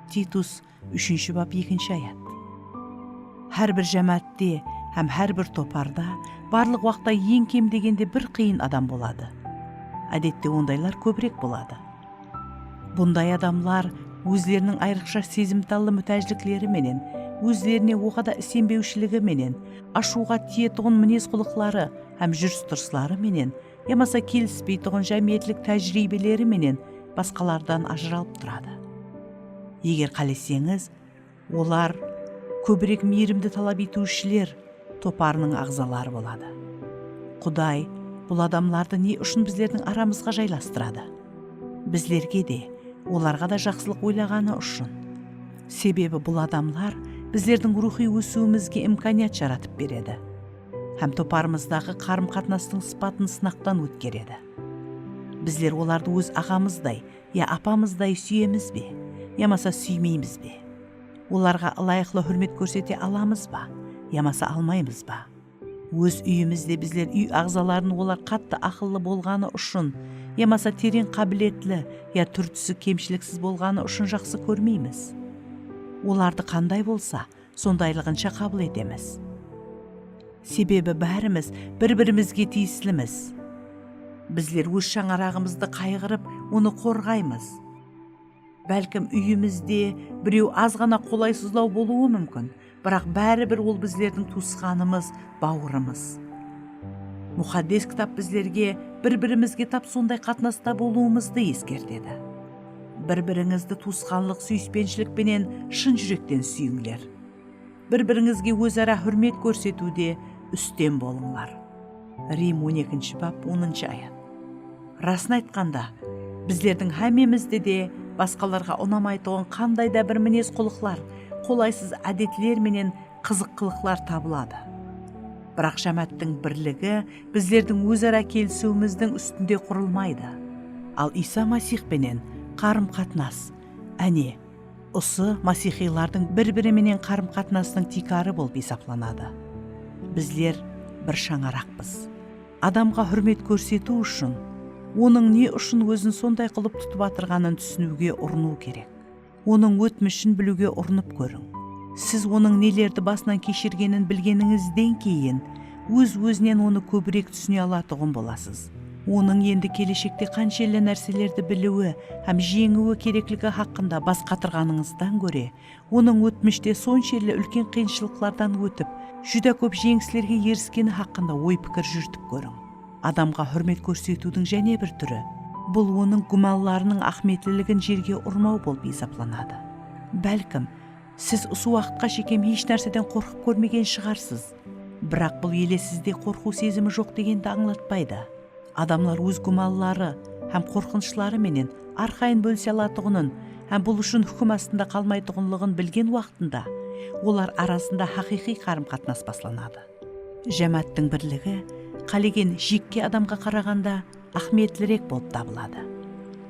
Titus, úshinshi bap, ekinshi ayat. Hár bir jámáátte hám hár bir toparda barlıq waqıtta eń kem degende bir qıyın adam boladı. Ádette ondaylar kóbirek boladı. Bunday adamlar ózleriniń ayrıqsha sezimtallı mútájlikleri menen ózlerine oǵada isenbewshiligi menen, ashıwǵa tiyetuǵın minez-qullıqları hám júris-turısları menen yamasa kelispeytuǵın jámiyetlik tájiriybeleri menen basqalardan ajıralıp turadı. Eger qáleseńiz, olar kóbirek miyirimdi talap etiwshiler toparınıń aǵzaları boladı. Quday bul adamlardı ne ushın bizlerdiń aramızǵa jaylastıradı? Bizlerge de, olarǵa da jaqsılıq oylaǵanı ushın. Sebebi bul adamlar bizlerdiń ruwxıy ósiwimizge imkaniyat jaratıp beredi hám toparımızdaǵı qarım-qatnastıń sıpatın sınaqtan ótkeredi. Bizler olardı óz aǵamızday ya apamızday súyemiz be, yamasa súymeymiz be? Olarǵa ılayıqlı húrmet kórsete alamız ba, yamasa almaymız ba? Óz úyimizde bizler úy aǵzaların olar qattı aqıllı bolǵanı ushın yamasa tereń qábiletli ya túr-túsi kemshiliksiz bolǵanı ushın jaqsı kórmeymiz. Olardı qanday bolsa, sondaylıǵınsha qabıl etemiz. Sebebi bárimiz bir-birimizge tiyislimiz. Bizler óz shańaraǵımızdı qayǵırıp, onı qorǵaymız. Bálkim, úyimizde birew azǵana qolaysızlaw bolıwı múmkin, biraq báribir ol bizlerdiń tuwısqanımız, bawırımız. Muqaddes Kitap bizlerge bir-birimizge tap sonday qatnasta bolıwımızdı eskertedi. Bir-birińizdi tuwısqanlıq súyispenshilik penen shın júrekten súyińler. Bir-birińizge óz-ara húrmet kórsetiwde ústem bolıńlar. Rim on ekinshi bap, onınshı ayat. Rasın aytqanda, bizlerdiń hámmemizde de basqalarǵa unamaytuǵın qanday da bir minez-qullıqlar, qolaysız ádetler menen qızıq qılıqlar tabıladı. Biraq jámááttiń birligi bizlerdiń óz-ara kelisiwimizdiń ústinde qurılmaydı. Al Iysa Masih penen qarım-qatnas, áne, usı masiyxıylardıń bir-biri menen qarım-qatnasınıń tiykarı bolıp esaplanadı. Bizler bir shańaraqpız. Adamǵa húrmet kórsetiw ushın, onıń ne ushın ózin sonday qılıp tutıp atırǵanın túsiniwge urınıw kerek. Onıń ótmishin biliwge urınıp kóriń. Siz onıń nelerdi basınan keshirgenin bilgenińizden keyin, óz-ózinen onı kóbirek túsine alatuǵın bolasız. Onıń endi keleshekte qanshelli nárselerdi biliwi hám jeńiwi kerekligi haqqında bas qatırǵanıńızdan góre, onıń ótmishte sonshelli úlken qıyınshılıqlardan ótip, júdá kóp jeńislerge eriskeni haqqında oy-pikir júritip kóriń. Adamǵa húrmet kórsetiwdiń jáne bir túri, bul onıń gúmanlarınıń áhmiyetliligin jerge urmaw bolıp esaplanadı. Bálkim, siz usı waqıtqa shekem hesh nárseden qorqıp kórmegen shıǵarsız. Biraq bul ele sizde qorqıw sezimi joq degendi ańlatpaydı. Adamlar óz gúmanları hám qorqınıshları menen arqayın bólise alatuǵının hám bul ushın húkim astında qalmaytuǵınlıǵın bilgen waqtında, olar arasında haqıyqıy qarım-qatnas baslanadı. Jámááttiń birligi qálegen jekke adamǵa qaraǵanda áhmiyetlirek bolıp tabıladı.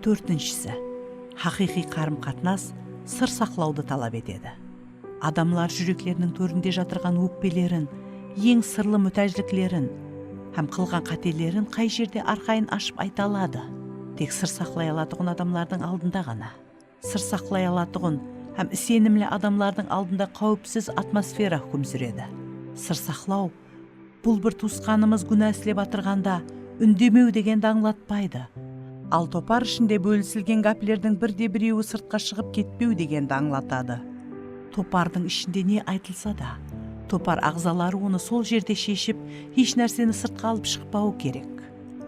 Tórtinshisi, haqıyqıy qarım-qatnas sır saqlawdı talap etedi. Adamlar júrekleriniń tórinde jatırǵan ókpelerin, eń sırlı mútájliklerin hám qılǵan qátelerin qay jerde arqayın ashıp ayta aladı? Tek sır saqlay alatuǵın adamlardıń aldında ǵana. Sır saqlay alatuǵın hám isenimli adamlardıń aldında qáwipsiz atmosfera húkim súredi. Sır saqlaw, bul bir tuwısqanımız gúna islep atırǵanda úndemew degendi ańlatpaydı. Al topar ishinde bólisilgen gáplerdiń birde-birewi sırtqa shıǵıp ketpew degendi ańlatadı. Topardıń ishinde ne aytılsa da, topar aǵzaları onı sol jerde sheship, hesh nárseni sırtqa alıp shıqpawı kerek.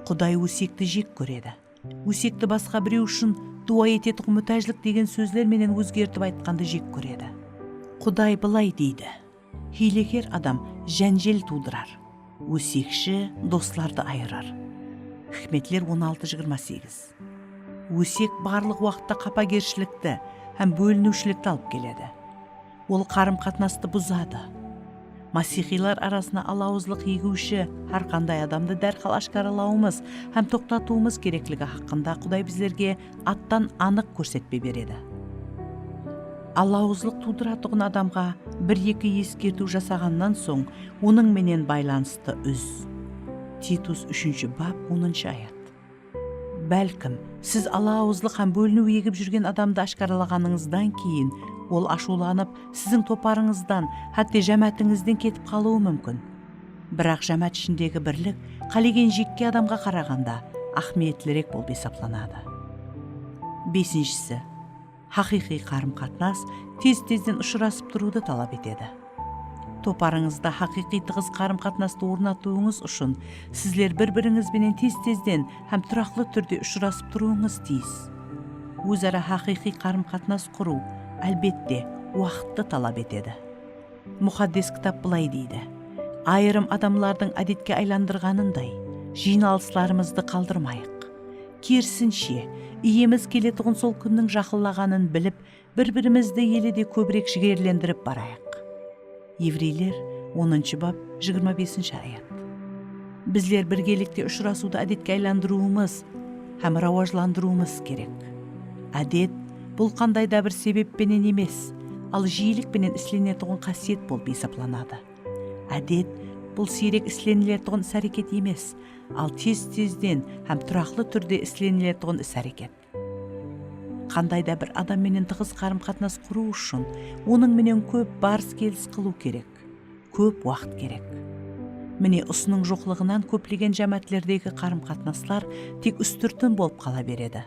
Quday ósekti jek kóredi. Ósekti basqa birew ushın duwa etetuǵın mútájlik degen sózler menen ózgertip aytqandı jek kóredi. Quday bılay deydi: Hiyleker adam jánjel tuwdırar, ósekshi doslardı ayırır. Hikmetler on altı jigirma segiz. Ósek barlıq waqıtta qapagershilikti hám bóliniwshilikti alıp keledi. Ol qarım-qatnastı buzadı. Masiyxıylar arasına alawızlıq egiwshi hár qanday adamdı dárhal áshkaralawımız hám toqtatıwımız kerekligi haqqında Quday bizlerge attan anıq kórsetpe beredi. Alawızlıq tuwdıratuǵın adamǵa bir-eki eskertiw jasaǵannan soń, onıń menen baylanıstı úz. Titus úshinshi bap, onınshı ayat. Bálkim, siz alawızlıq hám bóliniw egip júrgen adamdı áshkaralaǵanıńızdan keyin, ol ashıwlanıp, siziń toparıńızdan, hátte jámáátińizden ketip qalıwı múmkin. Biraq jámáát ishindegi birlik qálegen jekke adamǵa qaraǵanda áhmiyetlirek bolıp esaplanadı. Besinshisi, Haqıyqıy qarım-qatnas tez-tezden ushırasıp turıwdı talap etedi. Toparıńızda haqıyqıy tıǵız qarım-qatnastı ornatıwıńız ushın sizler bir-birińiz benen tez-tezden hám turaqlı túrde ushırasıp turıwıńız tiyis. Óz-ara haqıyqıy qarım-qatnas qurıw, álbette, waqıttı talap etedi. Muqaddes Kitap bılay deydi: "Ayırım adamlardıń ádetke aylandırǵanınday, jıynalıslarımızdı qaldırmayıq. Kerisinshe, iyemiz keletuǵın sol kúnniń jaqınlaǵanın bilip, bir-birimizdi ele de kóbirek jigerlendirip barayıq." Evreyler, onınshı bap, jigirma besinshi ayat. Bizler birgelikte ushırasıwdı ádetke aylandırıwımız hám rawajlandırıwımız kerek. Ádet, bul qanday da bir sebep penen emes, al jiyilik penen islenetuǵın qásiyet bolıp esaplanadı. Ádet, bul siyrek isleniletuǵın is-háreket emes, al tez-tezden hám turaqlı túrde isleniletuǵın is-háreket. Qanday da bir adam menen tıǵız qarım-qatnas qurıw ushın onıń menen kóp barıs-kelis qılıw kerek, kóp waqıt kerek. Mine, usınıń joqlıǵınan kóplegen jámáátlerdegi qarım-qatnaslar tek ústirtin bolıp qala beredi.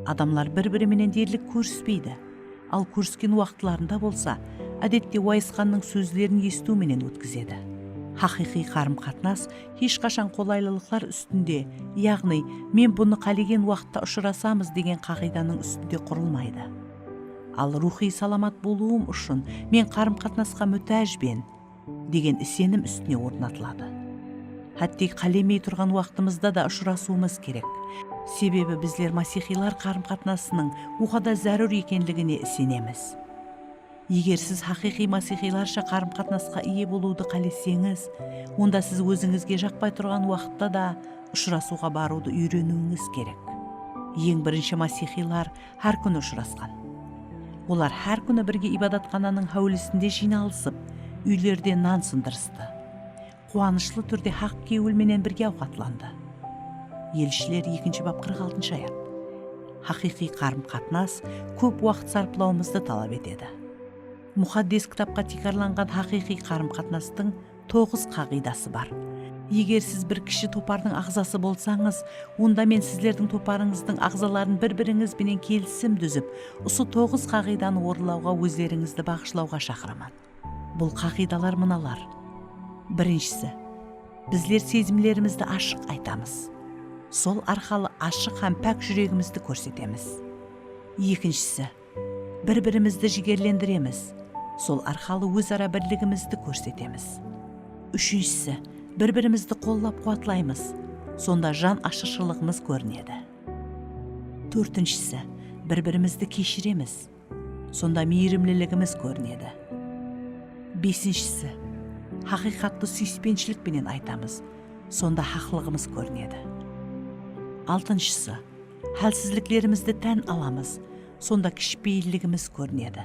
Adamlar bir-biri menen derlik kórispeydi. Al kórisken waqıtlarında bolsa, ádette, wayısqannıń sózlerin esitiw menen ótkizedi. Haqıyqıy qarım-qatnas hesh qashan qolaylılıqlar ústinde, yaǵnıy, "Men bunı qálegen waqıtta ushırasamız" degen qaǵıydanıń ústinde qurılmaydı. Al ruwxıy salamat bolıwım ushın men qarım-qatnasqa mútájben degen isenim ústine ornatıladı. Hátteki, qálemey turǵan waqtımızda da ushırasıwımız kerek. Sebebi bizler masiyxıylar qarım-qatnasınıń oǵada zárúr ekenligine isenemiz. Eger siz haqıyqıy masiyxıylarsha qarım-qatnasqa iye bolıwdı qáleseńiz, onda siz ózińizge jaqpay turǵan waqıtta da ushırasıwǵa barıwdı úyreniwińiz kerek. Eń birinshi masiyxıylar hár kúni ushırasqan. Olar hár kúni birge ibadatxananıń háwlisinde jıynalısıp, úylerde nan sındırıstı. Quwanıshlı túrde haq kewil menen birge awqatlandı. Elshiler, ekinshi bap, qırq altınshı ayat. Haqıyqıy qarım-qatnas kóp waqıt sarplawımızdı talap etedi. Muqaddes Kitapqa tiykarlanǵan haqıyqıy qarım-qatnastıń toǵız qaǵıydası bar. Eger siz bir kishi topardıń aǵzası bolsańız, onda men sizlerdiń toparıńızdıń aǵzaların bir-birińiz benen kelisim dúzip, usı toǵız qaǵıydanı orınlawǵa ózlerińizdi baǵıshlawǵa shaqıraman. Bul qaǵıydalar mınalar. Birinshisi, bizler sezimlerimizdi ashıq aytamız. Sol arqalı ashıq hám pák júregimizdi kórsetemiz. Ekinshisi, bir-birimizdi jigerlendiremiz. Sol arqalı óz-ara birligimizdi kórsetemiz. Úshinshisi, bir-birimizdi qollap-quwatlaymız. Sonda jan ashırshılıǵımız kórinedi. Tórtinshisi, bir-birimizdi keshiremiz. Sonda miyrimliligimiz kórinedi. Besinshisi, haqıyqattı súyispenshilik penen aytamız. Sonda haqlıǵımız kórinedi. Altınshısı, hálsizliklerimizdi tán alamız. Sonda kishipeyilligimiz kórinedi.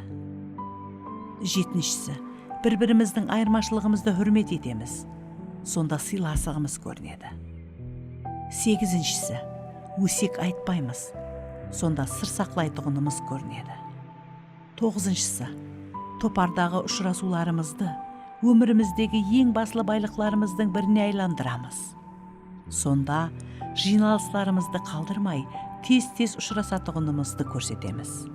Jetinshisi, bir-birimizdiń ayırmashılıǵımızdı húrmet etemiz. Sonda sıylasıǵımız kórinedi. Segizinshisi, ósek aytpaymız. Sonda sır saqlaytuǵınımız kórinedi. Toǵızınshısı, topardaǵı ushırasıwlarımızdı ómirimizdegi eń baslı baylıqlarımızdıń birine aylandıramız. Sonda jıynalıslarımızdı qaldırmay, tez-tez ushırasatuǵınımızdı kórsetemiz.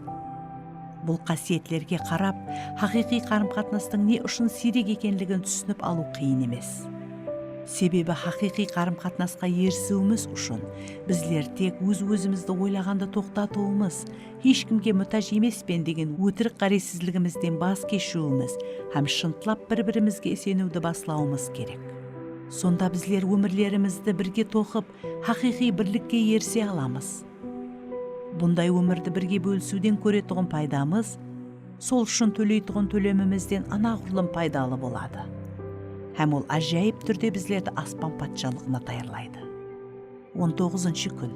Bul qásiyetlerge qarap, haqıyqıy qarım-qatnastıń ne ushın siyrek ekenligin túsinip alıw qıyın emes. Sebebi haqıyqıy qarım-qatnasqa erisiwimiz ushın bizler tek óz-ózimizdi oylaǵandı toqtatıwımız, hesh kimge mútáj emespen degen ótirik ǵárezsizligimizden bas keshiwimiz hám shıntlap bir-birimizge iseniwdi baslawımız kerek. Sonda bizler ómirlerimizdi birge toqıp, haqıyqıy birlikke erise alamız. Bunday ómirdi birge bólisiwden kóretuǵın paydamız sol ushın tóleytuǵın tólemimizden anaǵurlım paydalı boladı. Hám ol ájayıp túrde bizlerdi aspan patshalıǵına tayarlaydı. On toǵızınshı kún.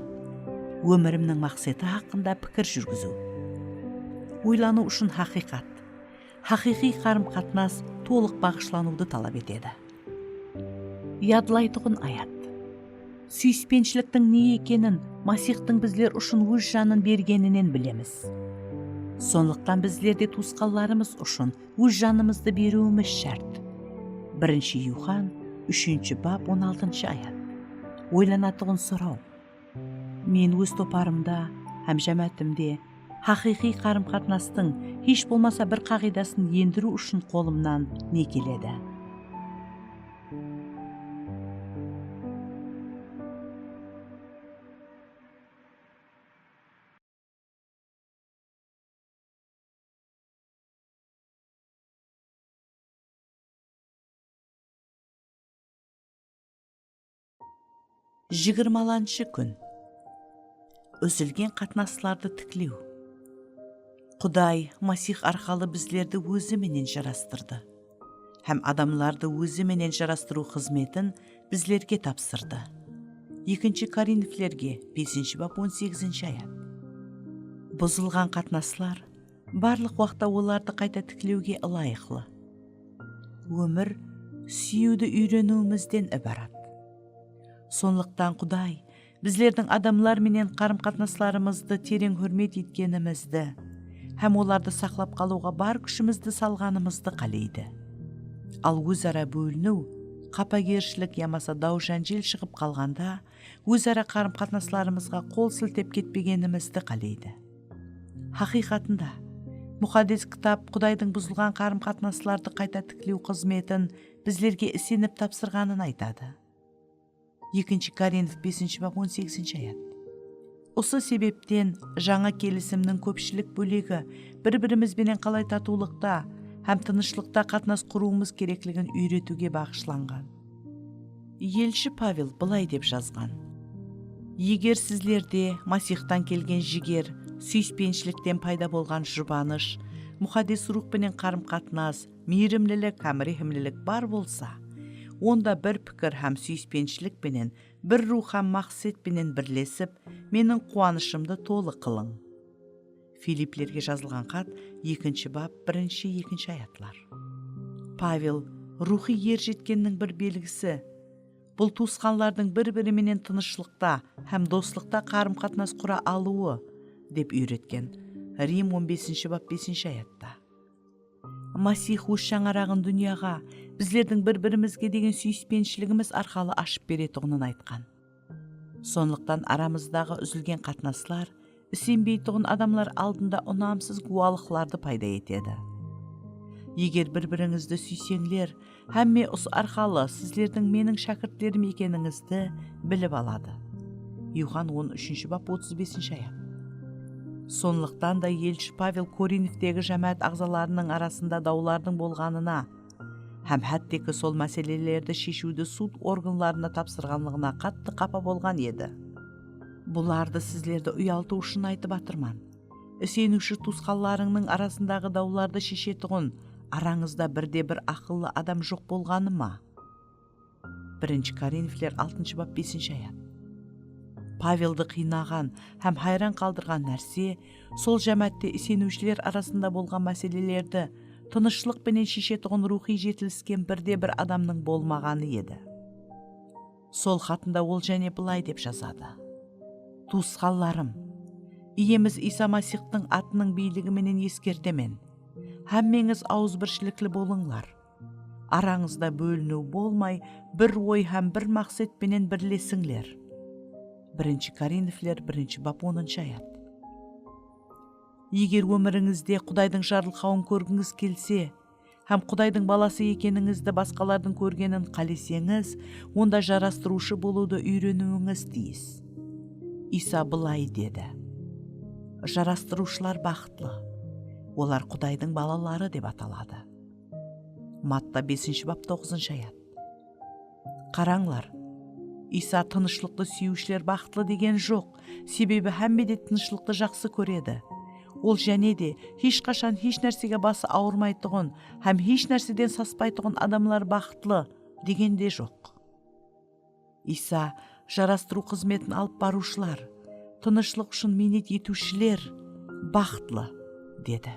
Ómirimniń maqseti haqqında pikir júrgiziw. Oylanıw ushın haqıyqat. Haqıyqıy qarım-qatnas tolıq baǵıshlanıwdı talap etedi. Yadlaytuǵın ayat. Súyispenshiliktiń ne ekenin Masihtıń bizler ushın óz janın bergeninen bilemiz. Sonlıqtan bizler de tuwısqanlarımız ushın óz janımızdı beriwimiz shárt. Birinshi Yuxan, úshinshi bap, on altınshı ayat. Oylanatuǵın soraw. Men óz toparımda hám jámáátimde Haqıyqıy qarım-qatnastıń hesh bolmasa bir qaǵıydasın endiriw ushın qolımnan ne keledi? Jigirmalanshı kún. Úzilgen qatnaslardı tiklew. Quday Masih arqalı bizlerdi Ózi menen jarastırdı hám adamlardı Ózi menen jarastırıw xızmetin bizlerge tapsırdı. Ekinshi Korinflerge, besinshi bap, on segizinshi ayat. Buzılǵan qatnaslar barlıq waqıtta olardı qayta tiklewge ılayıqlı. Ómir súyiwdi úyreniwimizden ibarat. Sonlıqtan Quday bizlerdiń adamlar menen qarım-qatnaslarımızdı tereń húrmet etkenimizdi hám olardı saqlap qalıwǵa bar kúshimizdi salǵanımızdı qáleydi. Al óz-ara bóliniw, qapagershilik yamasa daw-jánjel shıǵıp qalǵanda, óz-ara qarım-qatnaslarımızǵa qol siltep ketpegenimizdi qáleydi. Haqıyqatında, Muqaddes Kitap Qudaydıń buzılǵan qarım-qatnaslardı qayta tiklew xızmetin bizlerge isenip tapsırǵanın aytadı. Ekinshi Korinf, besinshi bap, on segizinshi ayat. Usı sebepten Jańa Kelisimniń kópshilik bólegi bir-birimiz benen qalay tatıwlıqta hám tınıshlıqta qatnas qurıwımız kerekligin úyretiwge baǵıshlanǵan. Elshi Pavel bılay dep jazǵan: Eger sizlerde Masihtan kelgen jiger, súyispenshilikten payda bolǵan jubanısh, Muqaddes Ruwx penen qarım-qatnas, miyrimlilik hám rehimlilik bar bolsa, onda bir pikir hám súyispenshilik penen, bir ruwx hám maqset penen birlesip, meniń quwanıshımdı tolı qılıń. Filiplerge jazılǵan xat, ekinshi bap, birinshi, ekinshi ayatlar. Pavel ruwxıy er jetkenniń bir belgisi, bul tuwısqanlardıń bir-biri menen tınıshlıqta hám doslıqta qarım-qatnas qura alıwı, dep úyretken. Rim on besinshi bap, besinshi ayatta. Masih Óz shańaraǵın dúnyaǵa bizlerdiń bir-birimizge degen súyispenshiligimiz arqalı ashıp beretuǵının aytqan. Sonlıqtan aramızdaǵı úzilgen qatnaslar isenbeytuǵın adamlar aldında unamsız gúwalıqlardı payda etedi. Eger bir-birińizdi súyseńler, hámme usı arqalı sizlerdiń meniń shákirtlerim ekenińizdi bilip aladı. Yuxan on úshinshi bap, otız besinshi ayat. Sonlıqtan da elshi Pavel Korinftegi jámáát aǵzalarınıń arasında dawlardıń bolǵanına hám hátteki sol máselelerdi sheshiwdi sud organlarına tapsırǵanlıǵına qattı qapa bolǵan edi. Bulardı sizlerdi uyaltıw ushın aytıp atırman. Iseniwshi tuwısqanlarıńnıń arasındaǵı dawlardı sheshetuǵın arańızda birde-bir aqıllı adam joq bolǵanı ma? Birinshi Korinfler, altınshı bap, besinshi ayat. Paveldi qıynaǵan hám hayran qaldırǵan nárse, sol jámáátte iseniwshiler arasında bolǵan máselelerdi tınıshlıq penen sheshetuǵın ruwxıy jetilisken birde-bir adamnıń bolmaǵanı edi. Sol xatında ol jáne bılay dep jazadı: Tuwısqanlarım, Iyemiz Iysa Masixtıń atınıń biyligi menen eskertemen, hámmeńiz awızbirshilikli bolıńlar. Arańızda bóliniw bolmay, bir oy hám bir maqset penen birlesińler. Birinshi Korinfler, birinshi bap, onınshı ayat. Eger ómirińizde Qudaydıń jarılqawın kórgińiz kelse hám Qudaydıń balası ekenińizdi basqalardıń kórgenin qáleseńiz, onda jarastırıwshı bolıwdı úyreniwińiz tiyis. Iysa bılay dedi: Jarastırıwshılar baxıtlı, olar Qudaydıń balaları dep ataladı. Matta, besinshi bap, toǵızınshı ayat. Qarańlar, Iysa tınıshlıqtı súyiwshiler baxıtlı degen joq, sebebi hámme de tınıshlıqtı jaqsı kóredi. Ol jáne de hesh qashan hesh nársege bası awırmaytuǵın hám hesh nárseden saspaytuǵın adamlar baxıtlı degen de joq. Iysa jarastırıw xızmetin alıp barıwshılar, tınıshlıq ushın miynet etiwshiler baxıtlı, dedi.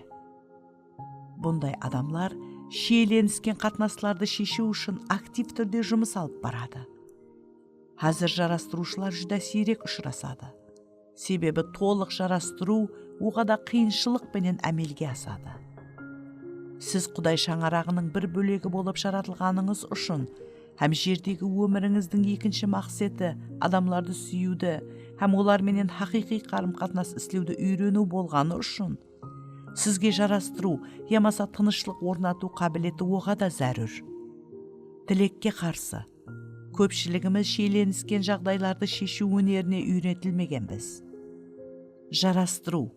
Bunday adamlar shiyelenisken qatnaslardı sheshiw ushın aktiv túrde jumıs alıp baradı. Házir jarastırıwshılar júdá siyrek ushırasadı. Sebebi tolıq jarastırıw oǵada qıyınshılıq penen ámelge asadı. Siz Quday shańaraǵınıń bir bólegi bolıp jaratılǵanıńız ushın hám jerdegi ómirińizdiń ekinshi maqseti adamlardı súyiwdi hám olar menen haqıyqıy qarım-qatnas islewdi úyreniw bolǵanı ushın, sizge jarastırıw yamasa tınıshlıq ornatıw qábileti oǵada zárúr. Tilekke qarsı, kópshiligimiz shiyelenisken jaǵdaylardı sheshiw ónerine úyretilmegenbiz. Jarastırıw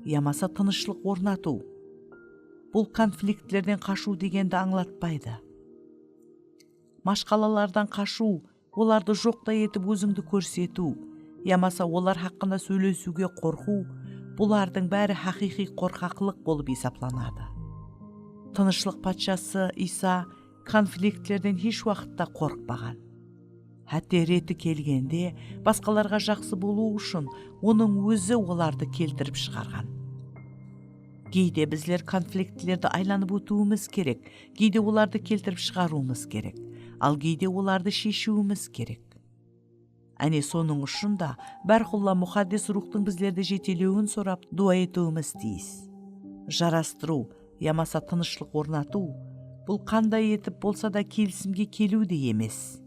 yamasa tınıshlıq ornatıw, bul konfliktlerden qashıw degendi ańlatpaydı. Mashqalalardan qashıw, olardı joqtay etip ózińdi kórsetiw yamasa olar haqqında sóylesiwge qorqıw, bulardıń bári haqıyqıy qorqaqlıq bolıp esaplanadı. Tınıshlıq patshası Iysa konfliktlerden hesh waqıtta qorqpaǵan. Hátte reti kelgende, basqalarǵa jaqsı bolıw ushın onıń ózi olardı keltirip shıǵarǵan. Geyde bizler konfliktlerdi aylanıp ótiwimiz kerek, geyde olardı keltirip shıǵarıwımız kerek, al geyde olardı sheshiwimiz kerek. Áne, sonıń ushın da bárqulla Muqaddes Ruwxtıń bizlerdi jetelewin sorap duwa etiwimiz tiyis. Jarastırıw yamasa tınıshlıq ornatıw, bul qanday etip bolsa da kelisimge keliw de emes.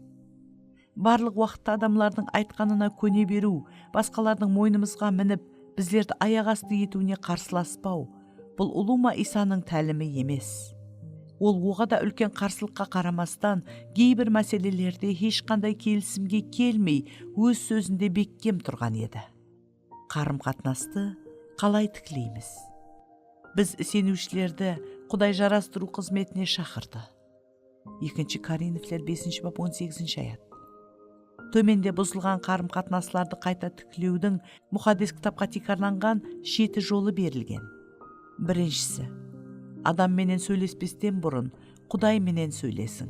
Barlıq waqıtta adamlardıń aytqanına kóne beriw, basqalardıń moynımızǵa minip, bizlerdi ayaq astı etiwine qarsılaspaw, bul ulıwma Iysanıń tálimi emes. Ol oǵada úlken qarsılıqqa qaramastan, geyber máselelerde hesh qanday kelisimge kelmey, óz sózinde bekkem turǵan edi. Qarım-qatnastı qalay tikleymiz? Biz iseniwshilerdi Quday jarastırıw xızmetine shaqırdı. Ekinshi Korinfler besinshi bap, on segizinshi ayat. Tómende buzılǵan qarım-qatnaslardı qayta tiklewdiń Muqaddes Kitapqa tiykarlanǵan jeti jolı berilgen. Birinshisi, adam menen sóylespesten burın Quday menen sóylesiń.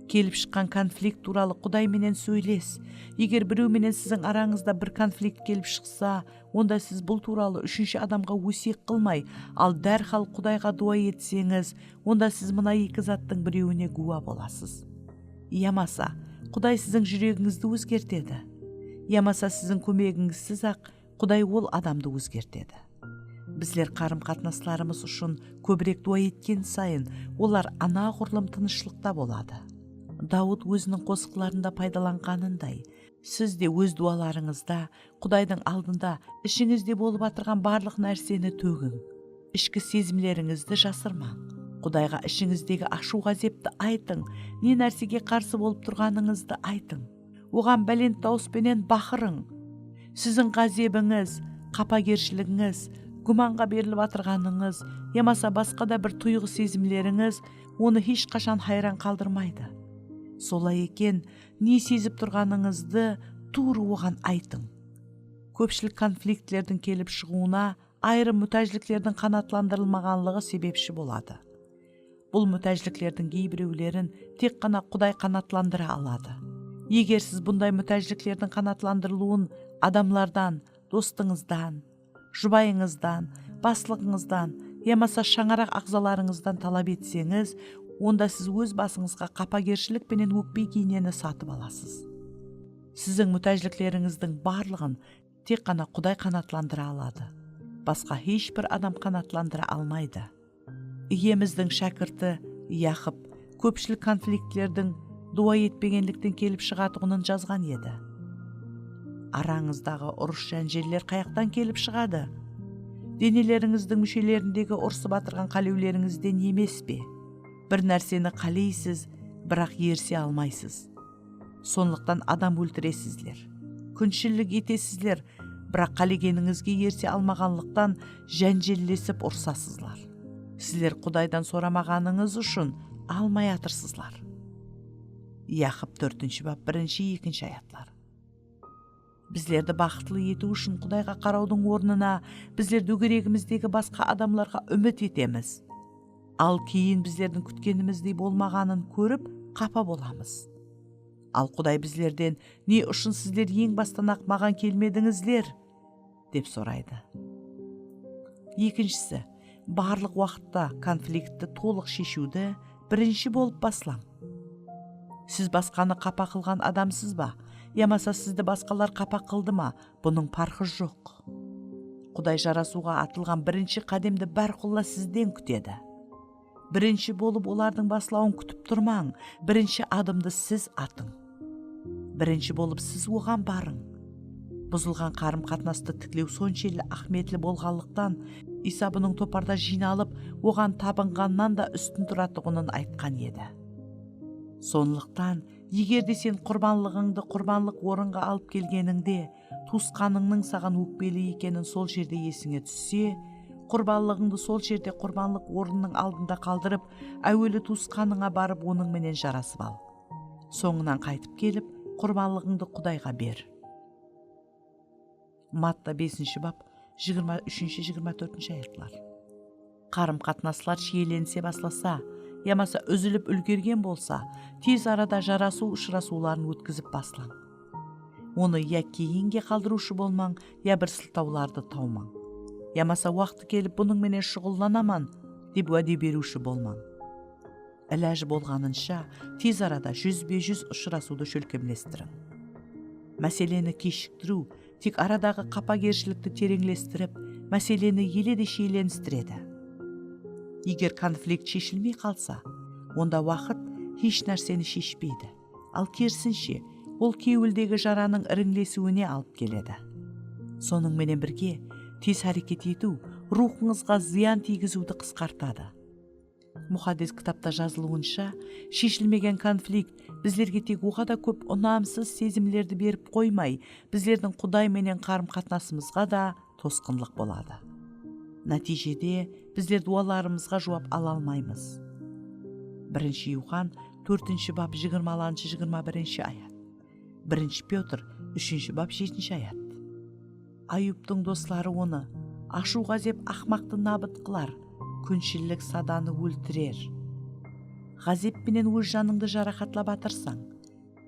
Kelip shıqqan konflikt tuwralı Quday menen sóyles. Eger birew menen siziń arańızda bir konflikt kelip shıqsa, onda siz bul tuwralı úshinshi adamǵa ósiyet qılmay, al dárhal Qudayǵa duwa etseńiz, onda siz mına eki zattıń birewine gúwa bolasız. Yamasa, Quday siziń júregińizdi ózgertedi. Yamasa siziń kómegińizsiz-aq, Quday ol adamdı ózgertedi. Bizler qarım-qatnaslarımız ushın kóbirek duwa etken sayın, olar anaǵurlım tınıshlıqta boladı. Dawıt óziniń qosıqlarında paydalanǵanınday, siz de óz duwalarıńızda Qudaydıń aldında ishińizde bolıp atırǵan barlıq nárseni tógiń. Ishki sezimlerińizdi jasırmań. Qudayǵa ishińizdegi ashıw-ǵázepti aytıń, ne nársege qarsı bolıp turǵanıńızdı aytıń. Oǵan bálent dawıs penen baqırıń. Siziń ǵázebińiz, qapagershiligińiz, gúmanǵa berilip atırǵanıńız yamasa basqa da bir tuyǵı sezimlerińiz onı hesh qashan hayran qaldırmaydı. Solay eken, ne sezip turǵanıńızdı tuwrı oǵan aytıń. Kópshilik konfliktlerdiń kelip shıǵıwına ayırım mútájliklerdiń qanaatlandırılmaǵanlıǵı sebepshi boladı. Bul mútájliklerdiń geybirewlerin tek ǵana Quday qanaatlandıra aladı. Eger siz bunday mútájliklerdiń qanaatlandırılıwın adamlardan, dostıńızdan, jubayıńızdan, baslıǵıńızdan yamasa shańaraq aǵzalarıńızdan talap etseńiz, onda siz óz basıńızǵa qapagershilik penen ókpe-giyneni satıp alasız. Siziń mútájliklerińizdiń barlıǵın tek ǵana Quday qanaatlandıra aladı. Basqa hesh bir adam qanaatlandıra almaydı. Iyemizdiń shákirti Yaqıp kópshilik konfliktlerdiń duwa etpegenlikten kelip shıǵatuǵının jazǵan edi. Arańızdaǵı urıs-jánjeller qayaqtan kelip shıǵadı? Denelerińizdiń múshelerindegi urısıp atırǵan qálewlerińizden emes pe? Bir nárseni qáleysiz, biraq erise almaysız. Sonlıqtan adam óltiresizler. Kúnshillik etesizler, biraq qálegenińizge erise almaǵanlıqtan jánjellesip urısasızlar. Sizler Qudaydan soramaǵanıńız ushın almay atırsızlar. Yaqıp tórtinshi bap, birinshi, ekinshi ayatlar. Bizlerdi baxıtlı etiw ushın Qudayǵa qarawdıń ornına bizler dógeregimizdegi basqa adamlarǵa úmit etemiz. Al keyin bizlerdiń kútkenimizdey bolmaǵanın kórip qapa bolamız. Al Quday bizlerden, "Ne ushın sizler eń bastan-aq maǵan kelmedińizler?" dep soraydı. Ekinshisi, barlıq waqıtta konfliktti tolıq sheshiwdi birinshi bolıp baslań. Siz basqanı qapa qılǵan adamsız ba? Yamasa sizdi basqalar qapa qıldı ma? Bunıń parqı joq. Quday jarasıwǵa atılǵan birinshi qádemdi bárqulla sizden kútedi. Birinshi bolıp olardıń baslawın kútip turmań, birinshi adımdı siz atıń. Birinshi bolıp siz oǵan barıń. Buzılǵan qarım-qatnastı tiklew sonshelli áhmiyetli bolǵanlıqtan, Iysa bunıń toparda jıynalıp, oǵan tabınǵannan da ústin turatuǵının aytqan edi. Sonlıqtan, eger de sen qurbanlıǵıńdı qurbanlıq orınǵa alıp kelgenińde, tuwısqanıńnıń saǵan ókpeli ekenin sol jerde esińe tússe, qurbanlıǵıńdı sol jerde qurbanlıq ornınıń aldında qaldırıp, áweli tuwısqanıńa barıp, onıń menen jarasıp al. Sońınan qaytıp kelip, qurbanlıǵıńdı Qudayǵa ber. Matta besinshi bap, jigirma úshinshi, jigirma tórtinshi ayatlar. Qarım-qatnaslar shiyelenise baslasa, yamasa úzilip úlgergen bolsa, tez arada jarasıw ushırasıwların ótkizip baslań. Onı ya keyinge qaldırıwshı bolmań, ya bir sıltawlardı tawmań. Yamasa waqtı kelip bunıń menen shuǵıllanaman, dep wáde beriwshi bolmań. Ilajı bolǵanınsha tez arada júzbe-júz ushırasıwdı shólkemlestiriń. Máseleni keshiktiriw tek aradaǵı qapagershilikti tereńlestirip, máseleni ele de shiyelenistiredi. Eger konflikt sheshilmey qalsa, onda waqıt hesh nárseni sheshpeydi. Al kerisinshe, ol kewildegi jaranıń irińlesiwine alıp keledi. Sonıń menen birge, tez háreket etiw ruwxıńızǵa zıyan tiygiziwdi qısqartadı. Muqaddes Kitapta jazılıwınsha, sheshilmegen konflikt bizlerge tek oǵada kóp unamsız sezimlerdi berip qoymay, bizlerdiń Quday menen qarım-qatnasımızǵa da tosqınlıq boladı. Nátiyjede bizler duwalarımızǵa juwap ala almaymız. Birinshi Yuxan tórtinshi bap jigirmalanshı, jigirma birinshi ayat. Birinshi Pyotr úshinshi bap jetinshi ayat. Ayubtıń dosları onı, ashıw ǵázep aqmaqtı nabıt qılar, kúnshillik sadanı óltirer. Ǵázep penen óz janıńdı jaraqatlap atırsań.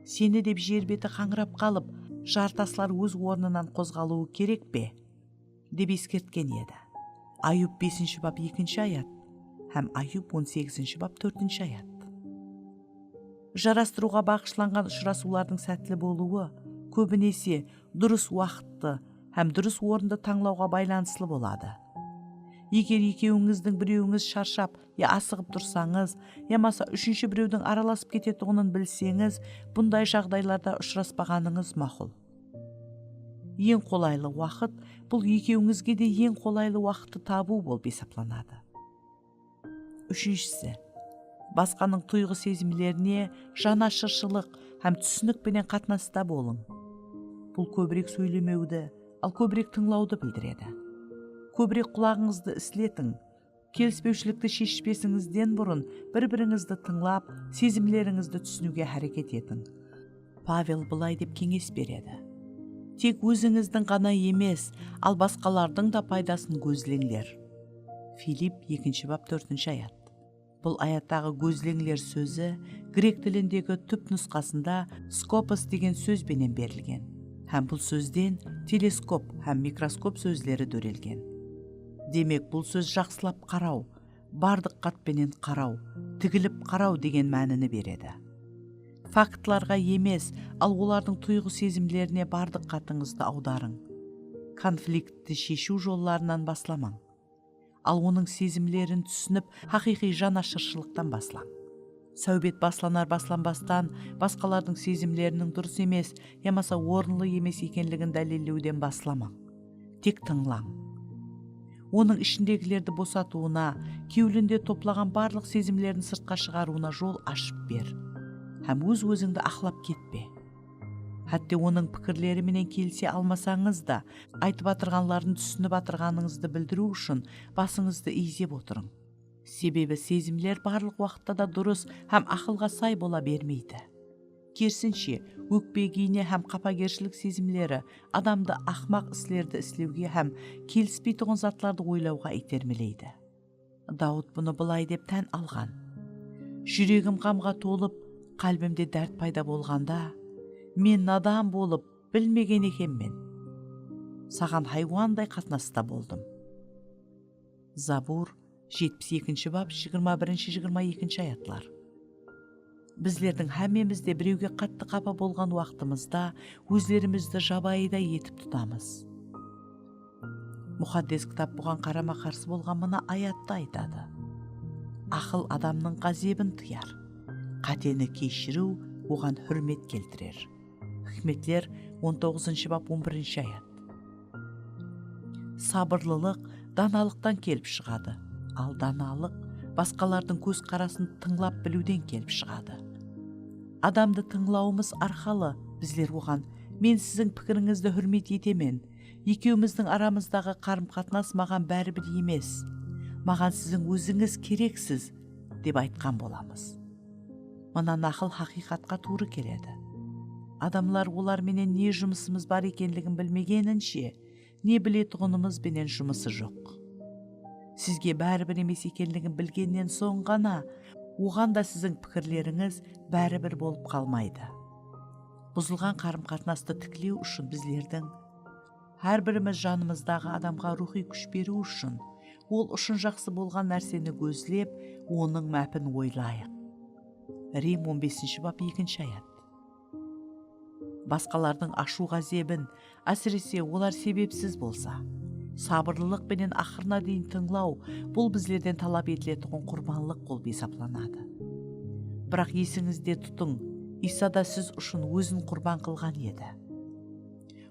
Seni dep jer beti qańırap qalıp, jar taslar óz ornınan qozǵalıwı kerek pe? Dep eskertken edi. Ayub besinshi bap ekinshi ayat hám Ayub on segizinshi bap tórtinshi ayat. Jarastırıwǵa baǵıshlanǵan ushırasıwlardıń sátli bolıwı kóbinese durıs waqıttı hám durıs orındı tańlawǵa baylanıslı boladı. Eger ekewińizdiń birewińiz sharshap ya asıǵıp tursańız, yamasa úshinshi birewdiń aralasıp ketetuǵının bilseńiz, bunday jaǵdaylarda ushıraspaǵanıńız maqul. Eń qolaylı waqıt, bul ekewińizge de eń qolaylı waqıttı tabıw bolıp esaplanadı. Úshinshisi, basqanıń tuyǵı-sezimlerine janashırshılıq hám túsinik penen qatnasta bolıń. Bul kóbirek sóylemewdi, al kóbirek tıńlawdı bildiredi. Kóbirek qulaǵıńızdı isletiń. Kelispewshilikti sheshpesińizden burın bir-birińizdi tıńlap, sezimlerińizdi túsiniwge háreket etiń. Pavel bılay dep keńes beredi: Tek ózińizdiń ǵana emes, al basqalardıń da paydasın gózleńler. Filipp ekinshi bap tórtinshi ayat. Bul ayattaǵı gózleńler sózi grek tilindegi túp nusqasında skopos degen sóz benen berilgen hám bul sózden teleskop hám mikroskop sózleri dórelgen. Demek, bul sóz jaqsılap qaraw, bar dıqqat penen qaraw, tigilip qaraw degen mánini beredi. Faktlarǵa emes, al olardıń tuyǵı-sezimlerine bar dıqqatıńızdı awdarıń. Konfliktti sheshiw jollarınan baslamań. Al onıń sezimlerin túsinip, haqıyqıy janashırshılıqtan baslań. Sáwbet baslanar-baslanbastan basqalardıń sezimleriniń durıs emes yamasa orınlı emes ekenligin dálillewden baslamań. Tek tıńlań. Onıń ishindegilerdi bosatıwına, kewlinde toplaǵan barlıq sezimlerin sırtqa shıǵarıwına jol ashıp ber. Hám óz-ózińdi aqlap ketpe. Hátte onıń pikirleri menen kelise almasańız da, aytıp atırǵanların túsinip atırǵanıńızdı bildiriw ushın basıńızdı iyzep otırıń. Sebebi sezimler barlıq waqıtta da durıs hám aqılǵa say bola bermeydi. Kerisinshe, ókpe-giyne hám qapagershilik sezimleri adamdı aqmaq islerdi islewge hám kelispeytuǵın zatlardı oylawǵa iytermeleydi. Dawıt bunı bılay dep tán alǵan: Júregim ǵamǵa tolıp, qálbimde dárt payda bolǵanda, men nadan bolıp, bilmegen ekenmen. Saǵan haywanday qatnasta boldım. Zabur, jetpis ekinshi bap, jigirma birinshi, jigirma ekinshi ayatlar. Bizlerdiń hámmemiz de birewge qattı qapa bolǵan waqtımızda ózlerimizdi jabayıday etip tutamız. Muqaddes Kitap buǵan qarama-qarsı bolǵan mına ayattı aytadı: Aqıl adamnıń ǵázebin tıyar, qáteni keshiriw oǵan húrmet keltirer. Hikmetler On toǵızınshı bap, on birinshi ayat. Sabırlılıq danalıqtan kelip shıǵadı, al danalıq basqalardıń kózqarasın tıńlap biliwden kelip shıǵadı. Adamdı tıńlawımız arqalı bizler oǵan, "Men siziń pikirińizdi húrmet etemen, ekewimizdiń aramızdaǵı qarım-qatnas maǵan báribir emes. Maǵan siziń ózińiz kereksiz," dep aytqan bolamız. Mına naqıl haqıyqatqa tuwrı keledi. Adamlar olar menen ne jumısımız bar ekenligin bilmegeninshe, ne biletuǵınımız benen jumısı joq. Sizge báribir emes ekenligin bilgennen soń ǵana, oǵan da siziń pikirlerińiz báribir bolıp qalmaydı. Buzılǵan qarım-qatnastı tiklew ushın bizlerdiń hár birimiz janımızdaǵı adamǵa ruwxıy kúsh beriw ushın, ol ushın jaqsı bolǵan nárseni gózlep, onıń mápin oylayıq. Rim on besinshi bap, ekinshi ayat. Basqalardıń ashıw-ǵázebin, ásirese, olar sebepsiz bolsa, sabırlılıq penen aqırına deyin tıńlaw, bul bizlerden talap etiletuǵın qurbanlıq bolıp esaplanadı. Biraq esińizde tutıń, Iysa da siz ushın ózin qurban qılǵan edi.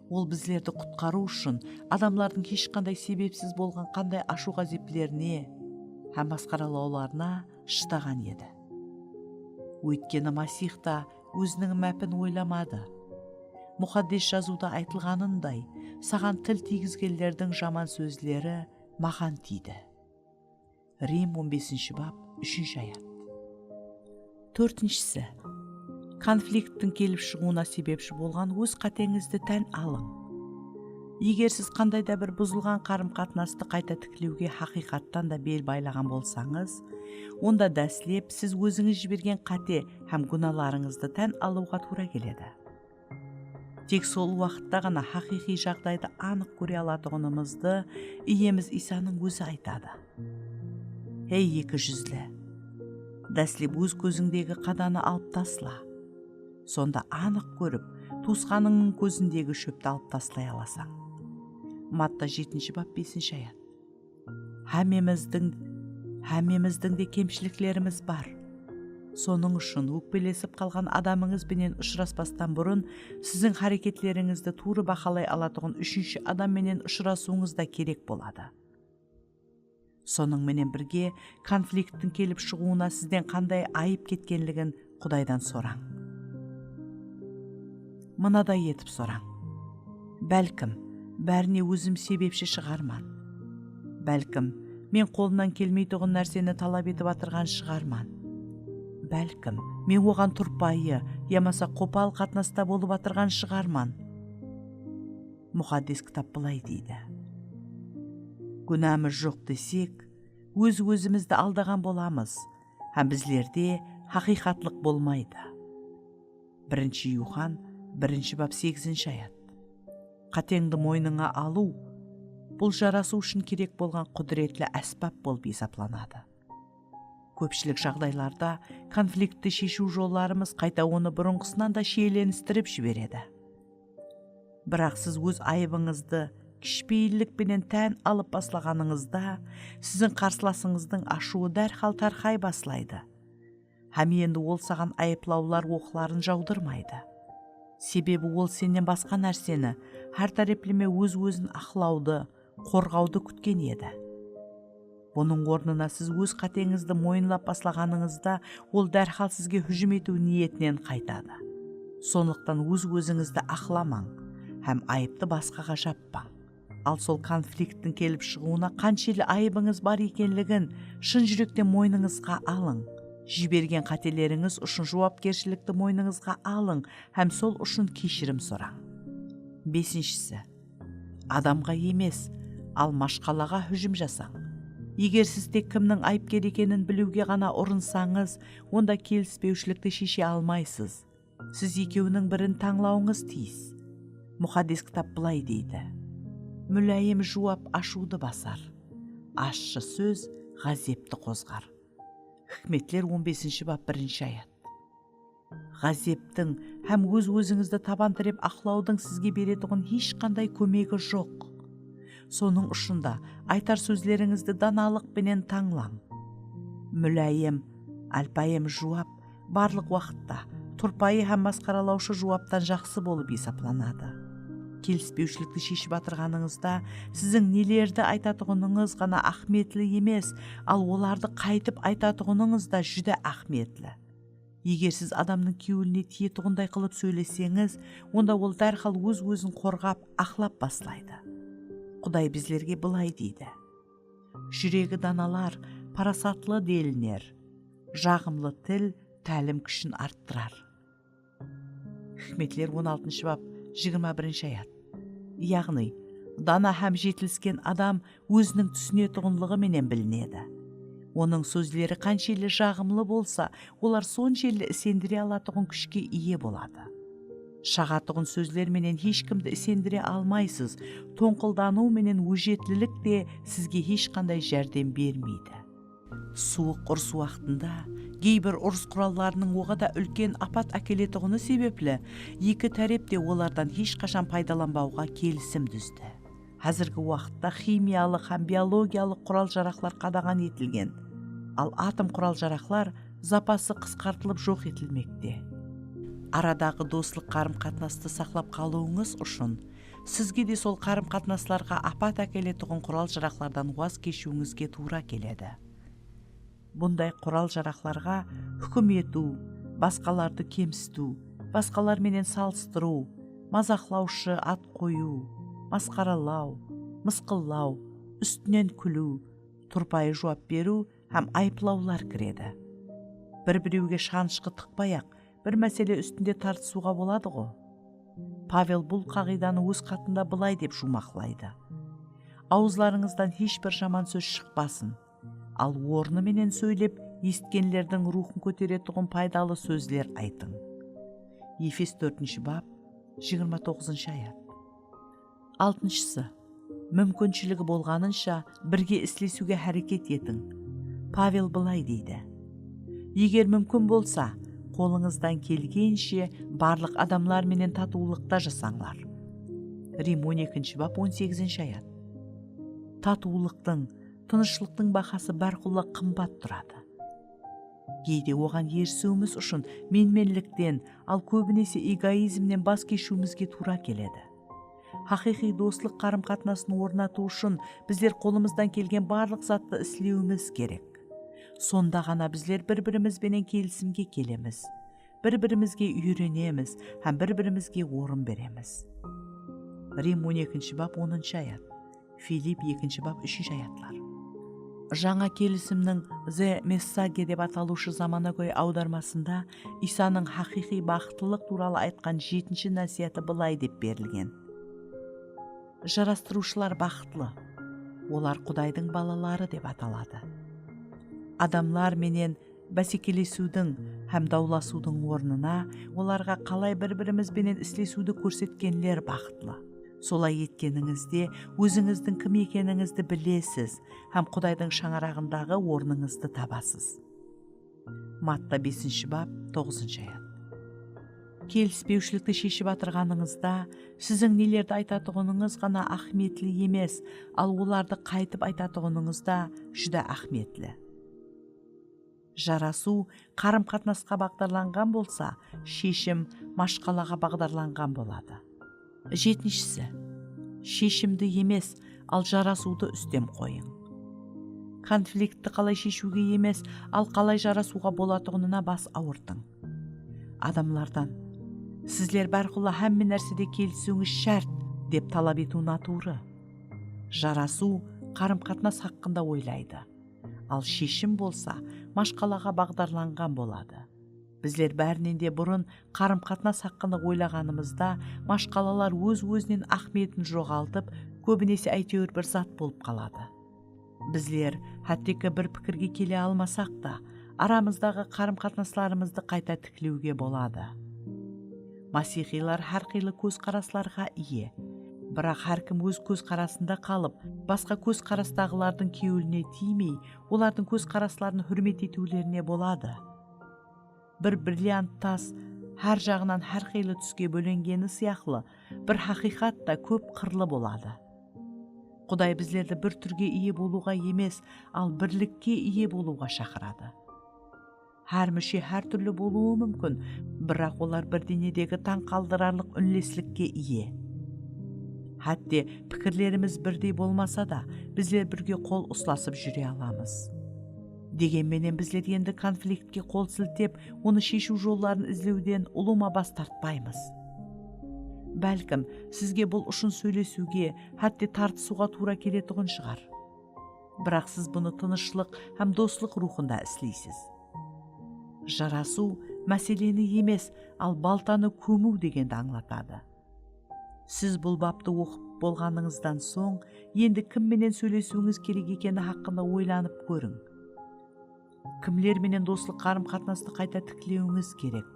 Ol bizlerdi qutqarıw ushın adamlardıń hesh qanday sebepsiz bolǵan qanday ashıw-ǵázeplerine hám masqaralawlarına shıdaǵan edi. Óytkeni Masih ta óziniń mápin oylamadı. Muqaddes Jazıwda aytılǵanınday, saǵan til tiygizgenlerdiń jaman sózleri maǵan tiydi. Rim on besinshi bap, úshinshi ayat. Tórtinshisi, konflikttiń kelip shıǵıwına sebepshi bolǵan óz qáteńizdi tán alıń. Eger siz qanday da bir buzılǵan qarım-qatnastı qayta tiklewge haqıyqattan da bel baylaǵan bolsańız, onda dáslep siz ózińiz jibergen qáte hám gúnalarıńızdı tán alıwǵa tuwra keledi. Tek sol waqıtta ǵana haqıyqıy jaǵdaydı anıq kóre alatuǵınımızdı Iyemiz Iysanıń ózi aytadı. Hey, eki júzli! Dáslep óz kózińdegi qadanı alıp tasla. Sonda anıq kórip, tuwısqanıńnıń kózindegi shópti alıp taslay alasań. Matta jetinshi bap, besinshi ayat. Hámmemizdiń, hámmemizdiń de kemshiliklerimiz bar. Sonıń ushın ókpelesip qalǵan adamıńız benen ushıraspastan burın siziń háreketlerińizdi tuwrı bahalay alatuǵın úshinshi adam menen ushırasıwıńız da kerek boladı. Sonıń menen birge, konflikttiń kelip shıǵıwına sizden qanday ayıp ketkenligin Qudaydan sorań. Mınaday etip sorań. Bálkim, bárine ózim sebepshi shıǵarman. Bálkim, men qolınan kelmeytuǵın nárseni talap etip atırǵan shıǵarman. Bálkim, men oǵan turpayı yamasa qopal qatnasta bolıp atırǵan shıǵarman. Muqaddes Kitap bılay deydi, gúnamız joq desek, óz-ózimizdi aldaǵan bolamız hám bizlerde haqıyqatlıq bolmaydı. Birinshi Yuxan, birinshi bap, segizinshi ayat. Qáteńdi moynıńa alıw, bul jarasıw ushın kerek bolǵan qúdiretli ásbap bolıp esaplanadı. Kópshilik jaǵdaylarda konfliktti sheshiw jollarımız qayta onı burınǵısınan da shiyelenistirip jiberedi. Biraq siz óz ayıbıńızdı kishipeyillik penen tán alıp baslaǵanıńızda, siziń qarsılasıńızdıń ashıwı dárhal tarqay baslaydı. Hám endi ol saǵan ayıplawlar oqların jawdırmaydı. Sebebi ol sennen basqa nárseni, hár tárepleme óz-ózin aqlawdı, qorǵawdı kútken edi. Bunıń ornına siz óz qáteńizdi moyınlap baslaǵanıńızda, ol dárhal sizge hújim etiw niyetinen qaytadı. Sonlıqtan óz-ózińizdi aqlamań hám ayıptı basqaǵa jappań. Al sol konflikttiń kelip shıǵıwına qanshelli ayıbıńız bar ekenligin shın júrekten moynıńızǵa alıń. Jibergen qátelerińiz ushın juwapkershilikti moynıńızǵa alıń hám sol ushın keshirim sorań. Besinshisi, adamǵa emes, al mashqalaǵa hújim jasań. Eger siz tek kimniń ayıpker ekenin biliwge ǵana urınsańız, onda kelispewshilikti sheshe almaysız. Siz ekewiniń birin tańlawıńız tiyis. Muqaddes Kitap bılay deydi, múláyim juwap ashıwdı basar, ashshı sóz ǵázepti qozǵar. Hikmetler on besinshi bap, birinshi ayat. Ǵázeptiń hám óz-ózińizdi taban tirep aqlawdıń sizge beretuǵın hesh qanday kómegi joq. Sonıń ushın da aytar sózlerińizdi danalıq penen tańlań. Múláyim, álpayım juwap barlıq waqıtta turpayı hám masqaralawshı juwaptan jaqsı bolıp esaplanadı. Kelispewshilikti sheship atırǵanıńızda, siziń nelerdi aytatuǵınıńız ǵana áhmiyetli emes, al olardı qaytıp aytatuǵınıńız da júdá áhmiyetli. Eger siz adamnıń kewline tiyetuǵınday qılıp sóyleseńiz, onda ol dárhal óz-ózin qorǵap, aqlap baslaydı. Quday bizlerge bılay deydi: "Júregi danalar parasatlı deliner, jaǵımlı til tálim kúshin arttırar." Hikmetler on altınshı bap, jigirma birinshi ayat. Yaǵnıy, dana hám jetilisken adam óziniń túsinetuǵınlıǵı menen bilinedi. Onıń sózleri qanshelli jaǵımlı bolsa, olar sonshelli isendire alatuǵın kúshke iye boladı. Shaǵatuǵın sózler menen hesh kimdi isendire almaysız, tońqıldanıw menen ójetlilik te sizge hesh qanday járdem bermeydi. Suwıq urıs waqtında geybir urıs qurallarınıń oǵada úlken apat ákeletuǵını sebepli, eki tárep te olardan hesh qashan paydalanbawǵa kelisim dúzdi. Házirgi waqıtta ximiyalıq hám biologiyalıq qural-jaraqlar qadaǵan etilgen, al atom qural-jaraqlar zapası qısqartılıp joq etilmekte. Aradaǵı doslıq qarım-qatnastı saqlap qalıwıńız ushın sizge de sol qarım-qatnaslarǵa apat ákeletuǵın qural-jaraqlardan waz keshiwińizge tuwra keledi. Bunday qural-jaraqlarǵa húkim etiw, basqalardı kemsitiw, basqalar menen salıstırıw, mazaqlawshı at qoyıw, masqaralaw, mısqıllaw, ústinen kúliw, turpayı juwap beriw hám ayıplawlar kiredi. Bir-birewge shanıshqı tıqpay-aq, bir másele ústinde tartısıwǵa boladı-ǵo. Pavel bul qaǵıydanı óz xatında bılay dep juwmaqlaydı: "Awızlarıńızdan hesh bir jaman sóz shıqpasın. Al ornı menen sóylep, esitkenlerdiń ruwxın kóteretuǵın paydalı sózler aytıń." Efes tórtinshi bap, jigirma toǵızınshı ayat. Altınshısı, múmkinshiligi bolǵanınsha birge islesiwge háreket etiń. Pavel bılay deydi: "Eger múmkin bolsa, qolıńızdan kelgenshe barlıq adamlar menen tatıwlıqta jasańlar." Rim on ekinshi bap, on segizinshi ayat. Tatıwlıqtıń, tınıshlıqtıń bahası bárqulla qımbat turadı. Geyde oǵan erisiwimiz ushın menmenlikten, al kóbinese egoizmnen bas keshiwimizge tuwra keledi. Haqıyqıy doslıq qarım-qatnasın ornatıw ushın bizler qolımızdan kelgen barlıq zattı islewimiz kerek. Sonda ǵana bizler bir-birimiz benen kelisimge kelemiz, bir-birimizge úyrenemiz hám bir-birimizge orın beremiz. Rim on ekinshi bap, onınshı ayat. Filipp ekinshi bap, úshinshi ayatlar. Jańa Kelisimniń The Message dep atalıwshı zamanagóy awdarmasında Iysanıń haqıyqıy baxıtlılıq tuwralı aytqan jetinshi násiyatı bılay dep berilgen: "Jarastırıwshılar baxıtlı, olar Qudaydıń balaları dep ataladı." Adamlar menen básekelesiwdiń hám dawlasıwdıń ornına olarǵa qalay bir-birimiz benen islesiwdi kórsetkenler baxıtlı. Solay etkenińizde, ózińizdiń kim ekenińizdi bilesiz hám Qudaydıń shańaraǵındaǵı ornıńızdı tabasız. Matta besinshi bap, toǵızınshı ayat. Kelispewshilikti sheship atırǵanıńızda, siziń nelerdi aytatuǵınıńız ǵana áhmiyetli emes, al olardı qaytıp aytatuǵınıńız da júdá áhmiyetli. Jarasıw qarım-qatnasqa baǵdarlanǵan bolsa, sheshim mashqalaǵa baǵdarlanǵan boladı. Jetinshisi, sheshimdi emes, al jarasıwdı ústem qoyıń. Konfliktti qalay sheshiwge emes, al qalay jarasıwǵa bolatuǵınına bas awırtıń. Adamlardan, "Sizler bárqulla hámme nársede kelisiwińiz shárt," dep talap etiw natuwrı. Jarasıw qarım-qatnas haqqında oylaydı. Al sheshim bolsa mashqalaǵa baǵdarlanǵan boladı. Bizler bárinen de burın qarım-qatnas haqqında oylaǵanımızda, mashqalalar óz-ózinen áhmiyetin joǵaltıp, kóbinese áytewir bir zat bolıp qaladı. Bizler, hátteki bir pikirge kele almasaq ta, aramızdaǵı qarım-qatnaslarımızdı qayta tiklewge boladı. Masiyxıylar hár qıylı kózqaraslarǵa iye. Biraq hár kim óz kózqarasında qalıp, basqa kózqarastaǵılardıń kewline tiymey, olardıń kózqarasların húrmet etiwlerine boladı. Bir brilliant tas hár jaǵınan hár qıylı túske bólengeni sıyaqlı, bir haqıyqat ta kóp qırlı boladı. Quday bizlerdi bir túrge iye bolıwǵa emes, al birlikke iye bolıwǵa shaqıradı. Hár múshe hár túrli bolıwı múmkin, biraq olar bir denedegi tań qaldırarlıq únleslikke iye. Hátte pikirlerimiz birdey bolmasa da, bizler birge qol uslasıp júre alamız. Degen menen bizler endi konfliktke qol siltep, onı sheshiw jolların izlewden ulıwma bas tartpaymız. Bálkim, sizge bul ushın sóylesiwge, hátte tartısıwǵa tuwra keletuǵın shıǵar. Biraq siz bunı tınıshlıq hám doslıq ruwxında isleysiz. Jarasıw máseleni emes, al baltanı kómiw degendi ańlatadı. Siz bul baptı oqıp bolǵanıńızdan soń, endi kim menen sóylesiwińiz kerek ekeni haqqında oylanıp kóriń. Kimler menen doslıq qarım-qatnastı qayta tiklewińiz kerek?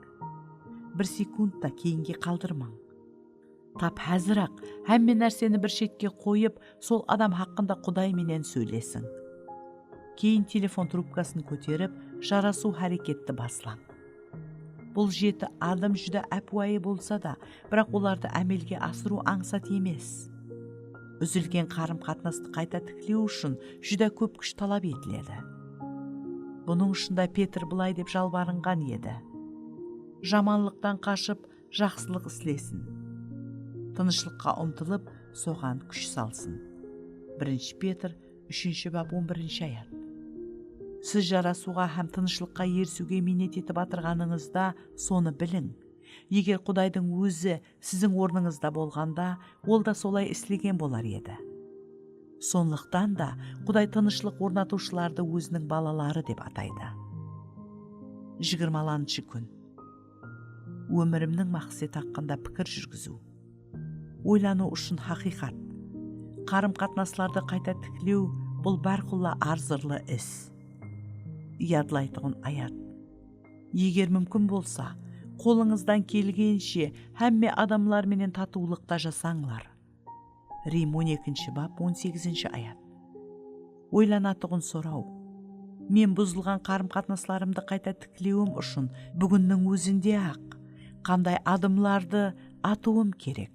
Bir sekunt ta keyinge qaldırmań. Tap házir-aq hámme nárseni bir shetke qoyıp, sol adam haqqında Quday menen sóylesiń. Keyin telefon trubkasın kóterip, jarasıw háreketti baslań. Bul jeti adım júdá ápiwayı bolsa da, biraq olardı ámelge asırıw ańsat emes. Úzilgen qarım-qatnastı qayta tiklew ushın júdá kóp kúsh talap etiledi. Bunıń ushın da Petr bılay dep jalbarınǵan edi: Jamanlıqtan qashıp, jaqsılıq islesin. Tınıshlıqqa umtılıp, soǵan kúsh salsın. Birinshi Petr, úshinshi bap, on birinshi ayat. Siz jarasıwǵa hám tınıshlıqqa erisiwge miynet etip atırǵanıńızda, sonı biliń. Eger Qudaydıń Ózi siziń ornıńızda bolǵanda, Ol da solay islegen bolar edi. Sonlıqtan da Quday tınıshlıq ornatıwshılardı Óziniń balaları dep ataydı. Jigirmalanshı kún. Ómirimniń maqseti haqqında pikir júrgiziw. Oylanıw ushın haqıyqat. Qarım-qatnaslardı qayta tiklew, bul bárqulla arzırlı is. Yadlaytuǵın ayat. Eger múmkin bolsa, qolıńızdan kelgenshe hámme adamlar menen tatıwlıqta jasańlar. Rim on ekinshi bap, on segizinshi ayat. Oylanatuǵın soraw. Men buzılǵan qarım-qatnaslarımdı qayta tiklewim ushın búginniń ózinde-aq qanday adımlardı atıwım kerek?